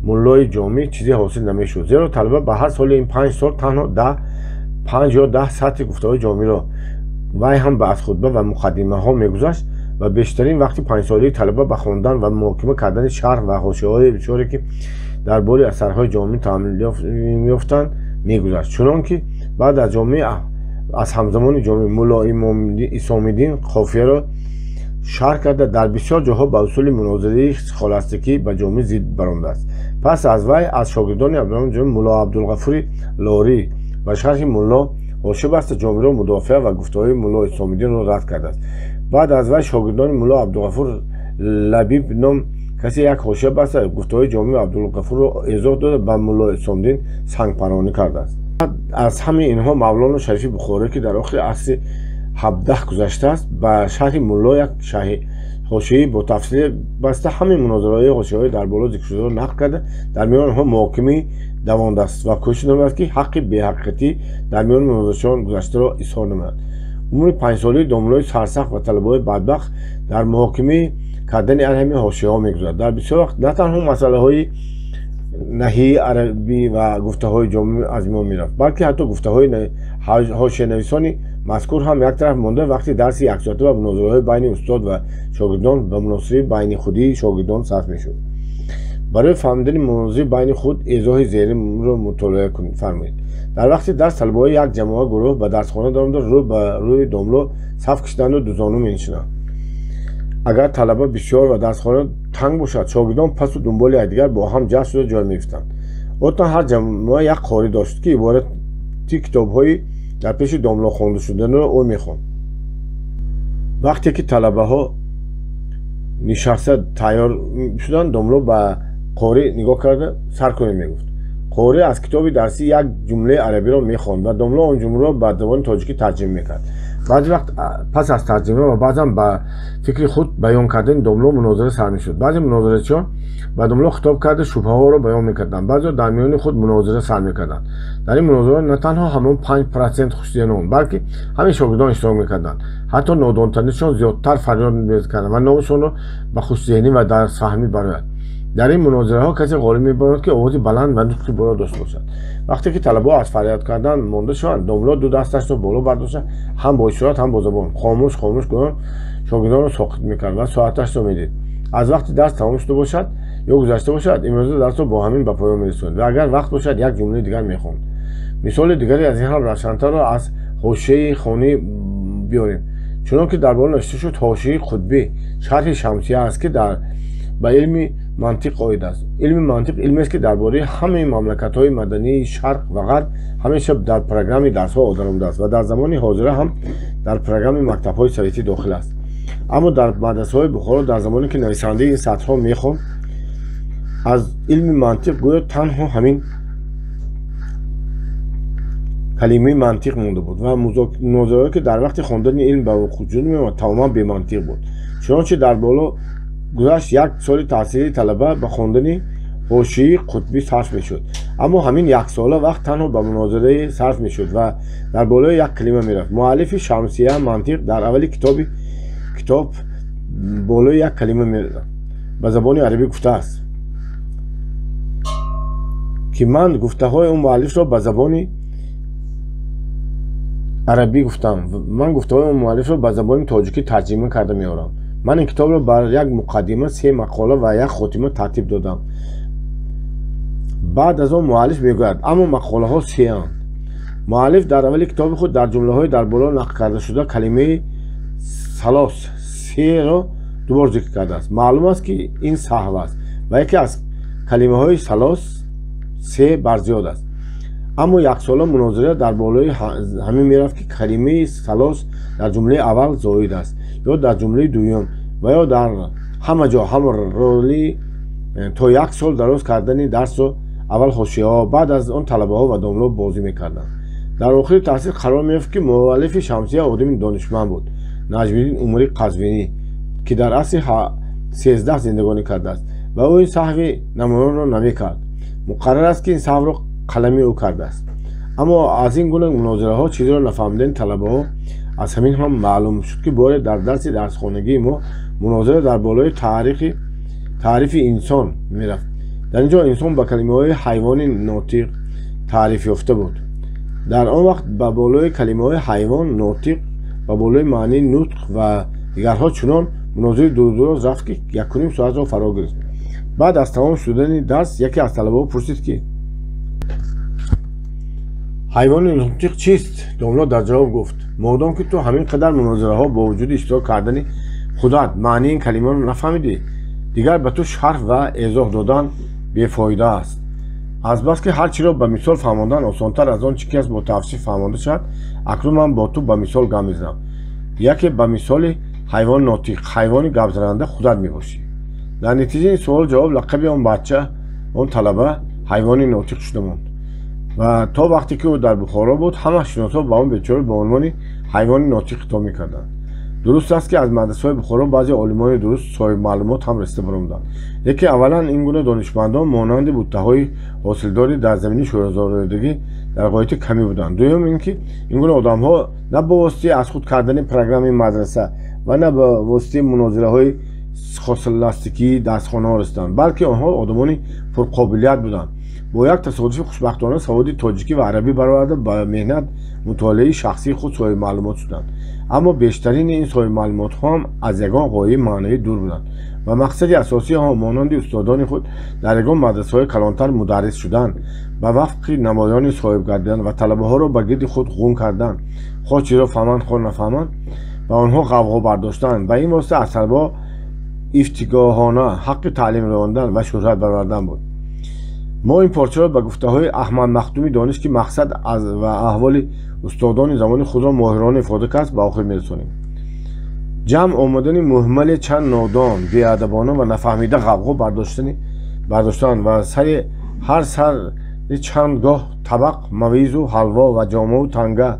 муллои ҷомӣ чизе ҳосил намешуд, зеро талаба ба ҳар соли ин 5 сол танҳо 5 ё 10 сатҳи гуфтаҳои ҷомиро вай ҳам ба аз хутба ва муқаддимаҳо мегузашт ва бештарин вақти 5-солаи талаба ба хондан ва муҳокима кардани шарҳ ва ҳошияҳои бисёре, ки дар бораи асарҳои ҷомӣ таъмил меёфтанд, мегузашт. Чунон ки баъд аз ҷомӣ аз ҳамзамони ҷомӣ мулло Исомиддин қофияро шарҳ карда, дар бисёр ҷоҳо ба усули мунозираи схоластикӣ ба ҷомӣ зид баромадааст. Пас аз вай аз шогирдони Абдурраҳмони Ҷомӣ мулло Абдулғафури Лорӣ ба шарҳи мулло ҳошия баста ҷомиро мудофиа ва гуфтаҳои мулло Исомиддинро рад кардааст. Баъд аз вай шогирдони мулло Абдулғафур Лабиб ном касе як ҳошия баста гуфтаҳои ҷомӣ Абдулғафурро эзоҳ дода ба мулло Исомиддин сангпаронӣ кардааст. Аз ҳамаи инҳо Мавлоно Шарифи Бухорӣ, ки дар охири асри 17 гузаштааст, ба шарҳи мулло як ҳошияи бо тафсил баста ҳамаи мунозираҳои ҳошияҳои дар боло зикршударо нақл карда, дар миёни онҳо муҳокимаи давондааст ва кӯшиш намудааст, ки ҳаққи беҳақиқатӣ дар миёни мунозирачиён гузаштаро изҳор намояд. Умри 5-солаи домлои сарсахт ва талабаҳои бадбахт дар муҳокимаи кардани ҳамин ҳошияҳо мегузарад. Дар бисёр вақт на танҳо масъалаҳои наҳии арабӣ ва гуфтаҳои ҷомӣ аз миён мерафт, балки ҳатто гуфтаҳои ҳошиянависони мазкур ҳам як тараф монда, вақти дарси яксоата ва мунозираҳои байни устод ва шогирдон ба муносибаи байни худии шогирдон сарф мешуд. Барои фаҳмидани мунозираи байни худ эзоҳи зеринро мутолиа фармоед. Дар вақти дарс талабаҳои як ҷамоа гурӯҳ ба дарсхона даромада рӯ ба рӯи домло саф кашиданду дузону менишинанд. Агар талаба бисёр ва дарсхона танг бошад, шогирдон пасу дунболи якдигар бо ҳам ҷамъ шуда ҷой мегирифтанд. Одатан ҳар ҷамоа як қорӣ дошт, ки иборати китобҳои дар пеши домло хонда шуданиро ӯ мехонд. Вақте ки талабаҳо нишаста тайёр шуданд, домло ба қорӣ нигоҳ карда сар кунед мегуфт. Қорӣ аз китоби дарсӣ як ҷумлаи арабиро мехонд ва домло он ҷумларо ба забони тоҷикӣ тарҷима мекард. Баъзе вақт пас аз тарҷима ва баъзан ба фикри худ баён кардани домло мунозира сар мешуд. Баъзе мунозирачиён ба домло хитоб карда шубҳаҳоро баён мекарданд, баъзеҳо дар миёни худ мунозира сар мекарданд. Дар ин мунозира на танҳо ҳамон 5% хушзеҳнон, балки ҳамин шогирдон иштирок мекарданд. Ҳатто нодонтаринашон зиёдтар фарёд мекарданд ва номашонро ба хушзеҳнӣ ва дарсфаҳмӣ барояд. Дар ин мунозираҳо касе ғолиб мебарад, ки овози баланд ва нутқи боло дошта бошад. Вақте ки талабаҳо аз фарёд кардан монда шаванд, домло ду дасташро боло бардошта, ҳам бо ишорат, ҳам бо забон хомӯш хомӯш гӯён шогирдонро соқит мекард ва соаташро медид. Аз вақти дарс тамом шуда бошад ё гузашта бошад, имрӯза дарсро бо ҳамин ба поён мерасонад ва агар вақт бошад, як ҷумлаи дигар мехонд. Мисоли дигаре аз ин ҳам равшантарро аз ҳошияи хонӣ биёрем. Чунон ки дар боло навишта шуд, ҳошияи қутбӣ шарҳи шамсия аст, ки ба илми мантиқ оид аст. Илми мантиқ илмест, ки дар бораи ҳамаи мамлакатҳои мадании шарқ ва ғарб ҳамеша дар программаи дарсҳо одаромадааст ва дар замони ҳозира ҳам дар программаи мактабҳои советӣ дохил аст. Аммо дар мадрасаҳои Бухоро дар замоне ки нависандаи ин сатрҳо мехонд, аз илми мантиқ гӯё танҳо ҳамин калимаи мантиқ монда буд ва мунозираҳое ки дар вақти хондани илм ба вуҷуд меомад, тамоман бемантиқ буд. Чунончи дар боло гузашт, як соли таҳсили талаба ба хондани ҳошияи қутбӣ сарф мешуд, аммо ҳамин яксола вақт танҳо ба мунозирае сарф мешуд ва дар болои як калима мерафт. Муаллифи шамсия мантиқ дар аввали китоб болои як калима мерафт, ба забони арабӣ гуфтааст, ки ман гуфтаҳои он муаллифро ба забони арабӣ гуфтам. Ман гуфтаҳои он муаллифро ба забони тоҷикӣ тарҷима карда меорам. Ман ин китобро бар як муқаддима, се мақола ва як хотима тартиб додам. Баъд аз он муаллиф мегӯяд, аммо мақолаҳо сеанд. Муаллиф дар аввали китоби худ дар ҷумлаҳои дар боло нақл карда шуда калимаи салос серо дубор зикр кардааст. Маълум аст, ки ин саҳв аст ва яке аз калимаҳои салос се барзиёд аст. Аммо яксола мунозира дар болои ҳамин мерафт, ки калимаи салос дар ҷумлаи аввал зоид аст ё дар ҷумлаи дуюм ва ё дар ҳама ҷо ҳам роли то як сол дароз кардани дарсро аввал ҳошияҳо, баъд аз он талабаҳо ва домло бозӣ мекарданд. Дар охири таҳсил қарор меёфт, ки муаллифи шамсия одами донишманд буд, Наҷмиддин Умари Қазвинӣ, ки дар асри 13 зиндагонӣ кардааст ва ӯ ин саҳви намоёнро намекард. Муқаррар аст, ки ин саҳвро қалами ӯ кардааст. Аммо аз ин гуна мунозираҳо чизеро нафаҳмидани талабаҳо аз ҳамин ҳам маълум шуд, ки боре дар дарси дарсхонагии мо мунозира дар болои таърифи инсон мерафт. Дар ин ҷо инсон ба калимаҳои ҳайвони нотиқ таъриф ёфта буд. Дар он вақт ба болои калимаҳои ҳайвон нотиқ, ба болои маънии нутқ ва дигарҳо чунон мунозираи дурдуроз рафт, ки якуним соатро фаро гирифт. Баъд аз тамом шудани дарс яке аз талабаҳо пурсид, ки ҳайвони нотиқ чист? Домло дар ҷавоб гуфт: модом ки ту ҳамин қадар мунозираҳо бо вуҷуди иштирок кардани худат маънии ин калимаро нафаҳмидӣ, дигар ба ту шарҳ ва эзоҳ додан бефоида аст. Азбаски ҳар чиро ба мисол фаҳмондан осонтар аз он чи ки аст бо тавсиф фаҳмонда шавад, акнун ман бо ту ба мисол гап мезанам. Яке ба мисоли ҳайвони нотиқ, ҳайвони гапзананда худат мебошӣ. Дар натиҷаи ин суол ҷавоб лақаби он бача, он талаба ҳайвони нотиқ шуда монд ва то вақте ки ӯ дар Бухоро буд, ҳама шиносҳо ба он бечора ба унвони ҳайвони нотиқ хитоб мекарданд. Дуруст аст, ки аз мадрасаҳои Бухоро баъзе олимони дуруст соҳибмаълумот ҳам расида баромаданд, лекин аввалан ин гуна донишмандон монанди буттаҳои ҳосилдори дар замини шӯразоридагӣ дар ғояти камӣ буданд. Дуюм ин ки ин гуна одамҳо на ба воситаи аз худ кардани программаи мадраса ва на ба воситаи мунозираҳои схоластикии дарсхонаҳо расиданд, балки онҳо одамони пурқобилият буданд. Бо як тасодуфи хушбахтона саводи тоҷикӣ ва арабӣ бароварда ба меҳнат мутолиаи шахсии худ соҳибмаълумот шуданд. Аммо бештарини ин соҳибмаълумотҳо ҳам аз ягон ғояи маънавӣ дур буданд ва мақсади асосии онҳо монанди устодони худ дар ягон мадрасаҳои калонтар мударрис шудан, ба вафқи намоёни соҳиб гардидан ва талабаҳоро ба гирди худ ғун кардан, хоҳ чиро фаҳманд, хоҳ нафаҳманд, ва онҳо ғавғо бардоштан. Ба ин восита аз талабаҳо ифтигоҳона ҳаққи таълим равондан ва шӯҳрат баровардан буд. Мо ин порчаро ба гуфтаҳои Аҳмад Махдуми Дониш, ки мақсад ва аҳволи устодони замони худро моҳирона ифода кард, ба охир мерасонем. Ҷамъ омадани муҳмали чанд нодон, беадабона ва нафаҳмида ғавғо бардоштан ва сари ҳар сари чанд гоҳ табақ мавизу ҳалво ва ҷомаву танга,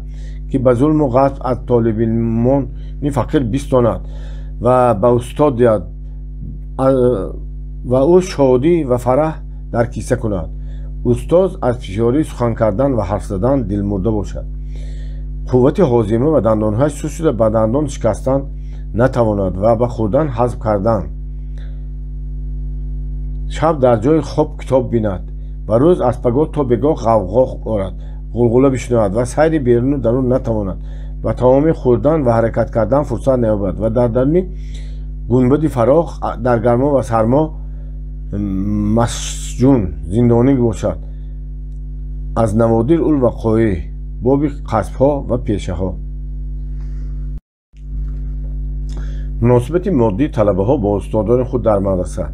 ки ба зулму ғасб аз толибилмони фақир бистонад ва ба устод диҳад ва ӯ шодӣ ва фараҳ дар киса кунад. Устоз аз фишорӣ сухан кардан ва ҳарф задан дилмурда бошад. Қуввати ҳозима ва дандонҳояш суст шуда ба дандон шикастан натавонад ва ба хӯрдан ҳазм кардан. Шаб дар ҷои хоб китоб бинад ва рӯз аз пагоҳ то бегоҳ ғавғо орад, ғулғула бишунавад ва сайри беруну дарун натавонад, ба тамоми хӯрдан ва ҳаракат кардан фурсат наёбад ва дар даруни гунбади фарох дар гармо ва сармо масҷун зиндонӣ бошад. Аз наводир ул вақоӣ, боби қасбҳо ва пешаҳо. Муносибати моддии талабаҳо бо устодони худ дар мадраса.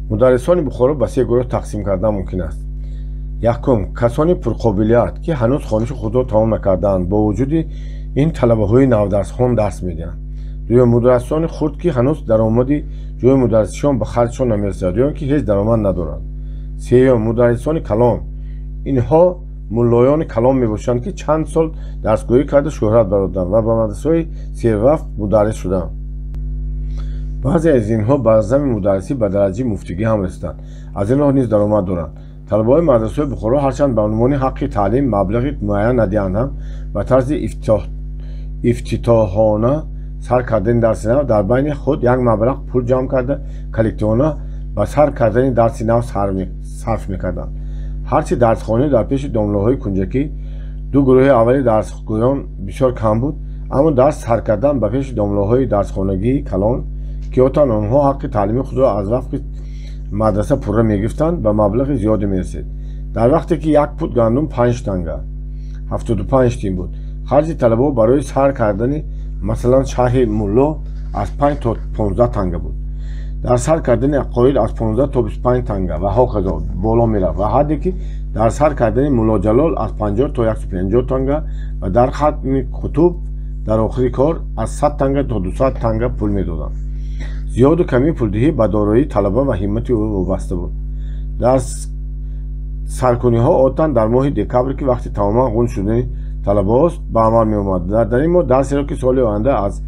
Мударрисони Бухоро ба се гурӯҳ тақсим кардан мумкин аст. Якум, касони пурқобилият, ки ҳанӯз хониши худро тамом накардаанд, бо вуҷуди ин талабаҳои навдарсхон дарс медиҳанд. Дуюм, мударрисони хурд, ки ҳанӯз даромади ҷои мударрисишон ба харҷшон намерасад ё ин ки ҳеҷ даромад надоранд. Сеюм, мударрисони калон. Инҳо муллоёни калон мебошанд, ки чанд сол дарсгӯӣ карда шӯҳрат бароданд ва ба мадрасаҳои сервафт мударрис шуданд. Баъзе аз инҳо ба зами мударрисӣ ба дараҷаи муфтигӣ ҳам расиданд, аз ин роҳ низ даромад доранд. Талабаҳои мадрасаҳои Бухоро ҳарчанд ба унвони ҳаққи таълим маблағи муайян надиҳанд ҳам, ба тарзи ифтитоҳона сар кардани дарси нав дар байни худ як маблағ пул ҷамъ карда коллективона ба сар кардани дарси нав сарф мекарданд. Ҳарчи дарсхонӣ дар пеши домлаҳои кунҷакӣ ду гурӯҳи аввали дарсгӯён бисёр кам буд, аммо дарс сар кардан ба пеши домлаҳои дарсхонагии калон, ки отан онҳо ҳаққи таълими худро аз вақти мадраса пурра мегирифтанд, ба маблағи зиёде мерасид. Дар вақте ки як пут гандум 5 танга 75 тин буд, харҷи талабаҳо барои сар кардани масалан шарҳи мулло аз 5 то 15 танга буд. Дар сар кардани ақоид аз 15 то 25 танга ва ҳоказо боло мерафт ва ҳадде ки дар сар кардани Муллоҷалол аз 50 то 150 танга ва дар хатми кутуб дар охири кор аз 100 танга то 200 танга пул медоданд. Зиёду камии пулдиҳӣ ба дороии талаба ва ҳиммати ӯ вобаста буд. Дар саркуниҳо одатан дар моҳи декабр, ки вақти тамоман ғун шудани талабаҳост, ба амал меомад. Дар ин моҳ дарсеро, ки соли оянда аз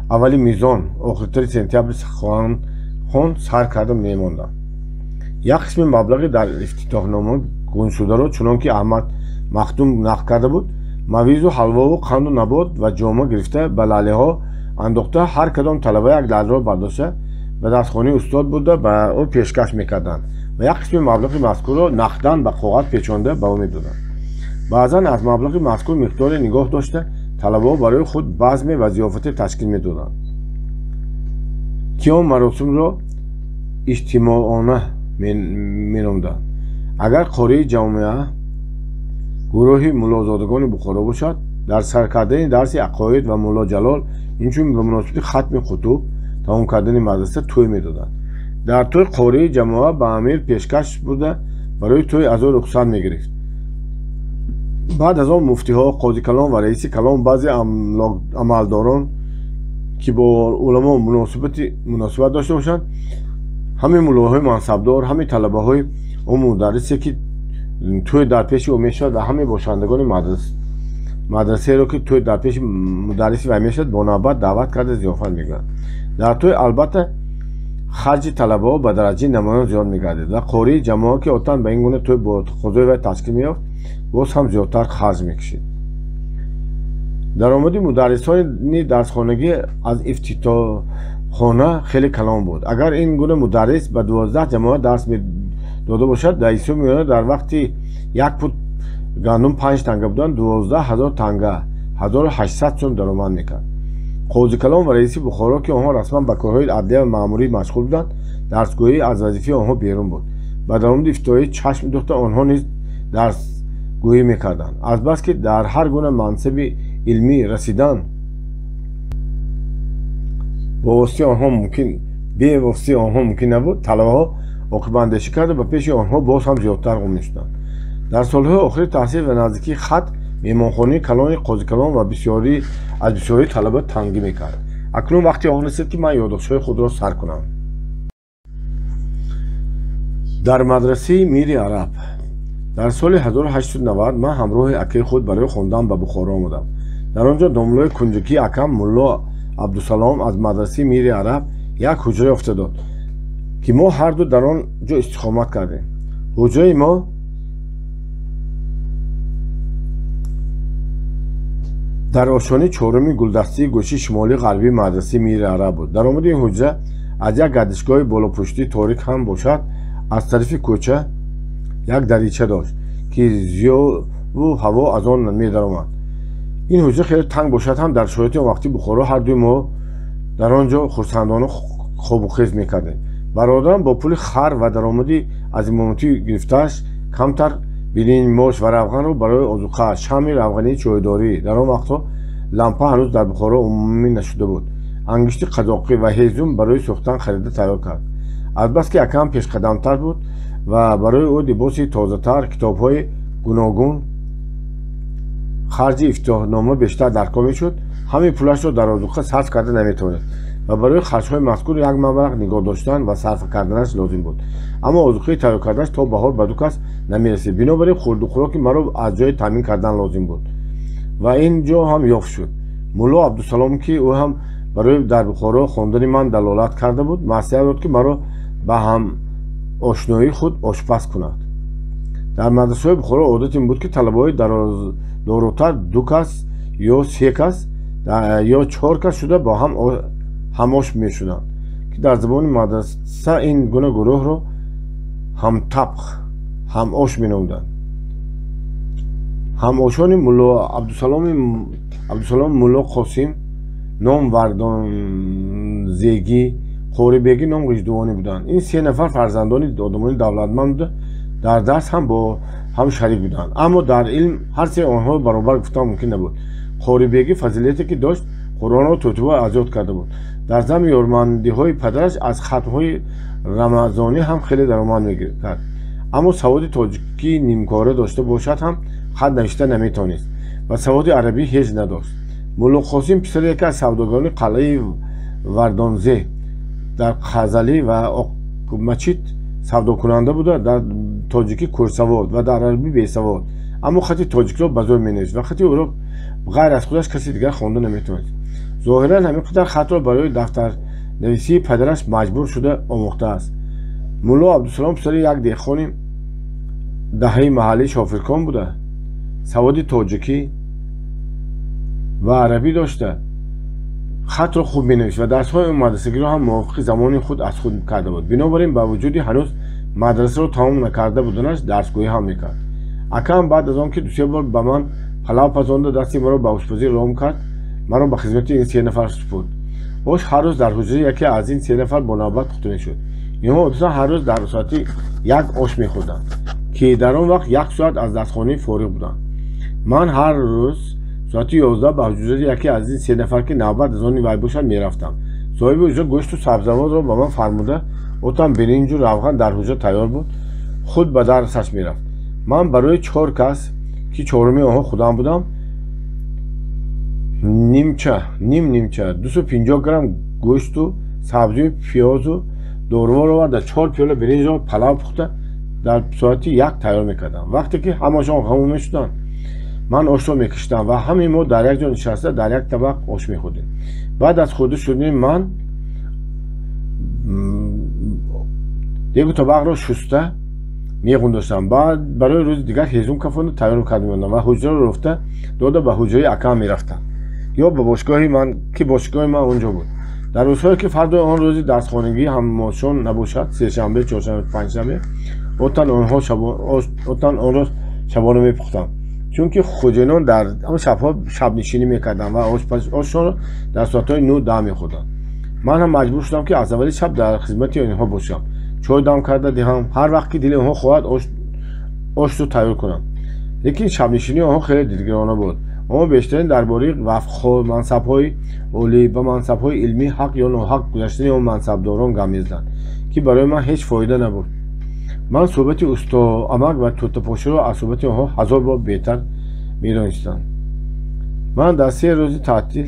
аввали мизон охиртари сентябр хоҳанд хонд, сар карда мемонданд. Як қисми маблағи дар ифтитоҳнома гуншударо, чунон ки Аҳмад Махдум нақл карда буд, мавизу ҳалвову қанду набот ва ҷома гирифта ба лалеҳо андохта ҳар кадом талаба як лалро бардошта ба дарсхонаи устод бурда ба ӯ пешкаш мекарданд ва як қисми маблағи мазкурро нақдан ба коғаз печонда ба ӯ медоданд. Баъзан аз маблағи мазкур миқдоре нигоҳ дошта талабаҳо барои худ базме ва зиёфате ташкил медоданд, ки он маросимро иҷтимоона меномданд. Агар қории ҷомеа гурӯҳи муллозодагони Бухоро бошад, дар сар кардани дарси ақоид ва Муллоҷалол инчунин ба муносибати хатми кутуб тамом кардани мадраса тӯй медоданд. Дар тӯй қории ҷамоа ба амир пешкаш бурда барои тӯй аз ӯ рухсат мегирифт. Баъд аз он муфтиҳо, қозикалон ва раиси калон, баъзе амалдорон, ки бо уламо муносибат дошта бошанд, ҳамин муллоҳои мансабдор, ҳамин талабаҳои он мударрисе, ки тӯй дар пеши ӯ мешавад, ва ҳамин бошандагони мадрасаеро, ки тӯй дар пеши мударриси вай мешавад, бо навбат даъват карда зиёфат мекунанд. Дар тӯй албатта харҷи талабаҳо ба дараҷаи намоён зиёд мегардид ва қории ҷамоа, ки одатан ба ин гуна тӯй бо хузури вай ташкил меёфт, боз ҳам зиёдтар харҷ мекашид. Даромади мударрисони дарсхонагӣ аз ифтитоҳхона хеле калон буд. Агар ин гуна мударрис ба 12 ҷамоа дарс медода бошад, дар ҳисоби миёна дар вақти як пут гандум 5 танга будан, 12 000 танга 1800 сом даромад мекард. Қозикалон ва раиси Бухоро, ки онҳо расман ба корҳои адлия ва маъмурӣ машғул буданд, дарсгӯӣ аз вазифаи онҳо берун буд. Ба даромади ифтитоҳӣ чашм духта онҳо низ дарсгӯӣ мекарданд. Азбаски дар ҳар гуна мансаби илмӣ расидан бо воситаи онҳо мумкин бевоситаи онҳо мумкин набуд, талабаҳо оқибандешӣ карда ба пеши онҳо боз ҳам зиёдтар ғум мешуданд. Дар солҳои охири таҳсил ва наздикии хат меҳмонхонаи калони қозикалон ва аз бисёрии талаба тангӣ мекард. Акнун вақти он расид, ки ман ёддоштҳои худро сар кунам. Дар мадрасаи Мири Араб дар соли 1890 ман ҳамроҳи акаи худ барои хондан ба Бухоро омадам. Дар он ҷо домлои кунҷакии акам Мулло Абдусалом аз мадрасаи Мири Араб як ҳуҷра ёфта дод, ки мо ҳарду дар он ҷо истиқомат кардем. Ҳуҷраи мо дар ошёнаи чоруми гулдастии гӯшаи шимолии ғарбии мадрасаи Мири Араб буд. Даромади ин ҳуҷра аз як гардишгоҳи болопуштии торик ҳам бошад, аз тарафи кӯча як дарича дошт, ки зиёву ҳаво аз он медаромад. Ин ҳуҷра хеле танг бошад ҳам, дар шароити он вақти Бухоро ҳардуи мо дар он ҷо хурсандона хобухез мекардем. Бародарам бо пули хар ва даромади аз имоматӣ гирифтааш камтар биринҷ, мош ва равғанро барои озуқа, шамъи равғании чойдорӣ, дар он вақтҳо лампа ҳанӯз дар Бухоро умумӣ нашуда буд, ангишти қазоқӣ ва ҳезум барои сӯхтан харида тайёр кард. Азбаски акам пешқадамтар буд ва барои ӯ либоси тозатар, китобҳои гуногун, харҷи ифтитоҳнома бештар даркор мешуд, ҳамаи пулашро дар озуқа сарф карда наметавонист ва барои харҷҳои мазкур як маблағ нигоҳ доштан ва сарф карданаш лозим буд. Аммо озуқаи тайёр карданаш то баҳор ба ду кас намерасид. Бинобар ин хӯрду хӯроки маро аз ҷое таъмин кардан лозим буд ва ин ҷо ҳам ёфт шуд. Мулло Абдусалом, ки ӯ ҳам барои дар Бухоро хондани ман далолат карда буд, маслиҳат дод, ки маро ба ҳамошноии худ ошпаз кунад. Дар мадрасаҳои Бухоро одат ин буд, ки талабаҳои доротар ду кас ё се кас ё чор кас шуда бо ҳам ҳамош мешуданд, ки дар забони мадраса ин гуна гурӯҳро ҳамтабх, ҳамош меномуданд. Ҳамошони мулло Абдусалом Мулло Қосим ном Вардонзегӣ, Қорибегӣ ном Ғиждувонӣ буданд. Ин се нафар фарзандони одамони давлатманд буда, дар дарс ҳам бо ҳам шарик буданд, аммо дар илм ҳар сеи онҳоро баробар гуфтан мумкин набуд. Қорибегӣ фазилате ки дошт, Қуръонро тӯтӯва аз ёд карда буд. Дар зами ёрмандиҳои падараш аз хатмҳои рамазонӣ ҳам хеле даромад мекард, аммо саводи тоҷикӣ нимкора дошта бошад ҳам хат навишта наметавонист ва саводи арабӣ ҳеҷ надошт. Мулло Қосим писари яке аз савдогарони қалъаи Вардонзе дар Қазалӣ ва Оқмачит савдокунанда буда, дар тоҷикӣ курсавод ва дар арабӣ бесавод, аммо хати тоҷикиро ба зӯр менавишт ва хати ӯро ғайр аз худаш каси дигар хонда наметавонист. Зоҳиран ҳамин қадар хатро барои дафтарнависии падараш маҷбур шуда омӯхтааст. Мулло Абдусалом писари як деҳқони даҳаи маҳаллии Шофиркон буда, саводи тоҷикӣ ва арабӣ дошта, хатро хуб менавишт ва дарсҳои мадрасагиро ҳам мувофиқи замони худ аз худ карда буд. Бинобар ин ба вуҷуди ҳанӯз мадрасаро тамом накарда буданаш дарсгӯӣ ҳам мекард. Акам баъд аз он ки дусе бор ба ман палав пазонда, дасти маро ба ошпазӣ ром кард, маро ба хизмати ин се нафар супурд. Ош ҳар рӯз дар ҳуҷраи яке аз ин се нафар бо навбат пухта мешуд. Инҳо одатан ҳар рӯз дар соати 1 ош мехӯрданд, ки дар он вақт як соат аз дарсхонӣ фориғ буданд. Ман ҳар рӯз соати 11 ба ҳуҷраи яке аз ин се нафар, ки навбат аз они вай бошад, мерафтам. Соҳиби ҳуҷра гӯшту сабзавотро ба ман фармуда, отам биринҷу равған дар ҳуҷра тайёр буд, худ ба дарсаш мерафт. Ман барои чор кас, ки чоруми онҳо худам будам, нимча ним нимча 250 грамм гӯшту сабзию пиёзу дорувор оварда, 4 пиёла биринҷро палав пухта дар соати 1 тайёр мекардам. Вақте ки ҳамашон ғаму мешуданд, ман ошро мекиштам ва ҳамаи мо дар як ҷо нишаста дар як табақ ош мехӯрдем. Баъд аз хӯрда шудани ман дегу табақро шуста меғундоштам. Баъд барои рӯзи дигар ҳезум кафонда тайёр карда мемондам ва ҳуҷраро руфта дода ба ҳуҷраи акам мерафтам ё ба бошгоҳи ман, ки бошгоҳи ман он ҷо буд. Дар рӯзҳое ки фардои он рӯзи дарсхонагии ҳамошон набошад, сешанбе, чоршанбе, панҷшанбе, отан онро шабона мепухтам, чунки хоҷинон дар он шабҳо шабнишинӣ мекарданд ва ошшонро дар соатҳои 9-10 мехӯрданд. Ман ҳам маҷбур шудам, ки аз аввали шаб дар хизмати онҳо бошам, чой дам карда диҳам, ҳар вақт ки дили онҳо хоҳад ошро тайёр кунам. Лекин шабнишинии онҳо хеле дилгирона буд. Онҳо бештарин дар бораи мансабҳои олӣ ва мансабҳои илмӣ, ҳақ ё ноҳақ гузаштани он мансабдорон гап мезаданд, ки барои ман ҳеҷ фоида набуд. Ман суҳбати устоамак ва тӯтапоширо аз суҳбати онҳо 1000 бор беҳтар медонистам. Ман дар се рӯзи таътил,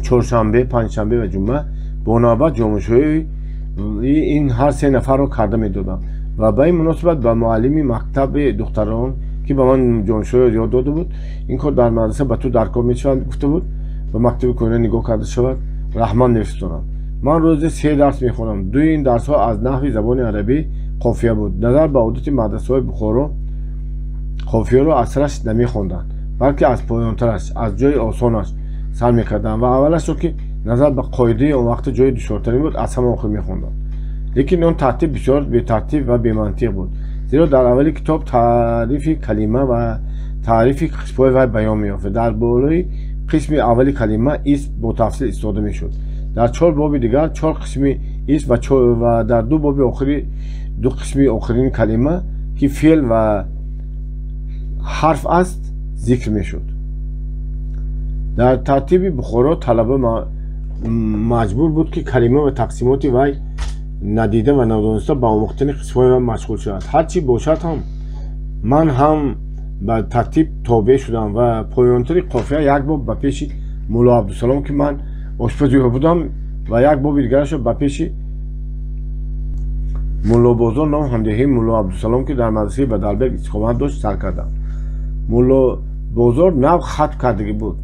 чоршанбе, панҷшанбе ва ҷумъа, бо навбат ҷомашӯии ин ҳар се нафарро карда медодам ва ба ин муносибат ба муаллими мактаби духтарон, ки ба ман ҷоншӯиро ёд дода буд, ин кор дар мадраса ба ту даркор мешавад гуфта буд, ба мактаби кӯҳна нигоҳ карда шавад, раҳмат мефисонам. Ман рӯзе 3 дарс мехонам. Дуи ин дарсҳо аз наҳви забони арабӣ қофия буд. Назар ба одати мадрасаҳои Бухоро қофияро аз сараш намехонданд, балки аз поёнтараш, аз ҷои осонаш сар мекарданд ва аввалашро, ки назар ба қоидаи он вақта ҷои душвортарин буд, аз ҳама охир мехонданд. Лекин он тартиб бисёр бетартиб ва бемантиқ буд, зеро дар аввали китоб таърифи калима ва таърифи қисмҳои вай баён меёфт. Дар болои қисми аввали калима исм бо тафсил истода мешуд. Дар 4 боби дигар 4 қисми исм ва дар 2 боби охири 2 қисми охирини калима ки феъл ва ҳарф аст зикр мешуд. Дар тартиби Бухоро талаба маҷбур буд, ки калима ва тақсимоти вай надида ва надониста ба омӯхтани қисмҳои вай машғул шавад. Ҳарчи бошад ҳам ман ҳам ба тартиб тобеъ шудам ва поёнтари қофия як боб ба пеши Мулло Абдусалом, ки ман ошпази ӯ будам, ва як боби дигарашро ба пеши Муллобозор ном ҳамдеҳии Мулло Абдусалом, ки дар мадрасаи Бадалбек истиқомат дошт, сар кардам. Муллобозор нав хатм кардагӣ буд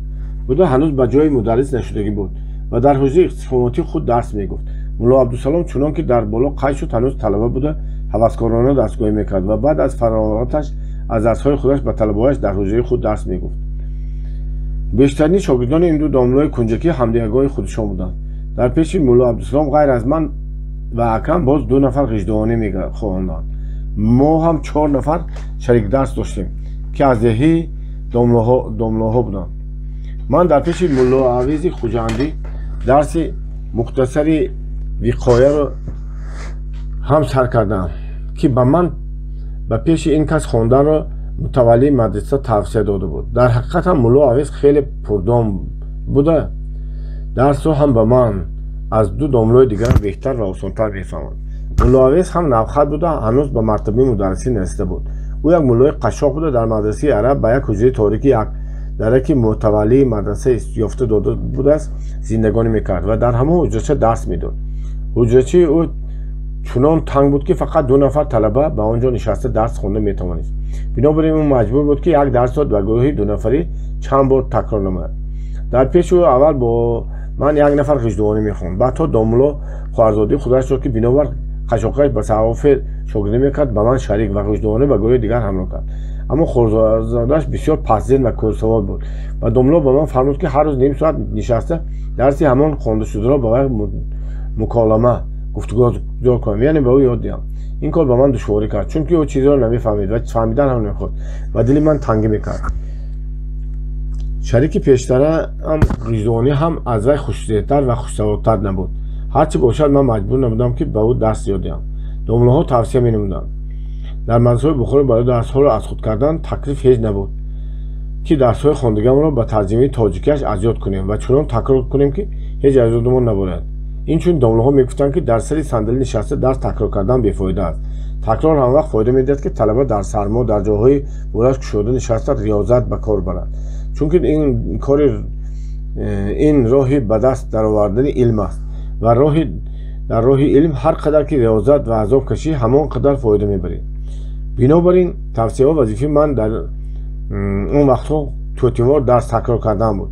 буда, ҳанӯз ба ҷои мударрис нашудагӣ буд ва дар ҳуҷраи истиқомотии худ дарс мегуфт. Мулло Абдусалом, чунон ки дар боло қайд шуд, ҳанӯз талаба буда, ҳаваскорона дарсгӯӣ мекард ва баъд аз фароғаташ аз дарсҳои худаш ба талабаҳояш дар ҳуҷраи худ дарс мегуфт. Бештарини шогирдони ин ду домлои кунҷакӣ ҳамдиҳагоҳи худшон буданд. Дар пеши Мулло Абдусалом ғайр аз ман ва Акрам боз 2 нафар ғиждовонӣ мехонданд. Мо ҳам 4 нафар шарикдарс доштем, ки аз деҳии домлоҳо буданд. Ман дар пеши Мулло Авези Хуҷандӣ дарси мухтасари виқояро ҳам сар кардам, ки ба ман ба пеши ин кас хонданро мутаваллии мадраса тавсия дода буд. Дар ҳақиқат ҳам Мулло Авез хеле пурдом буда, дарсро ҳам ба ман аз 2 домлои дигар беҳтар ва осонтар мефаҳмад. Мулло Авез ҳам навхат буда, ҳанӯз ба мартабаи мударрисӣ нарасида буд. Ӯ як муллои қашшоқ буда, дар мадрасаи араб ба як ҳуҷраи торики як дараки мутаваллии мадраса ёфта дода будааст зиндагонӣ мекард ва дар ҳамон ҳуҷрача дарс медод. Ҳуҷрачаи ӯ чунон танг буд, ки фақат 2 нафар талаба ба он ҷо нишаста дарс хонда метавонист. Бинобар ин ӯ маҷбур буд, ки як дарсро ба гурӯҳи 2 нафарӣ чанд бор такрор намояд. Дар пеши ӯ аввал бо ман як нафар ғиждовонӣ мехонд, баъдҳо домло хоҳарзодии худашро, ки бинобар қашшоқиаш ба саҳофе шогирдӣ мекард, ба ман шарик ва ғиждовонӣ ба гурӯҳи дигар ҳамроҳ кард. Аммо хоҳарзодааш бисёр пастзеҳн ва кӯрсавод буд ва домло ба ман фармуд, ки ҳар рӯз ним соат нишаста дарси ҳамон хондашударо ба вай муколама гуфтугӯ кунам, яъне ба ӯ ёд диҳам. Ин кор ба ман душворӣ кард, чунки ӯ чизеро намефаҳмид ва фаҳмидан ҳам намехост ва дили ман тангӣ мекард. Шарики пештараам ғиждовонӣ ҳам аз вай хушзеҳнтар ва хушсаводтар набуд. Ҳарчи бошад, ман маҷбур набудам, ки ба ӯ дарс ёд диҳам. Домлоҳо тавсия менамуданд. Дар мадрасаҳои Бухоро барои дарсҳоро аз худ кардан таклиф ҳеҷ набуд, ки дарсҳои хондагиамонро ба тарҷимаи тоҷикиаш аз ёд кунем ва чунон такрор кунем, ки ҳеҷ аз ёдамон наборад. Инчунин домлоҳо мегуфтанд, ки дар сари сандалӣ нишаста дарс такрор кардан бефоида аст. Такрор ҳамвақт фоида медиҳад, ки талаба дар сармо дар ҷойҳои болаш кушода нишаста риёзат ба кор барад, чунки ин кори ин роҳи ба даст даровардани илм аст ва дар роҳи илм ҳар қадар ки риёзат ва азоб кашӣ, ҳамон қадар фоида мебарӣ. Бинобар ин тавсияҳо вазифаи ман дар он вақтҳо тӯтивор дарс такрор кардан буд.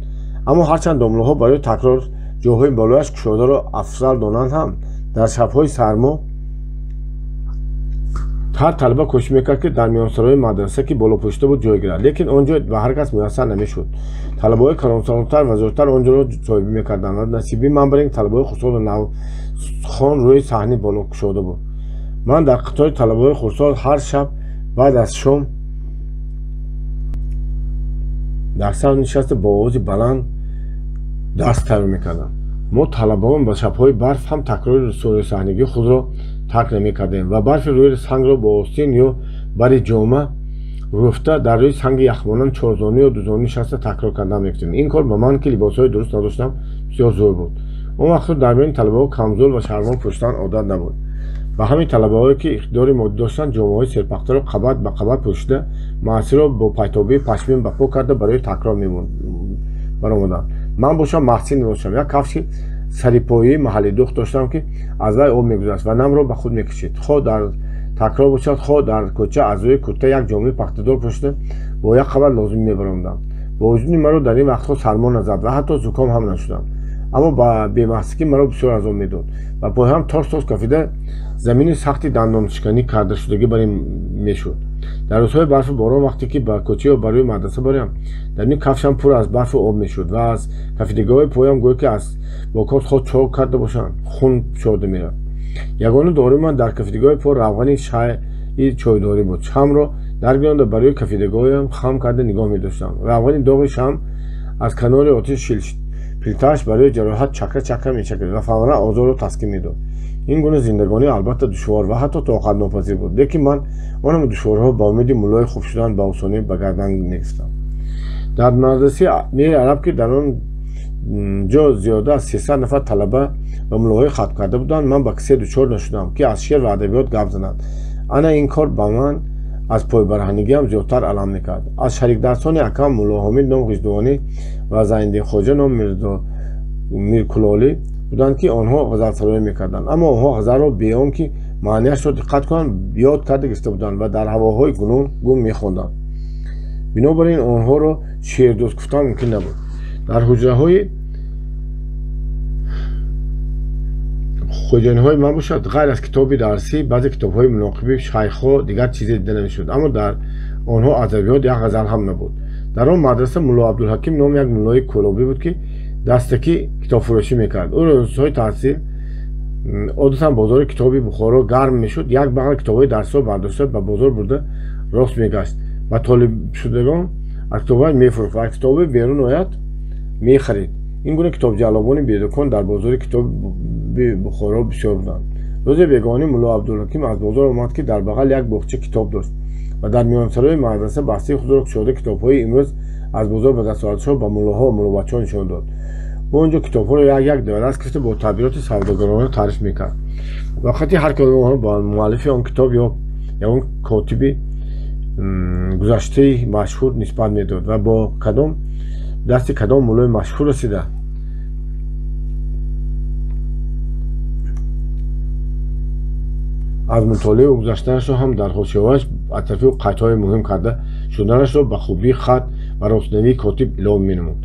Аммо ҳарчанд домлоҳо барои такрор ҷойҳои болояш кушодаро афзал донанд ҳам, дар шабҳои сармо ҳар талаба кӯшиш мекард, ки дар миёнсарои мадраса, ки болопӯшида буд, ҷой гирад, лекин он ҷо ба ҳар кас муяссар намешуд. Талабаҳои калонсолтар ва зиёдтар он ҷоро соҳибӣ мекарданд ва насиби ман бар ин талабаҳои хурдсолу навхон рӯи саҳни боло кушода буд. Ман дар қатори талабаҳои хурдсол ҳар шаб баъд аз шом дар саф нишаста бо овози баланд дарс тайёр мекардам. Мо талабаон ба шабҳои барф ҳам такрори рӯйсаҳнагии худро тарк намекардем ва барфи рӯи сангро бо остин ё бари ҷома рӯфта дар рӯи санги яхмонанд чорзонӣ ё дузонӣ нишаста такрор кардан мекардем. Ин кор ба ман, ки либосҳои дуруст надоштам, бисёр зӯр буд. Он вақтҳо дар миёни талабаҳо камзул ва шарвор пӯшидан одат набуд. Ба ҳамин талабаҳое, ки иқтидори моддӣ доштанд, ҷомаҳои серпахтаро қабат ба қабат пӯшида, маъсиро бо пайтобии пашмин ба по карда барои такрор баромаданд. Ман бошам маҳсин надоштам. Як кафши сарипоии маҳаллидӯхт доштам, ки аз вай об мегузашт ва намро ба худ мекашид. Хоҳ дар такрор бошад, хоҳ дар кӯча аз рӯи курта як ҷомаи пахтадор пӯшида бо як қабат лозим мебаромадам. Бо вуҷуди маро дар ин вақтҳо сармо назад ва ҳатто зуком ҳам нашудам. Аммо ба бемаҳсикӣ маро бисёр азоб медод ва пойҳам торс-торс кафида замини сахти дандоншиканӣ кардашудагӣ бар ин мешуд. Дар рӯзҳои барфу борон, вақте ки ба кӯча ё ба рӯи мадраса бароям, дар ин кафшам пур аз барфу об мешуд ва аз кафидагиҳои поям гӯё ки аз бо корд худ чок карда бошанд, хун шода мерафт. Ягона доруи ман дар кафидагиҳои по равғани шайи чойдорӣ буд. Шамро даргиронда ба рӯи кафидагиҳоям хам карда нигоҳ медоштам. Равғани доғи шам аз канори отиш пилтааш барои ҷароҳат чакра чакра мечакид ва фавран озорро таскин медод. Ин гуна зиндагонӣ албатта душвор ва ҳатто тоқатнопазир буд, лекин ман он ҳама душвориҳо ба умеди муллои хуб шудан ба осонӣ ба гардан мегирифтам. Дар мадрасаи Мири Араб, ки дар он ҷо зиёда аз 300 нафар талаба ва муллоҳои хатм карда буданд, ман ба касе дучор нашудам, ки аз шеър ва адабиёт гап занад. Ана ин кор ба ман аз пойбараҳнагиам зиёдтар алам мекард. Аз шарикдарсони акам Мулло Ҳомид ном Ғиждувонӣ ва Зайниддин Хоҷа ном Миркулолӣ буданд, ки онҳо ғазалсароӣ мекарданд, аммо онҳо ғазалро бе он ки маънияшро диққат кунанд ёд карда гирифта буданд ва дар ҳавоҳои гуногун мехонданд. Бинобар ин онҳоро шеърдӯст гуфтан мумкин набуд. Дар ҳуҷраҳои хоҷаниҳои ман бошад, ғайр аз китоби дарсӣ баъзе китобҳои муноқиби шайхҳо дигар чизе дида намешуд, аммо дар онҳо адабиёт як ғазал ҳам набуд. Дар он мадраса Мулло Абдулҳаким ном як муллои кӯлобӣ буд, ки дастакӣ китобфурӯшӣ мекард. Ӯ рӯзҳои таҳсил одатан бозори китоби Бухоро гарм мешуд, як бағал китобҳои дарсиро бардошта ба бозор бурда рост мегашт ва толибшудагон аз китобҳояш мефурӯхт ва аз китоби берун ояд мехарид. Ин гуна китобҷаллобони бедукон дар бозори китоби Бухоро бисёр буданд. Рӯзе бегоҳонӣ Мулло Абдулҳаким аз бозор омад, ки дар бағал як боғча китоб дошт ва дар миёнсарои мадраса бастаи худро кушода китобҳои имрӯз аз бозор ба даст овардашро ба муллоҳо ва муллобачаҳо нишон дод. Ӯ онҷо китобҳоро як-як даст гирифта бо таъбироти савдогарона таъриф мекард. Вақти ҳар кадоми онҳо ба муаллифи он китоб ё ягон котиби гузаштаи машҳур нисбат медод ва бо кадом дасти кадом муллои машҳур расида аз мутолиаи ӯ гузаштанашро ҳам дар ҳошияҳояш атрофи ӯ қайдҳои муҳим карда шуданашро ба хубии хат ва ростнавии котиб илова менамуд.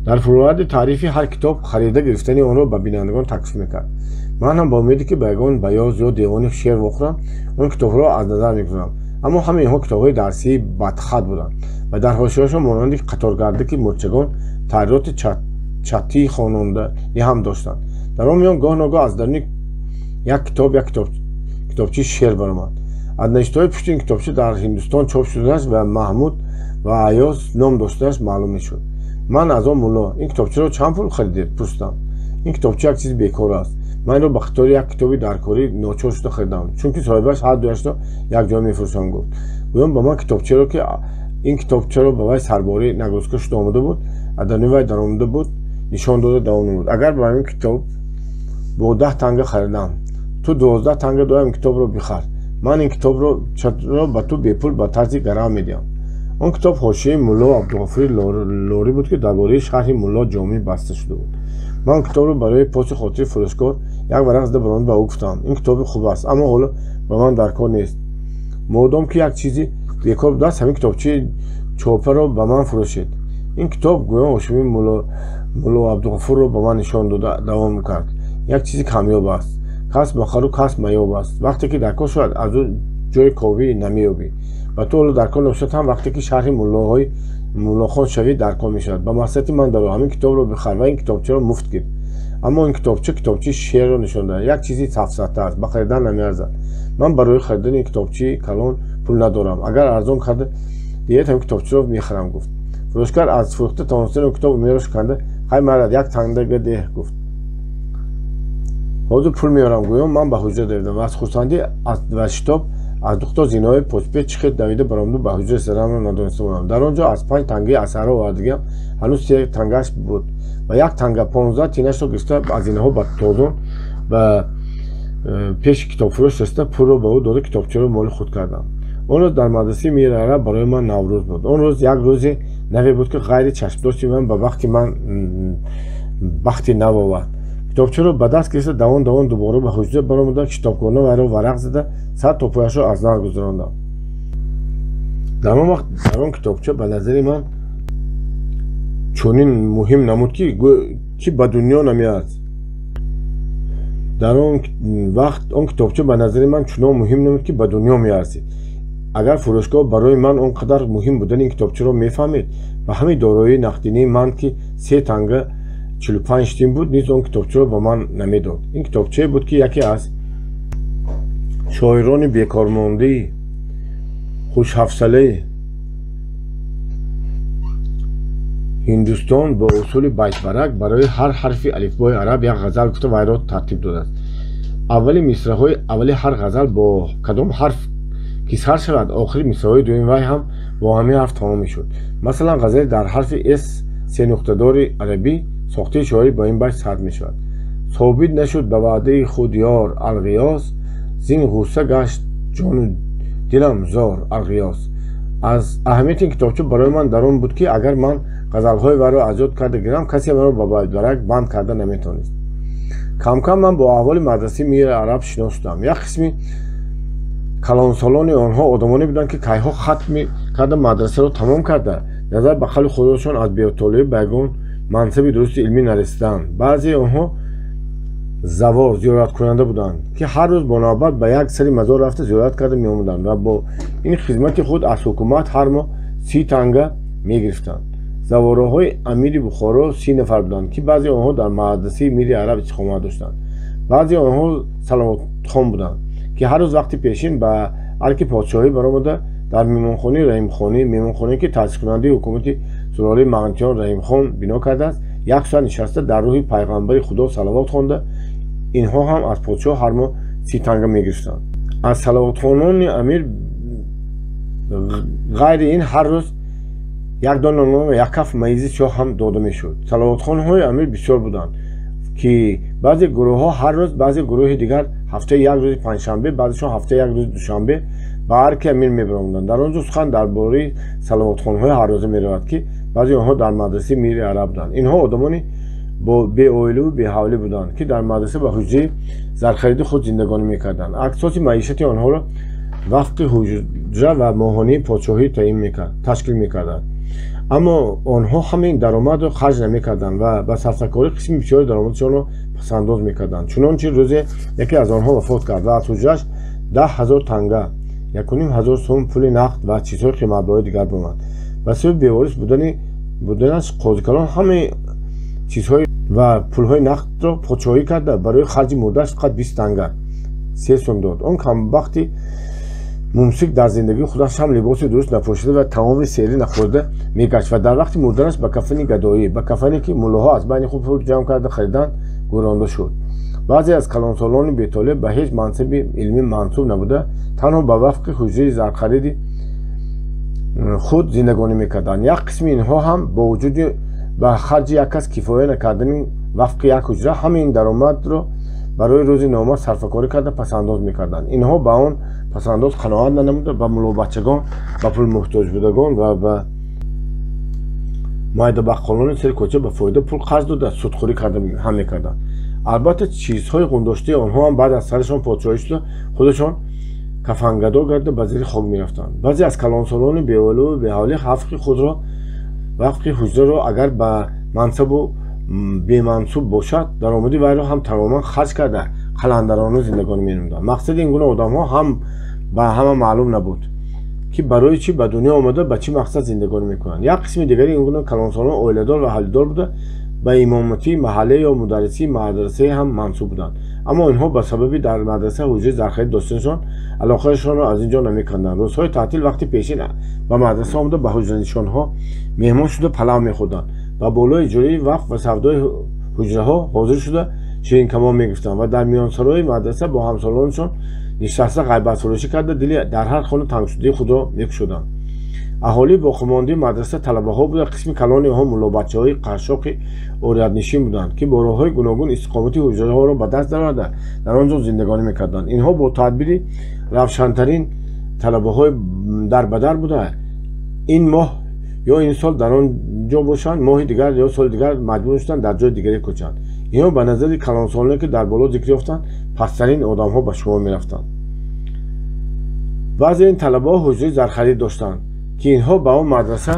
Дар фурӯварди таърифи ҳар китоб харида гирифтани онро ба бинандагон таклиф мекард. Ман ҳам ба умеде ки ба ягон баёз ё девони шеър вохӯрам, он китобҳоро аз назар мегузорам. Аммо ҳамаи инҳо китобҳои дарсии бадхат буданд ва дар ҳошияҳошон монанди қаторгардаки мӯрчагон таърироти чаттии хонондаӣ ҳам доштанд. Дар он миён гоҳ ногоҳ аз даруни як китоб як китобчаи шеър баромад. Аз навиштаҳои пушти ин китобча дар Ҳиндустон чоп шуданаш ва Маҳмуд ва Аёз ном доштанаш маълум мешуд. Ман аз он мулло ин китобчаро чанд пул харидед пурсидам. Ин китобча як чизи бекор аст. Ман инро ба хитори як китоби даркорӣ ночор шуда харидам, чунки соҳибаш ҳар дуяшро якҷоя мефурӯшам гуфт. Гӯям ба ман китобчаро, ки ин китобчаро ба вай сарборӣ нагрузка шуда омада буд, аз даруни вай даромада буд, нишон дода давом намуд. Агар ба ин китоб бо 10 танга харидам, ту 12 танга доям ин китобро бихар. Ман ин китобро ба ту бепул ба тарзи гарав медиҳам. Он китоб ҳошияи Мулло Абдуғафури Лорӣ буд, ки дар бораи шарҳи Мулло Ҷомӣ баста шуда буд. Ман китобро барои поси хотири фурӯшгоҳ як варақ зада баромада ба ӯ гуфтам: ин китоби хуб аст, аммо ҳоло ба ман дар кор нест. Модом ки як чизи бекор будааст, ҳамин китобчаи чопаро ба ман фурӯшед. Ин китоб гӯё ҳошимии Мулло Абдуғафурро ба ман нишон дода давом кард. Як чизи камёб аст. Кас махару кас маёб аст. Вақте ки дар кор шавад, аз ӯ ҷои ковӣ намеёбӣ. Ба ту ҳоло дар кор набошад ҳам, вақте ки шарҳи муллоҳои муллохон шавӣ дар кор мешавад. Ба маслиҳати ман даро ҳамин китобро бихар ва ин китобчаро муфт гир. Аммо ин китобча китобчаи шеърро нишон додад. Як чизи сафсата аст, ба харидан намеарзад. Ман барои харидани ин китобчаи калон пул надорам. Агар арзон карда диҳед, ҳамин китобчаро мехарам гуфт. Фурӯшгар аз фурӯхта тавонистани он китоб умедро шиканда, хай марад, як танга деҳ гуфт. Ҳозир пул меорам гӯён ман ба ҳуҷра давидам ва аз хурсандӣ ва шитоб аз духтор зинаҳои почпе чихел давида баромаду ба ҳуҷраи сарамро надониста будам. Дар он ҷо аз 5 тангаи асарҳо овардагиам ҳанӯз 3 тангаш буд ва як танга 15 тинашро гирифта аз зинаҳо ба тозон ба пеши китобфурӯш расида пулро ба ӯ дода китобчаро моли худ кардам. Он рӯз дар мадрасаи Мири Араб барои ман Наврӯз буд. Он рӯз як рӯзи наве буд, ки ғайри чашмдошти ман ба бахти ман бахти нав овард. Китобчаро ба даст гирифта давон давон дубора ба ҳуҷра баромада китобхона вайро варақ зада сар то пояшро аз нар гузарондам. Дар он вақт дар он китобча ба назари ман чунин муҳим намуд, ки ба дунё намеарзад. Дар он вақт он китобча ба назари ман чунон муҳим намуд, ки ба дунё меарзид. Агар фурӯшгоҳ барои ман он қадар муҳим будани ин китобчаро мефаҳмид, ба ҳамин дороии нақдинии ман, ки 3 танга 45 тин буд, низ он китобчаро ба ман намедод. Ин китобчае буд, ки яке аз шоирони бекормондаи хушҳафсалаи Ҳиндустон бо усули байтбарак барои ҳар ҳарфи алифбои араб як ғазал гуфта вайро тартиб додааст. Аввали мисраҳои аввали ҳар ғазал бо кадом ҳарф ки сар шавад, охири мисраҳои дуюми вай ҳам бо ҳамин ҳарф тамом мешуд. Масалан, ғазали дар ҳарфи с сенуқтадори арабӣ сохтаи шоирӣ бо ин байт сар мешавад: собит нашуд ба ваъдаи худ ёр Алғиёс, зин ғусса гашт ҷону дилам зор Алғиёс. Аз аҳамияти ин китобча барои ман дар он буд, ки агар ман ғазалҳои вайро аз ёд карда гирам, касе маро ба байтбарак банд карда наметавонист. Камкам ман бо аҳволи мадрасаи Мири Араб шинос шудам. Як қисми калонсолони онҳо одамоне буданд, ки кайҳо хатми карда мадрасаро тамом карда, назар ба қавли худошон аз беутолиӣ ба ягон мансаби дурусти илмӣ нарасиданд. Баъзеи онҳо завор зиёраткунанда буданд, ки ҳар рӯз бо навбат ба як сари мазор рафта зиёрат карда меомаданд ва бо ин хизмати худ аз ҳукумат ҳар моҳ 30 танга мегирифтанд. Завораҳои амири Бухоро 30 нафар буданд, ки баъзеи онҳо дар мадрасаи Мири Араб истиқомат доштанд. Баъзеи онҳо салавотхон буданд, ки ҳар рӯз вақти пешин ба арки подшоҳӣ баромада дар меҳмонхонаи Раҳимхонӣ, меҳмонхонае ки таъсискунандаи ҳукумати сулолаи Мағнитиён Раҳимхон бино кардааст, як соат нишаста дар рӯҳи пайғамбари Худо салавот хонда, инҳо ҳам аз подшоҳ ҳар моҳ 30 танга мегирифтанд. Аз салавотхонони амир ғайри ин ҳар рӯз як дона нон ва як каф маизи сиёҳ ҳам дода мешуд. Салавотхонҳои амир бисёр буданд, ки баъзе гурӯҳҳо ҳар рӯз, баъзе гурӯҳи дигар ҳафтаи як рӯзи панҷшанбе, баъзешон ҳафтаи як рӯзи душанбе ба арки амир мебаромаданд. Дар он ҷо сухан дар бораи салавотхонҳои ҳаррӯза меравад, ки баъзе онҳо дар мадрасаи Мири Араб буданд. Инҳо одамони беоилаву беҳавлӣ буданд, ки дар мадраса ба ҳуҷраи зархариди худ зиндагонӣ мекарданд. Аксоси маишати онҳоро вафқи ҳуҷра ва моҳонии подшоҳӣ ташкил мекарданд. Аммо онҳо ҳамин даромадро харҷ намекарданд ва ба сарфакорӣ қисми бисёри даромадашонро пасандоз мекарданд. Чунончи рӯзе яке аз онҳо вафот кард ва аз ҳуҷрааш 10 000 танга, 1 500 сом пули нақд ва чизҳои қиматбаҳои дигар бимонд. Ба сабаби беворис буданаш қозикалон ҳамаи чизҳои ва пулҳои нақдро подшоҳӣ карда барои харҷи мурдааш фақат 20 танга 3 сом дод. Он камбахти мумсик дар зиндагии худаш ҳам либоси дуруст напӯшида ва таоми серӣ нахӯрда мегашт ва дар вақти мурданаш ба кафани гадоӣ, ба кафане ки муллоҳо аз байни худ пул ҷамъ карда хариданд, гӯронда шуд. Баъзе аз калонсолони бетолеб ба ҳеҷ мансаби илмӣ мансуб набуда, танҳо ба вафқи ҳуҷраи зархариди худ зиндагонӣ мекарданд. Як қисми инҳо ҳам бо вуҷуди ба харҷи як кас кифоя накардани вафқи як ҳуҷра, ҳамин даромадро барои рӯзи нома сарфакорӣ карда пасандоз мекарданд. Инҳо ба он пасандоз қаноат нанамуда, ба муллобачагон, ба пулмуҳтоҷбудагон ва ба майдабаққолони сари кӯча ба фоида пул қарз дода судхӯрӣ ҳам мекарданд. Албатта, чизҳои ғундоштаи онҳо ҳам баъд аз сарашон подшоҳӣ шуда худашон кафангадо гарда ба зери хок мерафтанд. Баъзе аз калонсолони беолуву беҳавлӣ вафқи ҳуҷраро агар ба мансабу бемансуб бошад, даромади вайро ҳам тамоман харҷ карда қаландарона зиндагонӣ менамуданд. Мақсади ин гуна одамҳо ҳам ба ҳама маълум набуд, ки барои чӣ ба дунё омада, ба чӣ мақсад зиндагонӣ мекунанд. Як қисми дигари ин гуна калонсолон оиладор ва ҳавлидор буда, ба имоматии маҳалле ё мударрисии мадрасае ҳам мансуб буданд. Аммо инҳо ба сабаби дар мадраса ҳуҷраи зархарид доштанашон алоқаашонро аз ин ҷо намекарданд. Рӯзҳои таътил вақти пешин ба мадраса омада ба ҳуҷранишонҳо меҳмон шуда палав мехӯрданд, ба болои иҷораи вақф ва савдои ҳуҷраҳо ҳозир шуда ширинкамон мегирифтанд ва дар миёнсарои мадраса бо ҳамсолонашон нишаста ғайбатфурӯшӣ карда дили дар ҳар хона тангшудаи худро мекушоданд. Аҳолии боқимондаи мадраса талабаҳо буда, қисми калони онҳо муллобачаҳои қаршоқи ориятнишин буданд, ки бо роҳҳои гуногун истиқомати ҳуҷраҳоро ба даст дароварда дар он ҷо зиндагонӣ мекарданд. Инҳо бо тадбири равшантарин талабаҳои дарбадар буда, ин моҳ ё ин сол дар он ҷо бошанд, моҳи дигар ё соли дигар маҷбур шуданд дар ҷои дигаре кӯчанд. Инҳо ба назари калонсолоне, ки дар боло зикр ёфтанд, пасттарин одамҳо ба шумор мерафтанд. Баъзе ин талабаҳо ҳуҷраи зархарид доштанд, ки инҳо ба он мадраса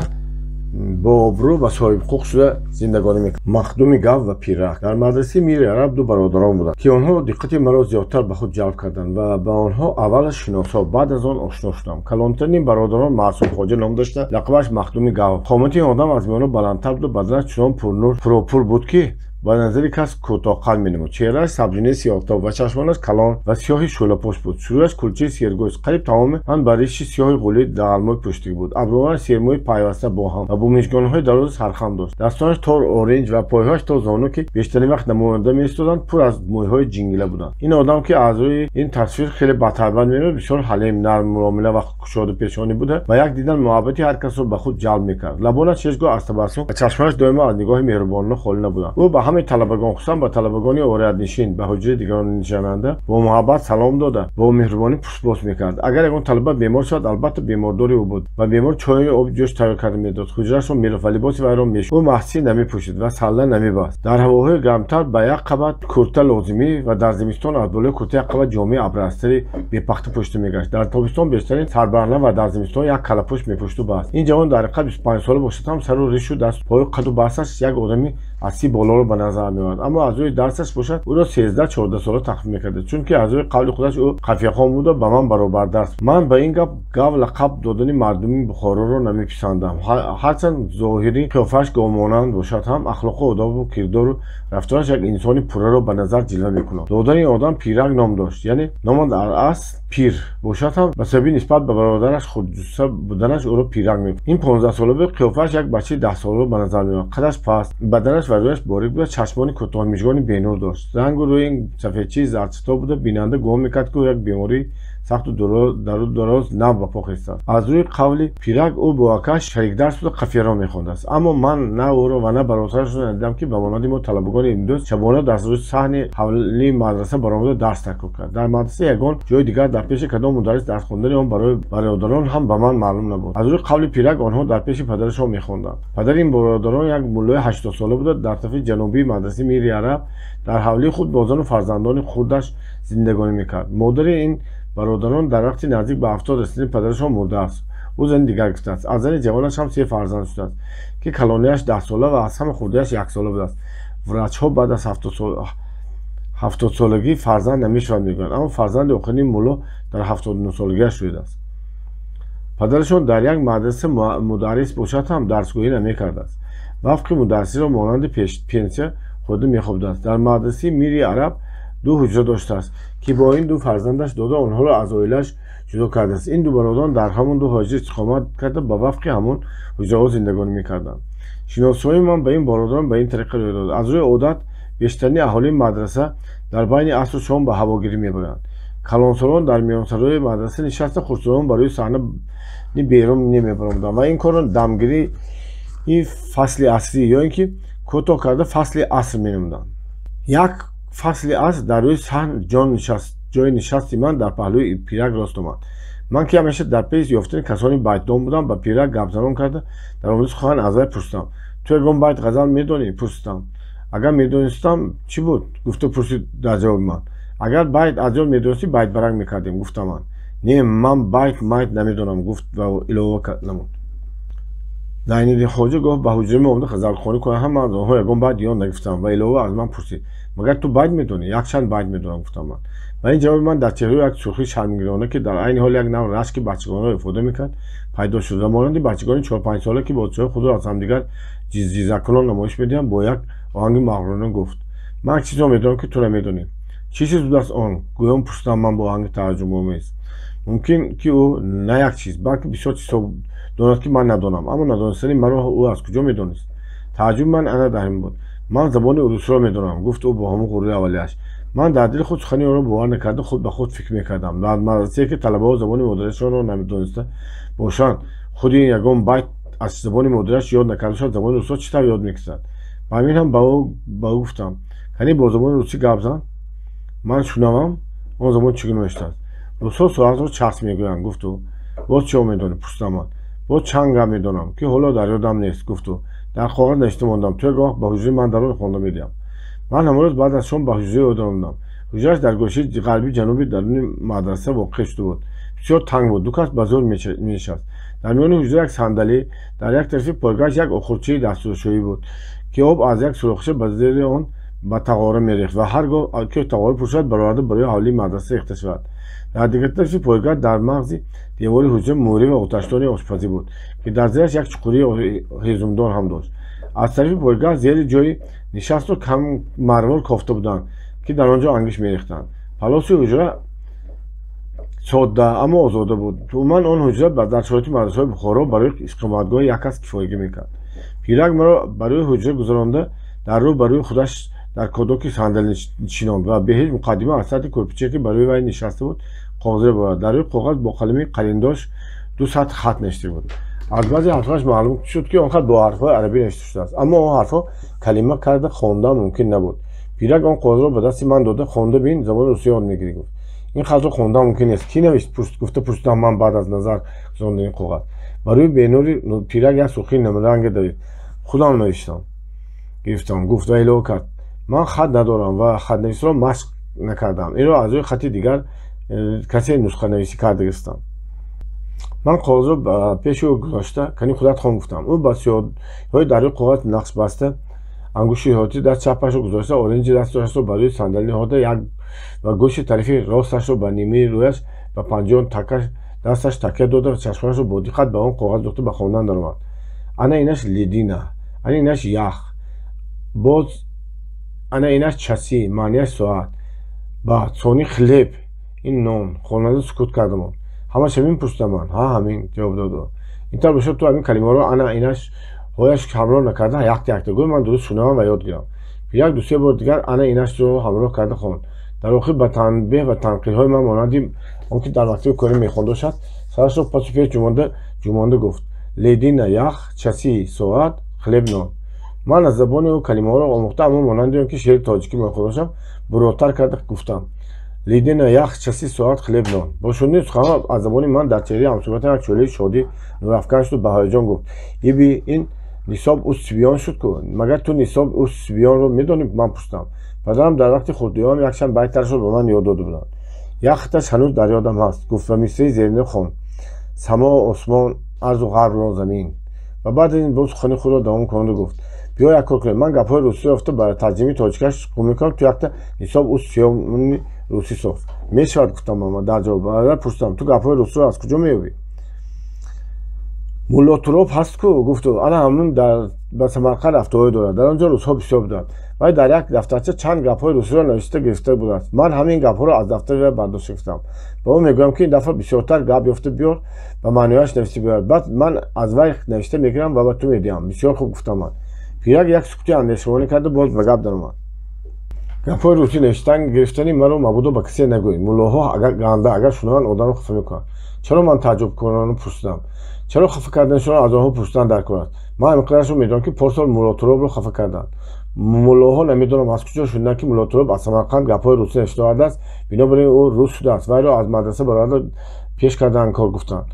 бо обрӯ ва соҳибҳуқуқ шуда зиндагонӣ мекарданд. Махдуми Гав ва Пирак. Дар мадрасаи Мири Араб ду бародарон буданд, ки онҳо диққати маро зиёдтар ба худ ҷалб карданд ва ба онҳо аввалаш шиносо, баъд аз он ошно шудам. Калонтарини бародарон Маъсум Хоҷа ном дошта, лақабаш Махдуми Гав. Қомати ин одам аз миёна баландтар буду баданаш чунон пурнур пуропур буд, ки ба назари кас кӯтоҳқад менамуд. Чеҳрааш сабзинаи сиёҳтоб ва чашмонаш калон ва сиёҳи шӯълапош буд. Рӯяш кулчаи сергӯшт, қариб тамоми ман ба риши сиёҳи ғулии дағалмӯй пӯштигӣ буд. Абрӯҳояш сермӯи пайваста бо ҳам ва бо мижгонҳои дарозу сархам дошт. Дастонаш тор оринҷ ва пойҳояш то зону, ки бештарин вақт намоянда меистоданд, пур аз мӯйҳои ҷингила буданд. Ин одам, ки аз рӯи ин тасвир хеле батарбат менамуд, бисёр ҳалим, нарм, муомила ва кушоду пешонӣ буда ва як дидан муҳаббати ҳар касро ба худ ҷалб мекард. Лабонаш ҳеҷ гоҳ аз табассум ва чашмонаш доимо аз нигоҳи меҳрубонона холӣ набуданд. Ӯ ба ҳамаи талабагон, хусусан ба талабагони ориятнишин, ба ҳуҷраи дигарон нишананда бо муҳаббат салом дода, бо меҳрубонӣ пусбос мекард. Агар ягон талаба бемор шавад, албатта бемордори ӯ буд ва бемор чойи оби ҷӯш тайёр карда медод, ҳуҷраашро мерафт ва либоси вайро мешуст. Ӯ маҳсӣ намепӯшид ва салла намебаст. Дар ҳавоҳои гармтар ба як қабат курта лозимӣ ва дар зимистон аз болои курта як қабат ҷомаи абрастари бепахта пӯшида мегашт. Дар тобистон бештарин сарбаҳна ва дар зимистон як калапӯш мепӯшиду баст. Ин ҷавон дар ҳақиқат 25 сола бошад ҳам, сару ришу даст пою қаду басташ як одами аз 30 болоро ба назар меовард. Аммо аз рӯи дарсаш бошад, ӯро 13-14 сола тахмин мекард, чунки аз рӯи қавли худаш ӯ қафияхон буда ба ман баробардарс. Ман ба ин гап гав лақаб додани мардуми Бухороро намеписандам. Ҳарчанд зоҳирӣ қиёфааш говмонанд бошад ҳам, ахлоқу одобу кирдору рафтораш як инсони пурраро ба назар ҷилва мекунад. Додани одам Пирак ном дошт, яъне номаш дар асл Пир бошад ҳам, ба сабаби нисбат ба бародараш хурдҷусса буданаш ӯро Пирак мегуфт. Ин 15-сола буд, қиёфааш як бачаи 10-соларо ба назар меомад. Қадаш паст, баданаш ва рӯяш борик буда, чашмони кӯтоҳ, мижгони бенур дошт. Рангу рӯи ин сафедчии зардчито буда, бинанда гумон мекард, ки ӯ як бемории сахту дару дароз нав ба по хестааст. Аз рӯи қавли Пирак, ӯ бо акааш шарикдарс буда, қафияро мехондааст. Аммо ман на ӯро ва на бародарашро надидам, ки ба монанди мо талабагони имрӯз шабона дар рӯи саҳни ҳавлии мадраса баромада дарс такрор кард. Дар мадраса ягон ҷои дигар дар пеши кадом мударрис дарс хондани он барои бародарон ҳам ба ман маълум набуд. Аз рӯи қавли Пирак, онҳо дар пеши падарашон мехонданд. Падари ин бародарон як муллои 80-сола буда, дар тарафи ҷанубии мадрасаи Мири Араб дар ҳавлии худ бо зану фарзандони хурдаш зиндагонӣ мекард. Модари ин бародарон дар вақти наздик ба 70 расидани падарашон мурдааст. Ӯ зани дигар гирифтааст. Аз зани ҷавонаш ҳам се фарзанд шудааст, ки калонияш 10-сола ва аз ҳама хурдияш яксола будааст. Врачҳо баъд аз 70-солагӣ фарзанд намешавад мегӯянд, аммо фарзанди охирини мулло дар 79-солагиаш шудааст. Падарашон дар як мадраса мударрис бошад ҳам, дарсгӯӣ намекардааст. Вафқи мударрисиро монанди пенсия хӯрда мехобидааст. Дар мадрасаи Мири Араб ду ҳуҷра доштааст, ки бо ин ду фарзандаш дода, онҳоро аз оилааш ҷудо кардааст. Ин ду бародарон дар ҳамон ду ҳуҷра истиқомат карда, ба вафқи ҳамон ҳуҷраҳо зиндагонӣ мекарданд. Шиносоии ман ба ин бародарон ба ин тариқа рӯй дод. Аз рӯи одат бештарини аҳолии мадраса дар байни асру шом ба ҳавогирӣ мебаранд. Калонсолон дар миёнсарои мадраса нишаста, хурдсолон ба рӯи саҳнани берун намебаромаданд ва ин корро дамгирии фасли асрӣ ё ин ки кӯтоҳ карда фасли аср менамуданд. Як фасли аср дар рӯи саҳн ҷои нишасти ман дар паҳлӯи Пирак рост омад. Ман, ки ҳамеша дар пеш ёфтани касони байтдон будам, ба Пирак гапзанон карда дар омади сухан аз вай пурсидам: «Ту ягон байт ғазал медонӣ?» Пурсидам. «Агар медонистам, чӣ буд?» гуфта пурсид дар ҷавоби ман. «Агар байт аз ёд медонистӣ, байтбарак мекардем», гуфтам ман. «Не, ман байт майт намедонам», гуфт ва илова намуд: «Зайниддин хоҷа гоҳ ба ҳуҷраи мо омада ғазалхонӣ кунад ҳам, ман аз онҳо ягон байт ёд нагирифтам». Ва илова аз ман пурсид: «Магар ту байт медонӣ?» «Якчанд байт медонам», гуфтам ман. Ва ин ҷавоби ман дар чеҳраи як сурхии шармгирона, ки дар айни ҳол як навъ рашки бачагонаро ифода мекард, пайдо шуд ва монанди бачагони 4-5 сола, ки бозичаҳои худро аз ҳамдигар ҷизҷизакунон намоиш медиҳанд, бо як оҳанги мағрурона гуфт: «Ман як чизро медонам, ки ту намедонӣ». «Чӣ чиз будааст он?» гӯён пурсидам ман бо оҳанги тааҷҷубомез. Мумкин, ки ӯ на як чиз, балки бисёр чизҳо донад, ки ман надонам, аммо надонистани маро ӯ аз куҷо медонист? Тааҷҷуби ман ана дар ин буд. «Ман забони урусиро медонам», гуфт ӯ бо ҳамон ғурури аввалияш. Ман дар дили худ сухани ӯро бовар накарда, худ ба худ фикр мекардам: дар мадрасае, ки талабаҳо забони модариашонро намедониста бошанд, худи ин ягон байт аз забони модариаш ёд накарда бошад, забони русиро чӣ тавр ёд мекунад? Ба ҳамин ҳам ба ӯ гуфтам: «Кани, бо забони русӣ гап зан, ман шунавам, он забон чӣ гуна мешудааст». «Русҳо соатро час мегӯянд», гуфт ӯ. «Боз чиҳо медонӣ?» пурсидам ман. «Боз чанд гап медонам, ки ҳоло дар ёдам нест», гуфт ӯ. «Дар коғаз навишта мондам. Ту як вақт ба ҳуҷраи ман дарон, хонда медиҳам». Ман ҳамон рӯз баъд аз шом ба ҳуҷраи ӯ даромадам. Ҳуҷрааш дар гӯшаи ғарби ҷануби даруни мадраса воқеъ шуда буд. Бисёр танг буд, ду кас ба зӯр менишаст. Дар миёни ҳуҷра як сандалӣ, дар як тарафи пойгоҳаш як охурчаи дастшӯӣ буд, ки об аз як сурохча ба зери он ба тағора мерехт ва ҳар гоҳ ки тағора пур шавад, бароварда барои ҳавлии мадраса рехта шавад. Дар дигар тарафи пойгоҳ, дар мағзи девори ҳуҷра, мӯрӣ ва оташдони ошпазӣ буд, ки дар зераш як чуқурии ҳезумдон ҳам дошт. Аз тарафи пойгоҳ зери ҷои нишастро кам марвор кофта буданд, ки дар он ҷо ангишт мерехтанд. Палоси ҳуҷра содда, аммо озода буд. Умуман он ҳуҷра дар шароити мадрасаҳои Бухоро барои иқоматгоҳи як кас кифоягӣ мекард. Пирак маро барои ҳуҷра гузаронда, дар рӯ барои худаш дар кодоки сандалӣ чинонд ва бе ҳеҷ муқаддима аз сатҳи кӯрпичае, ки барои вай нишаста буд, қоғазро баровард. Дар рӯи коғаз бо қалами қалиндош ду сатр хат навишта буд. Аз баъзе ҳарфҳояш маълум шуд, ки он хат бо ҳарфҳои арабӣ навишта шудааст, аммо он ҳарфҳо калима карда хондан мумкин набуд. Пирак он қоғазро ба дасти ман дода, хонда бин, забони русӣ ёд мегирӣ, гуфт. Ин хатро хондан мумкин нест. Кӣ навишт? Гуфта пурсидам ман баъд аз назар гузарондани коғаз. Барои бенури пирак як сурхии намранге давид. Худам навиштам, гирифтам, гуфт ва илова кард: ман хат надорам ва хатнависиро машқ накардам. Инро аз рӯи хати дигар касе нусханависӣ карда гирифтам. Ман коғазро пеши ӯ гузошта, кани худат хон, гуфтам. Ӯ ба сиёҳҳои дар рӯи коғаз нақш баста, ангушти ҳоти даст чапашро гузошта, оринҷи дасташро ба рӯи сандалӣ ниҳода як ва гӯши тарафи росташро ба нимаи рӯяш ба панҷон дасташ такя дода ва чашмонашро бо диққат ба он коғаз духта ба хондан даромад. Ана инаш ледина, ана инаш ях, боз ана инаш часы, маънияш соат, ба сони хлеб, ин нон. Хонанда сукут карда монд. Ҳамаш ҳамин, пурсидам ман. Ҳа, ҳамин, ҷавоб дод ӯ. Ин тавр бошад, ту ҳамин калимаҳоро ана инаш ҳояш ҳамроҳ накарда якта якта гӯй, ман дуруст шунавам ва ёд гирам. Як ду-се бор дигар ана инашро ҳамроҳ карда хонд. Дар охир ба танбеҳ ва танқидҳои ман, монанди он ки дар мактаби корӣ мехонда бошад, сарашро пасу пеш ҷумонда гуфт: ледина ях, часы соат, хлеб нон. Ман аз забони ӯ калимаҳоро омӯхта, аммо монанди он ки шеъри тоҷикӣ мехонда бошам, буротар карда гуфтам: ледина ях, часы соат, хлеб нон. Бо шунидани суханҳо аз забони ман дар чеҳраи ҳамсуҳбатам як шӯълаи шодӣ нурафкан шуду ба ҳаяҷон гуфт: иби ин нисоб ус-сибён шуд ку? Магар ту нисоб ус-сибёнро медонӣ? Ман пурсидам. Падарам дар вақти хурдиём якчанд байтарашро ба ман ёд дода буданд. Як хатташ ҳанӯз дар ёдам ҳаст, гуфт ва мисраи зеринро хонд: само осмон, арзу ғарбро замин. Ва баъд аз ин боз сухани худро давом кунонда гуфт: биё як кор кунем, ман гапҳои русиро ёфта ба тарҷимаи тоҷикаш гум мекунам, ту якта нисоб ус-сиёни русӣ соз. Мешавад, гуфтам ман дар ҷавоб. Баъдан пурсидам: ту гапҳои русиро аз куҷо меёбӣ? Мулло Туроб ҳаст ку, гуфту, ана ҳамун ба Самарқанд рафтуоӣ дорад. Дар он ҷо русҳо бисёр буданд. Вай дар як дафтарча чанд гапҳои русиро навишта гирифта будааст. Ман ҳамин гапҳоро аз дафтари вай бардошта гирифтам. Ба ӯ мегӯям, ки ин дафъа бисёртар гап ёфта биёр, ба маънояш навишта биёрад. Баъд ман аз вай навишта мегирам ва ба ту медиҳам. Бисёр хуб, гуфтам ман. Пирак як сукути андешавонӣ карда боз ба гап даромад. Гапҳои русӣ навиштан гирифтани маро мабодо ба касе нагӯй. Муллоҳо ганда, агар шунаванд, одамро хафа мекунанд. Чаро, ман тааҷҷубкунона пурсидам. Чаро хафа карданашонро аз онҳо пурсидан дар кор аст? Ман ҳамин қадарашро медонам, ки порсол Мулло Туробро хафа карданд. Муллоҳо намедонам аз куҷо шуниданд, ки Мулло Туроб аз Самарқанд гапҳои русӣ навишта овардааст, бинобар ин ӯ рус шудааст, вайро аз мадраса бароварда пеш кардаанд кор, гуфтанд.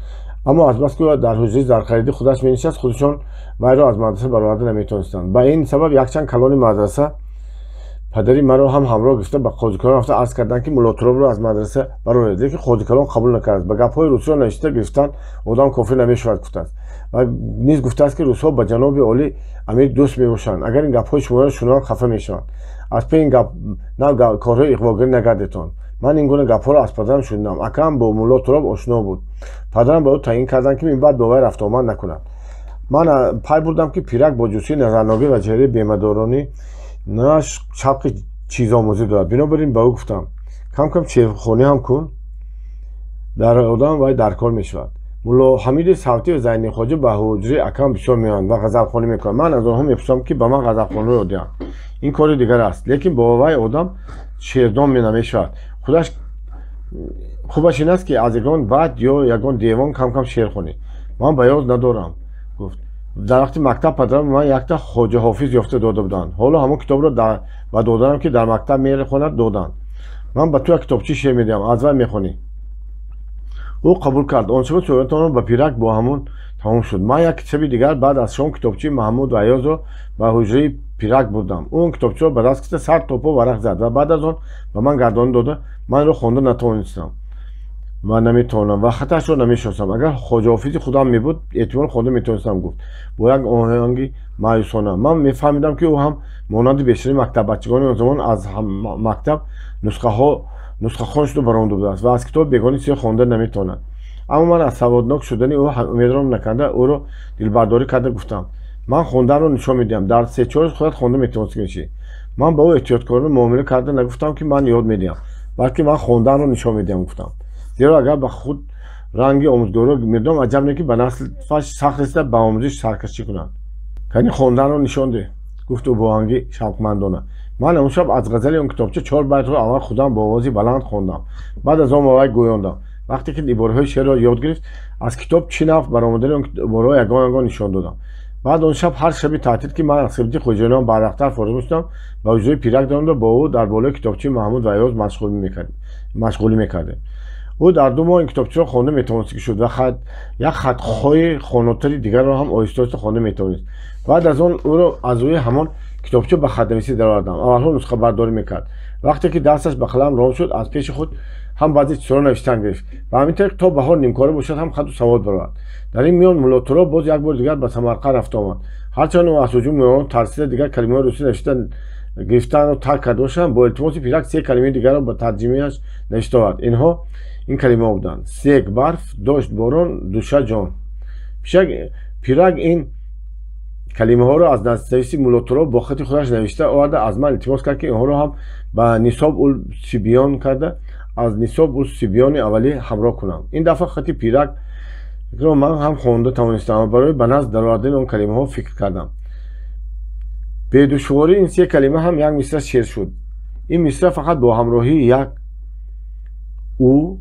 Аммо азбаски ӯ дар ҳуҷраи зархаридӣ худаш менишаст, худашон вайро аз мадраса бароварда наметавонистанд. Ба ин сабаб якчанд калони мадраса падари маро ҳам ҳамроҳ гирифта ба қозикалон рафта арз карданд, ки Мулло Туробро аз мадраса бароред, лекин қозикалон қабул накард. Ба гапҳои русиро навишта гирифтан одам кофир намешавад, гуфтааст. Ва низ гуфтааст, ки русҳо ба ҷаноби олӣ амир дӯст мебошанд, агар ин гапҳои шуморо шунаванд, хафа мешаванд. Аз паи ин гап на корҳои иғвогарӣ нагардетон. Ман ин гуна гапҳоро аз падарам шунидам. Акаам бо Мулло Туроб ошно буд. Падарам ба ӯ таъйин карданд, ки минбаъд бо вай рафтуомад накунад. Ман пай бурдам, ки пирак бо ҷуссаи назарногӣ ва чеҳраи бемадоронӣ наш шавқи чизомӯзӣ дорад. Бинобар ин ба ӯ гуфтам: кам-кам шеърхонӣ ҳам кун, дар одам вай дар кор мешавад. Мулло Ҳамиди Савтӣ ва Зайни Хоҷа ба ҳуҷраи акам бисёр меоянд ва ғазалхонӣ мекунанд. Ман аз онҳо мепурсам, ки ба ман ғазалхониро ёд диҳанд. Ин кори дигар аст, лекин бо вай одам шеърдон намешавад. Худаш хубаш ин аст, ки аз ягон байт ё ягон девон кам-кам шеър хонӣ. Ман ба ёд надорам, гуфт. Дар вақти мактаб падарам ман якта Хоҷа Ҳофиз ёфта дода буданд. Ҳоло ҳамон китобро ба додарам, ки дар мактаб мехонад, доданд. Ман ба ту як китобчи шеър медиҳам, аз вай мехонӣ. Ӯ қабул кард. Он шаба суҳбатамон ба пирак бо ҳамон тамом шуд. Ман як шаби дигар баъд аз шом китобчии Маҳмуд Аёзро ба ҳуҷраи пирак бурдам. Ӯ он китобчиро ба даст гирифта сар то по варақ зад ва баъд аз он ба ман гардонӣ дода, ман инро хонда натавонистам ва наметавонам ва хаташро намешиносам. Агар Хоҷа Ҳофизи худам мебуд, эҳтимол хонда метавонистам, гуфт бо як оҳанги маъюсона. Ман мефаҳмидам, ки ӯ ҳам монанди бештари мактаббачагони он замон аз мактаб нусхахон шуда баромада будааст ва аз китоби бегона чизе хонда наметавонад. Аммо ман аз саводнок шудани ӯ умедро накарда, ӯро дилбардорӣ карда гуфтам: Ман хонданро нишон медиҳам, дар се-чор рӯз худат хонда метавонистӣ мешӣ. Ман ба ӯ эҳтиёткорона муомила карда нагуфтам, ки ман ёд медиҳам, балки ман хонданро нишон медиҳам гуфтам. Зеро агар ба худ ранги омӯзгорро медодам, аҷаб не, ки ба наслфаш сахт расида ба омӯзиш саркашӣ кунад. Кани хонданро нишон деҳ, гуфт ӯ бо оҳанги шавқмандона. Ман он шаб аз ғазали он китобча 4 байтро аввал худам бо овози баланд хондам, баъд аз он ба вай гӯёндам. Вақте ки ибораҳои шеърро ёд гирифт, аз китоб чӣ нафъ баромадани он ибораҳо ягон ягон нишон додам. Баъд он шаб ҳар шаби таътил, ки ман аз хидмати хоҷаёнам барвақттар фориғ мешудам, ба ҳуҷраи Пирак даромада бо ӯ дар болои китобчаи Маҳмуд ва Аёз машғулӣ мекардем. Ӯ дар 2 моҳ ин китобчаро хонда метавонист шуд ва як хатхои хонотари дигарро ҳам оҳиста-оҳиста хонда метавонист. Баъд аз он ӯро аз рӯи ҳамон китобча ба хатнависӣ даровардам. Аввалҳо нусхабардорӣ мекард. Вақте ки дасташ ба қалам ром шуд, аз пеши худ ҳам баъзе чизҳоро навиштан гирифт. Ба ҳамин тариқ то баҳор нимкора бошад ҳам хату савод баровард. Дар ин миён Мулло Туроб боз як бори дигар ба Самарқанд рафта омад. Ҳарчанд ӯ аз ҳуҷуми он тарсида дигар калимаҳои русӣ навишта гирифтанро тарк карда бошад, бо илтимоси Пирак 3 калимаи дигарро ба тарҷимааш навишта овард. Инҳо ин калимаҳо буданд: снег барф, дождь борон, душа ҷон. Пирак ин калимаҳоро аз дастнависи Мулло Туроб бо хати худаш навишта оварда, аз ман илтимос кард, ки инҳоро ҳам ба Нисоб ул Сибиён карда аз Нисоб ул Сибиёни аввалӣ ҳамроҳ кунам. Ин дафъа хати Пиракро ман ҳам хонда тавонистам ва барои ба назм даровардани он калимаҳо фикр кардам. Бедушворӣ ин 3 калима ҳам як мисра шеър шуд. Ин мисра фақат бо ҳамроҳии як ӯ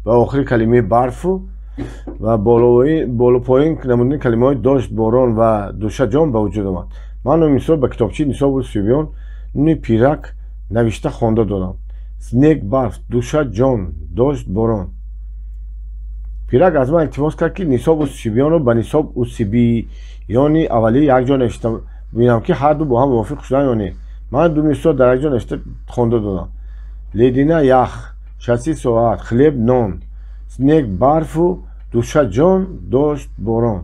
ва охири калимаи барфу ва болопоин намудани калимаҳои дождь, борон ва душа ҷон ба вуҷуд омад. Ман он мисраро ба китобчаи Нисоб ул Сибиёни Пирак навишта хонда додам. Снег барф, душа ҷон, дождь, борон. Пирак аз ман илтимос кард, ки Нисоб ул Сибиёнро ба Нисоб ул Сибиёни аввалӣ якҷо навишта бинам, ки ҳар ду бо ҳам мувофиқ шуданд ё не. Ман 2 мисраро дар якҷо навишта хонда додам. Ледина ях, часы соат, хлеб нон, снег барфу, душа ҷон, дождь, борон.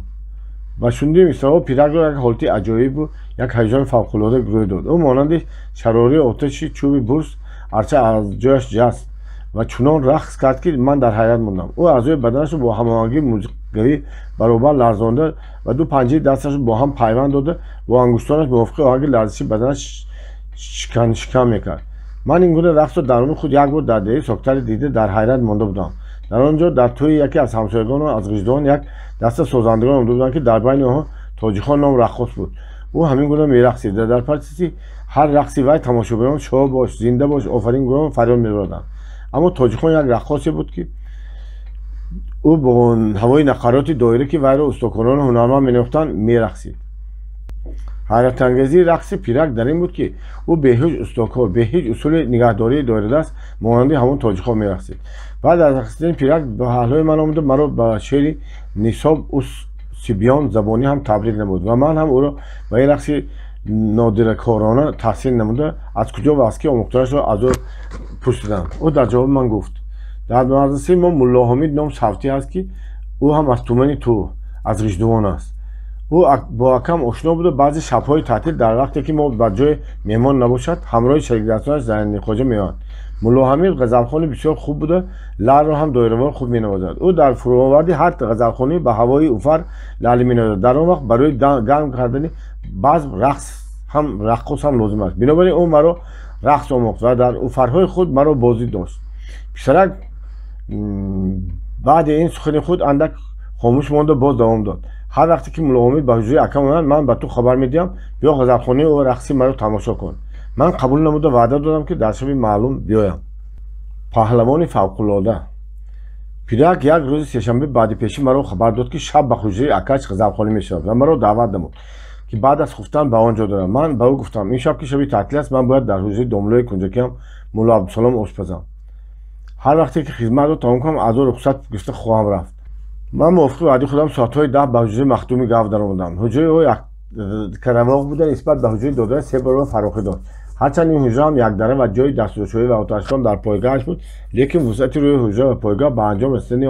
Ба шунидани мисраҳо Пиракро як ҳолати аҷоибу як ҳаяҷони фавқулода рӯй дод. Ӯ монанди шарории оташи чӯби бурс арча аз ҷояш ҷаст ва чунон рақс кард, ки ман дар ҳайрат мондам. Ӯ аъзои баданашро бо ҳамоҳангии мусиқигарӣ баробар ларзонда ва 2 панҷаи дасташро бо ҳам пайванд дода, бо ангуштонаш мувофиқи оҳанги ларзиши баданаш шикан-шикан мекард. Ман ин гуна рақсро дар умри худ як бор дар деҳаи Соктари дида дар ҳайрат монда будам. Дар он ҷо дар тӯи яке аз ҳамсоягону аз Ғиждувон як даста созандагон омада буданд, ки дар байни онҳо Тоҷихон ном раққос буд. Ӯ ҳамин гуна мерақсид ва дар паси ҳар рақси вай тамошобинон шоҳ бош, зинда бош, офарин гӯён фарёд мебурданд. Аммо Тоҷихон як раққосе буд, ки ӯ бо ҳавои нақароти доира, ки вайро устокорону ҳунарманд менохтанд, мерақсид. Ҳайратангезии рақси Пирак дар ин буд, ки ӯ бе ҳеҷ устокор, бе ҳеҷ усули нигаҳдории доирадаст монанди ҳамон Тоҷихон мерақсид. Баъд аз рақсидани Пирак ба паҳлӯи ман омада маро ба шеъри Нисоб ус Сибиён забонӣ ҳам табрик намуд ва ман ҳам ӯро ба ин рақси нодиракорона таҳсин намуда аз куҷо ва аз ки омӯхтанашро аз ӯ пурсидам. Ӯ дар ҷавоби ман гуфт: дар мадрасаи мо Мулло Ҳомид ном савтӣ ҳаст, ки ӯ ҳам аз тумани ту, аз Ғиждувон аст. Ӯ бо акам ошно буда, баъзе шабҳои таътил дар вақте ки мо ба ҷои меҳмон набошад, ҳамроҳи шарикдастонаш Зайни хоҷа меоянд. Мулло Ҳамид ғазалхони бисёр хуб буда, лаълро ҳам доиравор хуб менавозад. Ӯ дар фуроварди ҳар ғазалхонӣ ба ҳавои уфар лаъли менавозад. Дар он вақт барои гарм кардани базм рақс ҳам раққос ҳам лозим аст. Бинобар ин ӯ маро рақс омӯхт ва дар уфарҳои худ маро бозӣ дошт. Писарак баъди ин сухани худ андак хомӯш монда боз давом дод: ҳар вақте ки Мулло Ҳомид ба ҳуҷраи акам омад, ман ба ту хабар медиҳам, биё ғазалхонаи ӯ рақси маро тамошо кун. Ман қабул намуда ваъда додам, ки дар шаби маълум биёям. Паҳлавони фавқулода. Пирак як рӯзи сешанбе баъди пешӣ маро хабар дод, ки шаб ба ҳуҷраи акаш ғазалхонӣ мешавад ва маро даъват намуд, ки баъд аз хуфтан ба он ҷо дорам. Ман ба ӯ гуфтам: ин шаб, ки шаби таътил аст, ман бояд дар ҳуҷраи домлои кунҷакиам Мулло Абдусалом ошпазам. Ҳар вақте ки хизматро тамом кунам, аз ӯ рухсат гирифта хоҳам рафт. Ман мувофиқи ваъдаи худам соатҳои 10 ба ҳуҷраи Махдуми Гав даромадам. Ҳуҷраи ӯ яккаравоқ буда, нисбат ба ҳуҷраи додараш 3 баробар фарохӣ дошт. Ҳарчанд ин ҳуҷра ҳам якдара ва ҷои дастшӯӣ ва оташдон дар пойгоҳаш буд, лекин вусъати рӯи ҳуҷра ва пойгоҳ ба анҷом расидани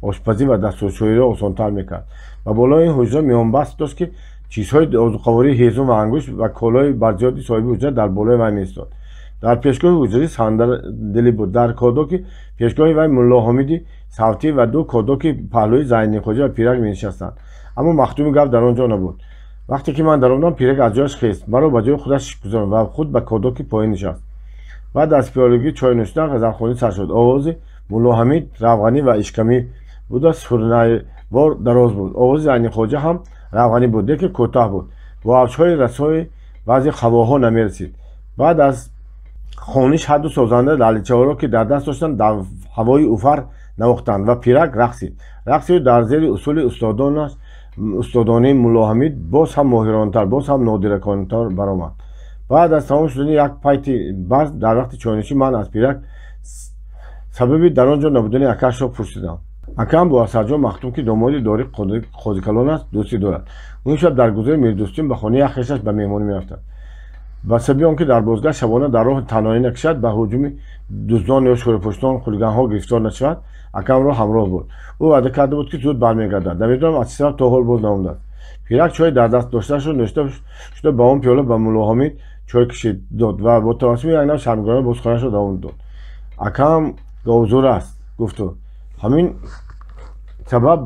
ошпазӣ ва дастшӯиро осонтар мекард. Ба болои ин ҳуҷра миёнбаст дошт, ки чизҳои озуқавории ҳезум ва ангушт ва колои барзиёди соҳиби ҳуҷра дар болои вай меистод. Дар пешгоҳи ҳуҷраи сандалӣ буд. Дар кодоки пешгоҳи вай Мулло Ҳомиди савтӣ ва 2 кодоки паҳлӯи Зайни хоҷа ва Пирак менишастанд. Аммо Махдуми Гав дар он ҷо набуд. Вақте ки ман даромадам, Пирак аз ҷояш хест, маро ба ҷои худаш гузаронд ва худ ба кодоки поин нишаст. Баъд аз пиёлагӣ чой нӯшидан ғазалхонӣ сар шуд. Овози Муллоҳамид равғанӣ ва ишкамӣ буда, сурнайвор дароз буд. Овози Зайнихоҷа ҳам равғанӣ буд, лекин кӯтоҳ буд, бо авҷҳои расои баъзе ҳавоҳо намерасид. Баъд аз хониш ҳарду созанда лаличаҳоро, ки дар даст доштанд, дар ҳавои уфар навохтанд ва Пирак рақсид. Рақси ӯ дар зери усули устодонаи Муллоҳамид боз ҳам моҳиронатар, боз ҳам нодираконатар баромад. Баъд аз тамом шудани як пайти базм, дар вақти чойнӯшӣ ман аз Пирак сабаби дар он ҷо набудани акаашро пурсидам. Акаам бо Асадҷон Махтум, ки домоди дори Қозикалон аст, дӯстӣ дорад. Ӯ шаб дар гузари Мирдӯстим ба хонаи як хешаш ба меҳмонӣ мерафтад. Ба сабаби он ки дар бозгашт шабона дар роҳ танҳоӣ накашад, ба ҳуҷуми дуздон ё шӯрапӯштон, хулиганҳо гирифтор нашавад, акамро ҳамроҳ бурд. Ӯ ваъда карда буд, ки зуд бармегардад. Намедонам, аз чӣ сабаб то ҳол боз наомадааст. Пирак чой дар даст доштаашро нӯшида шуда, ба он пиёла ба Муллоҳамид чой кашид дод ва бо табассуми як нав шармгорона боз суханашро давом дод. Акаам говзур аст, гуфт ӯ. Ҳамин сабаб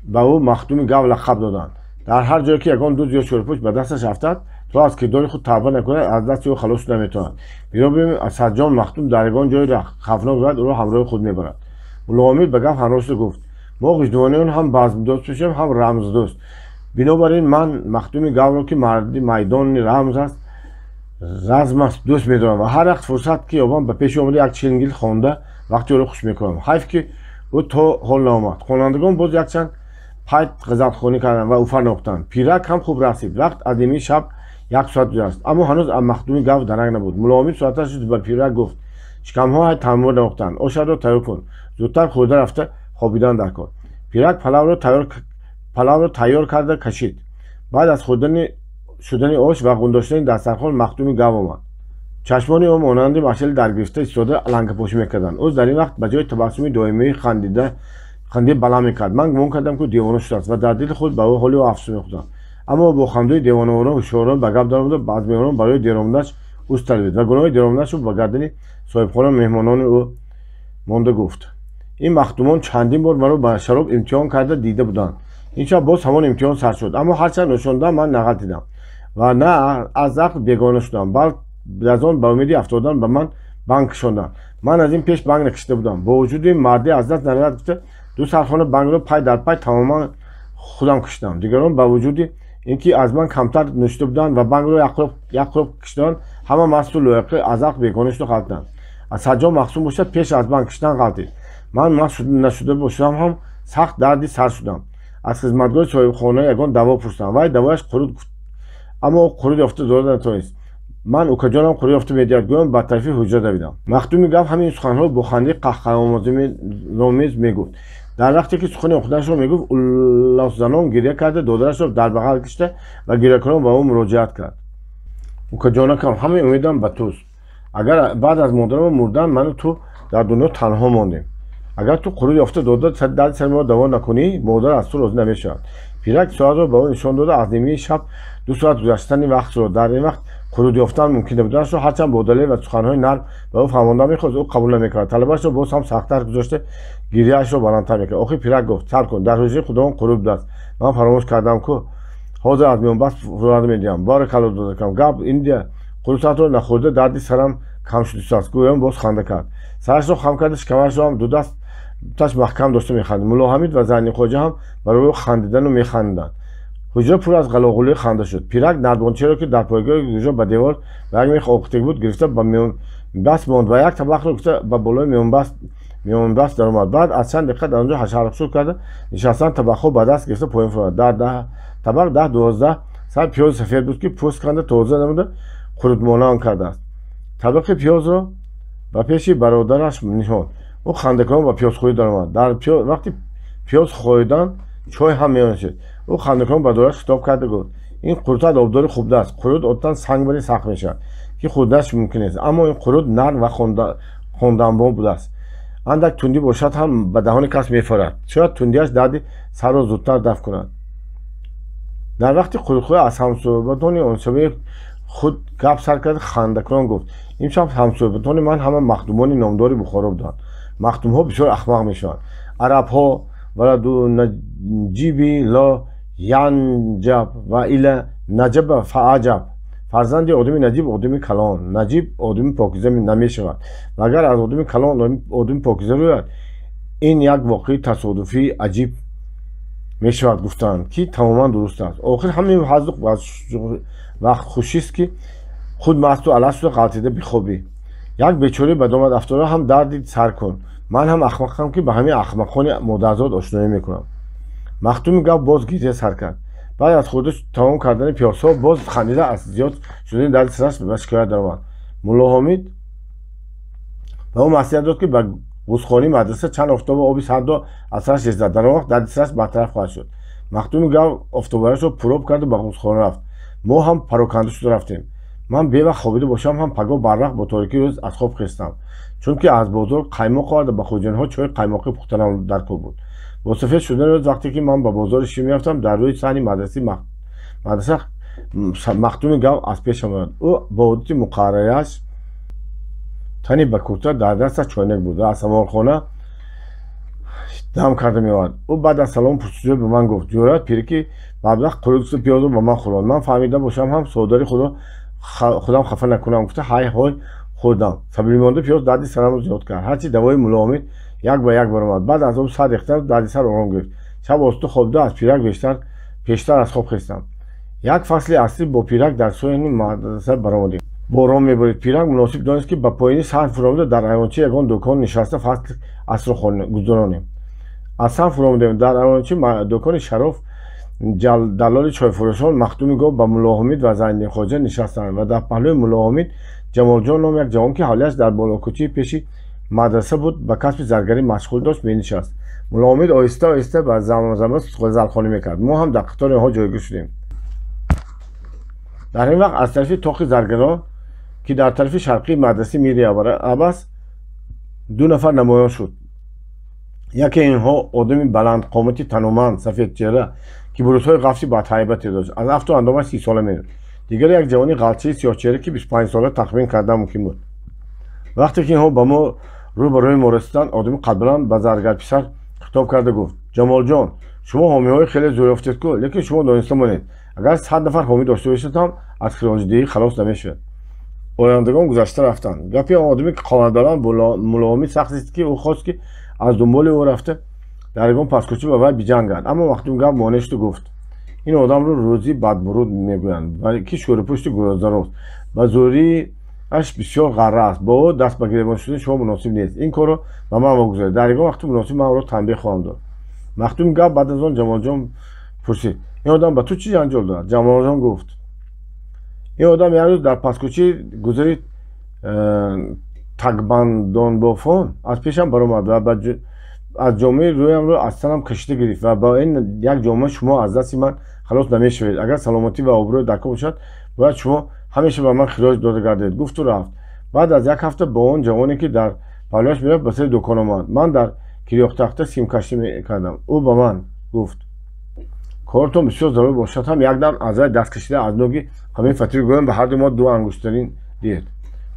ба ӯ Махдуми Гав лақаб доданд. Дар ҳар ҷое ки ягон дузд ё шӯрапӯш ба дасташ афтад, то аз кирдори худ тавба накунад, аз дасти ӯ халос шуда наметавонад. Бинобар ин Асадҷон Махтум дар ягон ҷои хавфнок равад, ӯро ҳамроҳи худ мебарад. Муллоҳамид ба гап ҳамроҳ шуда гуфт: мо ғиждувониён ҳам базмдӯст бошем, ҳам рамздӯст. Бинобар ин ман Махдуми Гавро, ки марди майдони рамз аст, разм аст, дӯст медорам ва ҳар вақт фурсат ки ёбам, ба пеши омада як чингил хонда вақти ӯро хуш мекунам. Ҳайф, ки ӯ то ҳол наомад. Хонандагон боз якчанд пайт ғазалхонӣ карданд ва уфар навохтанд. Пирак ҳам хуб рақсид. Вақт аз нимаи шаб як соат гузашт, аммо ҳанӯз аз Махдуми Гав даранг набуд. Муллоҳамид соаташро ба Пирак гуфт: шикамҳо ҳай танбур навохтанд, ошатро тайёр кун, зудтар хӯрда рафта хобидан дар кор. Пирак палавро тайёр карда кашид. Баъд аз хӯрдани шудани ош ва ғундоштани дастархон Махдуми Гав омад. Чашмони ӯ монанди машали даргирифта истода алангапошӣ мекарданд. Ӯ дар ин вақт ба ҷои табассуми доимии хандаи баланд мекард. Ман гумон кардам, ки девона шудааст ва дар дили худ ба ӯ ҳоли ӯ афсӯс мехӯрдам. Аммо бо хандаи девонаворон ҳушёрон ба гап даромада, аз меҳмонон барои деромаданаш узр талабид ва гуноҳи деромаданашро ба гардани соҳибхона, меҳмонони ӯ монда гуфт. Ин махдумон чандин бор маро ба шароб имтиҳон карда дида буданд. Ин шаб боз ҳамон имтиҳон сар шуд, аммо ҳарчанд нӯшондаам, ман нағалтидам ва на аз ақл бегона шудам, балки аз он ба умеди афтодан ба ман банг кашонданд. Ман аз ин пеш банг накашида будам. Бо вуҷуди мардӣ аз даст наравад гуфта, ду сархона бангро пай дар пай тамоман худам кашидам. Дигарон ба вуҷуди ин ки аз ман камтар нӯшида буданд ва бангро як қулоб кашиданд, ҳама масту лоиқӣ аз ақл бегона шуда ғалтиданд. Асадҷон Махсум бошад, пеш аз банг кашидан ғалтид. Ман маст нашуда бошам ҳам, сахт дарди сар шудам. Аз хизматгори соҳибхона ягон даво пурсидам. Вай давояш қурут гуфт, аммо ӯ қурут ёфта дода натавонист. Ман укаҷонам қурут ёфта медиҳад гӯям, ба тарафи ҳуҷра давидам. Махдуми Гав ҳамин суханҳоро бо хандаи қаҳқаҳаомезомез мегуфт. Дар вақте ки сухани охирашро мегуфт, уллосзанон гиря карда, додарашро дар бағал кашида ва гирякунон ба ӯ муроҷиат кард: укаҷонакам, ҳамаи умедам ба туст. Агар баъд аз модарам мурдан ману ту дар дунё танҳо мондем, агар ту қурут ёфта дода дарди сари маро даво накунӣ, модар аз ту розӣ намешавад. Пирак соатро ба ӯ нишон дода, аз нимаи шаб 2 соат гузаштани вақтро, дар ин вақт қурут ёфтан мумкин набуданашро ҳарчанд бо далел ва суханҳои нарм ба ӯ фаҳмондан мехост, ӯ қабул намекард. Талабашро боз ҳам сахттар гузошта, гиряашро баландтар мекард. Охир пирак гуфт: сабр кун, дар ҳуҷраи худованд қурут будааст, ман фаромӯш кардам ку, ҳозир аз миёнбаст фурӯрада медиҳам. Баракалло, додакам, гап индия қурутатро нахӯрда дарди сарам кам шудааст, гӯён боз ханда кард. Сарашро хам карда, шикамашро ҳам ду дасташ маҳкам дошта механдид. Муллоҳамид ва Зайнихоҷа ҳам барои ӯ хандидану механдиданд. Ҳуҷра пур аз ғалоғулии ханда шуд. Пирак нардбончаеро, ки дар пойгоҳи ҳуҷра ба девор ба як мех овехтагӣ буд, гирифта ба миёнбаст монд ва як табақро гирифта ба болои миёнбаст даромад. Баъд аз чанд дақиқа дар он ҷо ҳашархушур карда нишастан, табақҳо ба даст гирифта поён фуромад. Дар табақ 10-12 сар пиёзи сафед буд, ки пӯст канда тоза намуда қурутмонанд кардааст. Табақи пиёзро ба пеши бародараш ниҳод. Ӯ хандакунон ба пиёзхӯрӣ даромад. Дар вақти пиёз хоидан чой ҳам менӯшид. Ӯ хандакунон ба додараш хитоб карда гуфт: ин қурутат обдори хубдааст. Қурут одатан сангбари сахт мешавад, ки хӯрданаш мумкин нест, аммо ин қурут нарм ва хонданбоб будааст. Андак тундӣ бошад ҳам, ба даҳони кас мефорад. Шояд тундиаш дарди сарро зудтар дафт кунад. Дар вақти қурутхӯрӣ аз ҳамсӯҳбатони оншабаи худ гап сар карда, хандакунон гуфт: имшаб ҳамсӯҳбатони ман ҳама махдумони номдори Бухоро буданд. Махдумҳо бисёр ахмақ мешаванд. Арабҳо валаду наҷиби ло Янҷаб ва ила наҷаба фааҷаб. Фарзанди одами наҷиб одами калон, наҷиб одами покиза намешавад ва агар аз одами калон одами покиза рӯяд, ин як воқеаи тасодуфии аҷиб мешавад, гуфтанд, ки тамоман дуруст аст. Охир ҳамин ҳаззу вақтхушист, ки худ масту аласту ғалтида бихобӣ. Як бечораи ба домат афтода ҳам дарди сар кун. Ман ҳам ахмақам, ки ба ҳамин ахмақони модарзод ошноӣ мекунам. Махдуми гап боз гиря сар кард. Баъд аз хӯрда тамом кардани пиёзҳо боз хандида аз зиёд шудани дарди сараш ба шикоят даромад. Муллоҳомид ба ӯ маслиҳат дод, ки ба ғусхонии мадраса чанд офтоба оби сардо аз сараш резад, дар он вақт дарди сараш бартараф хоҳад шуд. Махдуми гав офтобарашро пуроб карду ба ғусхона рафт. Мо ҳам пароканда шуда рафтем. Ман бевақт хобида бошам ҳам, пагоҳ барвақт бо торикии рӯз аз хоб хестам, чунки аз бозор қаймоқ оварда ба хоҷинҳо чойи қаймоқӣ пухтанам дар кор буд. Бо сафед шудани рӯз, вақте ки ман ба бозори шир мерафтам, дар рӯи саҳни мадраса махдуми гав аз пешам омад. Ӯ бо одати муқаррарияш тани ба курта, дар дасташ чойнак буд ва аз саморхона дам карда меовард. Ӯ баъд аз салому пурсуҷӯй ба ман гуфт: ҷӯраят пире, ки маблағ қурӯси пиёзро ба ман хӯронд. Ман фаҳмида бошам ҳам, содари худо худам хафа накунам гуфта, ҳай ҳой хӯрдам. Сабримонда пиёз дарди сарамро зиёд кард. Ҳарчи давои мулоҳомид як ба як баромад. Баъд аз об сар рехтан дарди сар ором гирифт. Шаб осту хобида аз пирак пештар аз хоб хестам. Як фасли асрӣ бо пирак дар сӯи мадраса баромадем. Борон меборид. Пирак муносиб донист, ки ба поёни саҳн фуромада, дар айвончаи ягон дукон нишаста фасли асрро гузаронем. Аз саҳн фуромадем. Дар айвончаи дукони Шароф, даллоли чойфурӯшон, махдуми гов ба Муллоҳомид ва Зайниддинхоҷа нишастанд ва дар паҳлӯи Муллоҳомид Ҷамолҷон ном як ҷавон, ки ҳавлияш дар болокӯчаи пеши мадраса буд, ба касби заргарӣ машғул дошт, менишаст. Муллоҳомид оҳиста оҳиста ба замзама ғазалхонӣ мекард. Мо ҳам дар қатори онҳо ҷойгир шудем. Дар ин вақт аз тарафи тоқи заргарон, ки дар тарафи шарқии мадрасаи Мири Абас, ду нафар намоён шуд. Яке инҳо одами баландқомати тануманд, сафедчеҳра, ки бурусҳои ғафси бадҳайбате дошт, аз афту андомаш 30-сола меёд. Дигаре як ҷавони ғалчаи сиёҳчеҳра, ки 25-сола тахмин кардан мумкин буд. Вақте ки инҳо ба мо рӯ ба рӯи мо расиданд, одами қадбаланд ба заргарписар хитоб карда гуфт: Ҷамолҷон, шумо ҳомиҳои хеле зӯр ёфтед ку, лекин шумо дониста монед, агар 100 нафар ҳомӣ дошта бошед ҳам, аз хироҷдиҳӣ халос намешавад. Ояндагон гузашта рафтанд. Гапи он одаме ки қоматбаланд мулоҳомид сахт зист, ки ӯ хост, ки аз дунболи ӯ рафта дар ягон пасткӯча ба вай биҷангад, аммо махдум гап монеъ шуду гуфт: ин одамро рӯзи бадмуруд мегӯянд, ки шӯрипушти гурозарост, ба зӯриаш бисёр ғарра аст. Бо ӯ даст ба гиребон шудани шумо муносиб нест. Ин корро ба ман вогузоред, дар ягон вақти муносиб ман ӯро танбеҳ хоҳам дод. Махдуми гап баъд аз он Ҷамолҷон пурсид: ин одам ба ту чӣ ҷанҷол дорад? Ҷамолҷон гуфт: ин одам як рӯз дар пасткӯчаи гузари тагбандонбофон аз пешам баромад ва аз ҷомаи рӯямро аз танам кашида гирифт ва ба ин як ҷома шумо аз дасти ман халос намешавед. Агар саломатӣ ва обрӯ дар кор бошад, бояд шумо ҳамеша ба ман хироҷ дода гардед. Гуфту рафт. Баъд аз як ҳафта бо он ҷавоне, ки дар паҳлӯяш мерафт, ба сари дукон омад. Ман дар кирёхтахта симкашӣ мекардам. Ӯ ба ман гуфт: кортон бисёр зарур бошад ҳам, якдам аз вай даст кашида, аз ноги ҳамин фатир гӯям, ба ҳарду мо ду ангуштарин диҳед.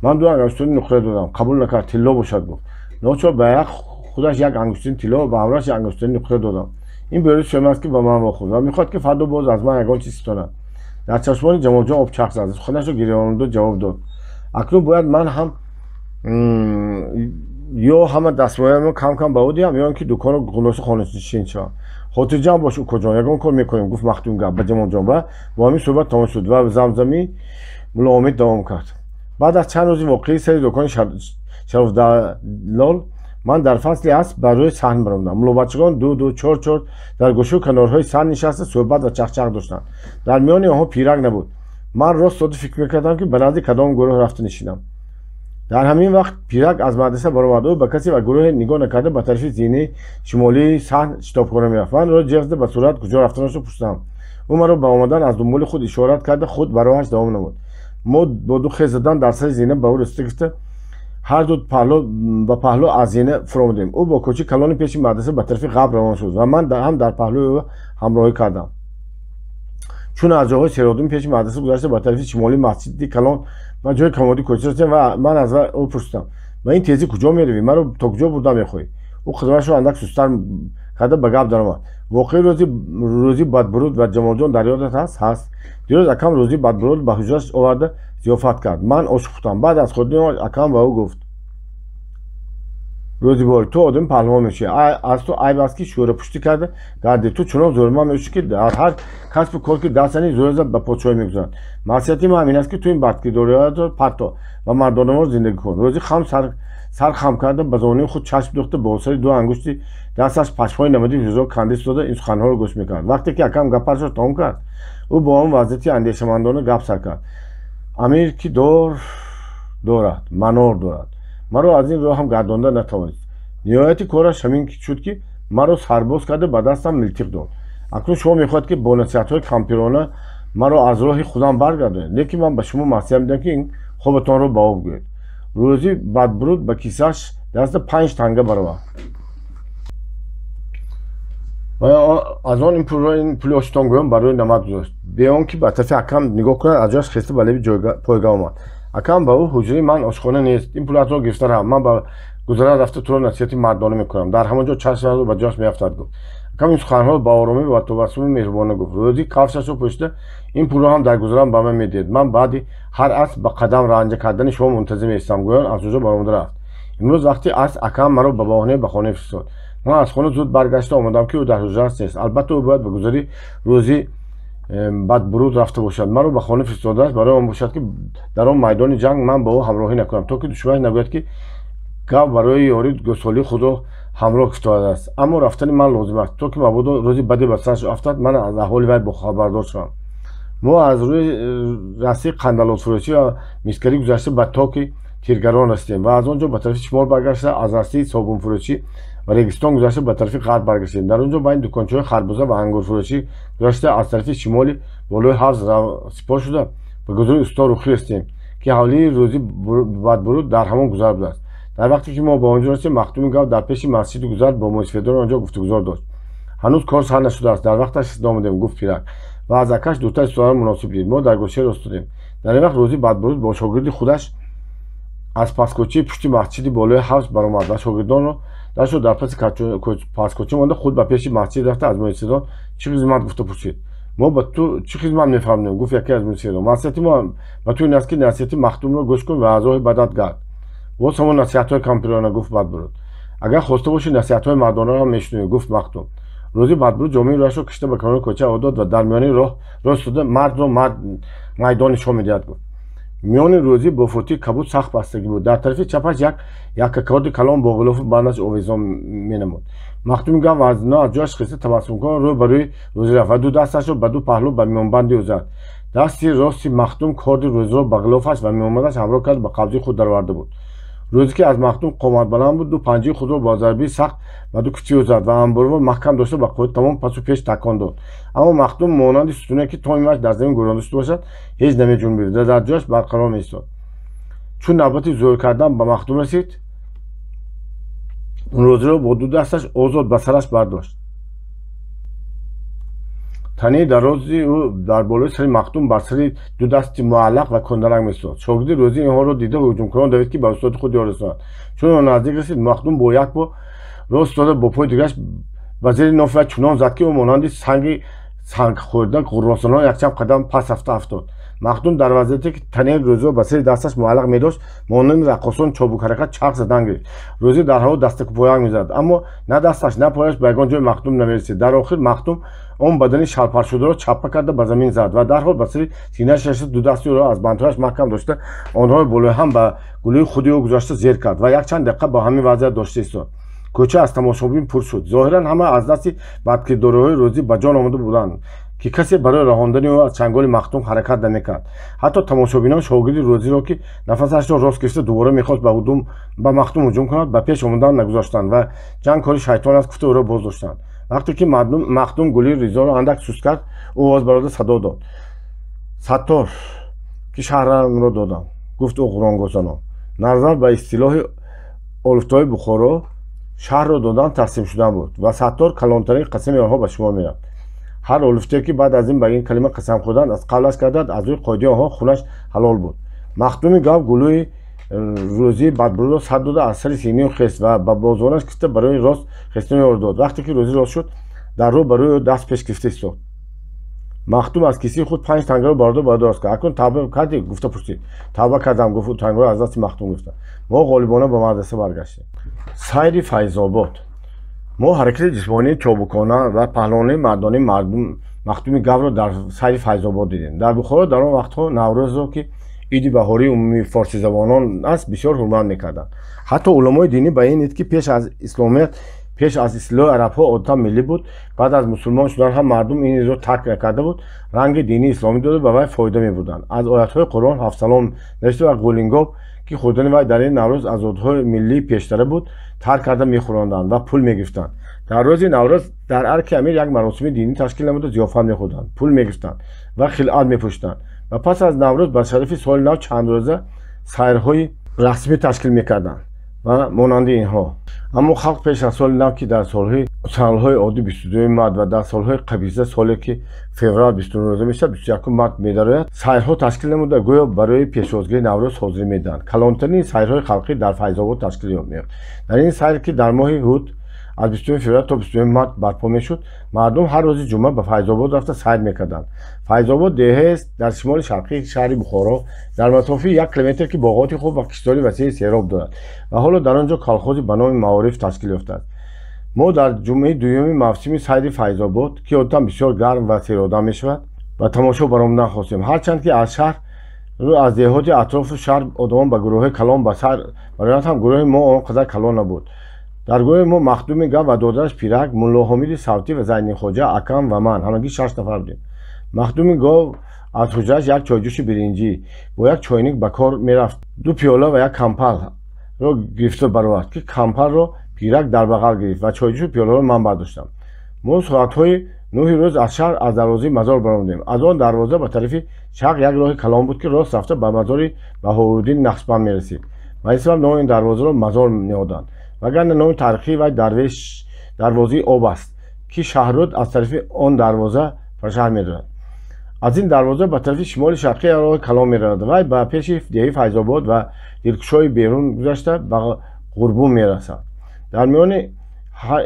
Ман ду ангуштарин нуқра додам. Қабул накард, тилло бошад, гуфт. Ночор ба як худаш як ангуштарин тилло, ба ҳамроҳаш як ангуштарин нуқра додам. Ин бӯри сӯм аст, ки ба ман вохӯрд ва мехоҳад, ки фардо боз аз ман ягон чиз ситонад. Дар чашмони Ҷамолҷон об чарх зад. Суханашро гирёнонда ҷавоб дод: акнун бояд ман ҳам ё ҳама дастмояамро кам кам ба ӯ диҳам, ё ин ки дуконро хулоса хонашин шавам. Хотирҷамъ бош, укоҷон, ягон кор мекунем, гуфт махдум гап ба Ҷамолҷон ва бо ҳамин суҳбат тамом шуд ва замзамӣ мулоҳомид давом кард. Баъд аз чанд рӯзи воқеии сари дукони Шарофдалол ман дар фасли аср ба рӯи саҳн баромадам. Мулобачагон ду ду, чор чор дар гӯшаву канорҳои саҳн нишаста суҳбат ва чахчах доштанд. Дар миёни онҳо пирак набуд. Ман рост сода фикр мекардам, ки ба назди кадом гурӯҳ рафта нишинам. Дар ҳамин вақт пирак аз мадраса баромад. Ӯ ба касе ва гурӯҳе нигоҳ накарда, ба тарафи зинаи шимолии саҳн шитобкорона мерафт. Ман ӯро ҷеғ зада ба суръат куҷо рафтанашро пурсидам. Ӯ маро ба омадан аз дунболи худ ишорат карда, худ ба роҳаш давом намуд. Мо бо ду хез задан дар сари зина ба ӯ расида гирифта, ҳарду паҳлӯ ба паҳлӯ аз зина фуромадем. Ӯ бо кӯчаи калони пеши мадраса ба тарафи ғарб равон шуд ва ман ҳам дар паҳлӯи ӯ ҳамроҳӣ кардам. Чун аз ҷойҳои серодуми пеши мадраса гузашта, ба тарафи шимолии масҷиди калон ба ҷои камоди кӯча расидем ва ман аз ӯ пурсидам: ба ин тезӣ куҷо меравӣ, маро то куҷо бурда мехоҳӣ? Ӯ қадамашро андак сусттар карда ба гап даромад. Воқеи рӯзи Бадбуруд ва Ҷамолҷон дар ёдат ҳаст? Ҳаст. Дирӯз акам рӯзи Бадбуруд ба ҳуҷраш оварда зиёфат кард. Ман ош пухтам. Баъд аз хӯрдани ош акам ба ӯ гуфт: Рӯзибой, ту одами паҳлавон мешавӣ. Аз ту айб аст, ки шӯрапуштӣ карда гардӣ. Ту чунон зӯрманд мешавӣ, ки дар ҳар касбу кор ки даст занӣ, зӯр ба подшоҳӣ мегузарад. Маслиҳати ман ин аст, ки ту ин бадкирдориҳоятро парто ва мардонавор зиндагӣ кун. Рӯзӣ хам сар хам карда, ба зонуи худ чашм духта, бо сари ду ангушти дасташ пашмҳои намади ҳуҷраро канда истода ин суханҳоро гӯш мекард. Вақте ки акам гапашро тамом кард, ӯ бо он вазъияти андешамандона гап сар кард: Амир ки дор дорад, манор дорад. Маро аз ин роҳ ҳам гардонда натавонист. Ниҳояти кораш ҳамин шуд, ки маро сарбоз карда ба дастам милтиқ дод. Акнун шумо мехоҳед, ки бо насиҳатҳои кампирона маро аз роҳи худам баргардонед, лекин ман ба шумо маслиҳат медиҳам, ки ин хобатонро ба об гӯед. Рӯзи Бадбуруд ба кисааш даста 5 танга баровард. Аз он ин пулро ин пули ошитон гӯям барои намад гузошт. Бе он ки ба тарафи акам нигоҳ кунад, аз ҷояш хеста ба леби пойгоҳ омад. Акам ба ӯ: ҳуҷраи ман ошхона нест, ин пулатро гирифта рав, ман ба гузара рафта туро насиҳати мардона мекунам. Дар ҳамон ҷо чашмро ба ҷояш меафтад, гуфт. Акам ин суханҳоро ба оромӣ ва табассуми меҳрубона гуфт. Рӯзи кафшашро пӯшида: ин пулро ҳам дар гузарам ба ман медиҳед. Ман баъди ҳар аср ба қадам ранҷа кардани шумо мунтазир меистам, гӯён аз ҳуҷра баромада рафт. Имрӯз вақти аср акам маро ба баҳонае ба хона фиристод. Ман аз хона зуд баргашта омадам, ки ӯ дар ҳуҷрааш нест. Албатта, ӯ бояд ба гузари рӯзи Бадбуруд рафта бошад. Маро ба хона фиристодааст барои он бошад, ки дар он майдони ҷанг ман бо ӯ ҳамроҳӣ накунам, то ки душманаш нагӯяд, ки гав барои ёри гӯсолии худро ҳамроҳ кифтодааст. Аммо рафтани ман лозим аст, то ки мабодо рӯзи баде ба сараш афтад, ман аз аҳволи вай бохабардор шавам. Мо аз рӯи расии қандалотфурӯшӣ ва мискарӣ гузашта ба токи тиргарон расидем ва аз он ҷо ба тарафи шимол баргашта, аз расии собунфурӯшӣ ва регистон гузашта ба тарафи ғарб баргаштем. Дар он ҷо байни дукончаҳои харбуза ва ангурфурӯшӣ гузашта, аз тарафи шимоли болои ҳавз сипор шуда ба гузари усто рухӣ расидем, ки ҳавлии рӯзи Бадбуруд дар ҳамон гузар будааст. Дар вақте ки мо ба он ҷо расидем, Махтуми гав дар пеши масҷиди гузар бо мӯйсафедони он ҷо гуфтугузор дошт. Ҳанӯз кор сар нашудааст, дар вақташ расида омадем, гуфт пирак ва аз акаш дуртар истодаро муносиб дид. Мо дар гӯшаи рост стодем. Дар ин вақт рӯзи Бадбуруд бо шогирди худаш аз паскӯчаи пушти масҷиди болои ҳавз баромад ва шогирдонро дастшо дар паси паскӯча монда, худ ба пеши масҷид рафта, аз мӯйсафедон чӣ хизмат гуфта пурсид. Мо ба ту чӣ хизмат мефармудем? Гуфт яке аз мӯйсафедон. Маслиҳати мо ба ту ин аст, ки насиҳати Махтумро гӯш кун ва аз роҳи бадат гард. Боз ҳамон насиҳатҳои кампирона, гуфт Бадбуруд. Агар хоста бошӣ, насиҳатҳои мардонаро мешунавӣ, гуфт Махтум. Рӯзи Бадбуруд ҷомаи рӯяшро кишта ба канори кӯча одод ва дар миёни роҳ рост истода мардро мард майдон нишон медиҳад, гуфт. Миёни рӯзӣ бо фотии кабуд сахт бастагӣ буд. Дар тарафи чапаш як яккакорди калон бо ғилофу бандаш овезон менамуд. Махтуми гав аз но аз ҷояш хеста табассумкунон рӯ ба рӯи рӯзӣ рафт ва ду дасташро ба ду паҳлӯ ба миёнбанди ӯ зад. Дасти рости Махтум корди рӯзиро ба ғилофаш ва миёнбандаш ҳамроҳ кард, ба қабзи худ дароварда буд. Рӯзе ки аз Махтум қоматбаланд буд, ду панҷаи худро бо зарбаи сахт ба ду китфи ӯ зад ва анборво маҳкам дошта ба қуввати тамом пасу пеш такон дод. Аммо Махтум монанди сутуне, ки томимаш дар замин гӯронда шуда бошад, ҳеҷ намеҷунбид ва дар ҷояш барқарор меистод. Чун навбати зӯр кардан ба Махтум расид, рӯзиро бо ду дасташ озод ба сараш бардошт. Танаи дарози ӯ дар болои сари Махтум бар сари ду дасти муаллақ ва кундаранг меситод. Шогирди рӯзӣ инҳоро дида ҳуҷумкунон давид, ки ба устоди худ ёр расонад. Чун он наздик расид, Махтум бо як по рост истода бо пои дигараш ба зери нофи вай чунон зад, ки ӯ монанди санги сангхӯрда ғурросонон якчанд қадам пас рафта афтод. Махтум дар вазъияте ки танаи рӯзиро ба сари дасташ муаллақ медошт, монанди раққосон чобукҳаракат чарх задан гирифт. Рӯзӣ дар ҳаво дастакупоянг мезад, аммо на дасташ, на пояш ба ягон ҷои Махтум намерасид. Дар охир Махтум он бадани шалпаршударо чаппа карда ба замин зад ва дарҳол ба сари синааш рашида, ду дасти ӯро аз бандҳояш маҳкам дошта, онҳоро болои ҳам ба гулӯи худи ӯ гузошта зер кард ва якчанд дақиқа ба ҳамин вазъият дошта истод. Кӯча аз тамошобин пур шуд. Зоҳиран ҳама аз дасти бадкирдориҳои рӯзӣ ба ҷон омада буданд, ки касе барои раҳондани ӯ аз чанголи Махтум ҳаракат намекард. Ҳатто тамошобинон шогирди рӯзиро, ки нафасашро рост гирифта дубора мехост ба Махтум ҳуҷум кунад, ба пеш омадан нагузоштанд ва ҷанг кори шайтон аст гуфта ӯро боз доштанд. Вақте ки Махтум гулии ризоро андак суст кард, ӯ овоз барода садо дод: Саттор, ки шаҳрамро додам, гуфт ӯ ғуронгозанон. Назар ба истилоҳи олуфтаҳои Бухоро, шаҳрро додан таслим шудан буд ва Саттор калонтарин қасами онҳо ба шумор мерафт. Ҳар олуфтае, ки баъд аз ин ба ин калима қасам хӯрданд, аз қавлаш карданд, аз рӯи қоидаи онҳо хунаш ҳалол буд. Махтуми гав гулӯи рӯзии бадбурро сад дода аз сари синию хест ва ба бозонаш гирифта барои рост хестани ёр дод. Вақте ки рӯзӣ рост шуд, дар рӯ ба рӯи даст пеш гирифта истод. Махдум аз кисаи худ 5 тангаро бародар ба даст кард. Акнун тавба кардӣ? Гуфта пурсид. Тавба кардам, гуфт, тангаро аз дасти махдум гирифта. Мо ғолибона ба мадраса баргаштем. Сайри Файзобод. Мо ҳаракати ҷисмонии чобукона ва паҳлавонии мардонаи махдуми гавро дар сайри Файзобод дидем. Дар Бухоро дар он вақтҳо Наврӯзро, ки иди баҳории умумии форсизабонон аст, бисёр ҳурмат мекарданд. Ҳатто уламои динӣ ба ин ид, ки пеш аз исломият, пеш аз истилои арабҳо одатан миллӣ буд, баъд аз мусулмон шудан ҳам мардум ин идро тарк накарда буд, ранги динии исломӣ дода ба вай фоида мебурданд. Аз оятҳои Қуръон ҳафтсалом навишта ва ғулингоб, ки хӯрдани вай дар ин Наврӯз аз одатҳои миллии пештара буд, тарк карда мехӯронданд ва пул мегирифтанд. Дар рӯзи Наврӯз дар арки амир як маросими динӣ ташкил намуда зиёфат мехӯрданд, пул мегирифтанд ва хилъат мепӯшиданд. Ва пас аз Наврӯз ба шарафи соли нав чанд рӯза сайрҳои расмӣ ташкил мекарданд ва монанди инҳо. Аммо халқ пеш аз соли нав, ки дар солҳои оддӣ 22 март ва дар солҳои қабиза, соле ки феврал 29 рӯза мешавад, 21 март медарояд, сайрҳо ташкил намуда гӯё барои пешвозгирии Наврӯз ҳозирӣ медиҳанд. Калонтарин сайрҳои халқӣ дар Файзобод ташкил меёфт. Дар ин сайр, ки дар моҳи ҳуд аз 22 феврал то 22 март барпо мешуд, мардум ҳар рӯзи ҷумъа ба Файзобод рафта сайр мекарданд. Файзобод деҳаест дар шимоли шарқии шаҳри Бухоро, дар масофаи 1 километр, ки боғоти хуб ва киштори васеи сероб дорад ва ҳоло дар он ҷо колхози ба номи Маориф ташкил ёфтааст. Мо дар ҷумъаи дуюми мавсими сайри Файзобод, ки одатан бисёр гарм ва серодам мешавад, ба тамошо баромадан хостем. Ҳарчанд ки аз шаҳр аз деҳоти атрофу шаҳр одамон ба гурӯҳҳои калон ба сайр бароянд, ҳам гурӯҳи мо он қадар калон набуд. Дар гурӯҳи мо махдуми гав ва додараш Пирак, Муллоҳомиди Савтӣ ва Зайни Хоҷа, акам ва ман ҳамагӣ 6 нафар будем. Махдуми гов аз ҳуҷрааш як чойҷӯши биринҷӣ бо як чойник ба кор мерафт, 2 пиёла ва як кампалро гирифта баровард, ки кампалро Пирак дар бағал гирифт ва чойҷӯшу пиёларо ман бардоштам. Мо соатҳои 9 рӯз аз шаҳр аз дарвозаи мазор баромадем. Аз он дарвоза ба тарафи шарқ як роҳи калон буд, ки рост рафта ба мазори Баҳоуддин Нақшбанд мерасид. Ба ин сабаб номи ин дарвозаро мазор ниҳоданд, вагарна номи таърихии вай дарвозаи об аст, ки шаҳрруд аз тарафи он дарвоза ба шаҳр медорад. Аз ин дарвоза ба тарафи шимоли шарқӣ роҳи калон меравад. Вай ба пеши деҳаи Файзобод ва дилкушои берун гузашта ба Ғурбун мерасад. Дар миёни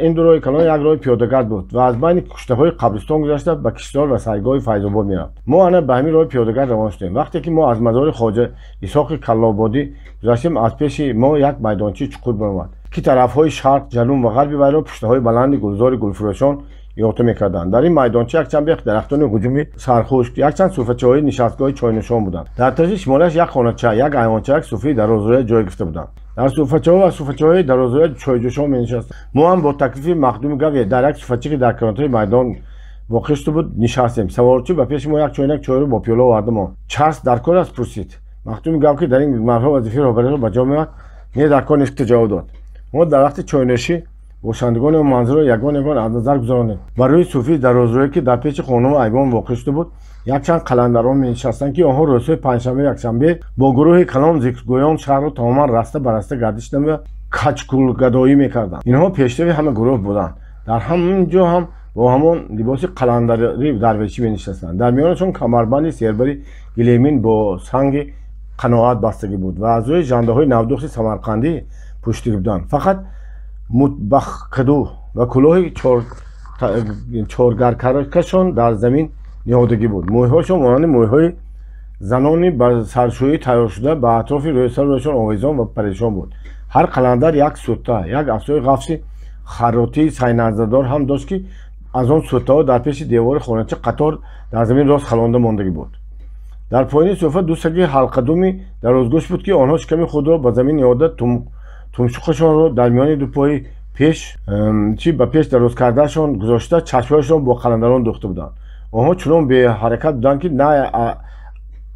ин ду роҳи калон як роҳи пиёдагард буд ва аз байни куштаҳои қабристон гузашта ба киштор ва сайргоҳи Файзобод мерафт. Мо ана ба ҳамин роҳи пиёдагард равон шудем. Вақте ки мо аз мазори Хоҷа Исҳоқи Каллободӣ гузаштем, аз пеши мо як майдончаи чуқур баромад, ки тарафҳои шарқ, ҷануб ва ғарби вайро пуштаҳои баланди гулзори гулфурӯшон иҳота мекарданд. Дар ин майдонча якчанд бех дарахтони ҳуҷуми сархушк, якчанд суфачаҳои нишастгоҳи чойнӯшон буданд. Дар тарафи шимолиаш як хонача, як айвонча, як суфраи дарозрӯя ҷой гирифта буданд. Дар суфачаҳо ва суфачаҳои дарозрӯя чойҷӯшон менишастанд. Мо ҳам бо таклифи махдуми гав дар як суфача, ки дар калонтари майдон воқеъ шуда буд, нишастем. Саворчӣ ба пеши мо як чойнак чойро бо пиёла оварда монд. Чарс дар кор аст? Пурсид. Махдуми гав, ки дар ин марҳала вазифаи роҳбариро ба ҷо меовард, не, дар кор нест, ҷавоб дод. Мо дар вақти чойнӯшӣ бошандагони он манзилро ягон ягон аз назар гузаронем. Ба рӯи суфии дарозрӯя, ки дар пеши хонаву айвон воқеъ шуда буд, якчанд қаландарон менишастанд, ки онҳо рӯзҳои панҷшанбе якшанбе бо гурӯҳи калон зикргӯён шаҳрро тамоман раста ба раста гардиш намуда качкулгадоӣ мекарданд. Инҳо пешрави ҳама гурӯҳ буданд. Дар ҳамин ҷо ҳам бо ҳамон либоси қаландарӣ дарвешӣ менишастанд. Дар миёнашон камарбанди сербари гилемин бо санги қаноат бастагӣ буд ва аз рӯи жандаҳои навдухти самарқандӣ пӯшидагӣ буданд. Фақат мутбахкаду ва кулоҳи чоргаркашон дар замин ниҳодагӣ буд. Мӯйҳошон монанди мӯйҳои занони ба саршӯӣ тайёр шуда ба атрофи рӯйсарӯяшон овезон ва парешон буд. Ҳар қаландар як сӯтта, як афсои ғафси харотии сайназадор ҳам дошт, ки аз он сӯттаҳо дар пеши девори хонача қатор дар замин рост халонда мондагӣ буд. Дар поёни суфа ду саги ҳалқадуми дарозгӯш буд, ки онҳо шиками худро ба замин ниҳода тумшуқашонро дар миёни ду пои пеш чи ба пеш дароз кардаашон гузошта чашмҳояшонро бо қаландарон дӯхта буданд. Онҳо чунон беҳаракат буданд, ки на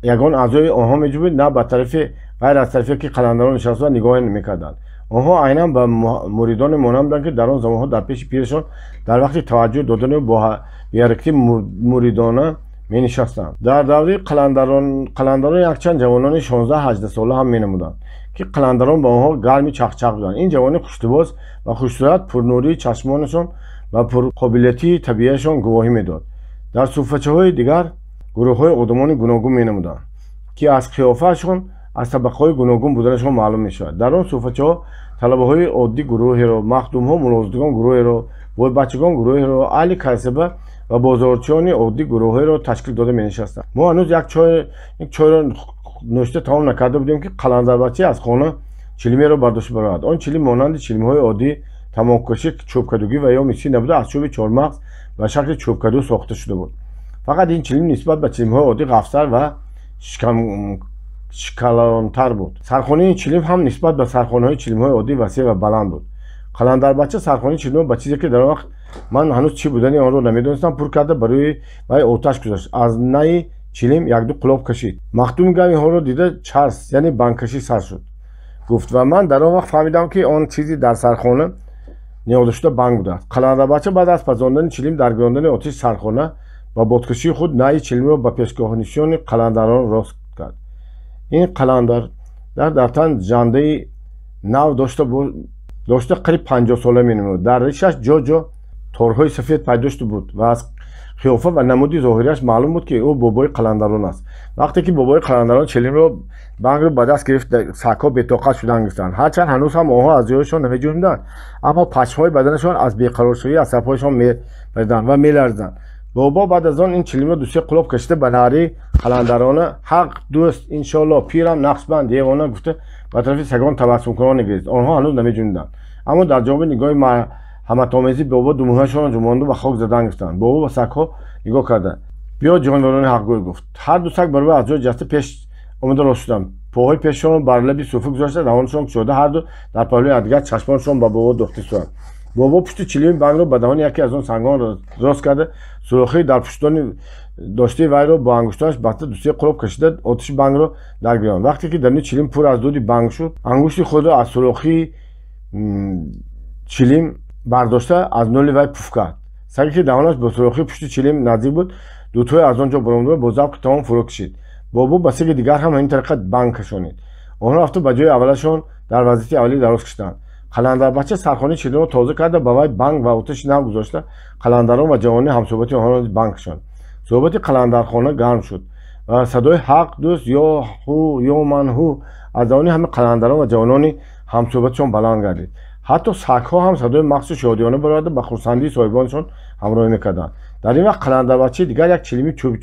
ягон аъзои онҳо меҷубид, на ба тарафи ғайр аз тарафе ки қаландарон нишаста нигоҳе мекарданд. Онҳо айнан ба муридоне монанд буданд, ки дар он замонҳо дар пеши пирашон дар вақти таваҷҷӯҳ додани бо беҳаракати муридона менишастанд. Дар давраи қаландарон якчанд ҷавонони 16-18 сола ҳам менамуданд, ки қаландарон ба онҳо гарми чақчақ буданд. Ин ҷавони хушлибос ва хушсурат пурнурии чашмонашон ва пурқобилиятии табиияшон гувоҳӣ медод. Дар суфачаҳои дигар гурӯҳҳои одамони гуногун менамуданд, ки аз қиёфаашон аз табақаҳои гуногун буданашон маълум мешавад. Дар он суфачаҳо талабаҳои оддӣ гурӯҳеро, махдумҳо, мулозидагон гурӯҳеро, бойбачагон гурӯҳеро, аҳли касба ва бозорчиёни оддӣ гурӯҳеро ташкил дода менишастанд. Мо ҳанӯз як чойро нӯшида тамом накарда будем, ки қаландарбача аз хона чилимеро бардошта барояд. Он чилим монанди чилимҳои оддӣ тамокукашӣ, чӯбкадугӣ ва ё мисӣ набуда, аз чӯби чормағз ба шакли чӯбкаду сохта шуда буд. Фақат ин чилим нисбат ба чилимҳои оддӣ ғафстар ва шикалонтар буд. Сархонаи ин чилим ҳам нисбат ба сархонаҳои чилимҳои оддӣ васеъ ва баланд буд. Қаландарбача сархонаи чилимро ба чизе, ки дар он вақт ман ҳанӯз чӣ будани онро намедонистам, пур карда ба рӯи вай оташ гузошт. Аз наи чилим якду қулоб кашид. Махдуми гав инҳоро дида чарс, яъне бангкашӣ сар шуд, гуфт, ва ман дар он вақт фаҳмидам, ки он чизи дар сархона ниҳода шуда банг будааст. Қаландарбача баъд аз пазондани чилим дар гирондани оташи сархона ва бодкашии худ наи чилимро ба пешгоҳнишони қаландарон рост кард. Ин қаландар дар тан ҷандаи нав дошта қариб 50 сола менамуд. Дар ришаш ҷо-ҷо торҳои сафед пайдо шуда буд ва аз қиёфа ва намуди зоҳирияш маълум буд, ки ӯ бобои қаландарон аст. Вақте ки бобои қаландарон чилимро бангро ба даст гирифт, сагҳо бетоқат шудан гирифтанд. Ҳарчанд ҳанӯз ҳам онҳо аз ҷояшон намеҷунбиданд, аммо пашмҳои баданашон аз беқароршавии асабҳояшон мебариданд ва меларзиданд. Бобо баъд аз он ин чилимро дусе қулоб кашида, ба наъраи қаландарона «Ҳақ дӯст, иншоалло, пирам нақшбанд, девона» гуфта, ба тарафи сагон табассумкунон гирифт. Онҳо ҳанӯз намеҷунбиданд, аммо дар ҷавоби нигоҳи ҳаматомези бобо думҳояшонро ҷунбонда ба хок задан гирифтанд. Бобо ба сагҳо нигоҳ карда: «Биё, ҷонварони ҳақгӯй», гуфт. Ҳар ду саг баробар аз ҷой ҷаста пеш омада рост шуданд. Поҳои пешашонро бар лаби суфа гузошта, даҳонашон кушода, ҳарду дар паҳлӯи якдигар чашмонашон ба бобо духта шуданд. Бобо пушти чилими бангро ба даҳони яке аз он сангон рост карда, сурохии дар пуштони доштаи вайро бо ангуштонаш баста, дусе қулоб кашида, оташи бангро даргиронд. Вақте ки даруни чилим пур аз дуди банг шуд, ангушти худро аз сурохии чилим бардошта, аз ноли вай пуф кард. Саге, ки даҳонаш бо сурохии пушти чилим наздик буд, дудҳое аз он ҷо баромада, бо завқи тамом фурӯ кашид. Бобо ба саги дигар ҳам ҳамин тариқа банг кашонид. Онҳо рафта ба ҷои аввалашон дар вазъияти аввалӣ дароз кашиданд. Қаландарбача сархонаи чилимро тоза карда, ба вай банг ва оташи нав гузошта, қаландарон ва ҷавонони ҳамсӯҳбати онҳоро банг кашонд. Суҳбати қаландархона гарм шуд ва садои «Ҳақ дӯст», «Ё ҳу», «Ё ман ҳу» аз давони ҳамаи қаландарон ва ҷавонони ҳамсӯҳбаташон баланд гардид. Ҳатто сагҳо ҳам садои махсуси шодиёна бароварда, ба хурсандии соҳибонашон ҳамроҳӣ мекарданд. Дар ин вақт қаландарбачаи дигар як чилими чӯби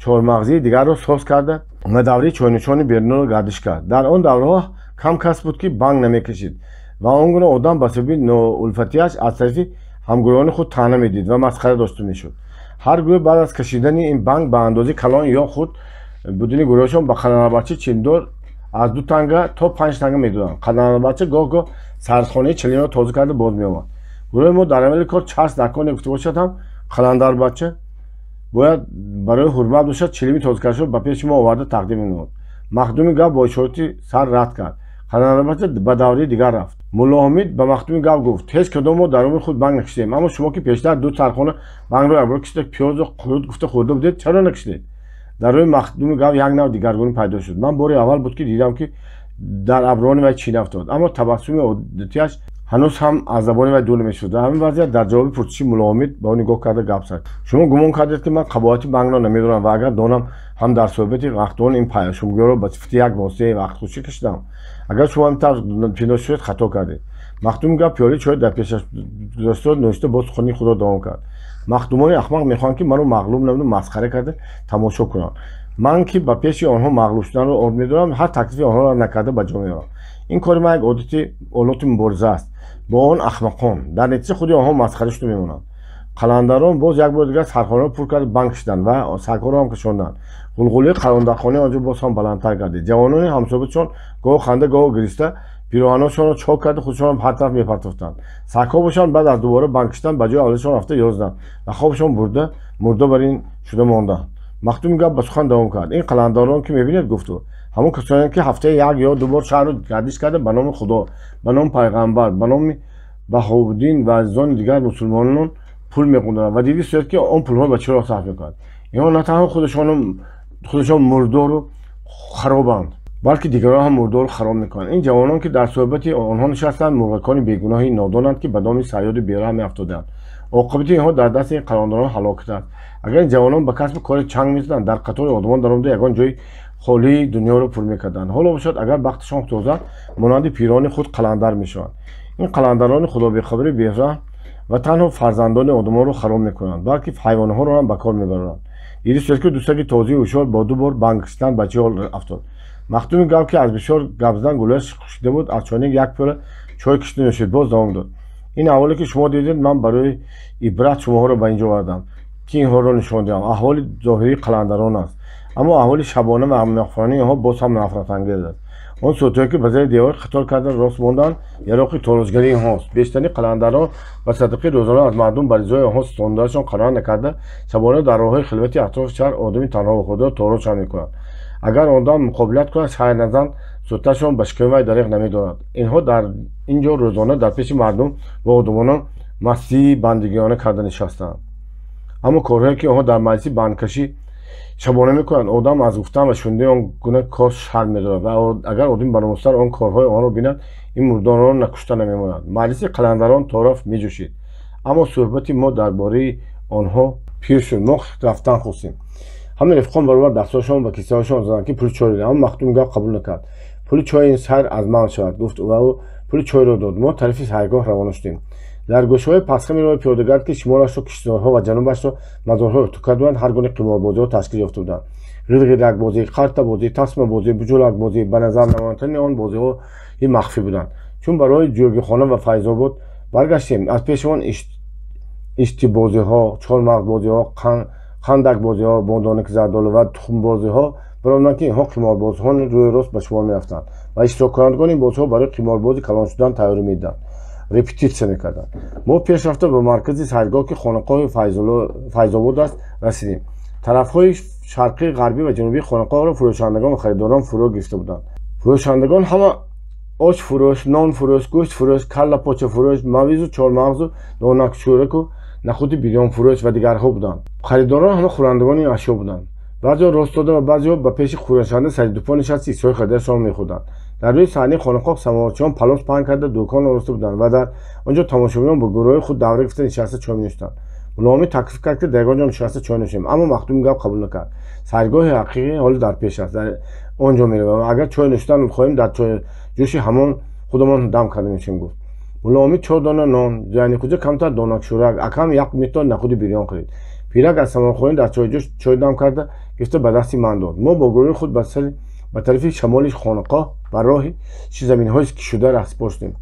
чормағзии дигарро соз карда ва давраи чойнӯшони беруниро гардиш кард. Дар он давраҳо кам кас буд, ки банг намекашид, ва он гуна одам ба сабаби ноулфатиаш аз тарафи ҳамгурӯҳони худ таъна медид ва масхара дошта мешуд. Ҳар гурӯҳ баъд аз кашидани ин банг ба андозаи калон ё худ будани гурӯҳашон ба қаландарбача чилимдор аз 2 танга то 5 танга медоданд. Қаландарбача гоҳ-гоҳ сардхонаи чилимро тоза карда боз меомад. Гурӯҳи мо дар аввали кор чарс дар гуфта бошад ҳам, қаландарбача бояд барои ҳурмат бошад, чилими тозакардашро ба пеши мо оварда тақдим менамуд. Махдуми гав бо ишорати сар рад кард. Қаландарбача ба давраи дигар рафт. Муллоҳамид ба махдуми гав гуфт: «Ҳеҷ кадом мо дар умри худ банг накашидем, аммо шумо, ки пештар ду сархона бангро якбора кашида, пиёзу қурут гуфта хӯрда будед, чаро накашидед?» Дар рӯи махдуми гав як нав дигаргунӣ пайдо шуд. Ман бори аввал буд, ки дидам, ки дар аброни вай чӣ афтод, аммо табассуми одатиаш ҳанӯз ҳам аз забони вай дур намешуд. Дар ҳамин вазъият дар ҷавоби пурсиши муллоҳамид ба ӯ нигоҳ карда гап зад: «Шумо гумон кардед, ки ман қабоҳати бангро намедонам ва агар донам ҳам, дар суҳбати вақтдон ин шумгӯёро ба сифати як воситаи вақтхушӣ кашидам. Агар шумо ҳамин тавр пиндошта шудед, хато кардед». Махдуми гав пиёлаи чой дар пешаш гузошта, нӯшида, боз сухани худро давом кард: «Махдумони ахмақ мехоҳанд, ки маро мағлуб намуда, масхара карда тамошо кунанд. Ман, ки ба пеши онҳо мағлуб шуданро од медорам, ҳар таклифи онҳоро накарда ба ҷо меорам. Ин кори ман як одати олоти мубориза аст бо он ахмақон. Дар натиҷа худи онҳо масхара шуда мемонанд». Қаландарон боз як бори дигар сархонаро пур карда банг кашиданд ва сагҳоро ҳам кашонданд. Ғулғулаи қаландархонаи он ҷо боз ҳам баландтар гардид. Ҷавонони ҳамсӯҳбатшон гоҳ ханда, гоҳ гириста, пироҳаношонро чок карда, худшонро ҳар тараф мепартофтанд. Сагҳо бошанд, баъд аз дубора банг кашидан, ба ҷои аввалашон рафта ёзданд ва хобшон бурда, мурда бар ин шуда монданд. Махдуми гав ба сухан давом кард: «Ин қаландарон, ки мебинед, — гуфту, — ҳамон касоне, ки ҳафтаи як ё ду бор шаҳрро гардиш карда, ба номи Худо, ба номи пайғамбар, ба номи Баҳовуддин ва азизони дигар мусулмонон пул меқунданд ва диди сурат, ки он пулҳоро ба чӣ роҳ сарф мекунанд. Инҳо на танҳо худашон мурдору харобанд, балки дигарон ҳам мурдору хароб мекунанд. Ин ҷавонон, ки дар суҳбати онҳо нишастанд, мурғакони бегуноҳи нодонанд, ки ба доми сайёди бераҳм меафтодаанд. Оқибати инҳо дар дасти ин қаландарон ҳалокат аст. Агар ин ҷавонон ба касби кори чанг мезаданд, дар қатори одамон даромада, ягон ҷои холии дунёро пур мекарданд. Ҳоло бошад, агар бахташон тозад, монанди пирони худ қаландар мешаванд. Ин қаландарони худобехабари бераҳм ва танҳо фарзандони одамонро хароб мекунанд, балки ҳайвонҳоро ҳам ба кор мебаранд. Дидистед, ки ду саги тозии ҳушёр бо ду бор банг кашидан ба чӣ ҳол афтод. Махтуми гап, ки аз бисёр гап задан гулӯяш хушкида буд, аз чойник як пиёла чой кашида нӯшид, боз давом дод. Ин аҳволе, ки шумо дидед, ман барои ибрат шумоҳоро ба ин ҷо овардам, ки инҳоро нишон диҳам. Аҳволи зоҳирии қаландарон аст, аммо аҳволи шабона ва махфиёнаи инҳо боз ҳам нафратангез аст. Он сӯтҳое, ки ба зери девор қатор карда рост монданд, яроқи торозгарии инҳост. Бештари қаландарон ба садақаи рӯзона аз мардум ба ризои онҳо ситондаашон қаноат накарда, шабона дар роҳҳои хилвати атрофи шаҳр одами танҳо худро торозшон мекунанд. Агар одам муқобилат кунад, сайр назан сӯташон ба шиками вай дареғ намедорад. Инҳо дар ин ҷо рӯзона дар пеши мардум ва одамонон мастии бандагиёна карда нишастаанд. Аммо корҳое, ки онҳо дар маҷлиси бандкашӣ шабона мекунанд, одам аз гуфтан ва шунидани он гуна кор шарм медорад ва агар одами баромустар он корҳои онро бинад, ин мурдонро накушта намемонад. Маҷлиси қаландарон тораф меҷӯшид, аммо суҳбати мо дар бораи онҳо пир шуд. Мо рафтан хостем. Ҳама рафиқон баробар дастҳошон ба кисаҳошон заданд, ки пули чой доданд, аммо махтуми гап қабул накард. Пули чойи ин сайр аз ман шавад, гуфт ва ӯ пули чойро дод. Мо тарафи сайргоҳ равона шудем. Дар гӯшаҳои пасхами роҳи пиёдагард, ки шимолашро киштзорҳо ва ҷанубашро мазорҳо иҳото карда буданд, ҳар гуна қиморбозиҳо ташкил ёфта буданд. Ғирғиракбозӣ, қартабозӣ, тасмабозӣ, буҷулакбозӣ ба назар намоянтарини он бозиҳои махфӣ буданд. Чун ба роҳи Ҷӯгихона ва Файзобод баргаштем, аз пешамон иштибозиҳо, чормағзбозиҳо, хандакбозиҳо, бодонаки зардолу ва тухмбозиҳо баромаданд, ки инҳо қиморбозҳони рӯи рост ба шумор мерафтанд ва иштироккунандагони ин бозиҳо барои қиморбози калон шудан тайёрӣ медиданд, репетитсия мекарданд. Мо пеш рафта ба маркази сайргоҳ, ки хонақоҳи Файзобод аст, расидем. Тарафҳои шарқӣ, ғарбӣ ва ҷанубии хонақоҳро фурӯшандагон ва харидорон фурӯ гирифта буданд. Фурӯшандагон ҳама ош фурӯш, нон фурӯш, гӯшт фурӯш, калла почафурӯш, мавизу чормағзу донакшӯраку нахуди бирёнфурӯш ва дигарҳо буданд. Харидорон ҳама хӯрандагони ин ашё буданд. Баъзеҳо рост дода ва баъзеҳо ба пеши фурӯшанда сари дупо нишаста чизҳои харидаашонро мехӯрданд. Дар рӯи саҳнаи хонақоҳ самоварчиён палос паҳн карда дӯкон ороста буданд ва дар он ҷо тамошобинон бо гурӯҳҳои худ давра гирифта нишаста чой менӯшиданд. Муллоумид таклиф кард, ки дар ягон ҷо нишаста чой нӯшем, аммо махтуми гап қабул накард. Сайргоҳи ҳақиқӣ ҳоло дар пеш аст, дар он ҷо меравем. Агар чой нӯшидан хоҳем, дар ҷӯши ҳамон худамон дам карда мешавем, гуфт. Муллоумид чор дона нон, Зайнихӯҷа камтар донакшӯрак, акам як миқдор нахуди бирён харид. Пирак аз самовархона дар чойҷӯш чой дам карда гирифта ба дасти ман дод. Мо бо гурӯҳи худ ба тарафи шамоли хонақоҳ ба роҳи заминҳои кишуда раҳсипор шудем.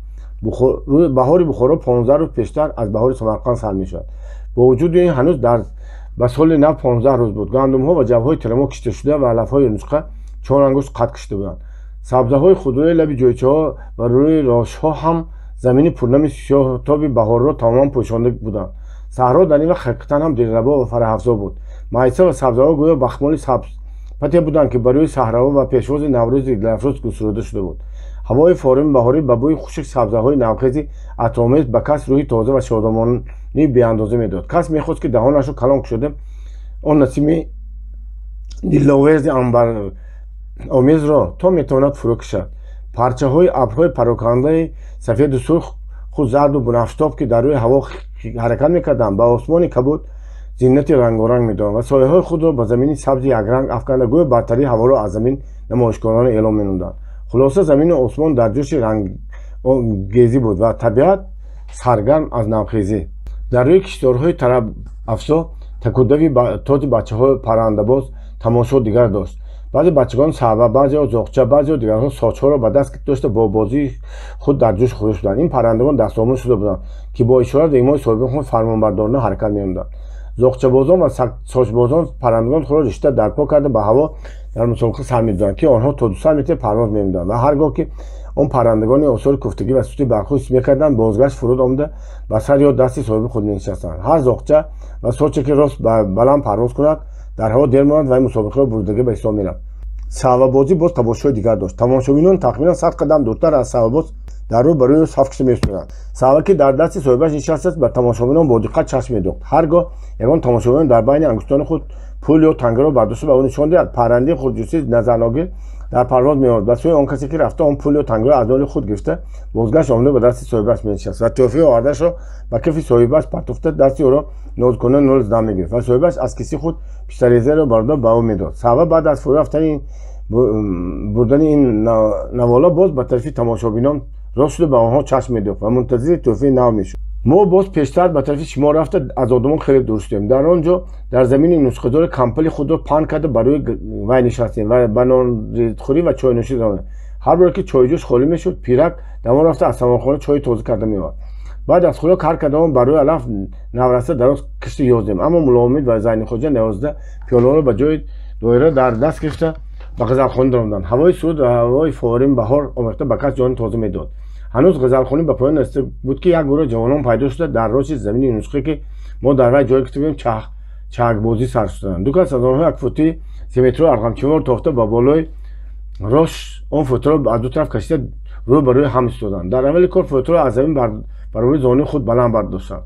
Баҳори Бухоро 15 рӯз пештар аз баҳори Самарқанд сар мешавад. Бо вуҷуди ин ҳанӯз дар ба соли нав 15 рӯз буд. Гандумҳо ва ҷавҳои тирамо кишта шуда ва алафҳои юнучқа чор ангушт қад кашида буданд. Сабзаҳои худрӯи лаби ҷойчаҳо ва рӯи рошҳо ҳам замини пурнами сиёҳтоби баҳорро тамоман пӯшонда буданд. Саҳро дар ин вақт ҳақиқатан ҳам дилрабо ва фараҳафзо буд. Майса ва сабзаҳо гӯё бахмоли сабзпате буданд, ки ба рӯи саҳраво ва пешвози наврӯзи дилафрӯз густурда шуда буд. Ҳавои форими баҳорӣ ба бӯи хушки сабзаҳои навхези атромез ба кас рӯҳи тоза ва шодомонии беандоза медод. Кас мехост, ки даҳонашро калон кушода он насими диловези анбаромезро то метавонад фурӯ кашад. Парчаҳои абрҳои парокандаи сафеду сурх, худ зарду бунафштоб, ки дар рӯи ҳаво ҳаракат мекарданд, ба осмони кабуд зинати рангоранг медоданд ва сояҳои худро ба замини сабзи якранг афканда, гӯё бартарии ҳаворо аз замин намоишкорона эълом менамуданд. Хулоса, замину осмон дар ҷӯши ранггезӣ буд ва табиат саргарм аз навхезӣ. Дар рӯи кишторҳои тарабафзо такудави този бачаҳои паррандабоз тамошо дигар дошт. Баъзе бачагон саҳва, баъзеҳо зоғча, баъзеҳо дигарҳо сочҳоро ба даст дошта бо бозии худ дар ҷӯшу хурӯш буданд. Ин паррандагон дастомӯз шуда буданд, ки бо ишора ва имои соҳибони худ фармонбардорона ҳаракат менамуданд. Зоғчабозон ва сочбозон паррандагон худро ришта дар по карда ба ҳаво дар мусобиқа сар медоданд, ки онҳо то 200 метр парвоз менамуданд ва ҳар гоҳ ки он паррандагони осори куфтагӣ ва сути бархӯ ҳис мекарданд, бозгашт фуруд омада ба сар ё дасти соҳиби худ менишастанд. Ҳар зоғча ва соче, ки рост баланд парвоз кунад, дар ҳаво дер монад ва ин мусобиқаро бурдагӣ ба ҳисоб мерафт. Саҳвабозӣ боз тамошои дигар дошт. Тамошобинон тахминан 100 қадам дуртар аз саҳвабоз дар рӯ ба рӯи саф кашида меистоданд. Саҳва, ки дар дасти соҳибаш нишастааст, ба тамошобинон бо диққат чашм медохт. Ҳар гоҳ ягон тамошобинон дар байни ангуштони худ пул ё тангаро бардошта ба ӯ нишон диҳад, паррандаи хурдҷусси назарногир дар парвоз меомад, ба сӯи он касе ки рафта, он пул ё тангаро аз они худ гирифта, бозгашт омада ба дасти соҳибаш менишаст ва тӯҳфаи овардаашро ба кафи соҳибаш партофта, дасти ӯро нозукона нол зада мегирифт ва соҳибаш аз киси худ пиштарезаро бардошта ба ӯ медод. Саҳва баъд аз фурӯ рафтани Бурдани ин навола боз ба тарафи тамошобинон рост шуда ба онҳо чашм медофт ва мунтазири тӯҳфаи нав мешуд. Мо боз пештар ба тарафи шимол рафта аз одамон хеле дур шудем. Дар он ҷо дар замини нусхадори кампали худро паҳн карда ба рӯи вай нишастем ва ба нонхӯрӣ ва чойнӯшӣ равонем. Ҳар боре ки чойҷӯш холӣ мешуд, пирак давон рафта аз самонхона чойи тоза карда меовард. Баъд аз хӯрок ҳар кадомон ба рӯи алаф навраста дароз кишти ёздем. Аммо Муллоумид ва Зайнихоҷа наёзда пиёлаҳоро ба ҷои доира дар даст гирифта ба ғазалхона даромаданд. Ҳавои суруд ва ҳавои форим баҳор омехта ба кас ҷони тоза медод. Ҳанӯз ғазалхонӣ ба поён нарасида буд, ки як гурӯҳ ҷавонон пайдо шуда дар рости замини нусхе, ки мо дар вай ҷой гирифта будем, чакбозӣ сар шуданд. Ду кас аз онҳо як футии семетро арғамчинвор тофта ба болои рош он футро аз ду тараф кашида рӯ ба рӯи ҳам истоданд. Дар аввали кор футро аз замин баробари зонуи худ баланд бардоштанд.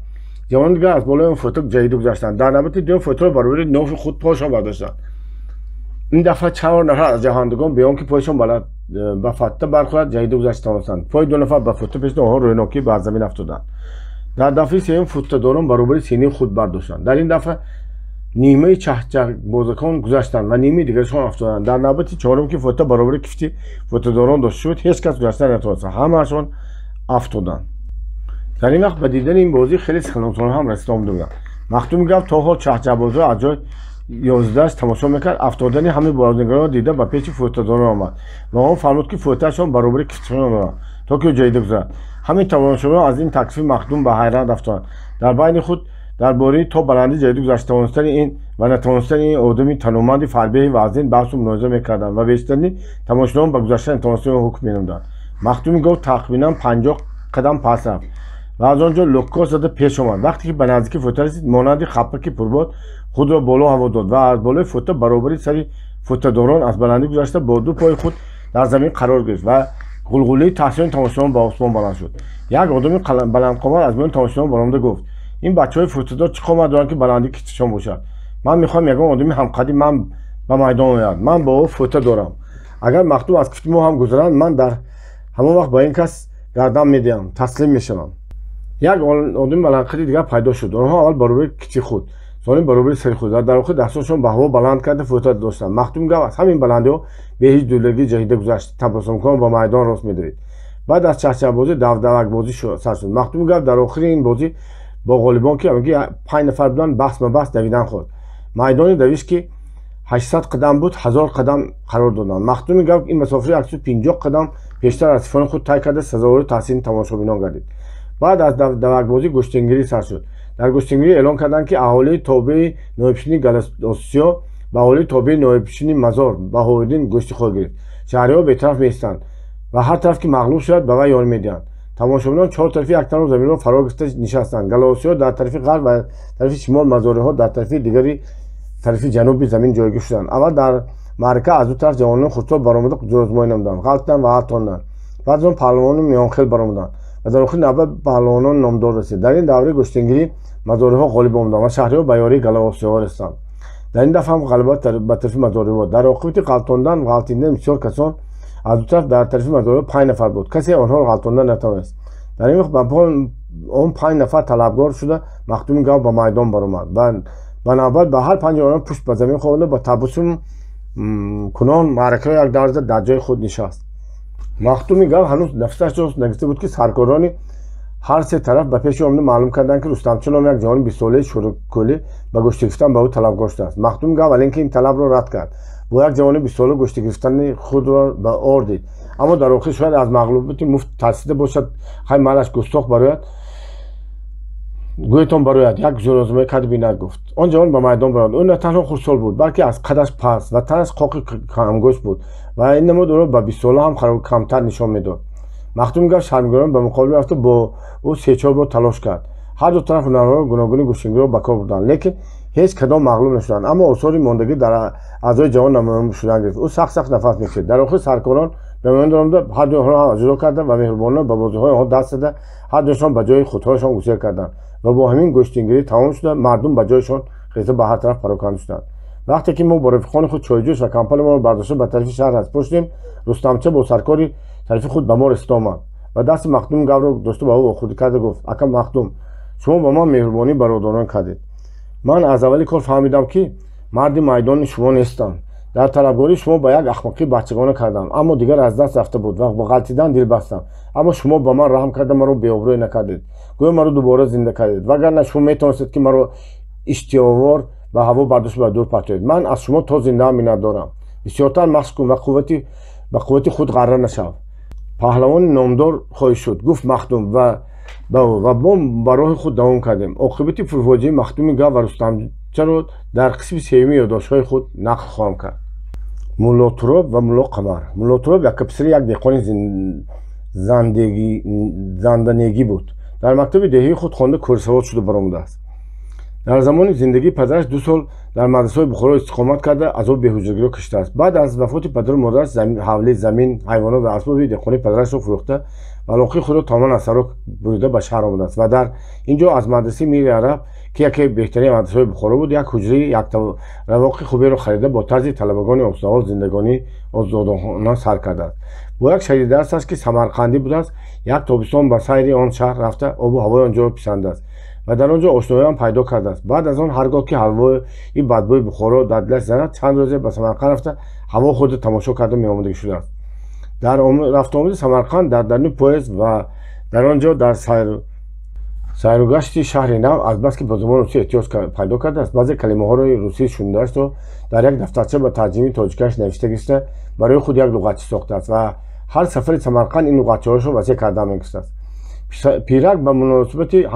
Ҷавонони дигар аз болои он футро ҷаҳида гузаштанд. Дар навбати дуюм футро баробари нофи худ пойшон бардоштанд. Ин дафъа чаҳор нафар аз ҷаҳандагон бе он ки пойшон ба фатта бархӯрад ҷаҳида гузашта тавонистанд. Пои ду нафар ба футта пешида онҳо рӯйнокӣ ба замин афтоданд. Дар дафъаи сеюм футтадорон баробари синаи худ бардоштанд. Дар ин дафъа нимаи чахчахбозакон гузаштанд ва нимаи дигарашон афтоданд. Дар навбати чорум, ки футта баробари кифти футтадорон дошта шуд, ҳеҷ кас гузашта натавонист, ҳамаашон афтоданд. Дар ин вақт ба дидани ин бозӣ хеле сиханонсонҳо ҳам расида омада буданд. Махтуми гап то ҳол чахчахбозиро аз ҷои ёздааш тамошо мекард. Афтодани ҳамаи бозигаронро дида ба пеши футтадорон омад ва он фармуд, ки футтаашон баробари кифташон доранд, то ки ҷаҳида гузарад. Ҳамаи тамошобинон аз ин таклифи Махдум ба ҳайрат афтоданд. Дар байни худ дар бораи то баландӣ ҷаҳида гузашта тавонистани ин ва натавонистани ин одами тануманди фарбеҳи вазнин баҳсу мунозира мекарданд ва бештарини тамошобинон ба гузаштани натавонистани он ҳукм менамуданд. Махтуми гов тахминан 50 қадам пас рафт ва аз он ҷо луккос зада пеш омад. Вақте ки ба наздики фута расид, монанди хапаки пурбод худро боло ҳаво дод ва аз болои фута баробари сари футтадорон аз баландӣ гузашта бо ду пои худ дар замин қарор гирифт ва ғулғулаи таҳсини тамошобинон ба осмон баланд шуд. Як одами баландқомат аз миёни тамошобинон баромада гуфт: ин бачаҳои футтадор чӣ қомат доранд, ки баландии кифташон бошад? Ман мехоҳам ягон одами ҳамқади ман ба майдон ояд. Ман бо ӯ фута дорам. Агар Махтум аз кифти мо ҳам гузаранд, ман дар ҳамон вақт ба ин кас гардан медиҳам, таслим мешавам. Як одами баландқади дигар пайдо шуд. Онҳо аввал баробари китфи худ, сонӣ баробари сари худ ва дар охир дастонашон ба ҳаво баланд карда фута доштанд. Махтуми гап аз ҳамин баландиҳо бе ҳеҷ дулагӣ ҷаҳида гузашт, табассумкунон ба майдон рост медавид. Баъд аз чахчахбозӣ давдавакбозӣ сар шуд. Махтуми гап дар охири ин бозӣ бо ғолибон, ки ҳамагӣ 5 нафар буданд, баҳс ба баҳс давидан хост. Майдони давиш, ки 800 қадам буд, 1000 қадам қарор доданд. Махтуми гап ин масофаи 150 қадам пештар аз сифони худ тай карда сазовори таҳсини тамошобинон гардид. Баъд аз давакбозӣ гӯштингирӣ сар шуд. Дар гӯштингирӣ эълон карданд, ки аҳолии тобеи ноибшини Галосиё ба аҳолии тобеи ноибшини Мазор Баҳовиддин гӯшти хоҳад гирифт. Шаҳриҳо бетараф меистанд ва ҳар тараф ки мағлуб шавад, ба вай ёрӣ медиҳанд. Тамошобинон чор тарафи як таноб заминро фаро гирифта нишастанд. Галосиё дар тарафи ғарб ва тарафи шимол, мазориҳо дар тарафи дигари тарафи ҷануби замин ҷойгир шуданд. Аввал дар маърака аз ду тараф ҷавонони хурдсол баромада зӯрозмоӣ намуданд, ғалтиданд ва ғалтонданд. Баъд аз он паҳлавонони миёнхел баромаданд ва дар охири навбат паҳлавонони номдор расид. Дар ин давраи гӯштингирӣ мазориҳо ғолиб омаданд ва шаҳриҳо ба ёрии галосиёҳо расиданд. Дар ин дафъа ҳам ғалаба ба тарафи мазориҳо буд. Дар оқибати ғалтондан ғалтидани бисёр касон аз ду тараф дар тарафи мазориҳо 5 нафар буд. Касе онҳоро ғалтонда натавонист. Дар ин вақт ба он 5 нафар талабгор шуда Махтуми гав ба майдон баромад ва ба навбат ба ҳар панҷи онҳо пушт ба замин хобонда ба табассум кунон маъракаро як дарза дар ҷои худ нишаст. Махтуми гав ҳанӯз нафасаш рост нагирифта буд, ки саркорони ҳар се тараф ба пеши омада маълум карданд, ки Рустамча номи як ҷавони бистсолаи шӯркӯлӣ ба гӯштӣ гирифтан ба ӯ талабгор шудааст. Махтуми гав валенки ин талабро рад кард. Бо як ҷавони бистсола гӯштӣ гирифтани худро ба ор дид. Аммо дар охир шояд аз мағлубияти муфт тарсида бошад, хай малаш густох барояд, гӯятон барояд, як зӯрозмоӣ кард бинад, гуфт. Он ҷавон ба майдон баромад. Ӯ на танҳо хурдсол буд, балки аз қадаш паст ва танаш қоқи камгӯшт буд ва ин намуд ӯро ба бистсола ҳам камтар нишон медод. Махтуми гап шармгирона ба муқобил рафта бо ӯ се-чор бор талош кард. Ҳар ду тараф ҳунарҳои гуногуни гӯштингириро ба кор бурданд, лекин ҳеҷ кадом мағлуб нашуданд. Аммо осори мондагӣ дар аъзои ҷавон намоён шудан гирифт. Ӯ сахт-сахт нафас мекашид. Дар охир саркорон ба миён даромада ҳар дуи онҳоро ҷудо карда ва меҳрубонона ба бозиҳои онҳо даст зада ҳар дуяшон ба ҷои худҳояшон гусел карданд ва бо ҳамин гӯштингирӣ тамом шуда мардум ба ҷойшон хеза ба ҳар тараф пароканда шуданд. Вақте ки мо бо рафиқони худ чойҷӯш ва кампалимонро бардошта ба тарафи шаҳр распор шудем, Рустамча бо саркори тарафи худ ба мо расида омад ва дасти Махтуми гавро дошта ба ӯ вохӯрдӣ карда гуфт: ака Махтум, шумо ба ман меҳрубонии бародарон кардед. Ман аз аввали кор фаҳмидам, ки марди майдони шумо нестам. Дар талабгории шумо ба як ахмоқии бачагона кардам, аммо дигар аз даст рафта буд ва ба ғалтидан дил бастам. Аммо шумо ба ман раҳм карда, маро беобрӯй накардед, гӯё маро дубора зинда кардед, вагарна шумо метавонистед, ки маро иштиёвор ба ҳаво бардошта ба дур партоед. Ман аз шумо то зиндаам миннатдорам. Бисёртар машқ кун ва ба қуввати худ ғарра нашав. Паҳлавони номдор хоҳӣ шуд, гуфт Махдум, ва мо ба роҳи худ давом кардем. Оқибати пурфоҷиаи Махдуми Гав ва Рустамчаро дар қисми сеюми ёддоштҳои худ нақл хоҳам кард. Мулло Туроб ва Мулло Қамар. Мулло Туроб яккаписари як деҳқони занданегӣ буд. Дар мактаби деҳии худ хонда, кӯрсавод шуда баромадааст. Дар замони зиндагии падараш 2 сол дар мадрасаҳои Бухоро истиқомат карда, азоби беҳуҷрагиро кашидааст. Баъд аз вафоти падару модараш ҳавлӣ, замин, ҳайвонот ва асбоби деҳқонии падарашро фурӯхта ва алоқаи худро тамоман аз саро бурида ба шаҳр омадааст ва дар ин ҷо аз мадрасаи Мири Араб, ки яке беҳтарин мадрасаҳои Бухоро буд, як ҳуҷраи якравоқи хуберо харида, бо тарзи талабагони осодаҳол зиндагонии озодона сар кардааст. Бо як шадидарсаш, ки самарқандӣ будааст, як тобистон ба сайри он шаҳр рафта, обу ҳавои он ҷоро писандааст ва дар он ҷо ошноиам пайдо кардааст. Баъд аз он ҳаргоҳ ки ҳавои бадбӯи Бухоро дар дилаш занад, чанд рӯзе ба Самарқанд рафта, ҳаво худро тамошо карда меомадагӣ шудааст. Дар рафтуомади Самарқанд дар даруни поезд ва дар он ҷо дар сайругашти шаҳри нав, азбаски ба забони русӣ эҳтиёҷ пайдо кардааст, баъзе калимаҳои русӣ шунидаашро дар як дафтарча ба тарҷимаи тоҷикиаш навишта гирифта, барои худ як луғатчӣ сохтааст ва ҳар сафари Самарқанд ин луғатчаҳояшро васеъ карда мегирифтааст. Пирак ба муносибати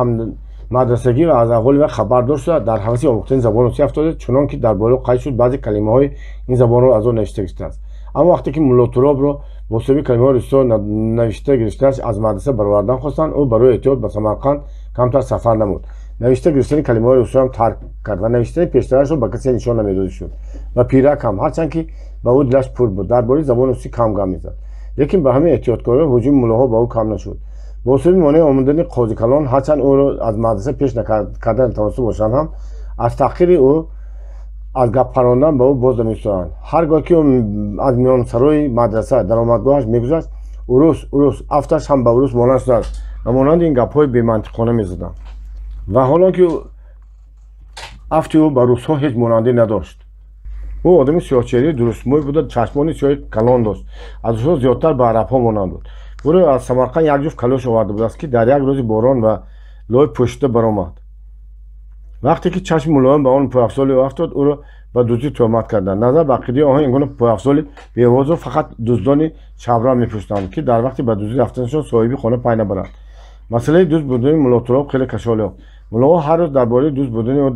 мадрасагӣ ва аз аҳволи вай хабардор шуда, дар ҳаваси омӯхтани забони русӣ афтода, чунон ки дар боло қайд шуд, баъзе калимаҳои ин забонро аз он навишта гирифтааст. Аммо вақте ки Мулло Туробро бо сабаби калимаҳои русиро навишта гирифтааш аз мадраса баровардан хостанд, ӯ барои эҳтиёт ба Самарқанд камтар сафар намуд. Навишта гирифтани калимаҳои русиро тарк кард ва навиштани пештарашро ба касе нишон намедода шуд. Ва пирак ҳам, ҳарчанд ки ба ӯ дилаш пур буд, дар бораи забони русӣ кам гап мезад, лекин ба ҳамин эҳтиёткорӣ ҳуҷуми муллоҳо ба ӯ кам нашуд. Бо сабаби монеи омадани қозикалон, ҳарчанд ӯро аз мадраса пеш карда натавониста бошанд ҳам, аз таҳқири ӯ, аз гап парондан ба ӯ боз намеистоданд. Ҳар гоҳ ки ӯ аз миёнсарои мадраса даромадгоҳаш мегузашт, урус, урус, афташ ҳам ба урус монанд шудааст ва монанди ин гапҳои бемантиқона мезаданд. Ва ҳолон ки афти ӯ ба русҳо ҳеҷ монандӣ надошт. Ӯ одами сиёҳчеҳраи дурустмӯй буда, чашмони сиёҳи калон дошт, аз русҳо зиёдтар ба арабҳо монанд буд. Ӯро аз Самарқанд як ҷуфт калош оварда будааст, ки дар як рӯзи борон ва лой пӯшида баромад. Вақте ки чашми мулоим ба он пойафзоли ӯ афтод, ӯро ба дуздӣ тӯҳмат карданд. Назар ба ақидаи онҳо, ин гуна пойафзоли беовозро фақат дуздони шабрав мепӯшиданд, ки дар вақти ба дуздӣ рафтанашон соҳиби хона пай набаранд. Масъалаи дузд будани Мулло Туроб хеле кашол ёфт. Муллоҳо ҳар рӯз дар бораи дузд будани ӯ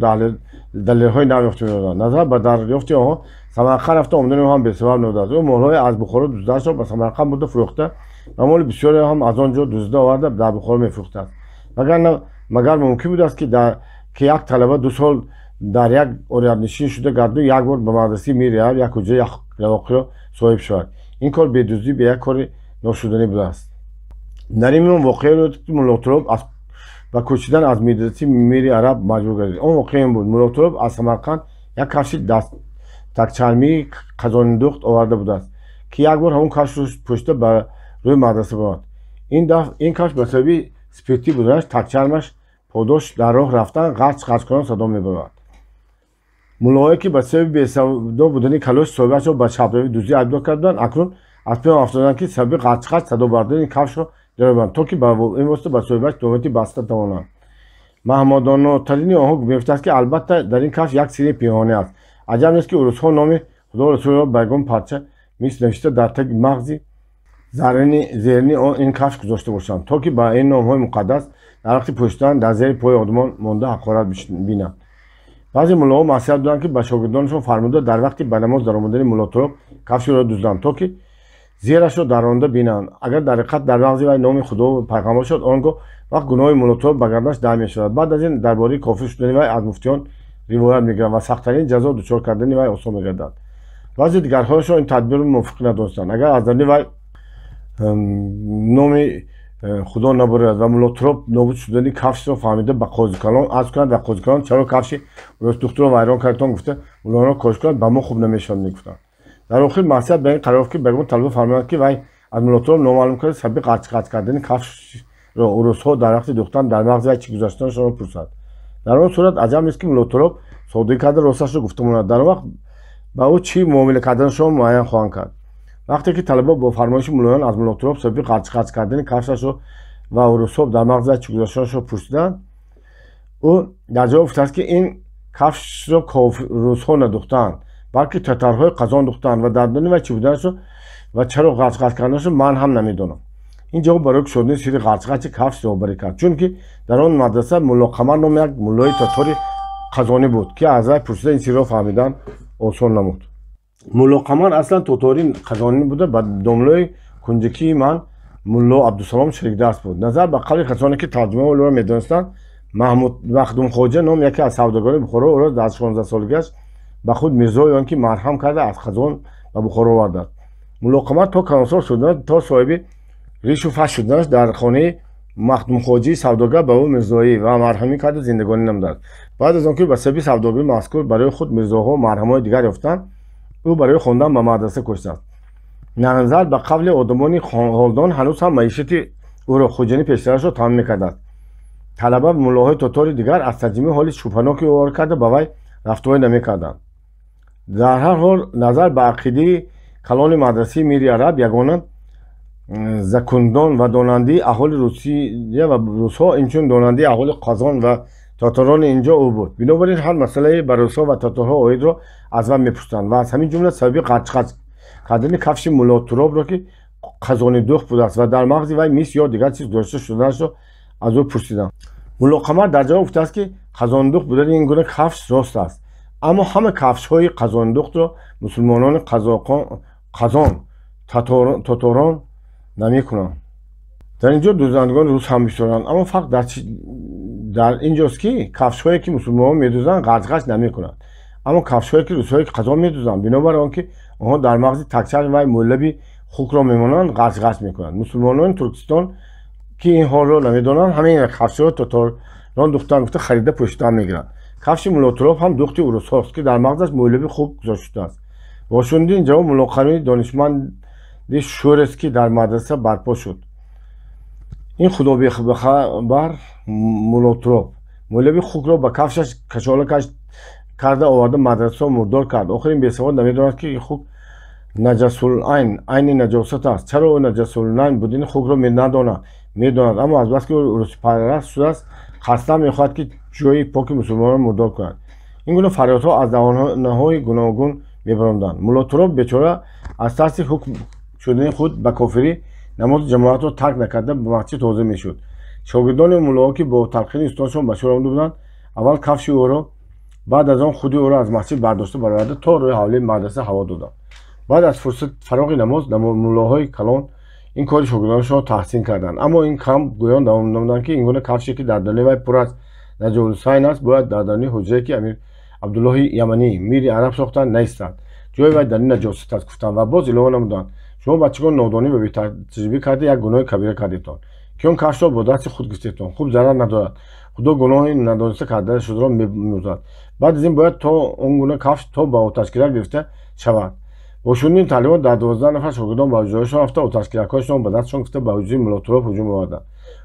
далелҳои нав ёфта медоданд. Назар ба дарёфти онҳо, Самарқанд рафта омадани ӯ ҳам бесабаб набудааст. Ӯ молҳои аз Бухоро дуздаашро ба Самарқанд бурда фурӯхта ва моли бисёре ҳам аз он ҷо дузда оварда дар Бухоро мефурӯхтааст. Вагарна магар мумкин будааст, ки як талаба 2 сол дар як ориятнишин шуда гарду як бор ба мадрасаи Мири Араб як ҳуҷраи равоқиро соҳиб шавад? Ин кор бедуздӣ, бе як кори ношуданӣ будааст. Дар ин миён воқеаро Мулло Туроб ба кӯчидан аз мадрасаи Мири Араб маҷбур гардид. Он воқеа ин буд: Мулло Туроб аз Самарқанд як кафши такчармии қазонидухт оварда будааст, ки як бор ҳамон кафшро пӯшида ба рӯи мадраса баромад. Ин кафш ба сабаби спиртӣ буданаш такчармаш подош дар роҳ рафтан ғарч ғарчкунон садо мебарад. Муллоҳое, ки ба сабаби бесавдо будани калош соҳибашро ба шабравӣ дуздӣ айбдор карданд, акнун аз паём афтоданд, ки сабаби ғарч-ғарч садо бардани кафшро дарёбанд, то ки ба ин восита ба соҳибаш туҳмати баста тавонанд. Маҳмудонотарини онҳо мегуфтааст, ки албатта дар ин кафш як сирри пинҳонӣ аст. Аҷаб нест, ки урусҳо номи Худо Расулро ба ягон парча мис навишта дар таги мағзи зерини ин кафш гузошта бошанд, то ки ба ин номҳои муқаддас дар вақти пӯшидан дар зери пои одамон монда ҳақорат бинанд. Баъзе муллоҳо маслиҳат доданд, ки ба шогирдонашон фармуда дар вақти ба намоз даромадани Мулло Туроб кафширо дузданд, то ки зерашро даронда бинанд. Агар дар ҳақиқат дар мағзи вай номи Худо пайғамбар шуд, он гоҳ вақт гуноҳи Мулло Туроб ба гарданаш дар мешавад. Баъд аз ин дар бораи кофир шудани вай аз муфтиён ривоят мегиранд ва сахттарин ҷазо дучор кардани вай осон мегардад. Баъзе дигарҳояшон ин тадбирро мувофиқ надонистанд. Агар аз даруни вай номи Худо набарад ва Мулло Туроб нобуд шудани кафшро фаҳмида ба қозикалон арз кунад ва қозикалон чаро кафши рӯсдухтуро вайрон кардтон гуфта муллоҳоро кош кунад, ба мо хуб намешавад, мегуфтанд. Дар охир маслиҳат ба ин қарор ёфт, ки ба ягон талаба фармоянд, ки вай аз Мулло Туроб номаълум карда сабаби ғарч-ғарч кардани кафшро урусҳо дар вақти духтан дар мағзи вай чӣ гузаштанашонро пурсад. Дар он сурат аҷаб нест, ки Мулло Туроб содиқ карда росташро гуфта монад. Дар он вақт Ба ӯ чӣ муомила карданашро муайян хоҳанд кард. Вақте ки талаба бо фармоиши муллоён аз Мулло Туроб сабаби ғарч-ғарч кардани кафшашро ва русҳо дар мағзаш чӣ гузоштанашро пурсиданд, ӯ дар ҷавоб гуфтааст, ки ин кафшро русҳо надухтаанд, балки татарҳои қазон духтаанд ва дар дони вай чӣ буданашро ва чаро ғарч-ғарч карданашро ман ҳам намедонам. Ин ҷавоб барои кушодани сирри ғарч-ғарчи кафш роҳбарӣ кард, чунки дар он мадраса Мулло Қамар номи як муллои татори қазонӣ буд, ки аз вай пурсида ин сирро фаҳмидан осон намуд. Мулло Қамар аслан тотори қазонӣ буда, ба домлои кунҷикии ман Мулло Абдусалом шарикдаст буд. Назар ба қавли касоне, ки тарҷумаи ӯро медонистанд, Махдумхоҷа ном яке аз савдогарони Бухоро ӯро дар 16-солагиаш ба худ мирзо ё ки марҳам карда аз Қазон ба Бухоро овардааст. Мулло Қамар то калонсол шуданаш, то соҳиби ришу фаш шуданаш дар хонаи Махдумхоҷии савдогар ба ӯ мирзоӣ ва марҳамӣ карда зиндагонӣ намудааст. Баъд аз он ки ба сабаби савдогарии мазкур барои худ мирзоҳо марҳамҳои дигар ёфтанд, ӯ барои хондан ба мадраса кӯчидааст. Назар ба қавли одамони ҳолдон, ҳанӯз ҳам маишати ӯро хуҷани пештарашро таъмин мекардааст. Талаба муллоҳои тотори дигар аз тарҷимаи ҳоли шубҳаноки ӯ карда ба вай рафторӣ намекарданд. Дар ҳар ҳол, назар ба ақидаи калони мадрасаи Мири Араб, ягона закундон ва донандаи аҳоли Русия ва русҳо, инчунин донандаи аҳоли Қазон ва таторони инҷо ӯ буд. Бинобар ин ҳар масъалае ба русҳо ва таторҳо оидро аз вай мепурсиданд ва аз ҳамин ҷумла сабаби ғарч-ғарч кардани кафши Мулло Туробро, ки қазонидухт будааст ва дар мағзи вай мис ё дигар чиз гузошта шуданашро аз ӯ пурсиданд. Мулло Қамар дар ҷавоб гуфтааст, ки қазондухт будани ин гуна кафш рост аст, аммо ҳама кафшҳои қазондухтро мусулмонони қазон таторон намекунанд. Дар ин ҷо дӯзандагони рус ҳам бисёранд, аммо фарқ дар ин ҷост, ки кафшҳое, ки мусулмонон медӯзанд, ғарч-ғарч намекунанд, аммо кафшҳое, ки русҳои қазон медӯзанд, бинобар он ки онҳо дар мағзи такчарми вай мӯлаби хукро мемонанд, ғарч-ғарч мекунанд. Мусулмонони Туркистон, ки ин ҳолро намедонанд, ҳамин кафшҳоро таторон духтан гуфта харида пӯшидан мегиранд. Кафши Мулло Туроб ҳам духти урусҳост, ки дар мағзаш мӯлаби хук гузошта шудааст. Бо шунидани ин ҷавоб Мулло Қамари донишманди шӯрест, ки дар мадраса барпо шуд. Ин худобехабар Мулло Туроб мӯлаби хукро ба кафшаш кашола карда оварда мадрасаро мурдор кард. Охир ин бесавод намедонад, ки ин хук наҷасулайн, айни наҷосат аст. Чаро ӯ наҷасулайн будани хукро надонад? Медонад, аммо азбаски ӯ русипараст шудааст, қасдан мехоҳад, ки ҷои поки мусулмононро мурдор кунад. Ин гуна фарёдҳо аз даҳонаҳои гуногун мебаромаданд. Мулло Туроб бечора аз тарси ҳукм шудани худ ба кофирӣ намози ҷамоатро тарк накарда ба масҷид ҳозир мешуд. Шогирдони муллоҳо, ки бо талқини устодшон ба шӯр омада буданд, аввал кафши ӯро, баъд аз он худи ӯро аз масҷид бардошта бароварда то рӯи ҳавлии мадраса ҳаво доданд. Баъд аз фурсат фароғи намоз муллоҳои калон ин кори шогирдонашонро таҳсин карданд, аммо ин кам гӯён давом намуданд, ки ин гуна кафше, ки дар даруни вай пур аз наҷосайн аст, бояд дар даруни ҳуҷрае, ки Амир Абдуллоҳи Яманӣ мири араб сохтанд, наистад. Ҷои вай дар ин наҷосат аст, гуфтанд ва боз илова намуданд: шумо бачагон нодонӣ ва бетаҷрибӣ карда як гуноҳи кабира кардетон, ки он кафшро бо дасти худ гирифтетон. Хуб, зарар надорад, Худо гуноҳи надониста карда шудро мемӯзад. Баъд аз ин бояд то он гуна кафш то ба оташгирак гирифта шавад. Бо шунидани ин таълимот дар 12 нафар шогирдон ба ҳуҷраҳояшон рафта, оташгиракҳояшон ба дастшон гирифта ба ҳуҷраи Мулло Туроб ҳуҷум оварданд.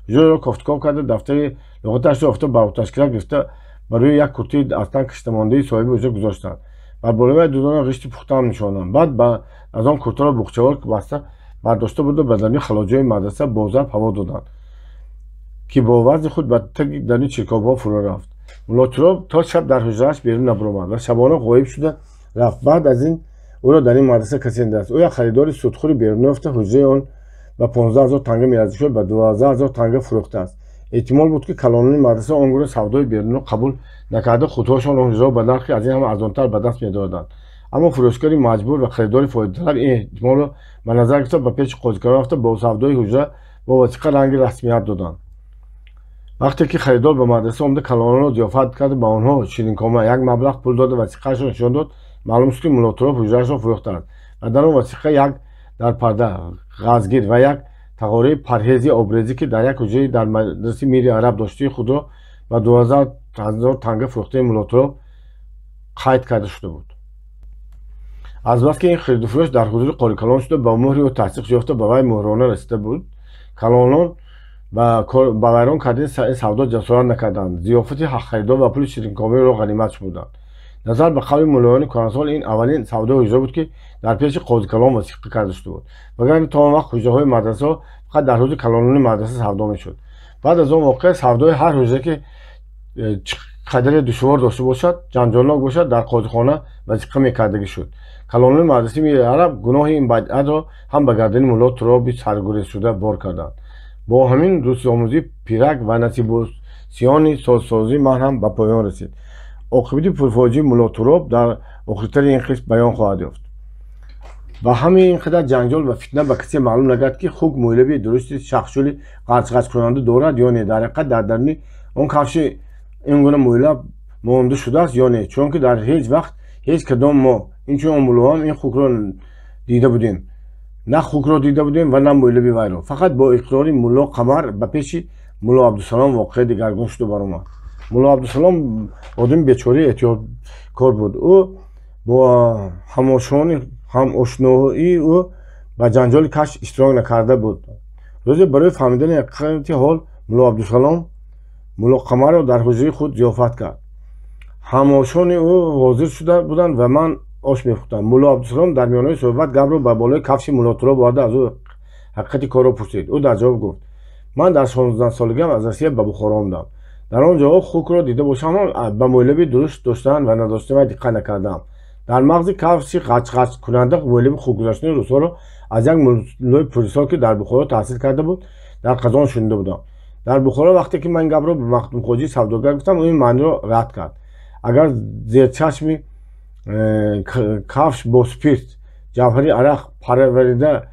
Ҳуҷраро кофтуков карда, дафтари луғаташро ёфта ба оташгирак гирифта ба рӯи як куртии аз тан кашидамондаи соҳиби ҳуҷра гузоштанд. Бар болои вай ду дона ғишти пухтаам нишонданд. Баъд аз он куртаро буғчавор баста бардошта бурда ба даруни халоҷои мадраса бо зарб ҳаво доданд, ки бо вазни худ ба таги даруни чиркобҳо фурӯ рафт. Мулло Туроб то шаб дар ҳуҷрааш берун набаромад ва шабона ғоиб шуда рафт. Баъд аз ин ӯро дар ин мадраса касе надист. Ӯ як харидори судхӯри берун ёфта, ҳуҷраи он ба 15 000 танга меарзишуд, ба 12 000 танга фурӯхтааст. Эҳтимол буд, ки калонони мадраса он гуна савдои берунро қабул накарда, худҳошон он ҳуҷраро ба нархи аз ин ҳам арзонтар ба даст медоданд. Аммо фурӯшгари маҷбур ва харидори фоидаталаб ин эҳтимолро ба назар гирифта ба пеши қозикарон рафта бо савдои ҳуҷра бо васиқа ранги расмият доданд. Вақте ки харидор ба мадраса омада калононро зиёфат карда ба онҳо ширинкома як маблағ пул дода васиқаашро нишон дод, маълум шуд, ки Мулло Туроб ҳуҷраашро фурӯхтааст ва дар он васиқа як дар парда ғазгир ва як тағораи парҳези обрезӣ, ки дар як ҳуҷраи дар мадрасаи мири араб доштии худро ба 12 000 танга фурӯхтаи Мулло Туроб қайд карда шуда буд. Азбаски ин хиридуфурӯш дар ҳузури қорикалон шуда ба муҳри ӯ тасдиқ ёфта ба вай муҳрона расида буд, калонон ба вайрон кардани ин савдо ҷасорат накарданд. Зиёфати харидор ва пули ширинкомиро ғанимат шумуданд. Назар ба қавли муллоёни кӯҳансол, ин аввалин савдои ҳуҷра буд, ки дар пеши қозикалон васиқа карда шуда буд. Вагарна то он вақт ҳуҷраҳои мадрасаҳо фақат дар ҳузури калонони мадраса савдо мешуд. Баъд аз он воқеа савдои ҳар ҳуҷра, ки чӣ қадаре душвор дошта бошад, ҷанҷолнок бошад, дар қозихона васиқа мекардагӣ шуд. Калонони мадрасаи Мири Араб гуноҳи ин бадъатро ҳам ба гардани мулло Туроби саргурезшуда бор карданд. Бо ҳамин рӯсомӯзӣ пирак ва насибусиёни созсозии ман ҳам ба поён расид. Оқибати пурфоҷиаи мулло Туроб дар охиртари ин қисм баён хоҳад ёфт. Ба ҳамин ин қадар ҷанҷол ва фитна ба касе маълум нагард, ки хук мӯйлаби дурусти шахшули ғаҷғаҷкунанда дорад ё не. Дар ҳақиқат дар даруни он кафши ин гуна мӯйлаб монда шудааст ё не, чунки дар ҳеҷ вақт ҳеҷ кадом мо, инчунин он муллоҳам, ин хукро дида будем. На хукро дида будем ва на мӯйлаби вайро. Фақат бо иқрори мулло Қамар ба пеши мулло Абдусалом воқеа дигаргун шуду баромад. Мулло Абдусалом одами бечораи эҳтиёткор буд. Ӯ бо ҳамошноии ӯ ба ҷанҷоли каш иштирок накарда буд. Рӯзе барои фаҳмидани ҳақиқати ҳол мулло Абдусалом мулло Қамарро дар ҳуҷраи худ зиёфат кард. Ҳамошони ӯ ҳозир шуда буданд ва ман ош мепухтам. Мулло Абдусалом дар миёнаи суҳбат гапро ба болои кафши мулло Туроб оварда аз ӯ ҳақиқати корро пурсид. Ӯ дар ҷавоб гуфт: ман дар 16 солагиам аз Россия ба Бухоро омадам. Дар он ҷоҳо хукро дида бошам ҳам, ба мӯйлаби дуруст доштан ва надоштани вай диққат накардаам. Дар мағзи кафши ғаҷғаҷкунанда мӯйлаби хук гузоштани русҳоро аз як муллои пурисол, ки дар Бухоро таҳсил карда буд, дар Қазон шунида будам. Дар Бухоро вақте ки ман ин гапро ба Махдумхоҷии савдогар гуфтам, ӯ ин маъниро рад кард. Агар зерчашми кафш бо спирт, ҷавҳари арақ парварида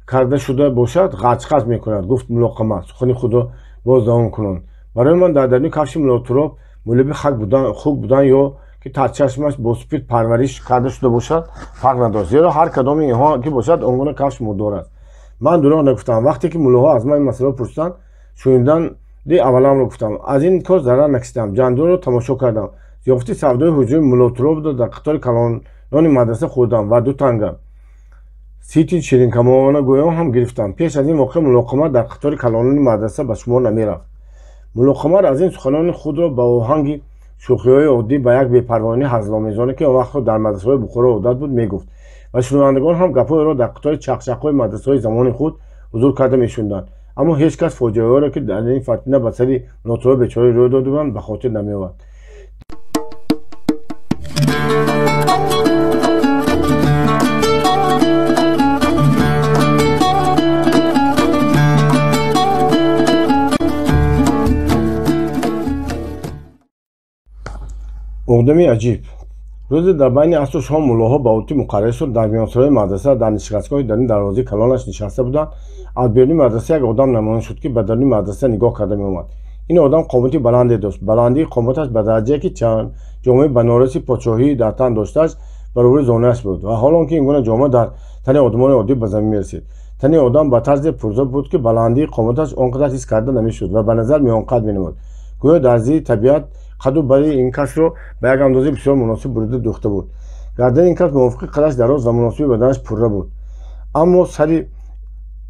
карда шуда бошад, ғаҷғаҷ мекунад, гуфт мулло Қамар сухани худро боз давом кунон. Барои ман дар даруни кафши мулло Туроб мӯйлаби хук будан ё ки тарчашмаш бо спирт парвариш карда шуда бошад, фарқ надошт, зеро ҳар кадоми инҳо ки бошад, он гуна кафш мурдор аст. Ман дурӯғ нагуфтам. Вақте ки муллоҳо аз ман ин масъаларо пурсиданд, шуниданди авваламро гуфтам. Аз ин кор зарар накашидам, ҷанҷолро тамошо кардам. Зиёфати савдои ҳуҷраи мулло Туробро дар қатори калонони мадраса хӯрдам ва 2 танга сити ширинкамона гӯён ҳам гирифтам. Пеш аз ин воқеа мулло Қамар дар қатори калонони мадраса ба шумор намерафт. Мулло Қамар аз ин суханони худро ба оҳанги шӯхиҳои оддӣ, ба як бепарвоии ҳазломезоне, ки он вақтҳо дар мадрасаҳои Бухоро одат буд, мегуфт ва шунавандагон ҳам гапҳои ӯро дар қатори чақчақҳои мадрасаҳои замони худ ҳузур карда мешуниданд. Аммо ҳеҷ кас фоҷиаҳоеро, ки дар ин фитна ба сари мулло Туроби бечора рӯй дода буданд, ба хотир намеовард. Одами аҷиб. Рӯзе дар байни асру шом муллоҳо ба одати муқарраришон дар миёнсарои мадраса дар нишастгоҳи даруни дарвозаи калонаш нишаста буданд. Аз беруни мадраса як одам намоён шуд, ки ба даруни мадраса нигоҳ карда меомад. Ин одам қомати баланде дошт. Баландии қоматаш ба дараҷае, ки ҷомаи банораси подшоҳӣ дар тан доштааш баробари зонуяш буд, ва ҳол он ки ин гуна ҷома дар тани одамони оддӣ ба замин мерасид. Тани одам ба тарзе пурзо буд, ки баландии қоматаш он қадар ҳис карда намешуд ва ба назар миёнқад менамуд. Гӯё дарзии табиат қаду бари ин касро ба як андозаи бисёр муносиб бурида дӯхта буд. Гардани ин кас мувофиқи қадаш дароз ва муносиби баданаш пурра буд, аммо сари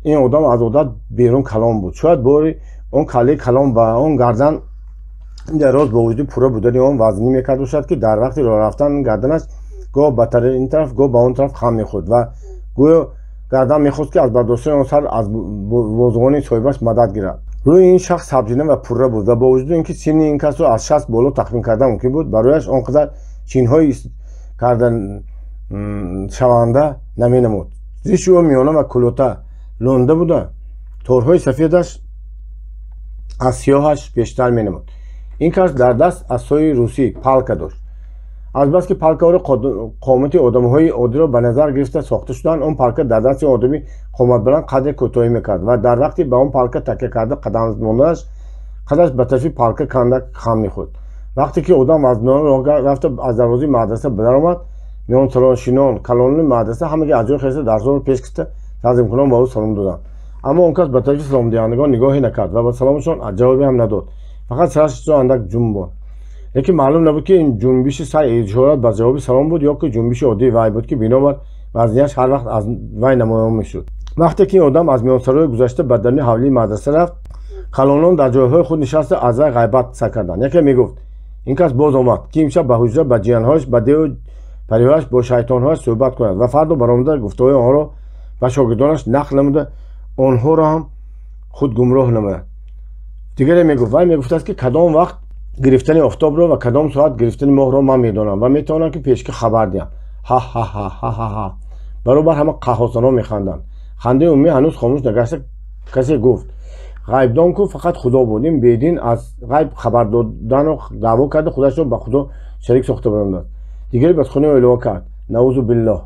ин одам аз одат берун калон буд. Шояд бори он каллаи калон ба он гардан дароз бо вуҷуди пурра будани он вазнинӣ мекард бошад, ки дар вақти роҳ рафтан гарданаш гоҳ ба ин тараф, гоҳ ба он тараф хам мехӯрд ва гӯё гардан мехост, ки аз бардоштани он сар аз бозувони соҳибаш мадад гирад. Рӯи ин шахс сабзина ва пурра буд ва бо вуҷуди ин ки синни ин касро аз 60 боло тахмин кардан мумкин буд, барояш он қадар чинҳои карда шаванда наменамуд. Риши ӯ миёна ва кулота лонда буда, торҳои сафедаш аз сиёҳаш бештар менамуд. Ин кас дар даст асои русӣ, палка дошт. Азбаски палкаҳоро қомати одамҳои оддиро ба назар гирифта сохта шуданд, он палка дар дасти одами қоматбаланд қадре кӯтоҳӣ мекард ва дар вақте ба он палка такя карда қадам монданаш, қадаш ба тарафи палка канда хам мехӯрд. Вақте ки одам вазнинона роҳ рафта аз дарвозаи мадраса даромад, миёнсарошинон, калонони мадраса ҳамаги аз ҷой хеста, дарсҳоро пеш гирифта, таъзимкунон ба ӯ салом доданд. Аммо он кас ба тарафи саломдиҳандагон нигоҳе накард ва ба саломашон ҷавобе ҳам надод, фақат сарашро андак ҷунбонд. Лекин маълум набуд, ки ин ҷунбиши сар ишорат ба ҷавоби салом буд ё ки ҷунбиши оддии вай буд, ки бинобар вазнияш ҳар вақт аз вай намоён мешуд. Вақте ки ин одам аз миёнсарои гузашта ба даруни ҳавлии мадраса рафт, калонон дар ҷойҳои худ нишаста аз вай ғайбат сар карданд. Яке мегуфт: Ин кас боз омад, ки имшаб ба ҳуҷра ба ҷиянҳояш, ба деву париҳояш, бо шайтонҳояш суҳбат кунад ва фардо баромада гуфтаҳои онҳоро ба шогирдонаш нақл намуда, онҳоро ҳам худ гумроҳ намояд. Дигаре мегуфт, вай мегуфтааст, ки кадом вақт гирифтани офтобро ва кадом соат гирифтани моҳро ман медонам ва метавонам, ки пешки хабар диҳам. Ҳа-ҳа-ҳа-ҳа-ҳа. Баробар ҳама қаҳҳосанон механданд. Хандаи умумӣ ҳанӯз хомӯш нагашта, касе гуфт: ғайбдон ку фақат Худо буд. Ин бедин аз ғайб хабар доданро даъво карда, худашро ба Худо шарик сохта баромадааст. Дигаре ба сухани ӯ илова кард: наузу биллоҳ,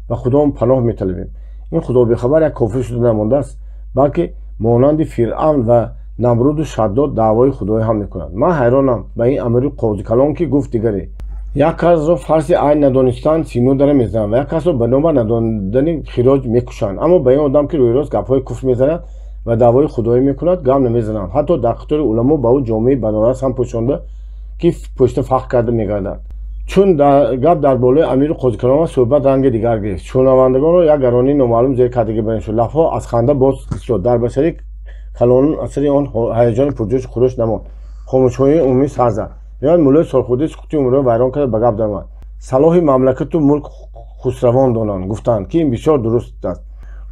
ба Худо паноҳ металабем. Ин худобехабар як кофир шуда намондааст, балки монанди Фиръавн ва Намруду Шаддод даъвои худоӣ ҳам мекунад. Ман ҳайронам ба ин амири қозикалон, ки гуфт дигаре. Як касро фарзи айн надонистан сину дара мезананд ва як касро бинобар надодани хироҷ мекушанд. Аммо ба ин одам, ки рӯйрост гапҳои куфр мезанад ва даъвои худоӣ мекунад, гап намезананд. Ҳатто дар қатори уламо ба ӯ ҷомеи банорас ҳам пӯшонда, ки пушта фахр карда мегардад. Чун гап дар болои амиру қозикалон аст, суҳбат ранги дигар гирифт. Шунавандагонро як гаронии номаълум зер кардагӣ барин шуд. Лабҳо аз ханда боз истод. Дар башари калонон асари он ҳаяҷони пурҷӯшу хурӯш намонд. Хомӯшҳои умумӣ сар зад. Ниҳоят муллои солхӯрдаи сукути умриро вайрон карда ба гап даромад. Салоҳи мамлакату мулк хусравон донанд, гуфтанд, ки ин бисёр дуруст аст.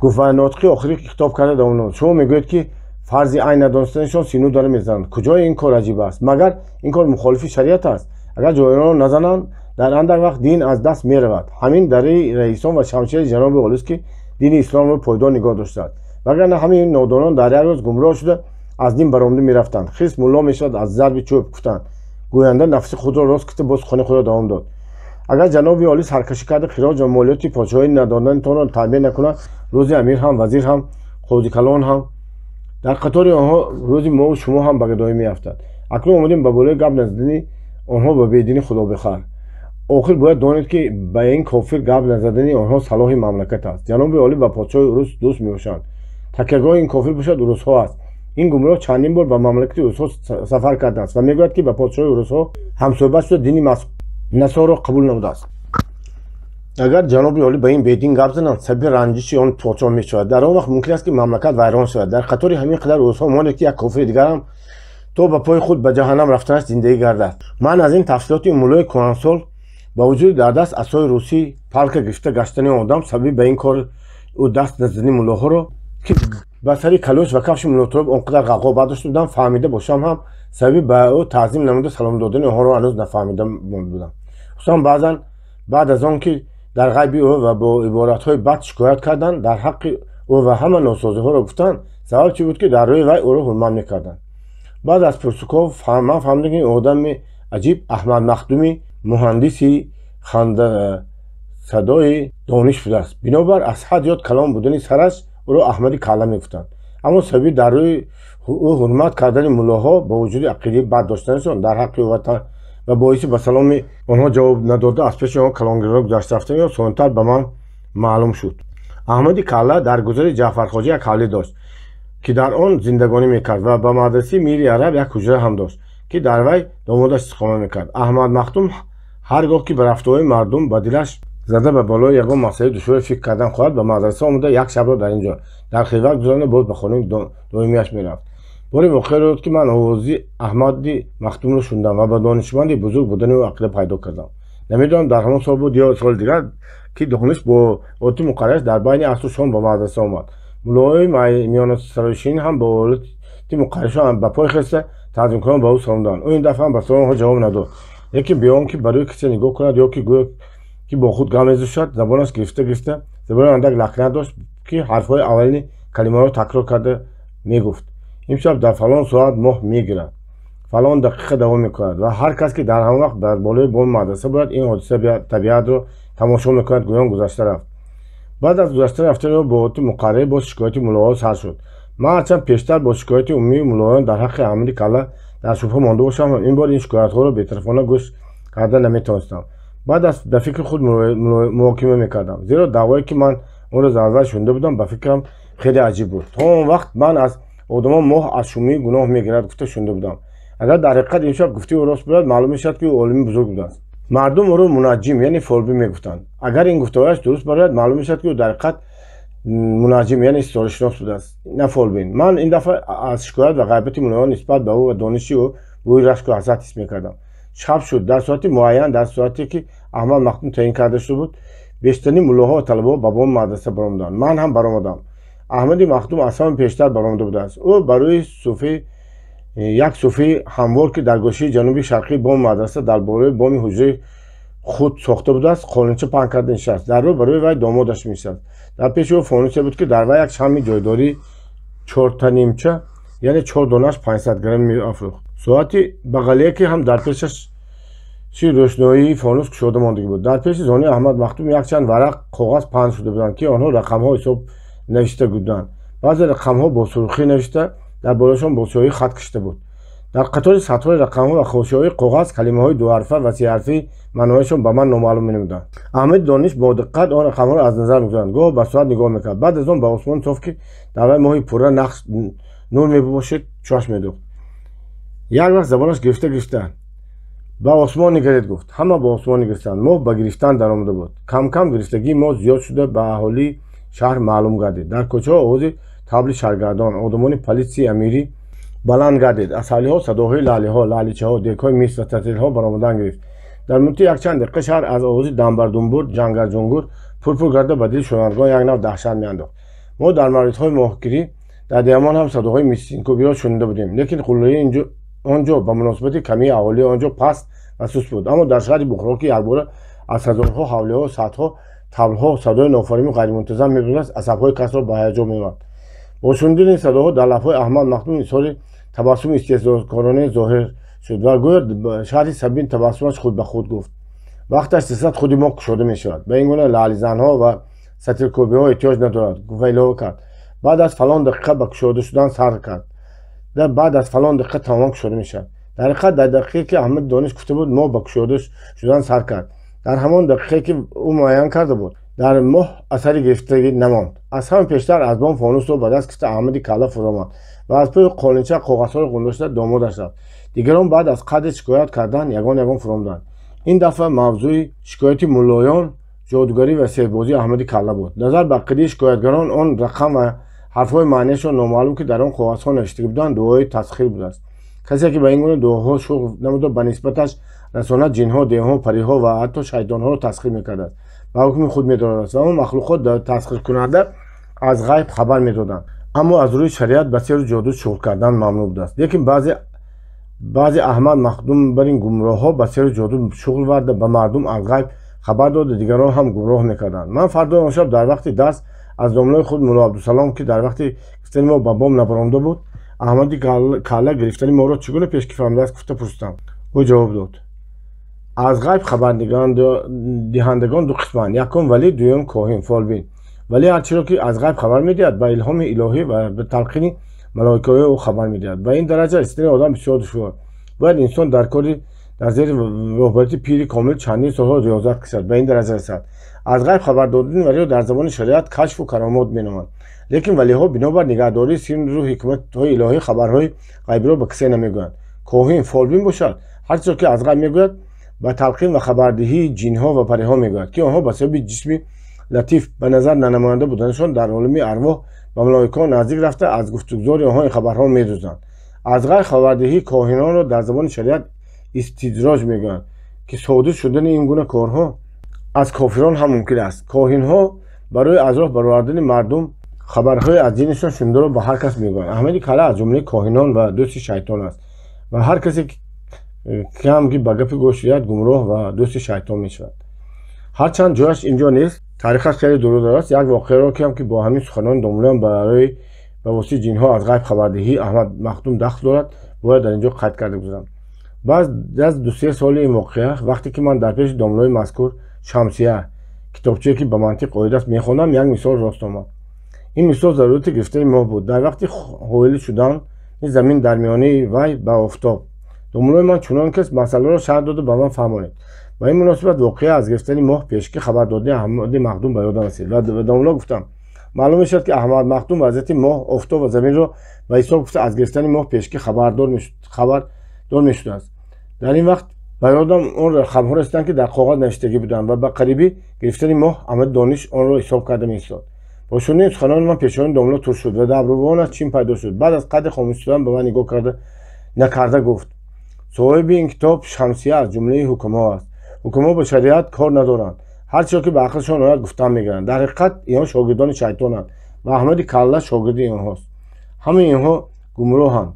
Гуфт ва нотиқи охирӣ хитоб карда давом намуд: шумо мегӯед, ки фарзи айн надонистанашон сину дара мезананд. Куҷои ин кор аҷиб аст? Магар ин кор мухолифи шариат аст? Агар ҷоиронро назананд, дар андак вақт дин аз даст меравад. Ҳамин дараи раисон ва шамшери ҷаноби олист, ки дини исломро пойдор нигоҳ доштааст. Вагарна ҳамаи нодонон дар як рӯз гумроҳ шуда аз дин баромада мерафтанд. Хирс мулло мешавад аз зарби чӯб, гуфтанд. Гӯянда нафси худро рост кита боз сухани худро давом дод. Агар ҷаноби олӣ саркашӣ карда хироҷ ва молиёти подшоҳӣ надоданитонро таъбия накунад, рӯзи амир ҳам, вазир ҳам, қозикалон ҳам, дар қатори онҳо рӯзи мову шумо ҳам ба гадоӣ меафтад. Акнун омадем ба болои гап назадани онҳо ба бедини худобехар. Охир бояд донед, ки ба ин кофир гап назадани онҳо салоҳи мамлакат аст. Ҷаноби олӣ ба подшоҳи урус дӯст мебошанд. Такягоҳи ин кофир бошад урусҳо аст. Ин гумроҳ чандин бор ба мамлакати урусҳо сафар кардааст ва мегӯяд, ки ба подшоҳи урусҳо ҳамсӯҳбат шуда дини насоро қабул намудааст. Агар ҷаноби олӣ ба ин бедин гап зананд, сабаби ранҷиши он подшоҳ мешавад. Дар он вақт мумкин аст, ки мамлакат вайрон шавад. Дар қатори ҳамин қадар урусҳо монед, ки як кофири дигарам то ба пои худ ба ҷаҳаннам рафтанаш зиндагӣ гардад. Ман аз ин тафсилоти муллои кӯҳансол ба вуҷуди дар даст асои русӣ палка гирифта гаштани одам, сабаби ба ин кор ӯ даст назадани муллоҳоро, ки ба сари калош ва кафши муллотуроб он қадар ғавғо бардошта будам, фаҳмида бошам ҳам, сабаби ба ӯ таъзим намуда салом додани онҳоро ҳанӯз нафаҳмида монда будам. Хусусан баъзан баъд аз он ки дар ғайби ӯ ва бо иборатҳои бад шикоят карданд, дар ҳаққи ӯ ва ҳама носозиҳоро гуфтанд, сабаб чӣ буд, ки дар рӯи вай ӯро ҳурмат мекарданд. Баъд аз пурсуков ман фаҳмидам, ки ин одами аҷиб Аҳмад Махдуми муҳандиси хандасадои дониш будааст. Бинобар аз ҳад зиёд калон будани сараш ӯро Аҳмади Калла мегуфтанд. Аммо сабаби дар рӯи ӯ ҳурмат кардани муллоҳо бо вуҷуди ақидаи бад доштанашон дар ҳаққи ӯ ва боиси ба саломи онҳо ҷавоб надода аз пеши онҳо калонгириро гузашта рафтани ё сонтар ба ман маълум шуд. Аҳмади Калла дар гузари Ҷаъфархоҷа як ҳавлӣ дошт, ки дар он зиндагонӣ мекард ва ба мадрасаи Мири Араб як ҳуҷра ҳам дошт, ки дар вай домодаш истиқомат мекард. Аҳмад Махдум ҳар гоҳ ки ба рафтуҳои мардум ба дилаш зада ба болои ягон масъалаи душворе фикр кардан хоҳад, ба мадраса омада як шабро дар ин ҷо дар хилват гузаронда боз ба хонаи доимиаш мерафт. Боре воқеа рӯй дод, ки ман овози Аҳмади Махдумро шунидам ва ба донишманди бузург будани ӯ ақида пайдо кардам. Намедонам, дар ҳамон сол буд ё соли дигар, ки дониш бо одати муқаррараш дар байни асру шом ба мадраса омад. Муллоҳои миёнасароишин ҳам бо одати муқарраршон ба пой хеста таъзимкунон ба ӯ салом доданд. Ӯ ин дафъа ҳам ба саломи онҳо ҷавоб надод, лекин бе он ки ба рӯи касе нигоҳ кунад ё ки гӯё ки бо худ гап мезушад, забонаш гирифта гирифта забони андак лакнат дошт, ки ҳарфҳои аввалини калимаҳоро такрор карда мегуфт: имшаб дар фалон соат моҳ мегирад, фалон дақиқа давом мекунад ва ҳар кас, ки дар ҳамон вақт дар болои боми мадраса бояд, ин ҳодиса табиатро тамошо мекунад, гӯён гузашта рафт. Баъд аз гузашта рафтани ӯ бо одати муқаррарӣ боз шикояти муллоҳо сар шуд. Ман ҳарчанд пештар бо шикояти умумии муллоён дар ҳаққи Аҳмади Калла дар шубҳа монда бошам, ин бор ин шикоятҳоро бетарафона гӯш карда наметавонистам. Баъд аз ба фикри худ муҳокима мекардам, зеро даъвое, ки ман онро аз аввал шунида будам, ба фикрам хеле аҷиб буд. То он вақт ман аз одамон моҳ аз шумии гуноҳ мегирад гуфта шунида будам. Агар дар ҳақиқат имшаб гуфтаи ӯ рост бояд, маълум мешавад, ки ӯ олими бузург будааст. Мардум ӯро мунаҷҷим, яъне фолбин мегуфтанд. Агар ин гуфтаҳояш дуруст барояд, маълум мешавад, ки ӯ дар ҳақиқат мунаҷҷим, яъне ситорашинос будааст, на фолбин. Ман ин дафъа аз шикоят ва ғайбати муллоён нисбат ба ӯ ва дониши ӯ бӯи рашку ҳасад ҳис мекардам. Шаб шуд. Дар соати муайян, дар соате ки Аҳмад Махдум таъин карда шуда буд, бештарини муллоҳо ва талабаҳо ба боми мадраса баромаданд. Ман ҳам баромадам. Аҳмади Махдум аз ҳама пештар баромада будааст. Ӯ барои суфи як суфии ҳамвор, ки дар гӯшаи ҷануби шарқии боми мадраса дар болои боми ҳуҷраи худ сохта будааст, қолинча паҳн карда нишаст. Дар рӯ барои вай домодаш мешаст. Дар пеши ӯ фонусе буд, ки дар вай як шамъи ҷойдории чортанимча, яъне 4 донааш 500 грамм меафрӯхт. Соати бағалие, ки ҳам дар пешаш чи рӯшноии фонус кушода мондагӣ буд. Дар пеши зонуи Аҳмад Махдум якчанд варақ коғаз паҳн шуда буданд, ки онҳо рақамҳо ҳисоб навишта буданд. Баъзе рақамҳо бо сурхӣ навишта, дар болояшон бо сиёҳӣ хат кашида буд. Дар қатори сатрҳои рақамҳо ва хошиҳои коғаз калимаҳои дуҳарфа ва сеҳарфӣ маънояшон ба ман номаълум менамуданд. Аҳмади Дониш бо диққат он рақамҳоро аз назар мегузаронд, гоҳ ба соат нигоҳ мекард, баъд аз он ба осмони соф, ки дар вай моҳи пурра нақш нур мебошид, чашм медӯхт. Як вақт забонаш гирифта гирифта ба осмон нигаред гуфт. Ҳама ба осмон нигаристанд. Моҳ ба гирифтан даромада буд. Кам-кам гирифтагии моҳ зиёд шуда, ба аҳолии шаҳр маълум гардид. Дар кӯчаҳо овози табли шаҳргардон, одамони политсияи амирӣ баланд гардид. Аз ҳавлиҳо садоҳои лаълиҳо, лаъличаҳо, дегҳои мис ва татилҳо баромадан гирифт. Дар муддати якчанд дақиқа шаҳр аз овози дамбардумбур, ҷангарҷунгур пурпур гарда ба дили шунавандагон як нав даҳшат меандохт. Мо дар мавридҳои моҳгирӣ дар деҳамон ҳам садоҳои мисинкӯбиро шунида будем, лекин қуллаи он ҷо ба муносибати камии аҳолии он ҷо паст ва суст буд. Аммо дар шаҳри Бухоро, ки якбора аз ҳазорҳо ҳавлиҳо, садҳо таблҳо садои нофариму ғайримунтазам мебурдааст, асабҳои касро ба ҳаяҷон меовард. Бо шунидани садоҳо дар лабҳои Аҳмад Махдум изҳори табассуми истеҳзокорона зоҳир шуд ва гӯё шарҳи сабин табассумаш худ ба худ гуфт: вақташ расад, худи мо кушода мешавад. Ба ин гуна лаълизанҳо ва сатиркӯбиҳо эҳтиёҷ надорад, ва илова кард: баъд аз фалон дақиқа ба кушода шудан сар кард, баъд аз фалон дақиқа тамоман кушода мешавад. Дар ҳақиқат, дар дақиқае ки Аҳмади Дониш гуфта буд, моҳ ба кушода шудан сар кард. Дар ҳамон дақиқае ки ӯ муайян карда буд, дар моҳ асари гирифтагӣ намонд. Аз ҳама пештар аз бом фонусро ба даст гирифта Аҳмади Калла фуромад ва аз пӯи қолинча коғазҳоро ғундошта домодаш рафт. Дигарон баъд аз қадре шикоят кардан ягон ягон фуромаданд. Ин дафъа мавзӯи шикояти муллоён ҷодугарӣ ва сеҳрбозии Аҳмади Калла буд. Назар ба ақидаи шикоятгарон, он рақам ва ҳарфҳои маънияшон номаълум, ки дар он коғазҳо навиштагӣ буданд, дуои тасхир будааст. Касе ки ба ин гуна дуоҳо шуғл намуда, ба нисбаташ расонад ҷинҳо, девҳо, париҳо ва ҳатто шайтонҳоро тасхир мекардааст, ба ҳукми худ медорад ва он махлуқот тасхиркунанда аз ғайб хабар медоданд. Аммо аз рӯи шариат ба сеҳру ҷоду шуғл кардан мамнӯъ будааст. Лекин баъзе Аҳмад Махдум бар ин гумроҳҳо ба сеҳру ҷоду шуғл варда, ба мардум аз ғайб хабар дода, дигарон ҳам гумроҳ мекарданд. Ман фардои он шаб дар вақти дарс аз домлои худ Мулло Абдусалом, ки дар вақти гирифтани мо ба бом набаромада буд, Аҳмади Калла гирифтани моро чӣ гуна пешкӣ фаҳмидааст гуфта пурсидам. Ӯ ҷавоб дод: аз ғайб хабардиҳандагон ду қисманд: якум валӣ, дуюм коҳин, фолбин. Валӣ ҳар чиро ки аз ғайб хабар медиҳад, ба илҳоми илоҳӣ ва ба талқини малоикаҳои ӯ хабар медиҳад. Ба ин дараҷа расидани одам бисёр душвор. Бояд инсон дар кори дар зери роҳбарияти пири комил чандин солҳо риёзат кашад, ба ин дараҷа расад. Аз ғайб хабар додани валиро дар забони шариат кашфу каромот меноманд. Лекин валиҳо бинобар нигаҳдории сирру ҳикматҳои илоҳӣ хабарҳои ғайбиро ба касе намегӯянд. Коҳин, фолбин бошад, ҳар чиро ки аз ғайб мегӯяд, ба талқин ва хабардиҳии ҷинҳо ва париҳо мегӯяд, ки онҳо ба сабаби ҷисми латиф ба назар нанамоянда буданашон дар олами арвоҳ ба малоикаҳо наздик рафта, аз гуфтугузори онҳо ин хабарҳо медузданд. Аз ғайб хабардиҳии коҳинонро дар забони шариат истидроҷ мегӯянд, ки содир шудани ин гуна корҳо аз кофирон ҳам мумкин аст. Коҳинҳо барои аз роҳ баровардани мардум хабарҳои аз динашон шунидаро ба ҳар кас мегӯянд. Аҳмади Калла аз ҷумлаи коҳинон ва дӯсти шайтон аст ва ҳар касе кам ки ба гапи гӯш диҳад, гумроҳ ва дӯсти шайтон мешавад. Ҳарчанд ҷояш инҷо нест, таърихаш хеле дуру аст. Як воқеаро кам ки бо ҳамин суханони домулоям барои ба воситаи ҷинҳо аз ғайб хабардиҳии Аҳмад Махдум дахл дорад, бояд дар инҷо қайд карда гузарам. Баъд аз 2-3 соли ин воқеа, вақте ки ман дар пеши домлои мазкур Шамсия, китобчае ки ба мантиқ оид аст, мехондам, як мисол рост омад. Ин мисол зарурати гирифтани моҳ буд. Дар вақти ҳоил шудан замин дар миёнаи вай ба офтоб. Домлои ман чунон кас масъаларо шарҳ дода ба ман фаҳмонид. Ба ин муносибат воқеа аз гирифтани моҳ пешкӣ хабар додани Аҳмади Махдум ба ёдам расид ва ба домло гуфтам: маълум мешавад, ки Аҳмад Махдум вазъияти моҳ, офтоб ва заминро ба ҳисоб гуфта аз гирифтани моҳ пешкӣ хабардор мешудааст. Дар ин вақт ба ёдам он рақамҳо расиданд, ки дар коғаз навиштагӣ буданд ва ба қарибӣ гирифтани моҳ Аҳмади Дониш онро ҳисоб карда меистод. Бо шунидани суханони ман пешони домло тур шуд ва дар абрӯвонаш чин пайдо шуд. Баъд аз қадри хомӯш шудан ба ман нигоҳ карда накарда гуфт: Соҳиби ин китоб Шамсия аз ҷумлаи ҳукамҳо аст. Ҳукамҳо ба шариат кор надоранд, ҳар чиро ки ба ақлшон ояд гуфтан мегиранд. Дар ҳақиқат инҳо шогирдони шайтонанд ва Аҳмади Калла шогирди инҳост. Ҳамаи инҳо гумроҳанд.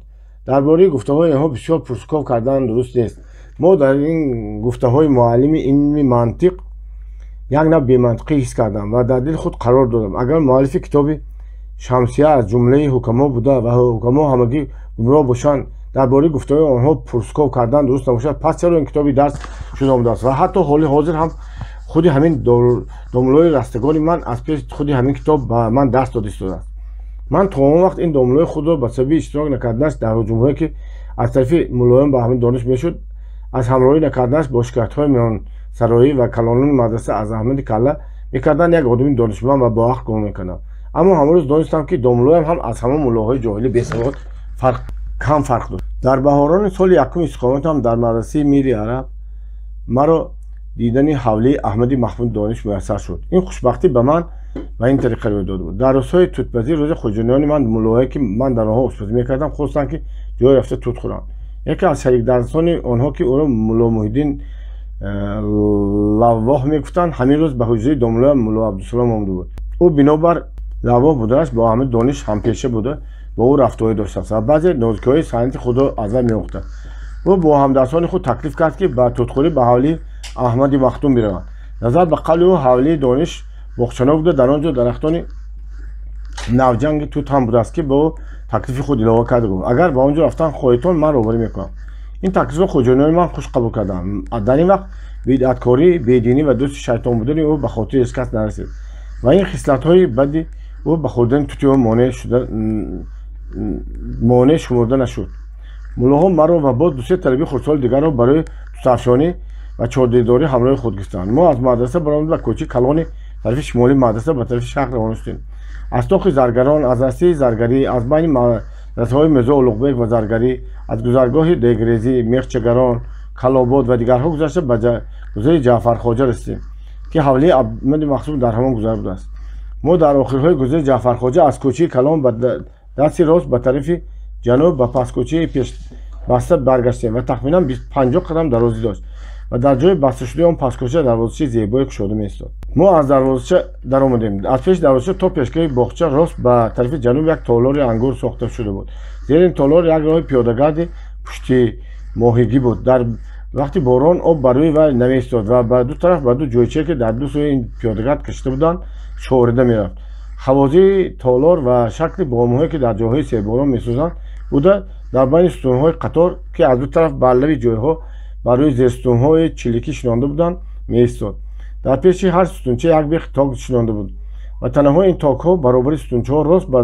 Дар бораи гуфтаҳои инҳо бисёр пурсуков кардан дуруст нест. Мо дар ин гуфтаҳои муаллими илми мантиқ як нав бемантиқӣ ҳис кардам ва дар дили худ қарор додам. Агар муаллифи китоби Шамсия аз ҷумлаи ҳукамо буда ва ҳукамо ҳамагӣ гумроҳ бошанд, дар бораи гуфтаҳои онҳо пурсуков кардан дуруст набошад, пас чаро ин китоби дарс шуда омадааст? Ва ҳатто ҳоли ҳозир ҳам худи ҳамин домуллои растагони ман аз пеши худи ҳамин китоб ба ман дарс дода истодааст. Ман то он вақт ин домуллои худро ба сабаби иштирок накарданаш дар ҳуҷумҳое, ки аз тарафи муллоён ба Аҳмади Дониш мешуд, аз ҳамроҳӣ накарданаш бо шикоятҳои миёнсароӣ ва калонони мадраса аз Аҳмади Калла мекарданд як одами донишманд ва боақл гумон мекардам. Аммо ҳамон рӯз донистам, ки домуллоям ҳам аз ҳамон муллоҳои ҷоҳили бесавод кам фарқ дошт. Дар баҳорони соли якуми истиқоматам дар мадрасаи Мири Араб маро дидани ҳавлии Аҳмади Маҳмуд Дониш муяссар шуд. Ин хушбахтӣ ба ман ба ин тариқа рӯй дода буд. Дар рӯзҳои тутпазӣ рӯзи хоҷаниёни ман муллоҳое, ки ман дар онҳо ошпазӣ мекардам, хостанд, ки ҷое рафта тут хӯранд. Яке аз шарикдарсони онҳо, ки ӯро Мулло Муҳиддин Лаввоҳ мегуфтанд, ҳамин рӯз ба ҳуҷраи домуллоям Мулло Абдусалом омада буд. Ӯ бинобар лаввоҳ буданаш бо Аҳмади Дониш ҳампеша буда, бо ӯ рафтуоӣ доштааст ва баъзе нозикиҳои санъати худро аз вай меомӯхтааст. Ӯ бо ҳамдарсони худ таклиф кард, ки ба тутхӯрӣ ба ҳавлии Аҳмади Махдум бираванд. Назар ба қавли ӯ, ҳавлии Дониш боғчанок буда, дар он ҷо дарахтони навҷанги тут ҳам будааст, ки ба ӯ таклифи худ илова карда гуфт: агар ба он ҷо рафтан хоҳедтон, ман роҳбарӣ мекунам. Ин таклифро хоҷаниёни ман хуш қабул карданд. Дар ин вақт бидъаткорӣ, бединӣ ва дӯсти шайтон будани ӯ ба хотири ҳеҷ кас нарасид ва ин хислатҳои бади ӯ ба хӯрдани тути ӯ монеъ шумурда нашуд. Муллоҳо маро ва боз дусе талаби хурдсоли дигарро барои тутафшонӣ ва чордидорӣ ҳамроҳи худ гирифтанд. Мо аз мадраса баромадем, ба кӯчаи калони тарафи шимолии мадраса ба тарафи шарқ равона шудем. Аз тоқи заргарон, аз растаи заргарӣ, аз байни мадрасаҳои Мирзо Улуғбек ва заргарӣ, аз гузаргоҳи дегрезӣ, мехчагарон, Калобод ва дигарҳо гузашта ба гузари Ҷаъфархоҷа расидем, ки ҳавлии Аҳмади Махдум дар ҳамон гузар будааст. Мо дар охирҳои гузари Ҷаъфархоҷа аз кӯчаи калон ба дасти рост ба тарафи ҷануб ба пасткӯчаи пешбаста баргаштем ва тахминан 50 қадам дарозӣ дошт ва дар ҷои басташудаи он пасткӯча дарвозачаи зебое кушода меистод. Мо аз дарвозача даромадем. Аз пеши дарвозача то пешгоҳи боғча рост ба тарафи ҷануб як толори ангур сохта шуда буд. Зери ин толор як роҳи пиёдагарди пушти моҳигӣ буд. Дар вақти борон об бар рӯи вай намеистод ва ба ду тараф ба ду ҷойчае, ки дар ду сӯи ин пиёдагард кашида буданд, шорида мерафт. Ҳавозии толор ва шакли бомҳое, ки дар ҷойҳои серборон месозанд, буда, дар байни сутунҳои қатор, ки аз ду тараф бар лаби ҷойҳо бар рӯи зерсутунҳои чиликӣ шинонда буданд, меистод. Дар пеши ҳар сутунча як бех ток шинонда буд ва танаҳои ин токҳо баробари сутунчаҳо рост ба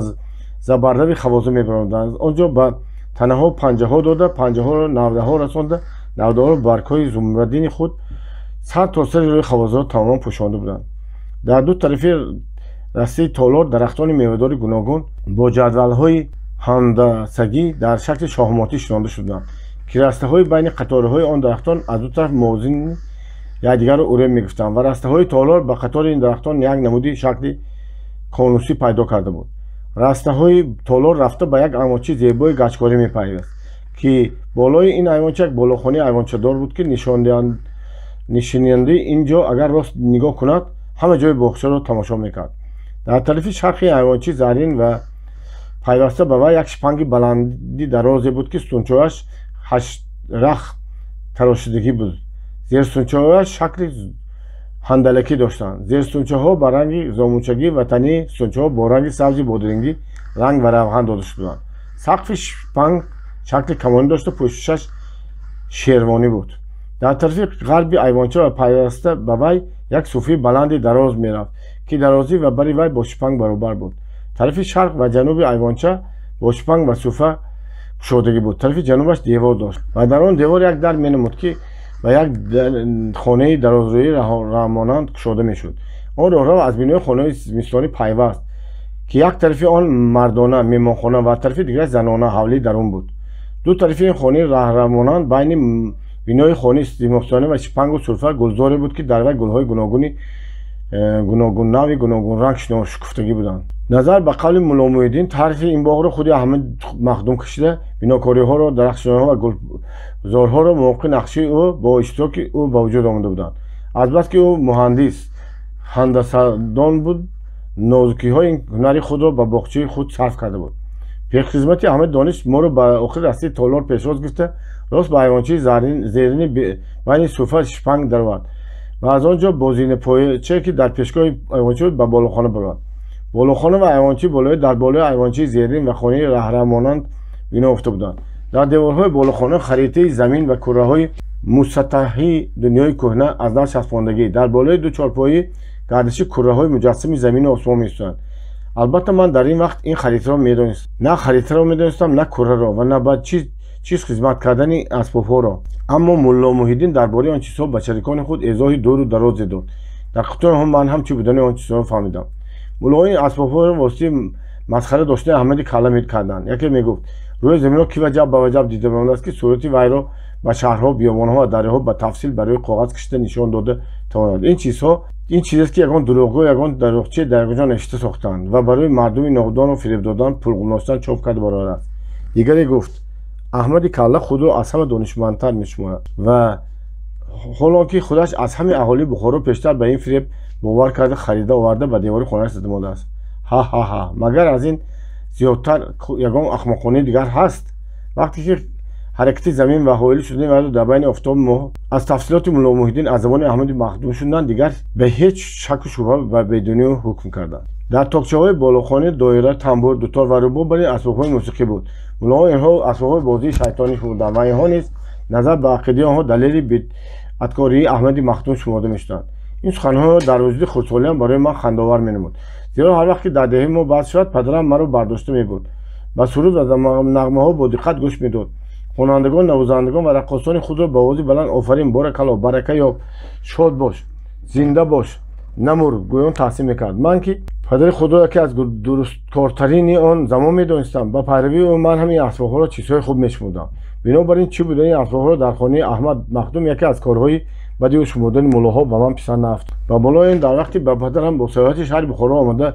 забаррави хавоза мебаромаданд. Он ҷо ба танаҳо панҷаҳо дода, панҷаҳоро навдаҳо расонда, навдаҳоро баргҳои зумрадини худ сар то сари рӯи хавозаро тамоман пӯшонда буданд. Дар ду тарафи растаи толор дарахтони мевадори гуногун бо ҷадвалҳои ҳандасагӣ дар шакли шоҳмотӣ шинонда шуданд, ки растаҳои байни қатораҳои он дарахтон аз ду тараф мувозини якдигарро уреб мегирифтанд ва растаҳои толор ба қатори ин дарахтон як намуди шакли конусӣ пайдо карда буд. Растаҳои толор рафта ба як айвончаи зебои гачкорӣ мепайваст, ки болои ин айвонча як болохонаи айвончадор буд, ки нишинандаи ин ҷо агар рост нигоҳ кунад, ҳама ҷои боғчаро тамошо мекард. Дар тарафи шарқи айвончаи заррин ва пайваста ба вай як шипанги баланди дарозе буд, ки сутунчаҳояш ҳаштрах тарошидагӣ буд. Зерсутунчаҳояш шакли ҳандалакӣ доштанд. Зерсутунчаҳо ба ранги зомучагӣ ва тании сутунчаҳо бо ранги сабзи бодирингӣ ранг ва равған дода шуда буданд. Сақфи шипанг шакли камонӣ дошта, пӯшишаш шервонӣ буд. Дар тарафи ғарби айвонча ва пайваста ба вай як суфии баланди дароз мерафт, ки дарозӣ ва бари вай бо шипанг баробар буд. Тарафи шарқ ва ҷануби айвонча бо шипанг ва суфа кушодагӣ буд. Тарафи ҷанубаш девор дошт ва дар он девор як дар менамуд, ки ба як хонаи дарозрӯӣ раҳмонанд кушода мешуд. Он роҳрав аз бинои хонаи зимистонӣ пайваст, ки як тарафи он мардона меҳмонхона ва тарафи дигараш занона ҳавлии дарун буд. Ду тарафи ин хонаи раҳравмонанд байни бинои хонаи зимистонӣ ва шипангу сурфа гулзоре буд, ки дар вай гулҳои гуногуни Гуногун нави гуногунранг шукуфтагӣ буданд. Назар ба қавли Мулло Муҳиддин, таърифи ин боғро худи Аҳмад Махдум кашида, бинокориҳоро, дарахтшинониҳо ва гулзорҳоро мувофиқи нақшаи ӯ бо иштироки ӯ ба вуҷуд омада буданд. Азбаски ӯ муҳандис, ҳандасадон буд, нозукиҳои ҳунари худро ба боғчаи худ сарф карда буд. Пешхизмати Аҳмади Дониш моро ба охири растаи толор пешвоз гирифта, рост ба айвончаи зерини байни суфа шпанг даровард ва аз он ҷо бо зинапояче, ки дар пешгоҳи айвонча буд, ба болохона баровард. Болохона ва айвончаи болоӣ дар болои айвончаи зерин ва хонаи раҳравмонанд бино ёфта буданд. Дар деворҳои болохона харитаи замин ва курраҳои мусаттаҳи дунёи кӯҳна аз нав часпондагӣ, дар болои ду чорпоӣ гардиши курраҳои муҷассами замину осмон меистоданд. Албатта, ман дар ин вақт ин харитаро медонистам, на харитаро медонистам, на курраро ва на ба чиз хизмат кардани асбобҳоро. Аммо Мулло Муҳиддин дар бораи он чизҳо ба шарикони худ эзоҳи дуру дарозе дод. Дар қутури онҳо ман ҳам чӣ будани он чизҳоро фаҳмидам. Муллоҳо ин асбобҳоро воситаи масхара доштани Аҳмади Калла мекарданд. Яке мегуфт: рӯи заминро ки ваҷаб ба ваҷаб дида мондааст, ки сурати вайро ба шаҳрҳо, биёбонҳо ва дарёҳо ба тафсил барои коғаз кашида нишон дода тавонад. Ин чизҳо ин чизест, ки ягон дурӯғгӯ, ягон дароғчие дар ягон ҷо навишта сохтаанд ва барои мардуми нодонро фиреб додан, пул гумноштан чоп карда баровардааст. Дигаре гуфт: Аҳмади Калла худро аз ҳама донишмандтар мешуморад ва ҳолон ки худаш аз ҳамаи аҳолии Бухоро пештар ба ин фиреб бовар карда, харида оварда, ба девори хонааш зада мондааст. Ҳа-ҳа-ҳа, магар аз ин зиёдтар ягон ахмоқонаи дигар ҳаст? Вақте ки ҳаракати замин ва ҳоил шудани вайро дар байни офтобу моҳ аз тафсилоти Мулло Муҳиддин аз забони Аҳмади Махдум шуданд, дигар ба ҳеҷ шаку шубҳа ба бедунё ҳукм карданд. Дар токчаҳои болохона доира, тамбур, дутор ва рубоб барин асбобҳои мусиқӣ буд. Муллоҳо инҳо асбобҳои бозии шайтонӣ шумурданд ва инҳо низ назар ба ақидаи онҳо далели бидъаткории Аҳмади Махдум шуморда мешуданд. Ин суханҳо дар вуҷуди хурдсолиам барои ман хандаовар менамуд, зеро ҳар вақт ки дар деҳаи мо баҳс шавад, падарам маро бардошта мебурд, ба суруд ва нағмаҳо бо диққат гӯш медод. Хонандагон, навозандагон ва раққосони худро ба овози баланд офарин, боракалло, барака ёб, шод бош, зинда бош, намур гӯён таҳсин мекард. Ман ки падари худро яке аз дурусткортарини он замон медонистам, ба пайравии ӯ ман ҳамин асбобҳоро чизҳои хуб мешумурдам. Бинобар ин, чӣ будани асбобҳоро дар хонаи Аҳмад Махдум яке аз корҳои бади ӯ шумурдани муллоҳо ба ман писанд нарафт. Ба болои ин, дар вақте ба падарам бо саёҳати шаҳри Бухоро омада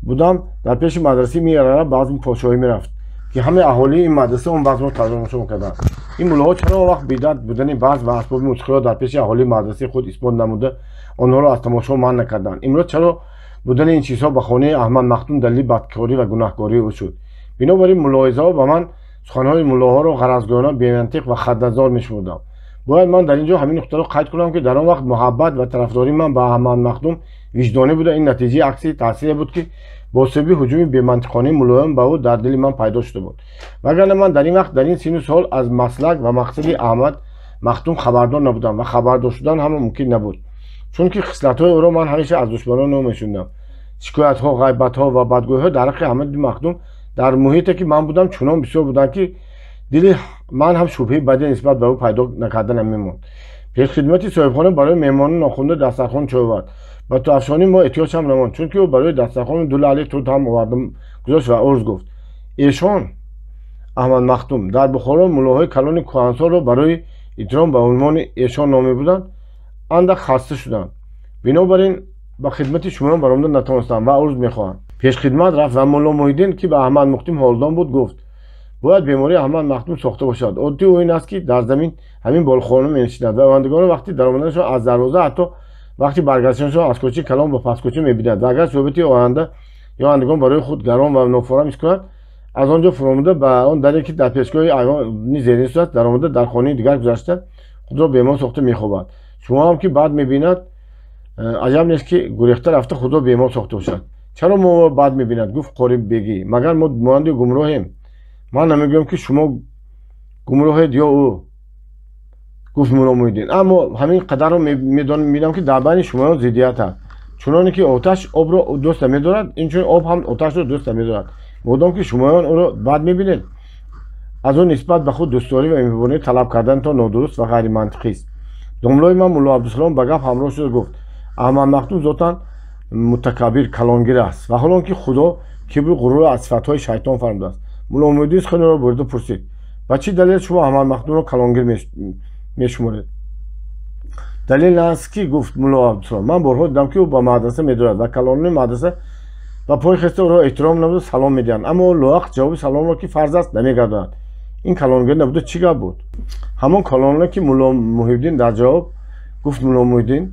будам, дар пеши мадрасаи Мир базми подшоҳӣ мерафт, ки ҳамаи аҳолии ин мадраса он базмро тамошо мекарданд. Ин муллоҳо чаро он вақт бидъат будани базм ва асбоби мусиқиро дар пеши аҳолии мадрасаи худ исбот намуда, онҳоро аз тамошо манъ накарданд? Имрӯз чаро будани ин чизҳо ба хонаи Аҳмад Махдум далели бадкорӣ ва гунаҳкории ӯ шуд? Бинобар ин мулоҳизаҳо ба ман суханҳои муллоҳоро ғаразгӯёна, бемантиқ ва хандазор мешумурдам. Бояд ман дар ин ҷо ҳамин нуқтаро қайд кунам, ки дар он вақт муҳаббат ва тарафдории ман ба Аҳмад Махдум виҷдонӣ буда, ин натиҷаи акси таъсире буд, ки бо сабаби ҳуҷуми бемантиқонаи муллоён ба ӯ дар дили ман пайдо шуда буд. Вагарна ман дар ин вақт, дар ин сину сол, аз маслак ва мақсади Аҳмад Махдум хабардор набудам ва хабардор шудан ҳам мумкин набуд, чунки хислатҳои ӯро ман ҳамеша аз душманон ӯ мешунидам. Шикоятҳо, ғайбатҳо ва бадгӯиҳо дар ҳаққи Аҳмади Махдум дар муҳите, ки ман будам, чунон бисёр буданд, ки дили ман ҳам шубҳаи баде нисбат ба ӯ пайдо накарда намемонд. Пешхидмати соҳибхона барои меҳмонони нохонда дастархон чой овард. Ба туафшонии мо эҳтиёҷ ҳам намонд, чунки ӯ барои дастархони ду лаъли тут ҳам оварда гузошт ва урз гуфт: эшон Аҳмад Махдум дар Бухоро муллоҳои калони кӯҳансолро барои эҳтиром ба унвони эшон номӣ буданд, андак хаста шуданд, бинобар ин ба хидмати шумоён баромада натавонистанд ва урз мехоҳанд. Пешхидмат рафт ва Мулло Муҳиддин, ки ба Аҳмад Махдум ҳолдон буд, гуфт: бояд бемории Аҳмад Махдум сохта бошад. Одати ӯ ин аст, ки дар замин ҳамин болхона менишинад ва ояндагонро вақти даромаданашон аз дарвоза, ҳатто вақти баргаштанашон аз кӯчаи калон ба пасткӯча мебинад ва агар суҳбати оянда ё ояндагон барои худ гарон ва нофорам ҳис кунад, аз он ҷо фуромада, ба он даре, ки дар пешгоҳи айвони зерин аст, даромада, дар хонаи дигар гузашта, худро бемор сохта мехобад. Шумо ҳам ки баъд мебинад, аҷаб нест, ки гурехта рафта худро бемор сохта бошад. Чаро моро бад мебинад? Гуфт Қори Бегӣ. Магар мо монанди гумроҳем? Ман намегӯям, ки шумо гумроҳед ё ӯ, гуфт Мулло Муҳиддин, аммо ҳамин қадарро мебинам, ки дар байни шумоён зиддият аст. Чуноне ки оташ обро дӯст намедорад, инчунин об ҳам оташро дӯст намедорад. Модом ки шумоён ӯро бад мебинед, аз ӯ нисбат ба худ дӯстдорӣ ва меҳрубонӣ талаб карданатон нодуруст ва ғайримантиқист. Домлои ман Мулло Абдусалом ба гап ҳамроҳ шуда гуфт: Аҳмад Махдум зотан мутакаббир, калонгир аст ва ҳолон ки Худо кибру ғурурро аз сифатҳои шайтон фармудааст. Мулло Муҳиддин суханеро бурида пурсид: ба чӣ далел шумо Аҳмад Махдумро калонгир мешуморед? Далел аст ки, гуфт мулло Абдусалом, ман борҳо дидам, ки ӯ ба мадраса медорад ва калонони мадраса ба пой хеста ӯро эҳтиром намуда салом медиҳанд, аммо ӯ лоақал ҷавоби саломро, ки фарз аст, намегардонад. Ин калонгирӣ набуда чӣ гап буд? Ҳамон калононе, ки мулло Муҳиддин дар ҷавоб гуфт мулло Муҳиддин,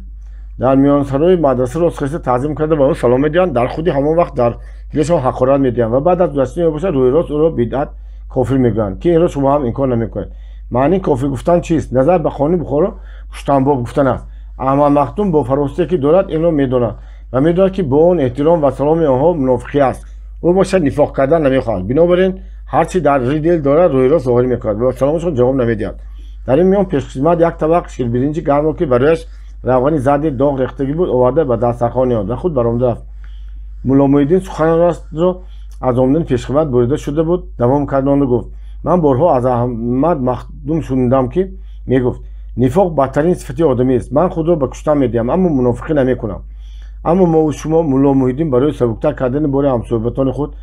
дар миёнсарои мадраса рост хеста таъзим карда ба ӯ салом медиҳанд, дар худи ҳамон вақт дар дилашон ҳақорат медиҳанд ва баъд аз гузаштани ӯ бошад, рӯи рост ӯро бидъат, кофир мегӯянд, ки инро шумо ҳам инкор намекунед. Маънии кофир гуфтан чист? Назар ба қонуни Бухоро куштанбоб гуфтан аст. Аҳмад Махдум бо фаросате, ки дорад, инро медонад ва медонад, ки бо он эҳтиром ва саломи онҳо мунофиқӣ аст. Ӯ бошад, нифоқ кардан намехоҳад. Бинобар ин ҳар чи дар рӯи дил дорад, рӯи рост зоҳир мекунад ва саломашон ҷавоб намедиҳад. Дар ин миён пешхизмат як табақ ширбиринҷи гармро, ки барояш равғани зарди доғ рехтагӣ буд, оварда ба дастархон ниҳод ва худ баромада рафт. Мулло Муҳиддин суханро аз омадани пешхизмат бурида шуда буд, давом кард онро гуфт: ман борҳо аз Аҳмад Махдум шунидам, ки мегуфт: нифоқ бадтарин сифати одамист. Ман худро ба куштан медиҳам, аммо мунофиқӣ намекунам. Аммо мову шумо, мулло Муҳиддин барои сабуктар кардани бори ҳамсӯҳбатони худ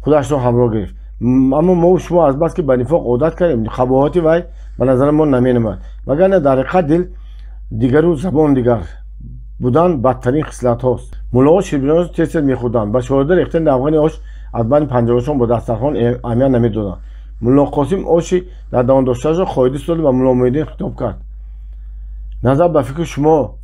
худашро ҳамроҳ гирифт. Аммо мову шумо азбаски ба нифоқ одат кардем, қабоҳати вай ба назари мо наменамояд, вагарна дар ҳақиқат дил дигару забон дигар будан бадтарин хислатҳост. Муллоҳо ширбиринҷро тез тез мехӯрданд, ба шорида рехтани равғани ош аз байни панҷаҳошон бо дастархон аҳамият намедоданд. Мулло Қосим оши дар даҳон доштаашро хоида истода ба мулло Муҳиддин хитоб кард: назар ба фикри шумо,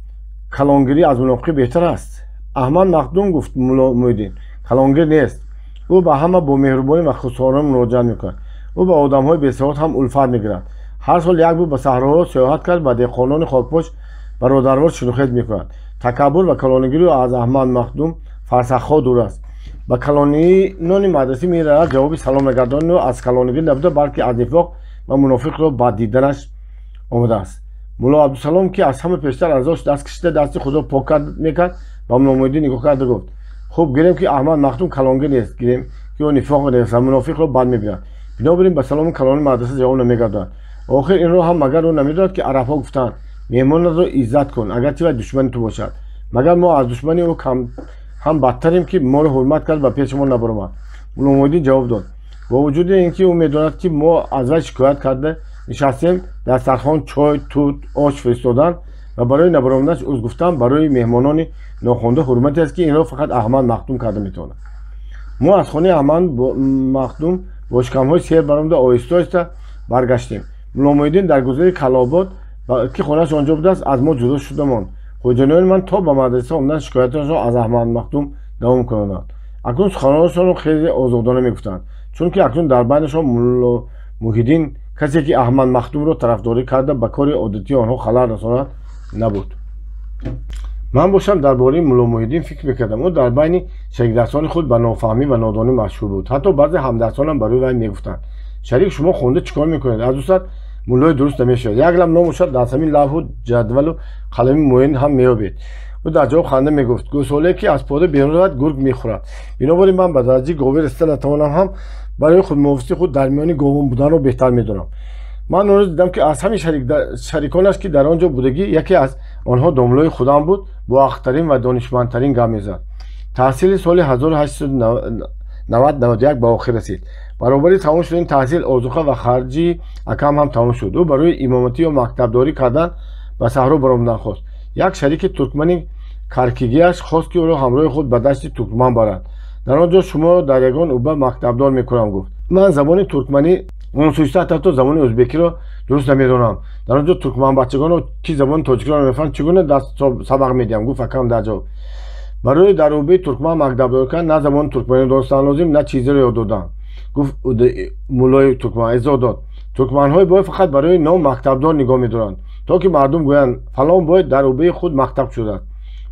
калонгирӣ аз мунофиқӣ беҳтар аст? Аҳмад Махдум, гуфт мулло Муҳиддин, калонгир нест. Ӯ ба ҳама бо меҳрубонӣ ва хусорона муроҷиат мекунад. Ӯ ба одамҳои бесавод ҳам улфат мегирад. Ҳар сол як бор ба саҳроҳо сиёҳат кард ва деҳқонони хокпош бародарвор шинухез мекунад. Такаббур ва калонгириро аз Аҳмад Махдум фарсахҳо дур аст. Ба калонони мадрасӣ меравад, ҷавоби салом нагардониро аз калонгирӣ набуда, балки аз нифоқ ва мунофиқро бад диданаш омадааст. Мулло Абдусалом, ки аз ҳама пештар аз ош даст кашида дасти худро пок мекард, ба мулло Муҳиддин нигоҳ карда гуфт: хуб, гирем, ки Аҳмад Махдум калонгир нест, гирем, ки ӯ нифоқ нест ва мунофиқро бад мебинад, бинобар ин ба саломи калони мадраса ҷавоб намегардонад. Охир инро ҳам магар ӯ намедонад, ки арабҳо гуфтаанд: меҳмонатро иззат кун, агарчи вай душмани ту бошад. Магар мо аз душмани ӯ ҳам бадтарем, ки моро ҳурмат кард ва пеши мо набаромад? Мулло Муҳиддин ҷавоб дод: бо вуҷуди ин ки ӯ медонад, ки мо аз вай шикоят карда нишастем, дастархон, чой, тут, ош фиристодан ва барои набаромаданаш узр гуфтан барои меҳмонони нохонда ҳурмате аст, ки инро фақат Аҳмад Махдум карда метавонад. Мо аз хонаи Аҳмад Махдум бо шикамҳои сер баромада оҳиста оҳиста баргаштем. Мулло Муҳиддин дар гузари Калобод, ки хонааш онҷо будааст, аз мо ҷудо шуда монд. Хоҷанони ман то ба мадраса омадан шикояташонро аз Аҳмад Махдум давом кунанд. Акнун суханонашонро хеле озодона мегуфтанд, чунки акнун дар байнашон мулло Муҳиддин касе, ки Аҳмад Махдумро тарафдорӣ карда ба кори одатии онҳо халал расонад, набуд. Ман бошам дар бораи мулло Муҳиддин фикр мекардам. Ӯ дар байни шарикдарсони худ ба нофаҳмӣ ва нодонӣ машҳур буд. Ҳатто баъзе ҳамдарсонам барои вай мегуфтанд: шарик, шумо хонда чӣ кор мекунед? Аз дусад муллои дуруст намешавад. Як лаб номошад, дар ҳамин лавҳу ҷадвалу қалами муин ҳам меёбед. Ӯ дар ҷавоб ханда мегуфт: гӯсолае, ки аз пода берун равад, гург мехӯрад. Бинобар ин ман ба дараҷаи говӣ расида натавонам ҳам барои худмуҳофизии худ дар миёни говон буданро беҳтар медонам. Ман он рӯз дидам, ки аз ҳамин шариконаш, ки дар он ҷо будагӣ, яке аз онҳо домлои худам буд, боақлтарин ва донишмандтарин гап мезад. Таҳсили соли 1890-91 ба охир расид. Баробари тамом шудани таҳсил озуқа ва харҷи акам ҳам тамом шуд. Ӯ барои имоматӣ ё мактабдорӣ кардан ба саҳро баромадан хост. Як шарики туркмани каркигиаш хост, ки ӯро ҳамроҳи худ ба дашти туркман барад. Дар он ҷо шуморо дар ягон уба мактабдор мекунам, гуфт. Ман забони туркманӣ он суиста ҳатто забони ӯзбекиро дуруст намедонам. Дар он ҷо туркманбачагонро, ки забони тоҷикиро намефаҳманд, чӣ гуна даст сабақ медиҳам? Гуфт акам дар ҷавоб. Барои дар убаи туркман мактабдор кардан на забони туркманиро донистан лозим, на чизеро ёд додан, гуфт муллои туркман. Изоҳ дод: туркманҳои бой фақат барои ном мактабдор нигоҳ медоранд, то ки мардум гӯянд, фалон бой дар убаи худ мактаб шудааст.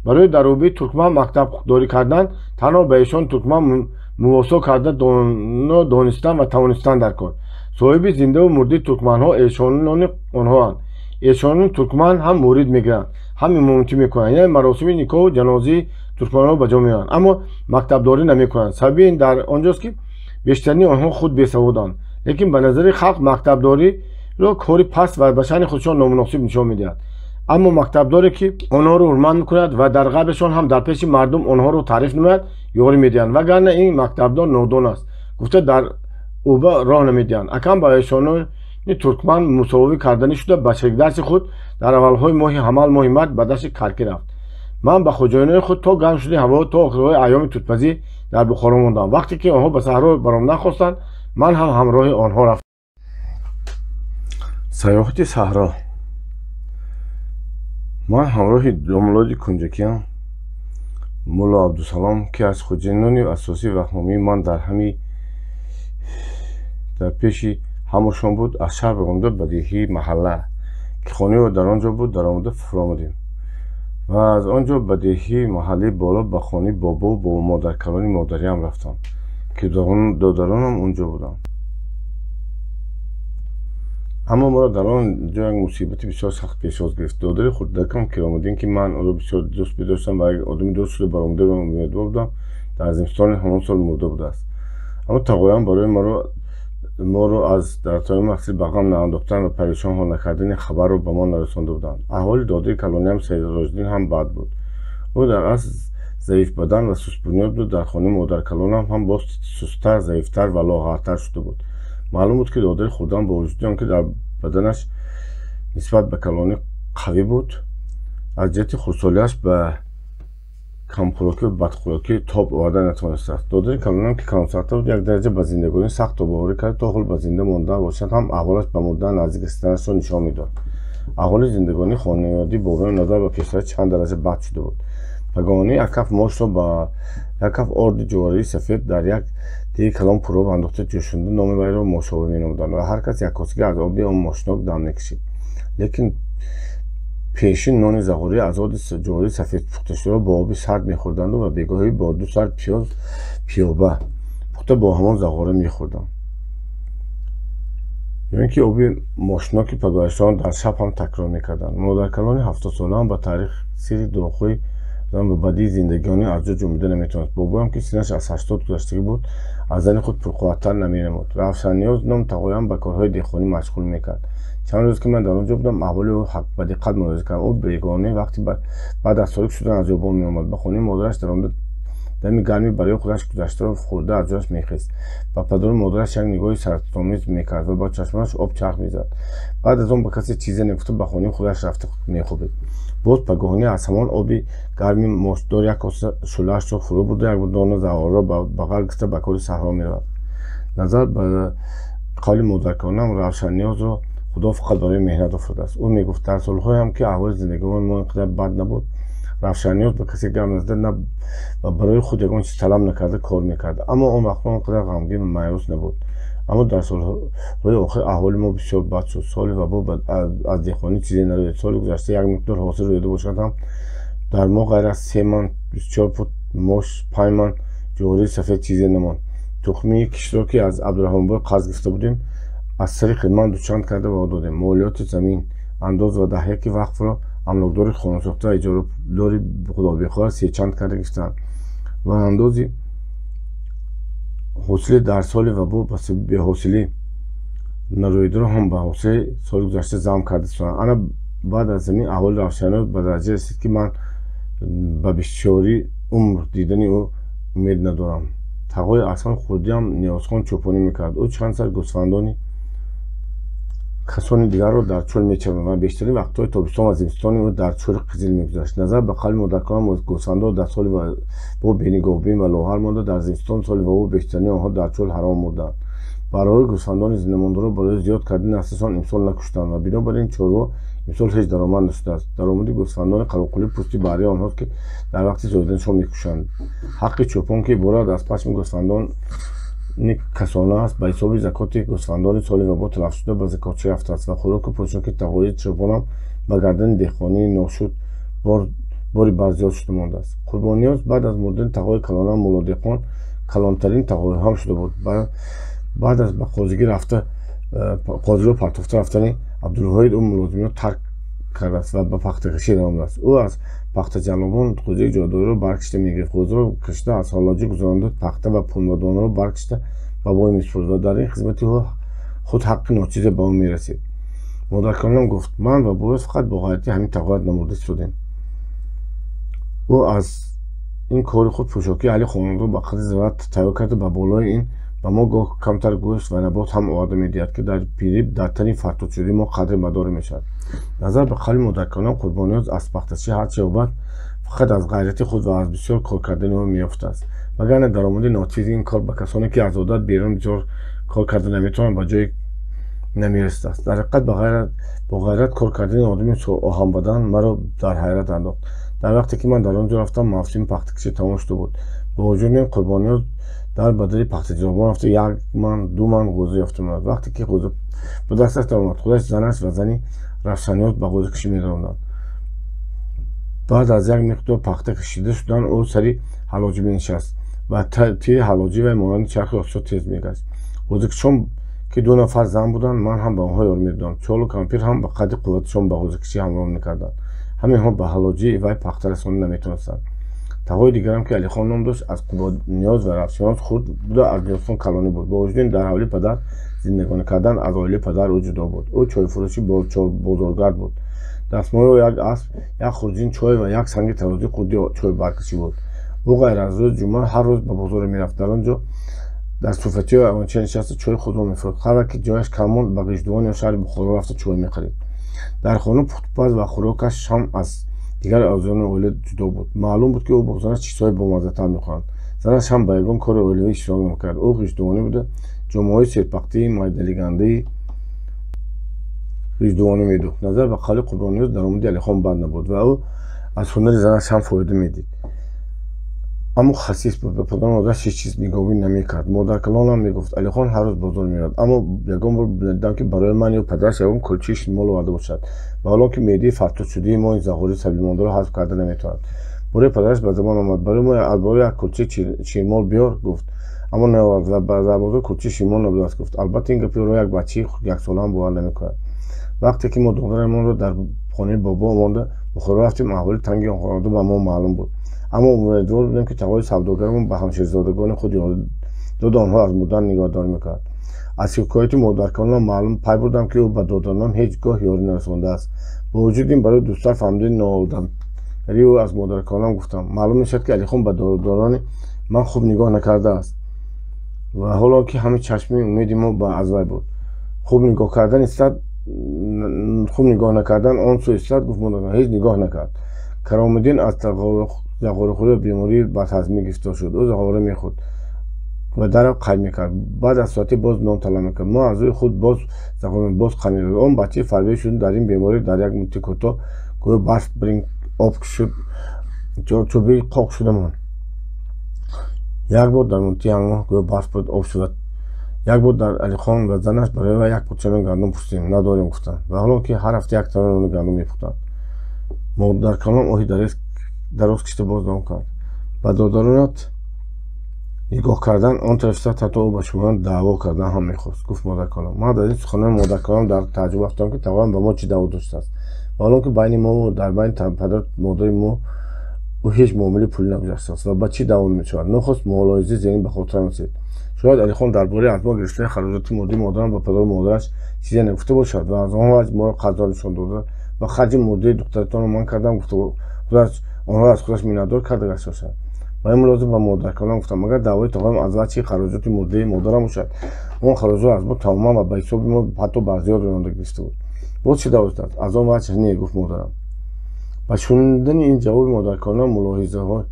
Барои дар убаи туркман мактабдорӣ кардан танҳо ба эшон туркман мувосо карда донистан ва тавонистан дар кор. Соҳиби зиндаву мурдаи туркманҳо эшонони онҳоанд. Эшонони туркман ҳам мурид мегиранд, ҳам имоматӣ мекунанд, яъне маросими никоҳу ҷанозии туркманҳоро ба ҷо меоранд, аммо мактабдорӣ намекунанд. Сабаби ин дар он ҷост, ки бештарини онҳо худ бесаводанд, лекин ба назари халқ мактабдориро кори паст ва ба шаъни худшон номуносиб нишон медиҳад. Аммо мактабдоре, ки онҳоро ҳурмат мекунад ва дар ғайбашон ҳам дар пеши мардум онҳоро таъриф намояд, ёрӣ медиҳанд, вагарна ин мактабдор нодон аст гуфта дар уба роҳ намедиҳанд. Акам ба эшонони туркман мусовӣ карданӣ шуда, ба шерикдарси худ дар аввалҳои моҳи ҳамал, моҳи март, ба дашти Каркӣ рафт. Ман ба хоҷаинони худ то гарм шудани ҳаво, то охирҳои айёми тутпазӣ дар Бухоро мондам. Вақте ки онҳо ба саҳро баромадан хостанд, ман ҳам ҳамроҳи онҳо рафтам. Саёҳати саҳро. Ман ҳамроҳи домлоди кунҷакиам Мулло Абдусалом, ки аз хоҷаинони асосӣ ва ҳомии ман дар ҳами дар пеши ҳамашон буд, аз шаҳр баромада ба деҳии маҳалла, ки хонаи ӯ дар он ҷо буд, даромада фуромадем ва аз он ҷо ба деҳии маҳаллаи боло, ба хонаи бобову бо модаркалони модариам рафтам, ки додаронам он ҷо буданд. Аммо моро дар он ҷо як мусибати бисёр сахт пешвоз гирифт. Додари хурдакам Киромуддин, ки ман ӯро бисёр дӯст медоштам ва як одами дуруст шуда баромадаро умедвор будам, дар зимистони ҳамон сол мурда будааст. Аммо тағоям барои моро аз дар тайёми мақсид ба ғам наандохтан ва парешон ҳол накардани хабарро ба мо нарасонда буданд. Аҳволи додари калониам Саидрожиддин ҳам бад буд. Ӯ дар асл заифбадан ва сустбунёд буд. Дар хонаи модаркалонам ҳам боз сусттар, заифтар ва лоғартар шуда буд. Маълум буд, ки додари хурдам бо вуҷуди он ки дар баданаш нисбат ба калонӣ қавӣ буд, аз ҷиҳати хурдсолиаш ба камхӯрокӣ ва бадхӯрокӣ тоб оварда натавонистааст. Додари калонам, ки калонсартар буд, як дараҷа ба зиндагонӣ сахт тобоварӣ кард, то ҳол ба зинда мондан бошад ҳам аҳволаш ба мурдан наздик расиданашро нишон медод. Аҳволи зиндагонии хонаводии бобоям назар ба пештара чанд дараҷа бад шуда буд. Пагоҳонӣ як каф мошро ба як каф орди ҷувории сафед дар як деги калон пуроб андохта ҷӯшонда, номи вайро мошовӣ меномуданд ва ҳар кас як косага аз оби он мошнок дам мекашид. Лекин пешин нони зағорӣ аз орди ҷувории сафед пухташударо бо оби сард мехӯрданду ва бегоҳӣ бо ду сар пиёз пиёба пухта бо ҳамон зағора мехӯрданд. Ё ин ки оби мошноки пагоҳишонро дар шаб ҳам такрор мекарданд. Модаркалони 70-солаам ба таърих сири дуохӯи ва бадии зиндагионӣ аз ҷо ҷунбида наметавонист. Бобоям, ки синнаш аз 80 гузаштагӣ буд, аз зани худ пурқувваттар наменамуд. Равшанниёз ном тағоям ба корҳои деҳқонӣ машғул мекард. Чанд рӯз ки ман дар он ҷо будам, аҳволи ӯ ба диққат мулоҳиза кардам. Ӯ бегона вақти баъд аз торик шудан аз ёбон меомад. Ба хонаи модараш даромада, дами гарми барои худаш гузаштаро хӯрда аз ҷояш мехест. Ба падару модараш як нигоҳи сарсомез мекард ва ба чашмонаш об чарх мезад. Баъд аз он ба касе чизе нагуфта ба хонаи худаш рафта мехобид. Боз пагоҳонӣ аз ҳамон оби гарми мошдор як коса шӯлаашро фурӯ бурда, як дона зағорро ба бағал гирифта ба кори саҳро меравад. Назар ба қавли модаркалонам, Равшанниёзро Худо фақат барои меҳнат офаридааст. Ӯ мегуфт, дар солҳоям ки аҳволи зиндагии мо ин қадар бад набуд, Равшанниёз ба касе гап назада на ва барои худ ягон чиз талаб накарда кор мекард. Аммо он вақтҳо он қадар ғамгин ва маъюс набуд. Аммо дар солҳои охир аҳволи мо бисёр бад шуд. Соли вабо аз деҳқонӣ чизе нарӯяд. Соли гузашта як миқдор ҳосил рӯяда бошад ҳам дар мо ғайр аз 3 ман 24 пут мош, 5 ман ҷувории сафед чизе намонд. Тухмии киштро, ки аз Абдурраҳмонбой қарз гирифта будем, аз сари хидмат дучанд карда ба додем. Молиёти замин, андоз ва даҳяки вақфро амлокдори хонасохта ва иҷорадори худобехоҳ сечанд карда гирифтанд ва андози ҳосили дар соли вабо ба сабаби беҳосилӣ нарӯидаро ҳам ба ҳосили соли гузашта зам карда истоданд. Ана баъд аз замин аҳволи Равшанниёз ба дараҷа расид, ки ман ба бисёрӣ умр дидани ӯ умед надорам. Тағои аз ҳам хурдиам Ниёзхон чӯпонӣ мекард. Ӯ чанд сар гӯсфандони касони дигарро дар чӯл мечаронд ва бештарин вақтҳои тобистон ва зимистони ӯ дар чӯли Қизил мегузашт. Назар ба қавли модаркалонам, гӯсфандҳо дар соли вабо бенигоҳбин ва лоғар монда, дар зимистони соли вабо бештарини онҳо дар чӯл ҳаром мурданд. Барои гӯсфандони зиндамондаро барои зиёд кардани наслашон имсол накуштанд ва бинобар ин чорво имсол ҳеҷ даромад нашудааст. Даромади гӯсфандони қароқулӣ пӯсти баҳрии онҳост, ки дар вақти зоиданашон мекушанд. Ҳаққи чӯпон, ки иборат аз пашми гӯсфандони касона аст, ба ҳисоби закоти гӯсфандони соли вабо талафшуда ба закотчӣ рафтааст ва хӯроку пӯшоки тағои чӯпонам ба гардани деҳқонии ношуд бори бар зиёд шуда мондааст. Қурбонниёз баъд аз мурдани тағои калонам Мулло Деҳқон калонтарин тағоиҳам шуда буд. Баъд аз ба қозигӣ рафта қозиро партофта рафтани Абдулвоҳид, ӯ мулозимиро тарк кардааст ва ба пахтакашӣ даромадааст. Ӯ аз пахтаҷаллобон қӯзаи ҷодоиро баркашида мегирифт. Қӯзаро кашида аз ҳолоҷӣ гузаронда, пахта ва пунбадонро баркашида ба бой месупурд ва дар ин хизмати худ ҳаққи ночизе ба ӯ мерасид. Модаркалонам гуфт, ман ва бобояш фақат бо ғайрати ҳамин тағоят намурда истодем. Ӯ аз ин кори худ пӯшоки аҳли хонадонро ба қадри зарурат тайёр карда, ба болои ин Ба мо гоҳ камтар гӯшт ва набот ҳам оварда медиҳад, ки дар пирӣ дар тани фартутшудии мо қадри мадоре мешавад. Назар ба қавли модаркалонам, Қурбонниёз аз пахтачӣ ҳарчи ёбад, фақат аз ғайрати худ ва аз бисёр кор кардани ӯ меёфтааст. Вагарна даромади ночизи ин кор ба касоне, ки аз одат берун бисёр кор карда наметавонанд, ба ҷое намерасидааст. Дар ҳақиқат, бо ғайрат кор кардани одами оҳанбадан маро дар ҳайрат андохт. Дар вақте ки ман дар он ҷо рафтам, мавсими пахтакашӣ тамом шуда буд. Бо вуҷуди ин, Қурбонниёз дар бадали пахтаҷобон рафта як ман, ду ман ғӯза ёфта меомад. Вақте ки ғӯза ба дасташ даромад, худаш, занаш ва зани Равшанниёз ба ғӯзакашӣ медаромаданд. Баъд аз як миқдор пахта кашида шудан, ӯ сари ҳалоҷӣ менишаст ва тири ҳалоҷӣ вай монанди чархи осиё тез мегашт. Ғӯзакашон, ки ду нафар зан буданд, ман ҳам ба онҳо ёрӣ медодам. Чолу кампир ҳам ба қадри қувваташон ба ғӯзакашӣ ҳамроҳ мекарданд. Ҳаминҳо ба ҳалоҷии вай пахта расонда наметавонистанд. Тағои дигарам, ки Алихон ном дошт, аз Қурбонниёз ва Равшанниёз хурд буда, аз Ниёзхон калонӣ буд. Бо вуҷуди ин, дар ҳавлии падар зиндагонӣ кардан, аз оилаи падар ӯ ҷудо буд. Ӯ чойфурӯши бозоргард буд. Дастмояи ӯ як асп, як хурҷин чой ва як санги тарозии хурди чойбаркашӣ буд. Ӯ ғайр аз рӯзи ҷумъа ҳар рӯз ба бозоре мерафт. Дар он ҷо дар суфатиҳои айвонча нишаста чойи худро мефурӯхт. Ҳар вақт ки ҷояш кам монд, ба Ғиждувон ё шаҳри Бухоро рафта чой мехарид. Дар хона пухтупаз ва хӯрокаш ҳам аз дигар аъзоёни оила ҷудо буд. Маълум буд, ки ӯ бо занаш чизҳои бомаззатар мехӯранд. Занаш ҳам ба ягон кори оилавӣ иштирок намекард. Ӯ ғиждувонӣ буда, ҷомаҳои серпахтии майдалигандаи ғиждувонӣ медӯхт. Назар ба қавли Қурбонниёз, даромади Алихон бад набуд ва ӯ аз ҳунари занаш ҳам фоида медид. Аммо хасис буд, ба падару модараш ҳеҷ чиз нигоҳубин намекард. Модаркалонам мегуфт: Алихон ҳар рӯз бозор меравад, аммо ягон бор надидам, ки барои ман ё падараш ягон кулчаи ширмол оварда бошад. Ва ҳолон ки меъдаи фартутшудии мо ин зағории сабзимондаро ҳазм карда наметавонад. Бораи падараш ба забон омад: барои мо аз бораи як кулчаи ширмол биёр, гуфт, аммо наовард ва дар бозор кулчаи ширмол набудааст, гуфт. Албатта, ин гапи ӯро як бачаи яксола ҳам бовар намекунад. Вақте ки мо додарамонро дар хонаи бобо монда Бухоро рафтем, аҳволи танги он хонавода ба мо маълум буд. Аммо умедвор будем, ки тағои савдогарамон ба ҳамширзодагони худ ёрӣ дода, онҳо аз мурдан нигаҳдорӣ мекунад. Аз ҳикояти модаркалонам маълум пай бурдам, ки ӯ ба додаронам ҳеҷ гоҳ ёрӣ нарасондааст. Бо вуҷуди ин, барои дӯсттар фаҳмидани ноодамгарии ӯ аз модаркалонам гуфтам: маълум мешавад, ки Алихон ба додарони ман хуб нигоҳ накардааст ва ҳоло ки ҳама чашми умеди мо ба аз вай буд. Хуб нигоҳ кардан истад, хуб нигоҳ накардан он сӯ истад, гуфт модаркалон, ҳеҷ нигоҳ накард. Каромиддин аз зағорахӯрӣ ва бемории бадҳазмӣ гирифтор шуд. Ӯ зағора мехӯрд ва дарав қай мекард. Баъд аз соате боз нон талаб мекард. Мо аз рӯи худ боз зағора боз қай медодем. Он бачаи фарбеҳ шуд, дар ин беморӣ дар як муддати кӯтоҳ гӯё барф биринг об шуд, чӯби қоқ шуда монд. Як бор дар муддати як моҳ гӯё барф буд об шуд. Як бор дар Алихон ва занаш барои вай як пурча нони гандум пурсидем. Надорем, гуфтанд. Ва ҳоло ки ҳар ҳафта як тара нони гандум мепухтанд. Модаркалонам оҳи дароз кашида боз давом кард: ба додаронат нигоҳ кардан он тараф истад, ҳатто ӯ ба шумоён даъво кардан ҳам мехост, гуфт модаркалонам. Ман аз ин суханони модаркалонам дар тааҷҷуб афтодам, ки тағоям ба мо чӣ даъво доштааст. Ва ҳолон ки байни мову дар байни падару модари мо ӯ ҳеҷ муомилаи пулӣ нагузаштааст ва ба чӣ даъво мешавад. Нохост мулоҳизаи зеҳнӣ ба хотирам расид. Шояд Алихон дар бораи аз мо гирифтани хароҷоти мурдаи модарам ба падару модараш чизе нагуфта бошад ва аз он ваҷ моро қарздор нишон дода ва харҷи мурдаи духтаратонро ман кардам гуфта, худаш онҳоро аз худаш миннатдор карда гашта бошад. Ба ин мулозим ба модаркалонам гуфтам: агар даъвои тағоям аз ваҷҳи хароҷоти мурдаи модарам бошад, он хароҷот аз мо тамоман ва ба ҳисоби мо ҳатто бар зиёд ронда гирифта буд. Боз чӣ даъво аст? Аз он ваҷҳ не, гуфт модарам. Ба шунидани ин ҷавоби модаркалонам мулоҳизаҳои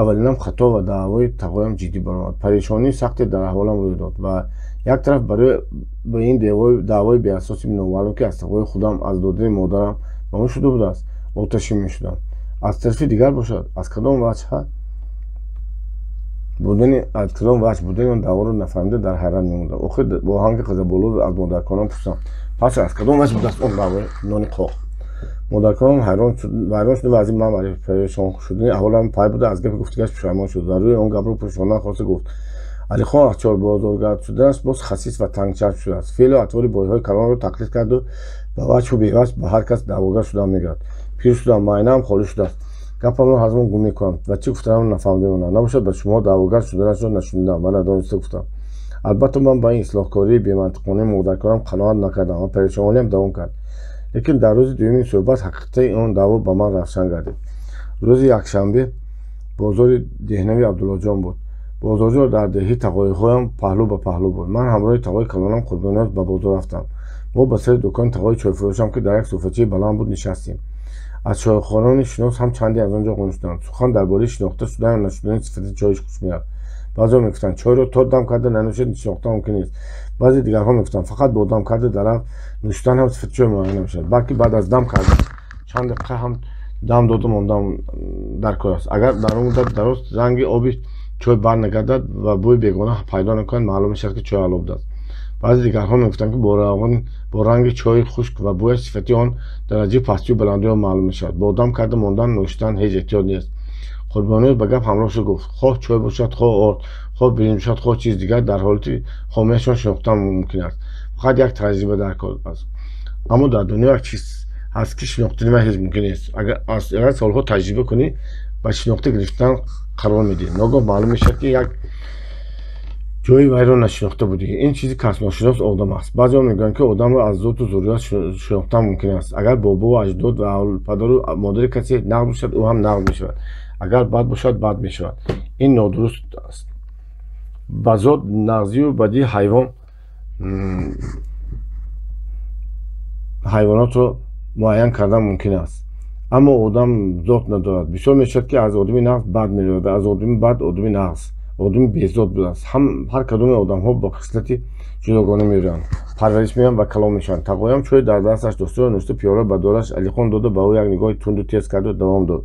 аввалинам хато ва даъвои тағоям ҷиддӣ баромад. Парешонии сахте дар аҳволам рӯй дод ва як тараф барои ба ин даъвои беасоси номаълум, ки аз тағои худам аз додани модарам ба мо шуда будааст, оташин мешудам. Аз тарафи дигар бошад, аз кадом ваҷҳ будани он даъворо нафаҳмида дар ҳайрат мемондам. Охир бо оҳанги ғазаболуд аз модаркалонам пурсидам: пас аз кадом ваҷҳ будааст он даъвои нони қоқ? Модаркалонам ҳайрон шуд ва аз ин ман парешон шудани аҳволам пай буда, аз гапи гуфтагиаш пушаймон шуд ва рӯи он гапро пӯшондан хоста гуфт: Алихон аз чорбозоргард шуданаш боз хасис ва тангчашм шудааст. Феълу атвори бойҳои калонро тақлид карду ба ваҷҳу беваҷҳ ба ҳар кас даъвогар шудан мегирад. Пир шудам, майнаам холӣ шудааст. Гапамро ҳазмон гум мекунам ва чӣ гуфтанамро нафаҳмида мемонам. Набошад ба шумо даъвогар шуданашро нашунидам ва надониста гуфтам. Албатта, ман ба ин ислоҳкории бемантиқонаи модаркалонам қаноат накардам ва парешонҳолиам давом кард. Лекин дар рӯзи дуюми суҳбат ҳақиқати он даъво ба ман равшан гардид. Рӯзи якшанбе бозори деҳнави Абдуллоҷон буд. Бозорҷо дар деҳи тағоиҳоям паҳлӯ ба паҳлӯ буд. Ман ҳамроҳи тағои калонам Қурбониёз ба бозор рафтам. Мо ба сари дукони тағои чойфурӯшам, ки дар як суфачаи баланд буд, нишастем. Аз чойхорони шинос ҳам чанде аз он ҷо гум шуданд. Сухан дар бораи шинохта шудан ё нашудани сифати чой хуш мерафт. Баъзеҳо мегуфтанд, чойро то дам карда нанӯшед, шинохта мумкин нест. Баъзе дигарҳо мегуфтанд, фақат бо дам карда дар нӯшидан ҳам сифати чой муайян намешавад, балки баъд аз дам карда чанд дақиқа ҳам дам дода мондан дар кор аст. Агар дар он муддат дароз ранги оби чой барнагардад ва бӯи бегона пайдо накунад, маълум мешавад, ки чой аъло будааст. Баъзе дигарҳо мегуфтанд, ки бо ранги чои хушк ва бӯяш сифати он дараҷаи пастию баландии он маълум мешавад. Бо дам карда мондан нӯшидан ҳеҷ эҳтиёҷ нест. Қурбониёз ба гап ҳамроҳ шуд, гуфт: хоҳ чой бошад, хоҳ орд, хоҳ биринҷ бошад, хоҳ чизи дигар, дар ҳолати хомияшон шинохтан мумкин аст. Фақат як таҷриба дар кор аст. Аммо дар дунё як чиз ҳаст, ки шинохтани вай ҳеҷ мумкин нест. Агар солҳо таҷриба кунӣ, ба шинохта гирифтан қарор медиҳӣ. Ногоҳ маълум мешавад, ки як ҷои вайро нашинохта будӣ. Ин чизи касношинос одам аст. Баъзеҳо мегӯянд, ки одамро аз зоту зуррият шинохтан мумкин аст. Агар бобову аҷдод ва падару модари касе нағз бошад, ӯ ҳам нағз мешавад. Агар бад бошад, бад мешавад. Ин нодуруст аст. Ба зот нағзию бадии ҳайвонотро муайян кардан мумкин аст, аммо одам зот надорад. Бисёр мешавад, ки аз одами нағз бад меравад, аз одами бад одами нағз. Одами безот будааст. Ҳар кадоми одамҳо бо хислати ҷудогона мерӯянд, парвариш меёбанд ва калон мешаванд. Тағоям чой дар дасташ доштаро нӯшта, пиёла ба дораш Алихон дода, ба ӯ як нигоҳи тунду тез карду давом дод.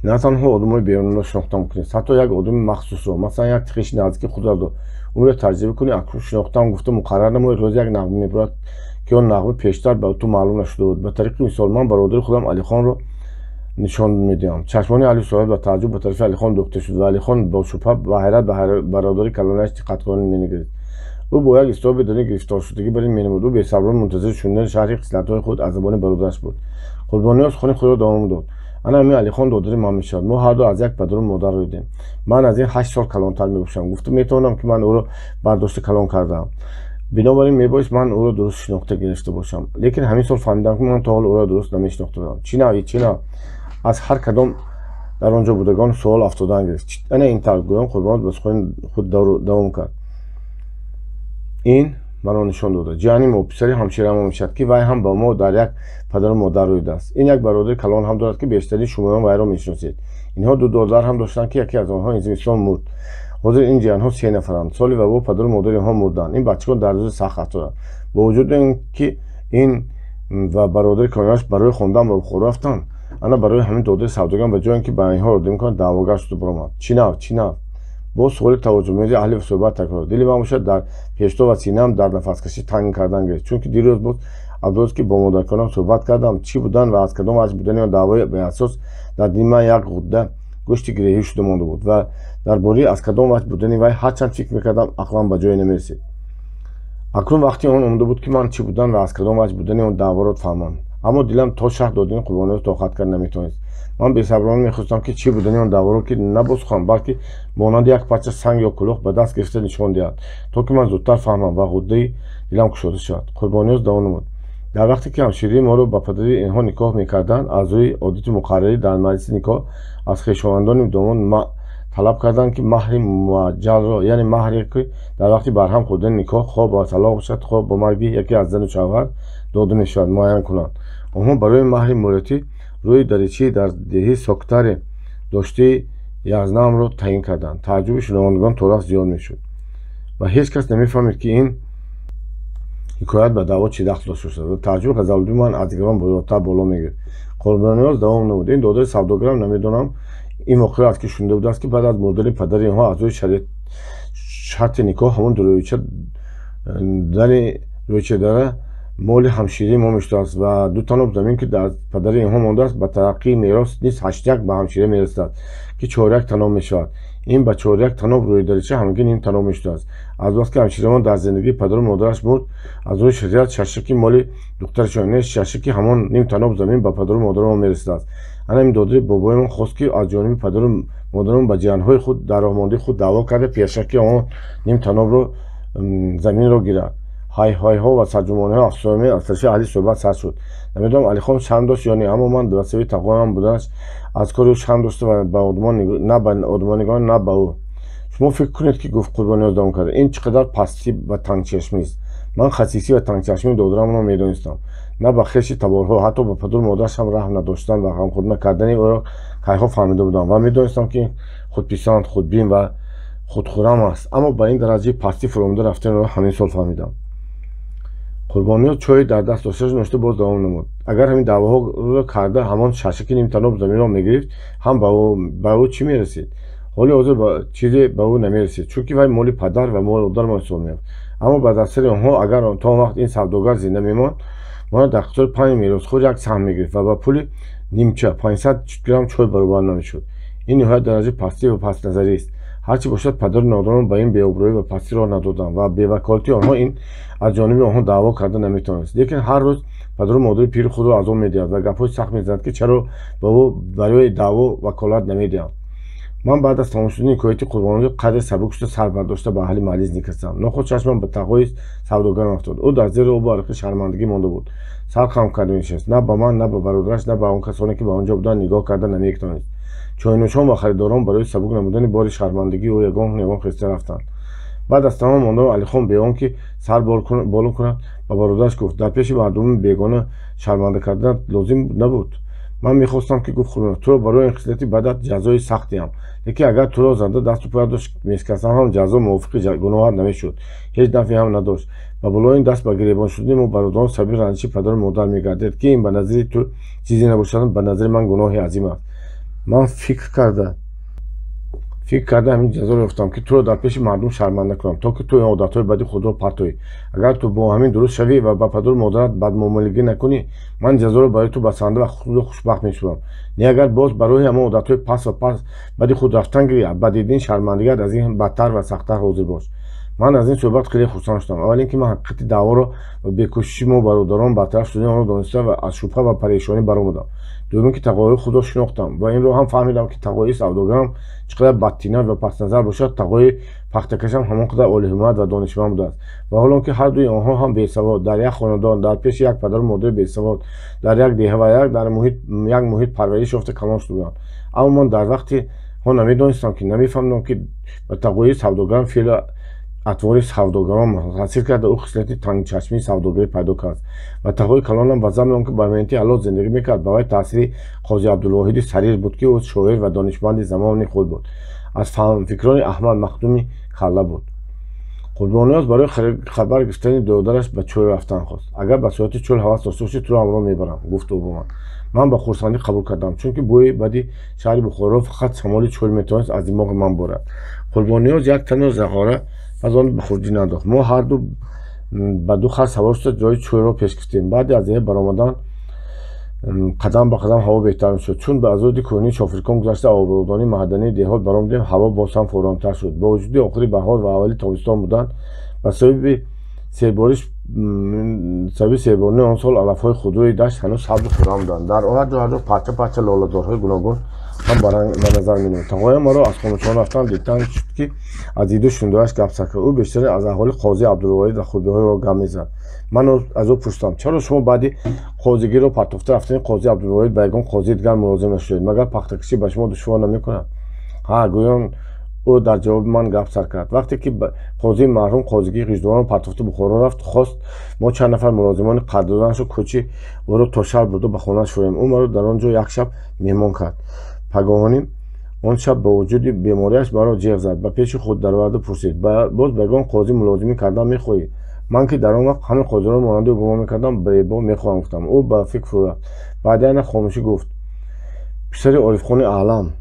На танҳо одамои берунро шинохта мумкин нест, ҳатто як одами махсусро, масалан, як хеши наздики худро умре таҷриба кунӣ, акнун шинохтаам гуфта муқаррар намои, рӯзе як нағма мебурад, ки он нағма пештар ба ту маълум нашуда буд. Ба тариқи мисол, ман бародари худам Алихонро нишон медиҳам. Чашмони аҳли суҳбат ба тааҷҷуб ба тарафи Алихон дӯхта шуд ва Алихон бо шубҳа ва ҳайрат ба бародари калонааш диққаткорона менигарист. Ӯ бо як изтироби даруни гирифторшудагӣ бар ин менамуд. Ӯ бесаброна мунтазири шунидани шарҳи хислатҳои худ аз забони бародараш буд. Қурбониёз сухани худро давом дод. Ана ҳамин Алихон додари ман мешавад. Мо ҳарду аз як падару модар рӯидем. Ман аз ин 8 сол калонтар мебошам. Гуфта метавонам, ки ман ӯро бардошта калон кардаам. Бинобар ин мебоист ман ӯро дуруст шинохта гирифта бошам. Лекин ҳамин сол фаҳмидам, ки ман то ҳол ӯро дуруст намешинохта будам. Чӣ навъи, чӣ навъ? Аз ҳар кадом дар он ҷо будагон суол афтодан гирифт. Ана ин тавр гӯён Қурбониёз ба сухани худ давом кард. Ин маро нишон дода. Ҷияни мо, писари ҳамширамо мешавад, ки вай ҳам ба мо дар як падару модар рӯидааст. Ин як бародари калон ҳам дорад, ки бештари шумоён вайро мешиносед. Инҳо ду додар ҳам доштанд, ки яке аз онҳо ин зимистон мурд. Ҳозир ин ҷиянҳо се нафаранд. Соли вабо падару модари онҳо мурданд. Ин бачагон дар рӯзи сахт афтоданд. Бо вуҷуди ин ки ин ва бародари калонаш барои хондан ба Бухоро рафтанд, ана барои ҳамин додари савдогарам ба ҷои ин ки ба инҳо ёрдам кунад, даъвогар шуда баромад. Чӣ нав, чӣ нав? Боз суоли таваҷҷӯҳмези аҳли суҳбат такрор. Дили ман бошад дар пешто ва синаам дар нафаскашӣ танг кардан гирифт, чунки дирӯз боз абдурӯз, ки бо модаркалонам суҳбат кардам, чӣ будан ва аз кадом ваҷҳ будани он даъвои беасос дар дили ман як ғудда гӯшти гиреҳӣ шуда монда буд ва дар бораи аз кадом ваҷҳ будани вай ҳарчанд фикр мекардам, ақлам ба ҷое намерасид. Акнун вақти он омада буд, ки ман чӣ будан ва аз кадом ваҷҳ будани он даъворо фаҳмам. Аммо дилам то шарҳ додани Қурбониёз тоқат кард наметавонист. Ман бесаброна мехостам, ки чӣ будани он даъворо, ки на бо сухан, балки монанди як парча санг ё кӯлоҳ ба даст гирифта нишон диҳад, то ки ман зудтар фаҳмам ва ғуддаи дилам кушода шавад. Қурбониёз давом намуд. Дар вақте ки ҳамширии моро ба падари инҳо никоҳ мекарданд, аз рӯи одати муқаррарӣ дар маҷлиси никоҳ аз хешовандони домод талаб карданд, ки маҳри муаҷҷалро, яъне маҳре, ки дар вақти барҳам хӯрдани никоҳ, хоҳ ба талоқ бошад, хоҳ бо марги яке аз зану шавҳар дода мешавад, муайян кунанд. Онҳо барои маҳри муҳлатӣ рӯи даричии дар деҳи Соктаре доштаи Язнамро таъин карданд. Тааҷҷуби шунавандагон торафт зиёд мешуд ва ҳеҷ кас намефаҳмид, ки ин ҳикоят ба даъво чӣ дахл дошта бошад, ва тааҷҷуби ғазаболуди ман аз дигарон зиёдтар боло мегирифт. Қурбониёз давом намуд. Ин додари савдогарам, намедонам, ин воқеаро аз кӣ шунида будааст, ки баъд аз мурдани падари инҳо аз рӯи шарти никоҳ ҳамон рӯйча дани рӯйчадара моли ҳамширии мо мешудааст ва ду таноб замин, ки аз падари инҳо мондааст, ба тараққии мерос низ ҳаштяк ба ҳамшира мерасад, ки чоряк таноб мешавад. Ин ба чоряк таноб рӯйдарича ҳамагӣ ним таноб мешудааст. Азбаски ҳамширамон дар зиндагии падару модараш мурд, аз рӯи шариат шашаки моли духтарашон не, шашаки ҳамон ним таноб замин ба падару модарамон мерасидааст. Ана ин додари бобоямон хост, ки аз ҷониби падару модарамон ба ҷиянҳои худ дар роҳмондаи худ даъво карда, пешаки он ним танобро заминро гирад. Ҳайҳайҳо ва сарҷумониҳо афсонавӣ аз тарафи аҳли суҳбат сар шуд. Намедонам, Алихон шарм дошт ё не, аммо ман ба сабаби тағоям буданаш аз кори ӯ шарм дошта ва ба одамон, на ба одамон нигоҳ, на ба ӯ. Шумо фикр кунед, ки гуфт Қурбонниёз давом карда, ин чӣ қадар пастӣ ва тангчашмист. Ман хасисӣ ва тангчашмии додарамро медонистам. На ба хеши таборҳо, ҳатто ба падару модараш ҳам раҳм надоштан ва ғамхӯрӣ накардани ӯро кайҳо фаҳмида будам ва медонистам, ки худписанд, худбин ва худхӯрам аст, аммо ба ин дараҷаи пастӣ фуромада рафтанро ҳамин сол фаҳмидам. Қурбонниёз чойи дар даст доштааш нӯшида боз давом намуд. Агар ҳамин даъвоҳоро карда ҳамон шашаки нимтаноб заминро мегирифт, ҳам ба ӯ чӣ мерасид? Ҳоли ҳозир чизе ба ӯ намерасид, чунки вай моли падар ва модарро ҳисоб меёфт. Аммо ба дастари онҳо, агар то он вақт ин савдогар зинда мемонд, моро дар қатори панҷ меросхӯр як саҳм мегирифт ва ба пули нимча 500 грамм чой баробар намешуд. Ин ниҳоят дараҷаи пастӣ ва пастназарист. Ҳарчи бошад, падару нодарон ба ин беобрӯӣ ва пастӣ роҳ надоданд ва беваколати онҳо ин аз ҷониби онҳо даъво карда наметавонист. Лекин ҳар рӯз падару модари пири худро азоб медиҳад ва гапҳои сахт мезанад, ки чаро ба ӯ барои даъво ваколат намедиҳам. Ман баъд аз тамом шудани ҳикояти Қурбонниёз қадре сабук шуда, сар бардошта ба аҳли маҷлис нишастам. Нохуст чашмам ба тағои савдогарам афтод. Ӯ дар зери обу арақи шармандагӣ монда буд. Сар хам карда мешист. На ба ман, на ба бародараш, на ба он касоне, ки ба он ҷо буданд, нигоҳ карда наметавонист. Чойнӯшон ва харидорон барои сабук намудани бори шармандагии ӯ ягон ягон хеста рафтанд. Баъд аз тамом мондан Алихон бе он ки сар боло кунад, ба бародараш гуфт: дар пеши мардуми бегона шарманда карданат лозим набуд. Ман мехостам, ки гуфт Қурбон, туро барои ин хислати бадат ҷазои сахт диҳам, лекин агар туро зада дасту поятро мешикастам ҳам ҷазо мувофиқи гуноҳат намешуд, ҳеҷ нафъе ҳам надошт. Ба болои ин даст ба гиребон шудани мо бародарон сабаби ранҷиши падару модар мегардид, ки ин ба назари ту чизе набошад, ба назари ман гуноҳи азим аст. Ман фикр карда ҳамин ҷазоро ёфтам, ки туро дар пеши мардум шарманда кунам, то ки ту ин одатҳои бади худро партоӣ. Агар ту бо ҳамин дуруст шавӣ ва ба падару модарат бадмуомилагӣ накунӣ, ман ҷазоро барои ту басанда ва худро хушбахт мешуморам. Не, агар боз ба роҳи ҳамон одатҳои паст ва паст бади худ рафтан гирӣ, ба дидани шармандагиат аз ин бадтар ва сахттар ҳозир бош. Ман аз ин суҳбат хеле хурсанд шудам. Аввал ин ки ман ҳақиқати даъворо ва бекӯшиши мо бародарон бартараф шудани онро дониста ва аз шубҳа ва парешонӣ баромадам. Дуюм ки тағои худро шинохтам ва инро ҳам фаҳмидам, ки тағои савдогарам чӣ қадар бадтинат ва пастназар бошад, тағои пахтакашам ҳамон қадар олиҳиммат ва донишманд будааст. Ва ҳол он ки ҳар дуи онҳо ҳам бесавод, дар як хонадон, дар пеши як падару модари бесавод, дар як деҳа ва дар як муҳит парвариш ёфта калон шуда буданд. Аммо ман дар вақти ҳо намедонистам, ки намефаҳмидам, ки ба тағои савдогарам феълу атвори савдогарон таъсир карда, ӯ хислати тангчашмии савдогарӣ пайдо кард. Ва тағои калонам ба замми он ки ба меҳнати ҳалол зиндагӣ мекард, ба вай таъсири Қози Абдулвоҳиди Сарир буд, ки ӯ шоир ва донишманди замони худ буд, аз фаҳмфикрони Аҳмад Махдуми Калла буд. Қурбонниёз барои хабар гирифтани додараш ба чӯл рафтан хост. Агар ба соати чӯл ҳавас дошта бошӣ, туро ҳамроҳ мебарам, гуфт ӯ ба ман. Ман ба хурсандӣ қабул кардам, чунки бӯи бади шаҳри Бухоро фақат шамоли чӯл метавонист аз димоғи ман борад. Қурбонниёз як тану зағора пас он ба хурҷӣ наандохт. Мо ҳарду ба ду хар савор шуда ҷои чӯлро пеш гирифтем. Баъди аз деҳа баромадан қадам ба қадам ҳаво беҳтар мешуд. Чун ба азоди кӯҳнии Шофиркон гузашта ободонии маҳдании деҳот баромадем, ҳаво боз ҳам форамтар шуд. Бо вуҷуди охири баҳор ва аввали тобистон будан, ба сабаби серборини он сол алафҳои худрои дашт ҳанӯз сабзу хуррам буданд. Дар ҳар ҷо ҳар ҷо парча парча лолазорҳои гуногун ҳам ба назар менамуд. Тағоям маро аз хомӯшон рафтан дидтан шуд, ки аз диду шунидояш гап сар кард. Ӯ бештар аз аҳволи Қози Абдулвоҳид ва хубиҳои ӯ гап мезад. Ман аз ӯ пурсидам: чаро шумо баъди қозигиро партофта рафтани Қози Абдулвоҳид ба ягон қозии дигар мулозим нашудед? Магар пахтакашӣ ба шумо душвор намекунад? Ҳа, гӯён ӯ дар ҷавоби ман гап сар кард. Вақте ки қозии марҳум қозигии Ғиждувонро партофта Бухоро рафт, хост мо чанд нафар мулозимони қадрдонашро кӯчи ӯро то шаҳр бурда ба хонааш фурем. Ӯ маро дар он ҷо як шаб меҳмон кард. Пагоҳонӣ он шаб бо вуҷуди бемориаш маро ҷеғ зад, ба пеши худ дароварда пурсид: боз ба ягон қозӣ мулозимӣ кардан мехоҳӣ? Ман ки дар он вақт ҳамин қозиро монанди ӯ гумон мекардам, бебо мехоҳам, гуфтам. Ӯ ба фикр фурӯ рафт. Баъди яна хомӯшӣ гуфт: писари Орифхони Аълам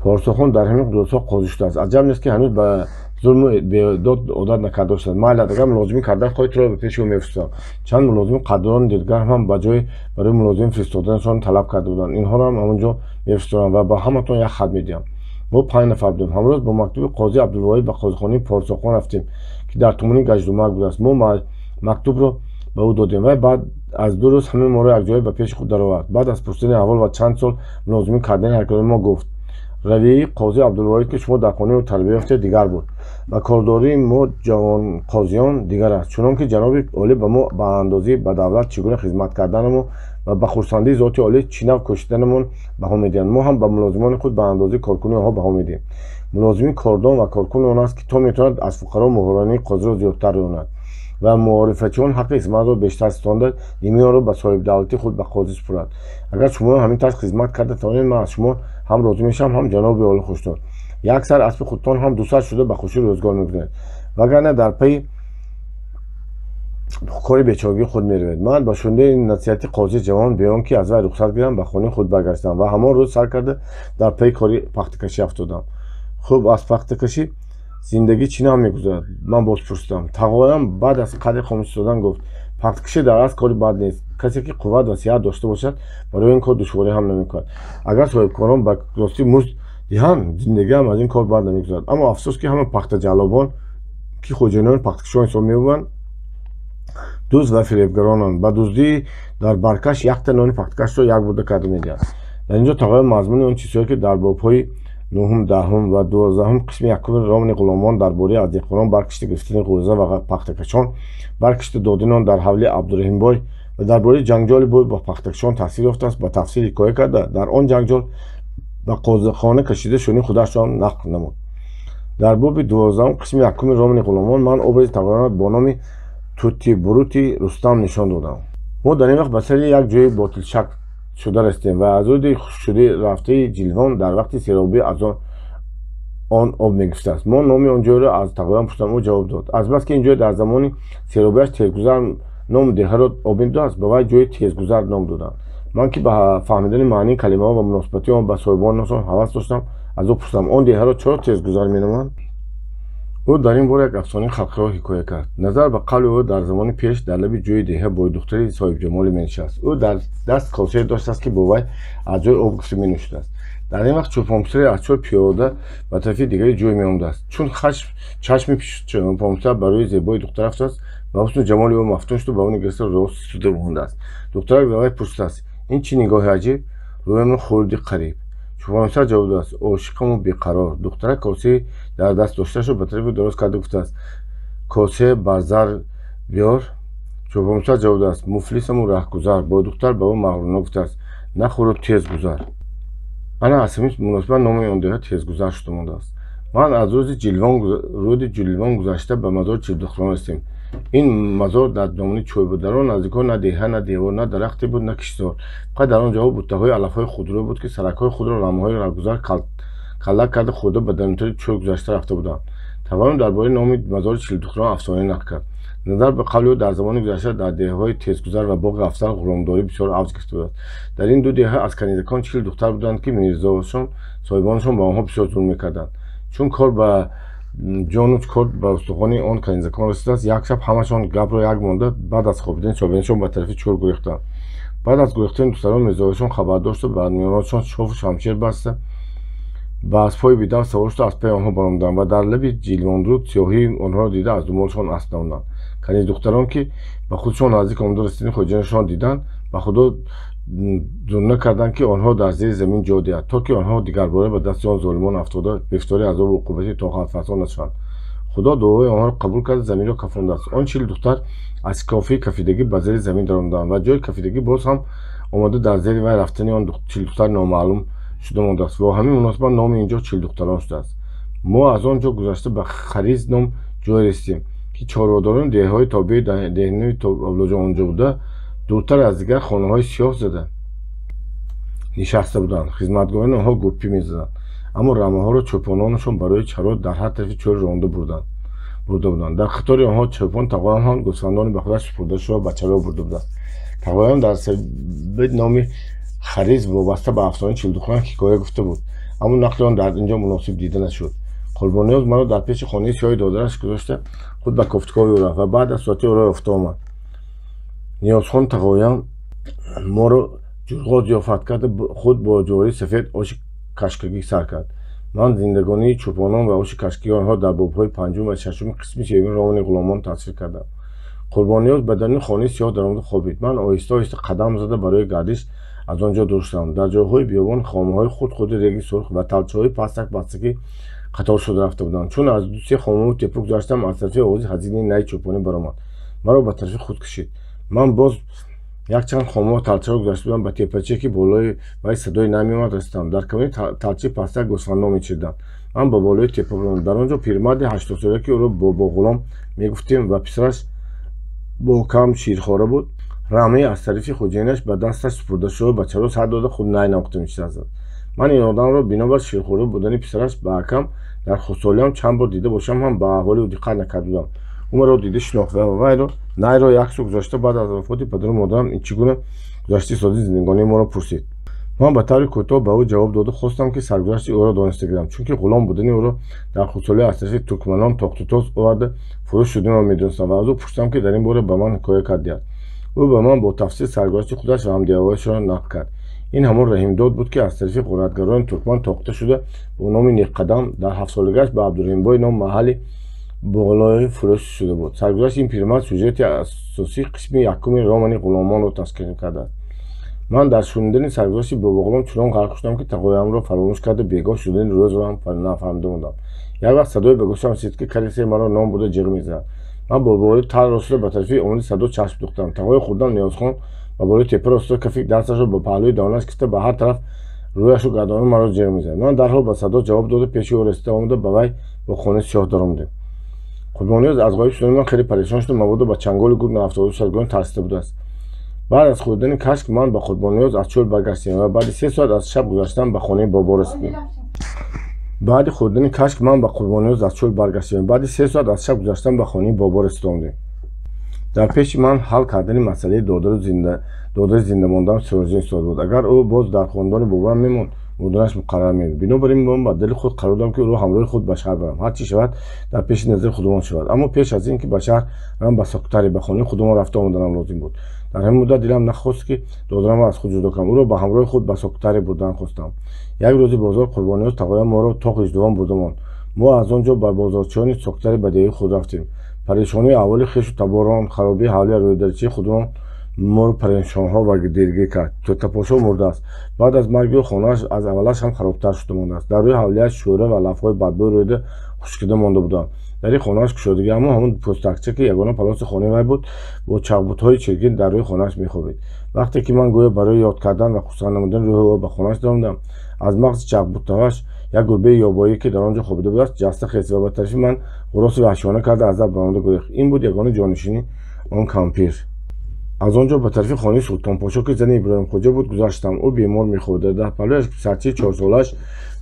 Порсохон дар ҳамин рӯзҳо қозӣ шудааст. Аҷаб нест, ки ҳанӯз ба зулму бедод одат накарда бошад. Майлат, агар мулозимӣ кардан хоҳӣ, туро ба пеши ӯ мефиристодам. Чанд мулозими қадрдони дидгар ҳам ба ҷои барои мулозим фиристоданашон талаб карда буданд. Инҳоро ҳам ҳамон ҷо мефиристодам ва ба ҳаматон як хат медиҳам. Мо 5 нафар будем. Ҳамрӯз бо мактуби Қози Абдулвоҳид ба қозихонаи Порсохон рафтем, ки дар тумани Гаҷдумак будааст. Мо мактубро ба ӯ додем ва баъд аз 2 рӯз ҳамин моро якҷоя ба пеши худ даровард. Баъд аз пурсидани аҳвол ва чанд сол мулозимӣ кардани ҳаркадоми мо гуфт: Равияи қози Абдулвоҳид, ки шумо дар хонаи ӯ тарбия ёфтед, дигар буд ва кордории мо ҷавонқозиён дигар аст. Чунон ки ҷаноби олӣ ба мо ба андозаи ба давлат чӣ гуна хизмат карданамон ва ба хурсандии зоти олӣ чӣ нав кӯшиданамон баҳо медиҳанд, мо ҳам ба мулозимони худ ба андозаи коркунии онҳо баҳо медиҳем. Мулозими кордон ва коркуни он аст, ки то метавонад аз фуқаро муҳорони қозиро зиёдтар донад ва муорифачиён ҳаққи хизматро бештар ситонда, нимаи онро ба соҳибдавлати худ ба қозӣ супурад. Агар шумо ҳамин тарз хизмат карда тавонед, ман аз шумо ҳам розӣ мешавам, ҳам ҷаноби олӣ хушнуд. Як сар аспи худтон ҳам дусар шуда ба хушӣ рӯзгор мегузаред, вагарна дар пайи кори бечорагии худ меравед. Ман ба шунидаи насиҳати қозии ҷавон бе он ки аз вай рухсат гирам, ба хонаи худ баргаштам ва ҳамон рӯз сар карда дар пайи кори пахтакашӣ афтодам. Хуб, аз пахтакашӣ зиндагӣ чӣ нав мегузарад? Ман боз пурсидам. Тағоям баъд аз қадре хомӯш истодан гуфт: пахтакашӣ дар асл кори бад нест. Касе ки қувват ва сиҳат дошта бошад, барои ин кор душворӣ ҳам намекунад. Агар соҳибкорон ба ростӣ музд диҳанд, зиндагиам аз ин кор бад намегузарад. Аммо афсӯс, ки ҳама пахтаҷаллобон, ки хоҷаинони пахтакашон ҳисоб меёбанд, дузд ва фиребгаронанд. Ба дуздии дар баркаш якта нони пахтакашро як бурда карда медиҳанд. Дар ин ҷо тағоям мазмуни он чизҳое, ки дар бобҳои 9, 10 ва 12 қисми якуми романи Ғуломон дар бораи аз деҳқонон баркашида гирифтани ғӯза ва пахтакашон, баркашида додани он дар ҳавлии Абдураҳимбой ва дар бораи ҷанҷоли бой бо пахтакашон таҳсил ёфтааст, ба тафсил ҳикоя карда, дар он ҷанҷол ба қозихона кашида шудани худашро нақл намуд. Дар боби 12 қисми якуми романи Ғуломон ман образи тағоямро бо номи Тутибурути Рустам нишон додам. Мо дар ин вақт ба сари як ҷои ботилшакл шуда расидем ва аз руди хушкшуда рафтаи Ҷилвон дар вақти серобӣ аз он об мегирифтааст. Мо номи он ҷойро аз тағоям пурсидам. Ӯ ҷавоб дод: азбаски ин ҷой дар замони серобиаш тезгузар ном деҳаро об медодааст, ба вай ҷои тезгузар ном доданд. Ман ки ба фаҳмидани маънии калимаҳо ва муносибати он ба соҳибонашон ҳавас доштам, аз ӯ пурсидам: он деҳаро чаро тезгузар меноманд? Ӯ дар ин бора як афсонаи халқиро ҳикоя кард. Назар ба қавли ӯ, дар замони пеш дар лаби ҷӯи деҳа бойдухтари соҳибҷамоле менишаст. Ӯ дар даст косае доштааст, ки бо вай аз ҷои об гирифта менӯшидааст. Дар ин вақт чӯпонписаре аз чой пиёда ба тарафи дигари ҷӯй меомадааст. Чун чашми чӯпонписар ба рӯи зебои духтар афтодааст, ба ҳусну ҷамоли ӯ мафтун шуду ба ӯ нигариста рост истода мондааст. Духтарак ба вай пурсидааст: ин чӣ нигоҳи аҷиб? Рӯямро хӯрди қариб. Чӯпонписар ҷавоб додааст: ошиқаму беқарор. Духтарак косаи дар даст доштаашро ба тарафи дароз карда гуфтааст: косе бар зар биёр. Чӯпонписар ҷавоб додааст: муфлисаму раҳгузар. Бойдухтар ба ӯ мағрурона гуфтааст: нахӯру тез гузар. Ана аз ҳамин муносибат номи он деҳа тезгузар шуда мондааст. Ман аз рӯди Ҷилвон гузашта ба мазори Чилдухтарон расидем. Ин мазор дар домани чой буд. Дар он наздикҳо на деҳа, на девор, на дарахте буд, на киштзор. Фақат дар он ҷоҳо буттаҳои алафҳои худрӯй буд, ки саракҳои худро рамаҳои раҳгузар каллак карда хӯрда ба дарунтари чой гузашта рафта буданд. Тағоям дар бораи номи мазори Чилдухтарон афсонае нақл кард. Назар ба қавли ӯ, дар замони гузашта дар деҳаҳои Тезгузар ва Боғи Афзал ғуломдорӣ бисёр авҷ гирифта будааст. Дар ин ду деҳа аз канизакон 40 духтар буданд, ки мирзошон соҳибонашон ба онҳо бисёр зулм мекарданд. Чун кор ба ҷону кор ба устухони он канизакон расидааст, як шаб ҳамашон гапро як монда баъд аз хобидани соҳибонашон ба тарафи чӯр гурехтанд. Баъд аз гурехтани духтарон мирзоҳояшон хабардор шуда, ба миёнашон шофу шамшер баста, ба аспҳои бедав савор шуда аз пайи онҳо баромаданд ва дар лаби Ҷилвонруд сиёҳии онҳоро дида аз думолашон асп давонданд. Каниздухтарон, ки ба худшон наздик омада расидани хоҷаинашон диданд, ба худо зунна карданд, ки онҳо дар зери замин ҷо диҳад, то ки онҳо дигарбора ба дасти он золимон афтода гирифтори азобу уқубати тоқатфарсо нашаванд. Худо дуои онҳоро қабул карда заминро кафондааст. Он 40 духтар аз кофии кафидагӣ ба зери замин даромаданд ва ҷои кафидагӣ боз ҳам омода дар зери вай рафтани он 40 духтар номаълум шуда мондааст. Бо ҳамин муносибат номи ин ҷо Чилдухтарон шудааст. Мо аз он ҷо гузашта ба Хариз ном ҷое расидем, ки чорводорони деҳаҳои тобеи деҳнаи Аблоҷон онҷо буда, дуртар аз дигар хонаҳои сиёҳ зада нишаста буданд. Хизматгорони онҳо гурпӣ мезаданд, аммо рамаҳоро чӯпононашон барои чаро дар ҳар тарафи чӯл ронда бурда буданд. Дар қатори онҳо чӯпон тағоям ҳам гӯсфандони ба худаш супурдашуро ба чаро бурда буданд. Тағоям дар сабаби номи Хариз вобаста ба афсонаи Чилдухтарон ҳикоя гуфта буд, аммо нақли он дар ин ҷо муносиб дида нашуд. Қурбонниёз маро дар пеши хонаи сиёҳи додараш гузошта худ ба кофтукови ӯ рафт ва баъд аз соате ӯро ёфта омад. Ниёзхон тағоям моро ҷурғо зиёфат карда, худ бо ҷории сафед оши кашкагӣ сар кард. Ман зиндагонии чӯпонон ва оши кашкагии онҳо дар бобҳои панҷум ва шашуми қисми сеюми романи Ғуломон тасвир кардам. Қурбонниёз ба даруни хонаи сиёҳ даромада хобид. Ман оҳиста оҳиста қадам зада барои гардиш Аз он ҷо дур шудам. Дар ҷойҳои биёбон хомаҳои хурд-хурди реги сурх ва талчаҳои пастак-пастакӣ қатор шуда рафта буданд. Чун аз ду-се хомаву тепа гузаштам, аз тарафи овози ҳазини най чӯпонӣ баромад. Маро ба тарафи худ кашид. Ман боз якчанд хомаву талчаро гузашта будам, ба тепачае, ки болои вай садои най меомад, расидам. Дар камини талчаи пастак гӯсфандон мечириданд. Ман ба болои тепа будам. Дар он ҷо пирмарди 80-сола, ки ӯро Бобоғулом мегуфтем ва писараш бокам ширхора буд, рамае аз тарафи хоҷаинаш ба дасташ супурда шуда, ба чаро сар дода худ най навохта мешинасад. Ман ин одамро бинобар ширхора будани писараш ба акам дар хурдсолиам чанд бор дида бошам ҳам, ба аҳволи ӯ диққат накарда будам. Ӯ маро дида шинохт ва вайро найро як сӯ гузошта, баъд аз вафоти падару модарам ин чӣ гуна гузашти соди зиндагонии моро пурсид. Ман ба таври кӯтоҳ ба ӯ ҷавоб дода хостам, ки саргузашти ӯро дониста гирам, чунки ғулом будани ӯро дар хурдсолӣ аз тарафи туркманон тохтутоз оварда фурӯш шуданро медонистам ва аз ӯ пурсидам, ки дар ин бора ба ман ҳикоя кард диҳад. Ӯ ба ман бо тафсил саргузашти худаш ва ҳамдиёвояшро нақл кард. Ин ҳамон Раҳимдод буд, ки аз тарафи ғоратгарони туркман тохта шуда, бо номи Неққадам дар 7-солагиаш ба Абдураҳимбой ном маҳалли болои фурӯш шуда буд. Саргузашти ин пирмард сюжети асосии қисми якуми романи Ғуломонро ташкил кардааст. Ман дар шунидани саргузашти Бобоғулом чунон ғарқ шудам, ки тағоямро фаромӯш карда, бегоҳ шудани рӯзро ҳам нафаҳмида мондам. Як вақт садое ба гӯшам расид, ки касе маро ном бурда ҷиғ мезанад. Ман бо болои тар рост шуда ба тарафи омади садо чашм духтам. Тағои хурдам Ниёзхон ба болои тепа рост шуда, кафи дасташро ба паҳлӯи давонаш кифта, ба ҳар тараф рӯяшро гардонда маро ҷиғ мезанад. Ман дарҳол ба садо ҷавоб дода, пеши ӯ расида омада, ба вай бо хонаи сиёҳ даромадем. Қурбониёз аз ғоиб шудани ман хеле парешон шуда, мабодо ба чанголи гург наафтода шавад, гӯён тарсида будааст. Баъд аз хӯрдани кашк ман ба Қурбониёз аз чӯл баргаштем ва баъди 3 соат аз шаб гузаштан ба хонаи бобо расидем. Баъди хӯрдани кашк ман ба Қурбониёз аз чӯл баргаштем. Баъди 3 соат аз шаб гузаштан ба хонаи бобо расидомдем. Дар пеши ман ҳал кардани масъалаи додари зинда мондаам сирожин истода буд. Агар ӯ боз дар хонадони бобоам мемонд, мурданаш муқаррар меёфт. Бинобар ин ман ба дили худ қарор додам, ки ӯро ҳамроҳи худ ба шаҳр барам. Ҳар чӣ шавад, дар пеши назари худамон шавад. Аммо пеш аз ин ки ба шаҳр рам, ба Соктаре, ба хонаи худамон рафта омаданам лозим буд. Дар ҳамин муддат дилам нахост, ки додарамро аз худ ҷудо кунам. Ӯро ба ҳамроҳи худ ба Соктаре бурдан хостам. Як рӯзи бозор Қурбониёз тағоям моро то Ғиждувон бурда монд. Мо аз он ҷо ба бозорчиёни Соктаре ба деҳаи худ рафтем. Парешонии аҳволи хешу таборон, харобии ҳавлия, рӯйдарчии худамон моро парешонҳо ва дилгир кард. Тӯтапошо мурдааст. Баъд аз марги ӯ хонааш аз аввалаш ҳам харобтар шуда мондааст. Дар рӯи ҳавлияш шӯра ва лафҳои бадбӯй рӯида хушкида монда буданд. Дари хонааш кушодагӣ, аммо ҳамон пӯстакча, ки ягона палоси хонаи вай буд, бо чағбутҳои чиркин дар рӯи хонааш мехобид. Вақте ки ман гӯё барои ёд кардан ва хурсанд намудани рӯҳи ӯ ба хонааш даромадам, аз мағзи чағбутҳояш як гурбаи ёбоӣ, ки дар он ҷо хобида будааст, ҷаста хест ва ба тарафи ман ғуроси ваҳшиёна карда аз дар баромада гурехт. Ин буд ягона ҷонишини он кампир. Аз он ҷо ба тарафи хонаи Султонпошо, ки зани Иброҳимхоҷа буд, гузаштам. Ӯ бемор мехобида. Дар паҳлӯяш писарчаи 4-солааш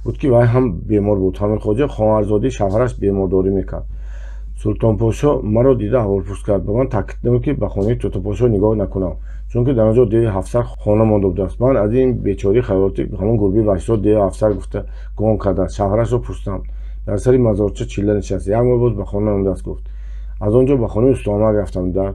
буд, ки вай ҳам бемор буд. Ҳамирхоҷа хоҳарзодии шавҳараш бемордорӣ мекард. Султонпошо маро дида аҳволпурс кард. Ба ман таъкид намуд, ки ба хонаи Тӯтапошо нигоҳ накунам, чунки дар он ҷо деви ҳафтсар хона монда будааст. Ман аз ин бечории хаёлотӣ ҳамон гурбаи ваҳширо деви ҳафтсар гуфта гумон кардам. Шавҳарашро пурсидам. Дар сари мазорча чилла нишаст. Як моҳ боз ба хона наомадааст, гуфт. Аз он ҷо ба хонаи Устомак рафтам. Дар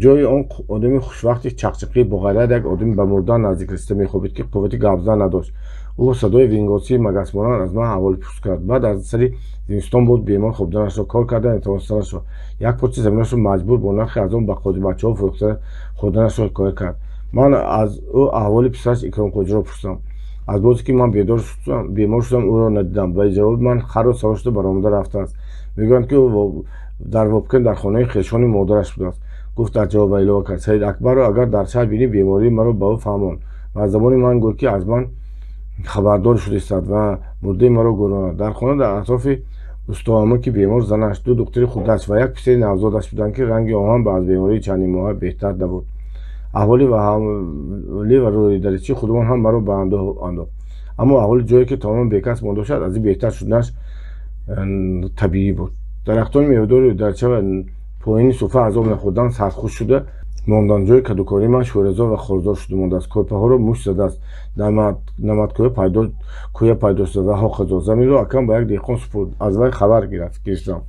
ҷои он одами хушвақти чақчиқӣ боғайрат, як одами ба мурдан наздик расида мехобид, ки қуввати гапзан надошт. Ӯ бо садои вингосии магасмонанд аз ман аҳволпурс кард. Баъд аз сари зимистон боз бемор хобиданашро, кор карда натавонистанашро, як порча заминашро маҷбур бо нархи арзон ба қозибачаҳо фурӯхта хӯрданашро ҳикоя кард. Ман аз ӯ аҳволи писараш Икромхоҷаро пурсидам. Аз бозе ки ман бемор шудам, ӯро надидам. Ба ҷавоби ман харро савор шуда баромада рафтааст. Мегӯянд, ки ӯ дар Вобкен дар хонаи хешони модараш будааст. Гуфт дар ҷавоб ва илова кард: Саид Акбарро агар дар шаҳр бинӣ, бемории маро ба ӯ фаҳмон ва аз забони ман гӯй, ки аз ман хабардор шудистад ва мурдаи маро гӯронад. Дар хона дар атрофи устоама, ки бемор, занаш, ду духтари хурдаш ва як писари навзодаш буданд, ки ранги оҳан ба аз бемории чандинмоҳа беҳтар набуд. Аҳволи ва ҳавлӣ ва рӯйдаричии худамон ҳам маро ба андӯҳ андохт. Аммо аҳволи ҷое, ки тамоман бекас монда бошад, аз ин беҳтар шуданаш табиӣ буд. Дарахтони мевадори рӯйдарча ва поини суфа аз об нахӯрдан сархуш шуда монданд. Ҷои кадукории ман шӯразор ва хорзор шуда мондааст. Кӯрпаҳоро мушт задааст. Намадкӯя пайдо шуда ва ҳоказо. Заминро акам ба як деҳқон супурд. Аз вай хабар гирифтам.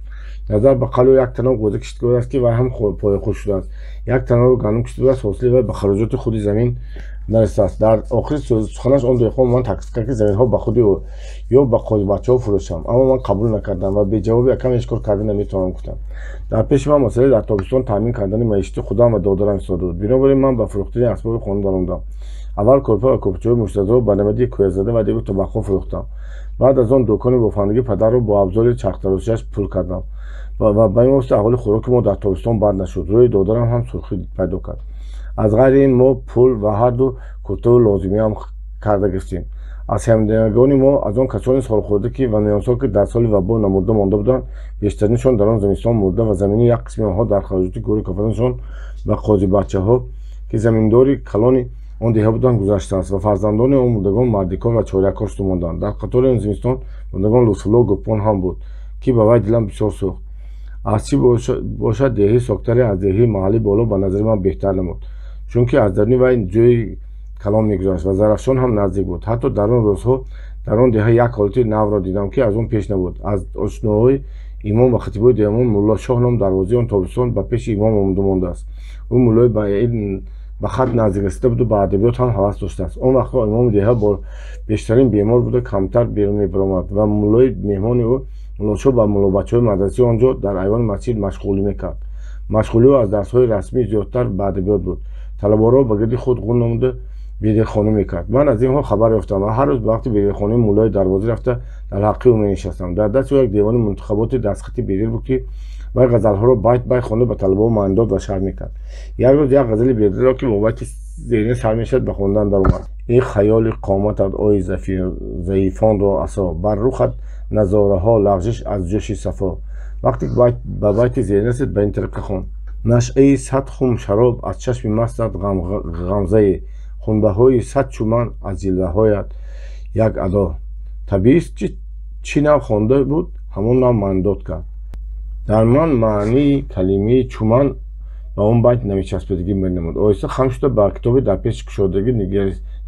Назар ба қалъу як таноб ғӯза кишта будааст, ки вай ҳам пояхуш шудааст. Як танобро гандум кишта будааст, ҳосили вай ба хароҷоти худи замин нарасидааст. Дар охири суханаш он деҳқон ман таклиф кард, ки заминҳо ба худи ӯ ё ба қозибачаҳо фурӯшам, аммо ман қабул накардам ва беҷавоби акам ҳеҷ кор карда наметавонам гуфтам. Дар пеши ман масъалаи дар тобистон таъмин кардани маишати худам ва додарам истода буд. Бинобар ин ман ба фурӯхтани асбоби хона даромадам. Аввал кӯрпа ва кӯрпачаҳои муштазаро ба намади кӯязада ва дигу табақҳо фурӯхтам. Баъд аз он дукони бофандагии падарро бо абзори чархтарошиаш пул кардам ва ба ин восита аҳволи хӯроки мо дар тобистон бад нашуд. Рӯи додарам ҳам сурхӣ пайдо кард. Аз ғайри ин мо пул ва ҳарду куртаву лозимиам карда гирифтем. Аз ҳамдинагони мо, аз он касони солхӯрда ки ва миёнсол, ки дар соли вабо намурда монда буданд, бештариншон дар он зимистон мурда ва замини як қисми онҳо дар хароҷоти гӯри кафанашон ба қозибачаҳо, ки заминдори калони он деҳа буданд, гузаштааст ва фарзандони он мурдагон мардикор ва чорякор шуда монданд. Дар қатори он зимистон мурдагон Лутфулло Гӯппон ҳам буд, ки ба вай дилам бисёр сӯхт. Аз чӣ бошад, деҳаи Соктаре аз деҳаи маҳаллии боло ба назари ман беҳтар намуд, чунки аз даруни вай ҷӯи калон мегузашт ва Зарафшон ҳам наздик буд. Ҳатто дар он рӯзҳо дар он деҳа як ҳолати навро дидам, ки аз он пеш набуд. Аз ошноҳои имом ва хатибои деҳамон Муллошоҳ ном дарвозаи он тобистон ба пеши имом омода мондааст. Ӯ муллои ба хат наздик расида буду ба адабиёт ҳам ҳавас доштааст. Он вақтҳо имоми деҳа бештарин бемор буда, камтар берун мебаромад ва муллои меҳмони ӯ Муллошоҳ ба муллобачаҳои мадрасаи он ҷо дар айвони масҷид машғулӣ мекард. Машғулии ӯ аз дарсҳои расмӣ зиёдтар ба адабиёт буд. Талабаҳоро ба гирди худ ғун намуда бедилхонӣ мекард. Ман аз инҳо хабар ёфтам ва ҳар рӯз ба вақти бедилхонии муллои дарвозӣ рафта дар ҳаққи ӯ менишастам. Дар дасти ӯ як девони мунтахаботи дастхати Бедил буд, ки вай ғазалҳоро байт байт хонда ба талабаҳо маънидод ва шарҳ мекард. Як рӯз як ғазали Бедилро, ки бо байти зерин сар мешавад, ба хондан даромад. Эй хаёли қоматат, ои заифонро асо, бар рухат назораҳо лағжиш аз ҷӯши сафо. Вақте ба байти зерин расид, ба ин тариқа хонд: нашъаи 100 хум шароб аз чашми мастат ғамзае, хунбаҳои 100 чуман аз ҷилваҳоят як адо. Табиист, чӣ нав хонда буд, ҳамон нав маънидод кард. Дар ман маънии калимаи чуман ба он байт намечаспидагӣ менамуд. Оҳиста хам шуда ба китоби дар пеши кушодагӣ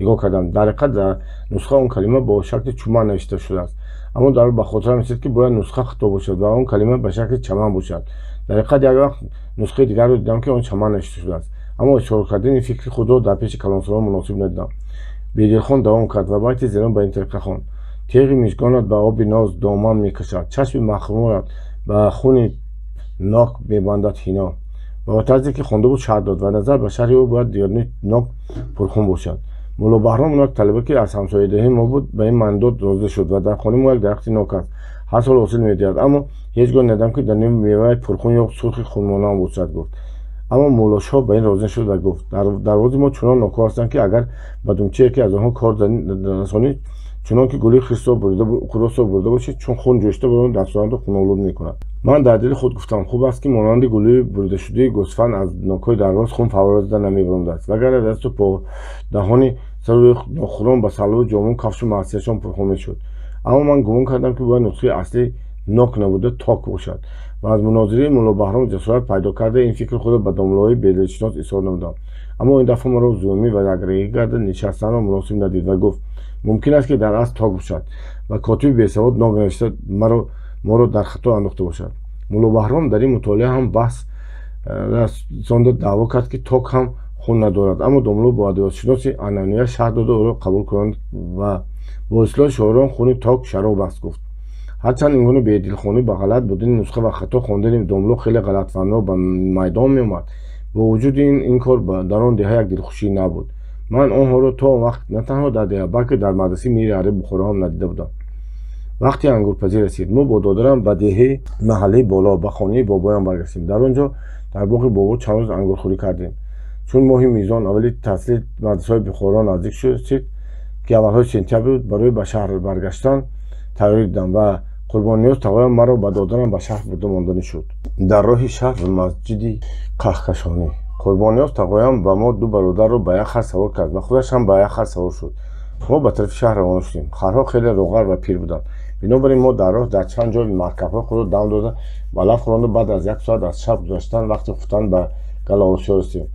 нигоҳ кардам. Дар ҳақиқат дар нусха он калима бо шакли чуман навишта шудааст, аммо дар ба хотирам расид, ки бояд нусха хато бошад ва он калима ба шакли чаман бошад. Дар ҳақиқат як вақт нусхаи дигарро дидам, ки он чаман навишта шудааст, аммо изҳор кардани фикри худро дар пеши калонсолон муносиб надидам. Бедилхон давом кард ва байти зерин ба ин тариқа хонд: теғи мижгонат ба оби ноз доман мекашад, чашми махмурат ба хуни нок мебандад ҳино. Ва ба тарзе ки хонда буд шарҳ дод ва назар ба шарҳи ӯ бояд диёрни нок пурхун бошад. Мулло Баҳром, як талаба, ки аз ҳамсоядиҳии мо буд, ба ин маънидод розӣ шуд ва дар хонаи мо як дарахти нок аст, ҳар сол ҳосил медиҳад, аммо ҳеҷ гоҳ надидам, ки дар меваи пурхун ё сурхи хунмонанд бошад, гуфт. Аммо Муллошоҳ ба ин розӣ нашуд ва гуфт: дар дарвози мо чунон нокҳо ҳастанд, ки агар ба думчаи яке аз онҳо кор расонӣ, чунон ки гулӯи хирсро бурида бошӣ, чун хун ҷӯшида бар он дастонатро хунолуд мекунад. Ман дар дили худ гуфтам: хуб аст, ки монанди гулӯи буридашудаи гӯсфанд аз нокҳои дарвоз хун фаввора зада намебаромадааст, вагарна дасту даҳони сару рӯи нохӯрон ба салву ҷому кафшу маъсиятшон пурхун мешуд. Аммо ман гумон кардам, ки бояд нусхаи аслӣ нок набуда ток бошад ва аз мунозираи Мулло Баҳром ҷасорат пайдо карда ин фикри худро ба домлаҳои бедилшинос изҳор намудам. Аммо ин дафъа маро зӯмӣ ва якрагӣ карда нишастанро муносиб надид ва гуфт: мумкин аст, ки дар асл ток бошад ва котиби бесавод нок навишта моро дар хато андохта бошад. Мулло Баҳром дар ин мутолиа ҳам баҳс расонда даъво кард, ки ток ҳам хун надорад, аммо домло бо адабиётшиноси анъанавия шарҳ дода ӯро қабул кунанд ва бо истилоҳи шоирон хуни ток шароб аст, гуфт. Ҳарчанд ин гуна бедилхонӣ ба ғалат будани нусха ва хато хондани домло хеле ғалатфаҳмиҳо ба майдон меомад, бо вуҷуди ин ин кор дар он деҳа як дилхушӣ набуд. Ман онҳоро то он вақт на танҳо дар деҳа, балки дар мадрасаи Мири Араб Бухоро ҳам надида будам. Вақти ангурпазӣ расид. Мо бо додарам ба деҳаи маҳаллаи боло, ба хонаи бобоям баргаштем. Дар он ҷо дар боғи бобо чанд рӯз ангурхӯрӣ кардем. Чун моҳи мизон, аввали таъсили мадрасаҳои Бухоро наздик шуд, ки аввалҳои сентябр буд, барои ба шаҳр баргаштан тайёрӣ дидам ва Қурбонниёз тағоям маро ба додарам ба шаҳр бурда монданӣ шуд. Дар роҳи шаҳр ва масҷиди Қаҳкашонӣ Қурбонниёз тағоям ба мо ду бародарро ба як хар савор кард ва худаш ҳам ба як хар савор шуд. Мо ба тарафи шаҳр равона шудем. Харҳо хеле роғар ва пир буданд. Бинобар ин мо дар роҳ дар чанд ҷой маркабҳои худро дам дода, алаф хӯронда, баъд аз як соат аз шаб гузаштан вақти хуфтан ба Галаосиё расидем,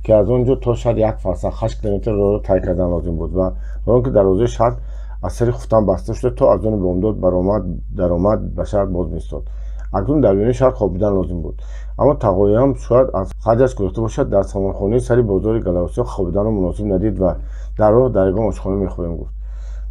ки аз он ҷо то шаҳр як фарсах 8 километр роҳро тай кардан лозим буд ва он ки дарвозаи шаҳр аз сари хуфтан баста шуда, то аз они бомдод баромад даромад ба шаҳр боз меистод. Акнун дар миёни шаҳр хобидан лозим буд. Аммо тағоям шояд аз харҷаш гурехта бошад, дар самонхонаи сари бозори Галаосиё хобиданро муносиб надид ва дар роҳ дар ягон ошхона мехӯрем, гуфт.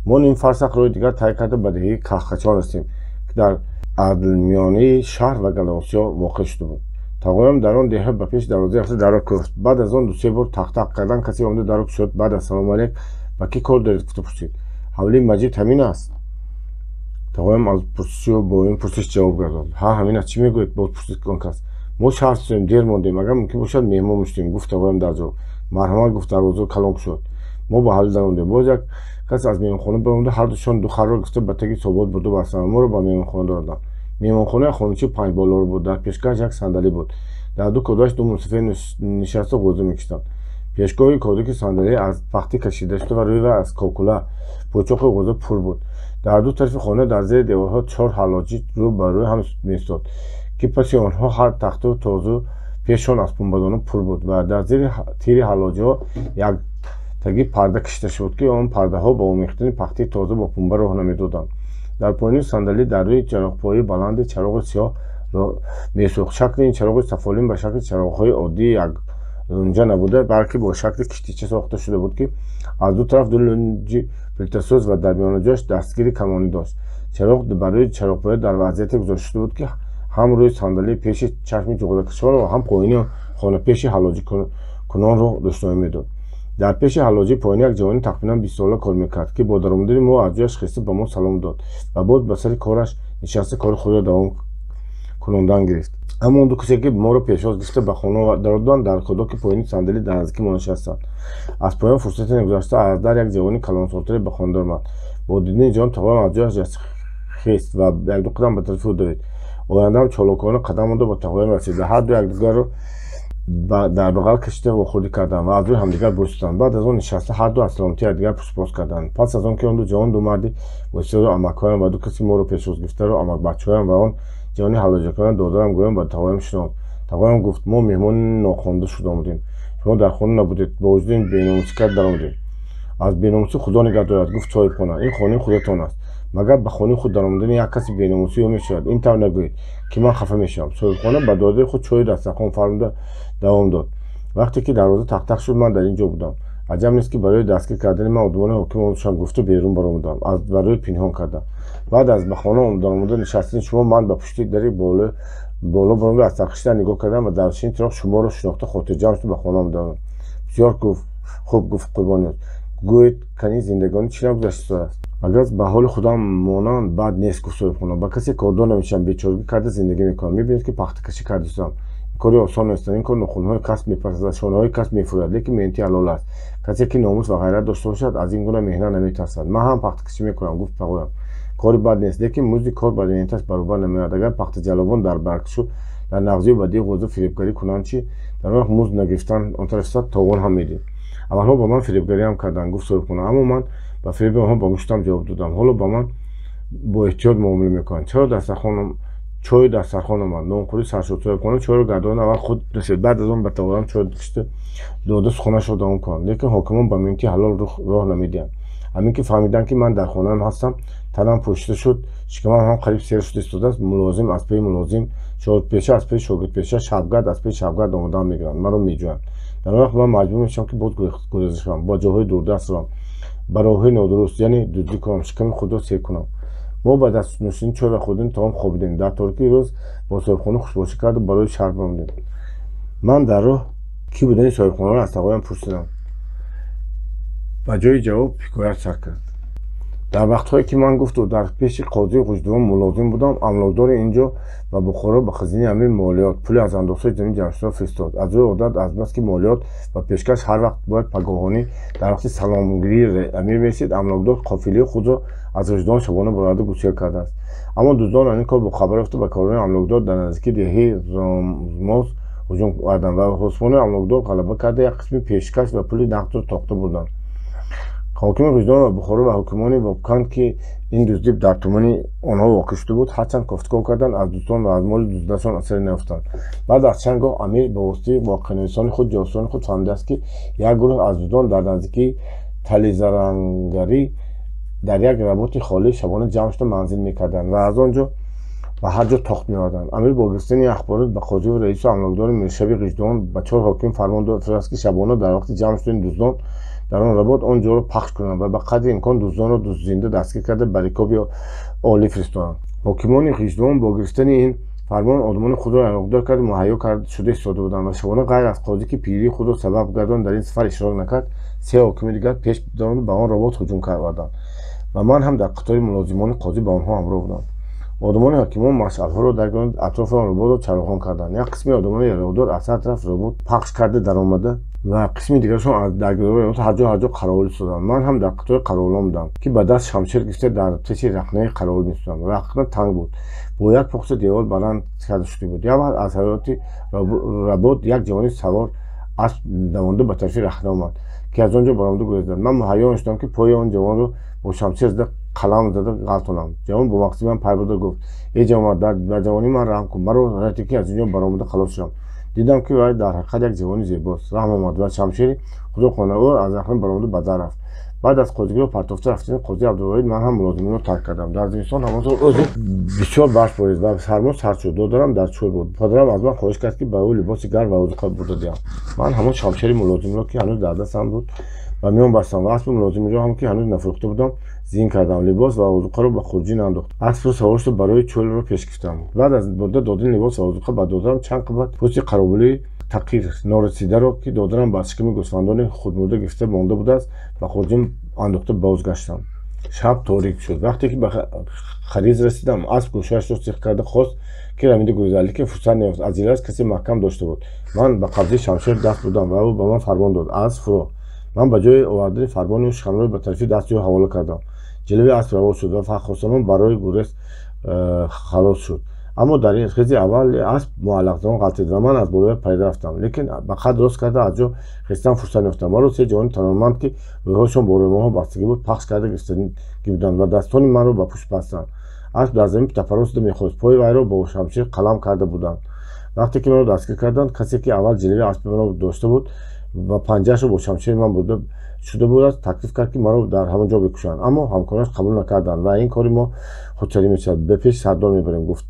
Мо ним фарсах роҳи дигар тай карда ба деҳаи Каҳкашон расидем, ки дар адлмиёнаи шаҳр ва Галаосиё воқеъ шуда буд. Тағоям дар он деҳа ба пеши дарвоза рафта дарро кӯфт. Баъд аз он ду-се бор тақ-тақ кардан касе омада дарро кушод. Баъд аз салому алейк ба кӣ кор доред гуфта пурсид. Ҳавлии Маҷид ҳамин аст? Тағоям аз пурсиши ӯ бо ин пурсиш ҷавоб гардонд. Ҳа, ҳамин аст. Чӣ мегӯед? Боз пурсид он кас. Мо шаҳр шудем, дер мондем. Агар мумкин бошад, меҳмон мешудем, гуфт тағоям дар ҷавоб. Марҳамат, гуфт, дарвозаро калон кушод. Мо ба ҳавлӣ даромадем. Боз як кас аз меҳмонхона баромада ҳардушон ду харро гирифта ба таги собот бурда бастанд ва моро ба меҳмонхона дорданд. Меҳмонхона як хоначаи панҷболор буд. Дар пешгоҳаш як сандалӣ буд. Дар ду кодаш ду мусофир нишаста ғӯза мекашиданд. Пешгоҳи кодаки сандалӣ аз пахтӣ кашида шуда ва рӯи вай аз кокула пӯчоқи ғӯза пур буд. Дар ду тарафи хона дар зери деворҳо чор ҳаллоҷӣ рӯ ба рӯ ҳам меистод, ки паси онҳо ҳар тахту тозу пешшон аз пунбадона пур буд ва дар зери тири ҳаллоҷиҳо яктаги парда кашида шуд, ки он пардаҳо ба омехтани пахтии тоза бо пунба роҳ намедоданд. Дар поёни сандалӣ дар рӯи чароғпоии баланде чароғи сиёҳ месӯхт. Шакли ин чароғи сафолин ба шакли чароғҳои оддии яклунҷа набуда, балки бо шакли киштича сохта шуда буд, ки аз ду тараф ду лунҷи плитасӯз ва дар миёнаҷояш дастгири камонӣ дошт. Чароғ бар рӯи чароғпоя дар вазъияте гузошта шуда буд, ки ҳам рӯи сандалии пеши чашми ҷуғдакашонро ва ҳам поёни хона пеши ҳаллоҷикунонро рӯшноӣ медод. Дар пеши ҳаллоҷии поёнӣ як ҷавони тахминан бистсола кор мекард, ки бо даромадани мо аз ҷояш хеста ба мо салом дод ва боз ба сари кораш нишаста кори худро давом кунондан гирифт. Аммо он ду касе, ки моро пешвоз гирифта ба хона дароданд, дар кодоки поёни сандалӣ дар наздики мо нишастанд. Аз поён фурсате нагузашта аз дар як ҷавони калонсолтаре ба хона даромад. Бо дидани ҷавон тағоям аз ҷояш хест ва якду қадам ба тарафи ӯ давид. Ояндаам чолокона қадам монда ба тағоям расид ва ҳарду якдигарро дар бағал кашида вохӯрдӣ карданд ва аз рӯи ҳамдигар бӯсиданд. Баъд аз он нишаста ҳарду аз саломатии якдигар пурсупос карданд. Пас аз он ки он ду ҷавон ду марди воситаро амакҳоям ва ду каси моро пешвоз гирифтаро амакбачаҳоям ва он ҷавони ҳаллоҷакунанда додарам гӯён ба тағоям шинохт. Тағоям гуфт: мо меҳмони нохонда шуда омадем. Шумо дар хона набудед, бо вуҷуди ин беномусӣ кард даромадем. Аз беномусӣ Худо нигаҳ дорад, гуфт соҳибхона. Ин хонаи худатон аст. Магар ба хонаи худ даромадани як каси беномусӣ ё мешавад? Ин тавр нагӯед, ки ман хафа мешавам. Соҳибхона ба додари худ чою дастархон фармуда давом дод. Вақте ки дарвоза тақ-тақ шуд, ман дар ин ҷо будам. Аҷаб нест, ки барои дастгир кардани ман одамони ҳоким омадашон, гуфту берун баромадам, аз барои пинҳон кардам. Баъд аз ба хона даромада нишастани шумо ман ба пушти дари боло баромада аз тарқишида нигоҳ кардам ва дар рӯшнии чироғ шуморо шинохта хотирҷамъ шуда ба хона омадам. Бисёр хуб, гуфт Қурбониёз. Гӯед, кани зиндагонӣ чӣ нагузаштааст? Магар ба ҳоли худам монанд бад нест, гуфт соҳибхона. Ба касе кордор намешавам, бечорагӣ карда зиндагӣ мекунам. Мебинед, ки пахтакашӣ кардистам. Ин кори осон нест. Ин кор нохунҳои касб мепарсад, шонаҳои касб мефурӯяд, лекин меҳнати ҳалол аст. Касе ки номус ва ғайрат дошта бошад, аз ин гуна меҳнат наметарсад. Ман ҳам пахтакашӣ мекунам, гуфт тағоям. Кори бад нест, лекин музди кор ба меҳнаташ баробар намеояд. Агар пахтаҷаллобон дар баркашу дар нағзию бадии ғӯза фиребгарӣ кунанд, чӣ? Дар он вақт музд нагирифтан он тараф товон ҳам медиҳем. Аввалҳо ба ман фиребгариам карданд, гуфт соҳибхона, аммо ман ба фиреби онҳо ба муштам ҷавоб додам. Ҳоло ба ман бо эҳтиёт муомила мекунанд. Чаро дастархоном чою дастархон омад? Нонхӯрӣ сар шуд. Соҳибхона чойро гардонда аввал худ нӯшид, баъд аз он ба тағоям чой кашида дода суханашро давом кунанд. Лекин ҳокимон ба меҳнати ҳалол роҳ намедиҳанд. Ҳамин ки фаҳмиданд, ки ман дар хонаам ҳастам, танам пӯшида шуд, шикамам ҳам қариб сер шуда истодааст. Мулозим аз паи мулозим, шогирдпеша аз паи шогирдпеша, шабгард аз паи шабгард омодаам мегиранд, маро меҷӯянд. Дар он вақт ман маҷбур мешавам, ки боз гуреза шавам, ба ҷойҳои дурдаст равам, ба роҳҳои нодуруст, яъне дуздӣ кунам, шиками худро сер кунам. Мо ба дастнӯшини чой ва хӯрдани таом хобидем. Дар торикии рӯз бо соҳибхона хушбошӣ карду барои шаҳр баромадем. Ман дар роҳ кӣ будани соҳибхонаро аз тағоям пурсидам. Ба ҷои ҷавоб ҳикоят сар кард. Дар вақтҳое ки ман, гуфту, дар пеши қозии Ғуждувон мулозим будам, амлокдори ин ҷо ба Бухоро ба хазинаи амир молиёт, пули аз андозҳои замин ҷамъшударо фиристод. Аз рӯи одат, азбаски молиёт ва пешкаш ҳар вақт бояд пагоҳонӣ дар вақти саломгирии амир мерасид, амлокдор қофилаи худро аз Ғуждувон шабона бароварда гусел кардааст. Аммо дуздон аз ин кор бохабар ёфта ба корвони амлокдор дар наздикии деҳаи Розмоз ҳуҷум карданд ва ҳосибони амлокдор ғалаба карда як қисми пешкаш ва пули нақдро тохта бурданд. Ҳокими Ғуждувон ва Бухоро ва ҳокимони Вобканд, ки ин дуздӣ дар тумани онҳо воқеъ шуда буд, ҳарчанд кофтуков карданд, аз дуздон ва аз моли дуздидашон асаре наёфтанд. Баъд аз чанд гоҳ амир ба воситаи воқеанависони худ, ҷосусони худ фаҳмидааст, ки як гурӯҳ аз дуздон дар наздикии Тализарангарӣ дар як работи холӣ шабона ҷамъ шуда манзил мекарданд ва аз он ҷо ба ҳар ҷо тохт меоварданд. Амир бо гирифтани ахборот ба қозиву раису амлокдори миршаби Ғиждувон ба чор ҳоким фармон фиристод, ки шабона дар вақти ҷамъ шудани дуздон дар он работ он ҷоро пахш кунанд ва ба қадри имкон дуздонро зинда дастгир карда ба рикоби олӣ фиристонанд. Ҳокимони Ғиждувон бо гирифтани ин Фармон одамони худро яроқдор кард, муҳайё кард шуда истода буданд ва шабона ғайр аз қозӣ, ки пирии худро сабаб гардон дар ин сафар иштирок накард, се ҳокими дигар пеш даромада ба он робот ҳуҷум оварданд ва ман ҳам дар қатори мулозимони қозӣ ба онҳо ҳамроҳ будам. Одамони ҳокимон машъалҳоро даргирифта атрофи он роботро чароғон карданд. Як қисми одамони яроқдор аз ҳар тараф робот пахш карда даромада ва қисми дигарашон дар гирдоби робот ҳар ҷо ҳар ҷо қаровул истоданд. Ман ҳам дар қатори қаровулон будам, ки ба даст шамшер гирифта дар пеши рахнаи қаровул меистодам. Рахна танг буд, бо як пухта девор баланд карда шуда буд. Як вақт аз ҳаёти робот як ҷавони савор асп давонда ба тарафи рахна омад, ки аз он ҷо баромада гурезад. Ман муҳайё шудам, ки пои он ҷавонро бо шамшер зада қалам зада ғалтонам. Ҷавон бо мақсади ман пай бурда гуфт: «Эй ҷавон, ба ҷавонии ман раҳм кун, маро ратӣ, ки аз ин ҷо баромада халос шавам». Дидам, ки вай дар ҳақиқат як ҷавони зебост. Раҳм омад ва шамшери худро хонда ӯ аз рахна баромада ба дар рафт. Баъд аз қозигиро партофта рафтани қози Абдулвоҳид ман ҳам мулозиминро тарк кардам. Дар зимистон ҳамон сол рӯзи бисёр барф борид ва сармо сард шуд. Додарам дар чӯл буд. Падарам аз ман хоҳиш кард, ки ба ӯ либоси гарм ва озуқа бурда диҳам. Ман ҳамон шамшери мулозимро, ки ҳанӯз дар дастам буд, ба миён бастам ва аспи мулозимиро ҳам, ки ҳанӯз нафурӯхта будам, зин кардам. Либос ва озуқаро ба хурҷин андохт, аспро савор шуда барои чӯлро пеш гирифтам. Баъд аз бурда додани либос ва озуқа ба додарам чанд қабат пӯсти қаробулии тақир норасидаро, ки додарам ба шиками гӯсфандони худмурда гирифта монда будааст, ба хурҷин андохта бозгаштам. Шаб торик шуд. Вақте ки ба хариз расидам, асп гӯшаашро сих карда хост, ки рамида гурезад, лекин фурсат наёфт. Аз зилаш касе маҳкам дошта буд. Ман ба қабзаи шамшер даст будам ва ӯ ба ман фармон дод: «Асп фуро». Ман ба ҷои овардани фармони ӯ шамро ба тарафи дасти ӯ ҳавола кардам. Ҷилави асп раво шуд ва фахросамон барои гурез халос шуд. Аммо дар ин хези аввали асп муаллақзамон ғалтид ва ман аз болоя парида рафтам, лекин ба қад рост карда аз ҷо хестан фурсат наёфтам. Маро се ҷавони таноманд, ки рӯйҳояшон бо рӯймолҳо бастагӣ буд, пахш карда гирифтагӣ буданд ва дастони маро ба пушт бастанд. Асп дар замин тапарон шуда мехост, пои вайро бо шамшер қалам карда буданд. Вақте ки маро дастгир карданд, касе ки аввал ҷилави аспи маро дошта буд ва панҷаашро бо шамшери ман бурда шуда будааст, таклиф кард, ки маро дар ҳамон ҷо бикушанд. Аммо ҳамкоронаш қабул накарданд ва ин кори мо худсарӣ мешавад, ба пеши сардор мебарем, гуфт.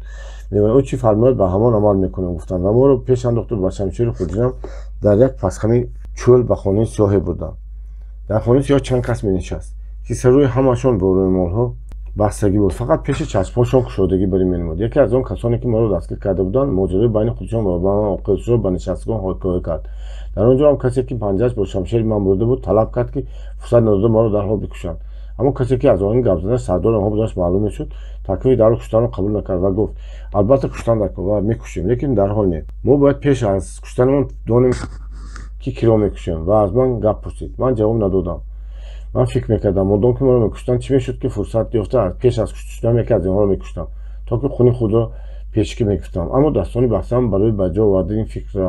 Ӯ чӣ фармояд, ба ҳамон амал мекунем, гуфтанд ва моро пеш андохту ба шамшери хурҷинам дар як пасхами чӯл ба хонаи сиёҳе бурданд. Дар хонаи сиёҳ чанд кас менишаст, ки саррӯи ҳамашон бо рӯймолҳо бастагӣ буд, фақат пеши чашмҳошон кушодагӣ барӣ менамуд. Яке аз он касоне, ки маро дастгир карда буданд, моҷарои байни худшон ва ба ман оқилшудро ба нишастгоҳ ҳикоя кард. Дар он ҷо ҳам касе, ки панҷааш бо шамшери ман бурда буд, талаб кард, ки фурсат надода маро дарҳол бикушанд. Аммо касе, ки аз оҳанги гап заданаш сардори онҳо буданаш маълум мешуд, таклифи дарҳол куштанро қабул накард ва гуфт: «Албатта, куштан даркор ва мекушем, лекин дарҳол не. Мо бояд пеш аз куштанамон донем, ки киро мекушем». Ва аз ман гап пурсид. Ман ҷавоб надодам. Ман фикр мекардам, модом ки маро мекуштанд, чӣ мешуд, ки фурсат ёфта пеш аз кушта шудан яке аз онҳоро мекуштам, то ки хуни худро пешкӣ мегирифтам. Аммо дастони бастаам барои ба ҷо овардани ин фикр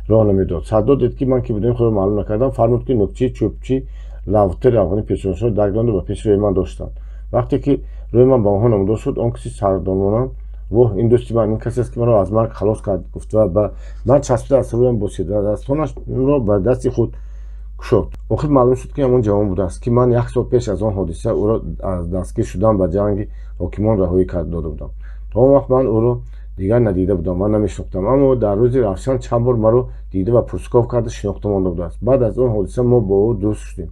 роҳ намедод. Сардор дид, ки ман ки будани худро маълум накардам, фармуд, ки нукчи, чӯбчи лавти равғани пешонашонро даргиронда ба пеши рӯи ман доштанд. Вақте ки рӯи ман ба онҳо намудор шуд, он каси сардормонанд: «Воҳ, ин дӯсти ман, ин касест, ки маро аз марг халос кард», гуфт ва ба ман часпида аз рӯям босид ва дастонашро ба дасти худ кушод. Охир маълум шуд, ки ҳамон ҷавон будааст, ки ман як сол пеш аз он ҳодиса ӯро аз дастгир шудан ба ҷанги ҳокимон раҳоӣ кард дода будам. То он вақт ман ӯро дигар надида будам ва намешинохтам, аммо дар рӯзи равшан чанд бор маро дида ва пурсуков карда шинохта монда будааст. Баъд аз он ҳодиса мо бо ӯ дӯст шудем.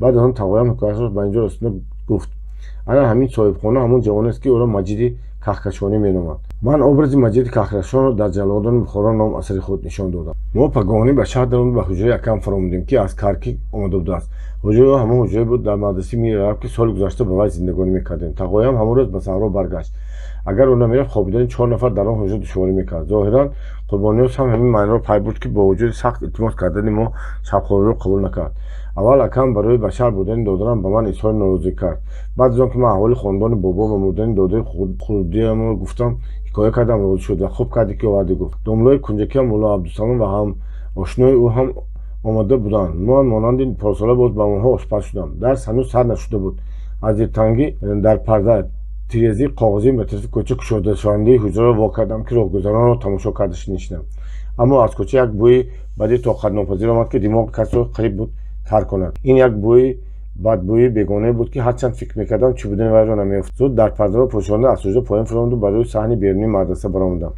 Баъд аз он тағоям ҳикояшро ба инҷо расонда гуфт: «Ана ҳамин соҳибхона ҳамон ҷавонест, ки ӯро Маҷиди Каҳкашонӣ меноманд». Ман образи Маҷиди Каҳкашонро дар «Ҷаллодони Бухоро» ном асари худ нишон додам. Мо пагоҳонӣ ба шаҳр даромада ба ҳуҷраи акам фаромудем, ки аз Каркик омада будааст. Ҳуҷраи ӯ ҳамон ҳуҷрае буд дар мадрасаи Мири Араб, ки соли гузашта ба вай зиндагонӣ мекардем. Тағоям ҳамон рӯз ба саҳро баргашт. Агар ӯ намерафт, хобидани чор нафар дар он ҳуҷра душворӣ мекард. Зоҳиран, Қурбониёз ҳам ҳамин маъноро пай бурд, ки бо вуҷуди сахт илтимос кардани мо шабхобиро қабул накард. Аввал акам барои ба шаҳр бурдани додарам ба ман изҳори норозигӣ кард. Баъд аз он ки ман аҳволи хонадони бобо ва мурдани додари хурдиамро гуфтам, ҳикоя кардам, розӣ шуд ва «Хуб кардӣ, ки овардӣ», гуфт. Домлои кунҷакиам Мулло Абдусалом ва ҳам ошнои ӯ ҳам омада буданд. Ман монанди порсола боз ба онҳо ошпаз шудам. Дарс ҳанӯз сар нашуда буд. Аз дилтангӣ дар парда тирезии коғазӣ ба тарафи кӯча кушодашавандаи ҳуҷраро во кардам, ки роҳгузаронро тамошо карда нишинам. Аммо аз кӯча як бӯи бади тоқатнопазир омад, ки димоғи касро қариб буд тар кунад. Ин як бӯи бадбӯии бегонае буд, ки ҳарчанд фикр мекардам, чӣ будани вайро намеёфт. Зуд дар пардаро пӯшонда аз ҳуҷра поён фуромаду ба рӯи саҳни берунии мадраса баромадам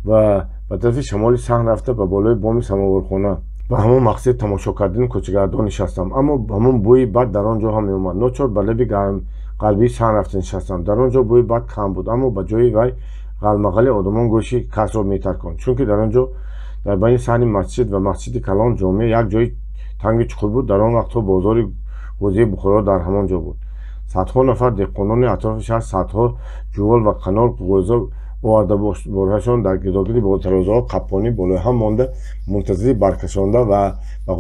ва ба тарафи шамоли саҳн рафта, ба болои боми самоворхона ба ҳамон мақсади тамошо кардани кӯчагардон нишастам. Аммо ҳамон бӯи бад дар он ҷо ҳам меомад. Ночор ба лаби ғарбии саҳн рафта нишастам. Дар он ҷо бӯи бад кам буд, аммо ба ҷои вай ғалмағали одамон гӯши касро метарконд, чунки дар он ҷо дар байни саҳни масҷид ва масҷиди калон ҷомеъ як ҷои танги чуқур буд. Дар он вақтҳо бозори ғӯзии Бухоро дар ҳамон ҷо буд. Садҳо нафар деҳқонони атрофи шаҳр садҳо ҷувол ва қанор ғӯза оварда борҳояшон дар гирдогирди тарозаҳо қапқонӣ болои ҳам монда мунтазири баркашонда ва ба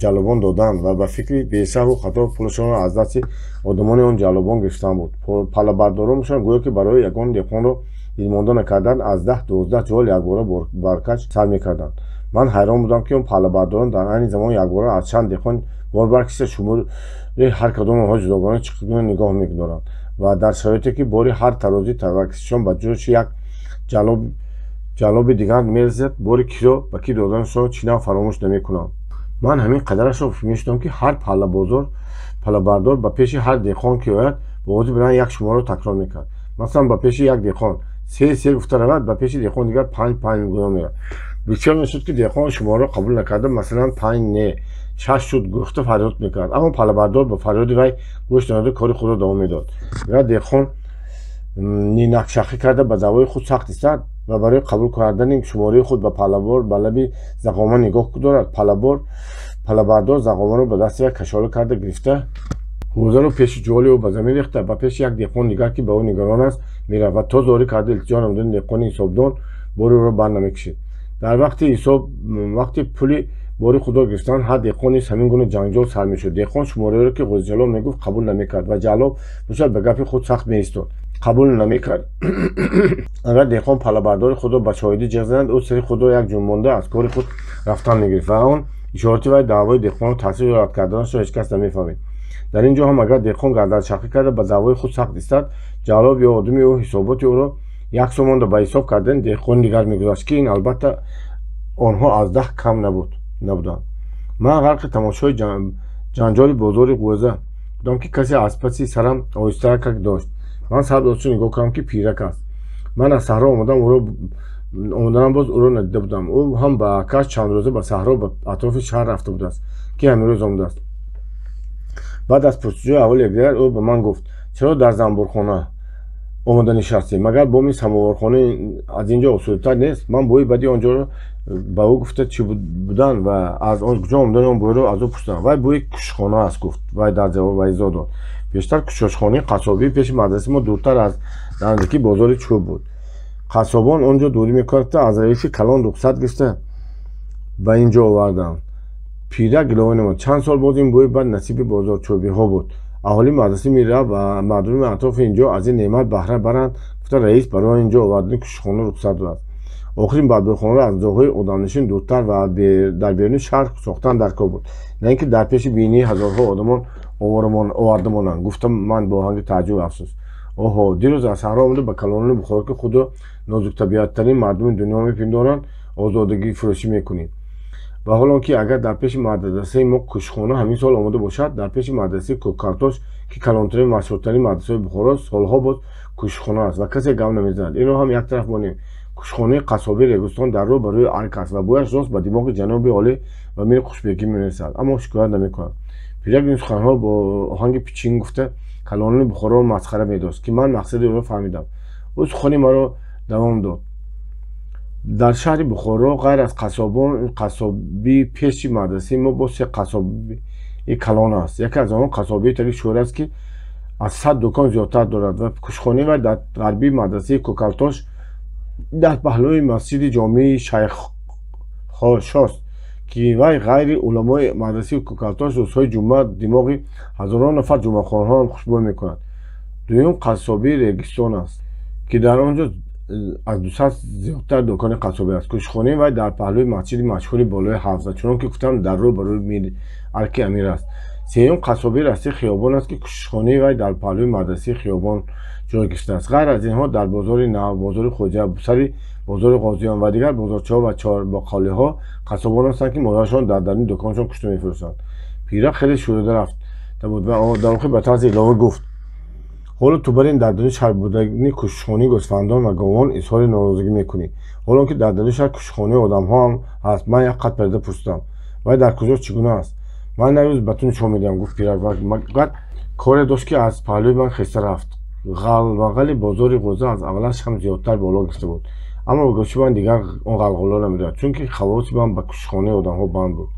ҷаллобон доданд ва ба фикри бесаҳву хато пулашонро аз дасти одамони он ҷаллобон гирифтан буд. Паллабардороншон гӯё ки барои ягон деҳқонро дилмонда накардан аз 10-12 ҷувол якбора баркаш сар мекарданд. Ман ҳайрон будам, ки он паллабардорон дар айни замон якбора аз чанд деҳқон бор баркашида шумори ҳар кадоми онҳо ҷудогона чӣ гуна нигоҳ мекунанд ва дар шароите ки бори ҳар тарози баркашишон ба ҷӯши як ҷаллоби дигар мерасад, бори киро ба кӣ доданашонро чӣ нав фаромӯш намекунанд. Ман ҳамин қадарашро мешудам, ки ҳар паллабардор ба пеши ҳар деҳқон ки ояд, бо овози баланд як шуморро такрор мекард. Масалан, ба пеши як деҳқон се се гуфта равад, ба пеши деҳқон дигар панҷ панҷ гӯё меравад. Бисёр мешуд, ки деҳқон шуморро қабул накарда, масалан, панҷ не, шаш шуд гуфта фарёд мекард, аммо паллабардор ба фарёди вай гӯш надода кори худро давом медод. Агар деҳқон нинакшахӣ карда ба даъвои худ сахт истад ва барои қабул кардани шумораи худ ба паллабор ба лаби зағома нигоҳ дорад, паллабардор зағомаро ба дасти вай кашола карда гирифта ғӯзаро пеши ҷуволи ӯ ба замин рехта ба пеши як деҳқон дигар, ки ба ӯ нигарон аст, меравад ва то зорӣ карда илтиҷо намудани деҳқони ҳисобдон бори ӯро бар намекашид. Дар вақти ҳисоб вақти пули бори худро гирифтан ҳар деҳқон низ ҳамин гуна ҷанҷол сар мешуд. Деҳқон шумораеро, ки ғӯзаҷаллоб мегуфт, қабул намекард ва ҷаллоб бошад ба гапи худ сахт меистод, қабул намекард. Агар деҳқон паллабардори худро ба шоҳидӣ ҷеғ занад, ӯ сари худро як ҷунбонда аз кори худ рафтан мегирифт ва он ишорати вай даъвои деҳқонро таъсир ё рад карданашро ҳеҷ кас намефаҳмид. Дар ин ҷо ҳам агар деҳқон гарданшахӣ карда ба даъвои худ сахт истад, ҷаллоб ё одами ӯ ҳисоботи ӯро як сомонда ба ҳисоб кардани деҳқони дигар мегузашт, ки ин албатта онҳо аз 10 кам набуданд. Ман ғарқи тамошои ҷанҷоли бозори ғӯза будам, ки касе аз паси сарам оҳистакак дошт. Ман сар дошта нигоҳ кардам, ки пирак аст. Ман аз саҳро омадам, омаданам боз ӯро надида будам. Ӯ ҳам ба акаш чанд рӯза ба саҳро ба атрофи шаҳр рафта будааст, ки ҳамин рӯз омадааст. Баъд аз пурсуҷӯи аҳволи якдигар ӯ ба ман гуфт: чаро дар занбурхона омода нишастем? Магар боми самовархона аз ин ҷо осудатар нест? Ман бӯи бади он ҷоро ба ӯ гуфта чӣ будан ва аз куҷо омадани он бӯйро аз ӯ пурсидам. Вай бӯи кушхона аст, гуфт. Вай дар ҷавоб вай изоҳ дод: пештар кушошхонаи қассобӣ пеши мадрасаи мо дуртар аз наздикии бозори чӯб буд. Қассобон он ҷо дурӣ мекардта аз раиси калон рухсат гирифта ба ин ҷо оварданд. Пирак илова намуд: чанд сол боз ин бӯи бад насиби бозорчӯбиҳо буд. Аҳолии мадраса мерафт ва мардуми атрофи ин ҷо аз ин неъмат баҳра баранд, гуфта раис барои ин ҷо овардани кушхона рухсат додааст. Охирин бадбӯйхонаро аз ҷойҳои одамнишин дуртар ва дар беруни шаҳр сохтан дар кор буд, на ин ки дар пеши бинии ҳазорҳо одамон оварда монанд, гуфтам ман бо оҳанги тааҷҷуб афсӯс. Оҳо, дирӯз аз саҳро омада ба калонони Бухоро, ки худро нозуктабиаттарин мардуми дунё мепиндоранд, озодагӣ фурӯшӣ мекунем. Ва ҳол он ки агар дар пеши мадрасаи мо кушхона ҳамин сол омода бошад, дар пеши мадрасаи Кӯккартош, ки калонтарин машҳуртарин мадрасаҳои Бухоро, солҳо боз кушхона аст ва касе гап намезанад. Инро ҳам як тараф монем. Кушхонаи қассобии Регустон дар рӯ ба рӯи арк аст ва бӯяш рост ба димоғи ҷаноби олӣ ва мири Хушбекӣ мерасад, аммо шикоят намекунад. Пирак ин суханҳоро бо оҳанги пичин гуфта калонони Бухороро масхара медошт, ки ман мақсади ӯро фаҳмидам. Ӯ сухани маро давом дод: дар шаҳри Бухоро ғайр аз қассобии пеши мадрасаи мо боз се қассобии калон аст. Яке аз онҳо қассобии таги шӯр аст, ки аз 100 дукон зиёдтар дорад ва кушхонаи вай дар ғарбии мадрасаи Кӯкалтош дар паҳлӯи масҷиди ҷомеи Шайххошост, ки вай ғайри уламои мадрасаи Кӯкалтош рӯзҳои ҷумъа димоғи ҳазорон нафар ҷумъахонҳоам хушбӯй мекунад. Дуюм қассобии Регистон аст, ки дар он ҷо аз 200 зиёдтар дукони қассобӣ аст. Кушхонаи вай дар паҳлӯи масҷиди машҳури болои ҳавза, чунон ки гуфтам, дар рӯ ба рӯи арки амир аст. Сеюм қассобии растии хиёбон аст, ки кушхонаи вай дар паҳлӯи мадрасаи хиёбон ҷой гирифтааст. Ғайр аз инҳо дар бозори нав, бозори Хоҷа, сари бозори Ғозиён ва дигар бозорчаҳо ва чорбоққолиҳо қассобон ҳастанд, ки молҳояшон дар даруни дуконшон кушта мефурӯшанд. Пирак хеле шӯрида рафта буд ва дар охир ба тарзи илова гуфт: ҳоло ту бар ин дар даруни шаҳр будани кушхонаи гӯсфандон ва говон изҳори норозигӣ мекунӣ, ҳоло он ки дар даруни шаҳр кушхонаи одамҳо ҳам ҳаст. Ман як қат парида пурсидам: вай дар куҷост, чӣ гуна аст? Ман як рӯз ба ту нишон медиҳам, гуфт пирак ва магар коре дошт, ки аз паҳлӯи ман хеста рафт. Ғалмағали бозори ғӯза аз аввалаш ҳам зиёдтар боло гирифта буд, аммо ба гӯши ман дигар он ғалғало намедод, чунки ҳавоси ман ба куштхонаи одамҳо банд буд.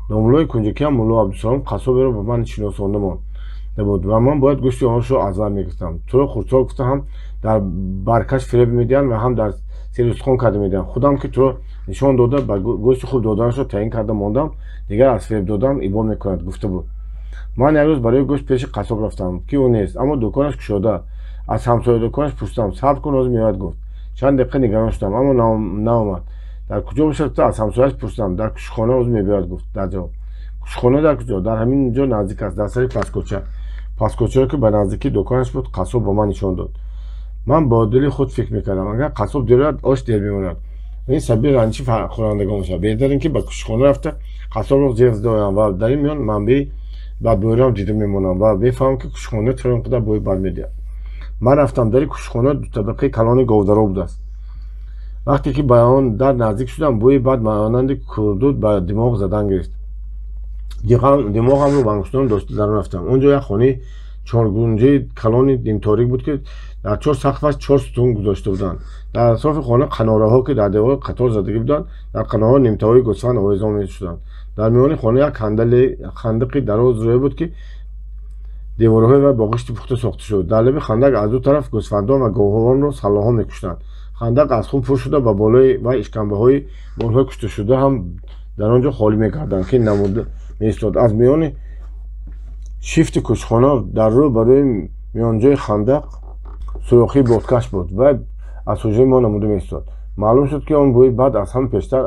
Домуллои кунҷакиам Мулло Абдусалом қассоберо ба ман шиносонда монда буд ва ман бояд гӯшти онро аз вай мегирифтам. Туро хурдсол гуфта ҳам дар баркаш фиреб медиҳанд ва ҳам дар серустухон карда медиҳанд. Худам ки туро нишон дода ба гӯшти хуб доданашро таъин карда мондам, дигар аз фиреб додан ибо мекунад, гуфта буд. Ман як рӯз барои гӯшт пеши қассоб рафтам, ки ӯ нест, аммо дуконаш кушода. Аз ҳамсоя дуконаш пурсидам. Сабр кун, ҳозир меояд, гуфт. Чанд дақиқа нигарон шудам, аммо наомад. Дар куҷо бошад гуфта аз ҳамсояаш пурсидам. Дар кушхона ҳозир мебиёяд, гуфт дар ҷавоб. Кушхона дар куҷо? Дар ҳамин ҷо наздик аст, дар сари пасткӯча. Пасткӯчаро, ки ба наздикии дуконаш буд, қассоб ба ман нишон дод. Ман бо дили худ фикр мекардам, агар қассоб дер ояд, ош дер мемонад. Ин сабаби ранҷи хӯрандагон мешавад. Беҳтар ин ки ба кушхона рафта қассобро зиғ зада оям ва дар ин миён манбаи бадбӯйиро дида мемонам ва мефаҳмам, ки кушхона чаро ин қадар бӯи бад медиҳад. Ман рафтам. Дари кушхона дутабақаи калони говдаро будааст. Вақте ки ба он дар наздик шудам, бӯи бад монанди курдуд ба димоғ задан гирифт. Димоғамро ба ангуштонам дошта дарун рафтам. Он ҷо як хонаи чоргунҷаи калони нимторик буд, ки дар чор сақфаш чор сутун гузошта буданд. Дар атрофи хона қанораҳо, ки дар девор қатор задагӣ буданд, дар қанораҳо нимтаҳои гӯсфанд овезон мешуданд. Дар миёни хона як хандақи дароз рӯя буд, ки деворҳои вай бо ғишти пухта сохта шуд. Дар лаби хандақ аз ду тараф гӯсфандон ва говҳонро саллоҳо мекуштанд. Хандақ аз хун пур шуда, ба болои вай ишкамбаҳои молҳои кушташуда ҳам дар он ҷо холӣ мекарданд, ки намуда меистод. Аз миёни шифти кушхона дар рӯ барои миёнҷои хандақ сурохии бодкаш буд ва аз ҳуҷраи мо намуда меистод. Маълум шуд, ки он бӯи бад аз ҳама пештар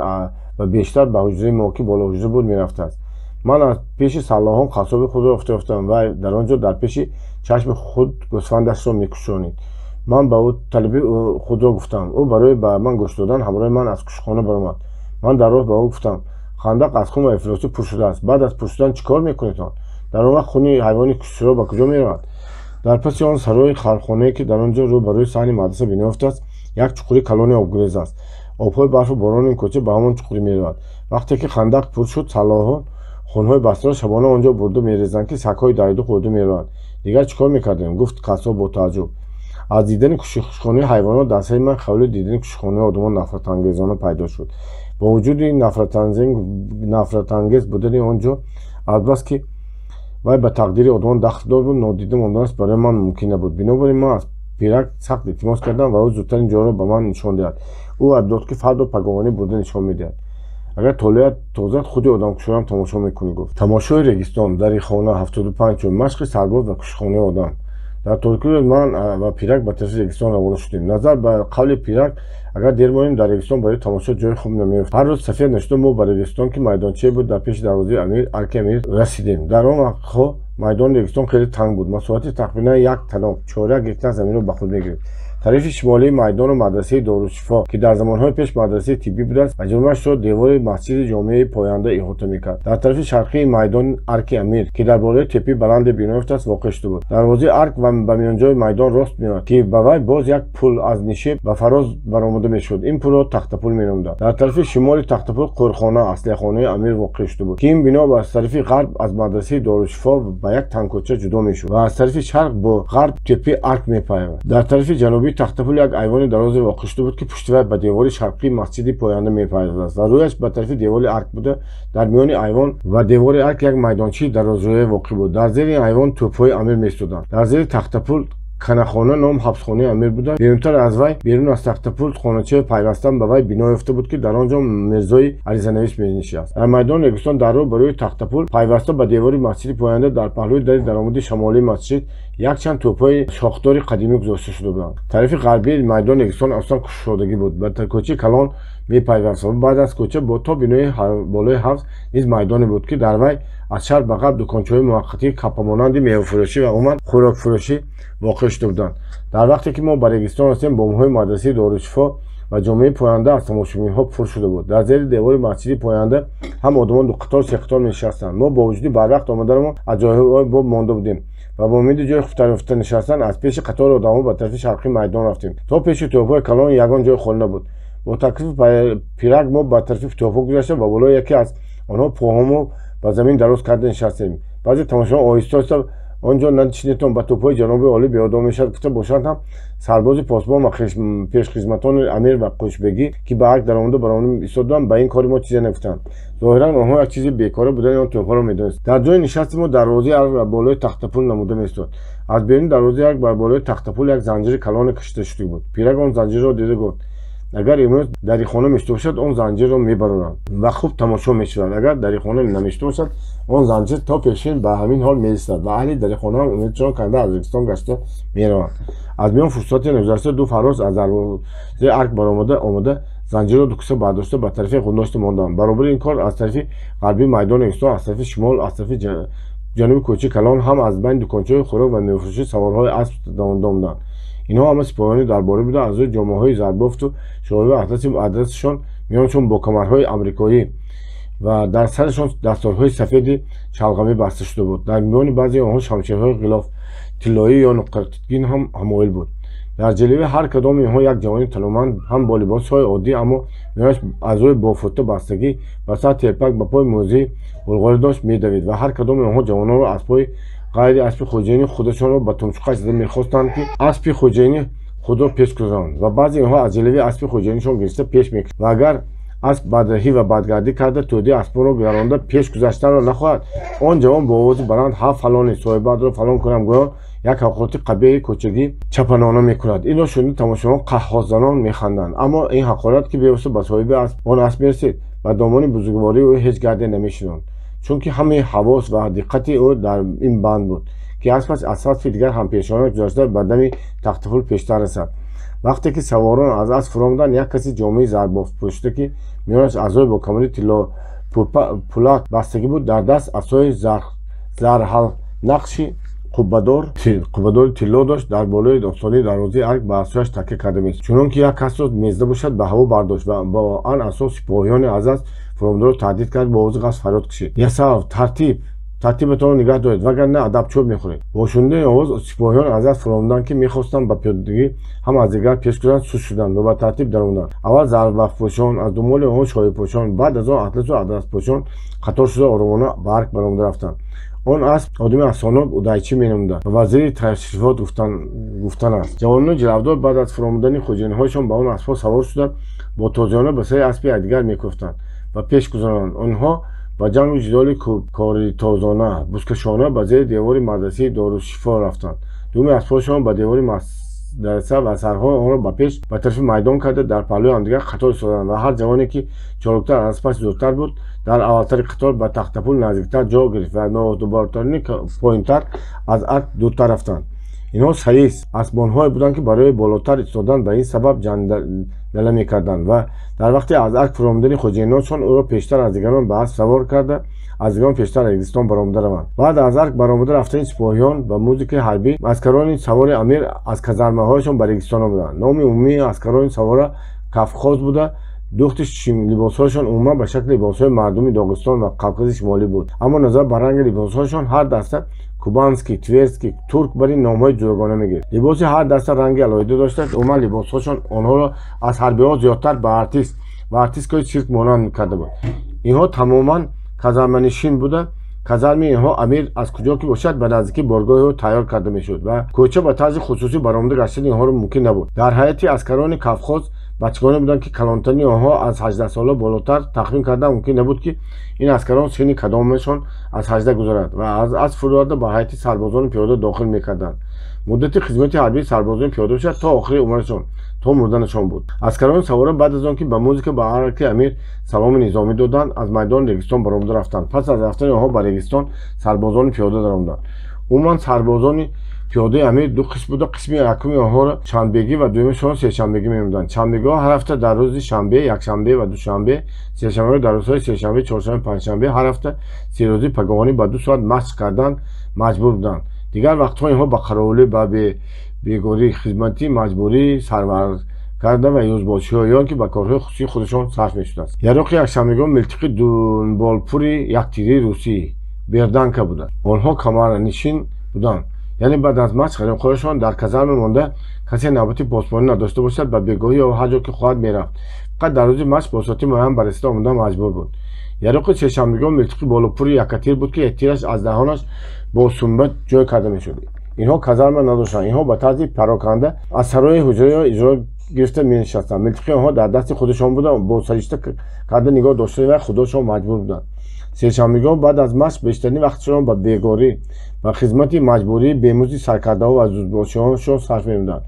ва бештар ба ҳуҷраи мо, ки болоҳуҷра буд, мерафтааст. Ман аз пеши саллоҳон қассоби худро ёфтам ва дар он ҷо дар пеши чашми худ гӯсфандашро мекушонид. Ман ба ӯ талаби худро гуфтам. Ӯ барои ба ман гӯшт додан ҳамроҳи ман аз кушхона баромад. Ман дар роҳ ба ӯ гуфтам: хандақ аз хун ва ифлосӣ пур шудааст. Баъд аз пур шудан чӣ кор мекунедон? Дар он вақт хуни ҳайвони кушташуда ба куҷо меравад? Дар паси он сарои хархонае, ки дар он ҷо рӯ барои саҳни мадраса бино ёфтааст, як чуқури калони обгурез аст. Обҳои барфу борони ин кӯча ба ҳамон чуқурӣ меравад. Вақте ки хандақ пур шуд, саллоҳон хунҳои бастаро шабона он ҷо бурда мерезанд, ки сагҳои дариду хӯрда мераванд. Дигар чӣ кор мекардем? Гуфт қассоб бо тааҷҷуб. Аз дидани кушхонаи ҳайвонот дар сари ман хаёли дидани кушхонаи одамон нафратангезона пайдо шуд. Бо вуҷуди нафратангез будани он ҷо, азбаски вай ба тақдири одамон дахл дор буд, нодида монданаш барои ман мумкин набуд. Бинобар ин ман аз пирак сахт илтимос кардам ва ӯ зудтар ин ҷоро ба ман нишон диҳад. Ӯ ваъда дод, ки фардо пагоҳонӣ бурда нишон медиҳад. Агар толеат тозад, худи одамкушоям тамошо мекунӣ, гуфт. Тамошои регистон, дари хона, 75 машқи сарбоз ва кушхонаи одам. Дар торикӣ ман ва пирак ба тарафи регистон равона шудем. Назар ба қавли пирак, агар дер монем, дар регистон барои тамошо ҷои хуб намеёфт. Ҳар рӯз сафед нашуда мо ба регистон, ки майдончае буд дар пеши дарвозаи амир, арки амир расидем. Дар он вақтҳо майдони регистон хеле танг буд. Масоҳати тахминан як таноб, 4 гектар заминро ба худ мегирифт. Тарафи шимолии майдону мадрасаи Дорушифо, ки дар замонҳои пеш мадрасаи тиббӣ будааст, ва ҷурмашро девори масҷиди ҷомеаи поянда иҳота мекард. Дар тарафи шарқии майдон арки амир, ки дар болои теппаи баланде бино ёфтааст, воқеъ шуда буд. Дарвозаи арк ба миёнҷои майдон рост меояд, ки ба вай боз як пул аз нишеб ба фароз баромада мешуд. Ин пулро тахтапул меномиданд. Дар тарафи шимоли тахтапул қӯрхона, аслиҳахонаи амир воқеъ шуда буд, ки ин бино аз тарафи ғарб аз мадрасаи Дорушифо ба як тангкӯча ҷудо мешуд ва аз тарафи шарқ бо ғарб теппаи арк мепайваст. Дар тарафи ҷанубии тахтапул як айвони дарозе воқеъ шуда буд, ки пушти вай ба девори шарқии масҷиди поянда мепайваст ва рӯяш ба тарафи девори арк буда. Дар миёни айвон ва девори арк як майдончаи дарозрӯя воқеъ буд. Дар зери ин айвон тӯбҳои амир меистоданд. Дар зери тахтапул канахона ном ҳабсхонаи амир буда, берунтар аз вай, берун аз тахтапул, хоначаи пайвастан ба вай бино ёфта буд, ки дар он ҷо мирзои аризанавис менишаст. Дар майдони регистон дар рӯ барои тахтапул пайваста ба девори масҷиди поянда дар паҳлӯи дари даромади шамолии масҷид якчанд тӯбҳои шохдори қадимӣ гузошта шуда буданд. Тарафи ғарбии майдони регистон асосан кушодагӣ буд, ба кӯчаи калон мепайваст ва баъд аз кӯча то бинои болои ҳавз низ майдоне буд, ки дар вай аз шарқ ба ғарб дукончаҳои муваққатии каппамонанди мевафурӯшӣ ва умуман хӯрокфурӯшӣ воқеъ шуда буданд. Дар вақте ки мо ба регистон расидем, бомҳои мадрасаи Дорушифо ва ҷомеаи поянда аз тамошобинҳо пур шуда буд. Дар зери девори масҷиди поянда ҳам одамон ду қатор, се қатор менишастанд. Мо бо вуҷуди барвақт омаданамон аз ҷойҳои боб монда будем ва бо умеди ҷои хубтар ёфта нишастан аз пеши қатори одамҳо ба тарафи шарқии майдон рафтем. То пеши тӯбҳои калон ягон ҷои холӣ набуд. Бо таклифи пирак мо ба тарафи тӯбҳо гузашта ба болои яке аз онҳо пойҳомо ба замин дароз карда нишастем. Баъзе тамошобинон оҳиста оҳиста Он ҷо нанишинедтон, ба тӯбҳои ҷаноби олӣ беодоб мешавад гуфта бошанд ҳам, сарбози посбон ва пешхизматони амир ва қӯшбегӣ, ки ба арк даромада баромада истоданд, ба ин кори мо чизе нагуфтанд. Зоҳиран онҳо як чизи бекора будани он тӯбҳоро медонист. Дар ҷои нишасти мо дарвозаи арк бар болои тахтапул намуда меистод. Аз беруни дарвозаи арк бар болои тахтапул як занҷири калоне кашида шуда буд. Пирак он занҷирро дида гуфт: агар имрӯз дарихона мешта бошад, он занҷирро мебароранд ва хуб тамошо мешавад. Агар дарихона намешта бошад, он занҷир то пешин ба ҳамин ҳол меистад ва аҳли дарихонаам умедшон канда аз Регистон гашта мераванд. Аз миён фурсате нагузашта, ду фарроз аз дарвозаи арк баромада омада, занҷирро дукиса бардошта, ба тарафи ғундошта монданд. Баробари ин кор аз тарафи ғарбии майдони Регистон, аз тарафи шимол, аз тарафи ҷануби кӯчаи калон ҳам аз байни дукончаҳои хӯрок ва мевафурӯшӣ саворҳои асп давонда омаданд. Инҳо ҳама сипоҳиёни дарборӣ буда, аз рӯи ҷомаҳои зарбофту шоҳӣ ва атласи адрасшон, миёншон бо камарҳои амрикоӣ ва дар сарашон дасторҳои сафеди шалғамӣ баста шуда буд. Дар миёни баъзеи онҳо шамшерҳои ғилоф тиллоӣ ё нуқратгин ҳам ҳамоил буд. Дар ҷилеви ҳар кадоми инҳо як ҷавони таломанд ҳам бо либосҳои оддӣ, аммо миёнаш аз рӯи бофурта бастагӣ, ба сар телпак, ба пои мӯзии булғорӣ дошт, медавид ва ҳар кадоми онҳо ҷавононро аз пои ғайри аспи хоҷаини худашонро ба тумшуқаш зада мехостанд, ки аспи хоҷаини худро пеш гузаронанд, ва баъзе инҳо аз ҷилеви аспи хоҷаинишон гирифта пеш мекашанд ва агар асп бадрахӣ ва бадгардӣ карда, тӯдаи аспонро гузаронда пеш гузаштанро нахоҳад, он ҷавон бо овози баланд: «Ҳа, фалоне, соҳибадро фалон кунам» гӯё як ҳақорати қабеҳи кӯчагӣ чапанона мекунад. Инро шунида тамошобинон қаҳҳозанон механданд. Аммо ин ҳақорат, ки бевосита ба соҳиби асп он асп мерасид, ба домони бузургвории ӯ ҳеҷ гарде намешинонд, чунки ҳамаи ҳавос ва диққати ӯ дар ин банд буд, ки аспаш аз сатҳи дигар ҳампешонаш гузашта, ба дами тахтапул пештар расад. Вақте ки саворон аз асп фуромаданд, як каси ҷомаи зарбофт пӯшида, ки миёнаш аъзое бо камари тилло пулак бастагӣ буд, дар даст асои зарҳалнақши қуббадори тилло дошт, дар болои остонаи дарвозаи арк ба асояш такя карда меистод. Чунон ки як касро мезда бошад, ба ҳаво бардошт ва бо ан асо сипоҳиёни аз асп фуромадаро таҳдид кард, бо овози ғафз фарёд кашид: «Ясав, тартиб, тартибатонро нигаҳ доред, вагарна адабчӯб мехӯред». Бо шунидани овоз сипоҳиён аз асп фуромаданд, ки мехостанд ба пиёдагӣ ҳам аз дигар пеш гузаранд, суст шуданд ва ба тартиб даромаданд. Аввал зарбафтпӯшон, аз думоли онҳо шоҳипӯшон, баъд аз он атласу адраспӯшон қатор шуда, оромона ба арк баромада рафтанд. Он асп одами афсонок Удайчӣ менамуданд ва вазири ташрифот гуфтан аст. Ҷавонони ҷилавдор баъд аз фуромадани хоҷаинҳояшон ба он аспҳо савор шуда, бо тозиёна ба сари аспи якдигар мекӯфтанд ва пеш гузаронанд. Онҳо ба ҷангу ҷидоли коритозона, бузкашона ба зери девори мадрасаи Дорушифо рафтанд. Думи аспҳояшон ба девори мадраса ва сарҳои онро ба пеш ба тарафи майдон карда, дар паҳлӯи ҳамдигар қатор истоданд ва ҳар ҷавоне, ки чолоктар, аз аспаш зудтар буд, дар аввалтари қатор ба тахтапул наздиктар ҷо гирифт ва нодубортарини поинтар аз арк дуртар рафтанд. Инҳо саис аспбонҳое буданд, ки барои болотар истодан ба ин сабаб ҷандала мекарданд ва дар вақти аз арк фуромадани хоҷаиноншон ӯро пештар аз дигарон ба асп савор карда, аз дигарон пештар Регистон баромада раванд. Баъд аз арк баромада рафтани сипоҳиён ба музикаи ҳарбӣ аскарони савори амир аз казармаҳояшон ба Регистон омаданд. Номи умумии аскарони савора кавхоз буда, духти либосҳояшон умуман ба шакли либосҳои мардуми Доғистон ва Қавқози Шимолӣ буд, аммо назар ба ранги либосҳояшон ҳар даста кубанский, тверский, турк бар ин номҳои ҷудогона мегирифт. Либоси ҳар даста ранги алоҳида дошта, умуман либосҳошон онҳоро аз ҳарбиҳо зиёдтар ба артист ва артисткаи сирк монанд карда буд. Инҳо тамоман казарманишин буда, казарми инҳо амир аз куҷо ки бошад, ба наздикии боргоҳи ӯ тайёр карда мешуд ва кӯча ба тарзи хусусӣ баромада гаштани инҳоро мумкин набуд. Дар ҳайати аскарони кавхоз бачагоне буданд, ки калонтарини онҳо аз 18 сола болотар. Тахмин кардан мумкин набуд, ки ин аскарон синни кадомашон аз 18 гузарад ва аз асп фуроварда, ба ҳайати сарбозони пиёда дохил мекарданд. Муддати хизмати ҳарбии сарбозони пиёда бошад, то охири умрашон, то мурданашон буд. Аскарони савора баъд аз он ки ба музика ба арки амир саломи низомӣ доданд, аз майдони Регистон баромада рафтанд. Пас аз рафтани онҳо ба Регистон сарбозони пиёда даромаданд. Умуман сарбозони пиёдаи амир ду қисм буда, қисми якуми онҳоро шанбегӣ ва дуюмашонро сешанбегӣ меномуданд. Шанбегиҳо ҳар ҳафта дар рӯзи шанбе, якшанбе ва душанбе, сешанбеҳо дар рӯзҳои сешанбе, чоршанбе, панҷшанбе ҳар ҳафта серӯзӣ пагоҳонӣ ба 2 соат машқ кардан маҷбур буданд. Дигар вақтҳо инҳо ба қаровулӣ, ба бегорӣ, хизмати маҷбурӣ, сарвар карда ва юзбошиҳо ё ки ба корҳои хусусии худашон сарф мешудааст. Яроқи якшанбегиҳо милтиқи дунболпури яктирии русӣ берданка буда. Онҳо камарнишин буданд, яъне баъд аз машқ ғаримхоҳашон дар казарма монда, касе навбати посбонӣ надошта бошад, ба бегоҳӣ ё ҳар ҷо ки хоҳад мерафт. Фақат дар рӯзи машқ бо соати муайян ба расида омадан маҷбур буд. Яроқи сешанбегиҳо милтиқи болопури якатир буд, ки тираш аз даҳонаш бо сумба ҷой карда мешуд. Инҳо казарма надоштанд. Инҳо ба тарзи пароканда аз сарои ҳуҷраро иҷро гирифта менишастанд. Милтиқи онҳо дар дасти худашон буда, бо саришта карда нигоҳ доштани вай худошон маҷбур буданд. Сешанбегиҳо баъд аз машқ бештарини вақтшонро ба бегорӣ, ба хизмати маҷбурии бемузди саркардаҳо ва зудбошиҳоншон сарф менамуданд.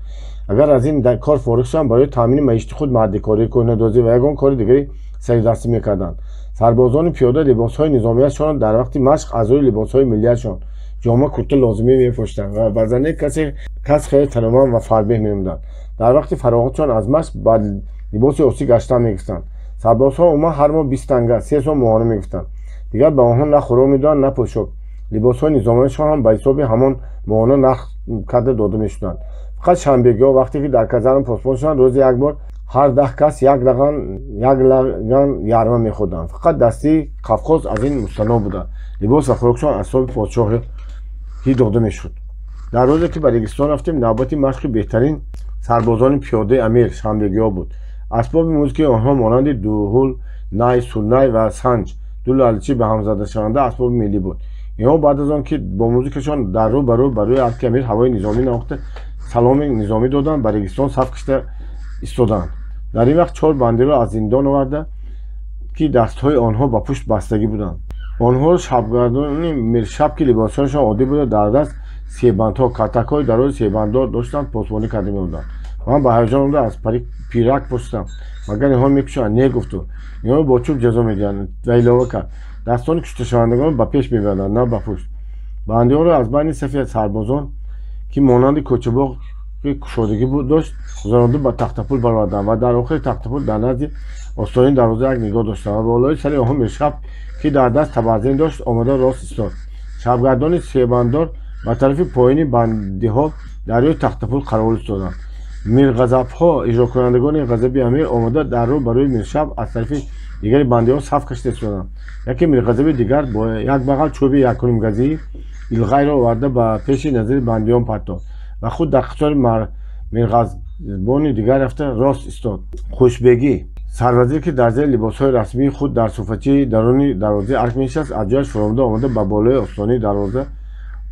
Агар аз ин кор фориғ шаванд, барои таъмини маишати худ мардикорӣ, кӯҳнадозӣ ва ягон кори дигари саридастӣ мекарданд. Сарбозони пиёда либосҳои низомияшонро дар вақти машқ аз рӯи либосҳои миллияшон ҷома, курта лозимӣ мепӯшиданд ва ба зани касе кас хеле тануманд ва фарбеҳ менамуданд. Дар вақти фароғатшон аз машқ ба либоси осӣ гаштан мегирифтанд. Сарбозҳо умуман ҳар моҳ 20 танга, 3 сом моҳона мегирифтанд. Дигар ба онҳо на хӯрок медоданд, на пӯшок. Либосҳои низомияшон ҳам ба ҳисоби ҳамон моҳона нарх карда дода мешуданд. Фақат шанбегиҳо вақте ки дар казарма посбон шуданд, рӯзи як бор ҳар 10 кас як лаган ярма мехӯрданд. Фақат дастии Қавқоз аз ин мустано буда. Либос ва хӯрокшон аз ҳисоби подшоҳӣ дода мешуд. Дар рӯзе ки ба Регистон рафтем, навбати машқи беҳтарин сарбозони пиёдаи амир шанбегиҳо буд. Асбоби музикаи онҳо монанди дуҳул, най, сурнай ва санҷ, ду лалчи ба ҳам задашаванда асбоби миллӣ буд. Инҳо баъд аз он ки бо музикашон дар рӯ ба рӯ барои арки амир ҳавои низомӣ навохта саломи низомӣ доданд, ба Регистон саф кашида истоданд. Дар ин вақт 4 бандиро аз зиндон оварда, ки дастҳои онҳо ба пушт бастагӣ буданд. Онҳоро шабгардони миршаб, ки либосҳояшон оддӣ буда, дар даст себандҳо, катакҳои дарози себанддор доштанд, посбонӣ карда меомаданд. Ман ба ҳаяҷон омада аз пирак пурсидам: магар инҳо мекушанд? Не, гуфту. Инҳоро бо чӯб ҷазо медиҳанд ва илова кард: дастони кушташавандагон ба пеш мебаранд, на ба пушт. Бандиҳоро аз байни сафи сарбозон, ки монанди кӯчабоғи кушодагӣ дошт, гузаронда ба тахтапул бароварданд ва дар охири тахтапул дар назди остонаи дарвоза як нигоҳ доштанд ва болои сари онҳо миршаб, ки дар даст табарзин дошт, омода рост истод. Шабгардони себанддор ба тарафи поёни бандиҳо дар рӯи тахтапул қарор истоданд. Мирғазабҳо, иҷрокунандагони ғазаби амир, омода дар рӯ барои миршаб аз тарафи дигари бандиҳо саф кашида истоданд. Яке мирғазаби дигар бо як бағал чӯби якунимгазии илғайро оварда ба пеши назари бандиён партофт ва худ дар қатори мирғазбони дигар рафта рост истод. Хушбегӣ сарвазир, ки дар зери либосҳои расмии худ дар суфачии даруни дарвозаи арк менишаст, аз ҷояш фуромада омада ба болои остонаи дарвоза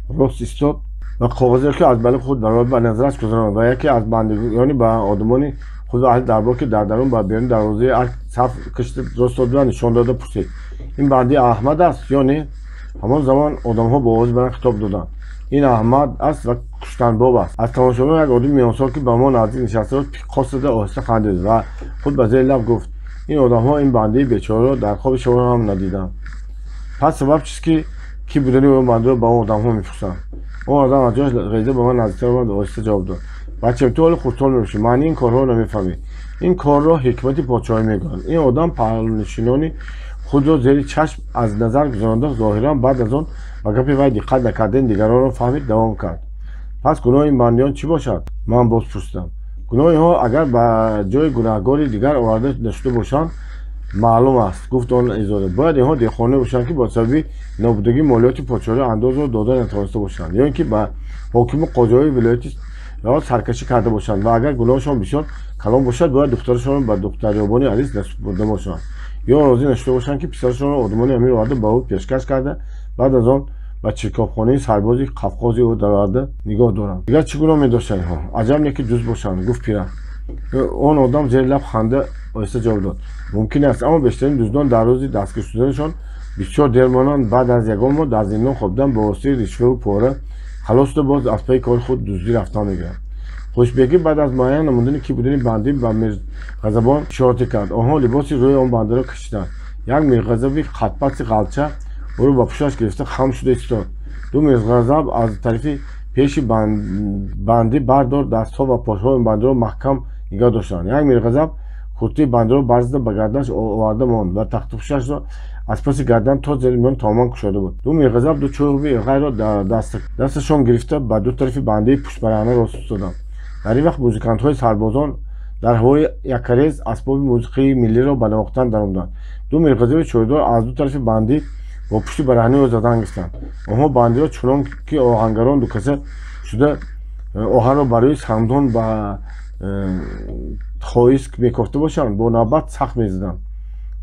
рост истод ва коғазеро, ки аз бали худ баровард, ба назараш гузаронд ва яке аз бандиёни ба одамони худ ва аҳли дарбор, ки дар дарун ба беруни дарвозаи арк саф кашида рост буданд, нишон дода пурсид: ин банди Аҳмад аст ё не? Ҳамон замон одамҳо бо овози баланд хитоб доданд: ин Аҳмад аст ва куштанбоб аст. Аз тамошобинон як одами миёнсол, ки ба мо наздик нишаста буд, қос зада оҳиста хандид ва худ ба зери лаб гуфт: ин одамҳо ин бандии бечораро дар хоби шабона ҳам надиданд. Пас сабаб чист, ки кӣ будани он бандиро ба он одамҳо мепурсанд? Он одам аз ҷояш ғиза ба ман наздиктар омад ва оҳиста ҷавоб дод: бачаем, ту ҳоло хурдсол мебошӣ, маънии ин корҳоро намефаҳмӣ. Ин корро ҳикмати подшоҳӣ мегӯянд. Ин одам паҳлӯнишинони худро зери чашм аз назар гузаронда, зоҳиран баъд аз он ба гапи вай диққат накардани дигаронро фаҳмид, давом кард: пас гуноҳи ин бандиён чӣ бошад? Ман боз пурсидам: гуноҳи инҳо агар ба ҷои гунаҳгори дигар оварда нашуда бошанд, маълум аст, гуфт он изода. Бояд инҳо деҳқоне бошанд, ки бо сабаби нобудагии молиёти подшоҳӣ андозро дода натавониста бошанд, ё ин ки ба ҳокиму қозиҳои вилояти саркашӣ карда бошанд ва агар гуноҳшон бисёр калон бошад, бояд духтарашонро ба духтарёбони азиз насупурда бошанд ё розӣ нашуда бошанд, ки писарашонро одамони амир оварда ба ӯ пешкаш карда, баъд аз он ба чиркобхонаи сарбози қавқози ӯ дароварда нигоҳ доранд. Дигар чӣ гуноҳ медоштанд инҳо? Аҷаб не ки ҷуз бошанд, гуфт пирак. Он одам зери лаб ханда оҳиста ҷавоб дод: мумкин аст, аммо бештарин дуздон дар рӯзи дастгир шуданашон бисёр дер монанд. Баъд аз ягон моҳ дар зиндон хобидан ба воситаи ришваву пора халос шуда, боз аз пайи кори худ дуздӣ рафтан мегиранд. Хушбегӣ баъд аз муайян намудани кӣ будани бандӣ ба мирғазабон ишорате кард. Онҳо либоси рӯи он бандиро кашиданд. Як мирғазаби қатпасти ғалча ӯро ба пушташ гирифта хам шуда истод. Ду мирғазаб аз тарафи пеши бандӣ бардор дастҳо ва пойҳои бандиро маҳкам нигоҳ доштанд. Як мирғазаб куртии бандиро барзада ба гарданаш оварда монд ва тахтупӯшашро аз паси гардан то зери миён тамоман кушода буд. Ду мирғазаб ду чӯби ғайрро дасташон гирифта ба ду тарафи бандии пуштбараҳна рост истоданд. Дар ин вақт музикантҳои сарбозон дар ҳавои яккарез асбоби мусиқии миллиро ба навохтан даромаданд. Ду мирғазаби чӯйдор аз ду тарафи бандӣ бо пушти бараҳнаи ӯ задан гирифтанд. Онҳо бандиро чунон ки оҳангарон дукаса шуда оҳанро барои сандон ба хоис мекофта бошанд, бо навбат сахт мезаданд.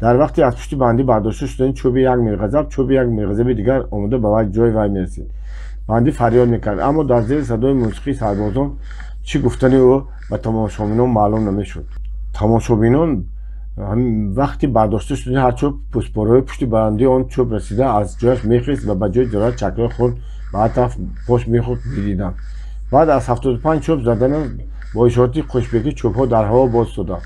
Дар вақти аз пушти бандӣ бардошта шудани чӯби як мирғазаб, чӯби як мирғазаби дигар омода ба вай ҷои вай мерасид. Бандӣ фарёд мекард, аммо дар зери садои мусиқии сарбозон чӣ гуфтани ӯ ба тамошобинон маълум намешуд. Тамошобинон вақти бардошта шудани ҳар чӯб, пӯстпораҳои пушти бандии он чӯб расида аз ҷояш мехест ва ба ҷои ҷароҳат чакраи хун ба ҳар тараф пош мехӯрд медиданд. Баъд аз 75 чӯб задана бо ишорати қӯшбекӣ чӯбҳо дар ҳаво боз шуданд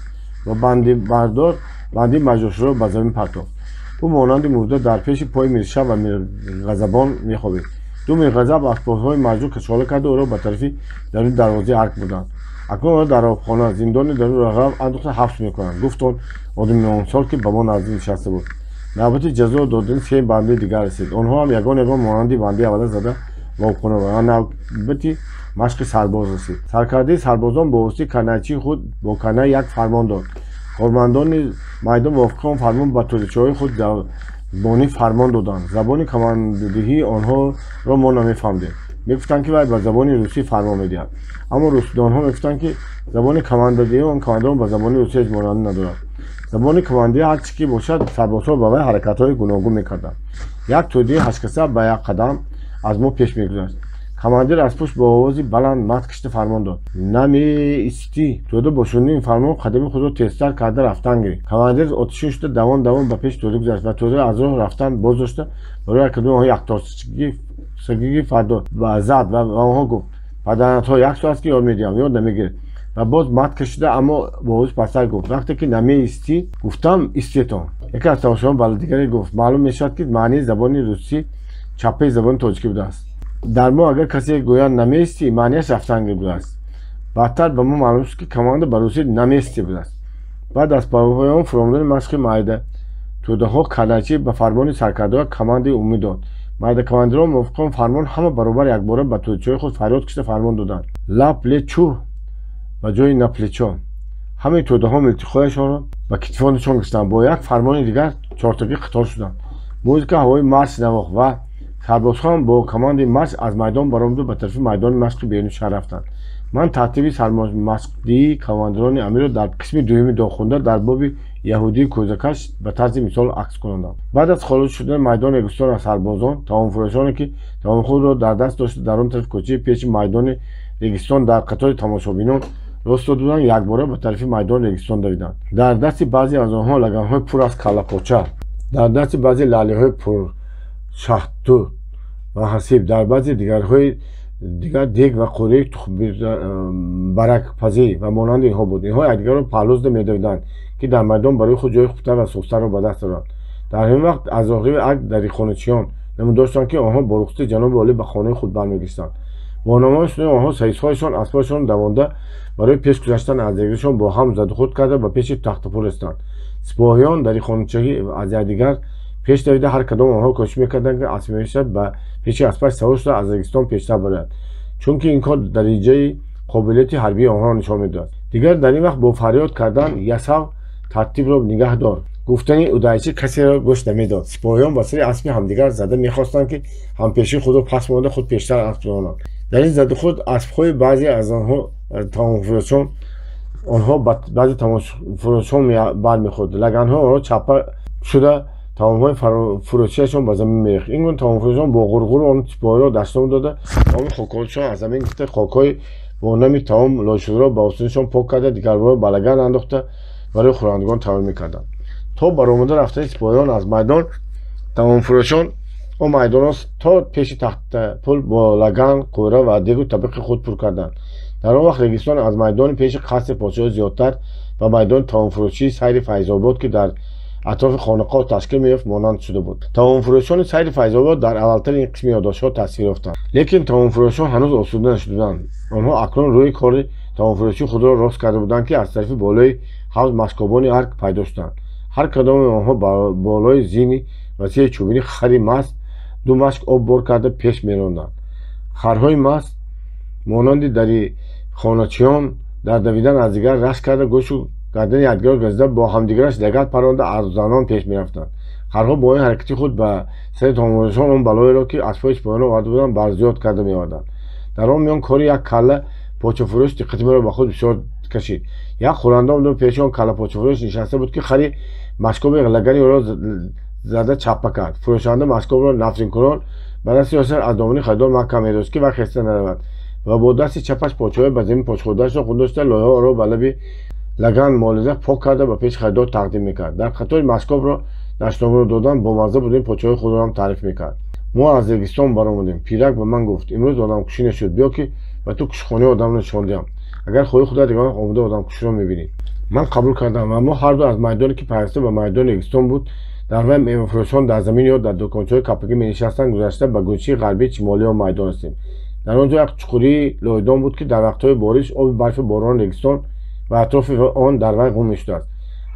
ва бандибардор банди маҷрӯҳшударо ба замин партофт. Ӯ монанди мурда дар пеши пои миршаб ва мирғазабон мехобид. Ду мирғазаб аз пойҳои маҷрӯҳ кашола карда ӯро ба тарафи даруни дарвозаи арк бурданд. Акнун ӯро дар обхона, зиндони даруни роҳрав андохта ҳабс мекунанд, гуфт он одами миёнсол, ки ба мо наздик нишаста буд. Навбати ҷазо додани се банди дигар расид. Онҳо ҳам ягон ягон монанди банди аввала зада ба обхона ва навбати машқи сарбоз расид. Саркардаи сарбозон бо воситаи карнайчии худ бо карнай як фармон дод. Кормандони майдон мувофиқи он фармон ба тӯдачиҳои худ забонӣ фармон доданд. Забони командадиҳии онҳоро мо намефаҳмидем. Мегуфтанд, ки вай ба забони русӣ фармон медиҳад, аммо русдонҳо мегуфтанд, ки забони командадиҳии он командирон ба забони русӣ ҳеҷ монандӣ надорад. Забони командирӣ ҳар чӣ ки бошад, сарбозҳо ба вай ҳаракатҳои гуногун мекарданд. Як тӯдаи ҳашткаса ба як қадам аз мо пеш мегузашт. Командир аз пушт бо овози баланд мат кашида фармон дод: «Намеистӣ!» Тӯда бо шунидани ин фармон қадами худро тезтар карда рафтан гирифт. Командир оташин шуда давон давон ба пеши тӯда гузашт ва тӯдаро аз роҳ рафтан боз дошта барои ҳар кадоми онҳо якторсагии фардо зад ва ба онҳо гуфт: «Падаратҳо, як соат ки ёд медиҳам, ёд намегиред». Ва боз мат кашида, аммо бо овози пасттар гуфт: «Вақте ки намеистӣ гуфтам, истетон». Яке аз тамошобинон ба дигаре гуфт: «Маълум мешавад, ки маънии забони русӣ чаппаи забони тоҷикӣ будааст. Дар мо агар касе гӯяд намеистӣ, маънияш рафтан будааст». Баъдтар ба мо маълум шуд, ки команда ба русӣ намеистӣ будааст. Баъд аз поён фуромадани машқи майда тӯдаҳо, карнайчӣ ба фармони саркардаҳо командаи умумӣ дод. Майда командирон мувофиқи он фармон ҳама баробар якбора ба тӯдачиҳои худ фарёд кашида фармон доданд: «На плечо» ба ҷои «на плечо». Ҳамаи тӯдаҳо милтиқҳояшонро ба китфонашон гирифтанд. Бо як фармони дигар чортагӣ қатор шуданд. Музыка ҳавои марш навохт ва сарбозҳо ҳам бо командаи марш аз майдон баромаду ба тарафи майдони машқи беруни шаҳр рафтанд. Ман тартиби сармашқдиҳии командирони амирро дар қисми дуюми доғхунда дар боби яҳудии кӯзакаш ба тарзи мисол акс кунондам. Баъд аз холӣ шудани майдони Регистон аз сарбозон, таомфурӯшоне ки таоми худро дар даст дошта дар он тарафи кӯчаи пеши майдони Регистон дар қатори тамошобинон рост дода буданд, якбора ба тарафи майдони Регистон давиданд. Дар дасти баъзе аз онҳо лаганҳои пур аз каллапоча, дар дасти баъзе лаълиҳои пуршаҳдту ва ҳасиб, дар баъзе дигарҳои дигар дег ва қӯрии баракпазӣ ва монанди инҳо буд. Инҳо якдигарро паҳлӯ зада медавиданд, ки дар майдон барои худ ҷои хубтар ва сӯхтарро ба даст оранд. Дар ҳамин вақт аз роҳрави арк дарихоначиён намуд доштанд, ки онҳо бо рухсати ҷаноби олӣ ба хонаи худ бармегаштанд. Бо номаълум шудани онҳо саисҳояшон аспҳояшонро давонда барои пеш гузаштан аз якдигаршон бо ҳам задухӯрд карда ба пеши тахтапул расиданд. Сипоҳиён дарихоначагӣ аз якдигар пеш давида ҳар кадом онҳо кӯшиш мекарданд, ки аспмешад ба пеши аспаш савор шуда аз Регистон пештар барояд, чунки ин кор дариҷаи қобилияти ҳарбии онҳоро нишон медодад. Дигар дар ин вақт бо фарёд кардан «Ясав, тартибро нигаҳ дор» гуфтани удайчӣ касеро гӯш намедод. Сипоҳиён ба сари аспи ҳамдигар зада мехостанд, ки ҳампешии худро пас монда худ пештар асп ронанд. Дар ин задухӯрд аспҳои баъзе аз онҳо таомфурӯшон онҳо баъзе таомфурӯшон бармехӯрд. Лаганҳои онҳо чаппа шуда таомҳои фурӯшиашон ба замин мерехт. Ин гуна таомфурӯшон бо ғурғуру он сипоҳиро дашном дода таоми хоколудшон аз замин гирифта хокҳои бо нами таом лойшударо ба осонишон пок карда дигарбора ба лаган андохта барои хӯрандагон тайёр мекарданд. То баромада рафтани сипоҳиён аз майдон, таомфурӯшон он майдонро то пеши тахтапул бо лаган, қӯра ва дегу табиқи худ пур карданд. Дар он вақт Регистон аз майдони пеши қасри подшоҳӣ зиёдтар ба майдони таомфурӯшии сайри Файзобод, ки дар атрофи хонақоҳ ташкил меёфт, монанд шуда буд. Таомфурӯшони сайри Файзобод дар аввалтари ин қисми ёддоштҳо тасвир ёфтанд. Лекин таомфурӯшон ҳанӯз осуда нашуда буданд. Онҳо акнун рӯи кори таомфурӯшии худро рост карда буданд, ки аз тарафи болои ҳавз машкобони арк пайдо шуданд. Ҳар кадоми онҳо болои зини васеи чӯбини хари маст ду машк об бор карда пеш меронданд. Харҳои маст монанди дари хоначиён дар давидан аз дигар рашк карда гӯшу гардани якдигарро газида бо ҳамдигараш лагад паронда арзанон пеш мерафтанд. Харҳо бо ин ҳаракати худ ба сари таомфурӯшон он балоеро, ки аспҳои сипоҳиён оварда буданд, барзиёд карда меоварданд. Дар он миён кори як калла почафурӯш диққати маро ба худ бисёр Кашид. Як хӯранда омада, пеши он каллапочафурӯш нишаста буд, ки хари машкоби лагани ӯро зада чаппа кард. Фурӯшанда машкобро нафринкунон ба дасти росташ аз домани харидор маҳкам медошт, ки вай хеста наравад, ва бо дасти чапаш почаҳои ба замин почхӯрдаашро хун дошта, лойҳоро ба лаби лаган молида, пок карда, ба пеши харидор тақдим мекард. Дар қатори машкобро дашномро додан бомазза будани почаҳои худро ҳам таъриф мекард. Мо аз Регистон баромадем. Пирак ба ман гуфт: «Имрӯз одамкушӣ нашуд, биё, ки ба ту кушхонаи одамро нишон диҳам. Агар хоҳӣ, худат ягон омода одамкуширо мебинӣ». Ман қабул кардам ва мо ҳарду аз майдоне, ки пайваста ба майдони Регистон буд, дар вай мевафурӯшон дар замин ё дар дукончаҳои капакӣ менишастанд, гузашта, ба гӯшаи ғарбии шимолии он майдон расидем. Дар он ҷо як чуқурии лойдон буд, ки дар вақтҳои бориш оби барфи борони Регистон ва атрофи он дар вай гум мешудааст.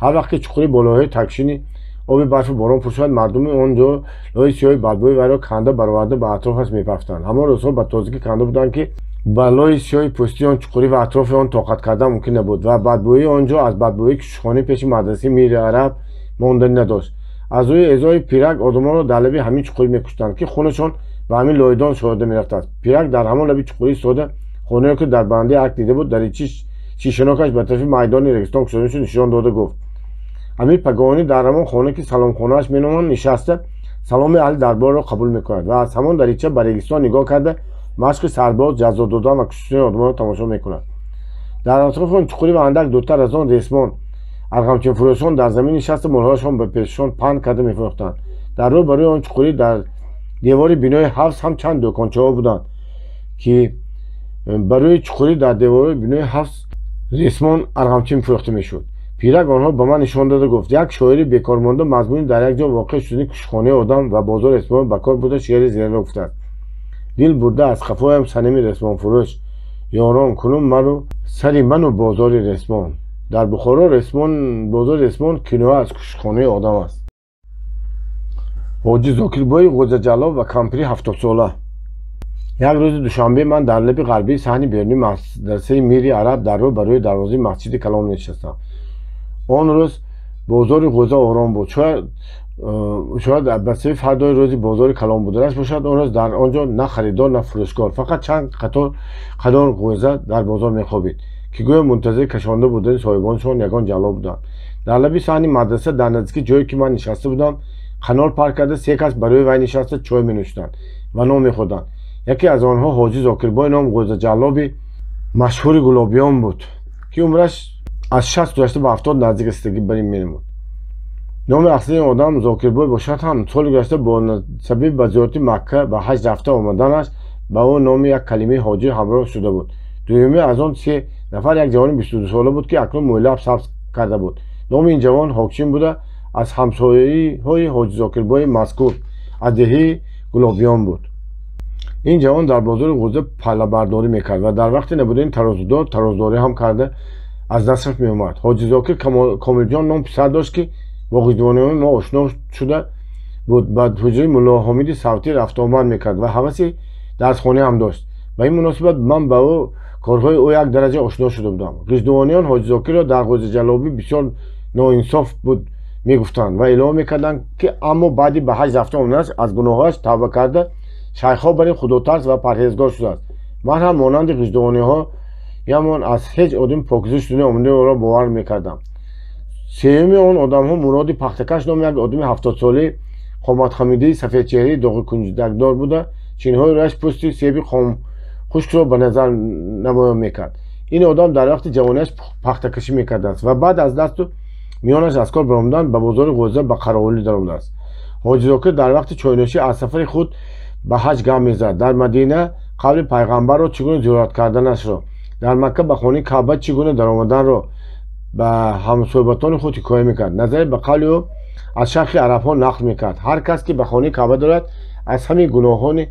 Ҳар вақт ки чуқурӣ бо лойҳои тагшини оби барфи борон пур шавад, мардуми он ҷо лои сиёҳи бадбӯи вайро канда бароварда, ба атрофаш мепафтанд. Ҳамон рӯзҳо ба тозагӣ канда буданд, ки ба лои сиёҳи пӯстии он чуқурӣ ва атрофи он тоқат кардан мумкин набуд ва бадбӯии он ҷо аз бадбӯии кушхонаи пеши мадрасаи Мири Араб монданӣ надошт. Аз рӯи эъзои пирак, одамонро дар лаби ҳамин чуқурӣ мекуштанд, ки хунашон ба ҳамин лойдон шоида мерафтааст. Пирак дар ҳамон лаби чуқурӣ истода, хонае, ки дар баландии арк дида буд, даричи шишанокаш ба тарафи майдони Регистон кушода шуд, нишон дода гуфт: «Амир Пагоҳонӣ дар ҳамон хона, ки саломхонааш меноманд, нишаста, саломи аҳли дарборро қабул мекунад ва аз ҳамон дарича ба Регистон нигоҳ карда, машқи сарбоз, ҷазо додан ва куштани одамонро тамошо мекунад». Дар атрофи он чуқурӣ ва андак дуртар аз он ресмон арғамчинфурӯшон дар замин нишаста, молҳояшон ба пешашон паҳн карда мефурӯхтанд. Дар рӯ ба рӯи он чуқурӣ, дар девори бинои ҳавз ҳам чанд дукончаҳо буданд, ки ба рӯи чуқурӣ дар девори бинои ҳавз ресмон арғамчин фурӯхта мешуд. Пирак онҳо ба ман нишон дода гуфт: «Як шоири бекормонда мазмуни дар як ҷо воқеъ шудани кушхонаи одам ва бозори ресмон ба кор бурда, шеъри зеринро гуфтааст: Дил бурда аз қафоям санами ресмонфурӯш, ёрон, кунун ману сари ману бозори ресмон. Дар Бухоро ресмон, бозори ресмон киноя аз кушхонаи одам аст». Ҳоҷи Зокирбои Ғӯзаҷаллоб ва кампири 70-сола. Як рӯзи душанбе ман дар лаби ғарбии саҳни берунии мадрасаи Мири Араб, дар рӯ ба рӯи дарвозаи масҷиди калон нишастам. Он рӯз бозори Ғӯза ором буд. Шояд ба сабаби фардои рӯзи бозори калон буданаш бошад, он рӯз дар он ҷо на харидор, на фурӯшгор, фақат чанд қатор қадор ғӯза дар бозор мехобид, ки гӯё мунтазири кашонда бурдани соҳибонашон ягон ҷаллоб буданд. Дар лаби саҳни мадраса, дар наздики ҷое, ки ман нишаста будам, қанор парк карда, се кас ба рӯи вай нишаста, чой менӯшиданд ва нон мехӯрданд. Яке аз онҳо Ҳоҷи Зокирбой ном ғӯзаҷаллоби машҳури Гулобиён буд, ки умраш аз 60 гузашта, ба 70 наздик расидагӣ бар ин менамуд. Номи аслии ин одам Зокирбой бошад ҳам, соли гузашта бо сабаби ба зиёрати Макка ба ҳаҷ рафта омаданаш ба ӯ номи як калимаи ҳоҷир ҳамроҳ шуда буд. Дуюмӣ аз он се нафар як ҷавони 22-сола буд, ки акнун мӯйлаб сабз карда буд. Номи ин ҷавон Ҳокчин буда, аз ҳамсояиҳои Ҳоҷи Зокирбои мазкур, аз деҳаи Гулобиён буд. Ин ҷавон дар бозори Ғӯза паллабардорӣ мекард ва дар вақти набудани тарозудор тарозудорӣ ҳам карда аз дасташ меомад. Ҳоҷи Зокир Комилҷон ном писар дошт, ки бо ғиҷдониёни мо ошно шуда буд, ба ҳуҷраи Мулло Ҳомиди Савтӣ рафтуомад мекард ва ҳаваси дарсхонӣ ҳам дошт. Ба ин муносибат ман ба ӯ корҳои ӯ як дараҷа ошно шуда будам. Ғиҷдониён Ҳоҷи Зокирро дар ғӯзаҷаллобӣ бисёр ноинсоф буд мегуфтанд ва илова мекарданд, ки аммо баъди ба ҳаҷ рафта омаданаш аз гуноҳҳояш тавба карда, шайхҳо бар ин худотарс ва парҳезгор шудааст. Ман ҳам монанди ғиҷдониҳо ямон аз ҳеҷ одами покиза шудани омадани ӯро бовар мекардам. Сеюми он одамҳо Муроди Пахтакаш номи як одами 70-солаи қоматхамидаи сафедчеҳраи доғи кунҷдакдор буда, чинҳои рӯяш пӯсти себи хушкро ба назар намоён мекард. Ин одам дар вақти ҷавониаш пахтакашӣ мекардааст ва баъд аз дасту миёнаш аз кор баромадан ба бозори Ғӯза ба қаровулӣ даромадааст. Ҳоҷи Зокир дар вақти чойнӯшӣ аз сафари худ ба ҳаҷ гап мезад, дар Мадина қабри пайғамбарро чӣ гуна зиёрат карданашро, дар Макка ба хонаи Каъба чӣ гуна даромаданро ба ҳамсӯҳбатони худ ҳикоя мекард. Назаре ба қавли ӯ аз шайхи арабҳо нақл мекард: ҳар кас, ки ба хонаи Каъба дорад, аз ҳамаи гуноҳони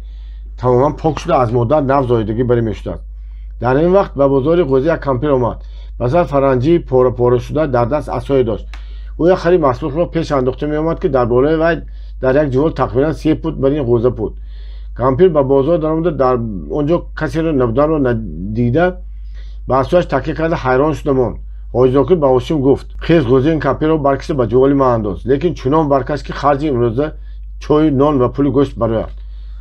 тамоман пок шуда, аз модар нав зоидагӣ барӣ мешудааст. Дар ин вақт ба бозори Ғӯза як кампир омад. Ба сар фаранҷии пора-пора шуда, дар даст асое дошт. Ӯ як хари маслухро пеш андохта меомад, ки дар болои вай дар як ҷувол тақрибан 3 пуд бар ин ғӯза буд. Кампир ба бозор даромада, дар он ҷо касеро набуданро надида, ба асояш такя карда, ҳайрон шуда монд. Ҳоҷи Зокир ба Ҳошим гуфт: «Хез, ғӯзаи ин кампирро баркашта, ба ҷуволи ман андоз, лекин чунон баркаш, ки харҷи имрӯза чою нон ва пули гӯшт барояд.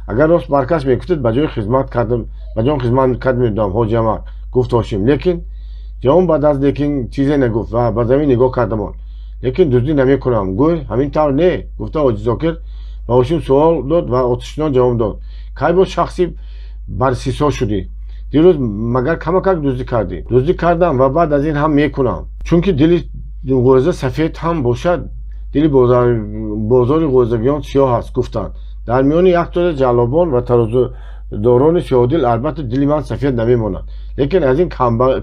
Агар рост баркаш мегуфтед, ба ҷои хизмат кардам, ба ҷон хизмат кард медодам, ҳоҷи амак», гуфт Ҳошим. Лекин Ҷавон баъд аз лекин чизе нагуфт ва ба замин нигоҳ карда монд. Лекин дуздӣ намекунам, гӯй ҳамин тавр не, гуфта Ҳоҷи Зокир ба Ҳошим суол дод ва оташинон ҷавоб дод. Кай боз шахси барсисо шудӣ? Дирӯз магар камакак дуздӣ кардӣ? Дуздӣ кардам ва баъд аз ин ҳам мекунам, чунки дили ғӯза сафед ҳам бошад, дили бозори ғӯзагиён сиёҳ аст, гуфтанд. Дар миёни як тӯда ҷаллобон ва тарозудорони сиёҳдил албатта дили ман сафед намемонад, лекин аз ин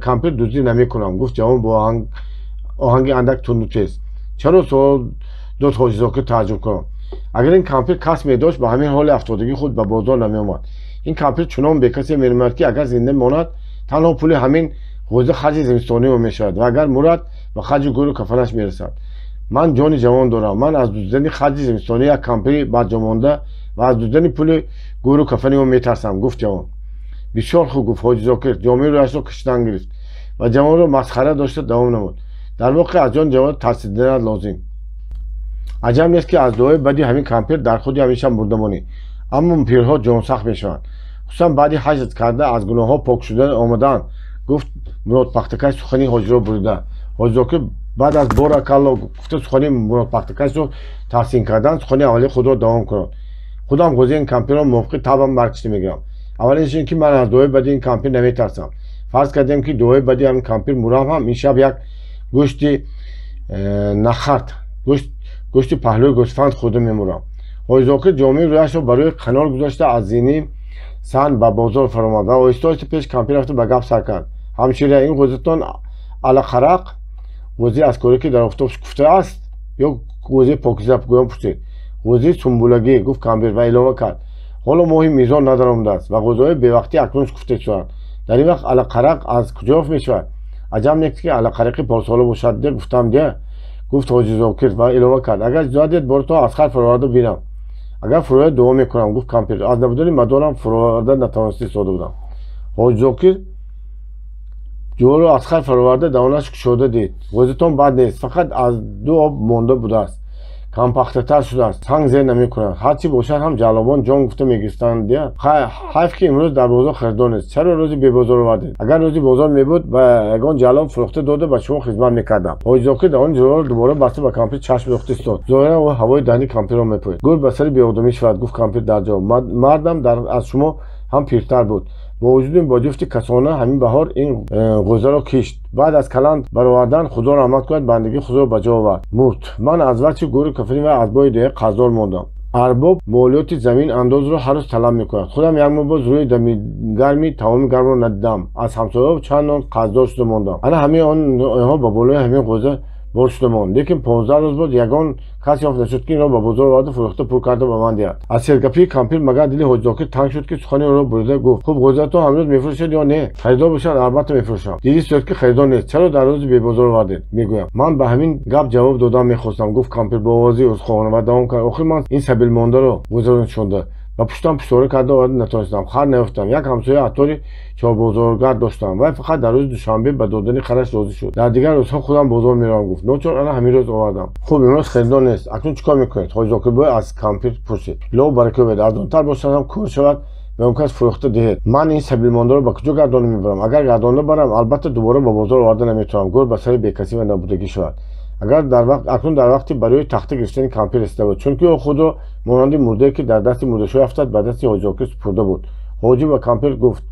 кампир дуздӣ намекунам, гуфт ҷавон бо оҳанги андак тунду тез. Чаро? Суол дод Ҳоҷи Зокир тааҷҷуб кунон. Агар ин кампир кас медошт, ба ҳамин ҳоли афтодагии худ ба бозор намеомад. Ин кампир чунон бекасе менамояд, ки агар зинда монад, танҳо пули ҳамин ғӯза харҷи зимистонии ӯ мешавад ва агар мурад, ба харҷи гӯру кафанаш мерасад. Ман ҷони ҷавон дорам. Ман аз дуздидани харҷи зимистонии як кампири барҷомонда ва аз дуздидани пули гӯру кафани ӯ метарсам, гуфт ҷавон. Бисёр хуб, гуфт Ҳоҷи Зокир, ҷомеи рӯяшро кашидан гирифт ва ҷавонро масхара дошта давом намуд. Дар воқеъ аз ҷони ҷавон тарсиданат лозим. Аҷаб нест, ки аз дуои бади ҳамин кампир дар худи ҳамеша мурда монӣ. Аммо пирҳо ҷонсахт мешаванд, хусусан баъди ҳаҷ карда аз гуноҳҳо пок шуда омадаанд, гуфт Муродпахтакаш сухани ҳоҷиро бурида. Ҳоҷи Зокир баъд аз боракалло гуфта сухани Муродпахтакашро таҳсин кардан сухани аввалии худро давом кунад. Худам ғӯзаи ин кампирро мувофиқи табъам баркашида мегирам. Аввалинш ин ки ман аз дуои бади ин кампир наметарсам. Фарз кардем, ки дуои бади ҳамин кампир мурам ҳам ин шаб як гӯшти нахарт, гӯшти паҳлӯи гӯсфанд хӯрда мемурам. Ҳоҷи Зокир ҷомеи рӯяшро ба рӯи канор гузошта аз зини саҳн ба бозор фаромад ва оҳиста оҳиста пеш кампир рафта ба гап сар кард. Ҳамшира, ин ғӯзатон алақарақ, ғӯзаи аз коре ки дар офтоб шукуфта аст ё ғӯзаи покиза? Гӯён пурсид. Ғӯзаи сумбулагӣ, гуфт кампир ва илова кард. Ҳоло моҳи мизон надаромадааст ва ғӯзаҳои бевақтӣ акнун шукуфта шуданд. Дар ин вақт алақарақ аз куҷо ёфт мешавад? Аҷаб нест, ки алақарақи порсола бошад, де гуфтам, де, гуфт Ҳоҷи Зокир ва илова кард. Агар иҷозат диҳед, борто аз хар фароварда бинам. Агар фурояд, дуо мекунам, гуфт кампир. Аз набудани мадорам фуроварда натавониста истода будам. Ҳоҷи Зокир ҷуворро аз хар фароварда давонаш кушода дид. Ғӯзатон бад нест, фақат аз ду об монда будааст, кампахтатар шудааст, санг зер намекунад. Ҳарчи бошад ҳам ҷаллобон ҷон гуфта мегирифтанд. Ҳайф, ки имрӯз дар бозор харидор нест. Чаро рӯзи бебозор овардед? Агар рӯзи бозор мебуд, ба ягон ҷаллоб фурӯхта дода ба шумо хизмат мекардам. Ҳоҷи Зокир давони ҷуворро дубора баста ба кампир чашм дӯхта истод. Зоҳиран ӯ ҳавои даҳни кампирро мепӯид. Гӯр ба сари беодамӣ шавад, гуфт кампир дар ҷавоб. Мардам аз шумо ҳам пиртар буд. Бо вуҷуди ин бо ҷуфти касона ҳамин баҳор ин ғӯзаро кишт. Баъд аз каланд баровардан, Худо раҳмат кунад, бандагии худро ба ҷо овард, мурд. Ман аз вақти гӯру кафани ва аз бои деҳа қарздор мондам. Арбоб молиёти замин андозро ҳар рӯз талаб мекунад. Худам як моҳ боз рӯи дами гарми таоми гармро надидам. Аз ҳамсояҳо чанд нон қарздор шуда мондам. Ана ҳамаи онҳо ба болои ҳамин ғӯза бор шуда монд. Лекин 15 рӯз боз ягон кас ёфт нашуд, ки инро ба бозор оварда фурӯхта пул карда ба ман диҳад. Аз сергапии кампир магар дили Ҳоҷи Зокир танг шуд, ки сухани ӯро бурида гуфт: хуб, ғӯзаатон ҳамрӯз мефурӯшед ё не? Харидор бошад, албатта мефурӯшам. Дидӣ суд, ки харидор нест. Чаро дар рӯзи бебозор овардед? Мегӯям. Ман ба ҳамин гап ҷавоб додам мехостам, гуфт кампир бо овози узрхоҳона ва давом кард: охир ман ин сабилмондаро ғӯзаро нишонда ба пуштам пуштора карда оварда натавонистам, хар наёфтам. Як ҳамсоя аттори чорбозоргар доштам. Вай фақат дар рӯзи душанбе ба додани хараш розӣ шуд. Дар дигар рӯзҳо худам бозор меравам, гуфт. Ночор ана ҳамин рӯз овардам. Хуб, имрӯз харидор нест. Акнун чӣ кор мекунед? Ҳоҷи Зокирбой аз кампир пурсид. Илоҳу барака ёбед, арзонтар бошад ҳам кӯр шавад, ба он кас фурӯхта диҳед. Ман ин сабилмондаро ба куҷо гардона мебарам? Агар гардонда барам, албатта дубора ба бозор оварда наметавонам. Гӯр ба сари бекасӣ ва набудагӣ шавад. Агар дар вақт акнун дар вақти барои тахта гирифтани кампир расида буд, чунки ӯ худро монанди мурдае, ки дар дасти мурдашӯй афтад, ба дасти Ҳоҷи Зокир супурда буд. Ҳоҷӣ ба кампир гуфт: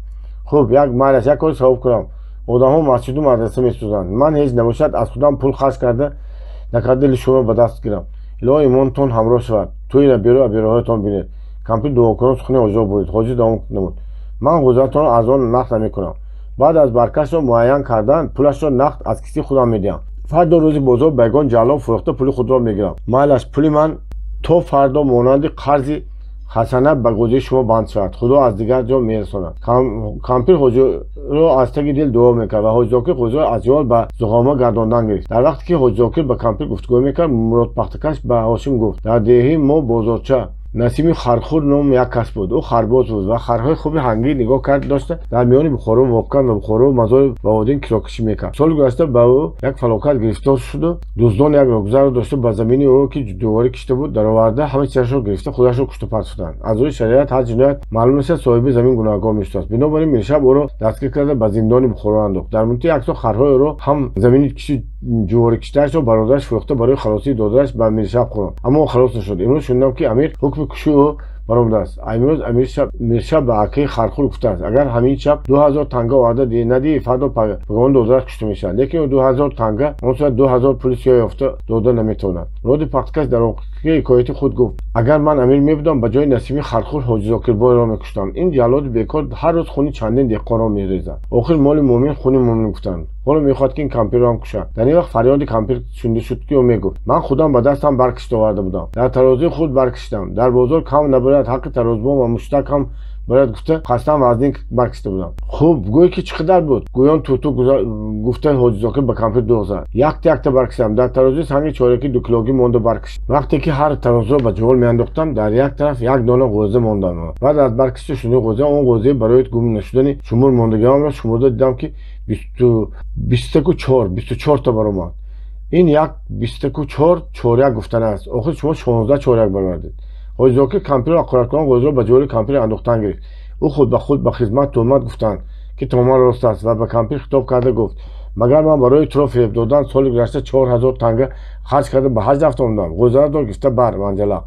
хуб, як майлаш, як кори савоб кунам. Одамҳо масҷиду мадраса месӯзанд, ман ҳеҷ набошад аз худам пул харҷ карда накарда дили шуморо ба даст гирам. Илоҳо имонтон ҳамроҳ шавад, тӯи наберо абероҳоятон бинед. Кампир дуокунон сухани ҳоҷиро бурид. Ҳоҷӣ давом намуд: ман ғӯзаатонро арзон нақд намекунам. Баъд аз баркашро муайян кардан пулашро нақд аз кисаи худам медиҳам. Фардо рӯзи бозор ба ягон ҷаллоб фурӯхта пули худро мегирам. Майлаш, пули ман то фардо монанди қарзи ҳасана ба ғӯзаи шумо банд шавад. Худо аз дигар ҷо мерасонад. Кампир ҳоҷиро аз таги дил дуо мекард ва Ҳоҷи Зокир ғӯзаро аз ёд ба зуғома гардондан гирифт. Дар вақте ки Ҳоҷи Зокир ба кампир гуфтугӯ мекард, Муродпахтакаш ба Ҳошим гуфт: дар деҳаи мо бозорча Насими Хархур ном як кас буд. Ӯ харбоз буд ва харҳои хуби ҳангӣ нигоҳ кард дошта дар миёни Бухоро, Вобкан ва Бухоро, Мазори Баҳодин кирокишӣ мекард. Соли гузашта ба ӯ як фалокат гирифтор шуду дуздон як рогузарро дошта ба замини ӯ, ки дувори кишта буд, дароварда ҳама чизашро гирифта худашро кушта партофтанд. Аз рӯи шариат ҳар ҷиноят маълум нест, соҳиби замин гунаҳкор мешудааст. Бинобар ин Миршаб ӯро дастгир карда ба зиндони Бухоро андохт. Дар муддати як сол харҳои ӯро ҳам замини кишти ҷуворӣ киштаашро бародараш фурӯхта барои халосии додараш ба Миршаб хӯронд, аммо ӯ халос нашуд. Имрӯз шунидам, ки амир ҳукми кушии ӯ баромадааст. Имрӯз Миршаб ба акаи Хархур гуфтааст, агар ҳамин шаб 2000 танга оварда надиҳӣ, фардо пагоҳон додараш кушта мешавад. Лекин ӯ 2000 танга, он сурат 2000 пули сиёҳ ёфта дода наметавонад. Муроди Пахткаш дар охири ҳикояти худ гуфт: агар ман амир мебудам, ба ҷои Насими Хархур Ҳоҷи Зокирбойро мекуштам. Ин ҷаллоди бекор ҳар рӯз хуни чандин деҳқонро мерезад. Охир моли мӯмин хуни мӯмин гуфтанд. Ҳоло мехоҳад, ки ин кампирро ҳам кушад. Дар ин вақт фарёди кампир шунида шуд, ки ӯ мегуфт: ман худам ба дастам баркишта оварда будам. Дар тарозуи худ баркиштам. Дар бозор кам набояд, ҳаққи тарозубон ва муштак ҳам бояд гуфта қасдан вазнин баркишта будам. Хуб, гӯй ки чӣ қадар буд? Гӯён туту гуфта Ҳоҷи Зокир ба кампир дӯғ зад. Якта якта баркиштам. Дар тарозуи санги чоряки дукилогӣ монда баркишт. Вақте ки ҳар тарозуро ба ҷувол меандохтам, дар як тараф як дона ғӯза мондам. Баъд аз баркишта шудани ғӯза, он ғӯзаи барои гум нашудани шумур мондагиамро шумурда дидам, ки 24 та баромад. Ин як 24 чоряк гуфтан аст. Охир шумо 16 чоряк баровардед. Ҳоҷи Зокир кампирро ҳақораткунон ғӯзаро ба ҷуволи кампир андохтан гирифт. Ӯ худ ба худ ба хизмат туҳмат гуфтанд, ки тамоман рост аст, ва ба кампир хитоб карда гуфт: магар ман барои туро фиреб додан соли гузашта 4000 танга харҷ карда ба ҳаҷ рафта омадам? Ғӯзаро гирифта бар манҷалақ.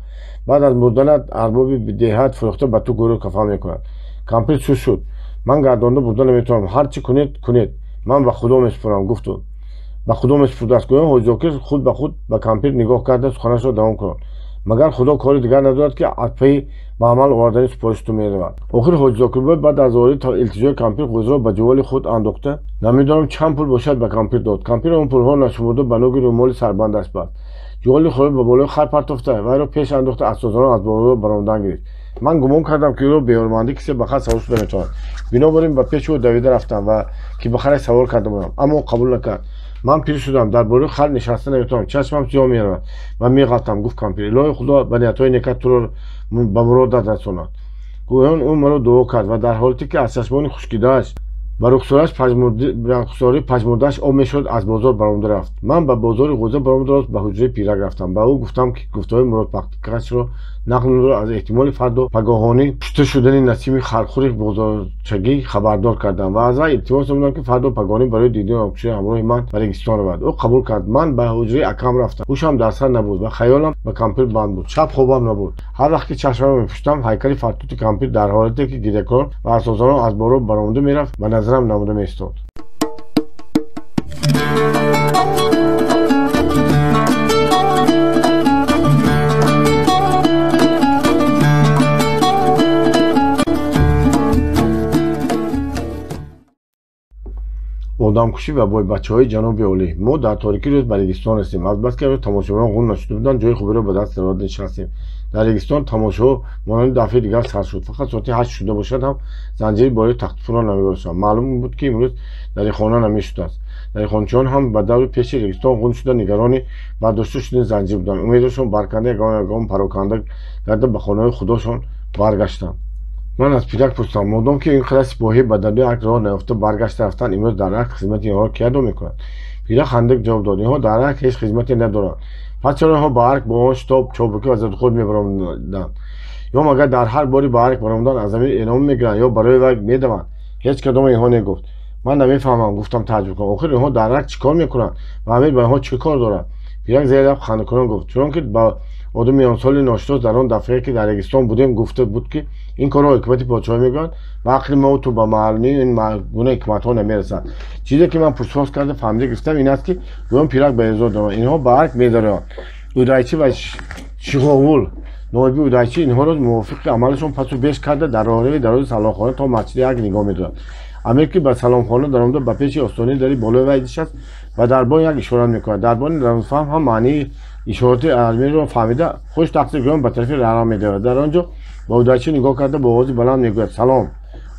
Баъд аз мурданат арбоби деҳат фурӯхта ба ту гӯру кафан мекунад. Кампир суст шуд. Ман гардонда бурда наметавонам. Ҳар чӣ кунед, кунед, ман ба Худо месупорам, гуфт ӯ. Ба Худо месупурдааст. Гӯён Ҳоҷи Зокир худ ба худ ба кампир нигоҳ карда суханашро давом кунад: магар Худо кори дигар надорад, ки аз пайи ба амал овардани супориши ту меравад? Охир Ҳоҷи Зокирбой баъд аз ворид илтиҷои кампир ғӯзаро ба ҷуволи худ андохта, намедонам чанд пул бошад, ба кампир дод. Кампир он пулҳоро нашумурда ба нуги рӯмоли сарбандаш баст. Ҷуволи худро ба болои хар партофта, вайро пеш андохта асосонон аз боло баромадан гирифт. Ман гумон кардам, ки ӯро беҳурмандӣ кисе ба хар савор шуда метавонад. Бинобар ин ба пеши ӯ давида рафтам ва ки ба хараш савор карда будам, аммо ӯ қабул накард. Ман пир шудам, дар болои хар нишаста наметавонам, чашмам сиёҳ меравад ва меғалтам, гуфт кампир. Илоҳи Худо ба ниятҳои некат туро ба муродат расонад. Гӯён ӯ маро дуо кард ва дар ҳолате ки аз чашмони хушкидааш ба рухсори пажмурдааш об мешуд, аз бозор баромада рафт. Ман ба бозори Ғӯза баромада рост ба ҳуҷраи Пирак рафтам. Ба ӯ гуфтам, ки гуфтаҳои Муродпахткашро нақл намуда аз эҳтимоли фардо пагоҳонӣ кушта шудани Насими Хархури бозорчагӣ хабардор кардам ва аз вай илтимос намудам, ки фардо пагоҳонӣ барои дидани обкушӣ ҳамроҳи ман ба Регистон равад. Ӯ қабул кард. Ман ба ҳуҷраи акам рафтам. Ҳушам дар сар набуд ва хаёлам ба кампир банд буд. Шаб хобам набуд. Ҳар вақт ки чашмамро мепӯшидам, ҳайкали фартути кампир дар ҳолате ки гирякунон ва асосонон аз боло баромада мерафт, ба назарам намуда меистод. Одамкушӣ ва бойбачаҳои ҷаноби олӣ. Мо дар торикии рӯз ба Регистон расидем. Азбаски тамошобинон ғун нашуда буданд, ҷои хуберо ба даст дароварда нишастем. Дар Регистон тамошоҳо монанди дафъаи дигар сар шуд. Фақат соати 8 шуда бошад ҳам занҷири болои тахтупӯрро намебарошанд. Маълум буд, ки имрӯз дарихона намешудааст. Дарихончиён ҳам ба даври пеши Регистон ғун шуда нигарони бардошта шудани занҷир буданд. Умедашон барканда ягон ягон пароканда карда ба хонаҳои худошон баргаштанд. Ман аз Пирак пурсидам: модом ки ин қадар сипоҳӣ ба дарёи Арк роҳ наёфта баргашта рафтанд, имрӯз дар Арк хизмати инҳоро ки адо мекунад? Пирак хандак ҷавоб дод: инҳо дар Арк ҳеҷ хизмате надоранд. Пас чаро инҳо ба Арк бо он шитоб, чобукӣ ва задухӯрд мебаромаданд? Ё магар дар ҳар бори ба Арк баромадан аз амир эълом мегиранд ё барои вай медаванд? Ҳеҷ кадома инҳо негуфт. Ман намефаҳмам, гуфтам тааҷҷуб кунам. Охир инҳо дар Арк чӣ кор мекунанд ва амир ба инҳо чӣ кор дорад? Пирак зери лаб хандакунон гуфт: чунон ки ба одами миёнсоли ношинос дар он дафъае ки дар Регистон будем гуфта буд, ки ин корро ҳикмати подшоҳӣ мегӯянд ва ақли мо ту ба маълумии ин гуна ҳикматҳо намерасад. Чизе ки ман пурсупос карда фаҳмида гирифтам ин аст, ки гӯён Пирак ба эъзоз доранд. Инҳо ба Арк медароянд. Удайчӣ ва Шиғовул ноиби Удайчӣ инҳоро мувофиқи амалашон пасу беш карда дар роҳрави дарози саломхона то масҷиди Арк нигоҳ медоранд. Амир ки ба саломхона даромада ба пеши остонаи дари болои вай нишаст ва дарбон як ишорат мекунад. Дарбони рамзфаҳм ҳам маънии ишороти амирро фаҳмида хуш тақсир гӯён ба тарафи раҳрав медарояд. Дар он ҷо ба Удайчӣ нигоҳ карда бо овози баланд мегӯяд: салом.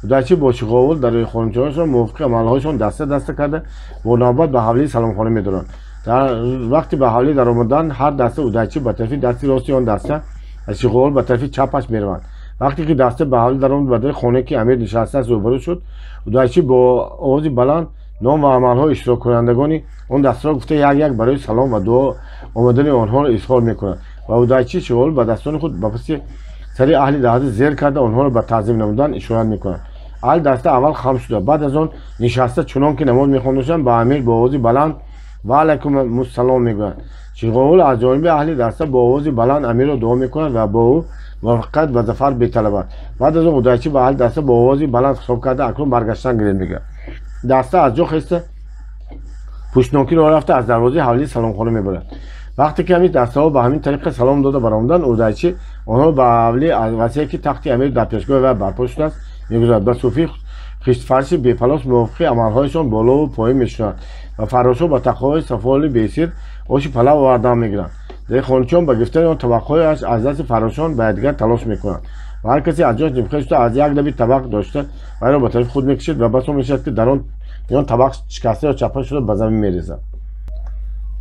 Удайчӣ бо Шиғовул дарёхончиёнашон мувофиқи амалҳояшон даста даста карда бо навбат ба ҳавлии саломхона медоранд. Дар вақти ба ҳавлӣ даромадан ҳар даста удайчӣ ба тарафи дасти рости он даста ва Ширғовул ба тарафи чапаш мераванд. Вақте ки даста ба ҳавлӣ даромад, ба дари хонае ки амир нишастааст рӯбарӯ шуд. Удайчӣ бо овози баланд ном ва амалҳои иштироккунандагони он дастаро гуфта, як як барои салом ва дуо омадани онҳоро изҳор мекунад ва Удайчӣ Ширғовул ба дастони худ ба паси сари аҳли даста зер карда, онҳоро ба таъзим намудан ишорат мекунад. Аҳли даста аввал хам шуда, баъд аз он нишаста, чунон ки намоз мехондашанд, ба амир бо овози баланд ва алайкумуссалом мегӯянд. Ширғовул аз ҷониби аҳли даста бо овози баланд амирро дуо мекунад ва бо ӯ муваффақият ва зафар беталабад. Баъд аз он Удайчӣ ба аҳли даста бо овози баланд хитоб карда, акнун баргаштан гирем мегӯяд. Даста аз ҷо хеста, пуштнокӣ роҳ рафта, аз дарвозаи ҳавлии саломхона мебарад. Вақте ки ҳамин дастаҳо ба ҳамин тариқа салом дода баромаданд, Удайчӣ онҳоро ба ҳавлии васее, ки тахти амир дар пешгоҳи вай барпо шудааст, мегузарад. Ба суфии хиштфарши бепалос мувофиқи амалҳояшон болову поён мешунанд ва фаррошҳо ба тақоҳои сафоли бесир оши палав овардан мегиранд. Деҳқончиён ба гирифтани он табақҳояш аз дасти фаррошон ба якдигар талош мекунанд ва ҳар касе аз ҷояш нимхез шуда, аз як лаби табақ дошта, вайро ба тарафи худ мекашид ва басо мешавад, ки дар он миён табақ шикаста ё чапа шуда ба замин мерезад.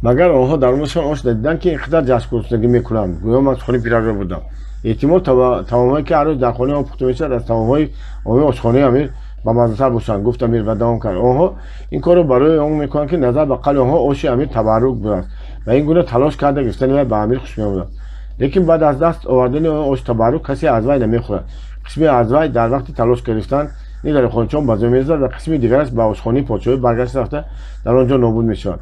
Магар онҳо дар умрашон ош надиданд, ки ин қадар ҷашнгурӯснагӣ мекунанд? Гӯё ман сухани пиракро будам. Эҳтимол, таомҳое ки ҳар рӯз дар хонаи он пухта мешавад, аз таомҳои омии ошхонаи амир бамаззатар бошанд, гуфт амир ва давом кард. Онҳо ин корро барои он мекунанд, ки назар ба қавли онҳо оши амир табаррук будааст ва ин гуна талош карда гирифтани вай ба амир хуш меомадааст. Лекин баъд аз даст овардани он ош табаррук касе аз вай намехӯрад. Қисме аз вай дар вақти талош гирифтан дарихончиён ба замин мерезад ва қисми дигараш ба ошхонаи подшоҳӣ баргашта рафта, дар он ҷо нобуд мешавад.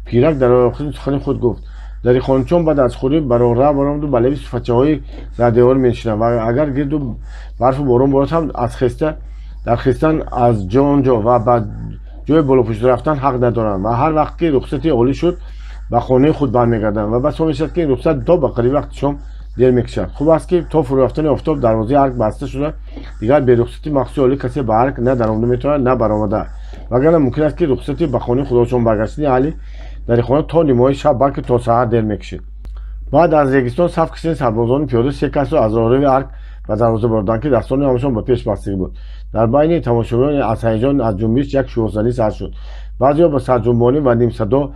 Пирак дар охири сухани худ гуфт: дарихончиён баъд аз хӯрӣ ба роҳрав баромаду ба лаби суфачаҳои зардевор менишинанд ва агар гирду барфу борон борад ҳам, аз хеста дар хестан аз он ҷо ва ба ҷои болопушт рафтан ҳақ надоранд ва ҳар вақт ки рухсати олӣ шуд, ба хонаи худ бармегарданд ва басо мешавад, ки ин рухсат то ба қариби вақти шом дер мекашад. Хуб аст, ки то фурӯ рафтани офтоб дарвозаи арк баста шуда, дигар берухсати махсуси олӣ касе ба арк на даромада метавонад, на баромада, вагарна мумкин аст, ки рухсати ба хонаи худошон баргаштани аҳли дарихона то нимои шаб, балки то саҳар дер мекашид. Баъд аз регистон саф кашидани сарбозони пиёда, се касро аз роҳрави арк ба дарвоза бурданд, ки дастони ҳамашон ба пеш бастагӣ буд. Дар байни тамошобинон аз ҳаяҷон, аз ҷунбиш як шӯхзанӣ сар шуд. Баъзеҳо ба сарҷунбонӣ ва нимсадо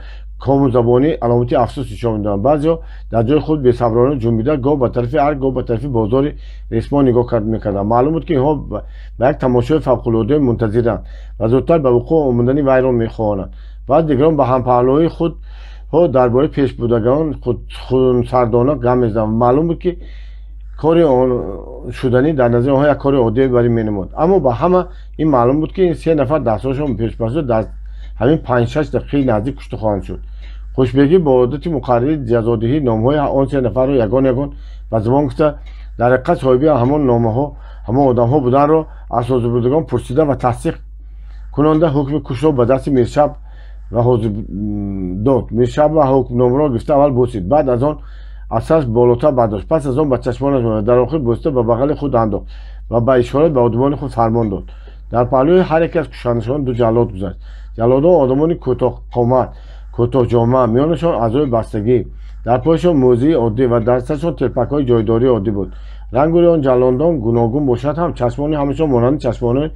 комузабонӣ аломати афсӯс нишон медоданд. Баъзеҳо дар ҷои худ бесаброна ҷунбида, гоҳ ба тарафи арк, гоҳ ба тарафи бозори ресмон нигоҳ мекарданд. Маълум буд, ки инҳо ба як тамошои фавқулоддае мунтазиранд ва зудтар ба вуқӯъ омадани вайро мехоҳанд. Баъд дигарон ба ҳампаҳлӯи худҳо дар бораи пешбудагон хунсардона гап мезаданд. Маълум буд, ки кори шуданӣ дар назари онҳо як кори оддие барин менамуд. Аммо ба ҳама ин маълум буд, ки ин се нафар дастҳояшон пешбаста дар ҳамин 5-6 дақиқаи наздик кушта хоҳанд шуд. Хушбегӣ бо одати муқаррари ҷазодиҳӣ номҳои он се нафарро ягон ягон ба забон гуфта, дар ҳақиқат соҳиби ҳамон номаҳо ҳамон одамҳо буданро аз ҳозирбудагон пурсида ва тасдиқ кунонда, ҳукми кушро ба дасти Миршаб ва ҳозир дод. Миршаб ва ҳукмномаро гирифта, аввал бусид, баъд аз он аз сараш болотар бардошт, пас аз он ба чашмонаш омад, дар охир бусида ба бағали худ андохт ва ба ишорат ба одамони худ фармон дод. Дар паҳлӯи ҳар яке аз кушандашон ду ҷаллод гузашт. Ҷаллодон одамони кӯтоҳқомат, кӯтоҳҷома, миёнашон аъзои бастагӣ, дар пояшон мӯзии оддӣ ва дар сарашон телпакҳои ҷойдории оддӣ буд. Рангу рӯи он ҷаллодон гуногун бошад ҳам, чашмони ҳамашон монанди чашмони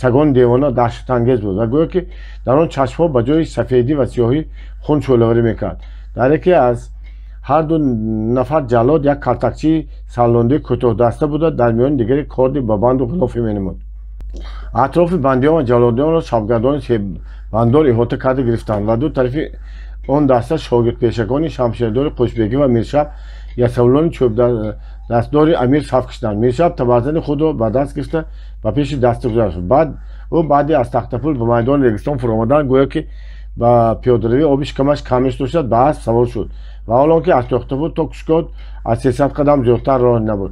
сагони девона даҳшатангез буд ва гӯё ки дар он чашмҳо ба ҷои сафедӣ ва сиёҳӣ хун шӯълаварӣ мекард. Дар яке аз ҳар ду нафар ҷаллод як калтакчии саллондаи кӯтоҳдаста буда, дар миёни дигаре корди ба банду ғилофе менамуд. Атрофи бандиён ва ҷаллодонро шабгардони себандор иҳота карда гирифтанд ва ду тарафи он даста шогирдпешагони шамшердори Қӯшбегӣ ва Миршаб ясавулони чӯбдастдори амир саф кашиданд. Миршаб табарзани худро ба даст гирифта, ба пеши даста гузашт. Баъд ӯ баъди аз Тахтапул ба майдони регистон фуромадан, гӯё ки ба пиёдаравӣ оби шикамаш камиш доштад, ба асп савор шуд ва ҳол он ки аз Тохтапул то Кушкод аз 300 қадам зиёдтар роҳ набуд.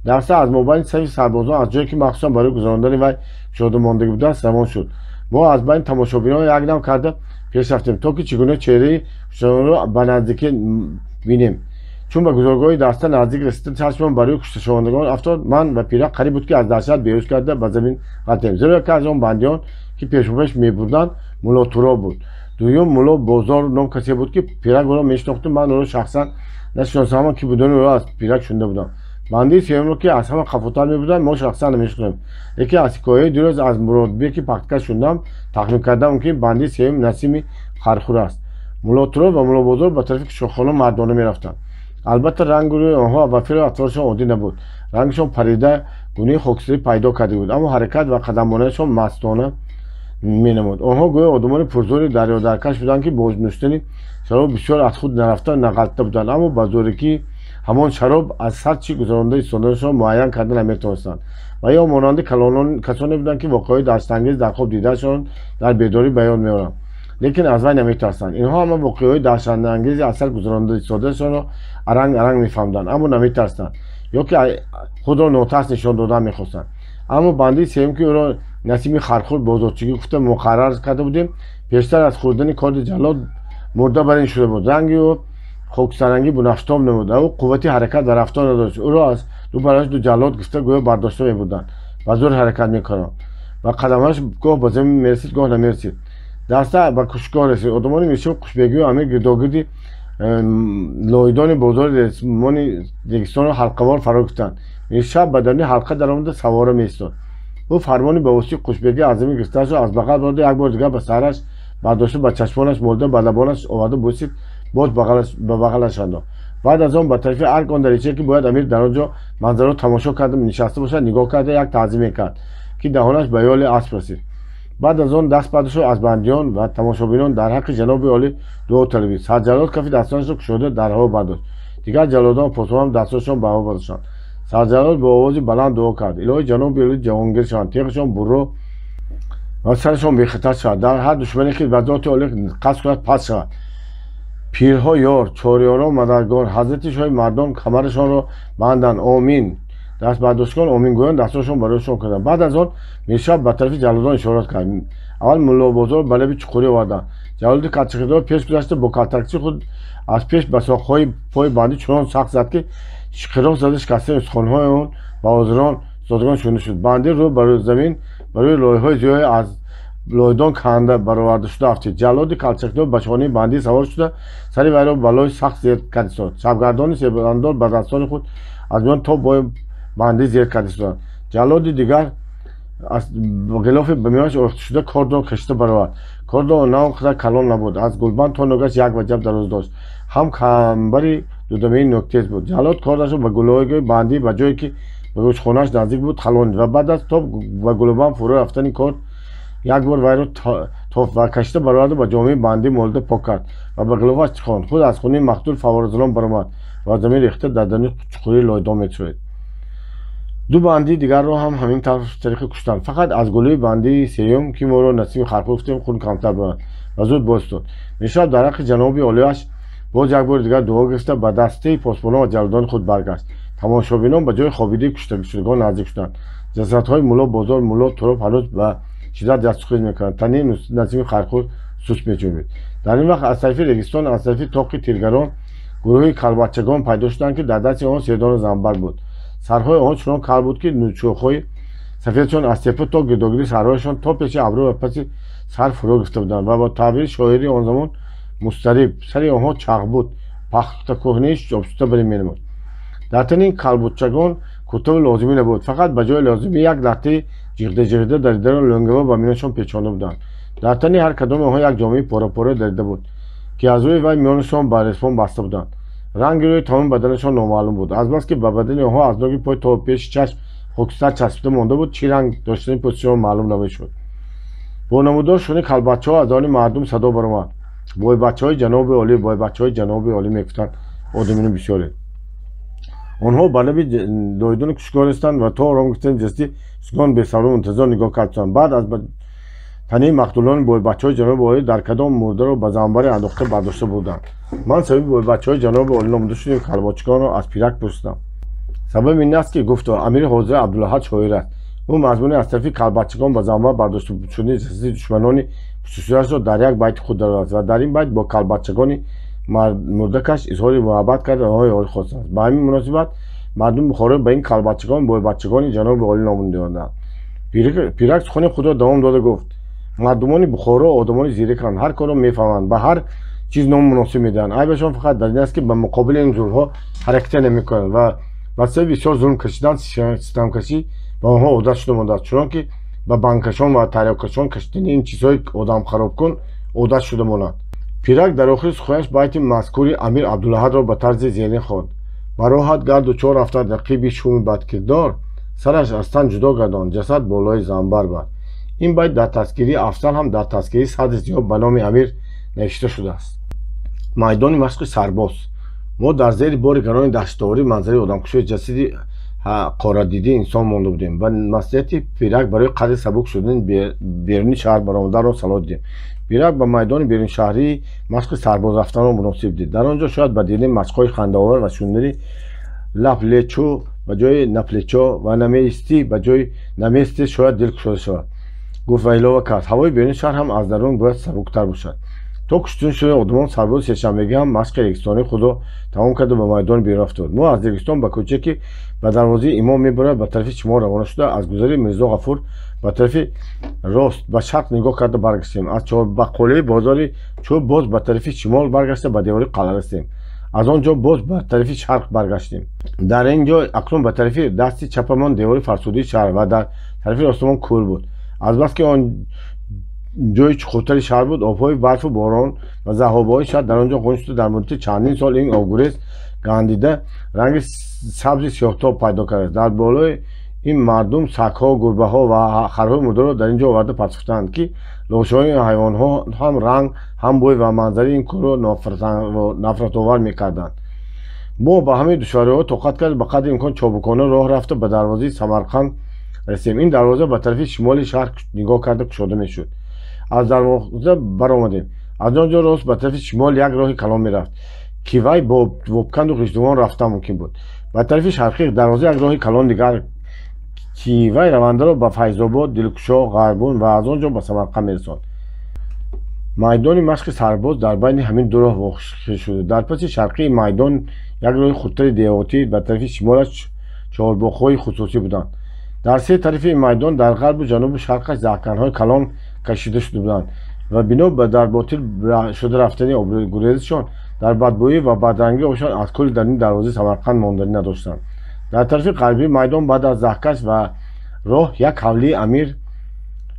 Даста аз мобайни сафи сарбозон, аз ҷое ки махсусан барои гузарондани вай кушода мондагӣ будааст, равон шуд. Мо аз байни тамошобинон якдам карда пеш рафтем, то ки чӣ гуна чеҳраи кушташавандагонро ба наздикӣ бинем. Чун ба гузаргоҳи даста наздик расида, чашмам ба рӯи кушташавандагон афтод, ман ва Пирак қариб буд, ки аз даҳшат беҳуш карда ба замин ғалтем, зеро яке аз он бандиён, ки пешопеш мебурданд, Мулло Туроб буд. Дуюм Мулло Бозор ном касе буд, ки Пирак ӯро мешинохту ман ӯро шахсан нашиносам, ки будани ӯро аз Пирак шунида будам. Банди сеюмро, ки аз ҳама қафотар мебуданд, мо шахсан намешинохтем, лекин аз ҳикояи дирӯз аз Муродбеки пахткаш шунидам, тахмин кардам, ки банди сеюм Насими Хархур аст. Мулло Туроб ва Мулло Бозор ба тарафи кушохона мардона мерафтанд. Албатта, рангу рӯи онҳо ва феълу атворашон оддӣ набуд. Рангашон парида, гунаи хокистарӣ пайдо карда буд, аммо ҳаракат ва қадаммонаашон мастона менамуд. Онҳо гӯё одамони пурзӯри дарёдаркаш буданд, ки бо нӯшидани шароб бисёр аз худ нарафта нағалтида буданд, аммо ба зорикии ҳамон шароб аз сар чӣ гузаронда истоданашон муайян карда наметавонистанд. Ва ё монанди касоне буданд, ки воқеаҳои даҳшатангез дар хоб дидаашон дар бедорӣ ба ёд меоранд, лекин аз вай наметарсанд. Инҳо ҳама воқеаҳои даҳшатангези аз сар гузаронда истодаашонро аранг аранг мефаҳмданд, аммо наметарсанд ё ки худро нотарс нишон додан мехостанд. Аммо банди сеюм, ки ӯро Насими Хархур бозорчигӣ гуфта муқаррар карда будем, пештар аз хӯрдани корди ҷаллод мурда бар ин шуда буд. Ранги ӯ хоксарангӣ бунафштоб намуд. Ӯ қуввати ҳаракат ва рафтор надошт. Ӯро аз ду бараш ду ҷаллод гирифта, гӯё бардошта мебурданд, ба зӯр ҳаракат мекарданд ва қадамҳояш гоҳ ба замин мерасид, гоҳ намерасид. Даста ба кушгоҳ расид. Одамони миршаб, Хушбегию Амир гирдогирди лоидони бозори ресмони регистонро ҳалқавор фаро гирифтанд. Миршаб ба даруни ҳалқа даромада савора меистод. Ӯ фармони ба воситаи Хушбегӣ аз замин гирифтаашро аз бағал бурда, як бори дигар ба сараш бардошта, ба чашмонаш молида, ба лабонаш оварда бӯсид, боз ба бағалаш андохт. Баъд аз он ба тарафи арк, он даричае, ки бояд Амир дар он ҷо манзараро тамошо карда нишаста бошад, нигоҳ карда, як таъзим мекард, ки даҳонаш ба ёли асп расид. Баъд аз он даст бардошт, аз бандиён ва тамошобинон дар ҳаққи ҷаноби олӣ дуо талабид. Сарҷаллод кафи дастонашро кушода дар ҳаво бардошт. Дигар ҷаллодон, посбонам дастонашон ба ҳаво бардоштанд. Сарҷаллод бо овози баланд дуо кард: илоҳи, ҷаноби олӣ ҷавонгир шаванд, теғашон бурро ва сарашон бехатар шавад, дар ҳар душмане, ки ба зоти олӣ қасд кунад, пас шавад. Пирҳо ёр, чорёрон мададгор, ҳазрати шоҳи мардон камарашонро банданд, омин. Дастбардоштагон омингӯён дастонашон барояшон карданд. Баъд аз он миршаб ба тарафи ҷаллодон ишорат кард. Аввал Муллобозор ба лаби чуқурӣ оварданд. Ҷаллоди калчакдор пеш гузашта, бо калтакчи худ аз пеш ба соқҳои пои бандӣ чунон сахт зад, ки шиқироқ зада, шикастани устухонҳои он ба ҳозирон зодагон шунида шуд. Бандӣ рӯ ба рӯи замин ба рӯи лойҳои зиёде аз лойдон канда бароварда шуда афтид. Ҷаллоди калчакдор ба шонаи бандӣ савор шуда, сари вайро ба лои сахт зер кард истод. Шабгардони себандор ба дастони худ аз миён то бои бандӣ зер кард истоданд. Ҷаллоди дигар аз ғилофи ба миёнаш овехта шуда кордро кашида баровард. Кордо на он қадар калон набуд, аз гулбанд то нӯгаш як ваҷаб дароз дошт, ҳам камбари дудамаи нӯктез буд. Ҷаллод кордашро ба гулои бандӣ, ба ҷое ки ба гӯшхонааш наздик буд, халонид ва баъд аз тоб ба гулобанд фурӯ рафтани корд як бор вайро тофт ва кашида бароварда, ба ҷомаи бандӣ молида пок кард ва ба ғилофаш чиқонд. Худ аз хуни мақтул фавворазанон баромад ва замин рехта дар даруни чуқурии лойдон метӯрид. Ду бандии дигарро ҳам ҳамин тариқи куштанд. Фақат аз гулӯи бандии сеюм, ки моро Насими Хархур гуфтем, хун камтар баромад ва зуд бозистод. Миршаб дар ҳаққи ҷаноби олияш боз як бори дигар дуо гирифта, ба дастаи посбонон ва ҷаллодони худ баргашт. Тамошобинон ба ҷои хобидаи кушташудагон наздик шуданд. Ҷасадҳои Мулло Бозор, Мулло Туроб ҳанӯз ба шиддат ҷастухез мекарданд. Тании Насими Хархур суст меҷунбид. Дар ин вақт аз тарафи регистон, аз тарафи тоқи тиргарон гурӯҳи калбачагон пайдо шуданд, ки дар дасти онҳо сердону занбар буд. Сарҳои онҳо чунон кал буд, ки чӯхҳои сафедшон аз тепа то гирдогирди сарҳояшон, то пеши абрӯ ва паси сар фурӯ гирифта буданд ва бо таъбири шоири он замон мустариб, сари онҳо чағ буд, пахтакӯҳнаи обшуда барин менамуд. Дар тани ин калбучагон куртави лозимӣ набуд, фақат ба ҷои лозимӣ як латтаи ҷиғда-ҷиғда даридаро лӯнгава ба миёнашон печонда буданд. Дар тани ҳар кадоми онҳо як ҷомаи пора-пора дарида буд, ки аз рӯи вай миёнашон ба ресмон баста буданд. Ранги рӯи тамоми баданашон номаълум буд. Азбаски ба бадани онҳо аз ноги пой то пеши чашм хокистар часпида монда буд, чӣ ранг доштани пӯстишон маълум намешуд. Бо намудор шуни калбачаҳо аз они мардум садо баромад: бойбачаҳои ҷаноби олӣ, бойбачаҳои ҷаноби олӣ, мегуфтанд одамини бисёре. Онҳо ба лаби лойдони кушгоҳ рестанд ва то ором гирифтани ҷасади сукон бесабру мунтазир нигоҳ карданд. Баъд аз тании мақтулони бойбачаҳои ҷаноби олӣ дар кадом мурдаро ба занбаре андохта бардошта бурданд. Ман сабаби бойбачаҳои ҷаноби олӣ номуда шудани калбочагонро аз пирак пурсидам. Сабаби ин аст, ки гуфто, амири ҳозира Абдулаҳад шоир аст. Ӯ мазмуни аз тарафи калбачагон ба занбар бардошта шудани ҷасади душманони кушташудаашро дар як байти худ даровард ва дар ин байт бо калбачагони мурдакаш изҳори муҳаббат карда, онҳо ёрӣ хостааст. Ба ҳамин муносибат мардуми Бухоро ба ин калбачагон бойбачагони ҷаноби олӣ ном доданд. Пирак сухани худро давом дода гуфт: мардумони Бухоро одамони зираканд, ҳар корро мефаҳманд, ба ҳар чиз номи муносиб медиҳанд. Айбашон фақат дар ин аст, ки ба муқобили ин зулмҳо ҳаракате намекунанд ва ба сабаби бисёр зулм кашидан, ситамкашӣ ба онҳо одат шуда мондааст, чунон ки ба банкашон ва тарёккашон кашидани ин чизҳои одамхаробкун одат шуда монад. Пирак дар охири суханаш байти мазкури Амир Абдулаҳадро ба тарзи зерин хонд: ба роҳат гарду чор афтад рақиби шуми бадкирдор, сараш аз тан ҷудо гардон, ҷасад болои занбар бар. Ин байт дар тазкирии Афзал ҳам дар тазкирии Садри Зиё ба номи Амир навишта шудааст. Майдони машқи сарбоз. Мо дар зери бори гарони даштоварӣ манзараи одамкушии ҷасади қорадидии инсон монда будем. Ба маслиҳати Пирак барои қадри сабук шудани беруни шаҳр баромаданро салоҳ дидем. Пирак ба майдони беруншаҳрии машқи сарбоз рафтанро муносиб дид. Дар он ҷо шояд ба дидани машқҳои хандаовар ва шунидани лаплечо ба ҷои наплечо ва намеистӣ ба ҷои намести шояд дил кушода шавад. Гуфт ва илова кард: ҳавои беруни шаҳр ҳам аз дарун бояд сабуктар бошад. То куштун шудани одамон сарбози сешанбегӣ ҳам машқи регистонии худро тамом карда ба майдони берун рафта буд. Мо аз регистон ба кӯчае, ки ба дарвозаи имом мебарад, ба тарафи шимол равона шуда, аз гузари Мирзо Ғафур ба тарафи рост ба шарқ нигоҳ карда баргаштем. Аз чорбаққолии бозори чӯб боз ба тарафи шимол баргашта ба девори қалъа расидем. Аз он ҷо боз ба тарафи шарқ баргаштем. Дар ин ҷо акнун ба тарафи дасти чапамон девори фарсудии шаҳр ва дар тарафи ростамон кӯл буд. Азбаски он ҷои чуқуртари шаҳр буд, обҳои барфу борон ва заҳобаҳои шаҳр дар он ҷо ғун шуда, дар муддати чандин сол ин обгурез гандида ранги сабзи сиёҳтоб пайдо кардааст. Дар болои ин мардум сагҳо, гурбаҳо ва харҳои мурдаро дар ин ҷо оварда партофтаанд, ки лошаҳои ин ҳайвонҳо ҳам ранг, ҳам бӯй ва манзараи ин кӯлро нафратовар мекарданд. Мо ба ҳамаи душвориҳо тоқат карда, ба қадри имкон чобукона роҳ рафта ба дарвозаи Самарқанд расидем. Ин дарвоза ба тарафи шимоли шаҳр нигоҳ карда кушода мешуд. Аз дарвоза баромадем. Аз он ҷо рост ба тарафи шимол як роҳи калон мерафт, ки вай бо вобканду ғиждувон рафтан мумкин буд. Ба тарафи шарқӣ дарвоза як роҳи калон дигар, ки вай равандаро ба Файзобод, Дилкушо, Ғарбун ва аз он ҷо ба Самарқанд мерасонд. Майдони машқи сарбоз дар байни ҳамин ду роҳ воқеъ шуда. Дар паси шарқии майдон як роҳи хурдтари деҳотӣ ба тарафи шимолаш чорбоғҳои хусусӣ буданд. Дар се тарафи майдон дар ғарбу ҷанубу шарқаш заҳканҳои калон кашида шуда буданд ва бино ба дар ботил шуда рафтани обгурезашон дар бадбӯӣ ва бадрангии обшон аз кӯли даруни дарвозаи Самарқанд монданӣ надоштанд. Дар тарафи ғарбии майдон баъд аз заҳкаш ва роҳ як ҳавлии амир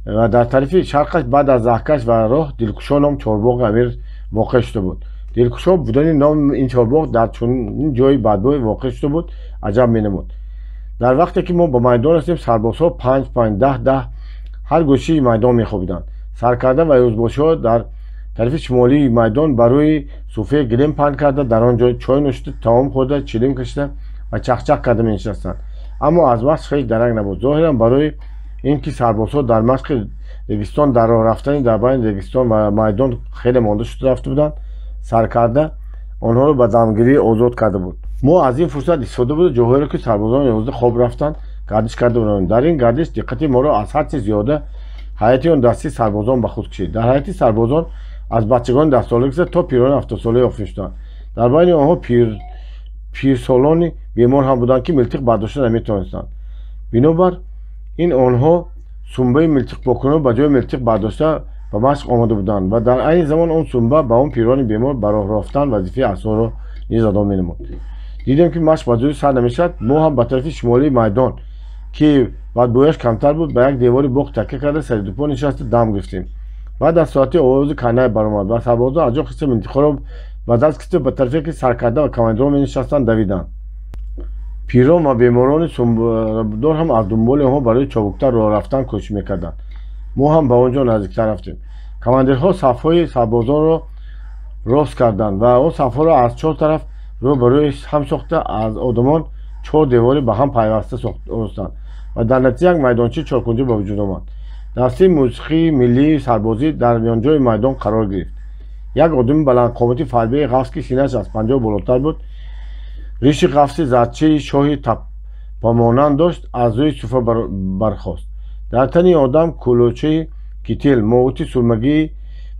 ва дар тарафи шарқаш баъд аз заҳкаш ва роҳ Дилкушо ном чорбоғи амир воқеъ шуда буд. Дилкушо будани номи ин чорбоғ дар чунин ҷои бадбӯй воқеъ шуда буд аҷаб менамуд. Дар вақте ки мо ба майдон расидем, сарбозҳо 5-5, 10-10 ҳар гӯшаи майдон мехобиданд. Саркарда ва юзбошиҳо дар тарафи шимолии майдон ба рӯи суфе гилем паҳн карда, дар он ҷо чой нӯшида, таом хӯрда, чилим кашида ва чахчах карда менишастанд. Аммо аз машқ ҳеҷ дарак набуд. Зоҳиран барои ин ки сарбозҳо дар машқи регистон дар роҳ рафтани дар байни регистон ва майдон хеле монда шуда рафта буданд, саркарда онҳоро ба дамгирӣ озод карда буд. Мо аз ин фурсат истифода бурда ҷоҳоеро, ки сарбозон 11 хоб рафтанд, гардиш карда будем. Дар ин гардиш диққати моро аз ҳар чиз зиёда ҳайати он дастии сарбозон ба худ кашид. Дар ҳайати сарбозон аз бачагони 10-сола гирифта то пирони 70-сола ёфт мешуданд. Дар байни онҳо пирсолони бемор ҳам буданд, ки милтиқ бардошта наметавонистанд. Бинобар ин онҳо сумбаи милтиқпокунро ба ҷои милтиқ бардошта ба машқ омода буданд ва дар айни замон он сумба ба он пирони бемор ба роҳ рафтан вазифаи асоро низ адо менамуд. Дидем, ки машқ ба зудӣ сар намешавад. Мо ҳам ба тарафи шимолии майдон, ки бадбӯяш камтар буд, ба як девори боғ такя карда сари дупо нишаста дам гирифтем. Баъд аз соати овози карнай баромад ва сарбозон аз ҷо хиста милтиқҳоро ба даст гирифта ба тарафе, ки саркарда ва командирон менишастанд, давиданд. Пирон ва беморони сумбадор ҳам аз дунболи онҳо барои чобуктар роҳ рафтан кӯшиш мекарданд. Мо ҳам ба он ҷо наздиктар рафтем. Командирҳо сафҳои сарбозонро рост карданд ва он сафҳоро аз чор тараф рӯ ба рӯи ҳам сохта, аз одамон чор девори ба ҳам пайваста оростанд ва дар натиҷа як майдончаи чоркунҷа ба вуҷуд омад. Дастаи мусиқии миллии сарбозӣ дар миёнҷои майдон қарор гирифт. Як одами баландқомати фарбеи ғафс, ки синаш аз 50 болотар буд, риши ғафси зардчаи шоҳи таппамонанд дошт, аз рӯи суфра бархост. Дар тани одам кулочаи кител, моути сурмагии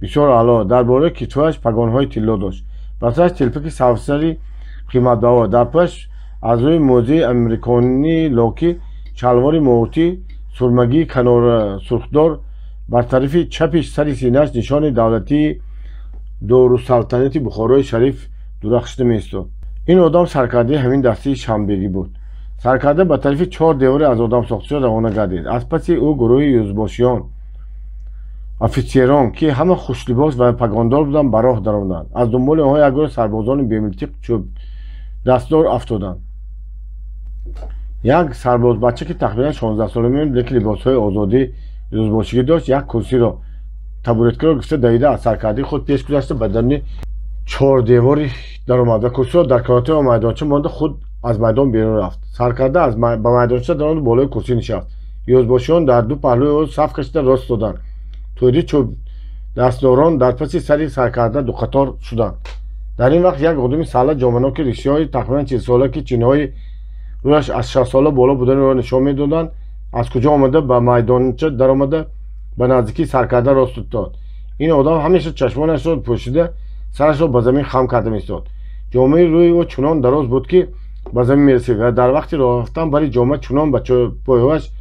бисёр аъло, дар бораи китфояш пагонҳои тилло дошт. Ба сараш телпаки савсари қиматбаҳо, дар пояш аз рӯи мӯзеи амриконии локӣ шалвори моутӣ сурмагии канорасурхдор, бар тарафи чапи сари синааш нишони давлатии Дорусалтанати Бухорои Шариф дурахшида меистод. Ин одам саркардаи ҳамин дастаи шанбегӣ буд. Саркарда ба тарафи чор девори аз одам сохташуда равона гардид. Аз паси ӯ гурӯҳи юзбошиён. Офитсерон, ки ҳама хушлибос ва пагондор буданд, ба роҳ даромаданд. Аз дунболи онҳо як гурӯҳ сарбозони бемилтиқ чӯбдастдор афтоданд. Як сарбозбача, ки тахминан 16 сола мемонд, лекин либосҳои озодӣ юзбошигӣ дошт, як курсиро табуреткаро гирифта, давида аз саркардаи худ пеш гузашта, ба даруни чордеворӣ даромад ва курсиро дар канотаи майдонча монда, худ аз майдон берун рафт. Саркарда ба майдонча даромаду болои курсӣ нишаст. Юзбошиён дар ду паҳлӯи ӯ саф кашида рост доданд. Тӯдаи чӯбдастдорон дар паси сари саркарда дуқатор шуданд. Дар ин вақт як одами салла ҷоманоки ришиҳои тахминан 40-сола, ки чинҳои рӯяш аз 60 сола боло будани ӯро нишон медоданд, аз куҷо омада, ба майдонча даромада, ба наздикии саркарда рост дод. Ин одам ҳамеша чашмонашро пӯшида, сарашро ба замин хам карда меистод. Ҷомаи рӯи ӯ чунон дароз буд, ки ба замин мерасид, ва дар вақти роҳ рафтан бари ҷома чунон ба пойҳояш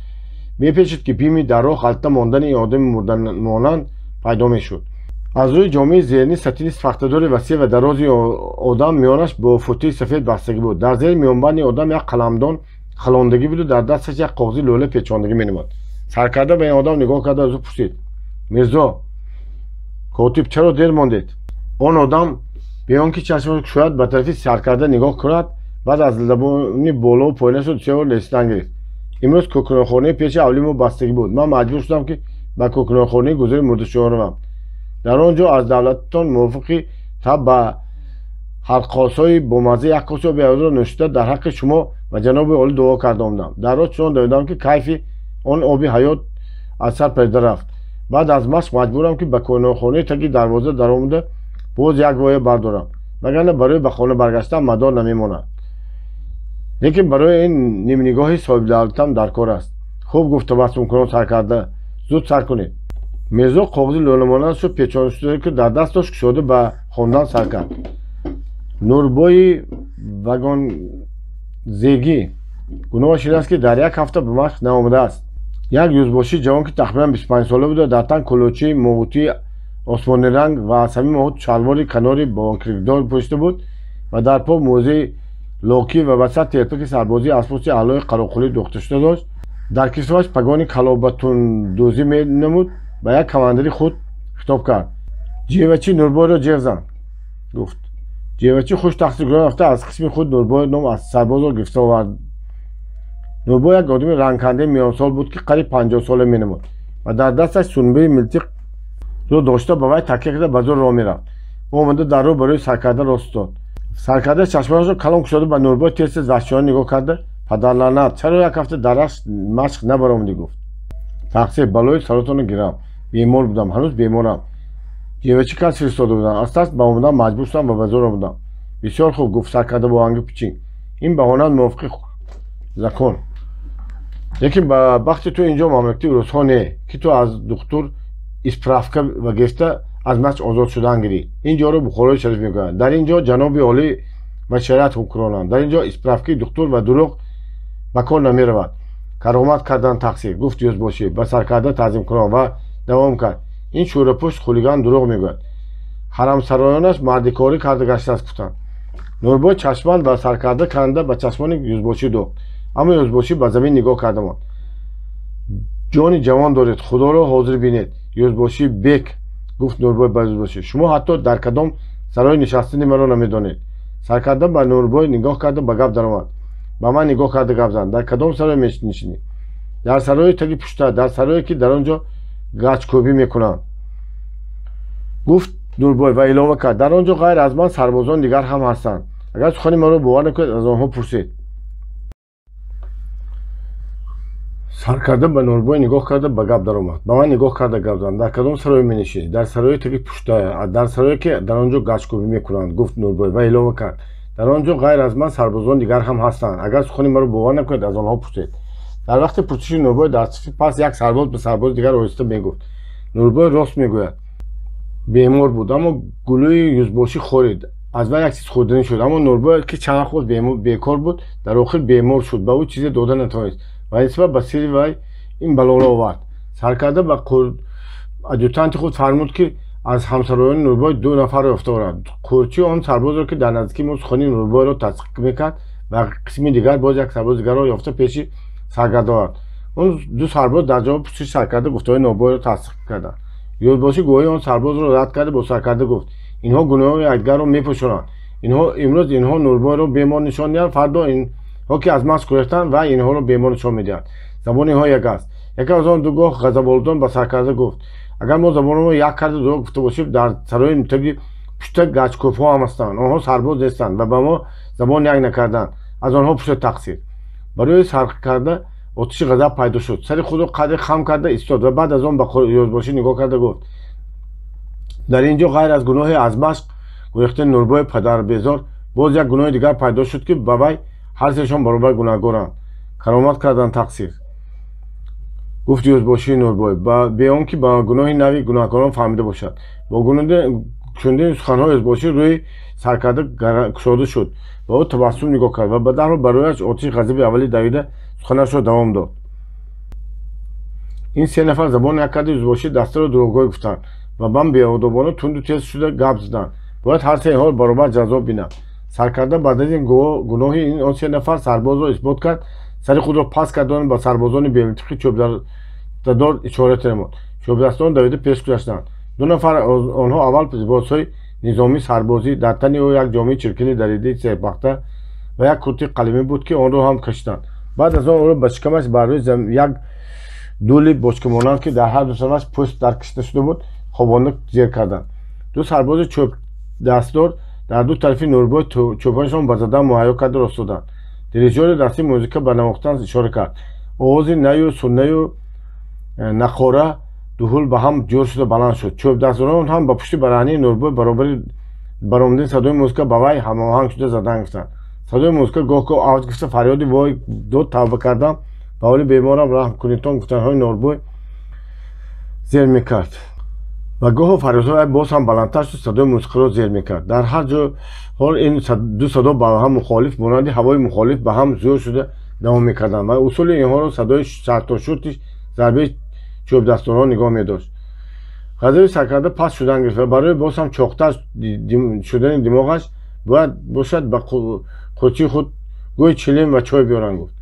мепечид, ки бими дар роҳ ғалта мондани ин одами мурдамонанд пайдо мешуд. Аз рӯи ҷомаи зерини сатини фахтадори васеъ ва дарози одам миёнаш бо футии сафед бастагӣ буд. Дар зери миёнбанди одам як қаламдон халондагӣ буду дар дасташ як коғази лӯла печондагӣ менамуд. Саркарда ба ин одам нигоҳ карда, аз ӯ пурсид: «Мирзо котиб, чаро дер мондед?» Он одам бе он ки чашмаш кушояд, ба тарафи саркарда нигоҳ кунад, баъд аз лабони болову поёнашро се бор лесидан гирифт. «Имрӯз кӯкнорхонаи пеши авлии мо бастагӣ буд. Ман маҷбур шудам, ки ба кӯкнорхонаи гузари мурдашӯён равам. Дар он ҷо аз давлататон мувофиқи таб ба ҳалқосҳои бомазза як коси оби ҳаётро нӯшида, дар ҳаққи шумо ва ҷаноби олӣ дуо карда омадам. Дар роҳ чунон давидам, ки кайфи он оби ҳаёт аз сар парида рафт. Баъд аз машқ маҷбурам, ки ба кӯкнорхонаи таги дарвоза даромада, боз як воя бардорам, вагарна барои ба хона баргаштан мадор намемонад. Лекин барои ин нимнигоҳи соҳибдавлатам дар кор аст». «Хуб», гуфт табассумкунон саркарда, «зуд сар кунед». Мирзо коғази лӯламонандашро печоншуда, ки дар даст дошт, кушода, ба хондан сар кард: «Нурбои вагонзегӣ гуноҳаш ин аст, ки дар як ҳафта ба машқ наомадааст». Як юзбошии ҷавон, ки тахминан 25 сола буда, дар тан кулочаи моҳутии осмониранг ва аз ҳамин моҳут шалвори канори бокрикдор пӯшида буд ва дар по мӯзаи локӣ ва ба сар телпаки сарбозии аз пӯсти аълои қароқулӣ дӯхташуда дошт, дар китфаш пагони калобатундӯзӣ менамуд, ба як командири худ хитоб кард: «Ҷевачи, Нурбойро ҷеғ зан», гуфт. Ҷевачи хуш тақсиргӯён рафта, аз қисми худ Нурбой ном аз сарбозро гирифта овард. Нурбой як одами рангкандаи миёнсол буд, ки қариб 50 сола менамуд ва дар дасташ сунбаи милтиқро дошта, ба вай такя карда, ба зӯр роҳ мерафт. Ӯ омада, дар рӯ барои саркарда рост дод. Саркарда чашмонашро калон кушода, ба Нурбой тез тез ваҳшиёна нигоҳ карда: «Падарлаънат, чаро як ҳафта дар машқ набаромадӣ?» гуфт. «Тақсир, балои саротонро гирам, бемор будам, ҳанӯз беморам. Ҷевачи кас фиристода будам. Аз тарс ба омадан маҷбур шудам ва ба зӯр омадам». «Бисёр хуб», гуфт саркарда бо оҳанги пичинг, «ин баҳонаат мувофиқи закон, лекин ба бахти ту инҷо мамлакати урусҳо не, ки ту аз духтур исправка ва гирифта, аз машқ озод шудан гирӣ. Ин ҷоро Бухорои Шариф мегӯянд. Дар ин ҷо ҷаноби олӣ ва шариат ҳукмронанд. Дар ин ҷо исправкаи духтур ва дурӯғ ба кор намеравад». «Каромат кардан, тақсир», гуфт юзбошӣ ба саркарда таъзимкунон ва давом кард: «Ин шӯрапушт хулиган дурӯғ мегӯяд. Ҳарамсароёнаш мардикорӣ карда гаштааст», гуфтанд. Нурбой чашманд ба саркарда канда, ба чашмони юзбошӣ дӯхт, аммо юзбошӣ ба замин нигоҳ карда монд. «Ҷони ҷавон доред, худоро ҳозир бинед, юзбоши бек», гуфт Нурбой ба юзбошӣ. «Шумо ҳатто дар кадом сарои нишастани маро намедонед». Саркарда ба Нурбой нигоҳ карда, ба гап даромад: «Ба ман нигоҳ карда гап зан. Дар кадом сарой менишинӣ?» «Дар сарои таги пушта, дар сарое, ки дар он ҷо гачкӯбӣ мекунанд», гуфт Нурбой ва илова кард: «Дар он ҷо ғайр аз ман сарбозон дигар ҳам ҳастанд. Агар сухани маро бовар накунед, аз онҳо пурсед». Саркарда ба Нурбой нигоҳ карда, ба гап даромад: «Ба ман нигоҳ карда гап зан. Дар кадом сарое менишинӣ?» «Дар сарое таги пушта, дар сарое, ки дар он ҷо гачкӯбӣ мекунанд», гуфт Нурбой ва илова кард: «Дар он ҷо ғайр аз ман сарбозон дигар ҳам ҳастанд. Агар сухани маро бовар накунед, аз онҳо пурсед». Дар вақти пурсиши Нурбой дар сафи пас як сарбоз ба сарбози дигар оҳиста мегуфт: «Нурбой рост мегӯяд, бемор буд, аммо гулӯи юзбошӣ хорид, аз вай як чиз хӯрданӣ шуд. Аммо Нурбой, ки чанд вақт бекор буд, дар охир бемор шуд, ба ӯ чизе дода натавонист ва ин сабаб ба сири вай ин балоро овард». Саркарда ба адютанти худ фармуд, ки аз ҳамсароёни Нурбой ду нафарро ёфта орад. Қӯрчӣ он сарбозро, ки дар наздикии мо сухани Нурбойро тасдиқ мекард, ва қисми дигар боз як сарбози дигарро ёфта, пеши саркарда овард. Он ду сарбоз дар ҷавоби пурсиши саркарда гуфтаҳои Нурбойро тасдиқ карданд. Юзбошӣ гувоҳии он сарбозро рад карда, бо саркарда гуфт: инҳо гуноҳи якдигарро мепӯшонанд. Инҳо имрӯз инҳо Нурбойро бемор нишон медиҳанд, фардо инҳо ки аз машқ гурехтанд ва инҳоро бемор нишон медиҳанд. Забони инҳо як аст. Яке аз он дугоҳ ғазаболудон ба саркарда гуфт: агар мо забонро як карда дурӯғ гуфта бошем, дар сарои таги пушта гачкӯбҳо ҳам ҳастанд. Онҳо сарбоз нестанд ва ба мо забон як накарданд. Аз онҳо пушта тақсир. Барои саркарда оташи ғазаб пайдо шуд. Сари худро қадре хам карда истод ва баъд аз он ба юзбошӣ нигоҳ карда гуфт: дар ин ҷо ғайр аз гуноҳи аз машқ гурехтани Нурбои падарбезор боз як гуноҳи дигар пайдо шуд, ки ба вай ҳар сешон баробар гунаҳгоранд. Каромат кардан тақсир, гуфт юзбошии Нурбой, бе он ки ба гуноҳи нави гунаҳкорон фаҳмида бошад. Бо шунидани суханҳои юзбошӣ рӯи саркарда кушода шуд ва ӯ табассум нигоҳ кард ва ба дарҳол ба рӯяш оташи ғазаби аввалӣ давида суханашро давом дод. Ин се нафар забон як карда юзбошии дастаро дурӯғгӯй гуфтанд ва бам беодобона тунду тез шуда гап заданд. Бояд ҳар се инҳоро баробар ҷазо бинанд. Саркарда баъд аз ин гуноҳи он се нафар сарбозро исбот кард, сари худро паст кардон ба сарбозони беминтиқи чӯбдастдор ишора намуд. Чӯбдастон давида пеш гузаштанд. Ду нафар онҳо аввал либосҳои низомии сарбозӣ, дар тани ӯ як ҷомаи чиркини даридаи серпахта ва як куртии қаламӣ буд, ки онро ҳам кашиданд. Баъд аз он ӯро ба шикамаш бар рӯи як дули бочкамонанд, ки дар ҳар ду тарафаш пӯст даркашида шуда буд, хобонда зер карданд. Ду сарбози чӯбдастдор дар ду тарафи Нурбой чӯбҳояшон ба задан муҳайё карда ростоданд. Дирижёри дастии музика ба навохтан ишора кард. Овози наю суннаю нақора дуҳул ба ҳам ҷӯр шуда баланд шуд. Чӯбдастдорон ҳам ба пушти бараҳнии Нурбой баробари баромадани садои музика ба вай ҳамоҳанг шуда задан гирифтанд. Садои музика гоҳ-гоҳ авҷ гирифта фарёди вой дод тавба кардам, ба ҳоли беморам раҳм кунитон гуфтанҳои Нурбой зер мекард ва гоҳо фарёдҳои боз ҳам баландтар шуд, садои мусиқиро зер мекард. Дар ҳар ҷо ҳол ин ду садо ба ҳам мухолиф, монанди ҳавои мухолиф ба ҳам зӯр шуда давом мекарданд ва усули инҳоро садои сартошурти зарбаи чӯбдастдорон нигоҳ медошт. Ғазаби саркарда паст шудан гирифт ва барои боз ҳам чоқтар шудани димоғаш бояд бошад ба қурчии худ гӯй чилим ва чой биёранд гуфт.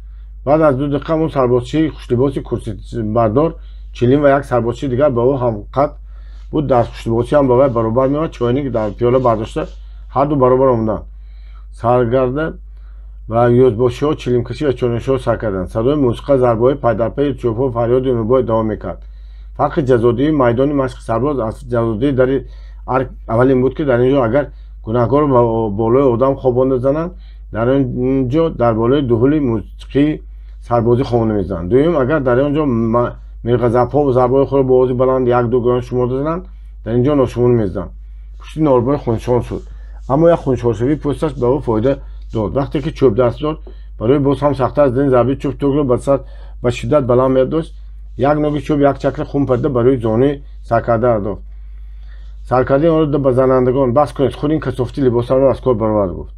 Баъд аз 2 дақиқа он сарбозчии хушлибоси курсибардор чилим ва як сарбозчии дигар ба ӯ ҳамқад буд, дар хушлибосӣ ҳам ба вай баробар меомад, чойник дар пиёла бардошта ҳарду баробар омаданд. Саргарда ва юзбошиҳо чилимкашӣ ва чойнӯшиҳо сар карданд. Садои мусиқа, зарбаҳои пайдарпайи чӯбҳо, фарёди Нурбой давом мекард. Фарқи ҷазодиҳии майдони машқи сарбоз аз ҷазодиҳии дари арк аввал ин буд, ки дар ин ҷо агар гунаҳкорро ба болои одам хобонда зананд, дар он ҷо дар болои дуҳули мусиқии сарбозӣ хобонда мезананд. Дуюм, агар дар он ҷо мирғазабҳо зарбаҳои худро бо овози баланд як-ду гӯён шуморда зананд, дар ин ҷо ношумор мезананд. Пушти Норбой хуншон шуд, аммо як хуншоршавии пӯсташ ба ӯ фоида дод. Вақте ки чӯбдастдор барои боз ҳам сахттар задани зарбаи чӯб тӯгро ба шиддат баланд медошт, як ноги чӯб як чакра хун парида ба рӯи зонуи саркарда андохт. Саркардаи онро ба занандагон: бас кунед, худ ин касофати либосамро аз кор баровард, гуфт.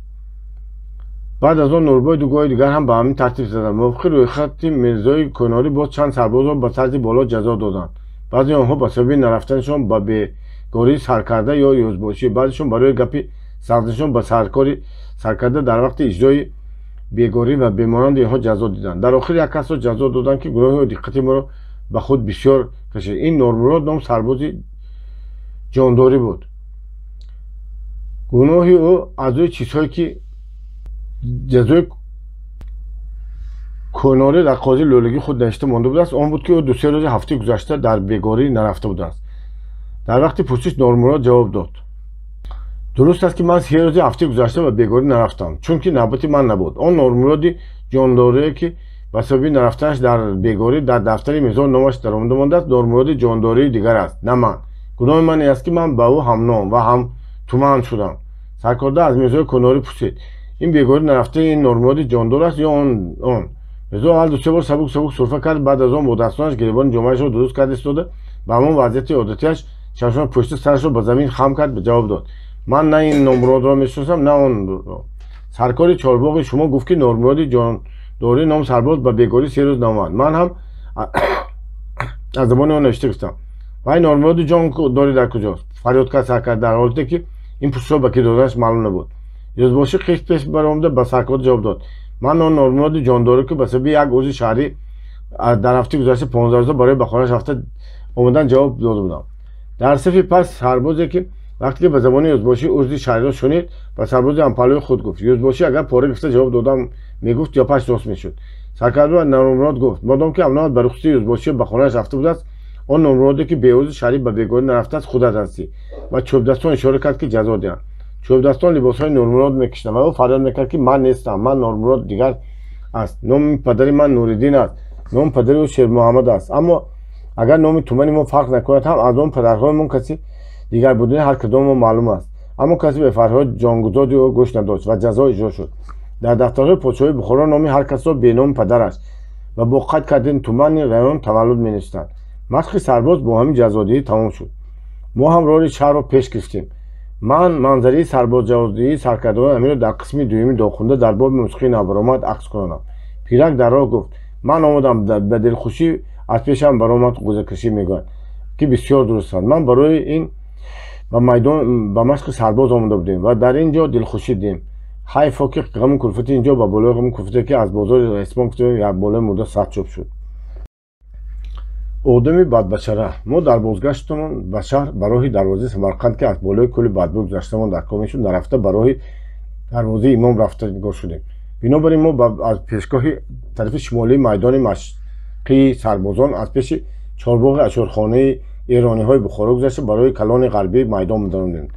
Баъд аз он Нурбой ду гоҳи дигар ҳам ба ҳамин тартиб заданд. Мувофиқи рӯйхати мирзои кӯнорӣ боз чанд сарбозро ба тарзи боло ҷазо доданд. Баъзе онҳо ба сабаби нарафтанашон ба бегории саркарда ё юзбошӣ, баъзешон барои гапи сағзишон ба саркори саркарда дар вақти иҷрои бегорӣ ва бемонанди инҳо ҷазо диданд. Дар охир як касро ҷазо доданд, ки гуноҳи диққати моро ба худ бисёр кашид. Ин Нормурод ном сарбози ҷондорӣ буд. Гуноҳи ӯ аз рӯи чизҳое ки ҷазои кӯнорӣ дар қози лӯлагии худ навишта монда будааст, он буд, ки ӯ ду-се рӯзи ҳафтаи гузашта дар бегорӣ нарафта будааст. Дар вақти пурсиш Нормурод ҷавоб дод: дуруст аст, ки ман 3 рӯзи ҳафтаи гузашта ба бегорӣ нарафтам, чунки навбати ман набуд. Он Нормуроди ҷондорие, ки ба сабаби нарафтанаш дар бегорӣ дар дафтари мирзо номаш даромада мондааст, Нормуроди ҷондории дигар аст, на ман. Гуноҳи ман ин аст, ки ман ба ӯ ҳамном ва ҳамтуман шудам. Саркарда аз мирзои кӯнорӣ пурсид: ин бегорӣ нарафтаи ин Нормуроди ҷондор аст ё он? Мирзо аввал ду-се бор сабук-сабук сурфа кард, баъд аз он бо дастонаш гиребони ҷомаашро дуруст карда истода ба ҳамон вазъияти одатиаш чашмон пушти сарашро ба замин хам кард, ҷавоб дод: ман на ин Нормуродро мешиносам, на онро. Саркори чорбоғи шумо гуфт, ки Нормуроди ҷондорӣ ном сарбоз ба бегорӣ 3 рӯз наомад. Ман ҳам аз забони он навишта гуфтам. Вай Нормуроди ҷондорӣ дар куҷост? Фарёд кард саркарда, дар ҳолате ки ин пурсишро ба кӣ доданаш маълум набуд. Юзбошӣ қист пеш баромада ба саркарда ҷавоб дод: ман он Нормуроди ҷондорӣ, ки ба сабаби як узви шаҳрӣ дар ҳафтаи гузашта 15 рӯза барои ба хонааш рафта омадан ҷавоб дода будам. Дар сафи пас сарбозе ки вақте ки ба забони юзбошӣ узри шаҳриро шунид, ба сарбози ҳампаҳлӯи худ гуфт: юзбошӣ агар пора гирифта ҷавоб додам мегуфт, ё паш рост мешуд. Саркарда ба Нурмурод гуфт: модом ки амномат ба рухсати юзбошӣ ба хонааш рафта будааст, он Нурмуроде ки беузри шаҳрӣ ба бегорӣ нарафтааст худат ҳастӣ. Ва чӯбдастон ишора кард, ки ҷазо диҳанд. Чӯбдастон либосҳои Нурмурод мекашиданд ва ӯ фарёд мекард, ки ман нестам, ман Нурмурод дигар аст, номи падари ман Нуриддин аст, номи падари ӯ Шермуҳаммад аст. Аммо агар номи тумани мо фарқ накунад ҳам, аз номи падарҳоямон каси дигар будани ҳар кадоми мо маълум аст. Аммо касе ба фарёди ҷонгудози ӯ гӯш надошт ва ҷазо иҷро шуд. Дар дафтарҳои подшоҳии Бухоро номи ҳар касро бе номи падараш ва бо қайд кардани тумани район таваллуд менавиштанд. Машқи сарбоз бо ҳамин ҷазодиҳӣ тамом шуд. Мо ҳам роҳи шаҳрро пеш гирифтем. Ман манзараи сарбозҷазодиҳии саркардагони амирро дар қисми дуюми дохунда дар боби мусиқии навбаромад акс кунонам. Пирак дар роҳ гуфт: ман омадам, ба дилхушӣ аз пешам баромад ғӯзакашӣ мегӯяд, ки бисёр дуруст аст. Ман барои ин ба майдон ба машқи сарбоз омада будем ва дар ин ҷо дилхушӣ дидем. Ҳайфо ки ғаму кулфати ин ҷо ба болои ғаму кулфате ки аз бозори Ресмон гуфтем як болои мурда сад чӯб шуд. Одами бадбашара. Мо дар бозгаштамон ба шаҳр ба роҳи дарвозаи Самарқанд, ки аз болои кӯли Бадбӯй гузаштамон дар кор мешуд, нарафта ба роҳи дарвозаи Имом рафта нигоҳ шудем. Бинобар ин мо аз пешгоҳи тарафи шимолии майдони машқии сарбозон аз пеши чорбоғи ашурхонаи эрониҳои Бухоро гузашта ба роҳи калони ғарбии майдон медаромадем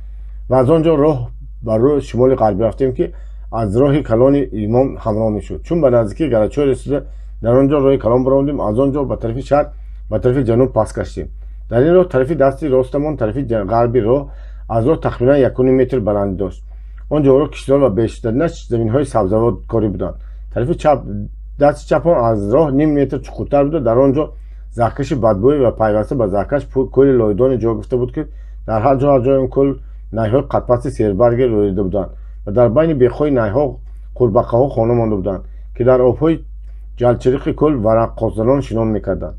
ва аз он ҷо роҳ ба рӯи шимоли ғарбӣ рафтем, ки аз роҳи калони Имом ҳамроҳ мешуд. Чун ба наздикии Гарачой расида дар он ҷо роҳи калон баромадем, аз он ҷо ба тарафи шаҳр ба тарафи ҷануб пас гаштем. Дар ин роҳ тарафи дасти ростамон тарафи ғарби роҳ аз роҳ тахминан 1.5 метр баландӣ дошт. Он ҷоҳоро киштзор ва бештаринаш заминҳои сабзавоткорӣ буданд. Тарафи чап дасти чапон аз роҳ ним метр чуқуртар буда, дар он ҷо заҳкаши бадбӯй ва пайваста ба заҳкаш кӯли лойдоне ҷой гирифта буд, ки дар ҳар ҷо ҳар ҷои он кӯл найҳои қадпасти сербарге рӯида буданд ва дар байни бехҳои найҳо қурбақаҳо хона монда буданд, ки дар обҳои ҷалчириқи кӯл вараққосзанон шинон мекарданд.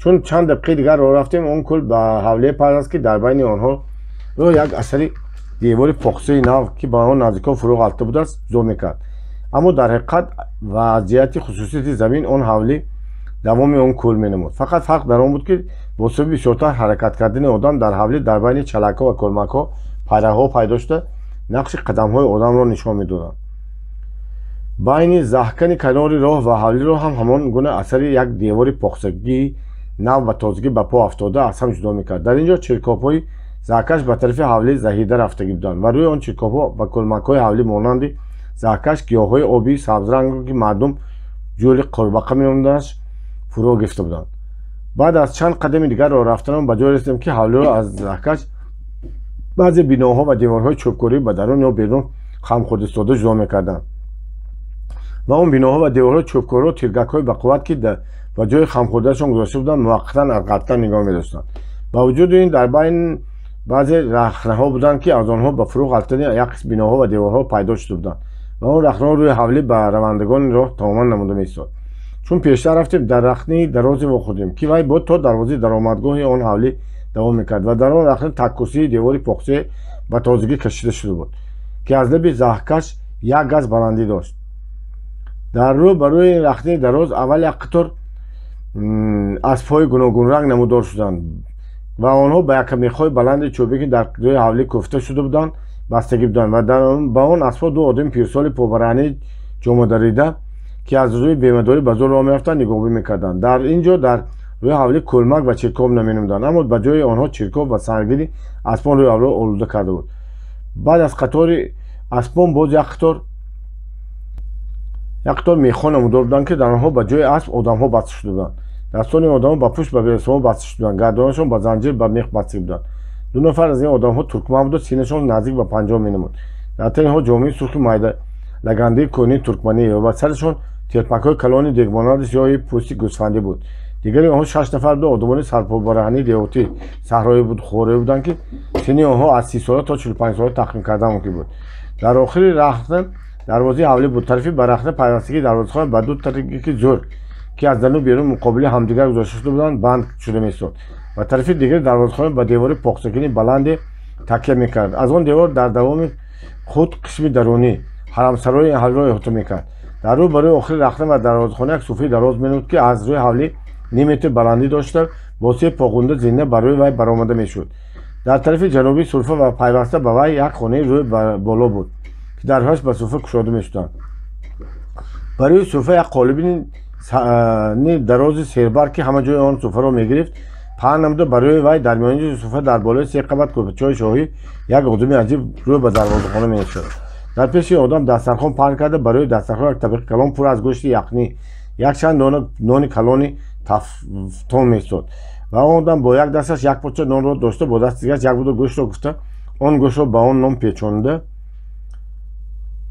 Чун чанд дақиқаи дигар роҳ рафтем, он кӯл ба ҳавлие пайваст, ки дар байни онҳо як асари девори поқсаи нав, ки ба он наздикон фурӯ ғалта будааст, ҷудо мекард. Аммо дар ҳақиқат ва аз ҷиҳати хусусияти замин он ҳавлӣ давоми он кӯл менамуд. Фақат фарқ дар он буд, ки бо сабаби бисёртар ҳаракат кардани одам дар ҳавлӣ дар байни чалакҳо ва кӯлмакҳо пайраҳаҳо пайдо шуда нақши қадамҳои одамро нишон медоданд. Байни заҳкани канори роҳ ва ҳавлиро ҳам ҳамон гуна асари як девори поқсагии нав ба тозагӣ ба по афтода аз ҳам ҷудо мекард. Дар ин ҷо чиркобҳои заҳкаш ба тарафи ҳавлӣ заҳида рафтагӣ буданд ва рӯи он чиркобҳо ба кӯлмакҳои ҳавлӣ монанди заҳкаш гиёҳҳои обии сабзрангро, ки мардум ҷӯли қурбақа меномидандаш, фурӯ гирифта буданд. Баъд аз чанд қадами дигар роҳ рафтанам ба ҷое расидем, ки ҳавлиро аз заҳкаш баъзе биноҳо ва деворҳои чӯбкорӣ ба дарун ё берун хамхӯрд истода ҷудо мекарданд ва он биноҳо ва деворҳои чӯбкориро тиргакҳои бақувват, ки ба ҷои хамхӯрдаашон гузошта буданд, муваққатан аз ғалтан нигоҳ медоштанд. Ба вуҷуди ин дар байн баъзе рахнаҳо буданд, ки аз онҳо ба фурӯ ғалтани як қисм биноҳо ва деворҳо пайдо шуда буданд ва он рахнаҳо рӯи ҳавлӣ ба равандагони роҳ тамоман намуда меистод. Чун пештар рафтем, дар рахнаи дарозе вохӯрдем, ки вай бо то дарвозаи даромадгоҳи он ҳавлӣ давом мекард ва дар он рахна таккурсии девори поқсае ба тозагӣ кашида шуда буд, ки аз лаби заҳкаш як газ баландӣ дошт. Дар рӯ ба рӯи ин рахнаи дароз аввал як қатор аспҳои гуногунранг намудор шуданд ва онҳо ба якамехҳои баланди чӯбе, ки дар рӯи ҳавлӣ кӯфта шуда буданд, бастагӣ буданд ва ба он аспҳо ду одами пирсоли побараҳнаи ҷомадарида, ки аз рӯи бемадорӣ ба зӯр роҳ мерафтанд, нигоҳбонӣ мекарданд. Дар ин ҷо дар рӯи ҳавлӣ кӯлмак ва чиркоб наменамуданд, аммо ба ҷои онҳо чиркоб ва сангдили аспон рӯи ҳавлиро олуда карда буд. Баъд аз қатори аспон боз як қатор мехҳо намудор буданд, ки дар онҳо ба ҷои асп одамҳо баста шуда буданд. Дастони одамҳо ба пушт ба ресмон баста шуда буданд, гардонашон ба занҷир ба мех баста буданд. Ду нафар аз ин одамҳо туркман буда, синнашон наздик ба 50 менамуд. Дар тани онҳо ҷомаи сурхи майда лагандаи кӯҳнии туркманӣ ва ба сарашон телпакҳои калони дегмонанди сиёҳи пӯсти гӯсфандӣ буд. Дигари онҳо 6 нафар буда, одамони сарпобараҳнаи деҳотӣ саҳроӣ буд, хӯроӣ буданд, ки синни онҳо аз 30 сола то 45 сола тахмин карда мумкин буд. Дар охири рахна дарвозаи ҳавлӣ буд. Тарафи ба рахна пайвастагии дарвозахона ба ду тарафи зӯр, ки аз даруну берун муқобили ҳамдигар гузошта шуда буданд, банд шуда меистод ва тарафи дигари дарвозахона ба девори поқсакини баланде такя мекард. Аз он девор дар давоми худ қисми дарунӣ ҳарамсарои ҳавлиро иҳота мекард. Дар рӯ барои охири рахна ва дарвозахона як суфраи дароз менамуд, ки аз рӯи ҳавлӣ ним метр баландӣ дошта, бо се поғунда зина ба рӯи вай баромада мешуд. Дар тарафи ҷанубии сурфа ва пайваста ба вай як хонаи рӯи боло буд, ки дарҳояш ба сурфа кушода мешуданд. Ба рӯи сурфа як қолиби дарози сербар, ки ҳама ҷои он суфраро мегирифт, паҳн намуда, ба рӯи вай дар миёни суфра дар болои се қабат кӯрпачаҳои шоҳӣ як одами аҷиб рӯ ба дарвозахона менишаст. Дар пеши одам дастархон паҳн карда, ба рӯи дастархон як табақи калон пур аз гӯшти яхнӣ, якчанд дона нони калони тафтон меистод ва он одам бо як дасташ як порча нонро дошта, бо дасти дигараш як буда гӯштро гуфта, он гӯштро ба он нон печонида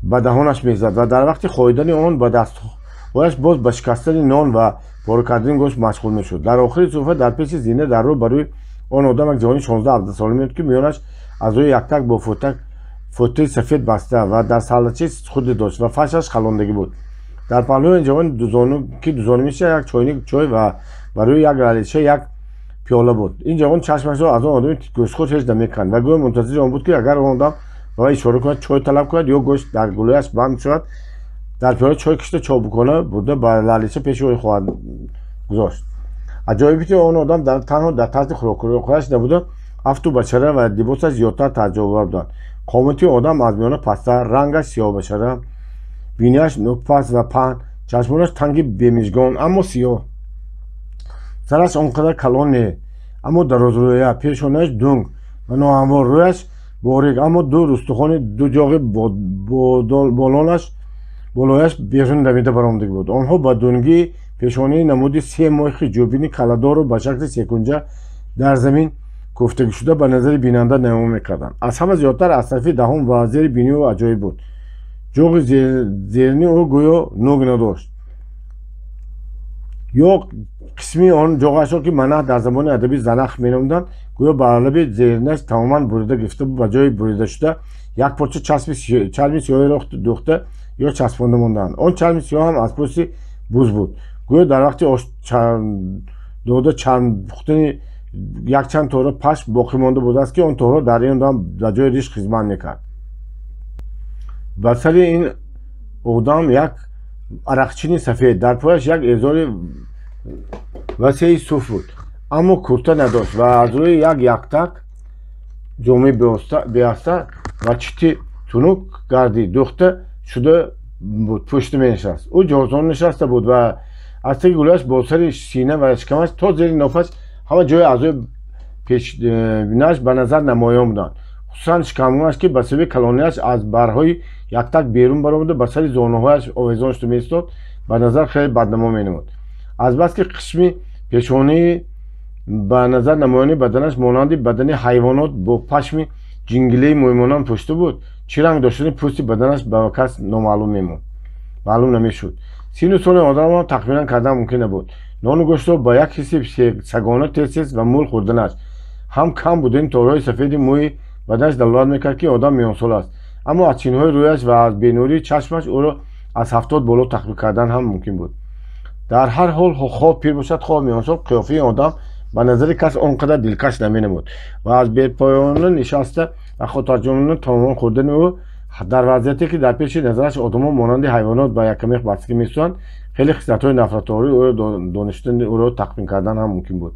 ба даҳонаш мезад ва дар вақти хоҳидани он ба дастҳояш боз ба шикастани нон ва пора кардани гӯшт машғул мешуд. Дар охири суфра дар пеши зина дар рӯ ба рӯи он одам як ҷавони 16-17 сола меёд, ки миёнаш аз рӯи яктак бо фотаи сафед баста ва дар саллачаи худе дошт ва фашаш халондагӣ буд. Дар паҳлӯи ин ҷавон ки дузону мешавад, як чойник чой ва ба рӯи як лалича як пиёла буд. Ин ҷавон чашмашро аз он одами гӯштхӯр ҳеҷ намеканд ва гӯё мунтазири он буд, ки агар он одам ба вай ишора кунад, чой талаб кунад ё гӯшт дар гулӯяш банд шавад, дар пиёла чой кишида чобукона бурда ба лалича пеши ӯ хоҳад гузошт. Аҷоибити он одам танҳо дар тарзи хӯрокхӯраш набуда, афту башара ва либосаш зиёдтар тааҷҷубовар буданд. Қомати одам аз миёна пасттар, рангаш сиёҳбашара, бинияш нӯкпаст ва паҳн, чашмонаш танги бемижгон, аммо сиёҳ, сараш он қадар калон не, аммо дарозрӯя, пешонааш дунг ва ноҳамвор, рӯяш борик, аммо ду рустухони ду ҷоғи болояш берун давида баромадагӣ буд. Онҳо ба дунгии пешонии намуди се мойхи ҷӯбини каладору ба шакли секунҷа дар замин кӯфтагӣ шуда ба назари бинанда намо мекарданд. Аз ҳама зиёдтар аз тарафи даҳон ва зери бинии ӯ аҷоиб буд. Ҷоғи зерини ӯ гӯё нӯг надошт ё қисми он ҷоғашро, ки манах дар забони адабӣ занах меномиданд, гӯё ба лаби зеринаш тамоман бурида гирифта буд. Ба ҷои буридашуда як порча чарми сиёҳеро дӯхта ё часпонда мондаанд. Он чарми сиёҳ ҳам аз пӯсти буз буд. Гӯё дар вақти ош дода чарм пухтани якчанд тора пашм боқӣ монда будааст, ки он тора дар ин одам ба ҷои риш хизмат мекард. Ба сари ин одам як арақчини сафед, дар пояш як эзори васеи суф буд, аммо курта надошт ва аз рӯи як яктак ҷомаи беаста ва чити тунук гарди дӯхта шуда буд пӯшида менишаст. Ӯ ҷозон нишаста буд ва аз таги гулӯяш бо сари сина ва шикамаш то зери нофаш ҳама ҷои аъзои пешбинаш ба назар намоён буданд. Хусусан шикамгунаш, ки ба сабаби калонияш аз барҳои яктак берун баромада ба сари зонуҳояш овезон шуда меистод, ба назар хеле баднамо менамуд. Азбаски қисми пешонии ба назар намоёни баданаш монанди бадани ҳайвонот бо пашми ҷингилаи мӯймонанд пӯшида буд, чӣ ранг доштани пӯсти баданаш ба кас номаълум мемонд, маълум намешуд. Сину соли одамро тахминан кардан мумкин набуд. Нону гӯштро ба як ҳисси сагона тез-тез ва мул хӯрданаш, ҳам кам будани торҳои сафеди мӯи баданаш далолат мекард, ки одам миёнсол аст, аммо аз чинҳои рӯяш ва аз бенурии чашмаш ӯро аз 70 боло тахмин кардан ҳам мумкин буд. Дар ҳар ҳол, хоҳ пир бошад, хоҳ миёнсол, қиёфаи одам ба назари кас он қадар дилкаш наменамуд ва аз бепоёна нишаста ва хотирҷонона таомон хӯрдани ӯ дар вазъияте, ки дар пеши назараш одамон монанди ҳайвонот ба якамех бастагӣ месӯянд, хеле хислатҳои нафратовари ӯро доништани ӯро тахмин кардан ҳам мумкин буд.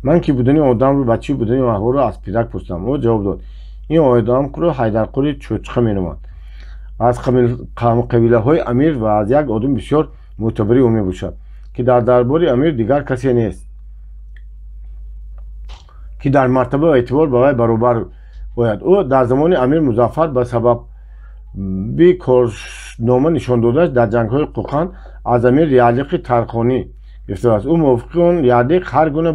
Ман ки будани одамро ва чӣ будани аҳволро аз пирак пурсидам. Ӯ ҷавоб дод: ин одамро Ҳайдарқули Чӯчқа меноманд, аз қабилаҳои амир ва аз як одами бисёр мӯътабари ӯ мебошад, ки дар дарбори амир дигар касе нест, ки дар мартаба ва эътибор ба вай баробар ояд. Ӯ дар замони амир Музаффар ба сабаби корнома нишон додаш дар ҷангҳои Қӯқанд аз амир ярлиқи тархонӣ гирифтааст. Ӯ мувофиқи он ярлиқ ҳар гуна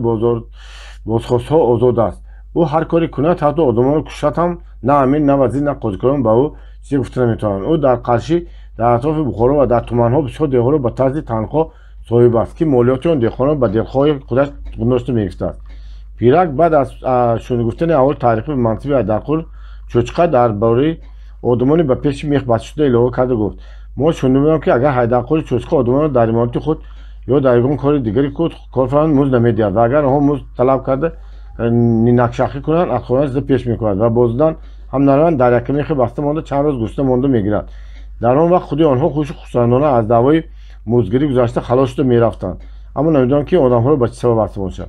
бозхостҳо озод аст. Ӯ ҳар коре кунад, ҳатто одамонро кушад ҳам, на амир, на вазир, на қозикорон ба ӯ чизе гуфта наметавонанд. Ӯ дар Қаршӣ, дар атрофи Бухоро ва дар туманҳо бисёр деҳҳоро ба тарзи танхоҳ соҳиб аст, ки молиёти он деҳқонро ба дилхоҳи худаш гундошта мегирифтааст. Пирак баъд аз шунигуфтани аҳволи таърихӣ ба мансаби Ҳайдарқул Чӯчқа дар бораи одамони ба пеши мех басташуда илова карда гуфт: мо шунида будем, ки агар Ҳайдарқули Чӯчқа одамонро дар иморати худ ё дар ягон кори дигари кор фармоянд, музд намедиҳад ва агар онҳо музд талаб карда нинакшахӣ кунанд, аз хонааш зада пеш мекунад ва бо задан ҳам нараванд, дар якамехи баста монда чанд рӯз гурусна монда мегирад. Дар он вақт худи онҳо хушу хусандона аз даъвои муздгирӣ гузашта халос шуда мерафтанд, аммо намедонам, ки одамҳоро ба чӣ сабаб баста бошад.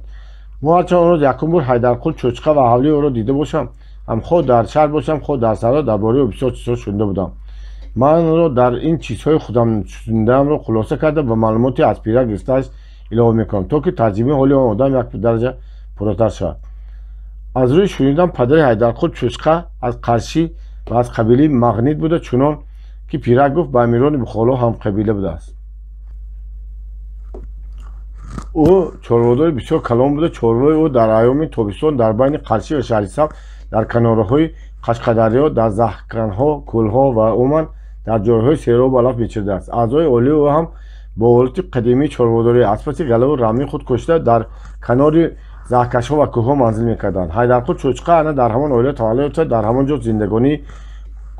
Мо ҳарчанд он рӯз якум бор Ҳайдарқул Чӯчқа ва ҳавлии ӯро дида бошам, ҳам хоҳ дар шаҳр бошам, хоҳ дар саҳро, дар бораи ӯ бисёр чизҳо шунида будам. Манро дар ин чизҳои худам шунидаамро хулоса карда ба маълумоти аз пирак гирифтааш илова мекунам, то ки тарҷимаи ҳоли он одам як дараҷа пурратар шавад. Аз рӯи шунидам, падари Ҳайдарқул Чӯчқа аз Қаршӣ ва аз қабилаи Мағнид буда, чунон ки пирак гуфт, ба амирони Бухоро ҳамқабила будааст. Ӯ чорводори бисёр калон буда, чорвои ӯ дар айёми тобистон дар байни Қаршӣ ва Шаҳрисабз, дар канораҳои Қашқадарё, дар заҳканҳо, кӯлҳо ва умуман дар ҷойҳои серобу алаф мечаридааст. Аъзои оилаи ӯ ҳам бо ҳолати қадимии чорводорӣ аз паси галаву рамии худ кӯшида дар канори заҳкашҳо ва кӯҳҳо манзил мекарданд. Ҳайдарқул Чӯчқа ана дар ҳамон оила таваллуд ёфта, дар ҳамон ҷо зиндагонии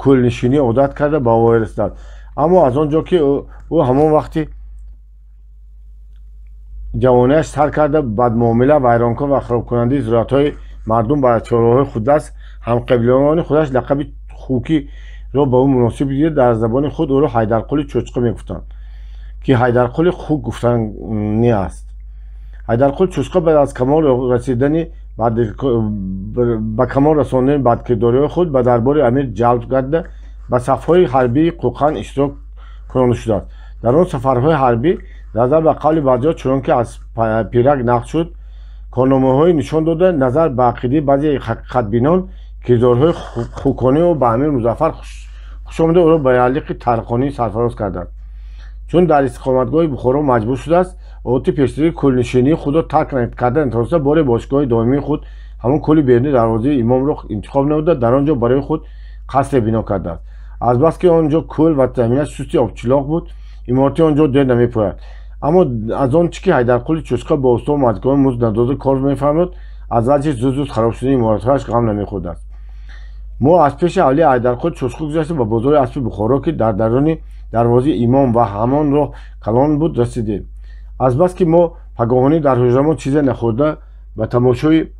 кӯлнишинӣ одат карда ба воя расидааст. Аммо аз он ҷо ки ӯ ҳамон вақти ҷавониаш сар карда бадмуомила, вайронкор ва харобкунандаи зироатҳои мардум ба чорвоҳои худ аст, ҳамқабилаони худаш лақаби хукиро ба ӯ муносиб дида, дар забони худ ӯро Ҳайдарқули Чӯчқа мегуфтанд, ки Ҳайдарқули хук гуфтанӣ аст. Ҳайдарқул Чӯчқа баъд аз камол расидани ба камол расондани бадкирдориҳои худ ба дарбори амир ҷалб гардида, ба сафҳои ҳарбии Қӯқанд иштирок кунонда шудааст. Дар он сафарҳои ҳарбӣ назар ба қавли баъзеҳо, чунон ки аз пирак нақл шуд, корномаҳое нишон дода, назар ба ақидаи баъзе ҳақиқатбинон, кирдорҳои хуконии ӯ ба амир Музаффар хушомада, ӯро ба ярлиқи тархонӣ сарфароз карданд. Чун дар истиқоматгоҳи Бухоро маҷбур шудааст, одати пештарии кӯлнишинии худро тарк карда натавониста, боре бошгоҳи доимии худ ҳамон кӯли берунии дарвозаи имомро интихоб намуда, дар он ҷо барои худ қасре бино кардааст. Азбаски он ҷо кӯл ва заминаш сусти обчилоқ буд, иморати он ҷо дер намепояд. Аммо аз он чӣ ки Ҳайдарқули Чӯчқа бо устову мардикорон музд надода кор мефармуд, аз ваҷҳи зуд-зуд хароб шудани иморатҳояш ғам намехӯрдааст. Мо аз пеши ҳавлии Ҳайдарқул Чӯчқа гузашта ба бозори аспи Бухоро, ки дар даруни дарвозаи имом ва ҳамон роҳ калон буд, расидем. Азбаски мо пагоҳонӣ дар ҳуҷрамон чизе нахӯрда ба тамошои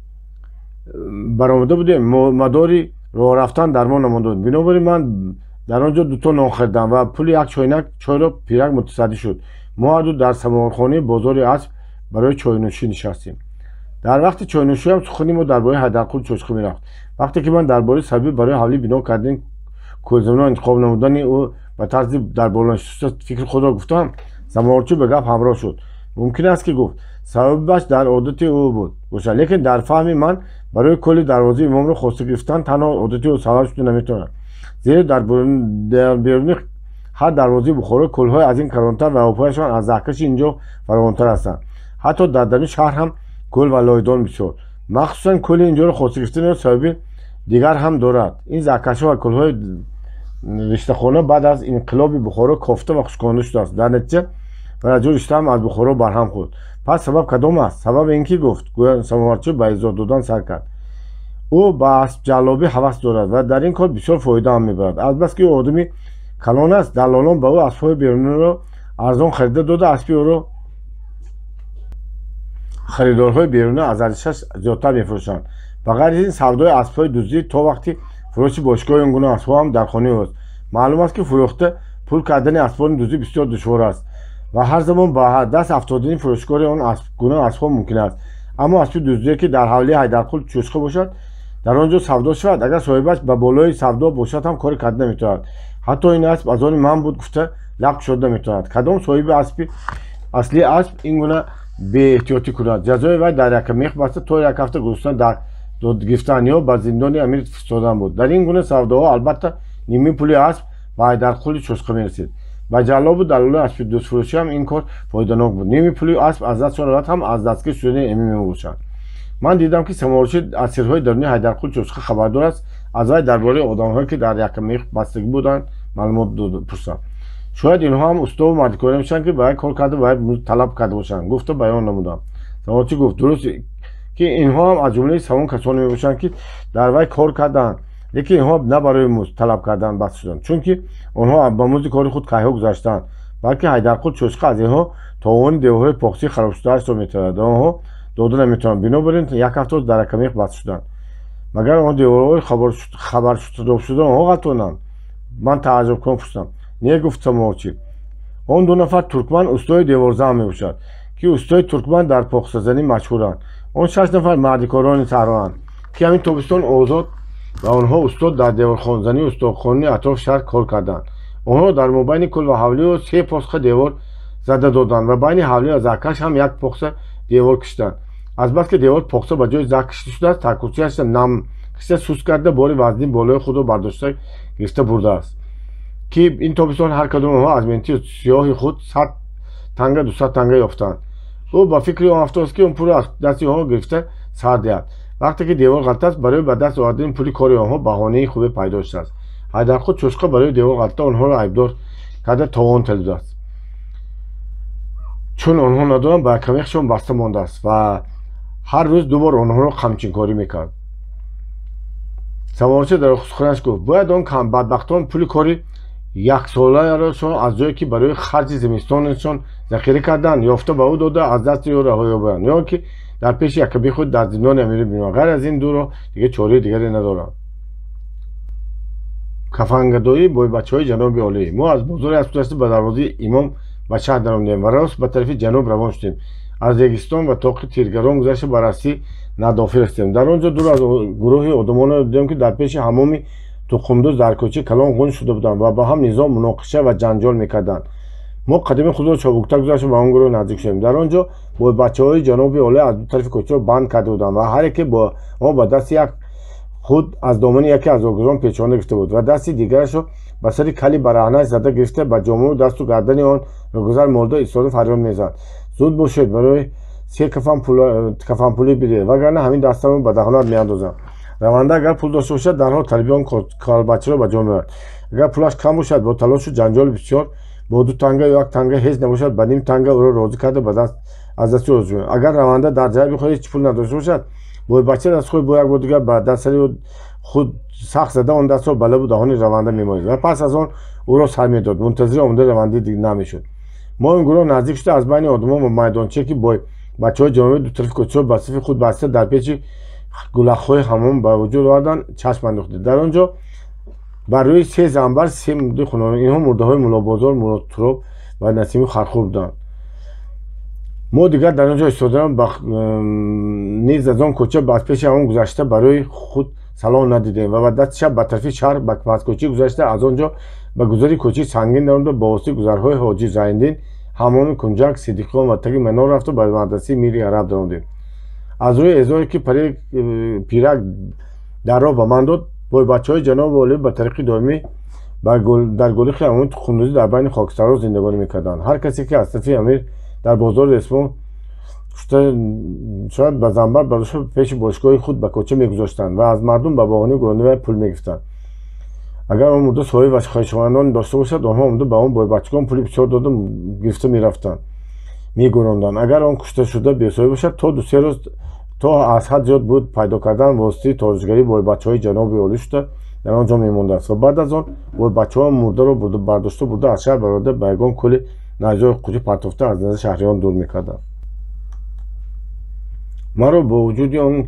баромада будем, мадори роҳ рафтан дар мо намонда буд. Бинобар ин ман дар он ҷо дуто нон харидам ва пули як чойнак чойро пирак мутасаддӣ шуд. Мо ҳарду дар самовархонаи бозори асп барои чойнӯшӣ нишастем. Дар вақти чойнӯшиам сухани мо дар бораи Ҳайдарқул Чӯчқа мерафт. Вақте ки ман дар бораи сабаби барои ҳавлӣ бино кардани кӯлзаминҳо интихоб намудани ӯ ба тарзи дар боло нишаста фикри худро гуфтам, самоварчӣ ба гап ҳамроҳ шуд. Мумкин аст, ки гуфт, сабабаш дар одати ӯ буд бошад, лекин дар фаҳми ман барои кӯли дарвозаи имомро хоста гирифтан танҳо одати ӯ сабаб шуда наметавонад. Зеро дар беруни ҳар дарвозаи Бухоро кӯлҳои аз ин калонтар ва обҳояшон аз заҳкаши ин ҷо фаровонтар ҳастанд. Ҳатто дар даруни шаҳр ҳам кӯл ва лойдон бисёр. Махсусан кӯли инҷоро хоста гирифтани сабаби дигар ҳам дорад. Ин заҳкашҳо ва кӯлҳои риштахона баъд аз инқилоби Бухоро кофта ва хушконда шудааст. Дар натиҷа вараҷо ришта ҳам аз Бухоро барҳам хӯрд. Пас сабаб кадом аст? Сабаб ин ки гуфт, гӯё самоварчӣ ба изоҳ додан сар кард. Ӯ ба аспҷаллобӣ ҳавас дорад ва дар ин кор бисёр фоида ҳам мебарад. Азбаски ӯ одами калон аст, даллолон ба ӯ аспҳои беруниро арзон харида дода, аспи ӯро харидорҳои беруна аз арзишаш зиёдтар мефурӯшанд. Ба ғайр аз ин, савдои аспҳои дуздӣ то вақти фурӯши бошгоҳи он гуна аспҳо ҳам дар хонаи ӯст. Маълум аст, ки фурӯхта пул кардани аспони дуздӣ бисёр душвор аст ва ҳар замон ба даст афтодани фурӯшгори он гуна аспҳо мумкин аст. Аммо аспи дуздие, ки дар ҳавлии Ҳайдарқул Чӯчқа бошад, дар он ҷо савдо шавад, агар соҳибаш ба болои савдо бошад ҳам коре карда наметавонад. Ҳатто ин асп аз они ман буд гуфта лаб кушода наметавонад. Кадом соҳиби аспи аслии асп ин гуна беэҳтиётӣ кунад, ҷазои вай дар як мех баста то як ҳафта гурусна гирифтан ё ба зиндони амир фиристодан буд. Дар ин гуна савдоҳо албатта нимаи пули асп ба Ҳайдарқули Чӯчқа мерасид. Ба ҷаллобу даллоли аспи дуздфурӯшӣ ҳам ин кор фоиданок буд. Ними пули асп аз дастшон равад ҳам аз дастгир шудани эмин мебошанд. Ман дидам, ки самоварчӣ аз сирҳои дарунии Ҳайдарқул Чӯчқа хабардор аст. Аз вай дар бораи одамҳое, ки дар як мех бастагӣ буданд, маълумот пурсам. Шояд инҳо ҳам устову мардикоре мешаванд, ки ба як кор карда ва талаб карда бошанд, гуфта баён намудам. Самоварчӣ гуфт, дуруст ки инҳо ҳам аз ҷумлаи ҳамон касоне мебошанд, ки дар вай кор кардаанд, лекин инҳо на барои музд талаб кардан баст шуданд, чунки онҳо ба музди кори худ кайҳо гузаштаанд, балки Ҳайдарқул Чӯчқа аз инҳо товони деворҳои похсии харобшудаашро метавонад, онҳо дода наметавонанд. Бинобар ин як ҳафта дар якамех баст шуданд. Магар он деворҳои хабаршуда онҳо ғалтонанд? Ман тааҷҷубкун пурсидам. Не, гуфт самоварчӣ, он ду нафар туркман устои деворзан мебошад, Ки устои туркман дар похсазанӣ машҳуранд. Он 6 нафар мардикорони саҳроанд, ки ҳамин тобистон озод ва онҳо устод дар деворхонзанӣ устохони атрофи шаҳр кор карданд. Онҳо дар мобайни кӯл ва ҳавлио 3 посха девор зада доданд ва байни ҳавли ва заҳкаш ҳам як похса девор кишиданд. Азбаски девор похса ба ҷои заҳ кишида шудааст, таркурсияш нам кишида суст карда бори вазнин болои худро бардошта гирифта бурдааст, ки ин тобистон ҳар кадом онҳо аз меҳнати сиёҳи худ 100 танга 200 танга ёфтанд. Ӯ ба фикри он афтодааст, ки он пулро аз дасти онҳо гирифта сар диҳад. Вақте ки девор ғалтааст, барои ба даст овардани пули кори онҳо баҳонаи хубе пайдо шудааст. Ҳайдархуд чӯшқа барои девор ғалта онҳоро айбдор карда товон талибдааст. Чун онҳо надоранд, ба якамехшон баста мондааст ва ҳар рӯз 2 бор онҳоро қамчинкорӣ мекард. Самоварча дар суханаш гуфт: бояд он бадбахтон пули кори яксолаашон аз ҷое ки барои харҷи зимистонашон захира карданд ёфта ба ӯ дода аз дасти ӯ раҳо ёбанд, ё ки дар пеши якаби худ дар зиндони амирӣ бимонанд. Ғайр аз ин ду роҳ дига чораи дигаре надоранд. Кафангадоӣ бойбачаҳои ҷаноби олӣ. Мо аз бозори аз гузашта ба дарвозаи имом ба шаҳр даромадем ва рост ба тарафи ҷануб равон шудем. Аз регистон ва тоқи тиргарон гузашта ба расти надофӣ расидем. Дар он ҷо дур аз гурӯҳи одамонро дидем, ки дар пеши ҳамоми тухумдуз дар кӯчаи калон ғун шуда буданд ва ба ҳам низом муноқиша ва ҷанҷол мекарданд. Мо қадами худро чобуктар гузашта ба он гурӯҳ наздик шудем. Дар он ҷо бойбачаҳои ҷаноби олӣ аз ду тарафи кӯчаро банд карда буданд ва ҳар яке бо он ба дасти як худ аз домани яке аз роҳгузарон печонда гирифта буд ва дасти дигарашро ба сари кали бараҳнаш зада гирифта ба ҷомаву дасту гардани он роҳгузар молда истода фарёд мезад: зуд бошед, барои 3 кафанпулӣ бидиҳед, вагарна ҳамин дастаро ба даҳонат меандозам. Раванда агар пул дошта бошад, дарҳол талиби он калбачаро ба ҷо меорад. Агар пулаш кам бошад, бо талошу ҷанҷоли бисёр бо 2 танга ё 1 танга, ҳеҷ набошад ба ним танга ӯро розӣ карда ба даст аз дасти ӯ розӣ. Агар раванда дар ҷайби худ ҳеҷ пул надошта бошад, бойбача даст худ бо як бор дигар ба дастсари худ сахт зада он дастро ба лабу даҳони раванда мемолид ва пас аз он ӯро сар медод. Мунтазири омадаи равандаи намешуд. Мо ин гурӯҳ наздик шуда аз байни одамон ба майдончае, ки бойбачаҳои ҷаноби ду тарафи кӯчаро ба сафи худ баста дар печи гулахҳои ҳамом ба вуҷуд оварданд, чашм андохтем. Дар он ҷо бар рӯи 3 занбар 3 мурдаи хунон, инҳо мурдаҳои Муллобозор, Муллотуроб ва Насими Хархур буданд. Мо дигар дар он ҷо истодаам низ аз он кӯча аз пеши ҳамон гузашта барои худ салом надидем ва ба дасти чап ба тарафи шаҳр ба пасткӯча гузашта аз он ҷо ба гузари кӯчаи сангин даромада ба воситаи гузарҳои Ҳоҷи Зайндин, ҳамоми Кунҷак, Сидиқхон ва таги Манор рафта ба мадрасаи Мири Араб даромадем. Аз рӯи эъзоре ки пирак дар роҳ ба ман дод, бойбачаҳои ҷаноби олӣ ба тариқи доимӣ дар гулихи ҳамоми тухумдузӣ дар байни хокистарҳо зиндагонӣ мекарданд. Ҳар касе ки аз тарафи амир дар бозори ресмон шояд ба занбар бардошта пеши бошгоҳи худ ба кӯча мегузоштанд ва аз мардум ба баҳонаи гуронивай пул мегирифтанд. Агар он мурда соҳиб ва хешовандон дошта бошад, онҳо омада ба он бойбачагон пули бисёр дода гирифта мерафтанд, мегуронданд. Агар он кушташуда бесоҳиб бошад, то 2-3 рӯз то аз ҳад зиёд буд пайдо кардан воситаи торҷгарии бойбачаҳои ҷаноби олӣ шуда дар он ҷо мемондааст ва баъд аз он бойбачаҳо мурдаро бардошта бурда аз шаҳр барода ба ягон кӯли наҷои қутӣ партофта аз назари шаҳриён дур мекарданд. Маро бо вуҷуди он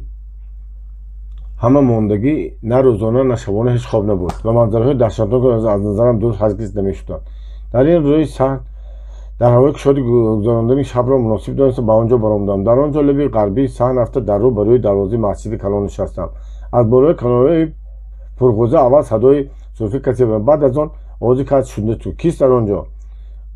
ҳама мондагӣ на рӯзона на шабона ҳеҷ хоб набуд ва манзараҳои даҳшатнок аз назарам дур ҳаргиз намешуданд. Дар ин рӯи саҳн дар ҳавои кушоди гузарондани шабро муносиб дониста ба он ҷо баромадам. Дар он ҷо лаби ғарбии саҳн рафта дар рӯ ба рӯи дарвозаи масҷиди калон нишастам. Аз болои канораи пурғӯза аввал садои суфӣ касе ва баъд аз он овози кас шунида шуд. Кист дар он ҷо?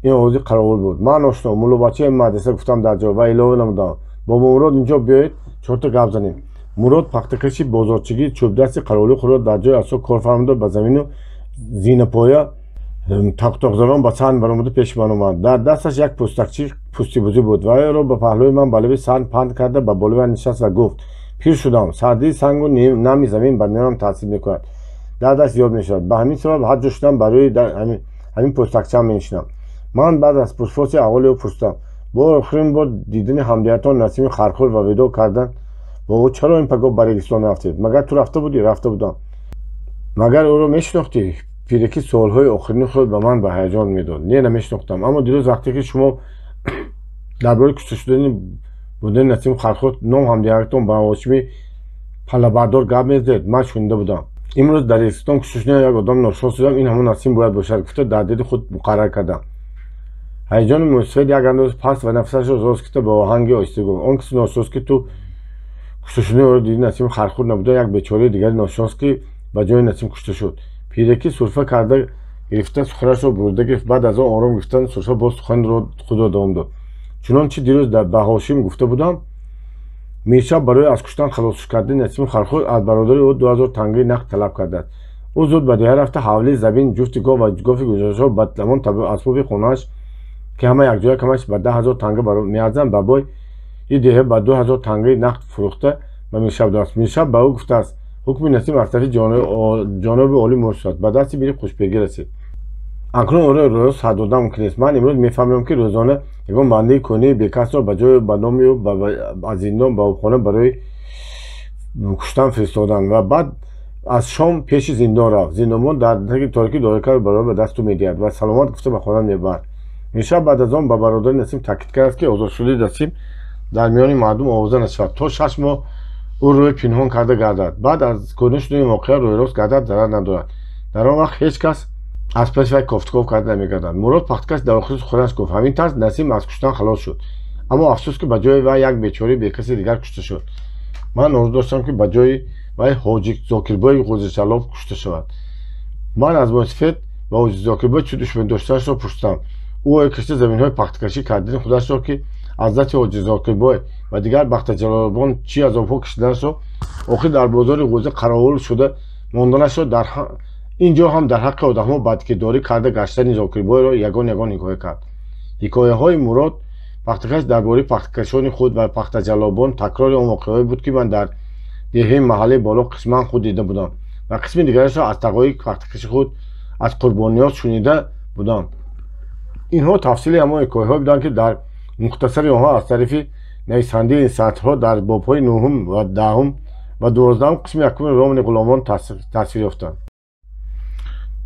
Ин овози қаровул буд. Ман ошно, муллобачаи мадраса, гуфтам дар ҷо ва илова намудам: бобо Мурод, инҷо биёед, чорта гап занем. Мурод пахтакаши бозорчигӣ чӯбдасти қаровули худро дар ҷои асо кор фармуда ба замину зинапоя тақтоқзанон ба саҳн баромада пеши ман омад. Дар дасташ як пӯстакчи пӯстибузӣ буд ва ӯро ба паҳлӯи ман ба лаби саҳн панд карда ба болои ман нишаст ва гуфт: пир шудам, сардии сангу нами замин ба миёнам таъсир мекунад, дардаш зиёд мешавад. Ба ҳамин сабаб ҳар ҷо шудам ба рӯи ҳамин пӯстакчаам менишинам. Ман баъд аз пурсупоси аҳволи ӯ пурсидам: бо охирин бор дидани ҳамдиятон Насими Хархур ва видоъ кардан бо ӯ чаро ин пагоҳ ба регистон рафтед? Магар ту рафта будӣ? Рафта будам. Магар ӯро мешинохтӣ? Пираки суолҳои охирини худ ба ман ба ҳаяҷон медод. Не, намешинохтам, аммо дирӯз вақте ки шумо дар бораи кушта шудани будани Насими Хархур ном ҳамдиятон ба ҳошими паллабардор гап мезадед, ман шунида будам. Имрӯз дар регистон кушта шудани як одам ношинос шудам, ин ҳамон Насим бояд бошад, гуфта дар дили худ муқаррар кардам. Ҳаяҷони мӯйсафед як андоза паст ва нафасашро рост гирифта ба оҳанги оҳиста гуфт: он каси ношинос, ки ту кушта шудани ӯро дидӣ, Насими Хархур набуда, як бечораи дигари ношинос, ки ба ҷои Насим кушта шуд. Пиракӣ сурфа карда гирифта суханашро бурида гирифт. Баъд аз он ором гирифтан сурфа боз сухани худро давом дод. Чунончи дирӯз ба Ҳошим гуфта будам, Миршаб барои аз куштан халос кардани Насими Хархур аз бародари ӯ 2000 тангаи нақд талаб кардааст. Ӯ зуд ба деҳа рафта ҳавлӣ, замин, ҷуфти гов ва гофи гузоштаро ба тамом асбоби хонааш, ки ҳама якҷоя камаш ба 10 000 танга меарзанд, ба бои деҳа ба 2000 тангаи нақд фурӯхта ба Миршаб додааст. Миршаб ба ӯ гуфтааст: ҳукми Насим аз тарафи ҷоноби олӣ муҳр шудааст, ба дасти мири Қушбегӣ расид. Акнун ӯро рост сар додан мумкин нест. Ман имрӯз мефаҳмам, ки рӯзона ягон бандаи кӯҳнаи бекасро ба ҷои ба номи ӯ аз зиндон ба обхона барои куштан фиристоданд ва баъд аз шом пеши зиндон рафт. Зиндонбон дар таги торикӣ дорикаро барои ба дасту медиҳад ва саломат гуфта ба хона мебарад. Миршаб баъд аз он ба бародари Насим таъкид кардааст, ки озодшудаи Насим дар миёни мардум овоза нашавад, то 6 моҳ ӯ рӯй пинҳон карда гардад. Баъд аз кӯҳна шудани воқеа рӯйрост гардад, зарар надорад. Дар он вақт ҳеҷ кас аз паси вай кофтуков карда намегардад. Мурод пахткаш дар охири суханаш гуфт: ҳамин тарз Насим аз куштан халос шуд, аммо афсӯс, ки ба ҷои вай як бечораи бекаси дигар кушта шуд. Ман орзу доштам, ки ба ҷои вай Ҳоҷи Зокирбои Ғӯзачаллоб кушта шавад. Ман аз мӯйсафед ба Ҳоҷи Зокирбой чӣ душманӣ доштанашро пурсидам. Ӯ оё кашида заминҳои пахткашӣ кардани худашро, ки аз дасти Ҳоҷи Зокирбой ва дигар бахтаҷаллобон чӣ азобҳо кашиданашро, охир дар бозори Ғӯза қаровул шуда монданашро, дар ин ҷо ҳам дар ҳаққи одамҳо бадкирдорӣ карда гаштани Зокирбойро ягон ягон ҳикоя кард. Ҳикояҳои Мурод пахтакаш дар бораи пахткашони худ ва пахтаҷаллобон такрори он воқеаҳое буд, ки ман дар деҳаи маҳаллаи боло қисман худ дида будам ва қисми дигарашро аз тағои пахтакаши худ аз Қурбонниёз шунида будам. Инҳо тафсили ҳамон ҳикояҳое буданд, ки дар мухтасари онҳо аз тарафи нависандаи ин сатрҳо дар бобҳои нуҳум ва 10-ум ва 12-ум қисми якуми романи Ғуломон тасвир ёфтанд.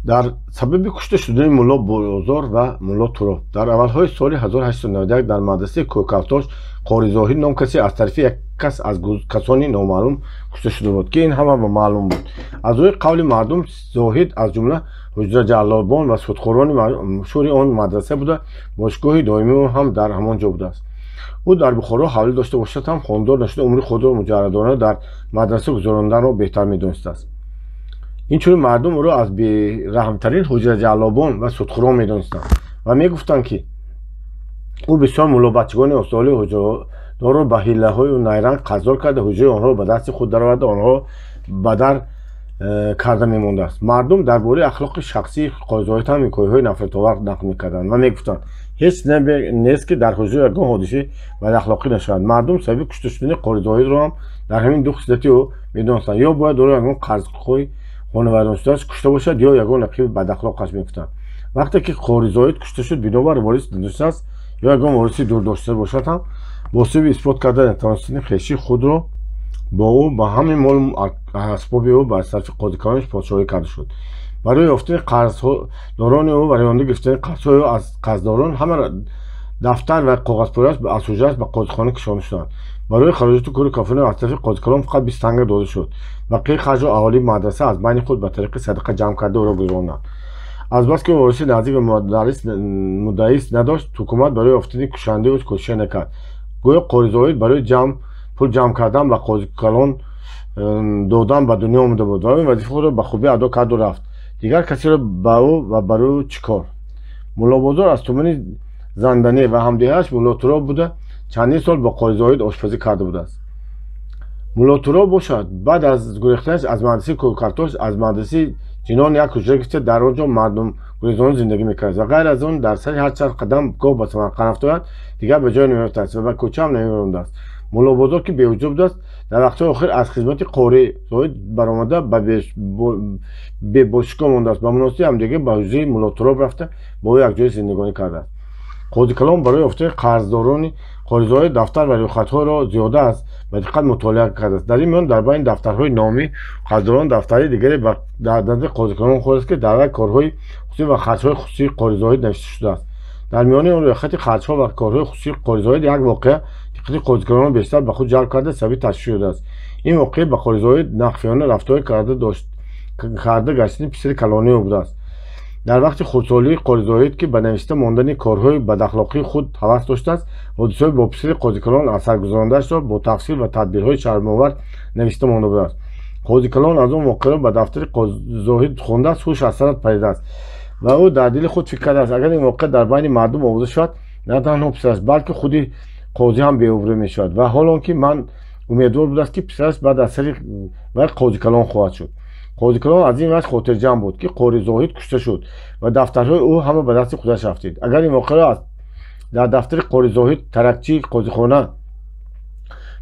Дар сабаби кушта шудани Мулло Бозор ва Мулло Туроб. Дар аввалҳои соли 1891 дар мадрасаи Кӯкавтош Қори Зоҳид ном касе аз тарафи як кас аз касони номаълум кушта шуда буд, ки ин ҳама маълум буд. Аз рӯи қавли мардум, Зоҳид аз ҷумла ҳуҷраҷаллобон ва судхӯрони машҳури он мадраса буда, бошгоҳи доимии ӯ ҳам дар ҳамон ҷо будааст. Ӯ дар Бухоро ҳавлӣ дошта бошад ҳам, хондор нашуда, умри худро муҷаррадона дар мадраса гузаронданро беҳтар медонистааст. Инчунин мардум ӯро аз бераҳмтарин ҳуҷраҷаллобон ва судхӯрон медонистанд ва мегуфтанд, ки ӯ бисёр муллобачагони осолии ҳуҷрадорро ба ҳиллаҳою найранг қарздор карда, ҳуҷраи онҳоро ба дасти худ дароварда, онҳоро ба дар карда мемондааст. Мардум дар бораи ахлоқи шахсии Қоризоҳид ҳам ҳикояҳои нафратовар нақл мекарданд ва мегуфтанд, ҳеҷ нест, ки дар ҳуҷра ягон ҳодисаи бадахлоқӣ нашавад. Мардум сабаби кушта шудани Қоризоҳидро ҳам дар ҳамин ду хислати ӯ медонистанд: ё бояд ӯро ягон қарзхоҳи хонавайроншудааш кушта бошад, ё ягон рақиби бадахлоқаш, мегуфтанд. Вақте ки Қоризоҳид кушта шуд, бинобар ворис надоштааст ё ягон вориси дур дошта бошад ҳам, бо сабаби исбот карда натавонистани хешии худро бо ӯ, ба ҳамин молу асбоби ӯ ба тарафи қозикалонаш подшоҳӣ карда шуд. Барои ёфтани қарздорони ӯ ва ронда гирифтани қарзҳои ӯ аз қарздорон, ҳама дафтар ва коғазпорааш аз ҳуҷрааш ба қозихона кашонда шуданд. Барои хароҷоти кӯри кафони аз тарафи қозикалон фақат 20 танга дода шуд. Бақияи харҷро аҳолии мадраса аз байни худ ба тариқи садақа ҷамъ карда ӯро гузаронданд. Азбаски ӯ вориси наздик ва муддаист надошт, ҳукумат барои ёфтани кушандаи ӯ кӯшиша накард. Гӯё Қоризоҳид барои пул ҷамъ кардан ба қозикалон додан ба дунё омада буд ва ин вазифаи худро ба хубӣ адо карду рафт. Дигар касеро ба ӯ ва барои ӯ чӣ кор? Муллобозор аз тумани Занданӣ ва ҳамдеҳааш Мулло Туроб буда, чандин сол бо Қоризоҳид ошпазӣ карда будааст. Мулло Туроб бошад, баъд аз гурехтанаш аз мадрасаи Кӯкартош, аз мадрасаи Ҷинон як ҳуҷра гирифта, дар он ҷо мардумгурезона зиндагӣ мекард ва ғайр аз он дар сари ҳар чанд қадам гоҳ ба Самарқанд рафта ояд, дигар ба ҷое намерафтааст ва ба кӯча ҳам намерондааст. Муллобозор, ки беҳуҷра будааст, дар вақтҳои охир аз хизмати Қори Зоҳид баромада, ба бебошгоҳ мондааст. Ба муносибати ҳамдигар ба ҳуҷраи Мулло Туроб рафта, бо ӯ якҷоя зиндагонӣ кардааст. Қозикалон барои ёфтани қарздорони Қоризоҳид дафтар ва рӯйхатҳоро зиёда аз ба диққат мутолиа кардааст. Дар ин миён дар байни дафтарҳои номи қарздорон дафтари дигаре дар назди қозикалон хӯрдааст, ки дар вай корҳои хусусӣ ва харҷҳои хусусии Қоризоҳид навишта шудааст. Дар миёни он рӯйхати харҷҳо ва корҳои хусусии Қоризоҳид як воқеа диққати қозикалонро бештар ба худ ҷалб карда, сабаби ташвиш шудааст. Ин воқеа ба Қоризоҳид нахфиёна рафтор карда гаштани писари калонии ӯ будааст. Дар вақти хурдсолии Қоризоҳид, ки ба навишта мондани корҳои бадахлоқии худ ҳавас доштааст, ҳодисаҳои бо писари қозикалон аз сар гузарондаашро бо тафсил ва тадбирҳои шармовар навишта монда будааст. Қозикалон аз он воқеаро ба дафтари Қоризоҳид хондааст, ҳуш аз сарат паридааст ва ӯ дар дили худ фикр кардааст: агар ин воқеа дар байни мардум овоза шавад, на танҳо писараш, балки худи қозӣ ҳам беобрӯ мешавад. Ва ҳол он ки ман умедвор будааст, ки писараш баъд аз сари вай қозикалон хоҳад шуд. Қозикалон аз ин ваҷҳ хотирҷамъ буд, ки Қоризоҳид кушта шуд ва дафтарҳои ӯ ҳама ба дасти худаш афтид. Агар ин воқеаро дар дафтари Қоризоҳид таракчии қозихона,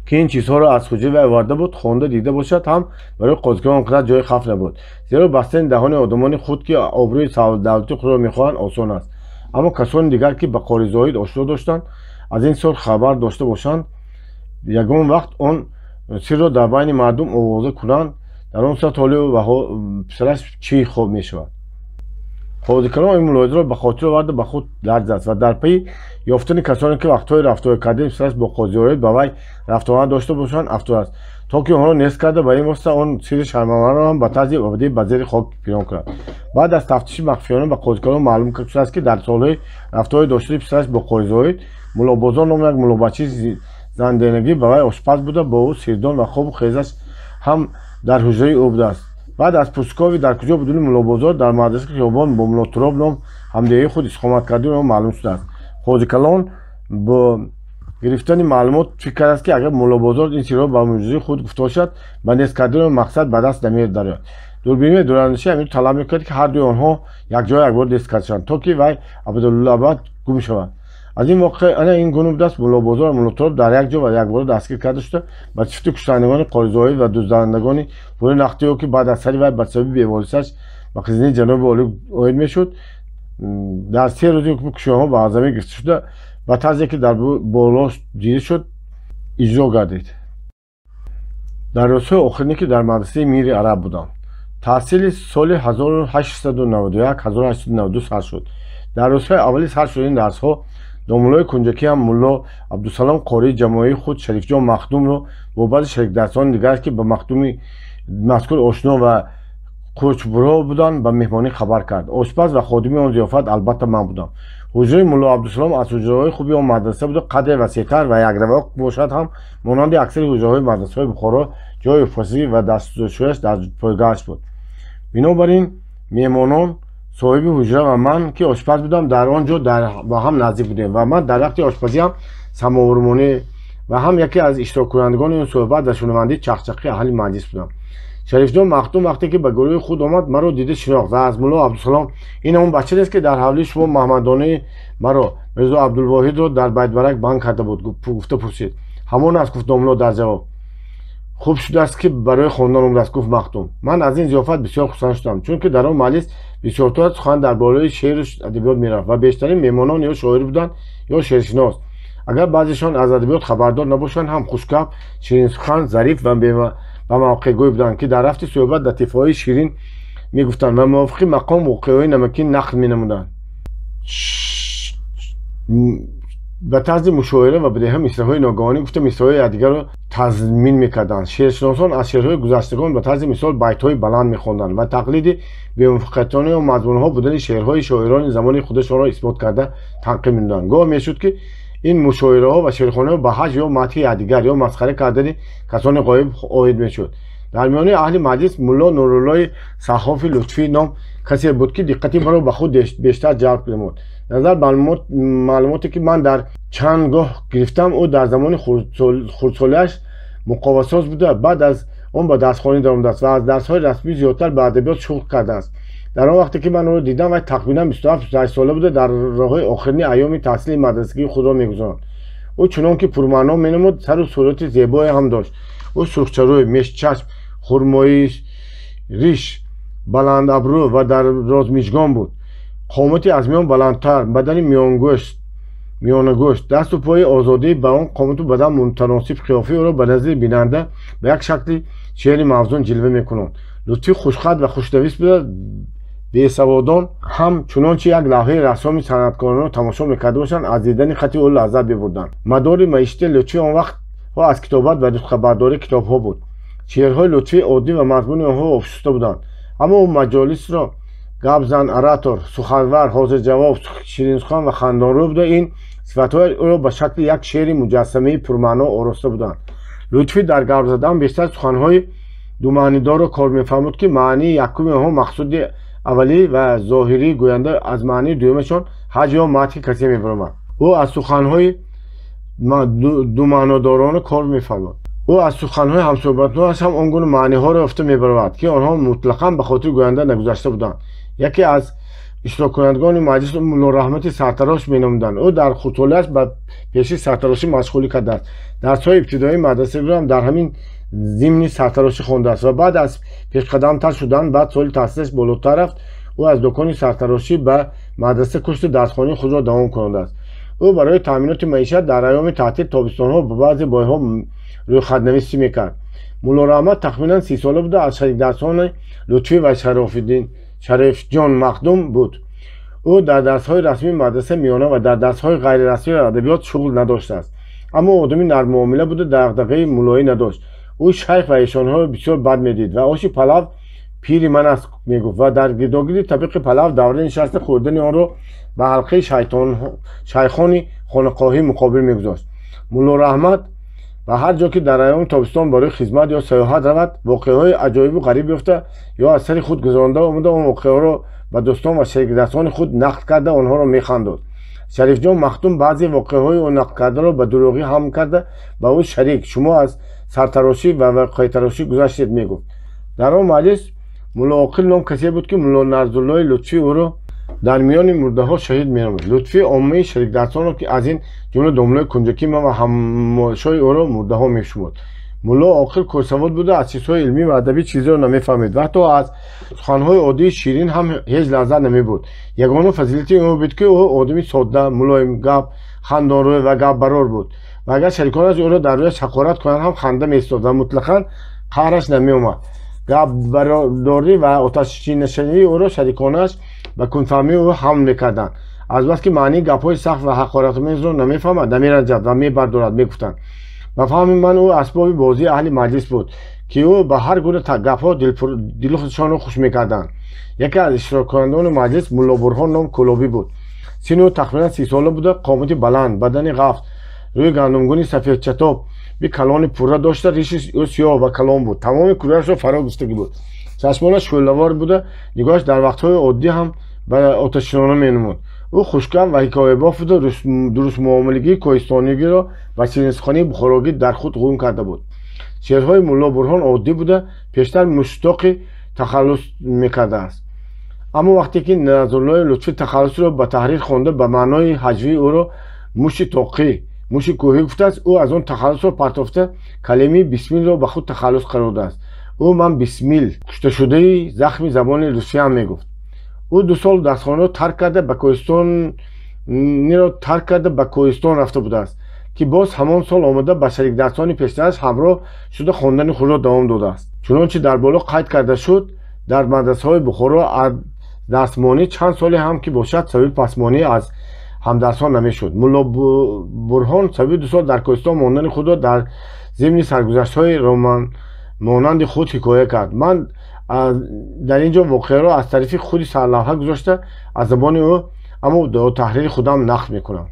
ки ин чизҳоро аз ҳуҷраи вай оварда буд, хонда дида бошад, ҳам барои қозикалон он қадар ҷои хавф набуд, зеро бастани даҳони одамони худ, ки обрӯи давлати худро мехоҳанд, осон аст. Аммо касони дигар, ки ба Қоризоҳид ошно доштанд, аз ин сор хабар дошта бошанд, ягон вақт он сирро дар байни мардум овоза кунанд, дар он сурат ҳоли писараш чӣ хоб мешавад? Қозикалон ин мулоҳизаро ба хотир оварда ба худ ларз аст ва дар пайи ёфтани касоне, ки вақтҳои рафтор кардани писараш бо Қозиёрид ба вай рафтуомад дошта бошанд, афтодааст, то ки онҳоро нест карда, ба ин восита он сирри шармоварро ҳам ба тарзи абадӣ ба зери хок пинҳон кунад. Баъд аз тафтиши махфиёна ба қозикалон маълум шудааст, ки дар солҳои рафторҳои доштани писараш бо Қоризоҳид Муллобозор номи як муллобачии занденагӣ ба вай ошпаз буда, бо ӯ сирдон ва хобу хезаш ҳам дар ҳуҷраи ӯ будааст. Баъд аз пурсукови дар куҷо будани Муллобозор, дар мадрасаи хиёбон бо Муллотуроб ном ҳамдеҳии худ истиқомат кардани ӯ маълум шудааст. Қозикалон бо гирифтани маълумот фикр кардааст, ки агар Муллобозор ин сирро ба муҷрии худ гуфта бошад, ба нест кардани мақсад ба даст намедарояд. Дурбинии дурандешӣ ҳамин талаб мекард, ки ҳардуи онҳо якҷоя якбор нест карда шаванд, то ки вай абадулабад гум шавад. Аз ин воқеа ана ин гуна будааст: Муллобозор ва Муллотуроб дар як ҷо ва якбора дастгир карда шуда, ба сифати куштандагони Қоризоҳид ва дуздандагони пули нақдии ӯ, ки баъд аз сари вай ба сабаби беворисаш ба хизини ҷаноби олӣ оид мешуд, дар 3 рӯзи ҳукми кушиҳо ба азамӣ гирифта шуда, ба тарзе ки дар боло дида шуд, иҷро гардид. Дар рӯзҳои охирине, ки дар мадрасаи Мири Араб будам, таҳсили соли 1891-1892 сар шуд. Дар рӯзҳои аввали сар шудани дарсҳо домуллои кунҷакӣ ҳам Мулло Абдусалом қории ҷамоаи худ Шарифҷон Махдумро бо баъзе шарикдарсони дигар, ки ба махдуми мазкур ошно ва қурчбуро буданд, ба меҳмонӣ хабар кард. Ошпаз ва ходими он зиёфат албатта ман будам. Ҳуҷраи Мулло Абдусалом аз ҳуҷраҳои хуби он мадраса буда, қадре васеътар ва якравоқ бошад ҳам, монанди аксари ҳуҷраҳои мадрасаҳои Бухоро, ҷои ошпазӣ ва дастшӯяш дар пойгоҳаш буд. Бинобар ин меҳмонон, соҳиби ҳуҷра ва ман, ки ошпаз будам, дар он ҷо ба ҳам наздик будем ва ман дар вақти ошпазиам самовармонӣ ва ҳам яке аз иштироккунандагони ин суҳбат ва шунавандаи чақчақи аҳли маҷлис будам. Шарифҷон Махдум вақте ки ба гурӯҳи худ омад, маро дида шинохт ва аз Мулло Абдусалом: ин он бача нест, ки дар ҳавлии шумо маҳмадонаи маро Мирзо Абдулвоҳидро дар Байтбарак банд карда буд, гуфта пурсид. Ҳамон аст, гуфт домулло дар ҷавоб. Хуб шудааст, ки барои хондан омадааст, гуфт Махдум. Ман аз ин зиёфат бисёр хурсанд шудам, чунки дар он маҷлис бисёртар сухан дар бораи шеъру адабиёт мерафт ва бештарин меҳмонон ё шоир буданд, ё шеършинос. Агар баъзешон аз адабиёт хабардор набошанд ҳам, хушгап, ширинсухан, зариф ва ба мавқеъгӯй буданд, ки дар рафти суҳбат латифаҳои ширин мегуфтанд ва мувофиқи мақом воқеаҳои намакин нақл менамуданд. Ба тарзи мушоира ва бадеҳа мисраҳои ногаҳонӣ гуфта, мисраҳои якдигарро тазмин мекарданд. Шеършиносон аз шеърҳои гузаштагон ба тарзи мисол байтҳои баланд мехонданд ва тақлиди бемуваффақиятона ё мазмунҳо будани шеърҳои шоирони замони худашонро исбот карда танқид менамуданд. Гоҳ мешуд, ки ин мушоираҳо ва шеърхониҳо ба ҳаҷв ё мадҳи якдигар ё масхара кардани касони ғоиб оид мешуд. Дар миёни аҳли маҷлис Мулло Нуруллои Саҳҳофи Лутфӣ ном касе буд, ки диққати маро ба худ бештар ҷалб намуд. Назар ба маълумоте, ки ман дар чанд гоҳ гирифтам, ӯ дар замони хурдсолиаш муқовасоз буда, баъд аз он ба дарсхонӣ даромадааст ва аз дарсҳои расмӣ зиёдтар ба адабиёт шуғл кардааст. Дар он вақте ки ман ӯро дидам, вай тахминан 27-28 сола буда, дар роҳҳои охирини айёми таҳсили мадрасагии худро мегузаронд. Ӯ чунон ки пурмаъно менамуд, сару сурати зебое ҳам дошт. Ӯ сурхчарӯй, мешчашм, хурмои риш, баландабрӯ ва дар розмиҷгон буд. Қомати аз миён баландтар, бадани миёнагӯшт, дасту пои озодӣ ба он қомату бадан мутаносиб қиёфаи ӯро ба назари бинанда ба як шакли шеъри мавзун ҷилва мекунанд. Лутфӣ хушхат ва хушнавис буда, бесаводон ҳам чунончи як лавҳаи рассоми санъаткоронро тамошо мекарда бошанд, аз дидани хати ӯ лаззат мебурданд. Мадори маишати Лутфӣ он вақтҳо аз китобат ва нусхабардории китобҳо буд. Шеърҳои Лутфӣ оддӣ ва мазмуни онҳо обшуста буданд, аммо ӯ маҷолисро Гапзан, оратор, суханвар, ҳозирҷавоб, ширинсухан ва хандонрӯ буда, ин сифатҳои ӯро ба шакли як шеъри муҷассамаи пурмаъно ороста буданд. Лутфӣ дар гап задан бештар суханҳои думаънидорро кор мефармуд, ки маънии якуми онҳо мақсуди аввалӣ ва зоҳирии гӯянда аз маънии дуюмашон ҳаҷ ё мадҳи касе мебаромад. Ӯ аз суханҳои думаънодорона кор мефармуд. Ӯ аз суханҳои ҳамсӯҳбатонаш ҳам он гуна маъниҳоро ёфта мебаровард, ки онҳо мутлақан ба хотири гӯянда нагузашта буданд. Яке аз иштироккунандагони маҷлис Мулло Раҳмати сартарош меномуданд. Ӯ дар хурдсолиаш ба пеши сартарошӣ машғулӣ кардааст. Дарсҳои ибтидоии мадрасаро ҳам дар ҳамин зимни сартарошӣ хондааст ва баъд аз пешқадамтар шудан, баъд соли таҳсилаш болотар рафт, ӯ аз дукони сартарошӣ ба мадраса кушти дарсхонии худро давом кунодааст. Ӯ барои таъминоти маишат дар айёми таътил тобистонҳо ба баъзе бойҳо рӯйхатнависӣ мекард. Мулло Раҳмат тахминан 30сола буда, аз шарикдарсони Лутфӣ ва Шарифҷон Махдум буд. Ӯ дар дарсҳои расмии мадраса миёна ва дар дарсҳои ғайрирасмии адабиёт шуғл надоштааст. Аммо одами нарммуомила буда, дағдағаи муллоӣ надошт. Ӯ шайх ва эшонҳоро бисёр бад медид ва оши палав пири ман аст мегуфт ва дар гирдогирди табиқи палав давра нишаста хӯрдани онро ба ҳалқаи шайхони хонақоҳӣ муқобил мегузошт. Мулло Раҳмат ба ҳар ҷо ки дар айёми тобистон барои хизмат ё сайёҳат равад, воқеаҳои аҷоибу ғариб ёфта ё аз сари худ гузаронда омада, он воқеаҳоро ба дӯстон ва шарикдарсони худ нақл карда онҳоро механдод. Шарифҷон Махдум баъзе воқеаҳои ӯ нақл кардаро ба дурӯғӣ ҳамл карда ба ӯ шарик шумо аз сартарошӣ ва воқеатарошӣ гузаштед мегуфт. Дар он маҷлис Мулло Оқил ном касе буд, ки Мулло Нарзуллои Лутфӣ ӯро дар миёни мурдаҳо шаҳид меномид. Лутфӣ оммаи шарикдарсонро, ки аз ин ҷумла домлаи Кунҷакӣ ва ҳаммошои ӯро мурдаҳо мешумурд. Мулло Оқил курсавод буда, аз чизҳои илмӣ ва адабӣ чизеро намефаҳмид ва ҳатто аз суханҳои оддии ширин ҳам ҳеҷ лаззат намебурд. Ягона фазилати ӯ буд, ки ӯ одами содда, мулоимгап, хандонрӯй ва гапбарор буд ва агар шариконаш ӯро дар рӯяш ҳақорат кунанд ҳам ханда меистод ва мутлақан қаҳраш намеомад. Гапбардорӣ ва оташчинашавии ӯро шариконаш ба кунфаҳмии ӯ ҳамл мекарданд. Азбаски маънии гапҳои сахт ва ҳақоратомезро намефаҳмад, намеранҷад ва мебардорад, мегуфтанд. Ба фаҳми ман ӯ асбоби бозии аҳли маҷлис буд, ки ӯ ба ҳар гуна гапҳо дилшонро хуш мекарданд. Яке аз иштироккунандагони маҷлис Мулло Бурҳон ном кӯлобӣ буд. Синни ӯ тахминан 30сола буда, қомати баланд, бадани ғафз, рӯи гандумгуни сафедчатоб, би калони пурра дошта, риши ӯ сиёҳ ва калон буд. Тамоми кӯраашро фаро гирифтагӣ буд. Чашмонаш шӯълавор буда, нигоҳаш дар вақтҳои оддӣ ҳам ба оташинона менамуд. Ӯ хушгап ва ҳикоябоф буда, дурустмуомилагии коҳистониро ва ширинсухании бухорогӣ дар худ ғун карда буд. Шеърҳои Мулло Бурҳон оддӣ буда, пештар муштоқи тахаллус мекардааст. Аммо вақте ки Назруллои Лутфӣ тахаллусро ба таҳрир хонда, ба маънои ҳаҷвии ӯро муши тоқӣ, муши кӯҳӣ гуфтааст, ӯ аз он тахаллусро партофта калимаи бисмилро ба худ тахаллус қарор додааст. Ӯ ман бисмил кушташудаи захми забони русиям мегуфт. Ӯ 2 сол дарсхонаро тарк карда ба коҳистониро тарк карда ба коҳистон рафта будааст, ки боз ҳамон сол омада ба шарикдарсони пештараш ҳамроҳ шуда хондани худро давом додааст. Чунончи дар боло қайд карда шуд, дар мадрасаҳои Бухоро аз дарсмонӣ чанд соле ҳам ки бошад сабаби пасмонӣ аз ҳамдарсон намешуд. Мулло Бурҳон сабаби 2 сол дар коҳистон мондани худро дар зимни саргузаштҳои романмонанди худ ҳикоя кард. Ман дар ин ҷо воқеаро аз тарафи худи сарлавҳа гузошта аз забони ӯ, аммо таҳрири худам нақл мекунам.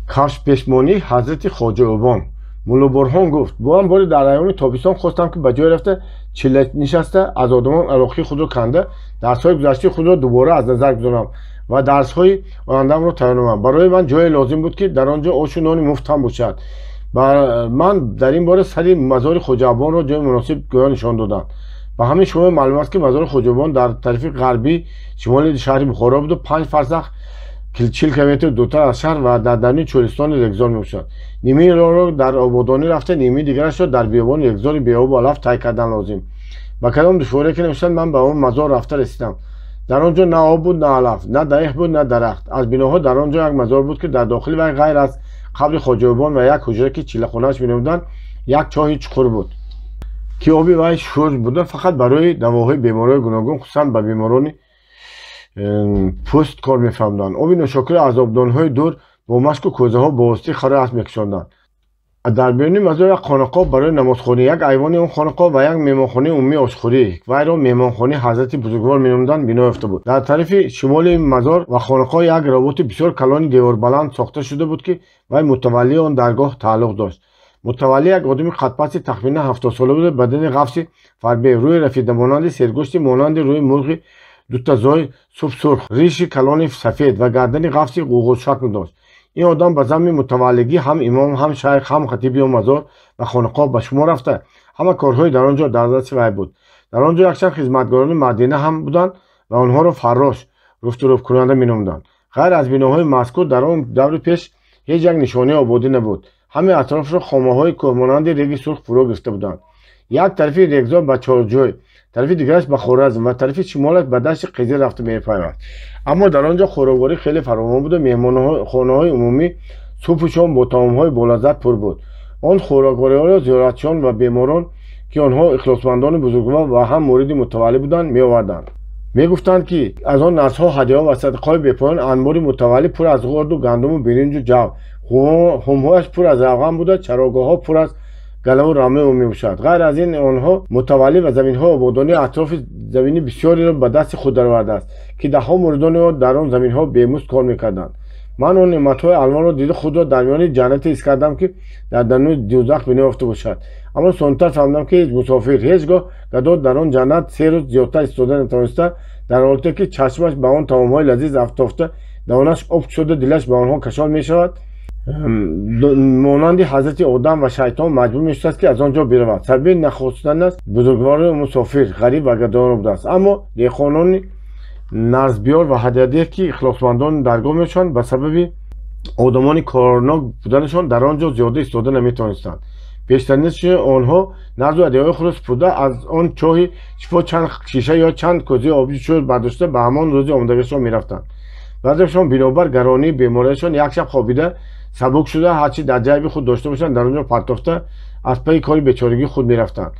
Кафшпешмонии ҳазрати Хоҷа Убон. Мулло Бурҳон гуфт: ман боре дар айёми тобистон хостам, ки ба ҷое рафта чилла нишаста аз одамон алоқаи худро канда дарсҳои гузаштаи худро дубора аз назар гузорам ва дарсҳои ояндаамро тайёр намоям. Барои ман ҷое лозим буд, ки дар он ҷо ошу нони муфт ҳам бошад. Ман дар ин бора сари мазори Хоҷа Абонро ҷои муносиб гӯё нишон додам. Ба ҳамин шумо маълум аст, ки мазори Хоҷа Абон дар тарафи ғарбии шимоли шаҳри Бухоро буду 5 фарсах 40 километр дуртар аз шаҳр ва дар даруни чӯлистони регзор мебошад. Нимаи роҳро дар ободонӣ рафта, нимаи дигарашро дар биёбони регзори беобу алаф тай кардан лозим. Ба кадом душворие ки намешавад, ман ба он мазор рафта расидам. Дар он ҷо на об буд, на алаф, на дарахт буд, на дарахт. Аз биноҳо дар он ҷо як мазор буд, ки дар дохили вай ғайр аз қабри Хоҷа Убон ва як ҳуҷра, ки чиллахонааш менамуданд, як чоҳи чуқур буд, ки оби вай шур буда, фақат барои давоҳои бемориҳои гуногун, хусусан ба беморони пӯст кор мефармуданд. Оби нӯшокиро аз обдонҳои дур бо машку кӯзаҳо бо воситаи хара асп мекашонданд. Дар беруни мазор як хонақоҳ барои намозхонӣ, як айвони он хонақоҳ ва як меҳмонхонаи умумии ошхӯрӣ, вайро меҳмонхонаи ҳазрати бузургвор меномиданд, бино ёфта буд. Дар тарафи шимоли мазор ва хонақоҳ як роботи бисёр калони деворбаланд сохта шуда буд, ки вай мутаваллии он даргоҳ тааллуқ дошт. Мутаваллӣ як одами қадпасти тахминан 70-сола буда, бадани ғафси фарбе, рӯи рафидамонанди сергӯшти монанди рӯи мурғи дутазой субсурх, риши калони сафед ва гардани ғафси ғуғуршакл дошт. Ин одам ба замми мутаваллигӣ ҳам имом, ҳам шайх, ҳам хатиби он мазор ва хонақоҳ ба шумор рафта, ҳама корҳои дар он ҷо дар дасти вай буд. Дар он ҷо якчанд хизматгорони мардина ҳам буданд ва онҳоро фаррош, руфтурӯбкунанда меномиданд. Ғайр аз биноҳои мазкур дар он даври пеш ҳеҷ як нишонаи ободӣ набуд. Ҳамаи атрофро хомаҳои кӯҳмонанди реги сурх фурӯ гирифта буданд. Як тарафи регзор ба Чорҷӯй, тарафи дигараш ба Хоразм ва тарафи шимолаш ба дашти Қизил рафта мепайваст. Аммо дар он ҷо хӯрокворӣ хеле фаровон буда, меҳмонхонаҳои умумӣ субҳу шом бо таомҳои болаззат пур буд. Он хӯроквориҳоро зиёратчиён ва беморон, ки онҳо ихлосмандони бузургвор ва ҳам муриди мутаваллӣ буданд, меоварданд. Мегуфтанд, ки аз он назрҳо, ҳадияҳо ва садақаҳои бепоён анбори мутаваллӣ пур аз орду, гандуму биринҷу ҷав, хумҳояш пур аз равған буда, чарогоҳҳо пур аз галаву рамаи ӯ мебошад. Ғайр аз ин онҳо мутаваллӣ ва заминҳои ободонии атрофи замини бисёреро ба дасти худ даровардааст, ки даҳҳо муридони ӯ дар он заминҳо бемузд кор мекарданд. Ман он неъматҳои алвонро дида худро дар миёни ҷаннате ҳис кардам, ки дар даруни дӯзах бино ёфта бошад. Аммо сонтар фаҳмидам, ки ҳеҷ мусофир, ҳеҷ гоҳ гадо дар он ҷаннат 3 рӯз зиёдтар истода натавониста, дар ҳолате ки чашмаш ба он таомҳои лазиз афтофта, даҳонаш об шуда, дилаш ба онҳо кашол мешавад, монанди ҳазрати Одам ва шайтон маҷбур мешудааст, ки аз он ҷо биравад. Сабаби нахостанаш бузургвори мусофир, ғариб ва гадоро будааст. Аммо деҳқонони нарзбиёр ва ҳадиядиҳ, ки ихлосмандони даргоҳ мешаванд, ба сабаби одамони корнок буданашон дар он ҷо зиёда истода наметавонистанд. Бештаринаши онҳо назру ҳадияҳои худро супурда, аз он чоҳи шифо чанд шиша ё чанд кӯзаи оби чӯр бардошта ба ҳамон рӯзи омодагиашон мерафтанд. Баъзеашон бинобар гаронии бемориашон як шаб хобида сабук шуда, ҳарчи дар ҷайби худ дошта бошанд, дар он ҷо партофта аз пайи кори бечорагии худ мерафтанд.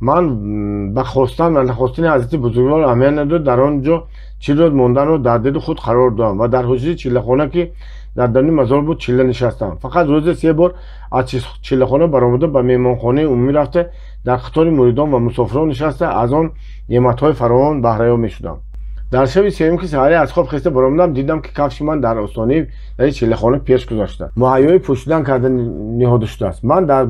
Ман ба хостан ва нахостани ҳазрати бузургвор аҳамият надод, дар он ҷо 40 рӯз монданро дар дили худ қарор додам ва дар ҳуҷраи чиллахона, ки дар даруни мазор буд, чилла нишастам. Фақат рӯзе 3 бор аз чиллахона баромада ба меҳмонхонаи умумӣ рафта, дар қатори муридон ва мусофирон нишаста, аз он неъматҳои фаровон баҳраёб мешудам. Дар шаби сеюм, ки саҳаре аз хоб хеста баромадам, дидам, ки кафши ман дар остонаи дари чиллахона пеш гузошта, муҳайёи пӯшидан карда ниҳода шудааст. Ман дар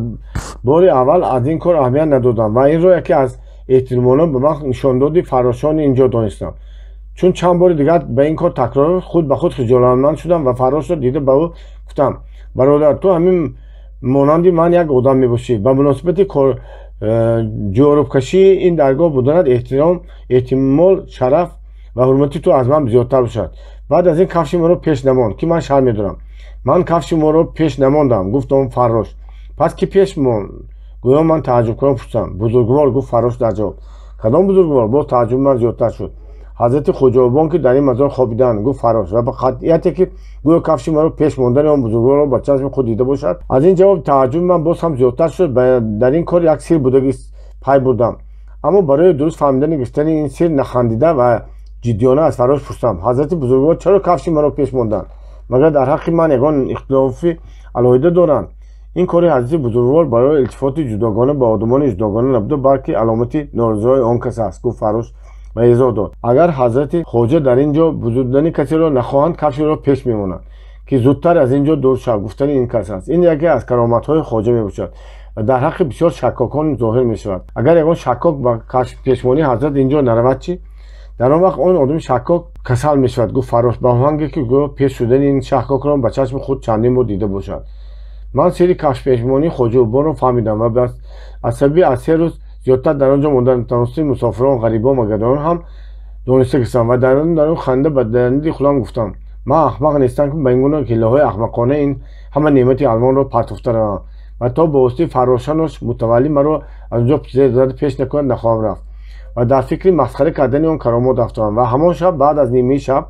бори аввал аз ин кор аҳамият надодам ва инро яке аз эҳтиромона ба ман нишондоди фаррошони ин ҷо донистам. Чун чанд бори дигар ба ин кор такрор, худ ба худ хиҷолатманд шудам ва фаррошро дида ба ӯ гуфтам: бародар, ту ҳамин монанди ман як одам мебошӣ. Ба муносибати ҷорубкашии ин даргоҳ буданат эҳтиром, эҳтимол шараф ва ҳурмати ту аз ман зиёдтар бошад. Баъд аз ин кафши маро пеш намонд, ки ман шарм медорам. Ман кафши моро пеш намондам, гуфт он фаррош. Пас ки пеш монд? Гӯё ман тааҷҷубкунон пурсидам. Бузургвор, гуфт фаррош дар ҷавоб. Кадом бузургвор? Боз тааҷҷуби ман зиёдтар шуд. Ҳазрати Хоҷаобон, ки дар ин мазор хобиданд, гуфт фаррош ва ба қатъияте, ки гӯё кафши маро пеш мондани он бузургворро ба чашми худ дида бошад. Аз ин ҷавоб тааҷҷуби ман боз ҳам зиёдтар шуд. Дар ин кор як сир будагӣ пай бурдам. Аммо барои дуруст фаҳмидани гирифтани ин сир нахандида ва ҷиддиёна аз фаррош пурсидам: ҳазрати бузургвор чаро кафши маро пеш монданд? Магар дар ҳаққи ман ягон ихтилофи алоҳида доранд? Ин кори ҳазрати бузургвор барои илтифоти ҷудогона ба одамони ҷудогона набуда, балки аломати норизоии он кас аст, гуфт фаррош ва изоҳ дод: агар ҳазрати хоҷа дар ин ҷо бузургдани касеро нахоҳанд, кафширо пеш мемонанд, ки зудтар аз ин ҷо дур шав, гуфтани ин кас аст. Ин яке аз кароматҳои хоҷа мебошад ва дар ҳаққи бисёр шаккокон зоҳир мешавад. Агар ягон шаккок ба пешмонии ҳазрат ин ҷо наравад чӣ? Дар он вақт он одами шаккок касал мешавад, гуфт фаррош ба оҳанге, ки гӯё пеш шудани ин шаккокро ба чашми худ чандин бор дида бошад. Ман сири кафшпешмонии Хоҷаубонро фаҳмидам ва аз сабаби аз 3 рӯз зиёдтар дар он ҷо мондан тавассути мусофирон, ғарибон ва гадоён ҳам дониста гирифтам ва дар он ханда ба дарди худам гуфтам: ман аҳмақ нестам, ки ба ин гуна ҳиллаҳои аҳмақона ин ҳама неъмати алвонро партофта равам ва то ба воситаи фаррошанаш мутаваллӣ маро аз он ҷо зада пеш накунад нахоҳам рафт. Ва дар фикри масхара кардани он каромот афтодам ва ҳамон шаб баъд аз нимаи шаб,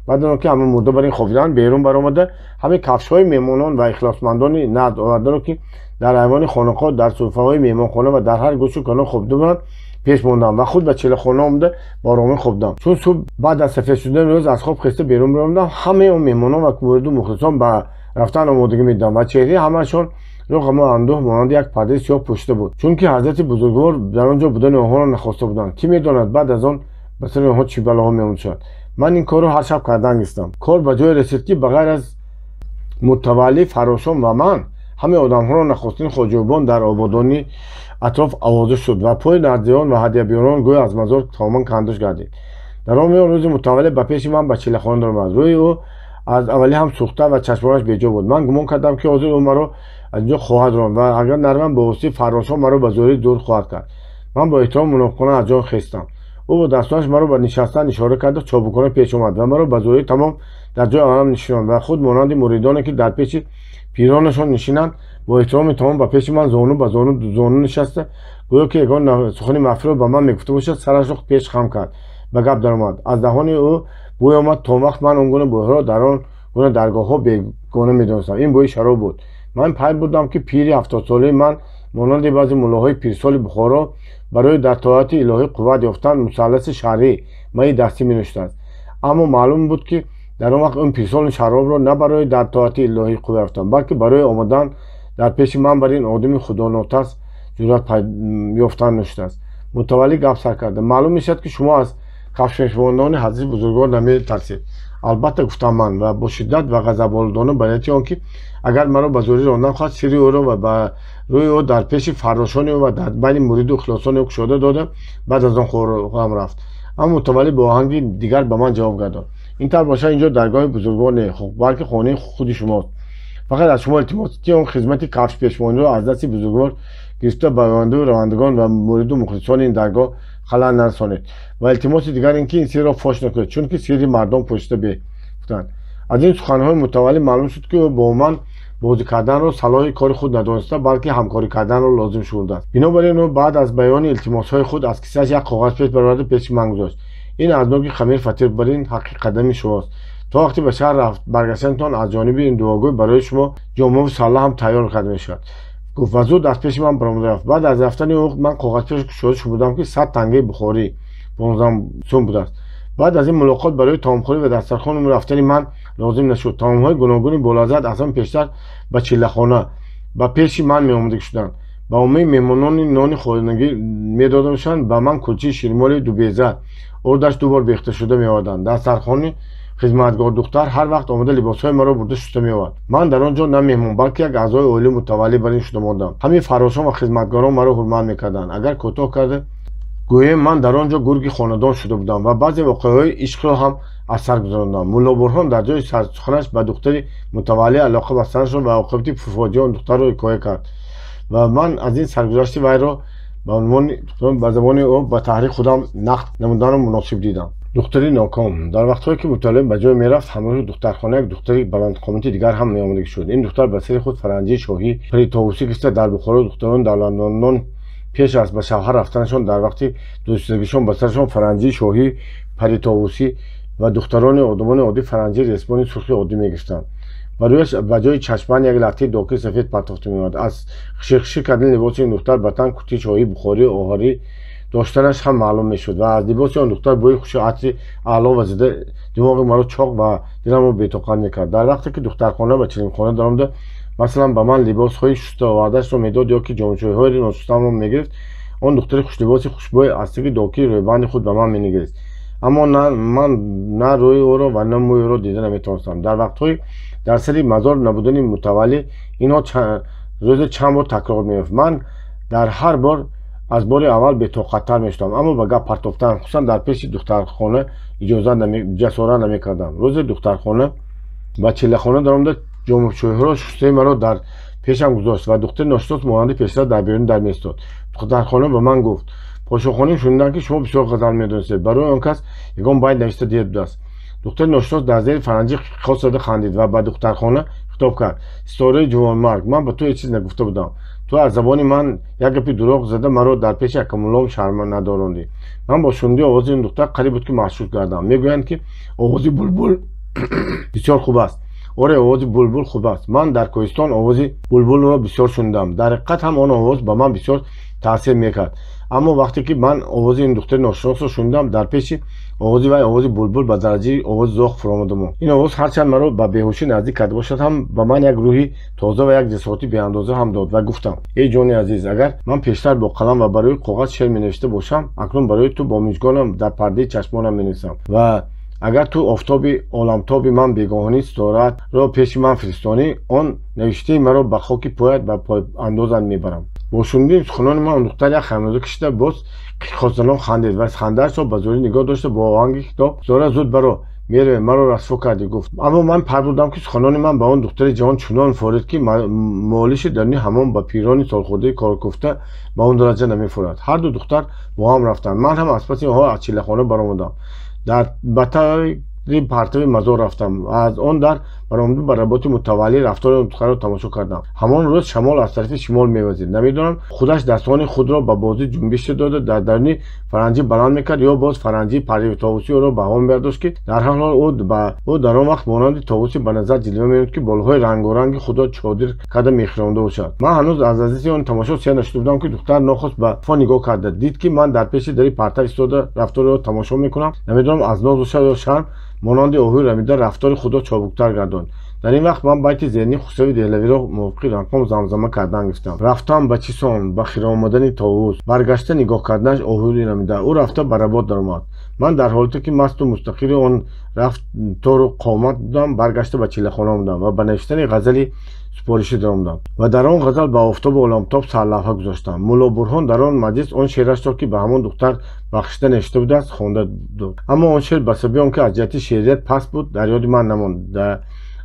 баъд аз он ки ҳама мурда бар ин хобиданд, берун баромада ҳамаи кафшҳои меҳмонон ва ихлосмандони назд овардаро, ки дар айвони хонақоҳ, дар суфраҳои меҳмонхона ва дар ҳар гӯшу канор хобида буданд, пеш мондам ва худ ба чиллахона омада ба оромӣ хобидам. Чун субҳ баъд аз сафед шудани рӯз аз хоб хеста берун баромадам, ҳамаи он меҳмонон ва муриду мухлисон ба рафтан омодагӣ медидам ва чеҳраи ҳамаашон Ғаму андӯҳ монанди як пардаи сиёҳ пӯшида буд, чунки ҳазрати бузургвор дар он ҷо будани онҳоро нахоста буданд. Кӣ медонад, баъд аз он ба сари онҳо чӣ балоҳо меомад. Ман ин корро ҳар шаб кардан гирифтам. Кор ба ҷое расид, ки ба ғайр аз мутаваллӣ, фарошон ва ман ҳамаи одамҳоро нахостин хоҷабон дар ободонӣ атроф овоза шуд ва пои нардиён ва ҳадиябиёрон гӯё аз мазор тамоман кандуш гардид. Дар он миён рӯзи мутаваллӣ ба пеши ман ба чиллахона даромад. Рӯи ӯ аз аввалӣ ҳам сӯхта ва чашмонаш беҷо буд. Ман гумон кардам, ки ҳозир ӯ маро аз инҷо хоҳад ронд ва агар наравам, ба воситаи фаррошон маро ба зӯрӣ дур хоҳад кард. Ман бо эҳтиром мунофиқона аз ҷой хестам. Ӯ бо дастонаш маро ба нишастан ишора карда, чобукона пеш омад ва маро ба зӯрӣ тамом дар ҷои аввалам нишинонд ва худ монанди муридоне, ки дар пеши пиронашон нишинанд, бо эҳтироми тамом ба пеши ман зону ба зону нишаста, гӯё ки ягон сухани мафиро ба ман мегуфта бошад, сарашро пеш хам кард, ба гап даромад. Аз даҳони ӯ бӯй омад. То вақт ман он гуна бӯйҳоро дар он гуна даргоҳҳо бегона медонистам. Ин бӯи шароб буд. Ман пай бурдам, ки пири 70-солаи ман монанди баъзе муллоҳои пирсоли Бухоро барои дар тоати илоҳӣ қувват ёфтан мусалласи шаръӣ майи дастӣ менӯшидааст. Аммо маълум буд, ки дар он вақт он пирсоли шаробро на барои дар тоати илоҳӣ қувват ёфтан, балки барои омадан дар пеши ман бар ин одами худонотарс ҷуръат ёфтан нӯшидааст. Мутаваллӣ гап сар карда: «Маълум мешавад, ки шумо аз кафшпешмондони ҳазрати бузургвор наметарсед». «Албатта», гуфтам ман ва бо шиддат ва ғазаболудона, ба нияти он ки агар маро ба зӯрӣ рондан хоҳад, сирри ӯро ва ба рӯи ӯ дар пеши фаррошони ӯ ва дар байни муриду ихлосони ӯ кушода дода, баъд аз он хоҳам рафт. Аммо мутаваллӣ бо оҳанги дигар ба ман ҷавоб гардонд: «Ин тавр бошад, инҷо даргоҳи бузургвор не, балки хонаи худи шумост. Фақат аз шумо илтимос, ки он хизмати кафшпешмониро аз дасти бузургвор гирифта, ба ояндаю равандагон ва муриду мухлисони ин даргоҳ халал нарасонед ва илтимоси дигар ин ки ин сирро фош накунед, чунки сирри мардон пӯшида беҳ», гуфтанд. Аз ин суханҳои мутаваллӣ маълум шуд, ки ӯ бо ман бозӣ карданро салоҳи кори худ надониста, балки ҳамкорӣ карданро лозим шумурдааст. Бинобар ин ӯ баъд аз баёни илтимосҳои худ аз кисааш як коғаз пеш бароварда, пеши ман гузошт. «Ин аз ноги хамир фатир бар ин ҳаққи қадами шумост. То вақте ба шаҳр баргаштанатон аз ҷониби ин дуогӯй барои шумо ҷомаву салла ҳам тайёр карда мешавад», гуфт ва зуд аз пеши ман баромада рафт. Баъд аз рафтани ӯ ман коғазпеш кушода шумурдам, ки 100 тангаи бухорӣ, 15 сум будааст. Баъд аз ин мулоқот барои таомхӯрӣ ва дастархон рафтани ман лозим нашуд. Таомҳои гуногуни болаззат аз ҳама пештар ба чиллахона ба пеши ман меомадагӣ шуданд. Ба умумии меҳмонони нони хонагӣ медода мешаванд, ба ман кулчаи ширмоли дубеза, ордаш ду бор бехташуда меоварданд. Дастархони хизматгор духтар ҳар вақт омада, либосҳои маро бурда шуста меовард. Ман дар он ҷо на меҳмон, балки як аъзои оилаи мутаваллӣ бар ин шуда мондам. Ҳамин фаррошон ва хизматгорон маро ҳурмат мекарданд. Агар кӯтоҳ карда гӯем, ман дар он ҷо гурги хонадон шуда будам ва баъзе воқеаҳои ишқро ҳам аз сар гузарондам. Мулло Бурҳон дар ҷои сарсуханаш ба духтари мутаваллӣ алоқа бастанашро ва оқибати пурфоҷиаи он духтарро ҳикоя кард ва ман аз ин саргузашти вайро ба унвони ба забони ӯ ба таҳрир худам нақл намуданро муносиб дидам. Духтари ноком. Дар вақтҳое ки мутаваллӣ ба ҷой мерафт, ҳамроҳи духтархона як духтари баландқомати дигар ҳам меомадагӣ шуд. Ин духтар ба сари худ фаранҷии шоҳӣ пари товусӣ гирифта. Дар Бухоро духтарони давлатмандон пеш аз ба шавҳар рафтанашон, дар вақти дӯстдагишон ба сарашон фаранҷии шоҳӣ пари товусӣ ва духтарони одамони оддӣ фаранҷии ресмони сурхи оддӣ мегирифтанд. Ба рӯяш ба ҷои чашмбанд як латтаи доки сафед партофта меомад. Аз хишир-хишир кардани либоси ин духтар ба тан куртии шоҳии бухории оҳарӣ доштанаш ҳам маълум мешуд ва аз либоси он духтар бӯи хуши атри аъло вазида, димоғи маро чоқ ва диламро бетоқат мекард. Дар вақте ки духтархона ба чилимхона даромада, масалан, ба ман либосҳои шуста овардаашро медод ё ки ҷомашӯиҳои ношустаамро мегирифт, он духтари хушлибоси хушбӯй аз таги докии рӯйбанди худ ба ман менигарист, аммо ман на рӯи ӯро ва на мӯи ӯро дида наметавонистам. Дар вақтҳои дар сари мазор набудани мутаваллӣ инҳо рӯзе чанд бор такрор меёфт. Ман дар ҳар бор аз бори аввал бетоқаттар мешудам, аммо ба гап партофтан, хусусан дар пеши духтархона, иҷозат ҷасорат намекардам. Рӯзе духтархона ба чиллахона даромада, ҷомашӯиҳоро шустаи маро дар пешам гузошт ва духтари ношинос монанди пештара дар берун дар меистод. Духтархона ба ман гуфт: «Подшоҳхоним шунидам, ки шумо бисёр ғазал медонистед. Барои он кас ягон байт нависта диҳед будааст». Духтари ношинос дар зери фаранҷӣ хос зада хандид ва ба духтархона хитоб кард: «Ситораи ҷувонмарг, ман ба ту ҳеҷ чиз нагуфта будам. Ту аз забони ман як гапи дурӯғ зада, маро дар пеши акамуллом шарма надорондӣ». Ман бо шунидии овози ин духтар қариб буд, ки маҳшуш гардам. Мегӯянд, ки овози булбул бисёр хуб аст. Оре, овози булбул хуб аст. Ман дар кӯҳистон овози булбулро бисёр шунидам. Дар ҳақиқат ҳам он овоз ба ман бисёр таъсир мекард, аммо вақте ки ман овози ин духтари ношиносро шунидам, дар пеши Овози вай овози булбул ба дараҷаи овози зоғ фуромада монд. Ин овоз ҳарчанд маро ба беҳушӣ наздик карда бошад ҳам, ба ман як рӯҳи тоза ва як ҷасорати беандоза ҳам дод ва гуфтам: эй ҷони азиз, агар ман пештар бо қалам ва барои коғаз шеър менавишта бошам, акнун барои ту бо мижгонам дар пардаи чашмонам менависам ва агар ту офтоби оламтоби ман бегоҳонӣ ситораатро пеши ман фиристонӣ, он навиштаи маро ба хоки поят ба пойандозат мебарам. Бо шунидани суханони ман он духтар як хамёза кашида боз қиққозанон хандид ва хандаашро ба зӯрӣ нигоҳ дошта бо оҳанги хитоб: ситора, зуд баро, меравем, маро расво кардӣ, гуфт. Аммо ман пай бурдам, ки суханони ман ба он духтари ҷавон чунон форид, ки молиши даруни ҳамом ба пирони солхӯрдаи коркуфта ба он дараҷа намефорад. Ҳарду духтар бо ҳам рафтанд. Ман ҳам аз паси онҳо аз чиллахона баромадам. Ба тари партави мазор рафтам. Аз он дар баромада ба работи мутаваллӣ рафтори он духтарро тамошо кардам. Ҳамон рӯз шамол аз тарафи шимол мевазид. Намедонам, худаш дастони худро ба бозӣ ҷунбиш дода дар даруни фаранҷӣ баланд мекард ё боз фаранҷии париви товусӣ ӯро ба ҳаво мебардошт, ки дар ҳар ҳол ӯ дар он вақт монанди товусе ба назар ҷилва менамуд, ки болҳои рангоранги худро чодир карда мехиронда бошад. Ман ҳанӯз аз лаззати он тамошо сер нашуда будам, ки духтар нохост ба қафо нигоҳ карда дид, ки ман дар пеши дари партав истода рафтори ӯро тамошо мекунам. Намедонам, аз ноз бошад ё шарм, монанди оҳуи рамида рафтори худро чобуктар гардонд. Дар ин вақт ман байти зеҳнии Хусрави Деҳлавиро мувофиқи рақом замзама кардан гирифтам. Рафтам ба чӣ сон, ба хира омадани товус, баргашта нигоҳ карданаш оҳуи рамида. Ӯ рафта ба работ даромад. Ман дар ҳолате ки масту мустақили он рафтору қомат будам, баргашта ба чиллахона омадам ва ба навиштани ғазали супоришӣ даромадам ва дар он ғазал ба офтобу оламтоб сарлавҳа гузоштам. Мулло Бурҳон дар он маҷлис он шеърашро, ки ба ҳамон духтар бахшида навишта будааст, хонда дод. Аммо он шеър ба сабаби он ки аз ҷиҳати шеърият паст буд, дар ёди ман намонд. Дар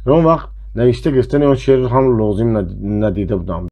он вақт навишта гирифтани он шеърро ҳам лозим надида будам.